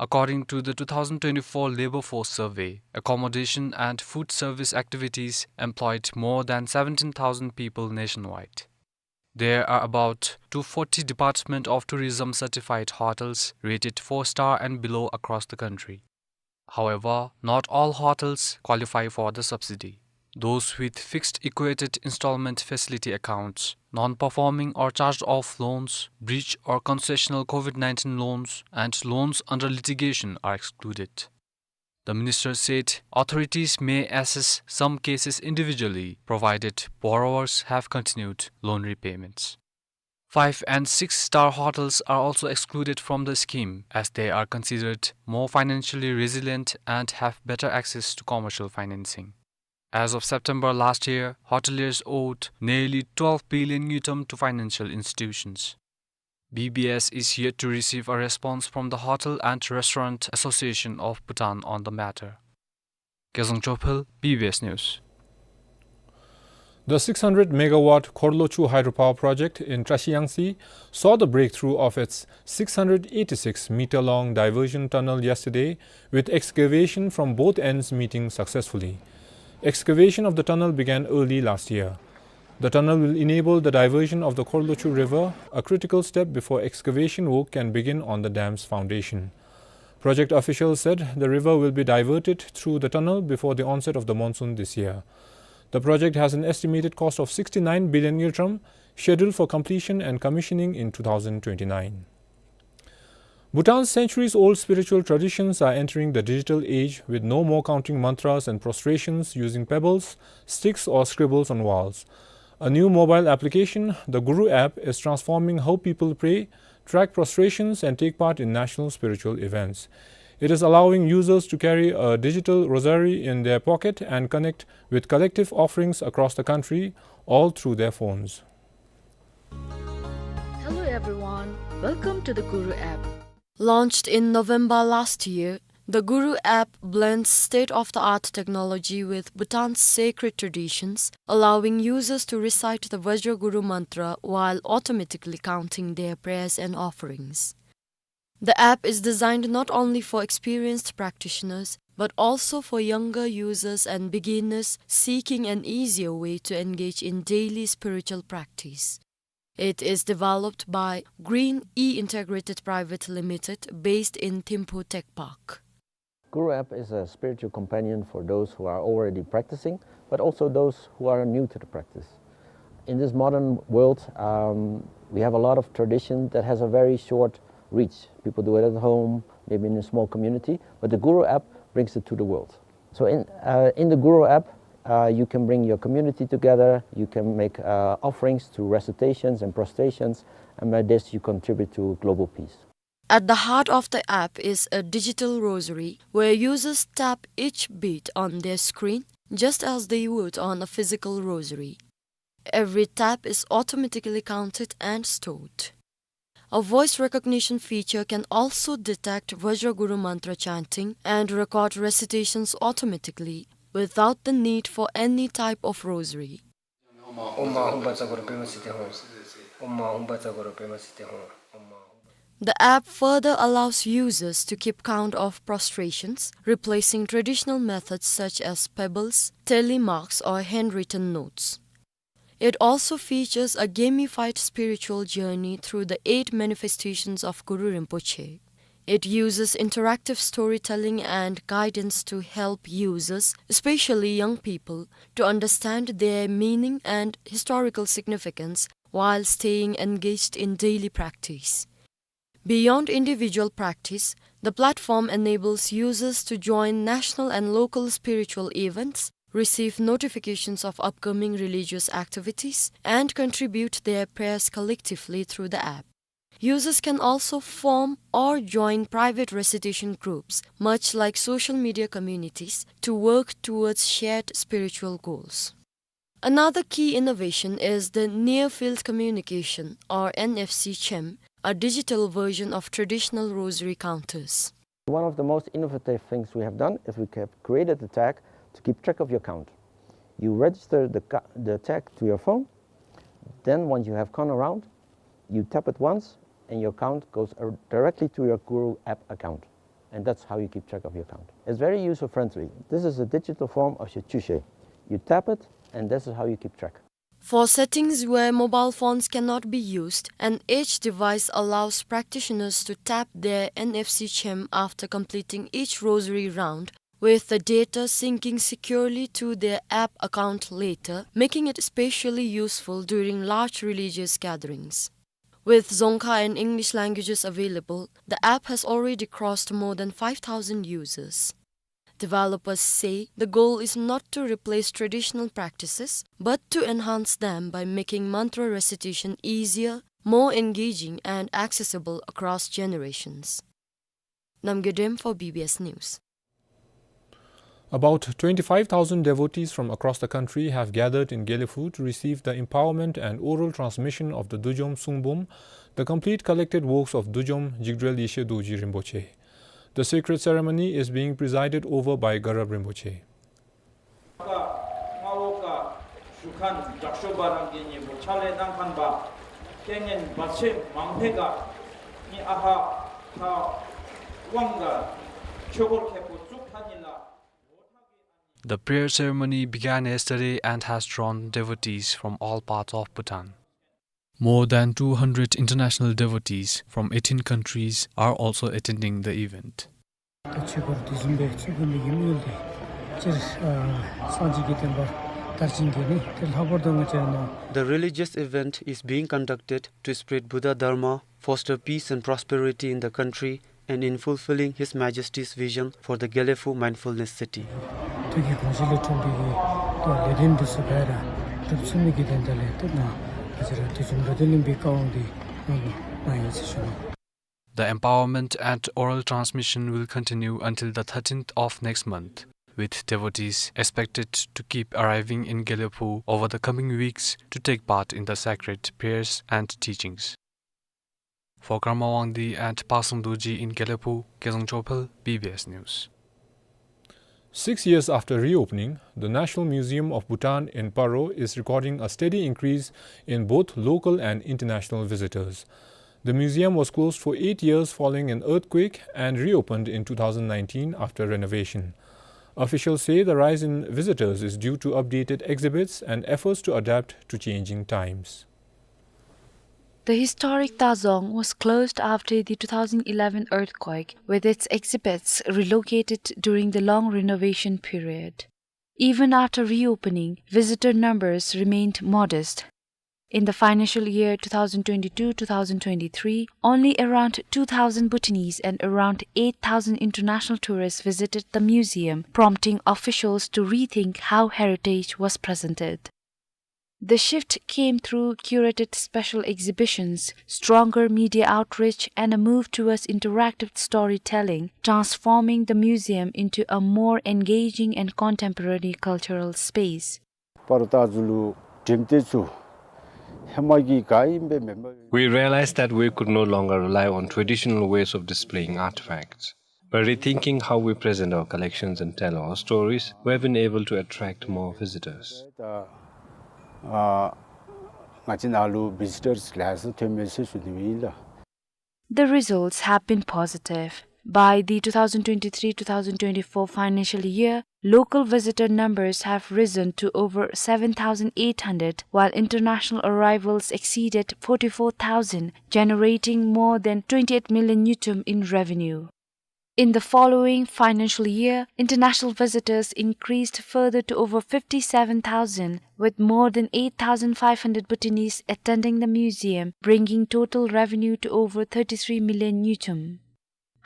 According to the two thousand twenty-four Labor Force Survey, accommodation and food service activities employed more than seventeen thousand people nationwide. There are about two forty Department of Tourism certified hotels rated four-star and below across the country. However, not all hotels qualify for the subsidy. Those with fixed equated installment facility accounts, non-performing or charged-off loans, breach or concessional COVID nineteen loans, and loans under litigation are excluded. The minister said authorities may assess some cases individually, provided borrowers have continued loan repayments. Five and six star hotels are also excluded from the scheme, as they are considered more financially resilient and have better access to commercial financing. As of September last year, hoteliers owed nearly twelve billion ngultrum to financial institutions. B B S is yet to receive a response from the Hotel and Restaurant Association of Bhutan on the matter. Gezang Chophel, B B S News. The six hundred megawatt Khorlochu hydropower project in Trashiyangtse saw the breakthrough of its six hundred eighty-six meter long diversion tunnel yesterday, with excavation from both ends meeting successfully. Excavation of the tunnel began early last year. The tunnel will enable the diversion of the Khorlochu River, a critical step before excavation work can begin on the dam's foundation. Project officials said the river will be diverted through the tunnel before the onset of the monsoon this year. The project has an estimated cost of sixty-nine billion ngultrum, scheduled for completion and commissioning in two thousand twenty-nine. Bhutan's centuries-old spiritual traditions are entering the digital age, with no more counting mantras and prostrations using pebbles, sticks, or scribbles on walls. A new mobile application, the Guru app, is transforming how people pray, track prostrations, and take part in national spiritual events. It is allowing users to carry a digital rosary in their pocket and connect with collective offerings across the country, all through their phones. Hello everyone, welcome to the Guru app. Launched in November last year, the Guru app blends state-of-the-art technology with Bhutan's sacred traditions, allowing users to recite the Vajra Guru mantra while automatically counting their prayers and offerings. The app is designed not only for experienced practitioners, but also for younger users and beginners seeking an easier way to engage in daily spiritual practice. It is developed by Green E Integrated Private Limited, based in Thimphu Tech Park. Guru app is a spiritual companion for those who are already practicing, but also those who are new to the practice. In this modern world, um, we have a lot of tradition that has a very short reach. People do it at home, maybe in a small community, but the Guru app brings it to the world. So in, uh, in the Guru app, uh, you can bring your community together, you can make, uh, offerings through recitations and prostrations, and by this you contribute to global peace. At the heart of the app is a digital rosary where users tap each bead on their screen just as they would on a physical rosary. Every tap is automatically counted and stored. A voice recognition feature can also detect Vajra Guru mantra chanting and record recitations automatically without the need for any type of rosary. Om Ahum Bacha Guru Pema Siddhi Hum. Om Ahum Bacha Guru Pema Siddhi Hum. Om Ahum. The app further allows users to keep count of prostrations, replacing traditional methods such as pebbles, tally marks, or handwritten notes. It also features a gamified spiritual journey through the eight manifestations of Guru Rinpoche. It uses interactive storytelling and guidance to help users, especially young people, to understand their meaning and historical significance while staying engaged in daily practice. Beyond individual practice, the platform enables users to join national and local spiritual events, receive notifications of upcoming religious activities, and contribute their prayers collectively through the app. Users can also form or join private recitation groups, much like social media communities, to work towards shared spiritual goals. Another key innovation is the Near Field Communication, or N F C Chem, a digital version of traditional rosary counters. One of the most innovative things we have done is we have created a tag to keep track of your count. You register the, ca- the tag to your phone, then once you have gone around, you tap it once, and your count goes, uh, directly to your Guru app account. And that's how you keep track of your count. It's very user-friendly. This is a digital form of your chushe. You tap it, and this is how you keep track. For settings where mobile phones cannot be used, an edge device allows practitioners to tap their N F C Chem after completing each rosary round, with the data syncing securely to their app account later, making it especially useful during large religious gatherings. With Dzongkha and English languages available, the app has already crossed more than five thousand users. Developers say the goal is not to replace traditional practices, but to enhance them by making mantra recitation easier, more engaging and accessible across generations. Namgay Dem for B B S News. About twenty-five thousand devotees from across the country have gathered in Gelephu to receive the empowerment and oral transmission of the Dujom Sungbom, the complete collected works of Dujom Jigdrel Yeshe Dorji Rinpoche. The sacred ceremony is being presided over by Garab Rinpoche. The prayer ceremony began yesterday and has drawn devotees from all parts of Bhutan. More than two hundred international devotees from eighteen countries are also attending the event. ད་ཆོས་འཁོར་དུས་གསུམ་པའི་ཆོས་འཁོར་ནི་ཡིན་ཡུལ་དེ་སྤྱིར་ཨ་སངས་རྒྱས་ཀྱི་བསྟན་པ་དར་ཞིང་རྒྱས་ནི་དེ་ལྷག་པར་དུ་ང་བཅས་ར་ནང་། The religious event is being conducted to spread Buddha Dharma, foster peace and prosperity in the country, and in fulfilling His Majesty's vision for the Gelephu Mindfulness City. དུས་ཀྱི་གོང་བཞིན་ལས་འཁྲུངས་པའི་གི་ད་ལས་དོན་འདི་ཚུ་བས་ར་སྒྲུབ་ཚུགས་ནི་གི་དོན་དག་ལས་ཏེ་ང་ང་བཅས་ར་དུས་གསུམ་རེ་ལྡན་གླིང་པའི་བཀའ་དབང་འདི་གནང་གནང་ཡོད་ཟེར་ཞུ་ནི། The empowerment and oral transmission will continue until the thirteenth of next month, with devotees expected to keep arriving in Gelephu over the coming weeks to take part in the sacred prayers and teachings. For Karma Wangdi and Pasang Dorji in Gelephu, Kezang Chophel, B B S News. Six years after reopening, the National Museum of Bhutan in Paro is recording a steady increase in both local and international visitors. The museum was closed for eight years following an earthquake and reopened in two thousand nineteen after renovation. Officials say the rise in visitors is due to updated exhibits and efforts to adapt to changing times. The historic Tazong was closed after the two thousand eleven earthquake, with its exhibits relocated during the long renovation period. Even after reopening, visitor numbers remained modest. In the financial year two thousand twenty-two two thousand twenty-three, only around two thousand Bhutanese and around eight thousand international tourists visited the museum, prompting officials to rethink how heritage was presented. The shift came through curated special exhibitions, stronger media outreach, and a move towards interactive storytelling, transforming the museum into a more engaging and contemporary cultural space. སྤ་རོ་སྟག་འཛུགས་ལུ་འགྲེམས་སྟེགས་ཚུ་ཧེ་མ་གི་ག་ཨིན་པས་མེན་པ། We realized that we could no longer rely on traditional ways of displaying artifacts. By rethinking how we present our collections and tell our stories, we have been able to attract more visitors. ད་ཨ་ང་བཅས་ནང་ལུ་བི་ཟི་ཊརསི་ལེ་ཤ་ཐོན་མས་ཟེར་ཞུ་ནི་ཨིན་ལགས། The results have been positive. By the two thousand twenty-three two thousand twenty-four financial year, local visitor numbers have risen to over seven thousand eight hundred, while international arrivals exceeded forty-four thousand, generating more than twenty-eight million ngultrum in revenue. In the following financial year, international visitors increased further to over fifty-seven thousand, with more than eight thousand five hundred Bhutanese attending the museum, bringing total revenue to over thirty-three million ngultrum.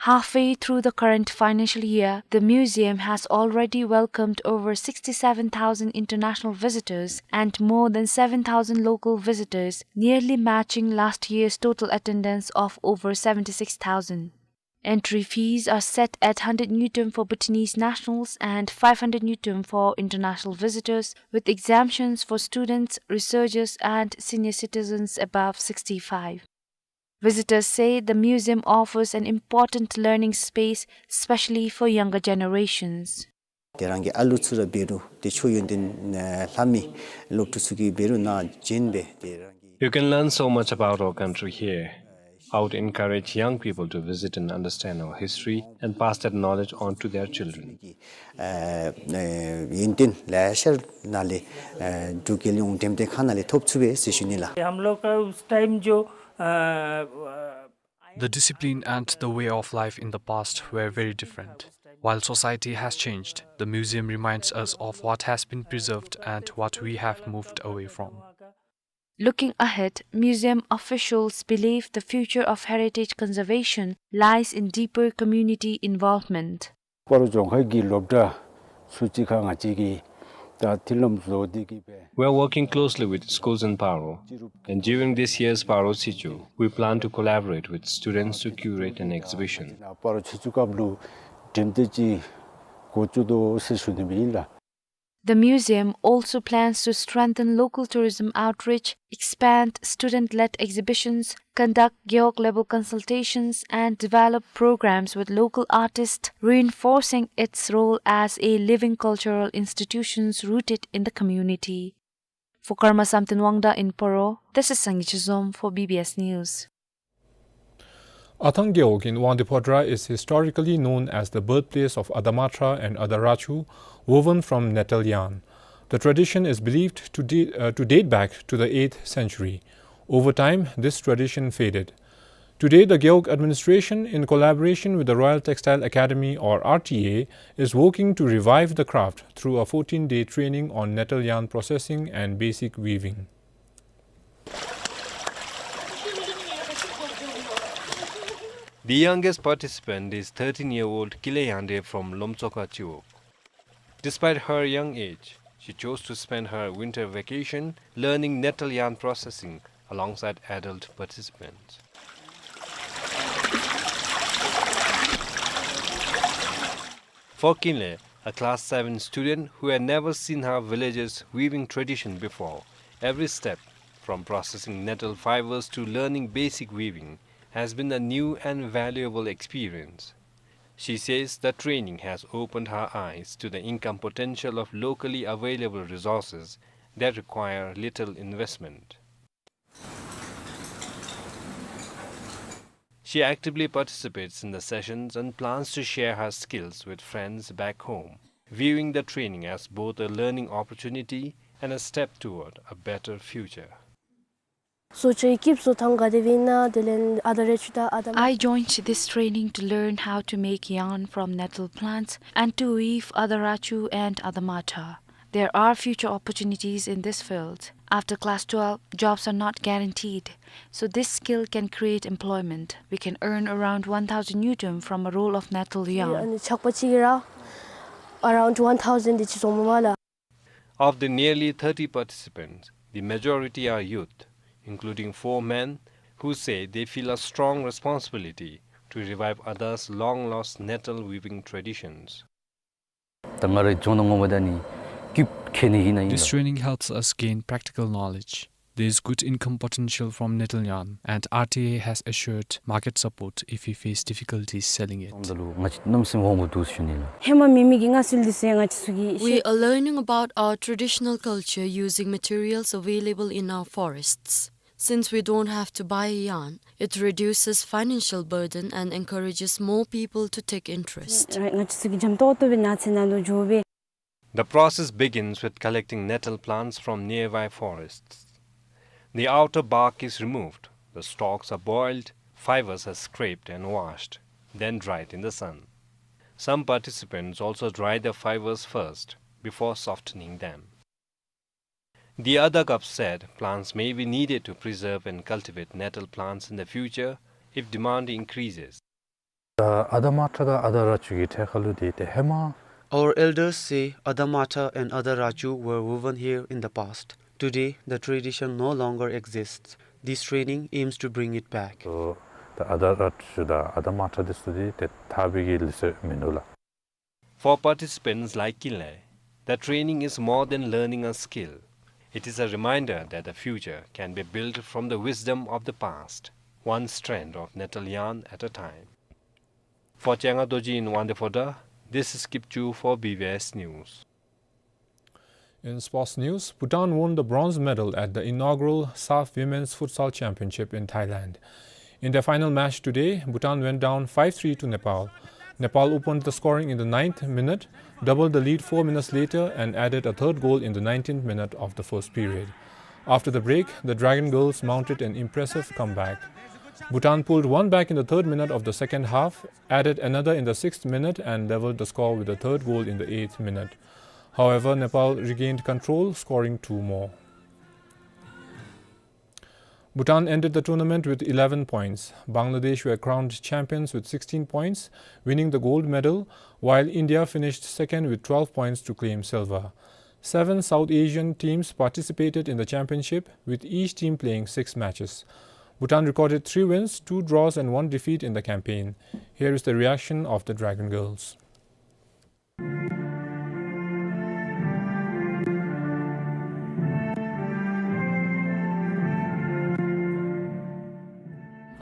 Halfway through the current financial year, the museum has already welcomed over sixty-seven thousand international visitors and more than seven thousand local visitors, nearly matching last year's total attendance of over seventy-six thousand. Entry fees are set at hundred ngultrum for Bhutanese nationals and five hundred ngultrum for international visitors, with exemptions for students, researchers, and senior citizens above sixty-five. Visitors say the museum offers an important learning space, especially for younger generations. དེ་རང་གི་ཨ་ལུ་ཚུ་ར་འབད་རུང་ཏེ་ཆོས་ཡོན་ཏན་ལྷབ་མི་སློབ་ཕྲུག་ཚུ་གིས་འབད་རུང་ནཱ་བྱོན་སྦེ་དེ་རང་གི You can learn so much about our country here. I would encourage young people to visit and understand our history and pass that knowledge on to their children. ཨ་ཨ་ཡོན་ཏན་ལེ་ཤ་ནཱ་ལས་ཨ་འབྲུག་རྒྱལ་ཡོངས་འགྲེམས་སྟེགས་ཁང་ནང་ལས་ཐོབ་ཚུགས་པས་ཟེར་ཞུ་ནི་ལགས། हम लोग का उस टाइम जो अ, The discipline and the way of life in the past were very different. While society has changed, the museum reminds us of what has been preserved and what we have moved away from. Looking ahead, museum officials believe the future of heritage conservation lies in deeper community involvement. སྤ་རོ་རྫོང་ཁག་གི་སློབ་གྲྭ་ཚུ་གཅིག་ཁར་ང་བཅས་ཀྱིས་ We are working closely with schools in Paro, and during this year's Paro Sichu, we plan to collaborate with students to curate an exhibition. The museum also plans to strengthen local tourism outreach, expand student-led exhibitions, conduct Gewog-level consultations, and develop programs with local artists, reinforcing its role as a living cultural institution rooted in the community. For Karma Samten Wangda in Paro, this is Sangay Chizom for B B S News. Athang Gewog in Wangdue Phodrang is historically known as the birthplace of Adamatra and Adarachu, woven from nettle yarn. The tradition is believed to da-, uh, to date back to the eighth century. Over time, this tradition faded. Today, the Gewog administration, in collaboration with the Royal Textile Academy, or R T A, is working to revive the craft through a fourteen-day training on nettle yarn processing and basic weaving. The youngest participant is thirteen-year-old Kile Yande from Lomtsoka Chiwog. Despite her young age, she chose to spend her winter vacation learning nettle yarn processing alongside adult participants. For Kinle, a class seven student who had never seen her village's weaving tradition before, every step, from processing nettle fibers to learning basic weaving, has been a new and valuable experience. She says the training has opened her eyes to the income potential of locally available resources that require little investment. She actively participates in the sessions and plans to share her skills with friends back home, viewing the training as both a learning opportunity and a step toward a better future. I joined this training to learn how to make yarn from nettle plants and to weave adarachu and adamata. There are future opportunities in this field. After class twelve, jobs are not guaranteed, so this skill can create employment. We can earn around one thousand ngultrum from a roll of nettle yarn. Around one thousand. Of the nearly thirty participants, the majority are youth, including four men, who say they feel a strong responsibility to revive others' long-lost nettle weaving traditions. This training helps us gain practical knowledge. There is good income potential from nettle yarn, and R T A has assured market support if we face difficulties selling it. We are learning about our traditional culture using materials available in our forests. Since we don't have to buy yarn, it reduces financial burden and encourages more people to take interest. The process begins with collecting nettle plants from nearby forests. The outer bark is removed, the stalks are boiled, fibers are scraped and washed, then dried in the sun. Some participants also dry the fibers first before softening them. The Adagap said plants may be needed to preserve and cultivate nettle plants in the future if demand increases. Our elders say adamata and adarachu were woven here in the past. Today, the tradition no longer exists. This training aims to bring it back. For participants like Kinle, the training is more than learning a skill. It is a reminder that the future can be built from the wisdom of the past, one strand of nettle yarn at a time. For Chenga Dorji in Wangdue Phodrang, this is Kipchu for B B S News. In sports news, Bhutan won the bronze medal at the inaugural SAFF Women's Futsal Championship in Thailand. In their final match today, Bhutan went down five three to Nepal. Nepal opened the scoring in the ninth minute, doubled the lead four minutes later, and added a third goal in the nineteenth minute of the first period. After the break, the Dragon Girls mounted an impressive comeback. Bhutan pulled one back in the third minute of the second half, added another in the sixth minute, and leveled the score with the third goal in the eighth minute. However, Nepal regained control, scoring two more. Bhutan ended the tournament with eleven points. Bangladesh were crowned champions with sixteen points, winning the gold medal, while India finished second with twelve points to claim silver. Seven South Asian teams participated in the championship, with each team playing six matches. Bhutan recorded three wins, two draws and one defeat in the campaign. Here is the reaction of the Dragon Girls.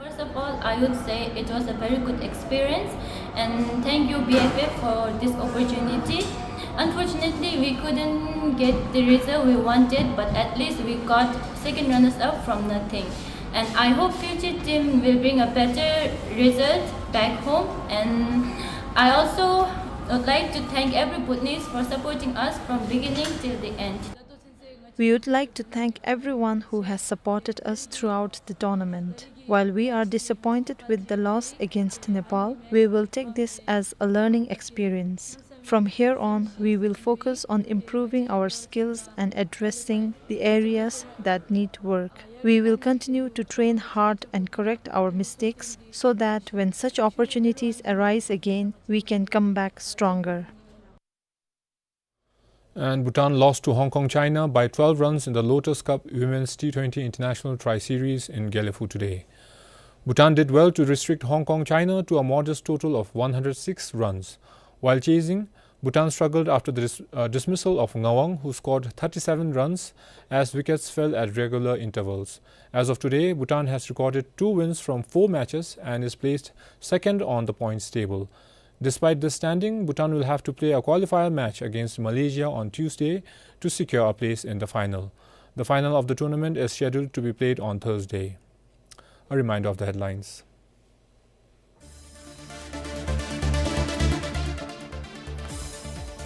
First of all, I would say it was a very good experience, and thank you, B F F, for this opportunity. Unfortunately, we couldn't get the result we wanted, but at least we got second runners up from nothing. And I hope future team will bring a better result back home. And I also would like to thank every Bhutanese for supporting us from beginning till the end. We would like to thank everyone who has supported us throughout the tournament. While we are disappointed with the loss against Nepal, we will take this as a learning experience. From here on, we will focus on improving our skills and addressing the areas that need work. We will continue to train hard and correct our mistakes so that when such opportunities arise again, we can come back stronger. And Bhutan lost to Hong Kong China by twelve runs in the Lotus Cup Women's T twenty International Tri-Series in Gelephu today. Bhutan did well to restrict Hong Kong China to a modest total of one hundred six runs. While chasing, Bhutan struggled after the dis-, uh, dismissal of Ngawang, who scored thirty-seven runs, as wickets fell at regular intervals. As of today, Bhutan has recorded two wins from four matches and is placed second on the points table. Despite this standing, Bhutan will have to play a qualifier match against Malaysia on Tuesday to secure a place in the final. The final of the tournament is scheduled to be played on Thursday. A reminder of the headlines.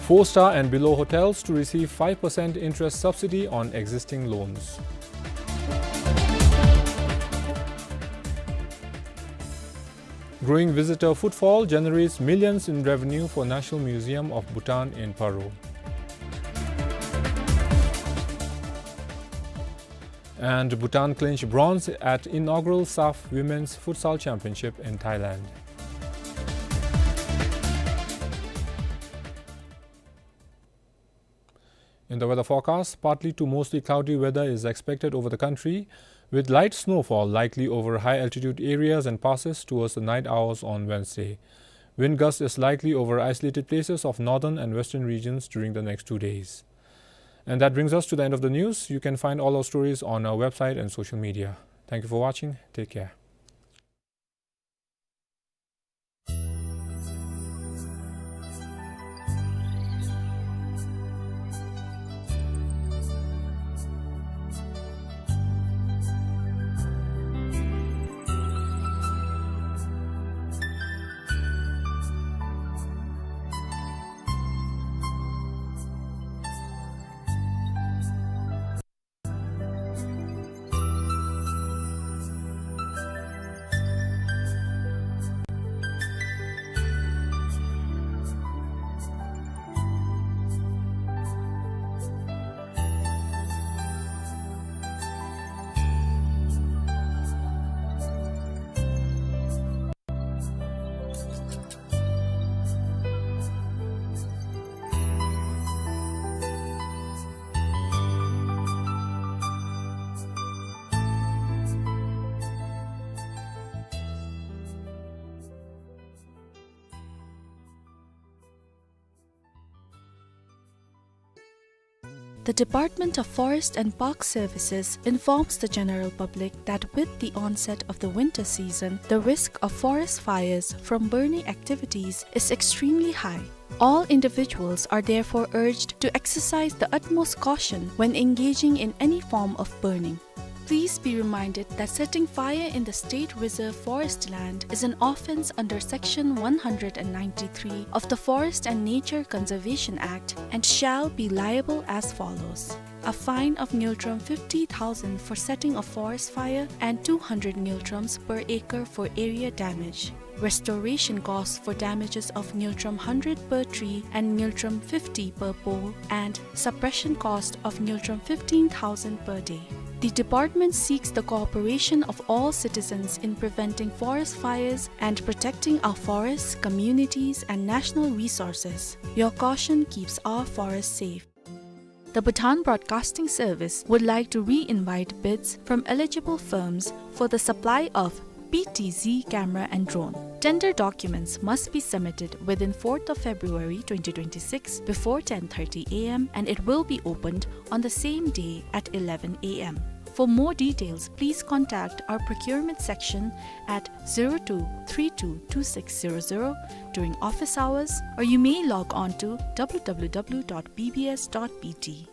Four-star and below hotels to receive five percent interest subsidy on existing loans. Growing visitor footfall generates millions in revenue for National Museum of Bhutan in Paro. And Bhutan clinched bronze at inaugural SAFF Women's Futsal Championship in Thailand. In the weather forecast, partly to mostly cloudy weather is expected over the country, with light snowfall likely over high-altitude areas and passes towards the night hours on Wednesday. Wind gust is likely over isolated places of northern and western regions during the next two days. And that brings us to the end of the news. You can find all our stories on our website and social media. Thank you for watching. Take care. The Department of Forest and Park Services informs the general public that with the onset of the winter season, the risk of forest fires from burning activities is extremely high. All individuals are therefore urged to exercise the utmost caution when engaging in any form of burning. Please be reminded that setting fire in the state reserve forest land is an offence under Section one hundred and ninety-three of the Forest and Nature Conservation Act and shall be liable as follows: a fine of ngultrum fifty thousand for setting a forest fire and two hundred ngultrums per acre for area damage. Restoration costs for damages of ngultrum hundred per tree and ngultrum fifty per pole, and suppression cost of ngultrum fifteen thousand per day. The department seeks the cooperation of all citizens in preventing forest fires and protecting our forests, communities, and national resources. Your caution keeps our forests safe. The Bhutan Broadcasting Service would like to re-invite bids from eligible firms for the supply of P T Z camera and drone. Tender documents must be submitted within fourth of February twenty twenty-six before ten thirty A M and it will be opened on the same day at eleven A M. For more details, please contact our procurement section at zero two three two two six zero zero during office hours, or you may log on to W W W dot B B S dot B T.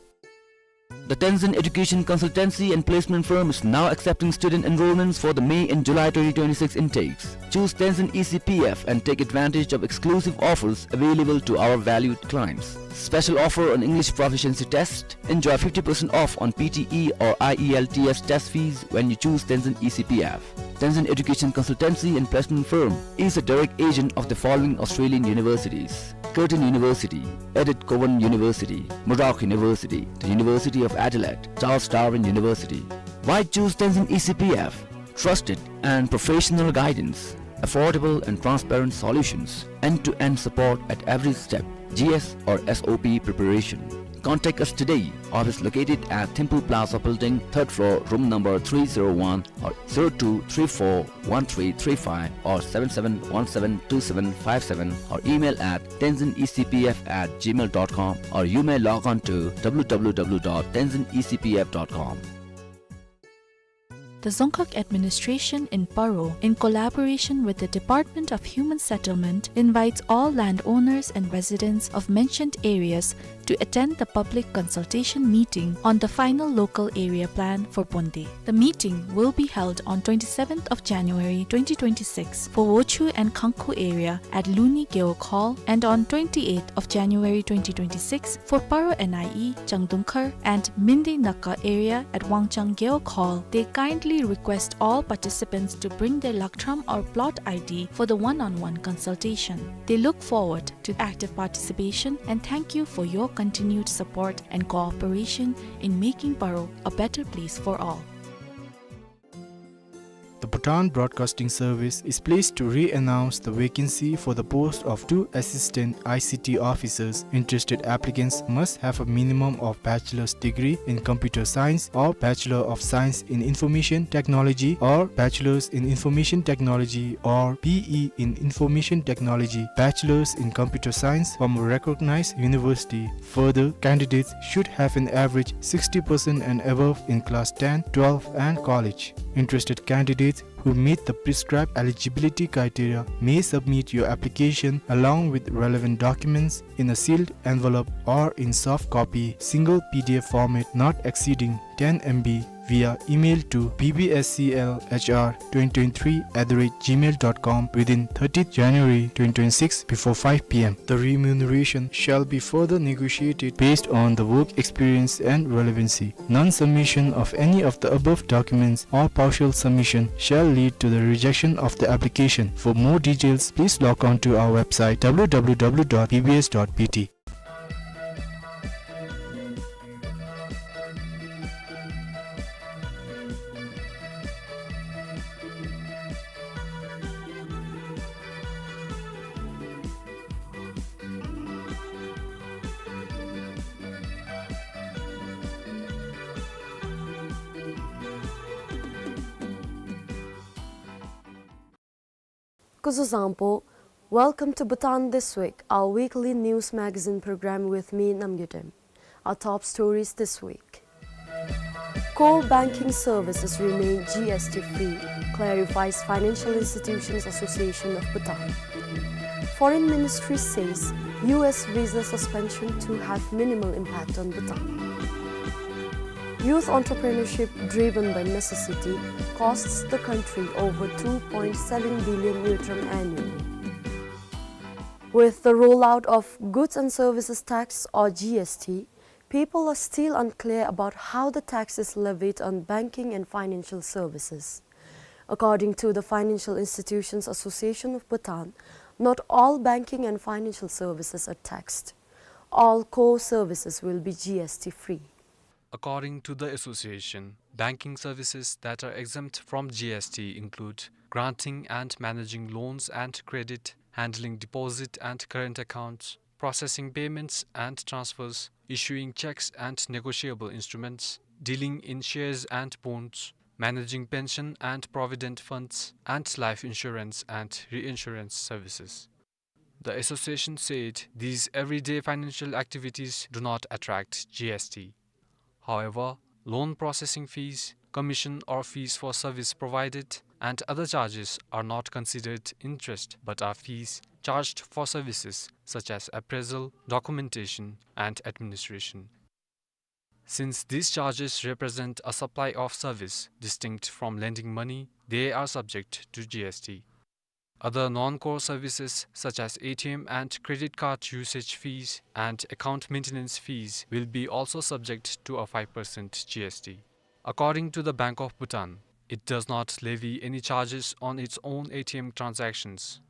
The Tenzin Education Consultancy and Placement Firm is now accepting student enrollments for the May and July twenty twenty-six intakes. Choose Tenzin E C P F and take advantage of exclusive offers available to our valued clients. Special offer on English proficiency test. Enjoy fifty percent off on P T E or I E L T S test fees when you choose Tenzin E C P F. Tenzin Education Consultancy and Placement Firm is a direct agent of the following Australian universities: Curtin University, Edith Cowan University, Murdoch University, the University of Adelaide, Charles Darwin University. Why choose Tenzin E C P F? Trusted and professional guidance, affordable and transparent solutions, end-to-end support at every step, G S or S O P preparation. Contact us today. Office located at Thimphu Plaza Building, third floor, room number three zero one, or zero two three four one three three five or seven seven one seven two seven five seven, or email at tenzin E C P F at gmail dot com, or you may log on to W W W dot tenzin E C P F dot com. The Dzongkhag Administration in Paro, in collaboration with the Department of Human Settlement, invites all landowners and residents of mentioned areas to attend the public consultation meeting on the final local area plan for Bonde. The meeting will be held on twenty-seventh of January twenty twenty-six for Wochu and Khangkhu area at Luni Gewog Hall, and on twenty-eighth of January twenty twenty-six for Paro N I E, Changdungkhar and Mindi Naka area at Wangchang Gewog Hall. They kindly request all participants to bring their lakthram or plot I D for the one-on-one consultation. They look forward to active participation and thank you for your continued support and cooperation in making Paro a better place for all. The Bhutan Broadcasting Service is pleased to re-announce the vacancy for the post of two assistant I C T officers. Interested applicants must have a minimum of bachelor's degree in computer science or Bachelor of Science in Information Technology or Bachelor's in Information Technology or B E in Information Technology, Bachelor's in Computer Science from a recognized university. Further, candidates should have an average sixty percent and above in class ten, twelve and college. Interested candidates who meet the prescribed eligibility criteria may submit your application along with relevant documents in a sealed envelope or in soft copy, single P D F format not exceeding ten M B, via email to B B S C L H R twenty twenty-three at the rate gmail dot com within thirtieth January twenty twenty-six before five P M. The remuneration shall be further negotiated based on the work experience and relevancy. Non-submission of any of the above documents or partial submission shall lead to the rejection of the application. For more details, please log on to our website W W W dot B B S dot B T. Kuzu zangpo, welcome to Bhutan This Week, our weekly news magazine program with me, Namgay Dem. Our top stories this week. Core banking services remain G S T free, clarifies Financial Institutions Association of Bhutan. Foreign Ministry says U S visa suspension to have minimal impact on Bhutan. Youth entrepreneurship driven by necessity costs the country over two point seven billion ngultrum annually. With the rollout of Goods and Services Tax, or G S T, people are still unclear about how the tax is levied on banking and financial services. According to the Financial Institutions Association of Bhutan, not all banking and financial services are taxed. All core services will be G S T free. According to the association, banking services that are exempt from G S T include granting and managing loans and credit, handling deposit and current accounts, processing payments and transfers, issuing checks and negotiable instruments, dealing in shares and bonds, managing pension and provident funds, and life insurance and reinsurance services. The association said these everyday financial activities do not attract G S T. However, loan processing fees, commission or fees for service provided, and other charges are not considered interest but are fees charged for services such as appraisal, documentation, and administration. Since these charges represent a supply of service distinct from lending money, they are subject to G S T. Other non-core services such as A T M and credit card usage fees and account maintenance fees will be also subject to a five percent G S T. According to the Bank of Bhutan, it does not levy any charges on its own A T M transactions.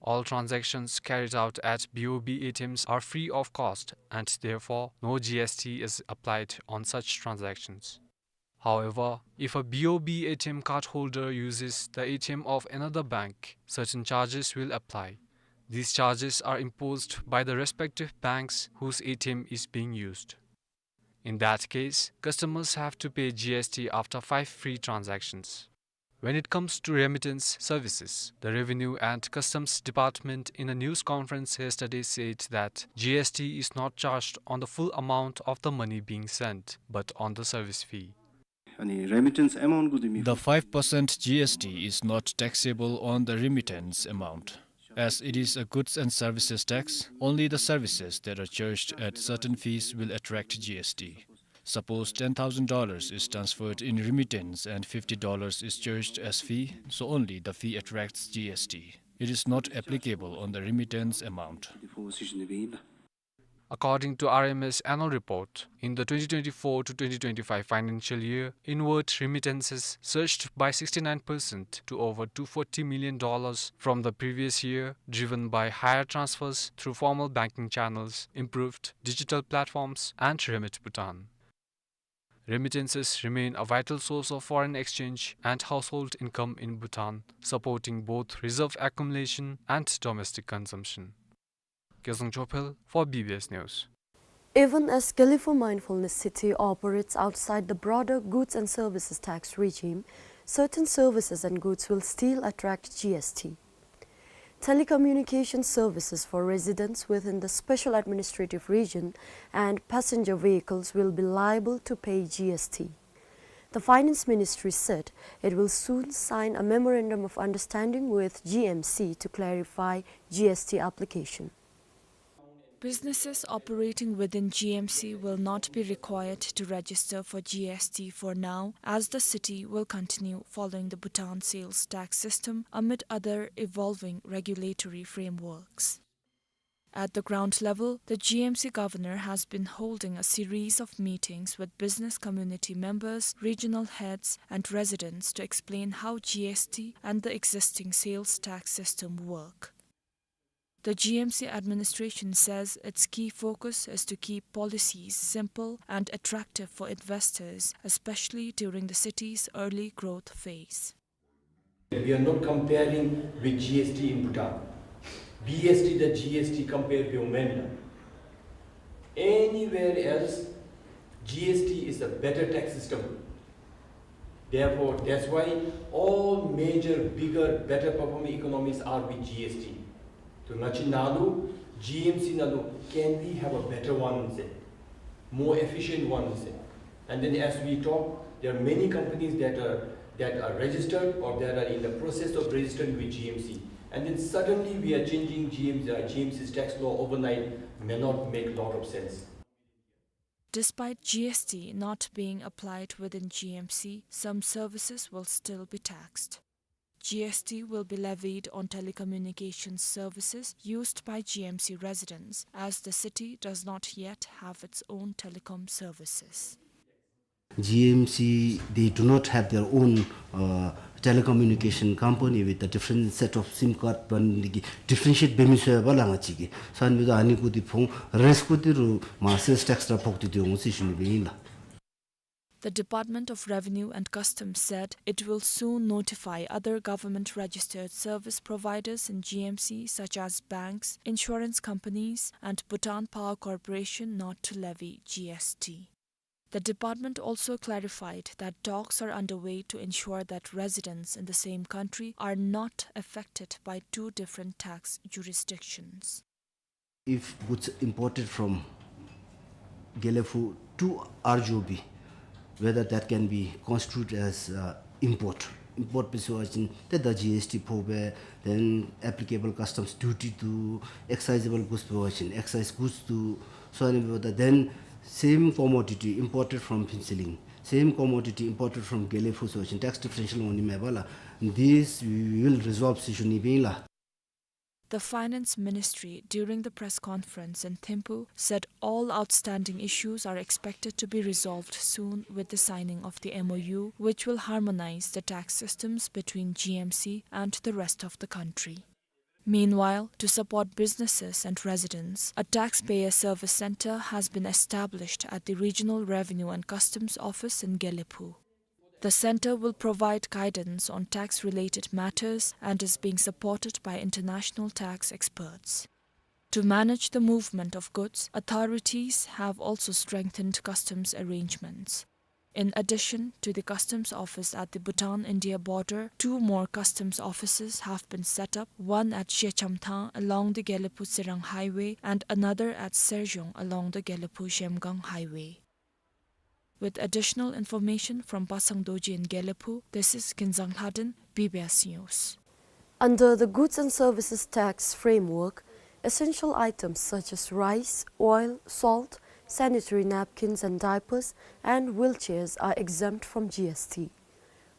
All transactions carried out at B O B A T Ms are free of cost, and therefore no G S T is applied on such transactions. However, if a B O B A T M cardholder uses the A T M of another bank, certain charges will apply. These charges are imposed by the respective banks whose A T M is being used. In that case, customers have to pay G S T after five free transactions. When it comes to remittance services, the Revenue and Customs Department in a news conference yesterday said that G S T is not charged on the full amount of the money being sent, but on the service fee. अनि remittance amount को दिमी The five percent G S T is not taxable on the remittance amount. As it is a goods and services tax, only the services that are charged at certain fees will attract G S T. Suppose ten thousand dollars is transferred in remittance and fifty dollars is charged as fee, so only the fee attracts G S T. It is not applicable on the remittance amount. According to R M S annual report, in the twenty twenty-four to twenty twenty-five financial year, inward remittances surged by sixty-nine percent to over two forty million dollars from the previous year, driven by higher transfers through formal banking channels, improved digital platforms, and Remit Bhutan. Remittances remain a vital source of foreign exchange and household income in Bhutan, supporting both reserve accumulation and domestic consumption. Kezang Chophel for B B S News. Even as California Mindfulness City operates outside the broader goods and services tax regime, certain services and goods will still attract G S T. Telecommunication services for residents within the Special Administrative Region and passenger vehicles will be liable to pay G S T. The Finance Ministry said it will soon sign a memorandum of understanding with G M C to clarify G S T application. Businesses operating within G M C will not be required to register for G S T for now, as the city will continue following the Bhutan sales tax system amid other evolving regulatory frameworks. At the ground level, the G M C governor has been holding a series of meetings with business community members, regional heads, and residents to explain how G S T and the existing sales tax system work. The G M C administration says its key focus is to keep policies simple and attractive for investors, especially during the city's early growth phase. We are not comparing with G S T in Bhutan. B S T དང་G S T compare འབདཝ་མེན་ལགས། Anywhere else, G S T is a better tax system. Therefore, that's why all major, bigger, better performing economies are with G S T. ཏེ་ང་བཅས་ནང་ལུ་G M C ནང་ལུ་can we have a better one ཟེར། More efficient one ཟེར། And then as we talk, there are many companies that are, that are registered or that are in the process of registering with G M C. And then suddenly we are changing G M C, uh, G M C's tax law overnight may not make lot of sense. Despite G S T not being applied within G M C, some services will still be taxed. G S T will be levied on telecommunications services used by G M C residents, as the city does not yet have its own telecom services. G M C, they do not have their own, uh, telecommunication company with a different set of SIM card, ཕར་འདི་གིས་differentiate འབད་མི་ཚུགས་པས་ལགས་ང་བཅས་ཀྱིས། ས་ནི་མི་དོ་ཨ་ནི་གུ་འདི་ཕོག་རེས་གུ་འདི་རུ་མ་sales tax ར་ཕོག་སྟེ་འདི་འོང་ཟེར་ཞུ་ནི་སྦེ་ཨིན་ལགས། The Department of Revenue and Customs said it will soon notify other government-registered service providers in G M C, such as banks, insurance companies, and Bhutan Power Corporation, not to levy G S T. The department also clarified that talks are underway to ensure that residents in the same country are not affected by two different tax jurisdictions. If goods imported from Gelephu to R G O B, whether that can be constituted as, uh, import. Import ཕི་ཟེར་བ་ཅིན་ཏེ་ད་G S T ཕོག་པས། then applicable customs duty འདུག། excisable goods ཕི་ཟེར་བ་ཅིན་excise goods འདུག། so on and so forth. Then same commodity imported from Phuentsholing, same commodity imported from Gelephu ཟེར་བ་ཅིན་tax differential འོང་ནི་མས་པ་ལགས། This we will resolve ཟེར་ཞུ་ནི་ཨིན་ལགས། The Finance Ministry, during the press conference in Thimphu, said all outstanding issues are expected to be resolved soon with the signing of the M O U, which will harmonize the tax systems between G M C and the rest of the country. Meanwhile, to support businesses and residents, a taxpayer service center has been established at the Regional Revenue and Customs Office in Gelephu. The center will provide guidance on tax-related matters and is being supported by international tax experts. To manage the movement of goods, authorities have also strengthened customs arrangements. In addition to the customs office at the Bhutan-India border, two more customs offices have been set up, one at Shechamthang along the Gelephu-Tsirang highway and another at Serzhong along the Gelephu-Zhemgang highway. With additional information from Basang Dorji in Gelephu, this is Kinzang Lhaden, B B S News. Under the Goods and Services Tax framework, essential items such as rice, oil, salt, sanitary napkins and diapers, and wheelchairs are exempt from G S T.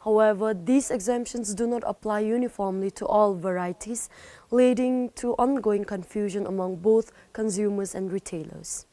However, these exemptions do not apply uniformly to all varieties, leading to ongoing confusion among both consumers and retailers.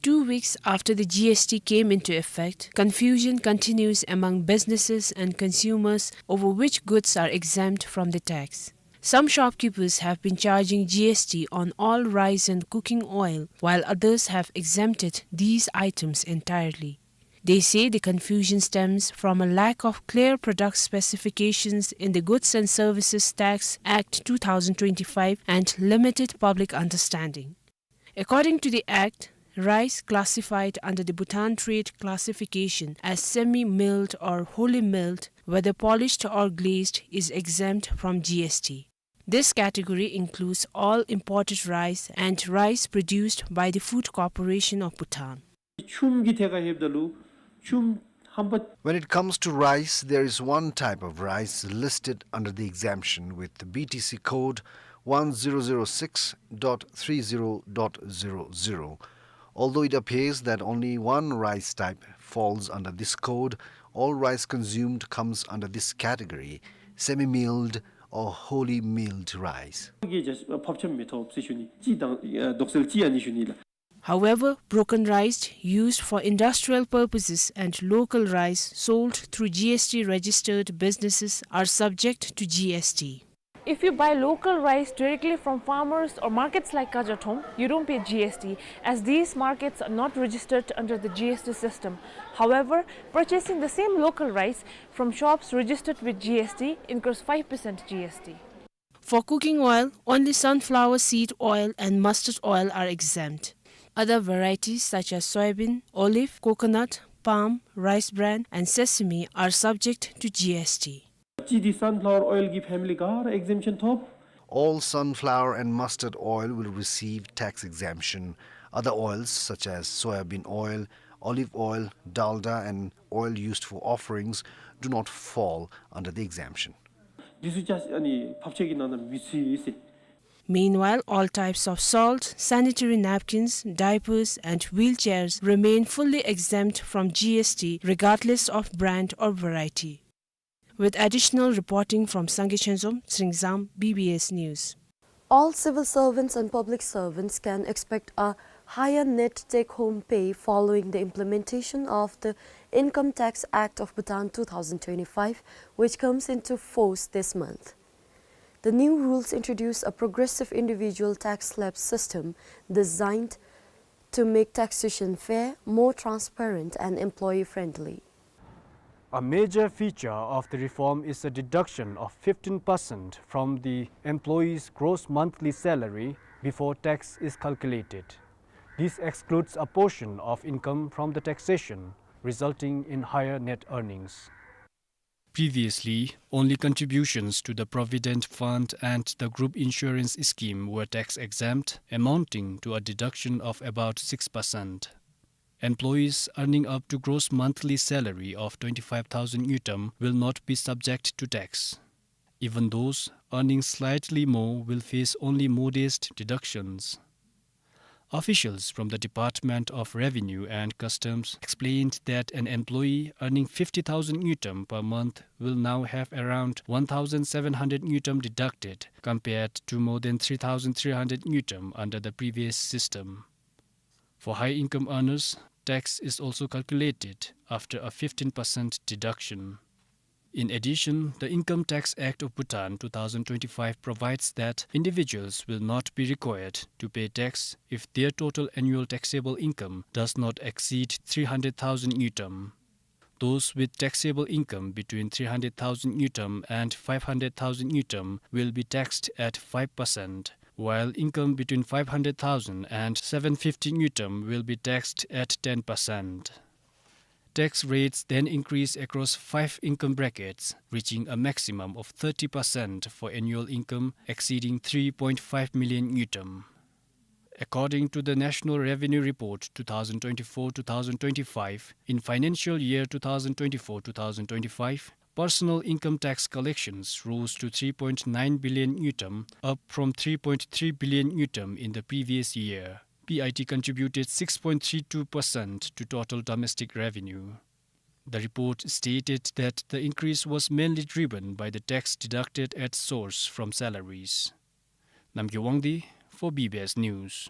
Two weeks after the G S T came into effect, confusion continues among businesses and consumers over which goods are exempt from the tax. Some shopkeepers have been charging G S T on all rice and cooking oil, while others have exempted these items entirely. They say the confusion stems from a lack of clear product specifications in the Goods and Services Tax Act two thousand twenty-five and limited public understanding. According to the Act, rice classified under the Bhutan Trade Classification as semi-milled or wholly milled, whether polished or glazed, is exempt from G S T. This category includes all imported rice and rice produced by the Food Corporation of Bhutan. ཆུམ་གྱི་ཐད་ཁར་ལྷོདཔ་ད་ལུ་ཆུམ་ཧམ་པ། When it comes to rice, there is one type of rice listed under the exemption with the B T C code one zero zero six dot three zero dot zero zero. Although it appears that only one rice type falls under this code, all rice consumed comes under this category, semi-milled or wholly milled rice. གི་ཕབ་ཆམ་མི་ཐོབ་ཟེར་ཞུ་ནི། ཅིག་དང་དོག་སེལ་ཅིག་ཨ་ནི་ཞུ་ནི་ལགས། However, broken rice used for industrial purposes and local rice sold through G S T registered businesses are subject to G S T. If you buy local rice directly from farmers or markets like Kajathom, you don't pay G S T, as these markets are not registered under the G S T system. However, purchasing the same local rice from shops registered with G S T incurs five percent G S T. For cooking oil, only sunflower seed oil and mustard oil are exempt. Other varieties such as soybean, olive, coconut, palm, rice bran, and sesame are subject to G S T. ཅི་འདི་sunflower oil གི་family ག་ར་exemption ཐོབ། All sunflower and mustard oil will receive tax exemption. Other oils such as soya bean oil, olive oil, dalda, and oil used for offerings do not fall under the exemption. འདི་ཚུ་ཅིག་ཨ་ནི་ཕབ་ཆམ་གྱི་ནང་ན་མི་ཚུད་ཟེར། Meanwhile, all types of salt, sanitary napkins, diapers, and wheelchairs remain fully exempt from G S T regardless of brand or variety. With additional reporting from Sangay Chhenzom, Tshering Zam, B B S News. All civil servants and public servants can expect a higher net take-home pay following the implementation of the Income Tax Act of Bhutan two thousand twenty-five, which comes into force this month. The new rules introduce a progressive individual tax slab system designed to make taxation fair, more transparent and employee-friendly. A major feature of the reform is a deduction of fifteen percent from the employee's gross monthly salary before tax is calculated. This excludes a portion of income from the taxation, resulting in higher net earnings. Previously, only contributions to the Provident Fund and the group insurance scheme were tax exempt, amounting to a deduction of about six percent. Employees earning up to gross monthly salary of twenty-five thousand ngultrum will not be subject to tax. Even those earning slightly more will face only modest deductions. Officials from the Department of Revenue and Customs explained that an employee earning fifty thousand ngultrum per month will now have around one thousand seven hundred ngultrum deducted, compared to more than three thousand three hundred ngultrum under the previous system. For high income earners, tax is also calculated after a fifteen percent deduction. In addition, the Income Tax Act of Bhutan two thousand twenty-five provides that individuals will not be required to pay tax if their total annual taxable income does not exceed three hundred thousand ngultrum. Those with taxable income between three hundred thousand ngultrum and five hundred thousand ngultrum will be taxed at five percent, while income between five hundred thousand and seven fifty ngultrum will be taxed at ten percent. Tax rates then increase across five income brackets, reaching a maximum of thirty percent for annual income exceeding three point five million ngultrum. According to the National Revenue Report two thousand twenty-four two thousand twenty-five, in financial year two thousand twenty-four two thousand twenty-five, personal income tax collections rose to three point nine billion ngultrum, up from three point three billion ngultrum in the previous year. P I T contributed six point three two percent to total domestic revenue. The report stated that the increase was mainly driven by the tax deducted at source from salaries. Namgay Wangdi for B B S News.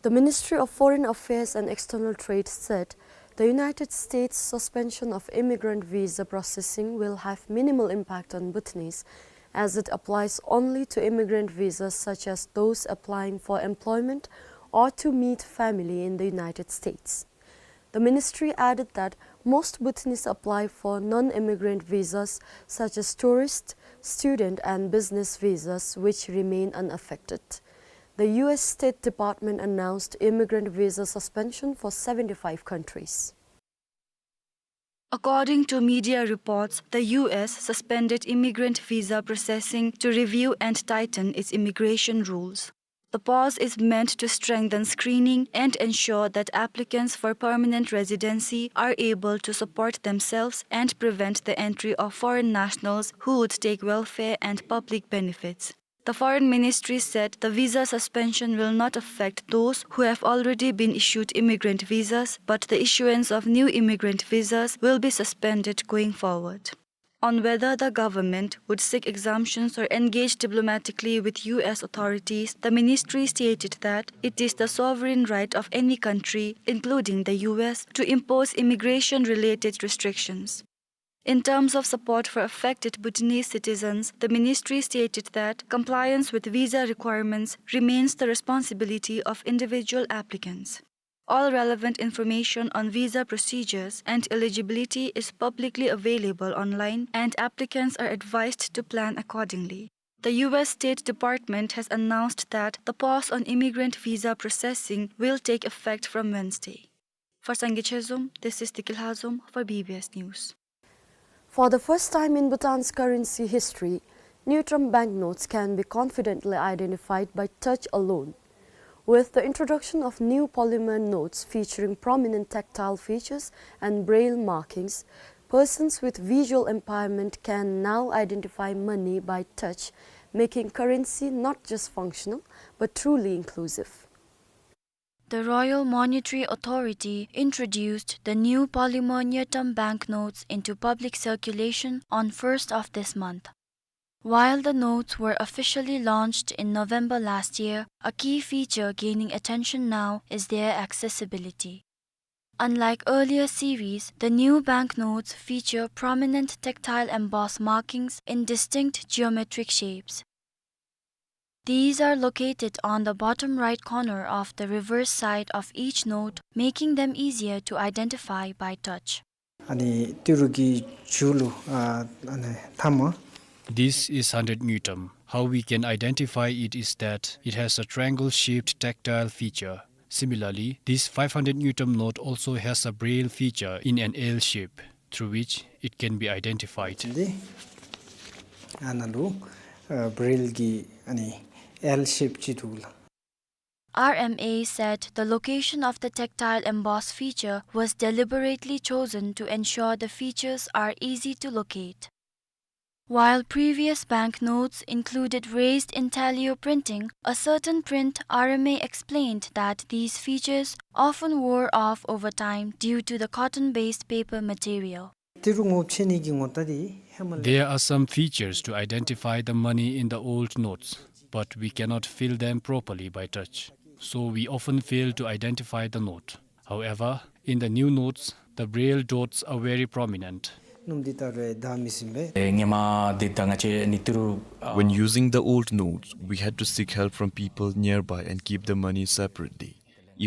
The Ministry of Foreign Affairs and External Trade said the United States' suspension of immigrant visa processing will have minimal impact on Bhutanese, as it applies only to immigrant visas such as those applying for employment or to meet family in the United States. The ministry added that most Bhutanese apply for non-immigrant visas such as tourist, student and business visas, which remain unaffected. The U S State Department announced immigrant visa suspension for seventy-five countries. According to media reports, the U S suspended immigrant visa processing to review and tighten its immigration rules. The pause is meant to strengthen screening and ensure that applicants for permanent residency are able to support themselves and prevent the entry of foreign nationals who would take welfare and public benefits. The Foreign Ministry said the visa suspension will not affect those who have already been issued immigrant visas, but the issuance of new immigrant visas will be suspended going forward. On whether the government would seek exemptions or engage diplomatically with U S authorities, the ministry stated that it is the sovereign right of any country, including the U S, to impose immigration-related restrictions. In terms of support for affected Bhutanese citizens, the ministry stated that compliance with visa requirements remains the responsibility of individual applicants. All relevant information on visa procedures and eligibility is publicly available online, and applicants are advised to plan accordingly. The U S State Department has announced that the pause on immigrant visa processing will take effect from Wednesday. For Sangay Chezom, this is Deki Lhazom for B B S News. For the first time in Bhutan's currency history, ngultrum banknotes can be confidently identified by touch alone. With the introduction of new polymer notes featuring prominent tactile features and braille markings, persons with visual impairment can now identify money by touch, making currency not just functional, but truly inclusive. The Royal Monetary Authority introduced the new polymer ngultrum banknotes into public circulation on first of this month. While the notes were officially launched in November last year, a key feature gaining attention now is their accessibility. Unlike earlier series, the new banknotes feature prominent tactile embossed markings in distinct geometric shapes. These are located on the bottom right corner of the reverse side of each note, making them easier to identify by touch. ཨ་ནི་ཏི་རུ་གི་མཇུག་ལུ་ཨ་ཨ་ནི་ཐ་མ། This is hundred ngultrum. How we can identify it is that it has a triangle-shaped tactile feature. Similarly, this five hundred ngultrum note also has a braille feature in an L shape, through which it can be identified. འདི་ཨ་ནཱ་ལུ་ཨ་བྲེལ་གྱི་ཨ་ནི་L shape ཅིག་འདུག་ལགས། R M A said the location of the tactile emboss feature was deliberately chosen to ensure the features are easy to locate. While previous banknotes included raised intaglio printing, a certain print R M A explained that these features often wore off over time due to the cotton-based paper material. ཏི་རུ་ངོ་ཕྱེ་ནི་གི་ངོ་རྟགས་འདི་ཧེ་མ་ལས། There are some features to identify the money in the old notes, but we cannot feel them properly by touch. So we often fail to identify the note. However, in the new notes, the braille dots are very prominent. སྣུམ་འདི་ལྟ་རུ་བདག་མི་ཟིན་པས། ཨེ་ཧེ་མ་འདི་ད་ང་བཅས་ནི་ཏི་རུ་ཨ། When using the old notes, we had to seek help from people nearby and keep the money separately.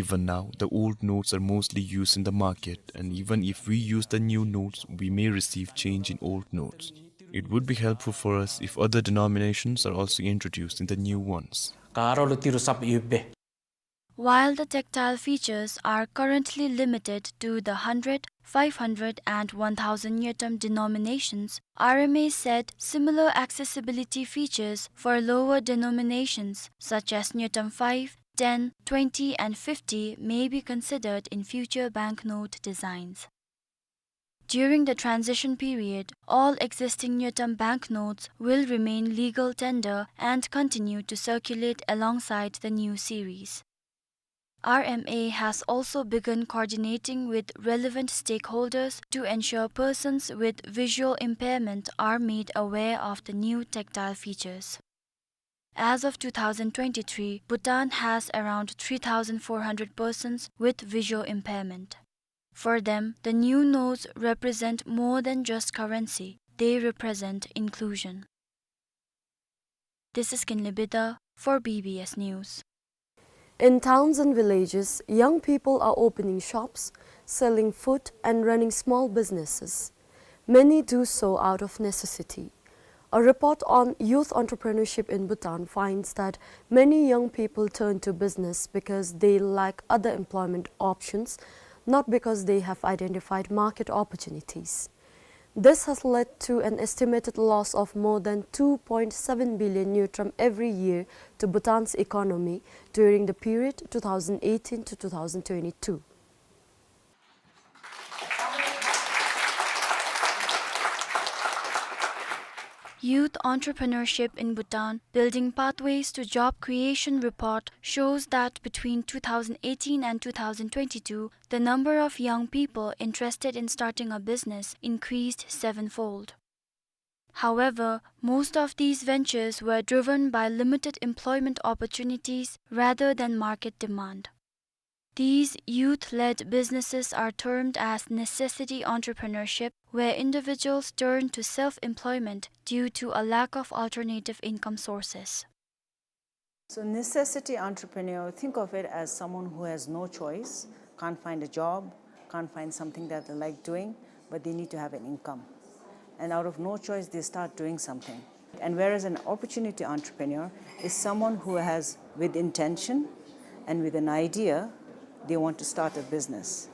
Even now, the old notes are mostly used in the market, and even if we use the new notes, we may receive change in old notes. It would be helpful for us if other denominations are also introduced in the new ones. ཀ་རོ་ལུ་ཏི་རུ་སབ་ཡོད་པས། While the tactile features are currently limited to the hundred, five hundred and one thousand ngultrum denominations, R M A said similar accessibility features for lower denominations such as ngultrum five, ten, twenty and fifty may be considered in future banknote designs. During the transition period, all existing ngultrum banknotes will remain legal tender and continue to circulate alongside the new series. R M A has also begun coordinating with relevant stakeholders to ensure persons with visual impairment are made aware of the new tactile features. As of two thousand twenty-three, Bhutan has around three thousand four hundred persons with visual impairment. For them, the new notes represent more than just currency. They represent inclusion. This is Kinley Bida for B B S News. In towns and villages, young people are opening shops, selling food, and running small businesses. Many do so out of necessity. A report on youth entrepreneurship in Bhutan finds that many young people turn to business because they lack other employment options, not because they have identified market opportunities. This has led to an estimated loss of more than two point seven billion ngultrum every year to Bhutan's economy during the period two thousand eighteen to two thousand twenty-two. Youth Entrepreneurship in Bhutan, Building Pathways to Job Creation report shows that between two thousand eighteen and two thousand twenty-two, the number of young people interested in starting a business increased sevenfold. However, most of these ventures were driven by limited employment opportunities rather than market demand. These youth-led businesses are termed as necessity entrepreneurship, where individuals turn to self-employment due to a lack of alternative income sources. So necessity entrepreneur, think of it as someone who has no choice, can't find a job, can't find something that they like doing, but they need to have an income. And out of no choice, they start doing something. And whereas an opportunity entrepreneur is someone who has, with intention and with an idea, they want to start a business.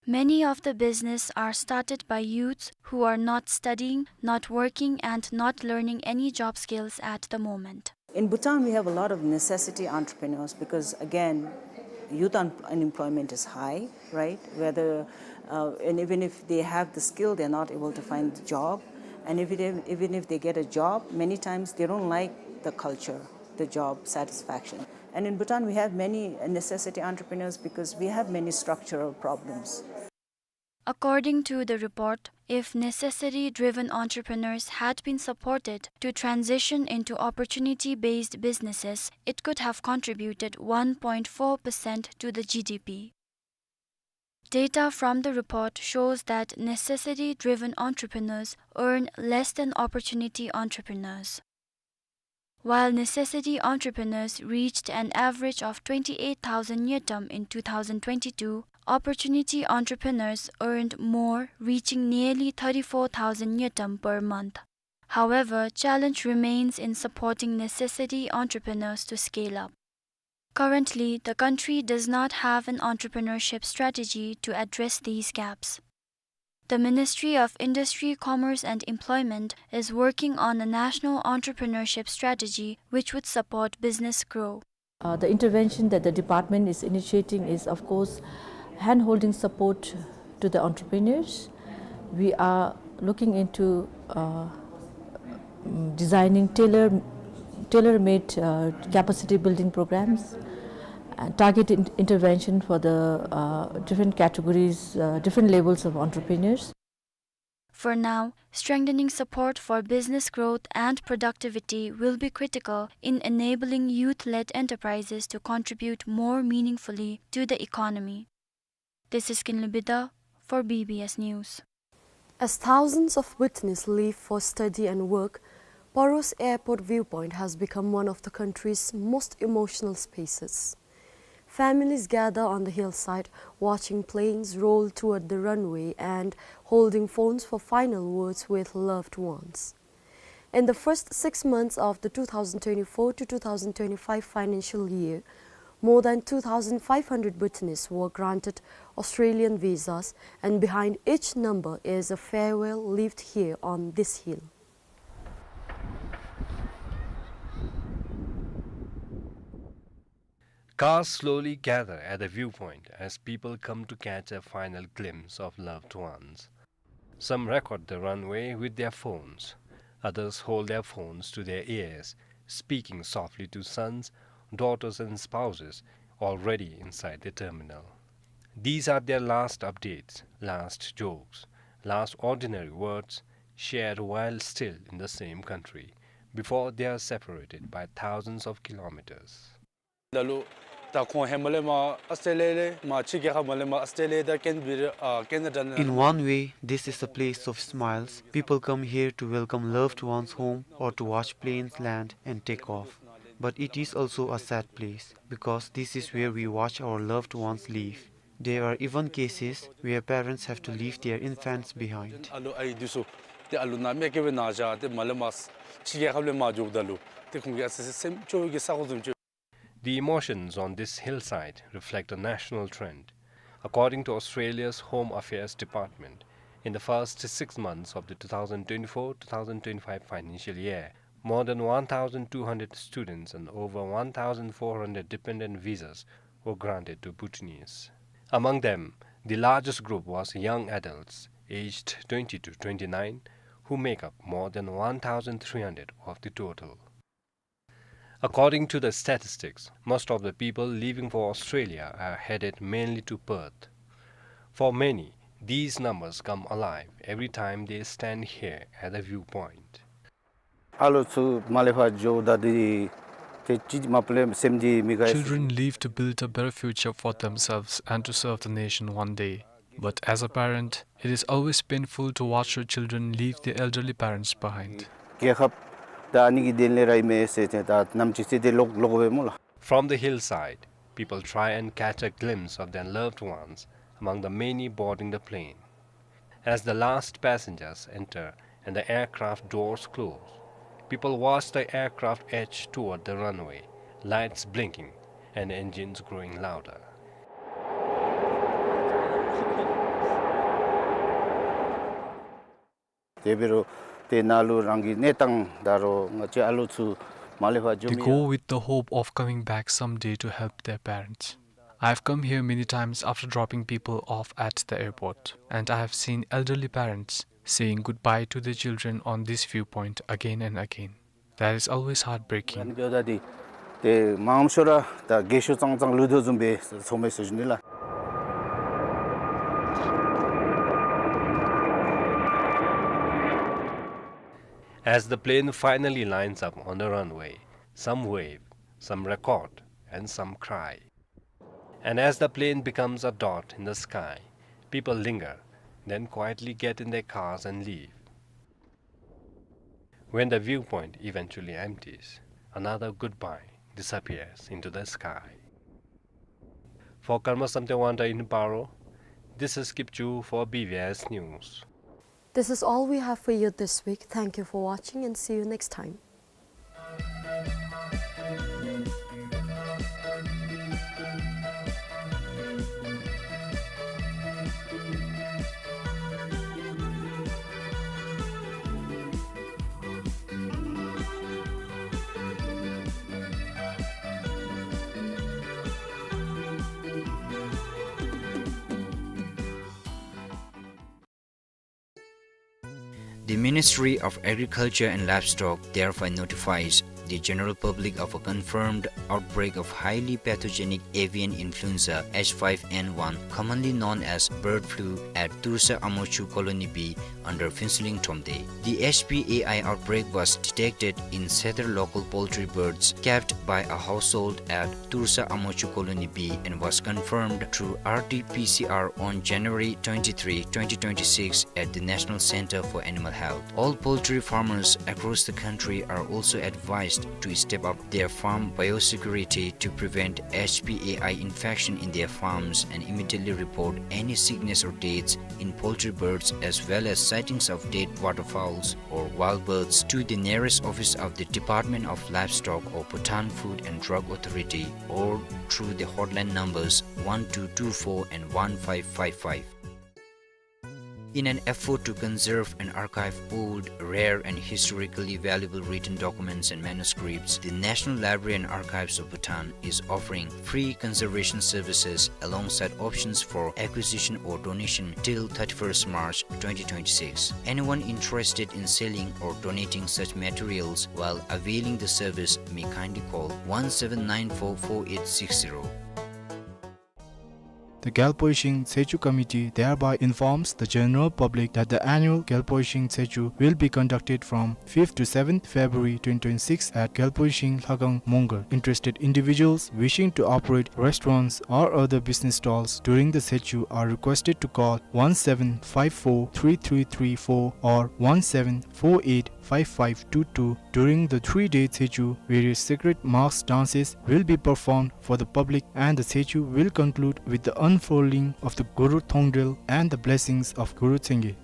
Many of the business are started by youths who are not studying, not working, and not learning any job skills at the moment. In Bhutan, we have a lot of necessity entrepreneurs because, again, youth un-, unemployment is high, right? Whether, uh, and even if they have the skill, they're not able to find the job. And if it, even if they get a job, many times they don't like the culture, the job satisfaction. And in Bhutan, we have many necessity entrepreneurs because we have many structural problems. According to the report, if necessity-driven entrepreneurs had been supported to transition into opportunity-based businesses, it could have contributed one point four percent to the G D P. Data from the report shows that necessity-driven entrepreneurs earn less than opportunity entrepreneurs. While necessity entrepreneurs reached an average of twenty-eight thousand ngultrum in two thousand twenty-two, opportunity entrepreneurs earned more, reaching nearly thirty-four thousand ngultrum per month. However, challenge remains in supporting necessity entrepreneurs to scale up. Currently, the country does not have an entrepreneurship strategy to address these gaps. The Ministry of Industry, Commerce and Employment is working on a national entrepreneurship strategy which would support business growth. Uh, the intervention that the department is initiating is, of course, hand-holding support to the entrepreneurs. We are looking into, uh, mm, designing tailor, tailor-made, uh, capacity building programs, uh, targeted in-, intervention for the, uh, different categories, uh, different levels of entrepreneurs. For now, strengthening support for business growth and productivity will be critical in enabling youth-led enterprises to contribute more meaningfully to the economy. This is Kinley Bida for B B S News. As thousands of Bhutanese leave for study and work, Paros Airport viewpoint has become one of the country's most emotional spaces. Families gather on the hillside, watching planes roll toward the runway and holding phones for final words with loved ones. In the first six months of the two thousand twenty-four to two thousand twenty-five financial year, more than two thousand five hundred Bhutanese were granted Australian visas, and behind each number is a farewell lived here on this hill. Cars slowly gather at the viewpoint as people come to catch a final glimpse of loved ones. Some record the runway with their phones. Others hold their phones to their ears, speaking softly to sons, daughters, and spouses already inside the terminal. These are their last updates, last jokes, last ordinary words shared while still in the same country, before they are separated by thousands of kilometers. ད་ལྟོ་ད་ཁོང་ཧེ་མ་ལས་མར་ཨོསི་ཊྲེ་ལི་ཡ་ལས་མར་ཕྱི་རྒྱལ་ཁབ་མར་ལས་མར་ཨོསི་ཊྲེ་ལི་ཡ་དང་ཀེན་བི་ར་ཨ་ཀེ་ན་ཌ་ནང་། In one way, this is a place of smiles. People come here to welcome loved ones home or to watch planes land and take off. But it is also a sad place because this is where we watch our loved ones leave. There are even cases where parents have to leave their infants behind. ཨ་ལོ་ཨའི་འདི་ཚུ་ཏེ་ཨ་ལོ་ནཱ་མེ་ཀེ་བེ་ནཱ་བཞག་སྟེ་མར་ལས་མར་ཕྱི་རྒྱལ་ཁབ་ལས་མར་འགྱོཝ་ད་ལུ་ཏེ་ཁོང་གི་ཨ་ཙི་ཙི་སེམས་སྐྱོ་བའི་གི་ས་གོ་བཟུམ་ཅིག། The emotions on this hillside reflect a national trend. According to Australia's Home Affairs Department, in the first six months of the two thousand twenty-four two thousand twenty-five financial year, more than one thousand two hundred students and over one thousand four hundred dependent visas were granted to Bhutanese. Among them, the largest group was young adults aged twenty to twenty-nine, who make up more than one thousand three hundred of the total. According to the statistics, most of the people leaving for Australia are headed mainly to Perth. For many, these numbers come alive every time they stand here at the viewpoint. ཨ་ལོ་ཚུ་མར་ལས་ཕར་འགྱོཝ་ད་འདི་ཏེ་ཅིག་མ་པ་ལས་སེམས་འདི་མི་དགའ། Children leave to build a better future for themselves and to serve the nation one day. But as a parent, it is always painful to watch your children leave their elderly parents behind. རྒྱལ་ཁབ་ད་ཨ་ནི་གི་དོན་ལས་ར་ཨིན་མས་ཟེར་ཏེ་ད་ནམ་ཅིག་ཟེར་ཏེ་ལོག་ལོག་འོང་སྨོ་ལགས། From the hillside, people try and catch a glimpse of their loved ones among the many boarding the plane. As the last passengers enter and the aircraft doors close, people watch the aircraft edge toward the runway, lights blinking and engines growing louder. དེ་འབད་རུང་ཏེ་ནཱ་ལུ་རང་གི་གནས་སྟངས་ད་རུང་ང་བཅས་ཨ་ལོ་ཚུ་མར་ལས་ཕར་འགྱོ་མི། They go with the hope of coming back someday to help their parents. I've come here many times after dropping people off at the airport, and I have seen elderly parents saying goodbye to their children on this viewpoint again and again. That is always heartbreaking. ཨ་ནི་འབདཝ་ད་འདི་ཏེ་མངམ་ཤོས་ར་ད་རྒས་ཤོས་ཙང་ཙང་ལུས་དོ་བཟུམ་སྦེ་ཚོརཝ་མས་ཟེར་ཞུ་ནི་ལགས། As the plane finally lines up on the runway, some wave, some record, and some cry. And as the plane becomes a dot in the sky, people linger, then quietly get in their cars and leave. When the viewpoint eventually empties, another goodbye disappears into the sky. For Karma Samten Wangda in Paro, this is Kipchu for B V S News. This is all we have for you this week. Thank you for watching and see you next time. The Ministry of Agriculture and Livestock therefore notifies the general public of a confirmed outbreak of highly pathogenic avian influenza H five N one, commonly known as bird flu, at Tursa Amochu Colony B under Phuentsholing Thromde. The H P A I outbreak was detected in several local poultry birds kept by a household at Tursa Amochu Colony B and was confirmed through R T P C R on January twenty-three, twenty twenty-six at the National Center for Animal Health. All poultry farmers across the country are also advised to step up their farm biosecurity to prevent H P A I infection in their farms and immediately report any sickness or deaths in poultry birds as well as sightings of dead waterfowls or wild birds to the nearest office of the Department of Livestock or Bhutan Food and Drug Authority or through the hotline numbers one two two four and one five five five. In an effort to conserve and archive old, rare, and historically valuable written documents and manuscripts, the National Library and Archives of Bhutan is offering free conservation services alongside options for acquisition or donation till thirty-first March twenty twenty-six. Anyone interested in selling or donating such materials while availing the service may kindly call one seven nine four four eight six zero. The Gyalpo Ishing Tsechu Committee thereby informs the general public that the annual Gyalpo Ishing Tsechu will be conducted from fifth to seventh February twenty twenty-six at Gyalpo Ishing Lhakang Mongar. Interested individuals wishing to operate restaurants or other business stalls during the Tsechu are requested to call one seven five four three three three four or one seven four eight five five two two. During the three-day Tsechu, various sacred mass dances will be performed for the public, and the Tsechu will conclude with the unfurling of the Guru Thongdrel and the blessings of Guru Tsenge.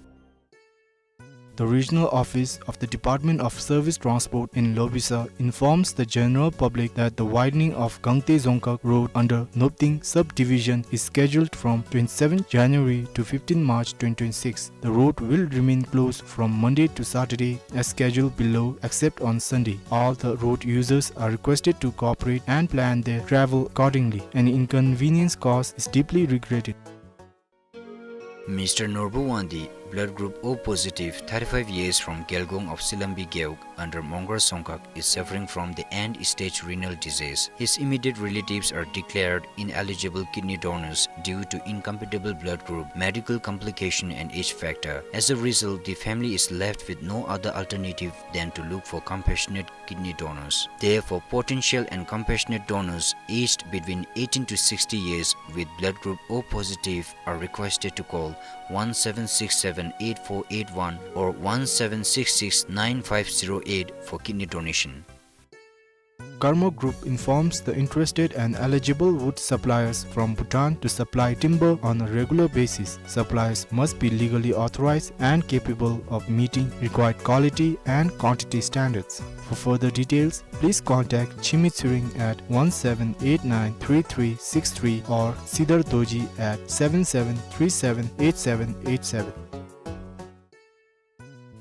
The regional office of the Department of Service Transport in Lobisa informs the general public that the widening of Gangte Dzongkhag Road under Nopting subdivision is scheduled from twenty-seventh January to fifteenth March twenty twenty-six. The road will remain closed from Monday to Saturday as scheduled below, except on Sunday. All the road users are requested to cooperate and plan their travel accordingly. Any inconvenience caused is deeply regretted. Mister Norbu Wangdi, blood group O positive, thirty-five years, from Gelgong of Silambi Gewog under Mongar Dzongkhag, is suffering from the end-stage renal disease. His immediate relatives are declared ineligible kidney donors due to incompatible blood group, medical complication and age factor. As a result, the family is left with no other alternative than to look for compassionate kidney donors. Therefore, potential and compassionate donors aged between eighteen to sixty years with blood group O positive are requested to call one seven six seven eight four eight one or one seven six six nine five zero eight for kidney donation. Karma Group informs the interested and eligible wood suppliers from Bhutan to supply timber on a regular basis. Suppliers must be legally authorized and capable of meeting required quality and quantity standards. For further details, please contact Chimi Tshering at one seven eight nine three three six three or Sidar Dorji at seven seven three seven eight seven eight seven.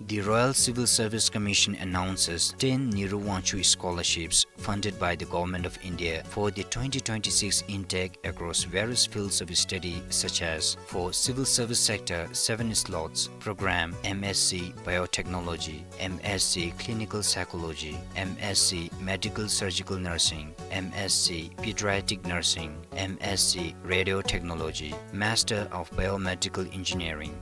The Royal Civil Service Commission announces ten Nehru Wangchuck Scholarships funded by the Government of India for the twenty twenty-six intake across various fields of study such as for civil service sector, seven slots, program M S c Biotechnology, M S c Clinical Psychology, M S c Medical Surgical Nursing, M S c Pediatric Nursing, M S c Radiotechnology, Master of Biomedical Engineering,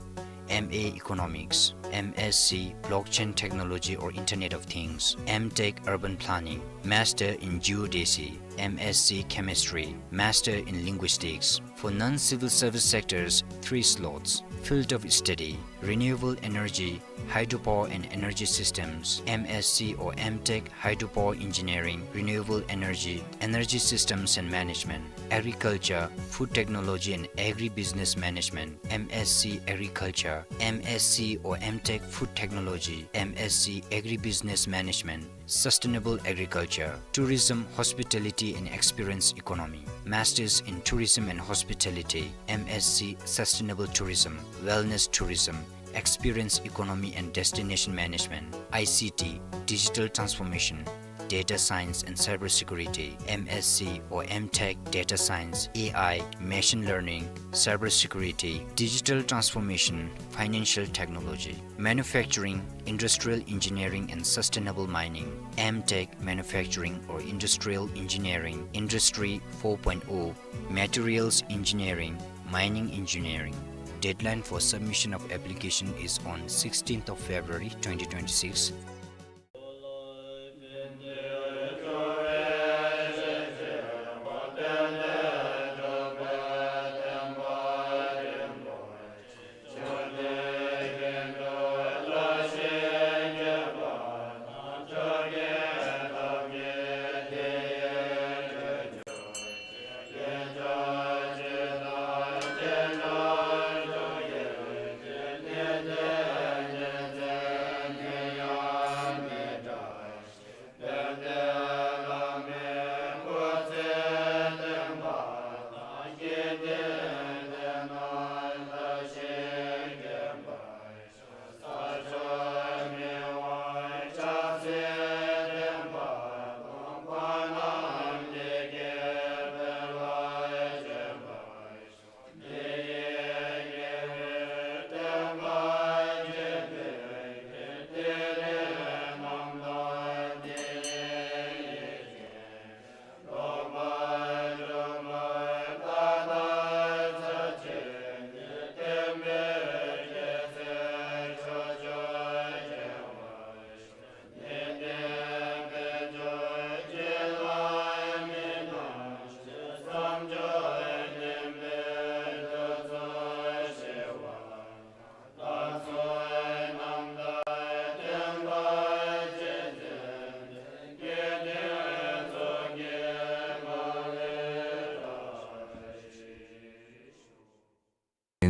M A Economics, M S c Blockchain Technology or Internet of Things, M Tech Urban Planning, Master in Geodesy, M S c Chemistry, Master in Linguistics. For non-civil service sectors, three slots, Field of study: Renewable Energy, Hydropower and Energy Systems, M S C or M Tech, Hydropower Engineering, Renewable Energy, Energy Systems and Management. Agriculture, Food Technology and Agribusiness Management, M S C Agriculture, M S C or M Tech, Food Technology, M S C Agribusiness Management. Sustainable Agriculture, Tourism, Hospitality and Experience Economy, Masters in Tourism and Hospitality, M S C Sustainable Tourism, Wellness Tourism, Experience Economy and Destination Management, I C T, Digital Transformation, Data Science and Cybersecurity, M S C or M Tech, Data Science, A I, Machine Learning, Cybersecurity, Digital Transformation, Financial Technology. Manufacturing, Industrial Engineering and Sustainable Mining, M Tech Manufacturing or Industrial Engineering, Industry four point oh, Materials Engineering, Mining Engineering. Deadline for submission of application is on sixteenth of February twenty twenty-six.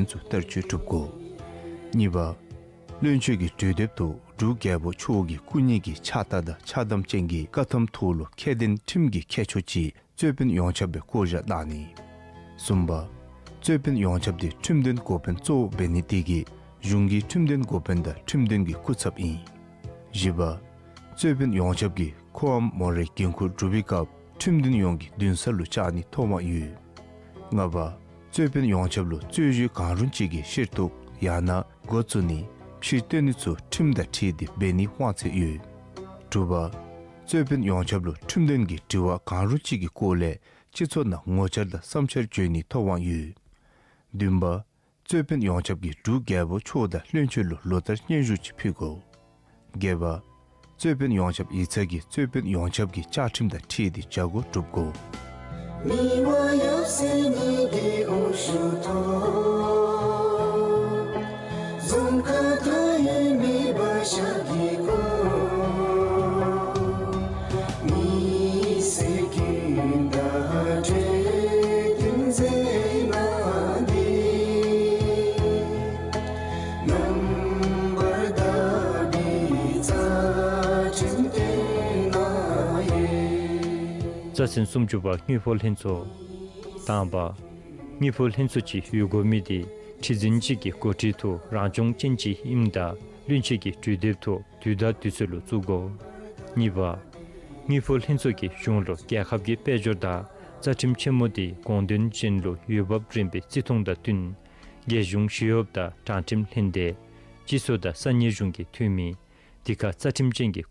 ཚུ་བསྟར་སྤྱོད་གྲུབ་དགོ། གཉིས་པ། བློན་ཆེན་གྱི་གྲོས་འདེབས་ཐོག་འབྲུག་རྒྱལ་པོ་མཆོག་གི་སྐུ་ཉིད་ཀྱི་ཕྱག་རྟགས་དང་ཕྱག་དམ་ཅན་གྱི་བཀའ་ཐམ་ཐོག་ལུ་ཁྱད་ལྡན་ཁྲིམས་ཀྱི་ཁྱད་ཆོས་ཅིག་རྩོད་དཔོན་ཡོངས་ཁྱབ་པའི་བསྐོ་བཞག་གནང་ནི། གསུམ་པ། རྩོད་དཔོན་ཡོངས་ཁྱབ་དེ་ཁྲིམས་དོན་འགོ་དཔོན་གཙོ་བོ་འབད་ནི་དེ་གིས་གཞུང་གི་ཁྲིམས་དོན་འགོ་དཔོན་དང་ཁྲིམས་དོན་གྱི་སྐུ་ཚབ་ཨིན། བཞི་པ། རྩོད་དཔོན་ཡོངས་ཁྱབ་ཀྱིས་ཁོའམ་མོ་རའི་འགན་ཁུར་སྒྲུབ་པའི་སྐབས་ཁྲིམས་དོན་ཡོངས་ཀྱི་འདུན་ས་ལུ་བཅར་ནི་ཐོབ་དབང་ཡོད། ལྔ་པ། རྩོད་དཔོན་ཡོངས་ཁྱབ་ལུ་རྩོད་གཞི་གང་རུང་ཅིག་གི་ཤེས་རྟོགས་ཡང་ན་འགོ་བཙུགས་ནི་ཕྱིར་བཏོན་ནི་ཚུ་ཁྲིམས་དང་འཁྲིལ་ཏེ་འབད་ནི་དབང་ཚད་ཡོད། དྲུག་པ། རྩོད་དཔོན་ཡོངས་ཁྱབ་ལུ་ཁྲིམས་དོན་གྱི་དྲི་བ་གང་རུང་ཅིག་གི་སྐོར་ལས་སྤྱི་ཚོགས་ནང་ངོ་བཅར་དང་བསམ་འཆར་བརྗོད་ནི་ཐོབ་དབང་ཡོད། བདུན་པ། རྩོད་དཔོན་ཡོངས་ཁྱབ་ཀྱིས་འབྲུག་རྒྱལ་པོ་མཆོག་དང་བློན་ཆེན་ལུ་ལོ་ལྟར་སྙན་ཞུ་ཅིག་ཕུལ་དགོ། བརྒྱད་པ། རྩོད་དཔོན་ཡོངས་ཁྱབ་ཡིག་ཚང་གིས་རྩོད་དཔོན་ཡོངས་ཁྱབ་ཀྱི་བཅའ་ཁྲིམས་དང་འཁྲིལ་ཏེ་བྱ་སྒོ་སྒྲུབ་དགོ། རྩ་ཚན་སུམ་ཅུ་པ་དངུལ་ཕོགས་ལྷན་ཚོགས། དང་པ། དངུལ་ཕོགས་ལྷན་ཚོགས་ཅིག་ཡོད་དགོ་མི་དེ་ཁྲི་འཛིན་ཅིག་གི་འགོ་ཁྲིད་དུ་རང་སྐྱོང་ཅན་ཅིག་ཨིནམ་ད་བློན་ཆེན་གྱི་གྲོས་འདེབས་ཐོག་དུས་དང་དུས་ཚོད་ལུ་བཙུགས་དགོ། གཉིས་པ། དངུལ་ཕོགས་ལྷན་ཚོགས་ཀྱིས་གཞུང་ལུ་རྒྱལ་ཁབ་ཀྱི་དཔལ་འབྱོར་དང་རྩ་ཁྲིམས་ཆེན་མོ་དེ་དགོངས་དོན་ཅན་ལུ་འོས་འབབ་རན་པའི་བརྩི་མཐོང་དང་བསྟུན་རྒྱལ་གཞུང་ཞི་གཡོགཔ་དང་དྲང་ཁྲིམས་ལྷན་སྡེ་སྤྱི་ཚོགས་དང་ས་གནས་གཞུང་གི་འཐུས་མི་དེ་ཁར་རྩ་ཁྲིམས་ཅན་གྱི་